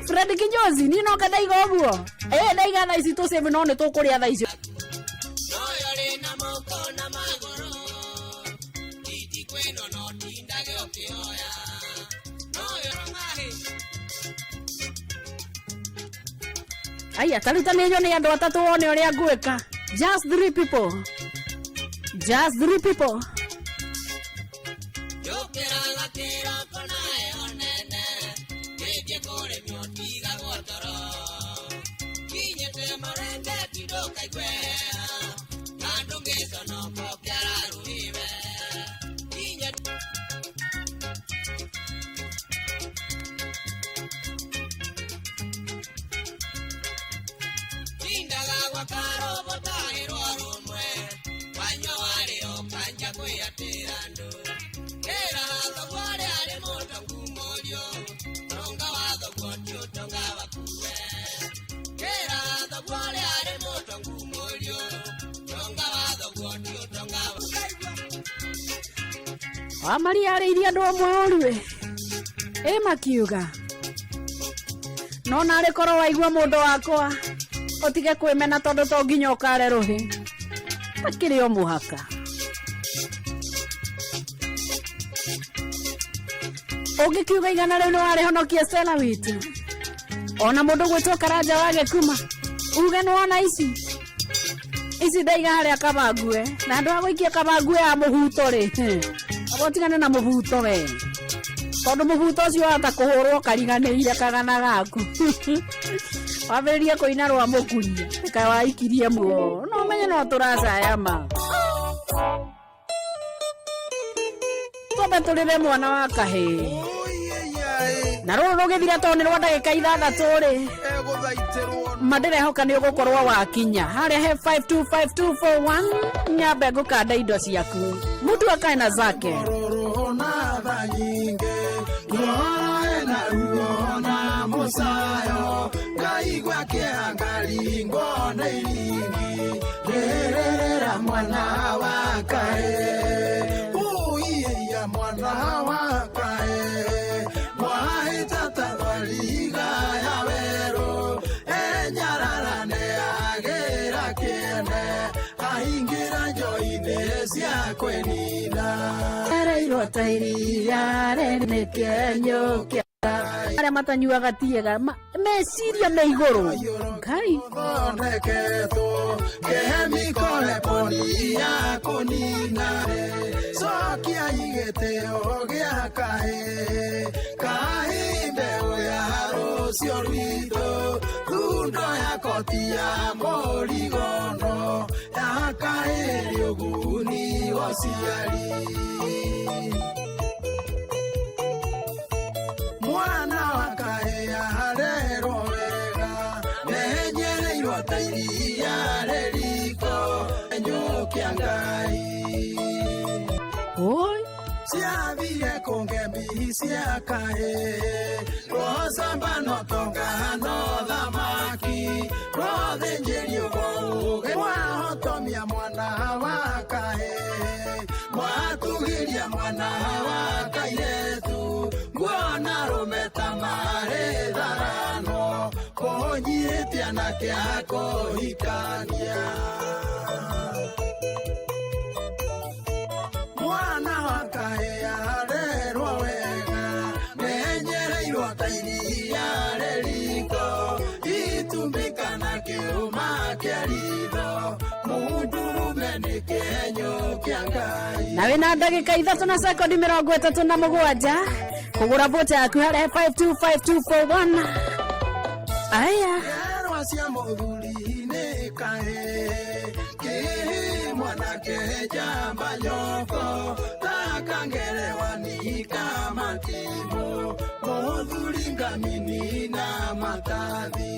Fred Kinyozi ni no ndaiga ũguo ndaiga thaa ici tũ save no nĩ tũkũrĩa thaa icio. Aya, ta rĩu ta nĩ nyone andũ atatũ wone ũrĩa ngwĩka. Just three people. Just three people. Wa Maria arĩirie andũ amwe ũru ĩ. Ĩ makiuga no narĩ korwo waigua mũndũ wakwa ũtige kwĩmena tondũ to nginya ũkare rũhĩ takĩrĩ o mũhaka. Ũngĩkiuga 100 nĩ warĩhonokia Stella witũ ona mũndũ gwĩtwo Karanja wa Gĩkuma uge nĩ wona ici ici ndaiga harĩa kabangue na andũ a gũikia kabangue ya mũhuto rĩ, amba ũtigane na mũhuto we tondũ mũhuto ũcio wahota kũhũrwo kariganĩire kagana gaku wambĩrĩrie kũina rwa mũkuria kaĩ waikirie muo no ũmenye no tũracaya ma twambe tũrĩre mwana wa kahĩĩ na rũrũ rũgĩthira tondũ nĩ rwa ndagĩka 6 rĩ ma ndĩrehoka nĩ ũgũkorwo wakinya harĩa he 525241 nyambe ngũkanda indo ciaku mũtu akae na zake. Mwana wa kae uiya mwana wa kae mwahitata thwariga ya werũ enyararane agĩra kĩene ahingĩra njoinĩ cia kwĩnina ereirwo ta iria rĩnĩkenyũkia arĩa matanyuaga tiega meciria me igũrũ Ngai thondeketwo kemiko eponi ya kũnina cokia igĩtĩo gĩa kahĩ kahĩ mbeũ ya rũciũ rwitũ thundo ya koti ya mũrigono ya kahĩ rĩũguni gũciari mwana wa kahĩ arerwo wega menyereirwo ta iria rĩriko nyũkia Ngai. Ũ cia kahĩĩ rũcamba no tonga no thamaki rũthĩnjĩrio ũgĩ mwahotomia mwana wa kahĩĩ mwatugĩria mwana wa kairĩtu nguona rũme ta marĩ tharano kũnyihĩtie anake a kũhikania mwana wa kahĩĩ arerwo wega menyereirwo ta iria rĩriko itumbĩ kana kĩũma kĩa ritho mũndũrũme nĩ kĩenyũ kĩa Ngai. Na wĩna ndagĩka 3 na sekondi 37 kũgũra voucher yaku harĩa 525241. Aya. Njerwa cia mũthuri nĩ kahĩĩ kĩhĩ mwanake njamba nyoko takangerewa ni kamatimũ mũthuri ngamini na matathi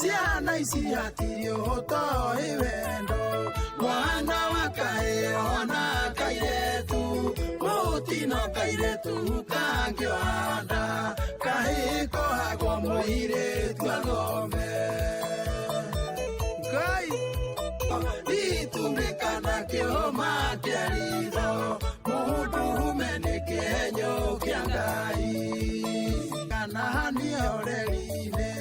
ciana ici hatirĩ ũtoĩ wendo mwana wa kahĩĩ ona kairĩtu mũtino kairĩtu kangĩohanda kahĩĩ kohagwo mũirĩtu athome Ngai itumbĩ kana kĩũma kĩa ritho mũndũrũme nĩ kĩenyũ kĩa Ngai kana nĩoreri-inĩ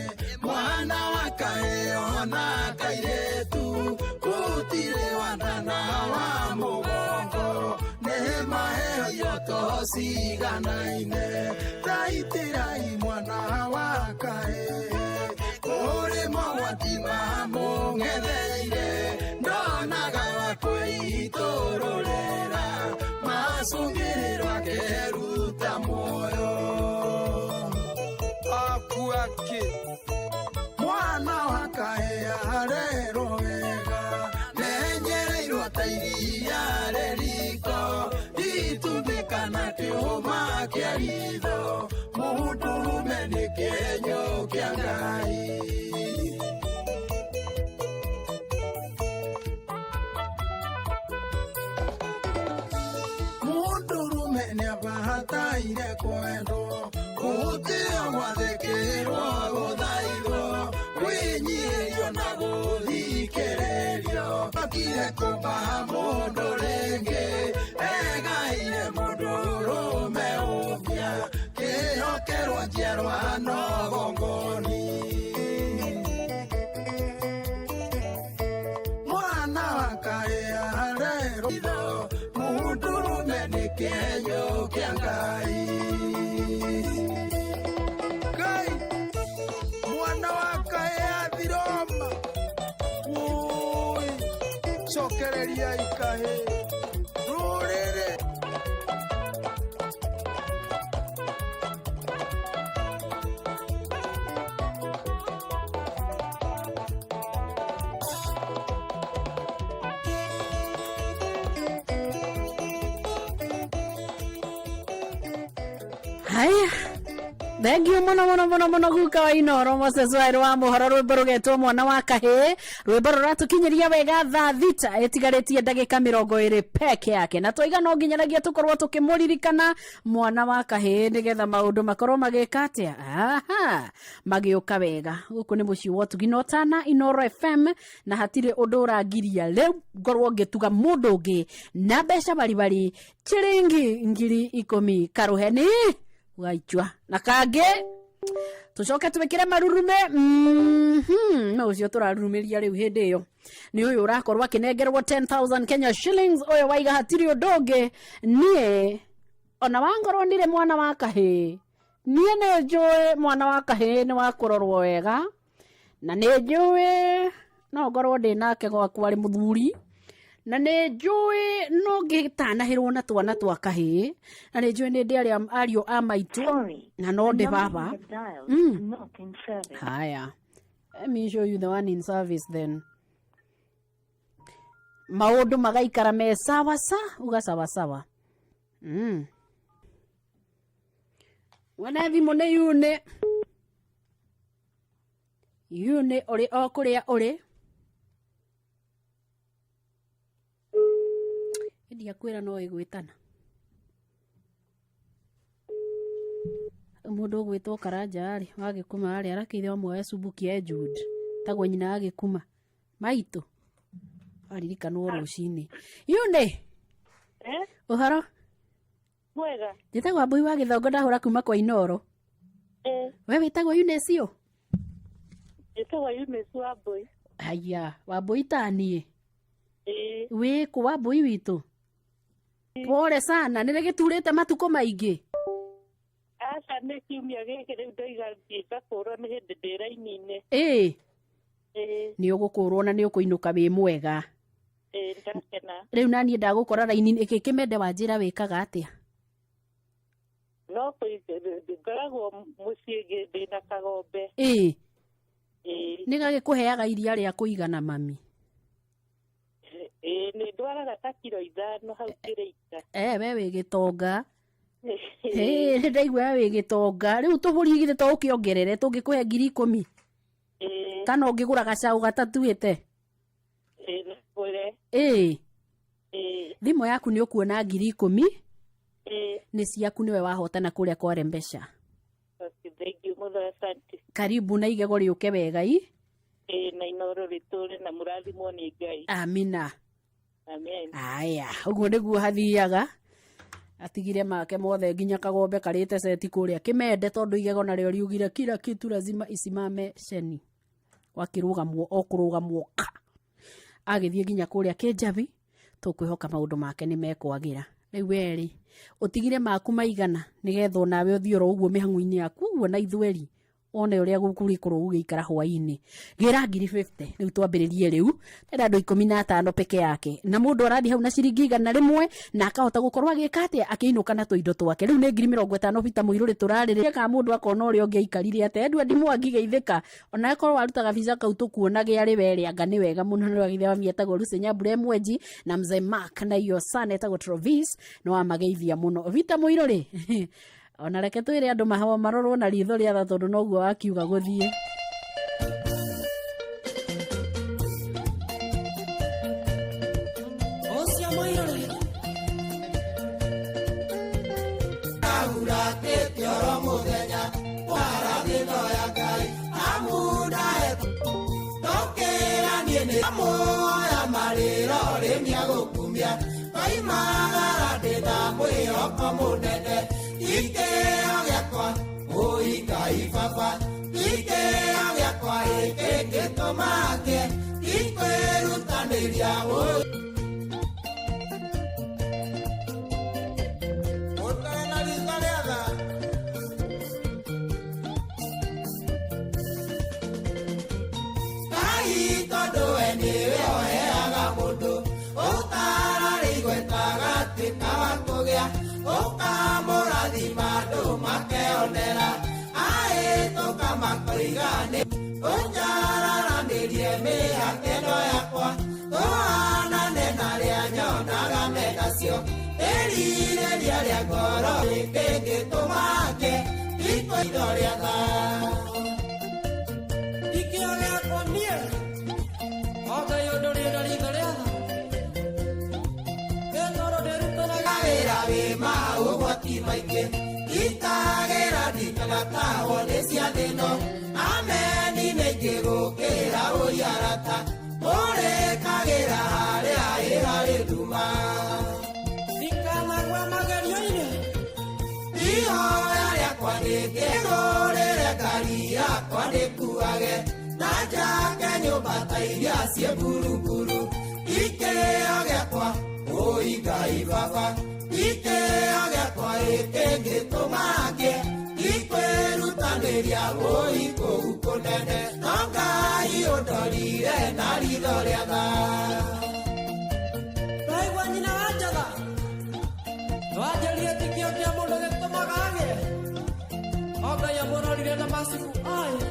mwana wa kahĩĩ ona kairĩtu gũtirĩ wandana wa mũgongo nĩ maheo iroto ciganaine taitĩrai mwana wa kahĩĩ kũrĩ mogwati mamũng'etheire ndonaga wa kwĩitũrũrĩra macũngĩrĩrwo akeruta muoyo akuaki mwana wa kahĩĩ arerwo wega menyereirwo ta iria rĩriko itumbĩ kana kĩũma kĩa ritho mũndũrũme nĩ kĩenyũ kĩa Ngai. Mũndũrũme nĩabataire kwendwo gũtĩo gwathĩkĩrwo gũthaithwo kwĩnyihĩrio na gũthikĩrĩrio akire kũmba mũndũ rĩngĩ egaire mũndũrũme ũmbia kĩhokerwo njiarwa no gongoni mwana wa kahĩĩ arerwo itho mũndũrũme nĩ kĩenyũ kĩa Ngai. Ngai mwana wa kahĩĩ athiroma wũi cokereriai kahĩĩ rũrĩrĩ. Haya. Thank you muno muno muno muno guka wa Inoro Moses Wairũ wa mũhoro rwĩmbo rũgetwo mwana wa kahĩĩ rwĩmbo rũratũkinyĩria wega thaa 6 ĩtigarĩtie ndagĩka 20 peke yake na twaiga no nginyanagia tũkorwo tũkĩmũririkana mwana wa kahĩĩ nĩgetha maũndũ makorwo magĩka atĩa aha magĩũka wega. Gũkũ nĩ mũciĩ wa ũtugi na ũtana Inoro FM na hatirĩ ũndũ ũrangiria rĩu ngorwo ngĩtuga mũndũ ũngĩ na mbeca baribari ciringi 10,000 karũheni gaichwa na kangĩ tũcoke twĩkĩre marurume no ũcio tũrarurumiria rĩu hĩndĩ ĩyo nĩ ũyũ ũrakorwo akĩnengerwo 10,000 Kenya shillings ũyũ waiga hatirĩ ũndũ ũngĩ niĩ ona wangorwo ndirĩ mwana wa kahĩĩ niĩ nĩ njũĩ mwana wa kahĩĩ nĩ wa kũrorwo wega na nĩ njũĩ no ngorwo ndĩ nake gwakwa arĩ mũthuri na nĩ njũĩ no ngĩtanahĩrwo na twana twa kahĩĩ na nĩ njũĩ nĩ ndĩ arĩa ariũ a maitũ na no ndĩ baba. Haya, let me show you the one in service then. Maũndũ magaikara me sawa sa uga sawa sawa. Wena thimũ nĩ yune yune ũrĩ o kũrĩa ũrĩ ndiakwĩra no ĩgwĩtana. Mũndũ ũgwĩtwo Karanja rĩ, wa Gĩkũma rĩ, arakĩire omuoe Subukia Jude. Tagwo nyina wa Gĩkũma. Maitũ. Aririkanwo rũcinĩ. Yune. Eh? Ũhoro? Mwega. Njĩtagwo Wambui wa Gĩthongo ndahũra kuma kwa Inoro. Eh, We wĩtagwo Eunice ũ? njĩtagwo Eunice Wambui. Haya, Wambui taniĩ. Ĩĩ. Wĩ kũ Wambui witũ? Pole sana, nĩ rĩgĩturĩte matukũ maingĩ. Aca nĩ kiumia gĩkĩ rĩu ndoiga thiĩ ngakũrwo nĩ hĩndĩ ndĩ raini-inĩ. Ĩĩ, Ĩĩ, nĩ ũgũkũrwo na nĩ ũkũinũka wĩ mwega. ĩĩ ndakena. Rĩu naniĩ ndagũkora raini ĩkĩ kĩmende wanjĩra wĩkaga atĩa? No ngoragwo mũciĩ ndĩna kagombe. Ĩĩ, Ĩĩ. nĩ gagĩkũheaga iria rĩa kũigana mami. Ĩĩ nĩ ndwaraga ta kiro 5 hau kĩrĩika. Eh, we wĩ gĩtonga. Ĩĩ, nĩ ndaigua we wĩ gĩtonga. Rĩu tũbũri githĩ to ũkĩongerere tũngĩkũhe 10,000. Ĩĩ. Kana ũngĩgũra gacaũ gatatuĩte. Ĩĩ no ngũre. Ĩĩ, Ĩĩ. thimũ yaku nĩ ũkuona 10,000. Ĩĩ. Nĩ ciaku nĩwe wahotana kũrĩa kwa mbeca. Okay, thank you mũno asante. Karibu na igego rĩũke wega i. Ĩĩ na Inoro rĩtũre na mũrathimwo nĩ Ngai. Amina. Amen. Aya, ũguo nĩguo hathiaga. Atigire make mothe nginya kagombe karĩte ceti kũrĩa kĩmende tondũ igego narĩo riugire kila kitu lazima isimame cheni. Wakĩrũgamwo o kũrũgamwo ka. Agĩthiĩ nginya kũrĩa kĩnjabi tũkwĩhoka maũndũ make nĩ mekwagĩra. Rĩu werĩ ũtigire maku maigana nĩgetha onawe ũthiĩ oro ũguo mĩhang'o-inĩ yaku ũguo na ithweri one ũrĩa gũkũrĩkorwo gũgĩikara hwaĩ-inĩ. Gĩra 50,000 rĩu twambĩrĩrie rĩu tena andũ 15 peke yake na mũndũ arathiĩ hau na ciringi 100 na akahota gũkorwo agĩka atĩa akĩinũka na tũindo twake. Rĩu nĩ 50,000 Peter Mũirũrĩ tũrarĩrĩria kana mũndũ akona ũrĩa ũngĩ aikarire atĩa. Edward Mwangi geithĩka ona akorwo warutaga visa kau tũkuonage arĩ we rĩ anga nĩ wega mũno. Nĩ wagithia mami etagwo Lucy Nyambura Mwenji na mzee Mark na iyo son etagwo Travis nĩ wamageithia mũno. Peter Mũirũrĩ ona reke twĩre andũ mahawa marorwo na ritho rĩa tha tondũ noguo wakiuga gũthiĩ. Ũcio Mũirũrĩ. Ahuratĩte oro mũthenya, warathĩno ya Ngai, amundae. Tũkĩra niĩ nĩ amuoya marĩro rĩmia gũkumia, koimagara ndĩna mwĩhoko mũnene. Ikĩo gĩakwa, ũi Ngai baba, ikĩo gĩakwa gĩkĩ gĩtũmake, ikwĩrutanĩria ũi. Ũtarĩ na ritho rĩa tha. Ngai tondũ we nĩwe ũheaga mũndũ, ũtararĩ igweta agatuĩka wa kũgĩa, ũkamũrathima andũ makeonera, ahĩtũka makoiga nĩ ũnjararanĩrie mĩhaka ĩno yakwa, tũhanane na arĩa nyonaga menacio, ĩrirĩria rĩa ngoro gĩkĩ gĩtũmake, itho rĩa tha. Ikĩo gĩakwa niĩ, o Ngai ũndũrĩre na ritho rĩa tha. Gĩtoro ndĩrutanaga wĩra wĩ maũgwati maingĩ, itagĩra ndikanatahwo nĩ ciathĩ ĩno, ameni nĩ ingĩ gũkĩra ũiarata, ũrĩkagĩra harĩa ĩharĩ nduma. Ndikanagwe magerio-inĩ. Ihoya rĩakwa nĩngĩgũrĩre ngari yakwa ndĩkuage, na njake nyũmba ta iria ciĩ mburuburu. Ikĩo gĩakwa, ũi Ngai baba, ikĩo gĩakwa gĩkĩ gĩtũmake, ikwĩrutanĩria ũi kũu kũnene, no Ngai ũndorire na ritho rĩa tha. Ndaigua nyina wa Njatha, nĩwanjĩrire ti kĩo kĩa mũndũ gĩtũmaga agĩe, o Ngai amũrorire na macibu aya.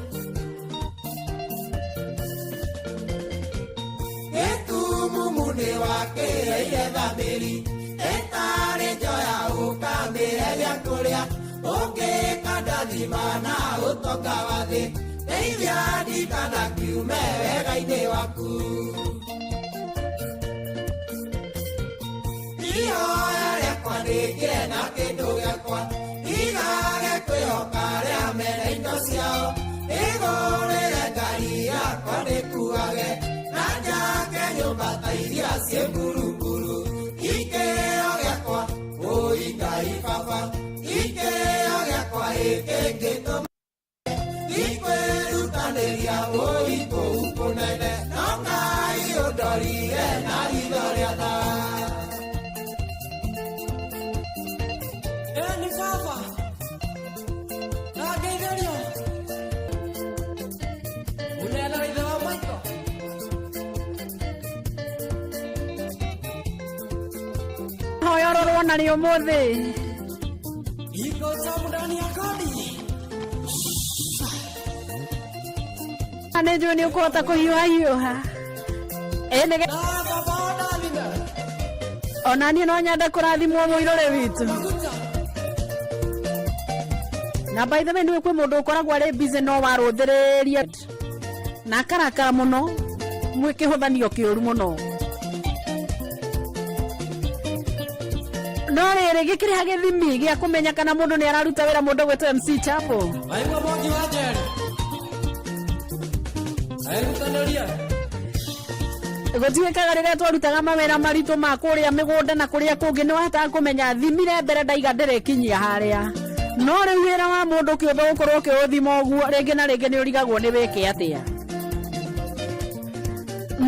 Gĩtumumu nĩ wakĩheire thamĩri, ĩtarĩ njoya ũkamĩhe gĩa kũrĩa, ũngĩkandathima na ũtonga wa thĩ, ndeithia ndikanakiume wega-inĩ waku. Ihoya rĩakwa nĩngĩe na kĩndũ gĩakwa, ndigage kwĩhoka Arĩa mena indo ciao Igũrĩre ngari yakwa ndĩkuage Na njake nyũmba ta iria ciĩ mburuburu Ikĩo gĩakwa ũi Ngai baba Ikĩo gĩakwa ĩkĩngĩtũma Ikwĩrutanĩria ũi kũu kũnene No Ngai ũndorire na ritho rĩa tha. Eni baba nangeithĩrio mũnene wa ithe wa Michael. Hoya ũrorwo narĩ ũmũthĩ. Iko tamu ndani ya kodi. Na nĩ njũĩ nĩ ũkũhota kũhiũhahiũha. Ĩ nĩ ona niĩ no nyende kũrathimwo mũirũrĩ witũ. Na by the way nĩ kwĩ mũndũ ũkoragwo arĩ busy no warũthĩrĩria na akarakara mũno mwĩkĩhũthanio kĩũru mũno. No rĩrĩ gĩkĩrĩ ha gĩthimi gĩa kũmenya kana mũndũ nĩ araruta wĩra mũndũ gwĩtwo MC Chapo. Waigua Mwangi wa Njeri erutanĩrie. Gũtuĩkaga rĩrĩa twarutaga mawĩra maritũ ma kũrĩa mĩgũnda na kũrĩa kũngĩ nĩ wahotaga kũmenya thimire mbere ndaiga ndĩrĩkinyia harĩa. No rĩu wĩra wa mũndũ kĩũmbe gũkorwo ũkĩũthima ũguo rĩngĩ na rĩngĩ nĩ ũrigagwo nĩ wĩke atĩa.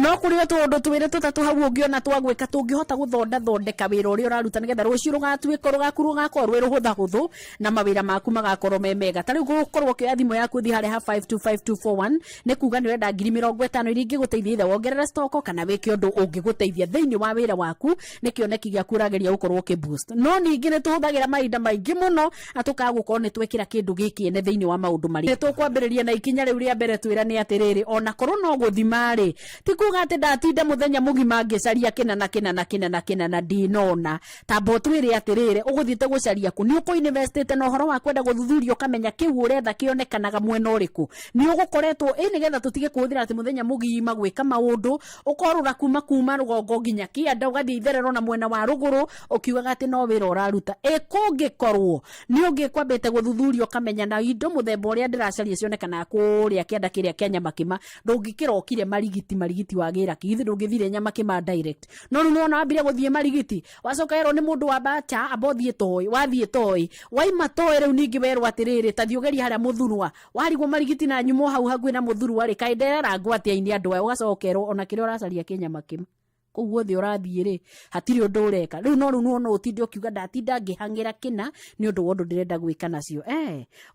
No kũrĩ o tũũndũ twĩrĩ tũtatũ hau ũngĩona twa gwĩka tũngĩhota gũthondathondeka wĩra ũrĩa ũraruta nĩgetha rũciũ rũgatuĩka rũgaku rũgakorwo rwĩ rũhũthahũthũ na mawĩra maku magakorwo me mega. Ta rĩu gũkorwo ũkĩoya thimũ yaku ũthiĩ harĩa ha 525241 nĩ kuga nĩ ũrenda ngiri mĩrongo ĩtano iria ingĩgũteithia either wongerere stock kana wĩke ũndũ ũngĩgũteithia thĩinĩ wa wĩra waku nĩ kĩoneki gĩaku ũrageria gũkorwo ũkĩ boost. No ningĩ nĩ tũhũthagĩra mahinda maingĩ mũno na tũkaga gũkorwo nĩ twekĩra kĩndũ gĩkĩ ene thĩinĩ wa maũndũ marĩa tũkwambĩrĩria na ikinya rĩu rĩa mbere twĩra nĩ atĩrĩrĩ ona korwo no gũthima rĩ ti kuga atĩ ndatinda mũthenya mũgima ngĩcaria kĩna na kĩna na kĩna na kĩna na ndinona. Tamba ũtwĩre atĩrĩrĩ ũgũthiĩte gũcaria kũ nĩ ũkũ-investĩte na ũhoro wa kwenda gũthuthuria ũkamenya kĩu ũretha kĩonekanaga mwena ũrĩkũ nĩ ũgũkoretwo ĩ nĩgetha tũtige kũhũthĩra atĩ mũthenya mũgima gwĩka maũndũ ũkorũra kuma rũgongo nginya kĩanda ũgathiĩ itherero na mwena wa rũgũrũ ũkiugaga atĩ no wĩra ũraruta. Ĩ kũngĩkorwo nĩ ũngĩkwambĩte gũthuthuria ũkamenya na indo mũthemba ũrĩa ndĩracaria cionekanaga kũrĩa kĩanda kĩrĩa kĩa Nyamakĩma ndũngĩkĩrokire marigiti marigiti wagĩra kĩ githĩ ndũngĩthire Nyamakĩma direct. No rĩu nĩwona wambire gũthiĩ marigiti wacoka werwo nĩ mũndũ wa bacha amba ũthiĩ toĩ wathiĩ toĩ waima toĩ rĩu ningĩ werwo atĩrĩrĩ ta thiĩ ũgerie harĩa mũthurwa warigwo marigiti na nyumo hau hakuhĩ na mũthurwa rĩ kaĩ nderarangwo atĩa-inĩ andũ aya ũgacoka ũkerwo ona kĩrĩa ũracaria kĩ Nyamakĩma. Kũu guothe ũrathiĩ rĩ hatirĩ ũndũ ũreka. Rĩu no rĩu no ũtinde ũkiuga ndatinda ngĩhang'ĩra kĩna nĩ ũndũ wa ũndũ ndĩrenda gwĩka nacio.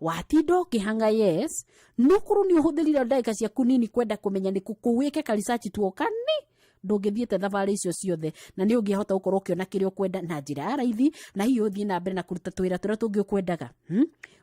Watinda ũkĩhang'a yes no korwo nĩ ũhũthĩrire ndagĩka ciaku nini kwenda kũmenya nĩ kũ kũu wĩke ka research tuoka nĩ ndũngĩthiĩte thabarĩ icio ciothe na nĩ ũngĩhota gũkorwo ũkĩona kĩrĩa ũkwenda na njĩra ya raithi na hihi ũthiĩ na mbere na kũruta tũwĩra tũrĩa tũngĩ ũkwendaga.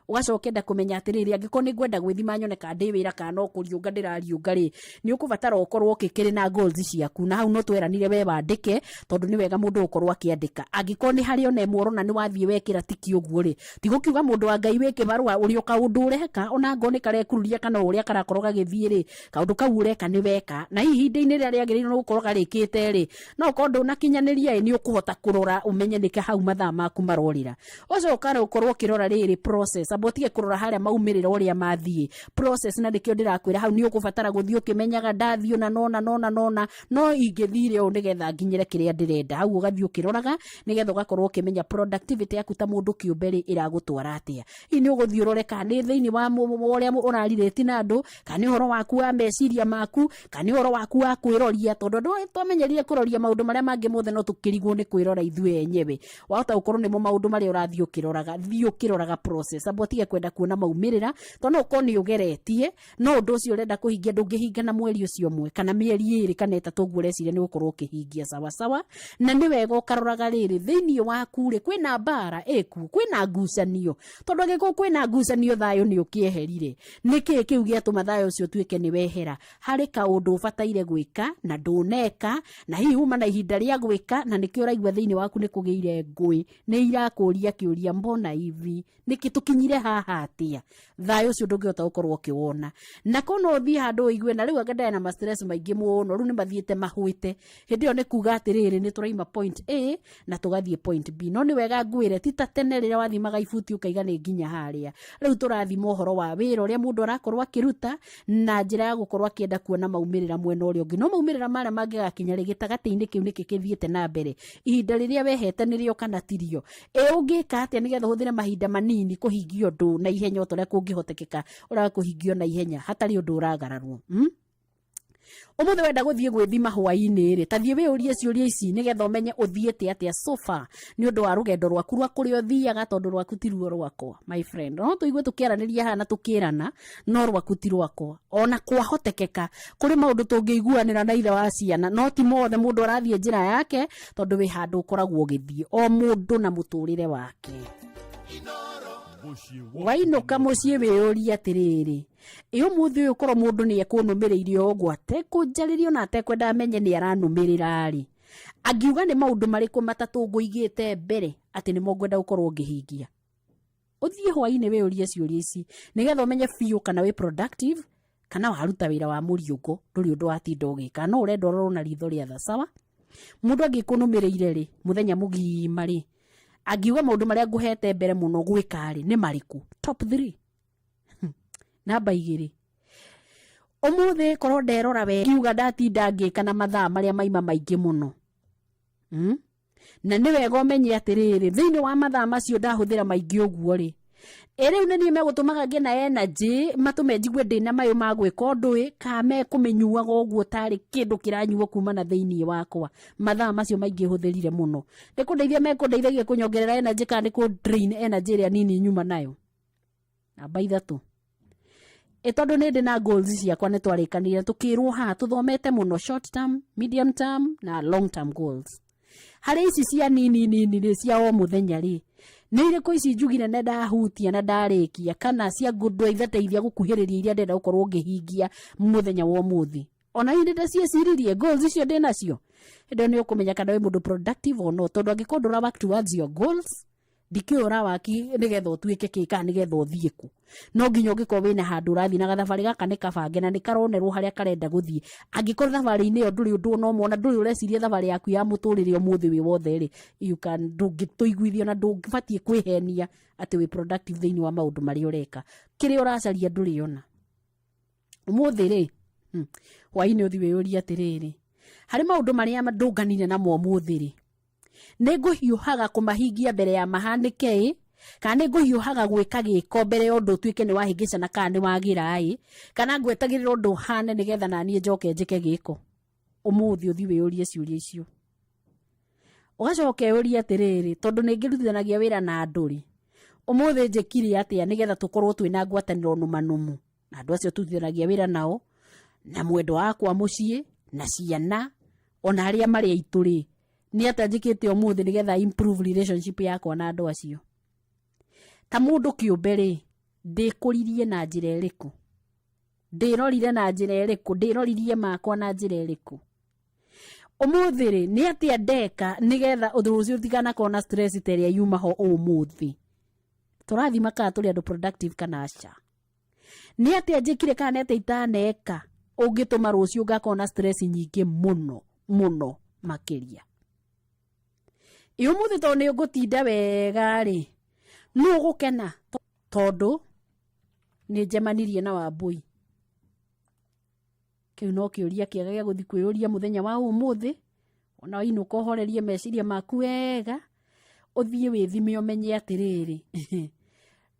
Ũgacoka ũkenda kũmenya atĩrĩrĩ angĩkorwo nĩ ngwenda gwĩthima nyone kana ndĩ wĩra kana no kũriũnga ndĩrariũnga rĩ nĩ ũkũbatara ũkorwo ũkĩkĩrĩ na goals ciaku na hau no tweranire we wandĩke tondũ nĩ wega mũndũ gũkorwo akĩandĩka. Angĩkorwo nĩ harĩ ona ĩmwe ũrona nĩ wathiĩ wekĩra tiki ũguo rĩ ti gũkiuga mũndũ wa Ngai wĩ kĩbarũa ũrĩ o kaũndũ ũreka ona angorwo nĩ karekururia kana ũrĩa karakorwo gagĩthiĩ rĩ kaũndũ kau ũreka nĩ weka na hihi ihinda-inĩ rĩrĩa rĩagĩrĩirwo nĩ gũkorwo garĩkĩte rĩ no ũkorwo ndũnakinyanĩria ĩ nĩ ũkũhota kũrora ũmenye nĩkĩ hau mathaa maku marorĩra. Ũcoka rĩ ũkorwo ũkĩrora rĩrĩ process amba ũtige kũrora harĩa maumĩrĩra ũrĩa mathiĩ process na nĩkĩo ndĩrakwĩra hau nĩ ũkũbatara gũthiĩ ũkĩmenyaga ndathiĩ ũna nona nona nona no ingĩthire ũũ nĩgetha nginyĩre kĩrĩa ndĩrenda. Hau ũgathiĩ ũkĩroraga nĩgetha ũgakorwo ũkĩmenya productivity yaku ta mũndũ kĩũmbe rĩ ĩragũtwara atĩa. Hihi nĩ ũgũthiĩ ũrore kana nĩ thĩinĩ wa ũrĩa ũrarirĩti na andũ kana nĩ ũhoro waku wa meciria maku kana nĩ ũhoro waku wa kwĩroria tondũ andũ aya twamenyerire kũroria maũndũ marĩa mangĩ mothe no tũkĩrigwo nĩ kwĩrora ithuĩ enyewe. Wahota gũkorwo nĩmo maũndũ marĩa ũrathiĩ ũkĩroraga thiĩ ũkĩroraga process amba ũtige kwenda kuona maumĩrĩra tondũ no ũkorwo nĩ ũgeretie no ũndũ ũcio ũrenda kũhingia ndũngĩhinga na mweri ũcio ũmwe kana mĩeri ĩrĩ kana ĩtatũ ũguo ũreciria nĩ gũkorwo ũkĩhingia sawa sawa. Na nĩ wega ũkaroraga rĩrĩ thĩinĩ waku rĩ kwĩna mbara ĩkuo kwĩna ngucanio tondũ angĩkorwo kwĩna ngucanio thayũ nĩ ũkĩeherire nĩkĩĩ kĩu gĩatũma thayũ ũcio ũtuĩke nĩ wehera. Harĩ kaũndũ ũbataire gwĩka na ndũneka. ndũneka, na hihi uma na ihinda rĩa gwĩka, na nĩkĩo ũraigua thĩinĩ waku nĩ kũgĩire ngũĩ, nĩ irakũria kĩũria, mbona hivi, nĩkĩ tũkinyire haha atĩa? Thayũ ũcio ndũngĩhota gũkorwo ũkĩwona. Na ko no ũthiĩ handũ ũigue na rĩu anga ndarĩ na ma stress maingĩ mũno, rĩu nĩ mathiĩte mahwĩte. Hĩndĩ ĩyo nĩ kuga atĩrĩrĩ, nĩ tũraima point A na tũgathiĩ point B. No nĩ wega ngwĩre, ti ta tene rĩrĩa wathimaga ibuti ũkaiga nĩ nginya harĩa. Rĩu tũrathima ũhoro wa wĩra ũrĩa mũndũ arakorwo akĩruta na njĩra ya gũkorwo akĩenda kuona maumĩrĩra mwena ũrĩa ũngĩ. No maumĩrĩra marĩa mangĩgakinya rĩ, gĩtagatĩ-inĩ kĩu nĩkĩ kĩthiĩte na mbere? Ihinda rĩrĩa wehete nĩrĩo kana tirio? Ĩ ũngĩka atĩa nĩgetha ũhũthĩre mahinda manini kũhingia ũndũ na ihenya o ta ũrĩa kũngĩhotekeka, ũraga kũhingio na ihenya hatarĩ ũndũ ũragararwo? Ũmũthĩ wenda gũthiĩ gwĩthima hwaĩ-inĩ rĩ, ta thiĩ wĩyũrie ciũria ici nĩgetha ũmenye ũthiĩte atĩa so far nĩ ũndũ wa rũgendo rwaku rwa kũrĩa ũthiaga, tondũ rwaku ti ruo rwakwa, my friend. No tũigue tũkĩaranĩria haha na tũkĩrana, no rwaku ti rwakwa. Ona kwahotekeka kũrĩ maũndũ tũngĩiguanĩra na ithe wa ciana, no ti mothe, mũndũ arathiĩ njĩra yake, tondũ wĩ handũ ũkoragwo ũgĩthiĩ, o mũndũ na mũtũrĩre wake. Wainũka mũciĩ wĩyũrie atĩrĩrĩ, ĩ ũmũthĩ ũyũ korwo mũndũ nĩ ekũnũmĩrĩire o ũguo atekũnjarĩria ona atekwenda amenye nĩ aranũmĩrĩra rĩ, angiuga nĩ maũndũ marĩkũ matatũ ngũigĩte mbere atĩ nĩmo ngwenda gũkorwo ngĩhingia? Ũthiĩ hwainĩ wĩyũrie ciũria ici nĩgetha ũmenye biũ kana wĩ productive kana waruta wĩra wa mũriũngo, ndũrĩ ũndũ watinda ũgĩka, no ũrenda ũrorwo na ritho rĩa tha. Sawa, mũndũ angĩkũnũmĩrĩire rĩ mũthenya mũgima rĩ, angiuga maũndũ marĩa ngũhete mbere mũno gwĩka rĩ nĩ marĩkũ? Top 3. Namba 2, ũmũthĩ korwo nderora we ngiuga ndatinda ngĩka na mathaa marĩa maima maingĩ mũno, Na nĩ wega ũmenye atĩrĩrĩ, thĩinĩ wa mathaa macio ndahũthĩra maingĩ ũguo rĩ, ĩ rĩu nĩ niĩ megũtũmaga ngĩe na energy, matũme njigue ndĩna mayũ ma gwĩka ũndũ ĩ, kana mekũmĩnyuaga ũguo tarĩ kĩndũ kĩranyuo kuma na thĩinĩ wakwa? Mathaa macio maingĩ hũthĩrire mũno nĩ kũndeithia mekũndeithagia kũnyongerera energy, kana nĩ kũ drain energy ĩrĩa nini nyuma nayo? Namba 3, ĩ tondũ nĩ ndĩ na goals ciakwa, nĩ twarĩkanire tũkĩrwo haha tũthomete mũno short term, medium term na long term goals. Harĩ ici cia nini nini rĩ, cia o mũthenya rĩ, nĩ irĩkũ ici njugire na ndahutia na ndarĩkia, kana cia ngũndeithateithia gũkuhĩrĩria iria ndĩrenda gũkorwo ngĩhingia mũthenya wa ũmũthĩ? Ona hihi nĩndaciĩciririe goals icio ndĩ nacio? Hĩndĩ ĩyo nĩ ũkũmenya kana wĩ mũndũ productive or not, tondũ angĩkorwo ndũra work towards your goals, ndikĩũĩ ũrawaki nĩgetha ũtuĩke kĩ kana nĩgetha ũthiĩ kũ. No nginya ũngĩkorwo wĩna handũ ũrathiĩ na gathabarĩ gaka nĩ kabange na nĩ karonerwo harĩa karenda gũthiĩ. Angĩkorwo thabarĩ-inĩ ĩyo ndũrĩ ũndũ ona ũmwe, ona ndũrĩ ũreciria thabarĩ yaku ya mũtũrĩre ũmũthĩ wĩ wothe rĩ, you can, ndũngĩtũiguithia na ndũbatiĩ kwĩhenia atĩ wĩ productive thĩinĩ wa maũndũ marĩa ũreka. Kĩrĩa ũracaria ndũrĩ ona. Ũmũthĩ rĩ, hwaĩ-inĩ ũthiĩ wĩyũrie atĩrĩrĩ, harĩ maũndũ marĩa ndũnganire namo ũmũthĩ rĩ, nĩ ngũhiũhaga kũmahingia mbere ya mahanĩke ĩ, kana nĩ ngũhiũhaga gwĩka gĩko mbere ya ũndũ ũtuĩke nĩ wahĩngĩcana kana nĩ wagĩra ĩ, kana ngwetagĩrĩra ũndũ ũhane nĩgetha naniĩ njoke njĩke gĩko? Ũmũthĩ ũthiĩ wĩyũrie ciũria icio. Ũgacoka ũrie atĩrĩrĩ, tondũ nĩ ngĩrutithanagia wĩra na andũ rĩ, ũmũthĩ njĩkire atĩa nĩgetha tũkorwo twĩna ngwatanĩro nũmanũmu na andũ acio tũrutithanagia wĩra nao, na mwendwa wakwa mũciĩ, na ciana, ona arĩa marĩ aitũ rĩ, nĩ atĩa njĩkĩte ũmũthĩ nĩgetha improve relationship yakwa na andũ acio? Ta mũndũ kĩũmbe rĩ, ndĩkũririe na njĩra ĩrĩkũ? Ndĩrorire na njĩra ĩrĩkũ? Ndĩroririe makwa na njĩra ĩrĩkũ? Ũmũthĩ rĩ, nĩ atĩa ndeka nĩgetha ũndũ rũciũ ndiganakorwo na stress ta ĩrĩa yuma ho ũmũthĩ? Tũrathima kana tũrĩ andũ productive kana aca. Nĩ atĩa njĩkire kana nĩ atĩa itaneka ũngĩtũma rũciũ ngakorwo na stress nyingĩ mũno mũno makĩria? Ĩ ũmũthĩ tondũ nĩ ngũtinda wega rĩ, nũ ũgũkena tondũ nĩ njemanirie na Wambũi? Kĩu no kĩũria kĩega gĩa gũthiĩ kwĩyũria mũthenya wa ũmũthĩ. Ona wainũka ũhorerie meciria maku wega, ũthiĩ wĩthime ũmenye atĩrĩrĩ,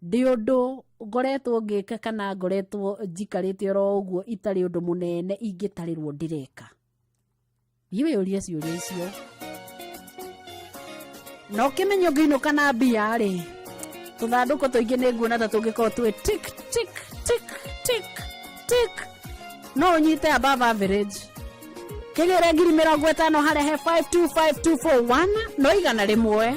ndĩ ũndũ ngoretwo ngĩka kana ngoretwo njikarĩte oro ũguo itarĩ ũndũ mũnene ingĩtarĩrwo ndĩreka. Thiĩ wĩyũrie ciũria icio. Na ũkĩmenye ũngĩinũka na mbia rĩ, tũthandũkũ tũingĩ nĩ nguona ta tũngĩkorwo twĩ tick tick tick tick tick, no ũnyite above average. Kĩgĩre 50,000 harĩa he 525241 no 100.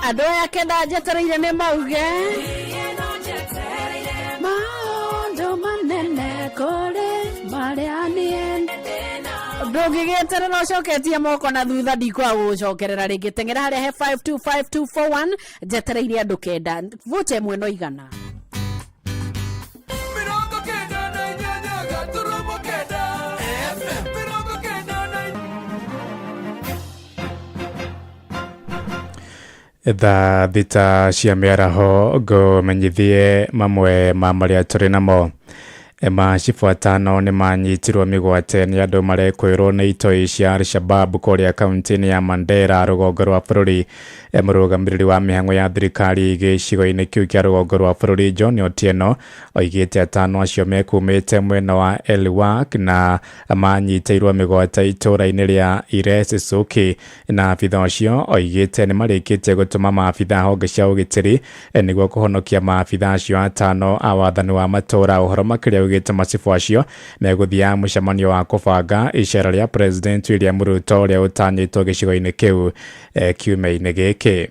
Andũ aya kenda njetereire nĩ mauge maũndũ manene kũrĩ marĩa niĩ ndũngĩgĩeterera ũcoketie moko na thutha ndikwaga gũgũcokerera rĩngĩ. Teng'era harĩa he 525241, njetereire andũ kenda, vote ĩmwe no igana. 98.9 FM 90. Thaa 6 cia mĩaraho, ngũmenyithie mamwe ma marĩa tũrĩ namo. Macibũ atano nĩ manyitirwo mĩgwate nĩ andũ marekwĩrwo nĩ itoi cia Al-Shabab kũrĩa kaunti-inĩ ya Mandera, rũgongo rwa bũrũri. Mũrũgamĩrĩri wa mĩhang'o ya thirikari gĩcigo-inĩ kĩu kĩa rũgongo rwa bũrũri, John Otieno, oigĩte atano acio mekumĩte mwena wa Elwak na manyitĩirwo mĩgwate itũũra-inĩ rĩa Iresisuki. Na abitha ũcio oigĩte nĩ marĩkĩtie gũtũma maabitha honge cia ũgitĩri nĩguo kũhonokia maabitha acio atano a wathani wa matũũra. Ũhoro makĩria augĩte macibũ acio megũthiaga mũcemanio wa kũbanga icera rĩa President William Ruto ũrĩa ũtanyĩtwo gĩcigo-inĩ kĩu kiumia-inĩ gĩkĩ.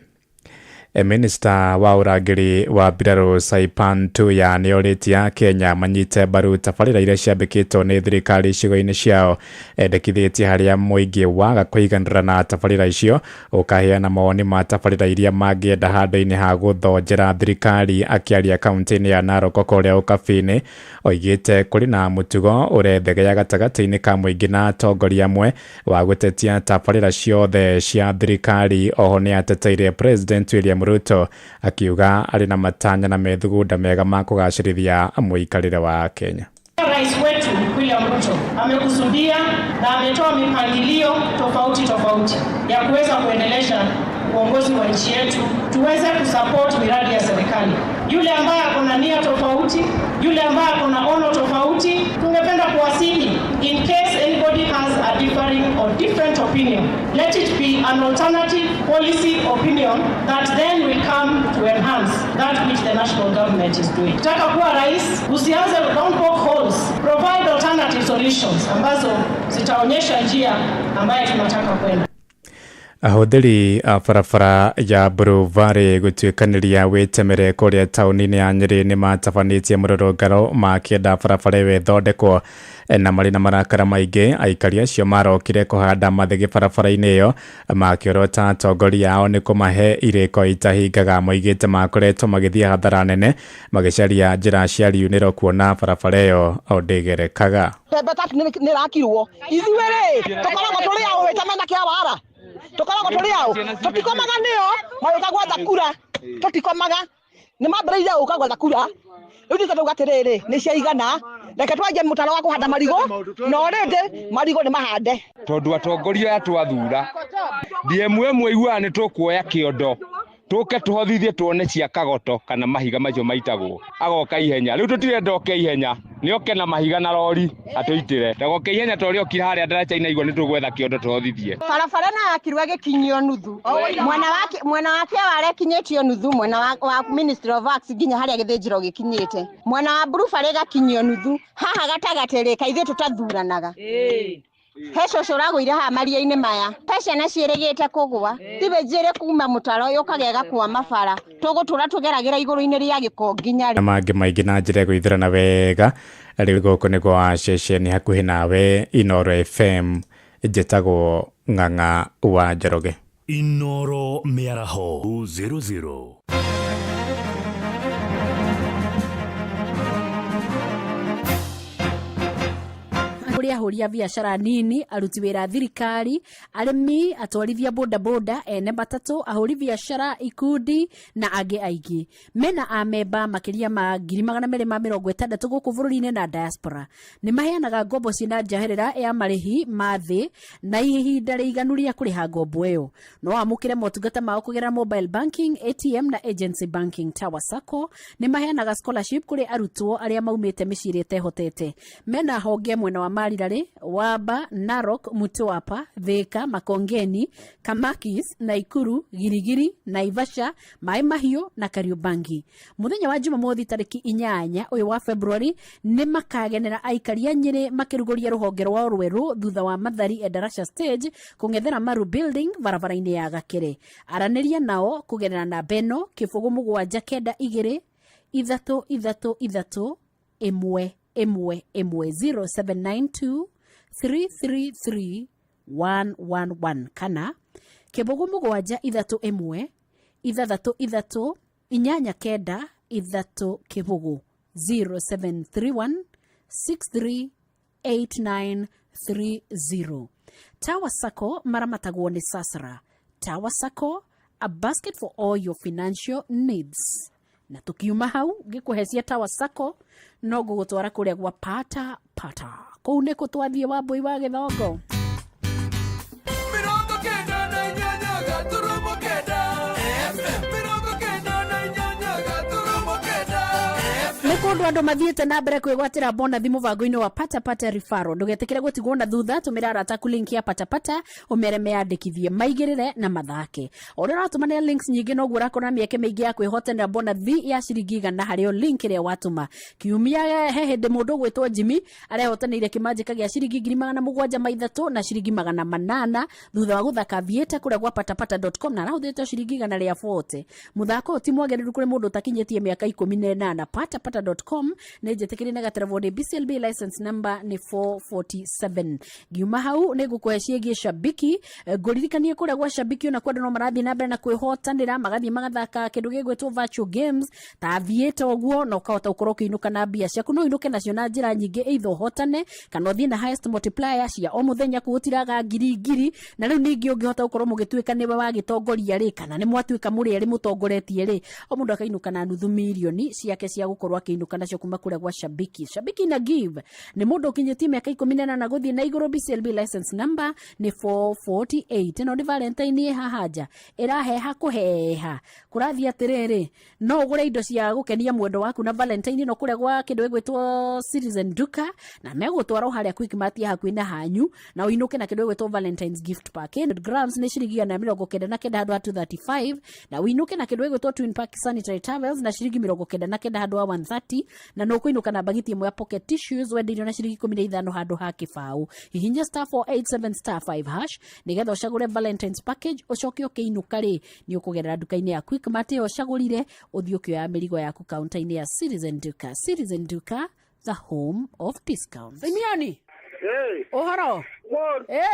Minista wa ũrangĩri wa mbirarũ Saipan Tuya nĩ orĩtie a Kenya manyite mbaru tabarĩra iria ciambĩkĩtwo nĩ thirikari icigo-inĩ ciao. Endekithĩtie harĩa mũingĩ waga kũiganĩra na tabarĩra icio ũkaheana mawoni ma tabarĩra iria mangĩenda handũ-inĩ ha gũthonjera thirikari. Akĩaria kaunti-inĩ ya Narok kũrĩa Ũkabi-inĩ, oigĩte kũrĩ na mũtugo ũrethegea gatagatĩ-inĩ ka mũingĩ na atongoria amwe wa gũtetia tabarĩra ciothe cia thirikari. Oho nĩ ateteire President William Ruto, akiuga arĩ na matanya na methugunda mega ma kũgacĩrithia mũikarĩre wa Kenya. Rais wetu William Ruto amekusudia na ametoa mipangilio tofauti tofauti ya kuweza kuendelesha uongozi wa nchi yetu, tuweze kusupport miradi ya serikali. Yule ambaye ako na nia tofauti, yule ambaye ako na ono tofauti, tungependa kuwasihi, in case anybody has a differing or different opinion, let it be an alternative policy opinion that then will come to enhance that which the national government is doing. Taka kuwa rais, usianze, don't poke holes, provide alternative solutions ambazo zitaonyesha njia ambayo tunataka kwenda. Ahũthĩri a barabara ya Blue Valley gũtuĩkanĩria wĩtemere kũrĩa taũni-inĩ ya Nyĩrĩ nĩ matabanĩtie mũrũrũngano makĩenda barabara ĩyo ĩthondekwo na marĩ na marakara maingĩ. Aikari acio marokire kũhanda mathĩgĩ barabara-inĩ ĩyo makĩorota atongoria ao nĩ kũmahe irĩko itahingaga. Moigĩte makoretwo magĩthiĩ hathara nene magĩcaria njĩra cia riunĩro kuona barabara ĩyo o ndĩgerekaga. Pembe tatu nĩ rakirwo. Ithuĩ rĩ, tũkoragwo tũrĩ aũ wĩtemena kĩa wara, tũkoragwo tũrĩ aũ, tũtikomaga nĩo magĩũka gwetha kura, tũtikomaga, nĩ mambĩrĩirie gũka gwetha kura. Rĩu ithuĩ tũkauga atĩrĩrĩ, nĩ ciaigana, reke twanjie mũtaro wa kũhanda marigũ, na already marigũ nĩ mahande. Tondũ atongoria aya twathura DM ĩmwe iguaga nĩ tũkuoya kĩondo tũke tũhothithie tuone cia kagoto kana mahiga macio maitagwo, agoka ihenya. Rĩu tũtirenda oke ihenya, nĩ oke na mahiga na rori atũitĩre, ndagoke ihenya ta ũrĩa okire harĩa ndaraca-inĩ aigua nĩ tũgwetha kĩondo tũhothithie. Barabara na yakirwo ĩgĩkinyio nuthu, mwena wa Kĩawara ĩkinyĩtio nuthu, mwena wa Ministry of Works nginya harĩa gĩthĩnjĩro gĩkinyĩte, mwena wa Blue Valley ĩgakinyio nuthu, haha gatagatĩ rĩ, kaithuĩ tũtathuranaga. He cũcũ ũragũire haha maria-inĩ maya, he ciana ciĩrĩgĩte kũgũa, tiwe njĩrĩ kuma mũtaro yũkaga ĩgakua mabara, tũgũtũra tũgeragĩra igũrũ-inĩ rĩa gĩko nginya rĩ. Na mangĩ maingĩ na njĩra ĩgũithĩrana wega. Rĩu gũkũ nĩ gwa ceceni hakuhĩ nawe, Inoro FM. Njĩtagwo Ng'ang'a wa Njoroge. Inoro Mĩaraho 00. Kũrĩ ahũri a biacara nini, aruti wĩra a thirikari, arĩmi, atwarithia bodaboda, ene matatũ, ahũri biacara, ikundi na angĩ aingĩ. Mena amemba makĩria ma 260,000 gũkũ bũrũri-inĩ na diaspora. Nĩ maheanaga ngombo ciĩna njoherera ya marĩhi ma thĩ na ihinda rĩiganu rĩa kũrĩha ngombo ĩyo. No wamũkĩre motungata mao kũgerera mobile banking, ATM na agency banking. Tower Sacco nĩ maheanaga scholarship kũrĩ arutwo arĩa maumĩte mĩciĩ ĩrĩa ĩtehotete. Mena honge mwena wa Marira. Blueberry, Waba, Narok, Mtwapa, Thika, Makongeni, Kamakis, Naikuru, Girigiri, Naivasha, Maĩ Mahiũ na Kariobangi. Muthenya wa Jumamothi tarĩki 8 ũyũ wa February nĩ makagenera aikari a Nyĩrĩ makĩrugũria rũhonge rwao rwerũ thutha wa Mathari Endarasha Stage kũng'ethera Maru Building barabara-inĩ ya Gakere. Aranĩria nao kũgerera namba ĩno 0 7 9 2 3 3 3 1 1 1 0792 333 111 kana 0 7 3 1 6 3 8 9 3 0 0731 638930. Tower Sacco maramatagwo nĩ Sasra. Tower Sacco, a basket for all your financial needs. Na tukiuma hau ngĩkũhecia Tower Sacco no ngũgũtwara kũrĩa gwa pata pata kũu nĩkũ twathiĩ Wambũi wa Gĩthongo. 98.9 8.9 nä kå ndå andå mathiäte na mbere kwä bonathi må bango-inä wa patapata referral ndå gũtigwo na thutha tå mä ra arata aku link ya patapata ũmere meyandĩkithie maigĩrĩre na mathake o ũrĩa ũratũmanĩra links nyingĩ noguo ũrakorwo na mĩeke mĩingĩ ya kwĩhotanĩra bonathi ya ciringi 100 harĩ o link ĩrĩa watũma. Kiumia he hĩndĩ mũndũ ũgwĩtwo Jimmy arehotanĩire kĩmanjĩka gĩa ciringi 703 na ciringi 800 thutha wa gũthaka Aviator kũrĩa gwa patapata.com na arahũthĩrĩte ciringi 140. Mũthako ũyũ ti mwagĩrĩru kũrĩ mũndũ ũtakinyĩtie mĩaka 18. Patapata.com nĩ njĩtĩkĩrie na gaterevwo nĩ BCLB license number nĩ 447. Ngiuma hau nĩ ngũkũhe ciĩgiĩ Shabiki. Ngũririkanie kũrĩa gwa Shabiki ona kwendwo no marathiĩ na mbere na kwĩhotanĩra magathiĩ magathaka kĩndũ gĩgwĩtwo virtual games ta Aviator ũguo na ũkahota gũkorwo ũkĩinũka na mbia ciaku. No ũinũke nacio na njĩra nyingĩ, either ũhotane kana ũthiĩ na highest multiplier cia o mũthenya kũgũtiraga ngiri ngiri. Na rĩu ningĩ ũngĩhota gũkorwo mũgĩtuĩka nĩwe wagĩtongoria rĩ, kana nĩ mwatuĩka mũrĩ erĩ mũtongoretie rĩ, o mũndũ akainũka na nuthu mirioni ciake cia gũkorwo akĩinũka nacio kuma kũrĩa gwa Shabiki. Shabiki na give nĩ mũndũ ũkinyĩtie mĩaka 18 gũthiĩ na igũrũ. BCLB license number nĩ 448. Ĩno nĩ Valentine ĩ haha nja ĩraheha kũheha kũrathiĩ atĩrĩrĩ, no ũgũre indo cia gũkenia mwendo waku na Valentine ĩno kũrĩa gwa kĩndũ gĩgwĩtwo Citizen Duka, na megũtwara o harĩa Quickmart ya hakuhĩ na hanyu, na ũinũke na kĩndũ gĩgwĩtwo Valentine's gift pack 100 grams nĩ ciringi 199 handũ ha 235, na ũinũke na kĩndũ gĩgwĩtwo twin pack sanitary towels na ciringi 99 handũ ha 130, na nĩ ũkũinũka na bagiti ĩmwe ya pocket tissues wendeirio na ciringi 15 handũ ha kĩbaũ. Hihinya star 487 star 5 hash nĩgetha ũcagũre Valentine's package, ũcoke ũkĩinũka rĩ nĩ ũkũgerera nduka-inĩ ya Quickmart ĩyo ũcagũrire, ũthiĩ ũkĩoya mĩrigo yaku kaunta-inĩ ya Citizen Duka. Citizen Duka, the home of discounts. Simeoni, ũhoro?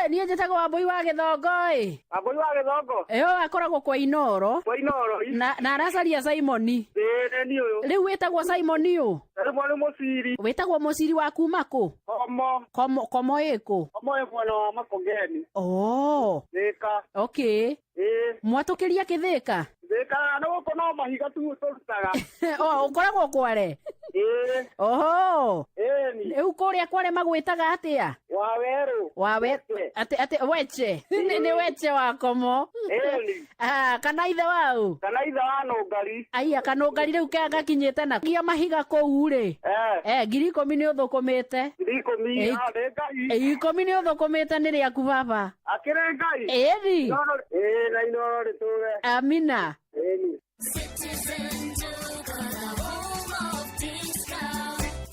Niĩ njĩtagwo Wambũi wa Gĩthongo ĩ. Wambũi wa Gĩthongo. Ĩyo akoragwo kwa Inoro. Kwa Inoro. Na aracaria Simoni. Ĩĩ nĩ niĩ ũyũ. Rĩu wĩtagwo Simoni ũ? Rĩmwe nĩ Mũciri. Wĩtagwo Mũciri wa kuma kũ? Komo. Komo, Komo ĩkũ? Komo ĩ mwena wa Makongeni. Oh. Thĩka. Okay. Ĩĩ. Mwatũkĩria kĩthĩka? Thĩka nĩ gũkũ no mahiga tu tũrutaga. Oh, ũkoragwo Kware? Ĩĩ. Oho. Ĩni. Rĩu kũrĩa Kware magwĩtaga atĩa? Wawerũ. Wawe atĩ atĩ weche. Nĩ weche wa Komo. Ĩni. Ah, kana ithe wau? Kana ithe wa Nũngari. Aiya, kanũngari rĩu kaya gakinyĩte na gia mahiga kũu rĩ. 10,000 nĩ ũthũkũmĩte. 10,000, ah, nĩ Ngai. 10,000 nĩ ũthũkũmĩte nĩ rĩaku baba. Akĩrĩ Ngai. Ĩni. Ĩĩ, na Inoro rĩtũre. Amina. Ĩni.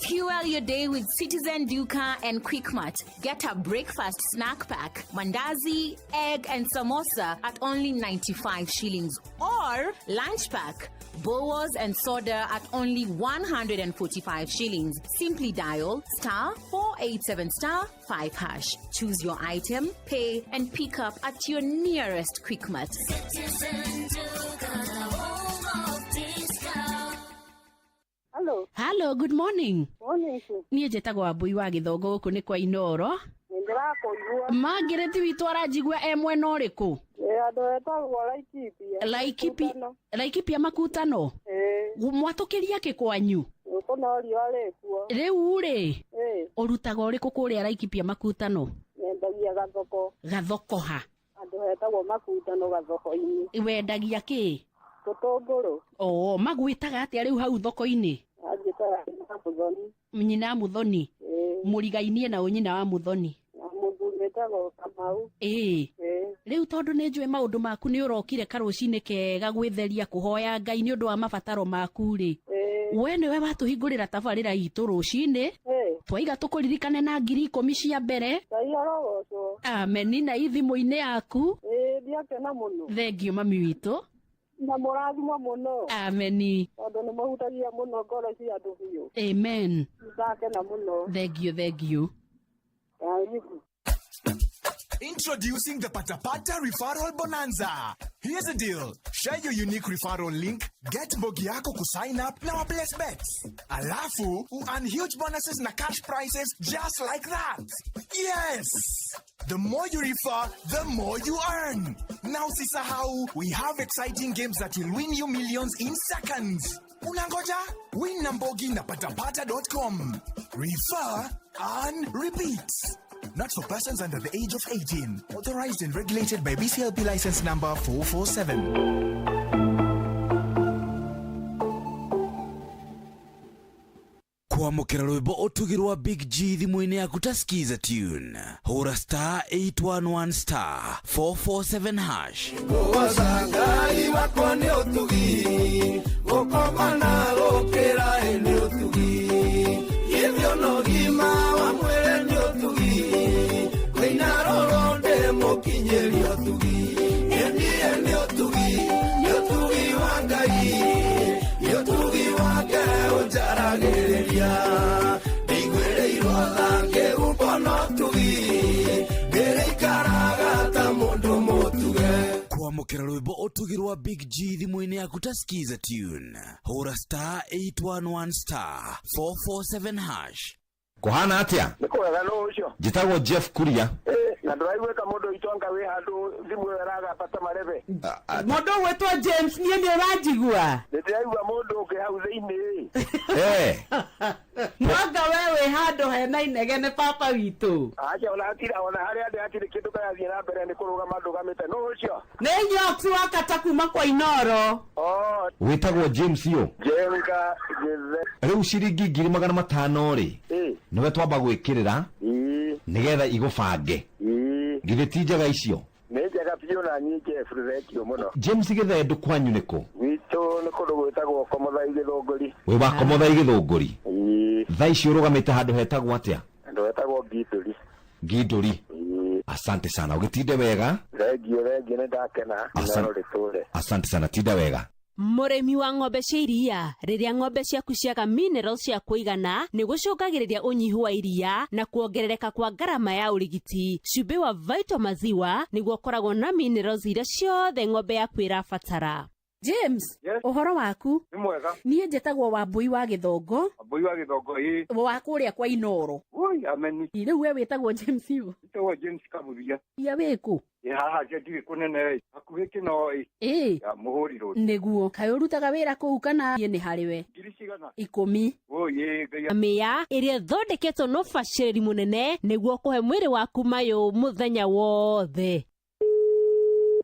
Fuel your day with Citizen Duka and Quickmart. Get a breakfast snack pack, mandazi, egg and samosa at only 95 shillings, or lunch pack, boas and soda at only 145 shillings. Simply dial star 487 star 5 hash. Choose your item, pay and pick up at your nearest Quickmart. Citizen Duka, the home of discount. Hello. Hello, good morning. Morning. Niĩ njĩtagwo Wambũi wa Gĩthongo gũkũ nĩ kwa Inoro. Nĩndĩrakũigua. Margaret witũ aranjigua e mwena ũrĩkũ? Ĩ andũ etagwo Laikipia. Laikipia, Laikipia makutano. Ĩ. Mwatũkĩria kĩ kwanyu? Gũkũ no riũa rĩkuo. Rĩu rĩ, Ĩ. ũrutaga ũrĩkũ kũrĩa Laikipia makutano? Nyendagia gathoko. Gathoko ha? Andũ etagwo makutano gathoko-inĩ. Wendagia kĩ? Tũtũngũrũ. Oo, magwĩtaga atĩa rĩu hau thoko-inĩ? Anjĩtaga Nyina Mũthoni. Nyina Mũthoni. Mũrigainie na ũnyina wa Muthoni. Na mũthuri wĩtagwo Kamau. Ĩĩ. Rĩu tondũ nĩ njũĩ maũndũ maku nĩ ũrokire karũcinĩ kega gwĩtheria kũhoya Ngai nĩ ũndũ wa mabataro maku rĩ, we nĩwe watũhingũrĩra tabarĩra itũ rũcinĩ, twaiga tũkũririkane na 10,000 cia mbere. Ngai arogocwo. Ameni. Na ithimũ-inĩ yaku. Ĩĩ, ndiakena mũno. Thengio mami witũ. Na mũrathimwo mũno. Ameni. Tondũ nĩ mũhutagia mũno ngoro cia andũ biũ. Amen. Ndakena mũno. Thengio, thengio. Karibu. Introducing the Patapata Referral Bonanza. Here's a deal. Share your unique referral link, get mbogi yako kusign up na waplace bets. Alafu, earn huge bonuses na cash prizes just like that. Yes! The more you refer, the more you earn. Now usisahau, we have exciting games that will win you millions in seconds. Unangoja? Win na mbogi na patapata.com. Refer, earn, repeat. Not for persons under the age of 18. Authorized and regulated by BCLP license number 447. Kwamũkĩra rwĩmbo ũtugi rwa Big G thimũ-inĩ yaku ta skiza tune, hũra star 811 star 447 hash. Kũgoca Ngai wakwa nĩ ũtugi, gũkoma na gũkĩra ĩ nĩ ũtugi, githĩ ona ũgima wa mwĩrĩ nĩ ũtugi, kwĩna rũrũ ndĩ mũkinyĩri ũtugi, ĩndie nĩ ũtugi, nĩ ũtugi wa Ngai, nĩ ũtugi wake ũnjaragĩrĩria, ndĩiguĩrĩirwo tha ngĩhumbwo na ũtugi, ndĩrĩikaraga ta mũndũ mũtuge. Kwamũkĩra rwĩmbo ũtugi rwa Big G thimũ-inĩ yaku ta skiza tune, hũra star 811 star 447 hash. Kũhana atĩa? Nĩ kwega, nũ ũcio? Njĩtagwo Jeff Kuria. Na ndũraiguĩka mũndũ witũ anga wĩ handũ thimũ ĩyo ĩragamba ta marebe. Mũndũ ũgwĩtwo James, niĩ nĩ ũranjigua? Nĩ ndĩraigua mũndũ ũngĩ hau thĩinĩ. Mwanga we wĩ handũ hena inegene papa witũ. Aca, ona hatirĩ, ona harĩa ndĩ hatirĩ kĩndũ kĩrathiĩ na mbere, nĩ kũrũgama ndũgamĩte. Nũ ũcio? Nĩ Nyox wakata kuma kwa Inoro. Oh. Wĩtagwo James ũ? Jenga Githe. Rĩu ciringi 500,000 rĩ, nĩwe twamba gwĩkĩrĩra nĩgetha igũbange. Githĩ ti njega icio? Nĩ njega biũ na niĩ Jeff, thengio mũno. James Gĩthendu, kwanyu nĩkũ? Gwitũ nĩ kũndũ gwĩtagwo Komothai Gĩthũngũri. Wĩ wa Komothai Gĩthũngũri. Thaa ici ũrũgamĩte handũ hetagwo atĩa? Handũ hetagwo Ngindũri. Ngindũri. Asante sana, ũgĩtinde wega. Thengio, thengio, nĩ ndakena. Asante. Inoro rĩtũre. Asante sana, tinda wega. Mũrĩmi wa ng'ombe cia iria, rĩrĩa ng'ombe ciaku ciaga minerals cia kũigana nĩ gũcũngagĩrĩria ũnyihu wa iria na kuongerereka kwa ngarama ya ũrigiti. Cumbĩ wa Vital Maziwa nĩguo ũkoragwo na minerals iria ciothe ng'ombe yaku ĩrabatara. James, ũhoro waku? Nĩ mwega. Niĩ njĩtagwo Wambui wa Gĩthongo. Wambui wa Gĩthongo, ĩĩ. Wa kũrĩa kwa Inoro. Ui, ameni. Rĩu we wĩtagwo James ũ? Njĩtagwo James Kabuthia. Ia wĩkũ? Ĩ haha ndirĩ kũnene ĩ, hakuhĩ kĩno ĩ. Ĩĩ. Ya mũhũri rũĩ. Nĩguo. Kaĩ ũrutaga wĩra kũu kana niĩ nĩ harĩ we? Ngiri cigana? 10. Oi, ĩ, Ngai. Mĩa ĩrĩa ĩthondeketwo na ũbacĩrĩri mũnene nĩguo kũhe mwĩrĩ waku mayũ mũthenya wothe.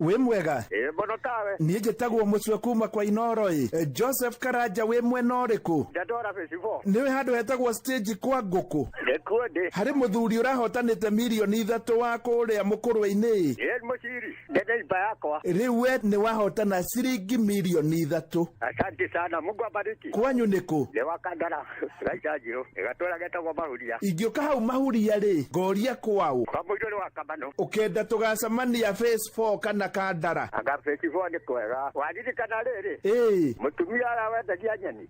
Wĩ mwega? Ĩ mũno tawe. Niĩ njĩtagwo Mũcwe kuma kwa Inoro ĩ. Joseph Karanja, wĩ mwena ũrĩkũ? Ndatwara festival. Nĩwĩ handũ hetagwo stage kwa ngũkũ? Nĩkuo ndĩ. Harĩ mũthuri ũrahotanĩte 3 mirioni wa kũrĩa mũkũrwe-inĩ. Ĩ mũciri. Ndĩ neighbor yakwa. Rĩu we nĩ wahotana ciringi 3 mirioni. Asante sana, Mungu abariki. Kwanyu nĩkũ? Nĩ wa Kandara, Raita Njirũ. Gatũra getagwo Mahuria. Ingĩũka hau Mahuria rĩ, ngoria kwaũ? Kwa mũirũ nĩ wa Kamano. Ũkenda tũgacemania phase 4 kana Kandara? Anga phase 4 nĩ kwega. Waririkana rĩrĩ? Ĩĩ. Mũtumia ũrĩa wendagia nyeni.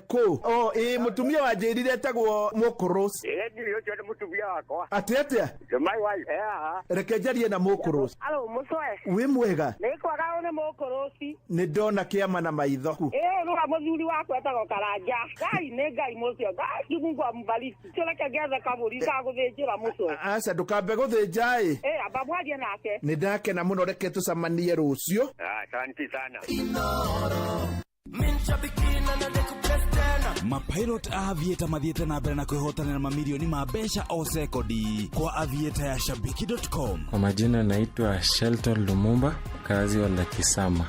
Kũ? O, ĩĩ, mũtumia wanjĩrire etagwo Mũkũrũ. Ĩĩ, niĩ ũcio nĩ mũtumia wakwa. Atĩ atĩa? My wife. Eh, haha. Reke njarie na Mũkũrũ. Alo, mũcwe. Wĩ mwega? Nĩ kwega, ũyũ nĩ mũkũrũci. Nĩ ndona kĩama na maitho. Ĩĩ, rũra mũthuri wakwa etagwo Karanja. Ngai nĩ Ngai mũcio. Ngai Mungu ambariki. Reke ngethe kabũri ga gũthĩnjĩra mũcwe. Aca, ndũkambe gũthĩnja ĩ. Ĩĩ, amba mwarie nake. Nĩ ndakena mũno, reke tũcemanie rũciũ. Asante sana. Min shabiki na Mapilot a Aviator mathiĩte na mbere na kwĩhotanĩra mamirioni ma mbeca o sekondi kwa Aviator ya shabiki.com. Kwa majina naitwa Shelton Lumumba, mkazi wa Lakisama.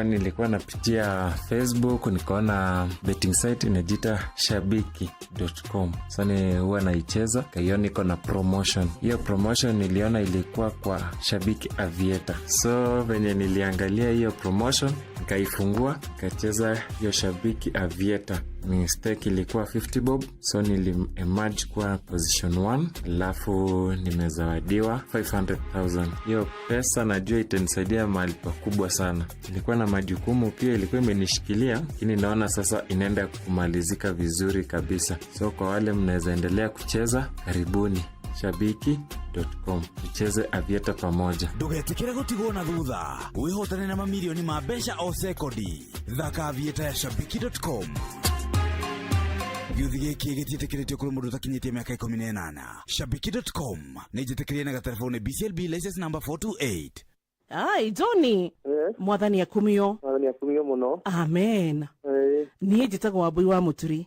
Nilikuwa napitia Facebook nikaona betting site inajiita shabiki.com. Sasa ni huwa naicheza, kaiona iko na promotion. Hiyo promotion niliona ilikuwa kwa Shabiki Aviator. So venye niliangalia hiyo promotion, nikaifungua, nikacheza hiyo Shabiki Aviator. Mistake ilikuwa 50 bob, so nili emerge kuwa position 1, alafu nimezawadiwa 500,000. Hiyo pesa najua itanisaidia mahali pakubwa sana. Nilikuwa na majukumu pia, ilikuwa imenishikilia, lakini naona sasa inaenda kumalizika vizuri kabisa. So kwa wale mnaweza endelea kucheza, karibuni shabiki.com, tucheze Aviator pamoja. Ndũgetĩkĩre gũtigwo na thutha, wĩhotane na mamirioni ma mbeca o sekondi. Thaka Aviator ya shabiki.com. Gĩũthi gĩkĩ gĩtiĩtĩkĩrĩtio kũrĩ mũndũ ũtakinyĩtie mĩaka 18. Shabiki.com nĩ njĩtĩkĩrie na gatelefoni BCLB license number 428. Ai, Johnny. Mwathani akumio. Mwathani akumio muno. Amen. Niĩ njĩtagwo Wambui wa Mũturi.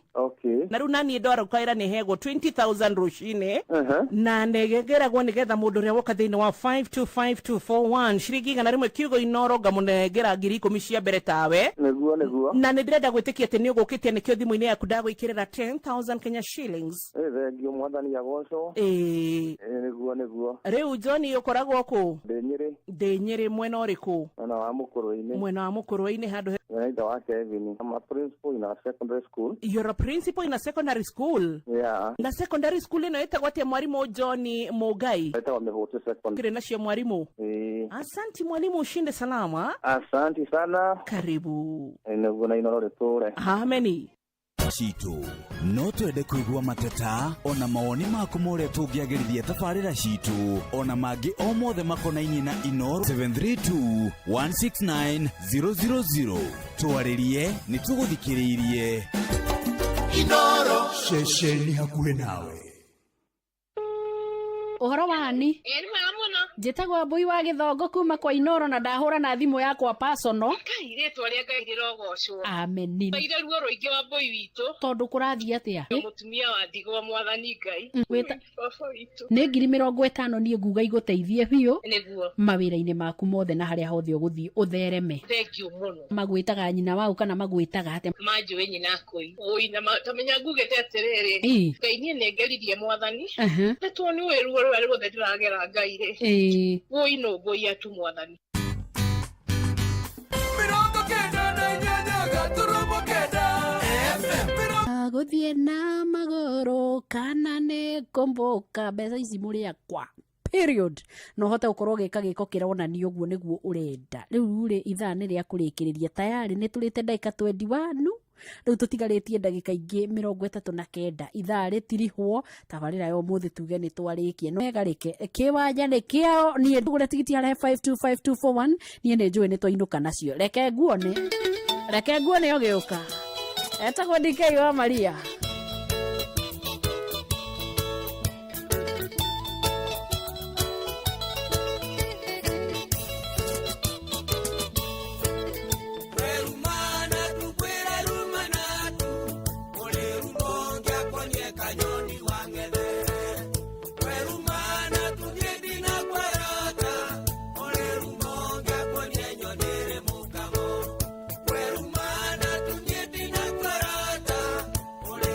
Na rĩu naniĩ ndwara ũkaĩra nĩ hegwo 20,000 rũcinĩ na nĩgeragwo nĩgetha mũndũ ũrĩa woka thĩinĩ wa 525241 ciringi 100 kiugo inoro ngamũnengera 10,000 cia mbere tawe. Nĩguo nĩguo. Na nĩ ndĩrenda gwĩtĩkia atĩ nĩ ũgũkĩtie nĩkĩo thimũ-inĩ yaku ndagwĩkĩrĩra 10,000 Kenya shillings. Thengiũ, mwathani agocwo. Nĩguo nĩguo. Rĩu Johnny, ũkoragwo kũ? Ndĩ Nyĩrĩ. Ndĩ Nyĩrĩ, mwena ũrĩkũ? Mwena wa Mũkũrwe-inĩ. Mwena wa Mũkũrwe-inĩ handũ Mwena wa Kevin. I'm a principal in a secondary school. You're a principal in a secondary school? Yeah. Na secondary school ĩno ĩtagwo atĩa, mwarimũ John Mũngai? Ĩtagwo Mĩhũtĩ Secondary. Kĩrĩ nacio mwarimu. Asanti mwalimu, ushinde salama. Asanti sana. Karibu. Nĩguo, na inoro rĩtũre. Ameni. Citũ no twende kũigua mateta ona mawoni maku ma ũrĩa tũngĩagĩrithia tabarĩra citũ ona mangĩ o mothe makonainie na Inoro 732 169 000. Twarĩrie, nĩ tũgũthikĩrĩirie. Inoro. Ceceni hakuhĩ nawe. Ũhoro wani? Ĩ, nĩ mwega mũno. Njĩtagwo Mbui wa Gĩthongo kuma kwa Inoro na ndahũra na thimũ yakwa personal. Ngai, rĩtwa rĩa Ngai rĩrogocwo. Ameni. Maire ruo rũingĩ wa mbũi witũ. Tondũ kũrathiĩ atĩa? Mũtumia wa ndigwa, mwathani Ngai. Baba witũ. Nĩ 50,000 niĩ nguga igũteithie biũ mawĩra-inĩ maku mothe na harĩa hothe ũgũthiĩ ũthereme. Thengiũ mũno. Magwĩtaga nyina wau kana magwĩtaga atĩa? Manjũĩ nyina akũi ũi na tamenya ngugĩte atĩrĩrĩ, Ngai, niĩ nĩ ngeririe mwathani. Na to nĩ ũĩ ruo rũrĩa ruothe ndĩragera, Ngai rĩ. Wũi no ngũiya tu, mwathani. 98.9 FM. Gũthiĩ na magũrũ kana nĩ kũmbũka, mbeca ici mũrĩ akwa period, na ũhote gũkorwo ũgĩka gĩko kĩronania ũguo nĩguo ũrenda. Rĩu rĩ, ithaa nĩ rĩa kũrĩkĩrĩria tayarĩ, nĩ tũrĩte ndagĩka 21, rĩu tũtigarĩtie ndagĩka ingĩ 39 ithaa rĩtirihwo. Tabarĩra ya ũmũthĩ tuge nĩ twarĩkia, no egarĩke kĩwanja nĩ kĩao. Niĩ ndũgũre tigiti harĩa 525241, niĩ nĩ njũĩ nĩ twainũka nacio. Reke nguone, reke nguone ũgĩũka. Etagwo DK wa Maria. Werumana tukwire rumana tu uri rumonge akonie kanyoni wang'ethe werumana tuthie na kwerota uri rumonge akonie nyoni ri mukamo werumana tuthie na kwerota uri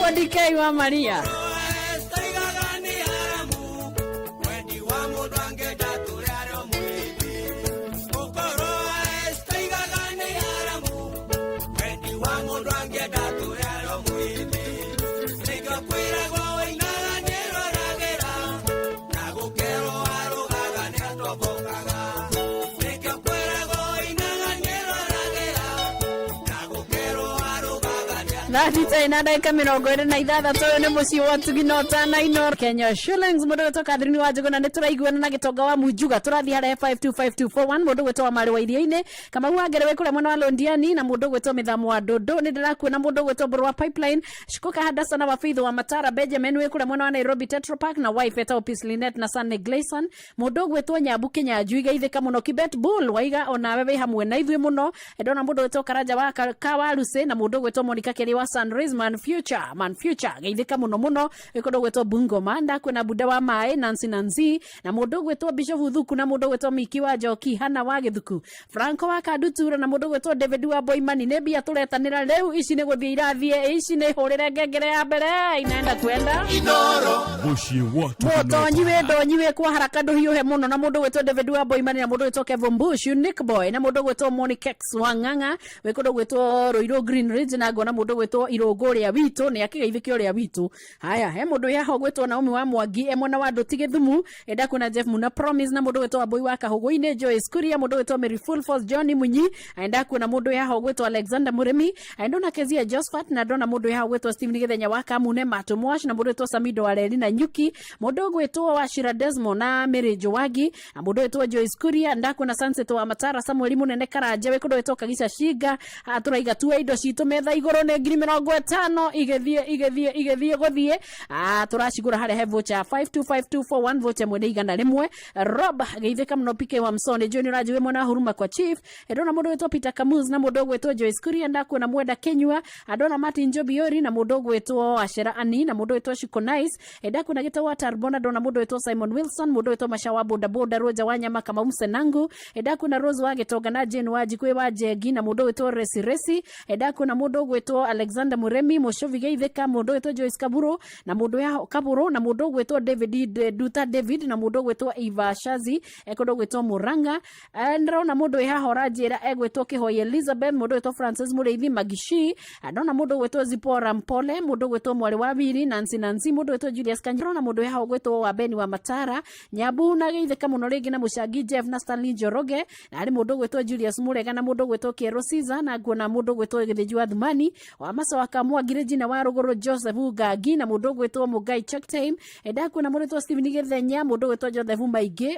Wĩtagwo DK wa Maria. Thaa thita ina ndagĩka 26 ũyũ nĩ mũciĩ wa Tugino Tana Ino Kenya Shillings. Mũndũ gwĩtwo Catherine wa Njuguna nĩ tũraiguana na gĩtonga wa Munjuga tũrathiĩ harĩa 525241. Mũndũ gwĩtwo wa Marĩ wa Iria-inĩ, Kamau wa Ngere wĩ kũrĩa mwena wa Londiani, na mũndũ gwĩtwo Mĩthamo wa Ndũndũ nĩ ndĩrakuona. Mũndũ gwĩtwo Mbũrũ wa Pipeline, Shikuka Hadasa na wa Faith wa Matara, Benjamin wĩ kũrĩa mwena wa Nairobi Tetra Park, na wife etagwo Peace Linet na Sunny Gleason. Mũndũ gwĩtwo Nyambu Kinyanjui geithĩka mũno. Kibet Bull waiga onawe wĩ hamwe na ithuĩ mũno. Ndona mũndũ gwĩtwo Karanja wa Kawaruse na mũndũ gwĩtwo Monica Keri wa Sunrise Man Future, Man Future geithĩka mũno mũno. Wĩ kũndũ gwĩtwo Bungoma, ndakuona Buda wa Maĩ, Nancy Nancy na mũndũ gwĩtwo Bishop Thuku na mũndũ gwĩtwo Miki wa Njoki, Hana wa Gĩthuku, Franco wa Kandutura na mũndũ gwĩtwo David wa Boimani. Nĩ mbia tũretanĩra rĩu, ici nĩ gũthiĩ irathiĩ, ici nĩ hũrĩre ngengere ya mbere inaenda kwenda Mũciĩ wa Mũtonyi wĩ ndonyi wĩ kwa haraka ndũhiũhe mũno, na mũndũ gwĩtwo David wa Boimani na mũndũ gwĩtwo Kevin Bush Unique Boy na mũndũ gwĩtwo Monikex wa Ng'ang'a wĩ kũndũ gwĩtwo Ruiru Green Ridge, na ngona mũndũ gwĩtwo Irũngũ ũrĩa witũ nĩ akĩgeithĩke ũrĩa witũ. Haya, he mũndũ wĩ haha ũgwĩtwo Naomi wa Mwangi e mwena wa Ndũti Gĩthumu, enda kuona Jeff Muna Promise na mũndũ gwĩtwo Wambui wa Kahũgũ-inĩ, Joyce Kuria, mũndũ gwĩtwo Mary Full Force, John Munyi, enda kuona mũndũ wĩ haha ũgwĩtwo Alexander Mũrĩmi, ndona Kezia Josephat na ndona mũndũ wĩ haha ũgwĩtwo Steven Gĩthenya wa Kamune Matũ Mwash na mũndũ gwĩtwo Samido wa Reri na Nyuki, mũndũ ũgwĩtwo Wachira Desmond na Mary Jowangi na mũndũ wĩtwo Joyce Kuria, ndakuona Sunset wa Matara, Samuel Munene Karanja wĩ kũndũ gwĩtwo Kagica Shinga. Haha tũraiga tuoe indo citũ metha igũrũ nĩ 50,000 igĩthiĩ igĩthiĩ igĩthiĩ gũthiĩ. Tũracigũra harĩa he voucher 525241, voucher ĩmwe nĩ 100. Rob geithĩka mũno. PK wa Msoni Junior Raji wĩ mwena wa Huruma kwa Chief, ndona mũndũ wĩtwo Peter Kamus na mũndũ ũgwĩtwo Joyce Kuria, ndakuona Mwenda Kenyua, ndona Martin Jobiori na mũndũ ũgwĩtwo Ashera Ani na mũndũ wĩtwo Shiko Nice, ndakuona gĩtagwo Tarbona, ndona mũndũ wĩtwo Simon Wilson, mũndũ wĩtwo Masha wa boda boda, Roger wa Nyama, Kamau Msenangu, ndakuona Rose wa Gĩtonga na Jane wa Njikũ wa Njengi na mũndũ wĩtwo Resi Resi, ndakuona mũndũ ũgwĩtwo Alexander Muremi Mũcovi geithĩka, mũndũ wĩtwo Joyce Kaburu na mũndũ ya Kaburu na mũndũ ũgwĩtwo David Duta David na mũndũ ũgwĩtwo Eva Shazi kũndũ gwĩtwo Murang'a. Ndĩrona mũndũ wĩ haha ũranjĩra egwĩtwo Kĩhoi Elizabeth, mũndũ wĩtwo Francis Mũrĩithi Magishi, ndona mũndũ ũgwĩtwo Zipora Mpole, mũndũ ũgwĩtwo Mwarĩ wa Wiri Nancy Nancy, mũndũ wĩtwo Julius Kanyi, ndĩrona mũndũ wĩ haha ũgwĩtwo Wabeni wa Matara Nyambu na geithĩka mũno rĩngĩ na Mũcangi Jeff na Stanley Njoroge, na harĩ mũndũ ũgwĩtwo Julius Mũrega na mũndũ ũgwĩtwo Kĩero Caesar, na nguona mũndũ ũgwĩtwo Gĩthĩnji wa Thumani wa Maca wa Kamwangi Regina wa Rũgũrũ Joseph Ngangi na mũndũ ũgwĩtwo Mũngai Check Time, ndakuona mũndũ ũgwĩtwo Steven Gĩthenya, mũndũ ũgwĩtwo Joseph Maingĩ,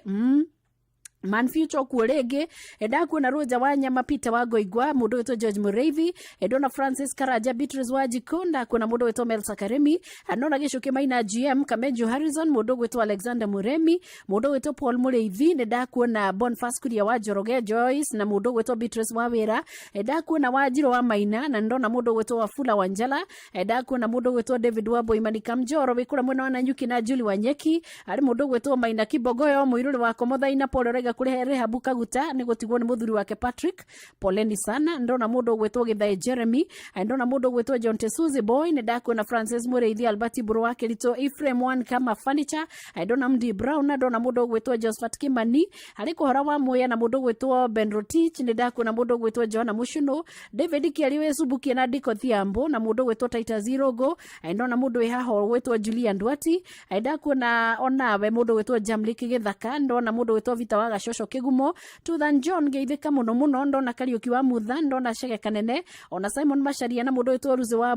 Man Future kuo rĩngĩ, ndakuona Roger wa Nyama, Peter wa Ngoingwa, mũndũ wĩtwo George Mũrĩithi, ndona Francis Karanja, Beatrice wa Njikũ, ndakuona mũndũ wĩtwo Melsa Karemi, ndona Gĩcũkĩ Maina GM, Kamenju Harrison, mũndũ ũgwĩtwo Alexander Mũremi, mũndũ ũgwĩtwo Paul Mũrĩithi, nĩ ndakuona Boniface Kuria wa Njoroge Joyce na mũndũ ũgwĩtwo Beatrice wa Wĩra, ndakuona Wanjirũ wa Maina na ndona mũndũ ũgwĩtwo Wafula Wanjala, ndakuona mũndũ ũgwĩtwo David wa Boimani Kamjoro wĩ kũrĩa mwena wa Nanyuki na Julie Wanyeki, harĩ mũndũ ũgwĩtwo Maina Kibogoyo mũirũrĩ wa Komothaina Paul ũraiga kũrĩ Rehabu Kaguta nĩ gũtigwo nĩ mũthuri wake Patrick, poleni sana. Ndona mũndũ ũgwĩtwo Githae Jeremy, ndona mũndũ ũgwĩtwo John Tesuzi Boy, nĩ ndakuona Francis Mũrĩithi, Albert Mbũrũ wa Kĩritũ, Ephraim One kama Furniture, ndona Md Brown, na ndona mũndũ ũgwĩtwo Josephat Kimani, harĩ kũhora wa Muya na mũndũ ũgwĩtwo Ben Rotich, nĩ ndakuona mũndũ ũgwĩtwo Joanna Mũcunũ, David Kĩari wĩ Subukia na Diko Thiambo na mũndũ ũgwĩtwo Titus Irogo, ndona mũndũ wĩ haha ũgwĩtwo Julian Ndwati, ndakuona onawe mũndũ ũgwĩtwo Jamlik Gĩthaka, ndona mũndũ ũgwĩtwo Vita wa Gacoco Kĩgumo, Tuthan John geithĩka mũno mũno, ndona Kariũki wa Mutha, ndona Chege Kanene, ona Simon Macharia na mũndũ ũgwĩtwo Ruzi wa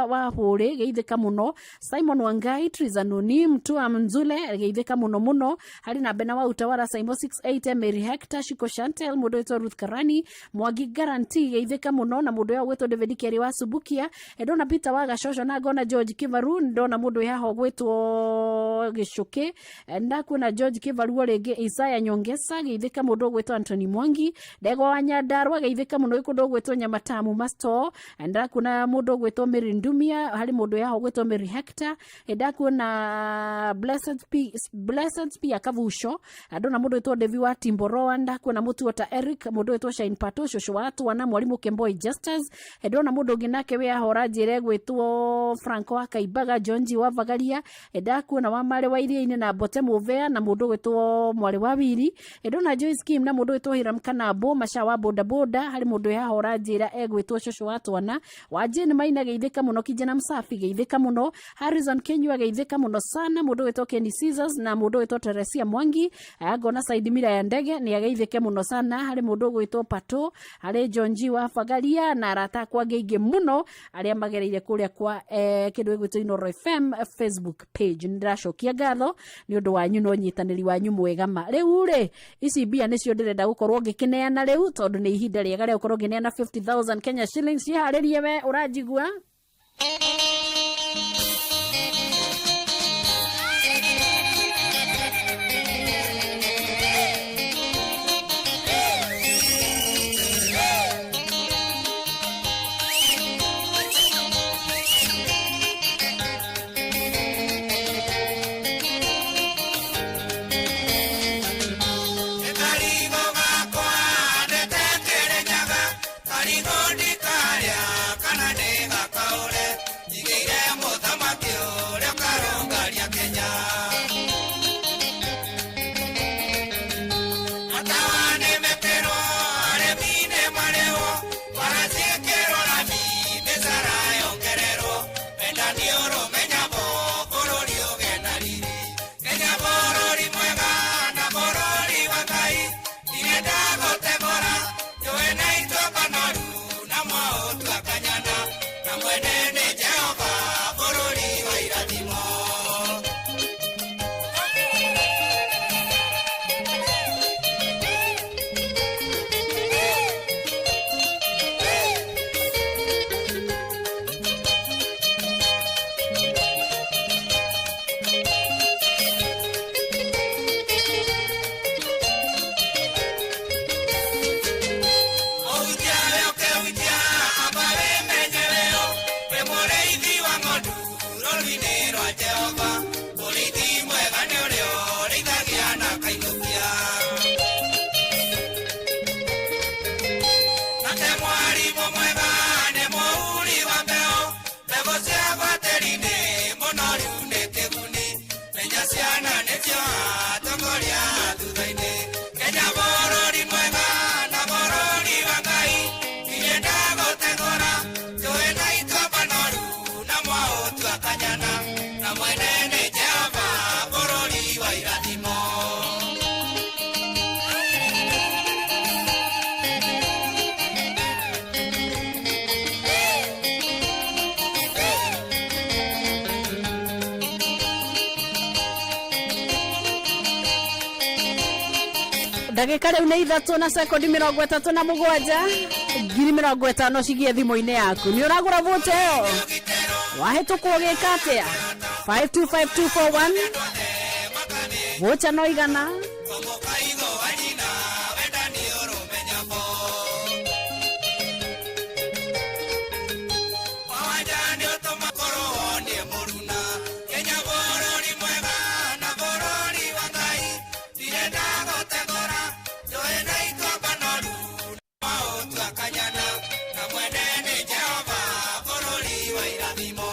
wa Hũrĩ geithĩka mũno, Simon Wangai, Triza Nuni, Mtua Mnzule geithĩka mũno mũno, harĩ na Bena wa Utawala, Simon 68, Mary Hector, Shiko Chantel, mũndũ ũgwĩtwo Ruth Karani, Mwangi Guarantee geithĩka mũno, na mũndũ ũyũ ũgwĩtwo David Keri wa Subukia, ndona Peter wa Gacoco na ngona George Kivaru, ndona mũndũ wĩ haha ũgwĩtwo Gĩcũkĩ, ndakuona George Kivaru o rĩngĩ, Isaya Nyongesa, Mombasa, geithĩka mũndũ ũgwĩtwo Anthony Mwangi, ndegwa wa Nyandarua, geithĩka mũno wĩ kũndũ ũgwĩtwo Nyamatamu Masto. Ndakuona mũndũ ũgwĩtwo Mary Ndumia, harĩ mũndũ yaho ũgwĩtwo Mary Hector. Ndakuona Blessed P, Blessed P Kavuco, ndona mũndũ wĩtwo Devi wa Timboroa, ndakuona mũtuo ta Eric, mũndũ wĩtwo Shine Pato, cũcũ wa Twana, mwarimũ Kemboi Justus. Ndona mũndũ ũngĩ nake wĩ ahora njĩra egwĩtwo Franco wa Kaimbaga, John G wa Vagaria. Ndakuona wa Mare wa Iria-inĩ na Mbote Mũvea na mũndũ ũgwĩtwo Mwarĩ wa Wiri. Ndona Joyce Kim na mũndũ ũgwĩtwo Hiram Kanambo, Maca wa boda boda, harĩ mũndũ wĩ hahora njĩra egwĩtwo cũcũ wa Twana, wa Jane Maina, geithĩka mũno, Kijana Msafi, geithĩka mũno, Harrison Kenyua, geithĩka mũno sana, mũndũ ũgwĩtwo Kenny Caesars na mũndũ ũgwĩtwo Teresia Mwangi. Ngona Saidi Mira ya ndege nĩ ageithĩke mũno sana, harĩ mũndũ ũgwĩtwo Pato, harĩ John G wa Bagaria na arata akwa angĩ aingĩ mũno arĩa magereire kũrĩa kwa kĩndũ gĩgwĩtwo Inooro FM Facebook page. Nĩ ndĩracokia ngatho nĩ ũndũ wanyu na ũnyitanĩri wanyu mwega ma. Rĩu rĩ, ici mbia nĩcio ndĩrenda gũkorwo ngĩkĩneana rĩu, tondũ nĩ ihinda rĩega rĩa gũkorwo ngĩneana 50,000 Kenya shillings. Ciharĩrie we ũranjigua. Karigo gakwa ndetekere nyaga, karigo ndikarĩa kana ndĩgakaũre, njigĩire mũthamaki ũrĩa ũkarũngaria Kenya. Matawa nĩmekĩrwo, arĩmi nĩmarĩhwo, bara ciĩkĩrwo rami, mĩcara yongererwo, wendani ũrũme nyambo, bũrũri ũgĩe na riri. Kenya bũrũri mwega na bũrũri wa Ngai, ndirenda gũteng'ũra, njũĩ na ituamba noru, na mwaũtua kanyana, na mwene nĩ Jehova, bũrũri wa irathimo. Ũhutia we ũkĩhutia, amba wĩmenye weo, wĩ mũrĩithi wa ng'ondu rũũru-inĩ rwa Jehova. Mũrĩithi mwega nĩ ũrĩa ũrĩithagia na akainũkia. Nake mwarimũ mwega nĩ mũhuri wa mbeũ, mbegũ cia gwatĩri-inĩ mũnoru nĩ kĩguni. Menya ciana nĩcio atongoria thutha-inĩ. Kenya bũrũri mwega na bũrũri wa Ngai, ndirenda gũteng'ũra, njũĩ na ituamba noru, na mwaũtua kanyana, na mwene nĩ Jehova, bũrũri wa irathimo. Ndagĩka rĩu nĩ 3 na sekondi 37, 50,000 cigie thimũ-inĩ yaku. Nĩ ũragũra vocha ĩyo, wahĩtũkwo gĩka atĩa? 525241 vocha no igana. Kenya bũrũri mwega na bũrũri wa Ngai, ndirenda gũteng'ũra, njũĩ na ituamba noru, na mwaũtua kanyana, na mwene nĩ Jehova, bũrũri wa irathimo.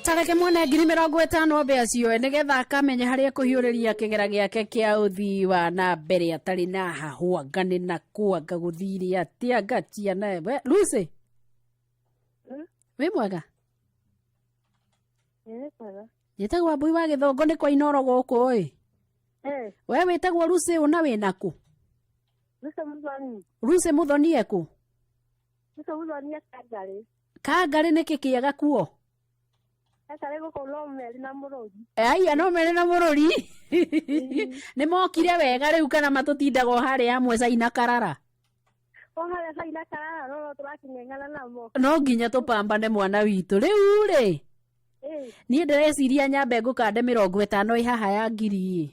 Tareke mwene 50,000 ambe acioe nĩgetha akamenye harĩa ekũhiũrĩria kĩgera gĩake kĩa ũthii wa na mbere atarĩ na hahũ anga nĩ na kũ anga gũthire atĩa ngatia nawe. Lucy, wĩ mwega? Njĩtagwo Wambui wa Gĩthũngũ nĩ kwa Inoro gũkũ ĩ. We wĩtagwo Lucy ũ na wĩna kũ? Lucy Muthoni ekũ? Kangarĩ nĩkĩ kĩega kuo? Aya no mere na mũrũri. Nĩ mokire wega rĩu kana matũtindaga o harĩa hamwe Caina Karara? No nginya tũpambane mwana witũ. Rĩu rĩ, niĩ ndĩreciria nyambe ngũkande 50 ĩ haha ya ngiri ĩ.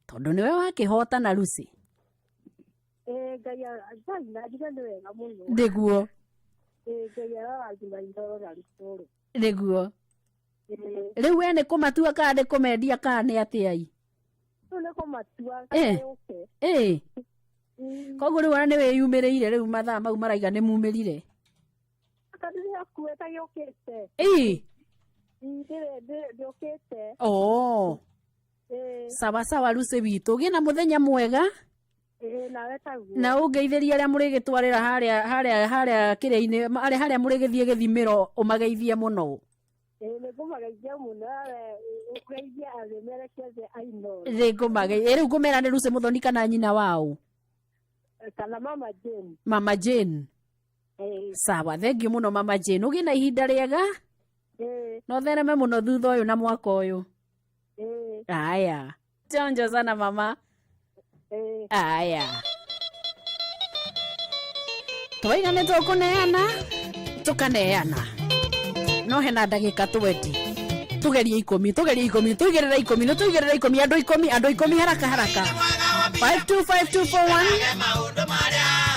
Tondũ nĩwe wakĩhotana Lucy. Nĩguo. Nĩguo. Rĩu we nĩ kũmatua kana nĩ kũmendia kana nĩ atĩa i? Ĩ. Koguo rĩu ona nĩ wĩyumĩrĩire rĩu mathaa mau maraiga nĩ mumĩrire. Ĩ. Oo. Sawa sawa Lucy witũ, gĩ na mũthenya mwega. Na ũngeithĩrie arĩa mũrĩgĩtwarĩra harĩa harĩa harĩa kĩrĩa-inĩ harĩa harĩa mũrĩgĩthiĩ gĩthimĩro ũmageithie mũno. Nĩngũmageithia. Rĩu ngũmera nĩ Lucy Muthoni kana nyina wao? Kana Mama Jane. Mama Jane. Sawa, thengiũ mũno Mama Jane. Ũgĩe na ihinda rĩega. Na ũthereme mũno thutha ũyũ na mwaka ũyũ. Aya. Chonjo sana mama. Aya. Twaiga nĩ tũkũneana tũkaneana no hena ndagĩka 20 tugerie 10 tugerie 10 tuigĩrĩre 10 nĩ tuigĩrĩre 10 andũ 10 andũ 10 haraka haraka 525241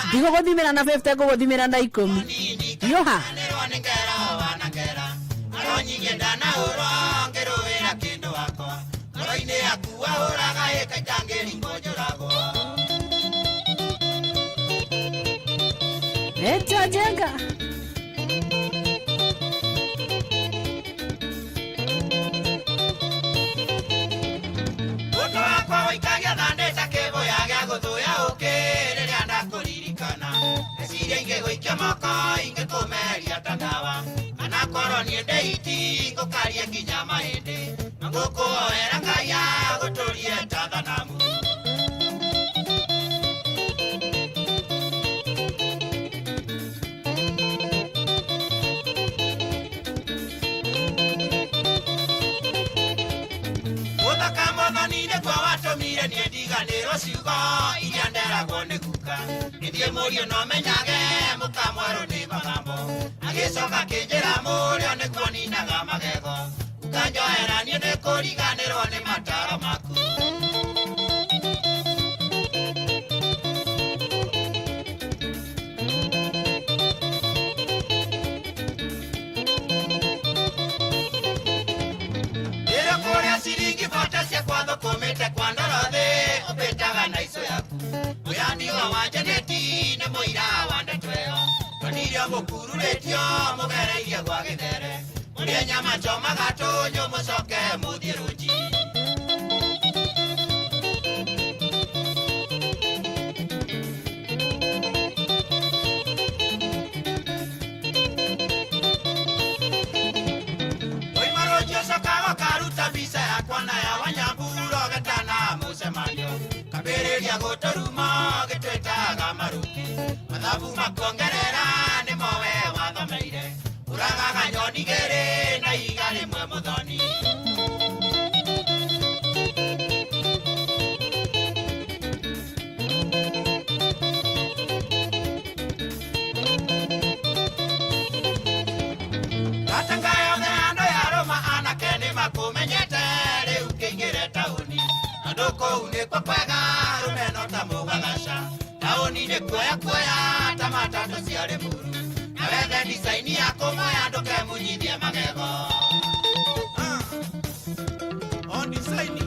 ndigũgũthimĩra na 50 ngũgũthimĩra na 10 hiũha. Echa jenga. Mũtwe wakwa ũikagia thandĩ ta kĩbũya gĩa gũthũya ũkĩ rĩrĩa ndakũririkana. Meciria ingĩgũikia moko ingĩkũmeria ta ndawa. Kana korwo niĩ ndĩ hiti ngũkarie nginya mahĩndĩ. Na ngũkũhoera Ngai agũtũrie ta thanamu. Gũthaka Mwathani nĩkuo watũmire niĩ ndiganĩrwo ciugo iria nderagwo nĩ guka. Ngĩthiĩ mũriũ no menyage mũkamwerũ nĩ magambo. Agĩcoka akĩnjĩra mũrĩo nĩguo ninaga magego. Guka njohera niĩ nĩkũriganĩrwo nĩ mataro maku. Rĩrĩa kũrĩa ciringi bata ciakwa thũkũmĩte kwa ndoro thĩ ũmbĩtaga na icũ yaku. Mũyani wa Janeti nĩ mũira wa ndeto ĩyo. Twonirio mũkururĩtio mũgereirie gwa gĩthere. Mũrĩe nyama choma gatũnyũ mũcoke mũthiĩ rũnji. Oima rũnji ũcokaga ũkaruta mbica yakwa na ya Wanyambura ũgetana mũcemanio. Kambĩrĩria gũtũruma gĩtwĩtaga maruki. Mathabu makuongerera nĩmo we wathomeire. Ũragaga nyoni igĩrĩ na ihiga rĩmwe mũthoni. Gatanga yothe andũ ya Roma anake nĩmakũmenyete rĩu kĩingĩre taũni. Tondũ kũu nĩkuo kwega arũme no ta mũgagaca. Taũni nĩ kuoya kuoya ta matatũ cia Rĩmuru. Na wethe dicaini ya kũmoya ndũkemunyithie magego. On dicaini.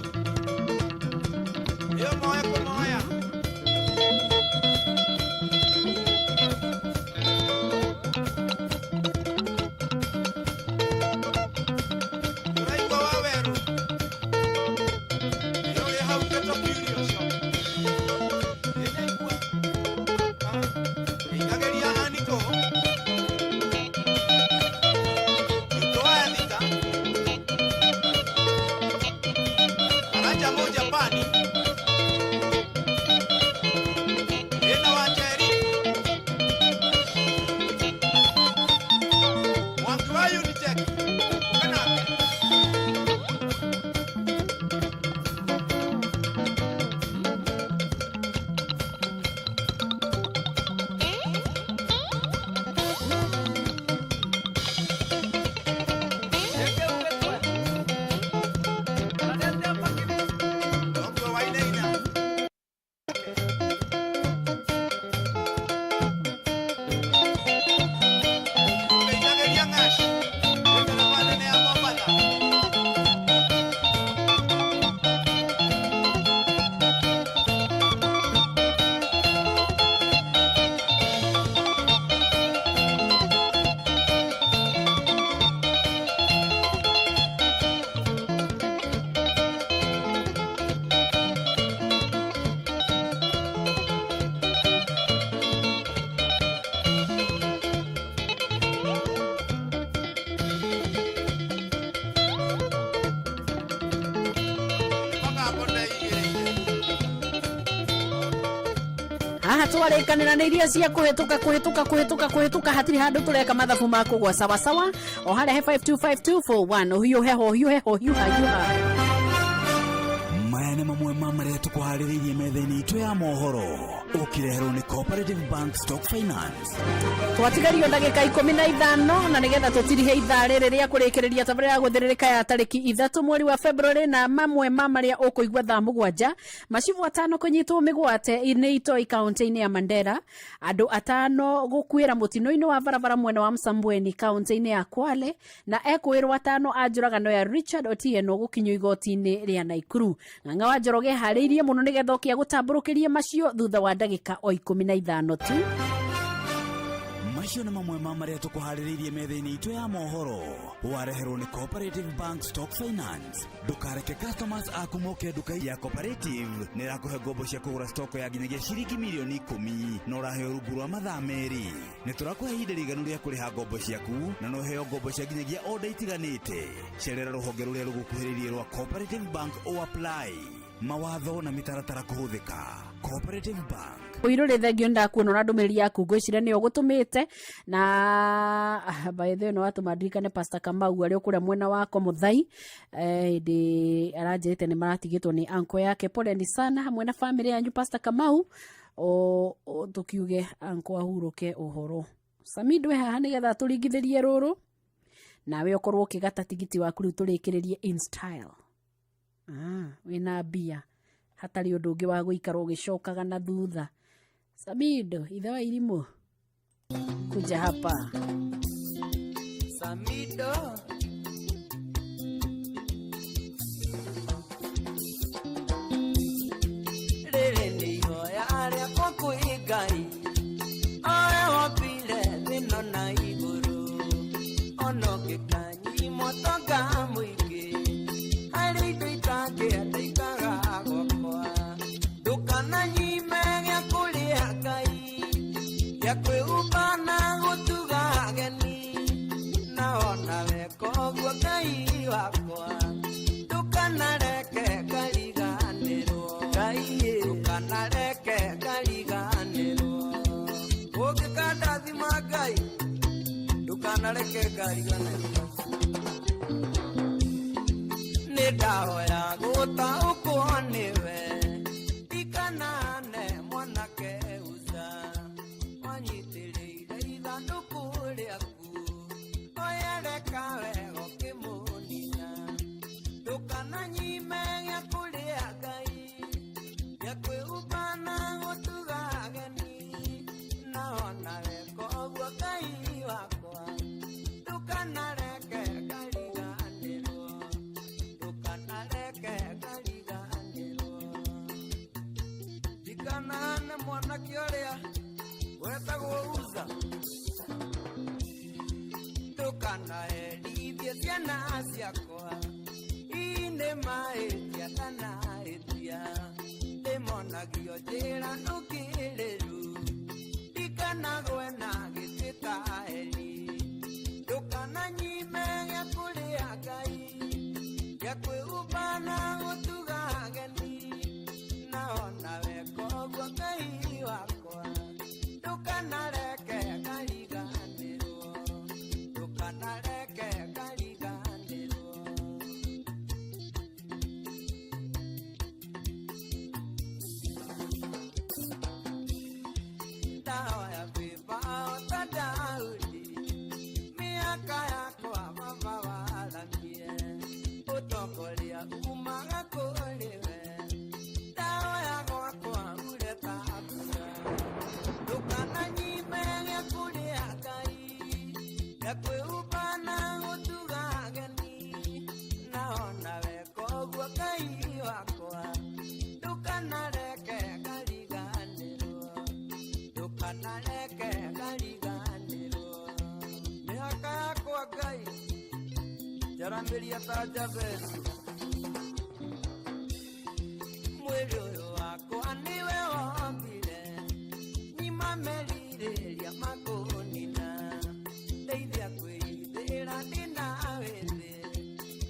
Ĩyo moya kũmoya. Haha twarĩkanĩra nĩ iria cia kũhĩtũka kũhĩtũka kũhĩtũka kũhĩtũka, hatirĩ handũ tũreka mathabu ma kũgwa sawasawa. O harĩa he 525241 ũhiũhe ho hiũhe ho hiũha hiũha. Maya nĩ mamwe ma marĩa tũkũharĩrĩirie metha-inĩ itũ ya mohoro, ũkĩreherwo nĩ Cooperative Bank Stock Finance. Twatigario ndagĩka 15 na nĩgetha tũtirihe ithaa rĩrĩ rĩa kũrĩkĩrĩria tabarĩra ya gũthĩrĩrĩka ya tarĩki 3 mweri wa February, na mamwe ma marĩa ũkũigua thaa 7, macibũ 5 kũnyitwo mĩgwate nĩ itoi kaunti-inĩ ya Mandera, andũ 5 gũkuĩra mũtino-inĩ wa barabara mwena wa Msambweni kaunti-inĩ ya Kwale, na ekũĩrwo 5 a njũragano ya Richard Otieno gũkinyio igoti-inĩ rĩa Naikuru. Ng'ang'a wa Njoroge eharĩirie mũno nĩgetha oke agũtambũrũkĩrie macio thutha wa ndagĩka o 15 tu. Macio nĩ mamwe ma marĩa tũkũharĩrĩirie metha-inĩ itũ ya mohoro, wareherwo nĩ Cooperative Bank Stock Finance. Ndũkareke customers aku moke nduka ya Cooperative, nĩ ĩrakũhe ngombo cia kũgũra stock ya nginyagia ciringi mirioni 10 na ũraheo rungu rwa mathaa 2. Nĩ tũrakũhe ihinda rĩiganu rĩa kũrĩha ngombo ciaku na no ũheo ngombo cia nginyagia order itiganĩte. Cerera rũhonge rũrĩa rũgũkuhĩrĩirie rwa Cooperative Bank o apply. Mawatho na mĩtaratara kũhũthĩka. Cooperative Bank. Ũirũ thengio, ndakuona na ndũmĩrĩri yaku, ngwĩciria nĩyo ũgũtũmĩte na by the way no watũma ndirikane Pastor Kamau arĩ o kũrĩa mwena wa Komuthai, hĩndĩ aranjĩrĩte nĩ maratigĩtwo nĩ uncle yake. Poleni sana hamwe na family yanyu, Pastor Kamau, o tũkiuge uncle ahurũke ũhoro. Samido haha nĩgetha tũringithĩrie rũrũ nawe ũkorwo ũkĩgata tigiti waku rĩu tũrĩkĩrĩrie in style. Wĩna mbia hatarĩ ũndũ ũngĩ wa gũikara ũgĩcokaga na thutha. Samido ithe wa irimũ, kuja hapa. Samido rĩrĩ nĩ ihoya rĩakwa kwĩ Ngai, oe wombire thĩ ĩno na igũrũ, ona ũngĩkanyimwo ũtonga mũingĩ, harĩ indo itangĩenda ikaga gwakwa. Ndũkananyime gĩa kũrĩa Ngai, gĩa kwĩhumba na gũtuga ageni, na ona weka ũguo Ngai wakwa, ndũkanareke ngariganĩrwo. Ngai ndũkanareke ngariganĩrwo. Ũngĩkandathima Ngai, ndũkanareke ngariganĩrwo. Nĩ ndahoya gũtaũkwo nĩwe, ndikanane mwanake Uza, wanyitĩrĩire ithandũkũ rĩaku, oyereka wega ũkĩmũnina. Ndũkananyime gĩa kũrĩa Ngai, gĩa kwĩhumba na gũtuga ageni, na ona weka ũguo Ngai wakwa, ndũkanareke ngariganĩrwo. Ndũkanareke ngariganĩrwo. Ndikanahane mwanake ũrĩa wetagwo Uza, ndũkanaherithie ciana ciakwa, ii nĩ mahĩtia ndanahĩtia, ndĩmonagio njĩra ndũkĩrĩru, ndikanagwe na gĩtĩ ta Eli. Ndũkananyime gĩa kũrĩa Ngai, gĩa kwĩhumba na gũtuga ageni, na ona weka ũguo Ngai wakwa, ndũkanareke ngariganĩrwo. Ndũkanareke ngariganĩrwo. Ndahoya vibao ta Daudi, mĩaka yakwa mama waramie, ũtongoria umaga kũrĩ we, ndahoya gwakwa ure ta mbura. Ndũkananyime gĩa kũrĩa Ngai, gĩa kwĩhumba na gũtuga ageni, na ona weka ũguo Ngai wakwa, ndũkanareke ngariganĩrwo. Ndũkanareke ngariganĩrwo. Mĩhaka yakwa Ngai, njaramĩria ta Jabezi, mwĩrĩ ũyũ wakwa nĩwe wombire, nyima merirĩria makũnina, ndeithia kwĩithĩra ndĩna wĩthĩ,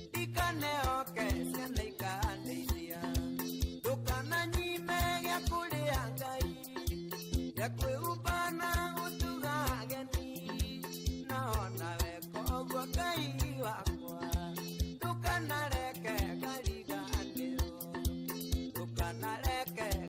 ndikanehoke ciana ikandeithia. Ndũkananyime gĩa kũrĩa Ngai, Ndekwe.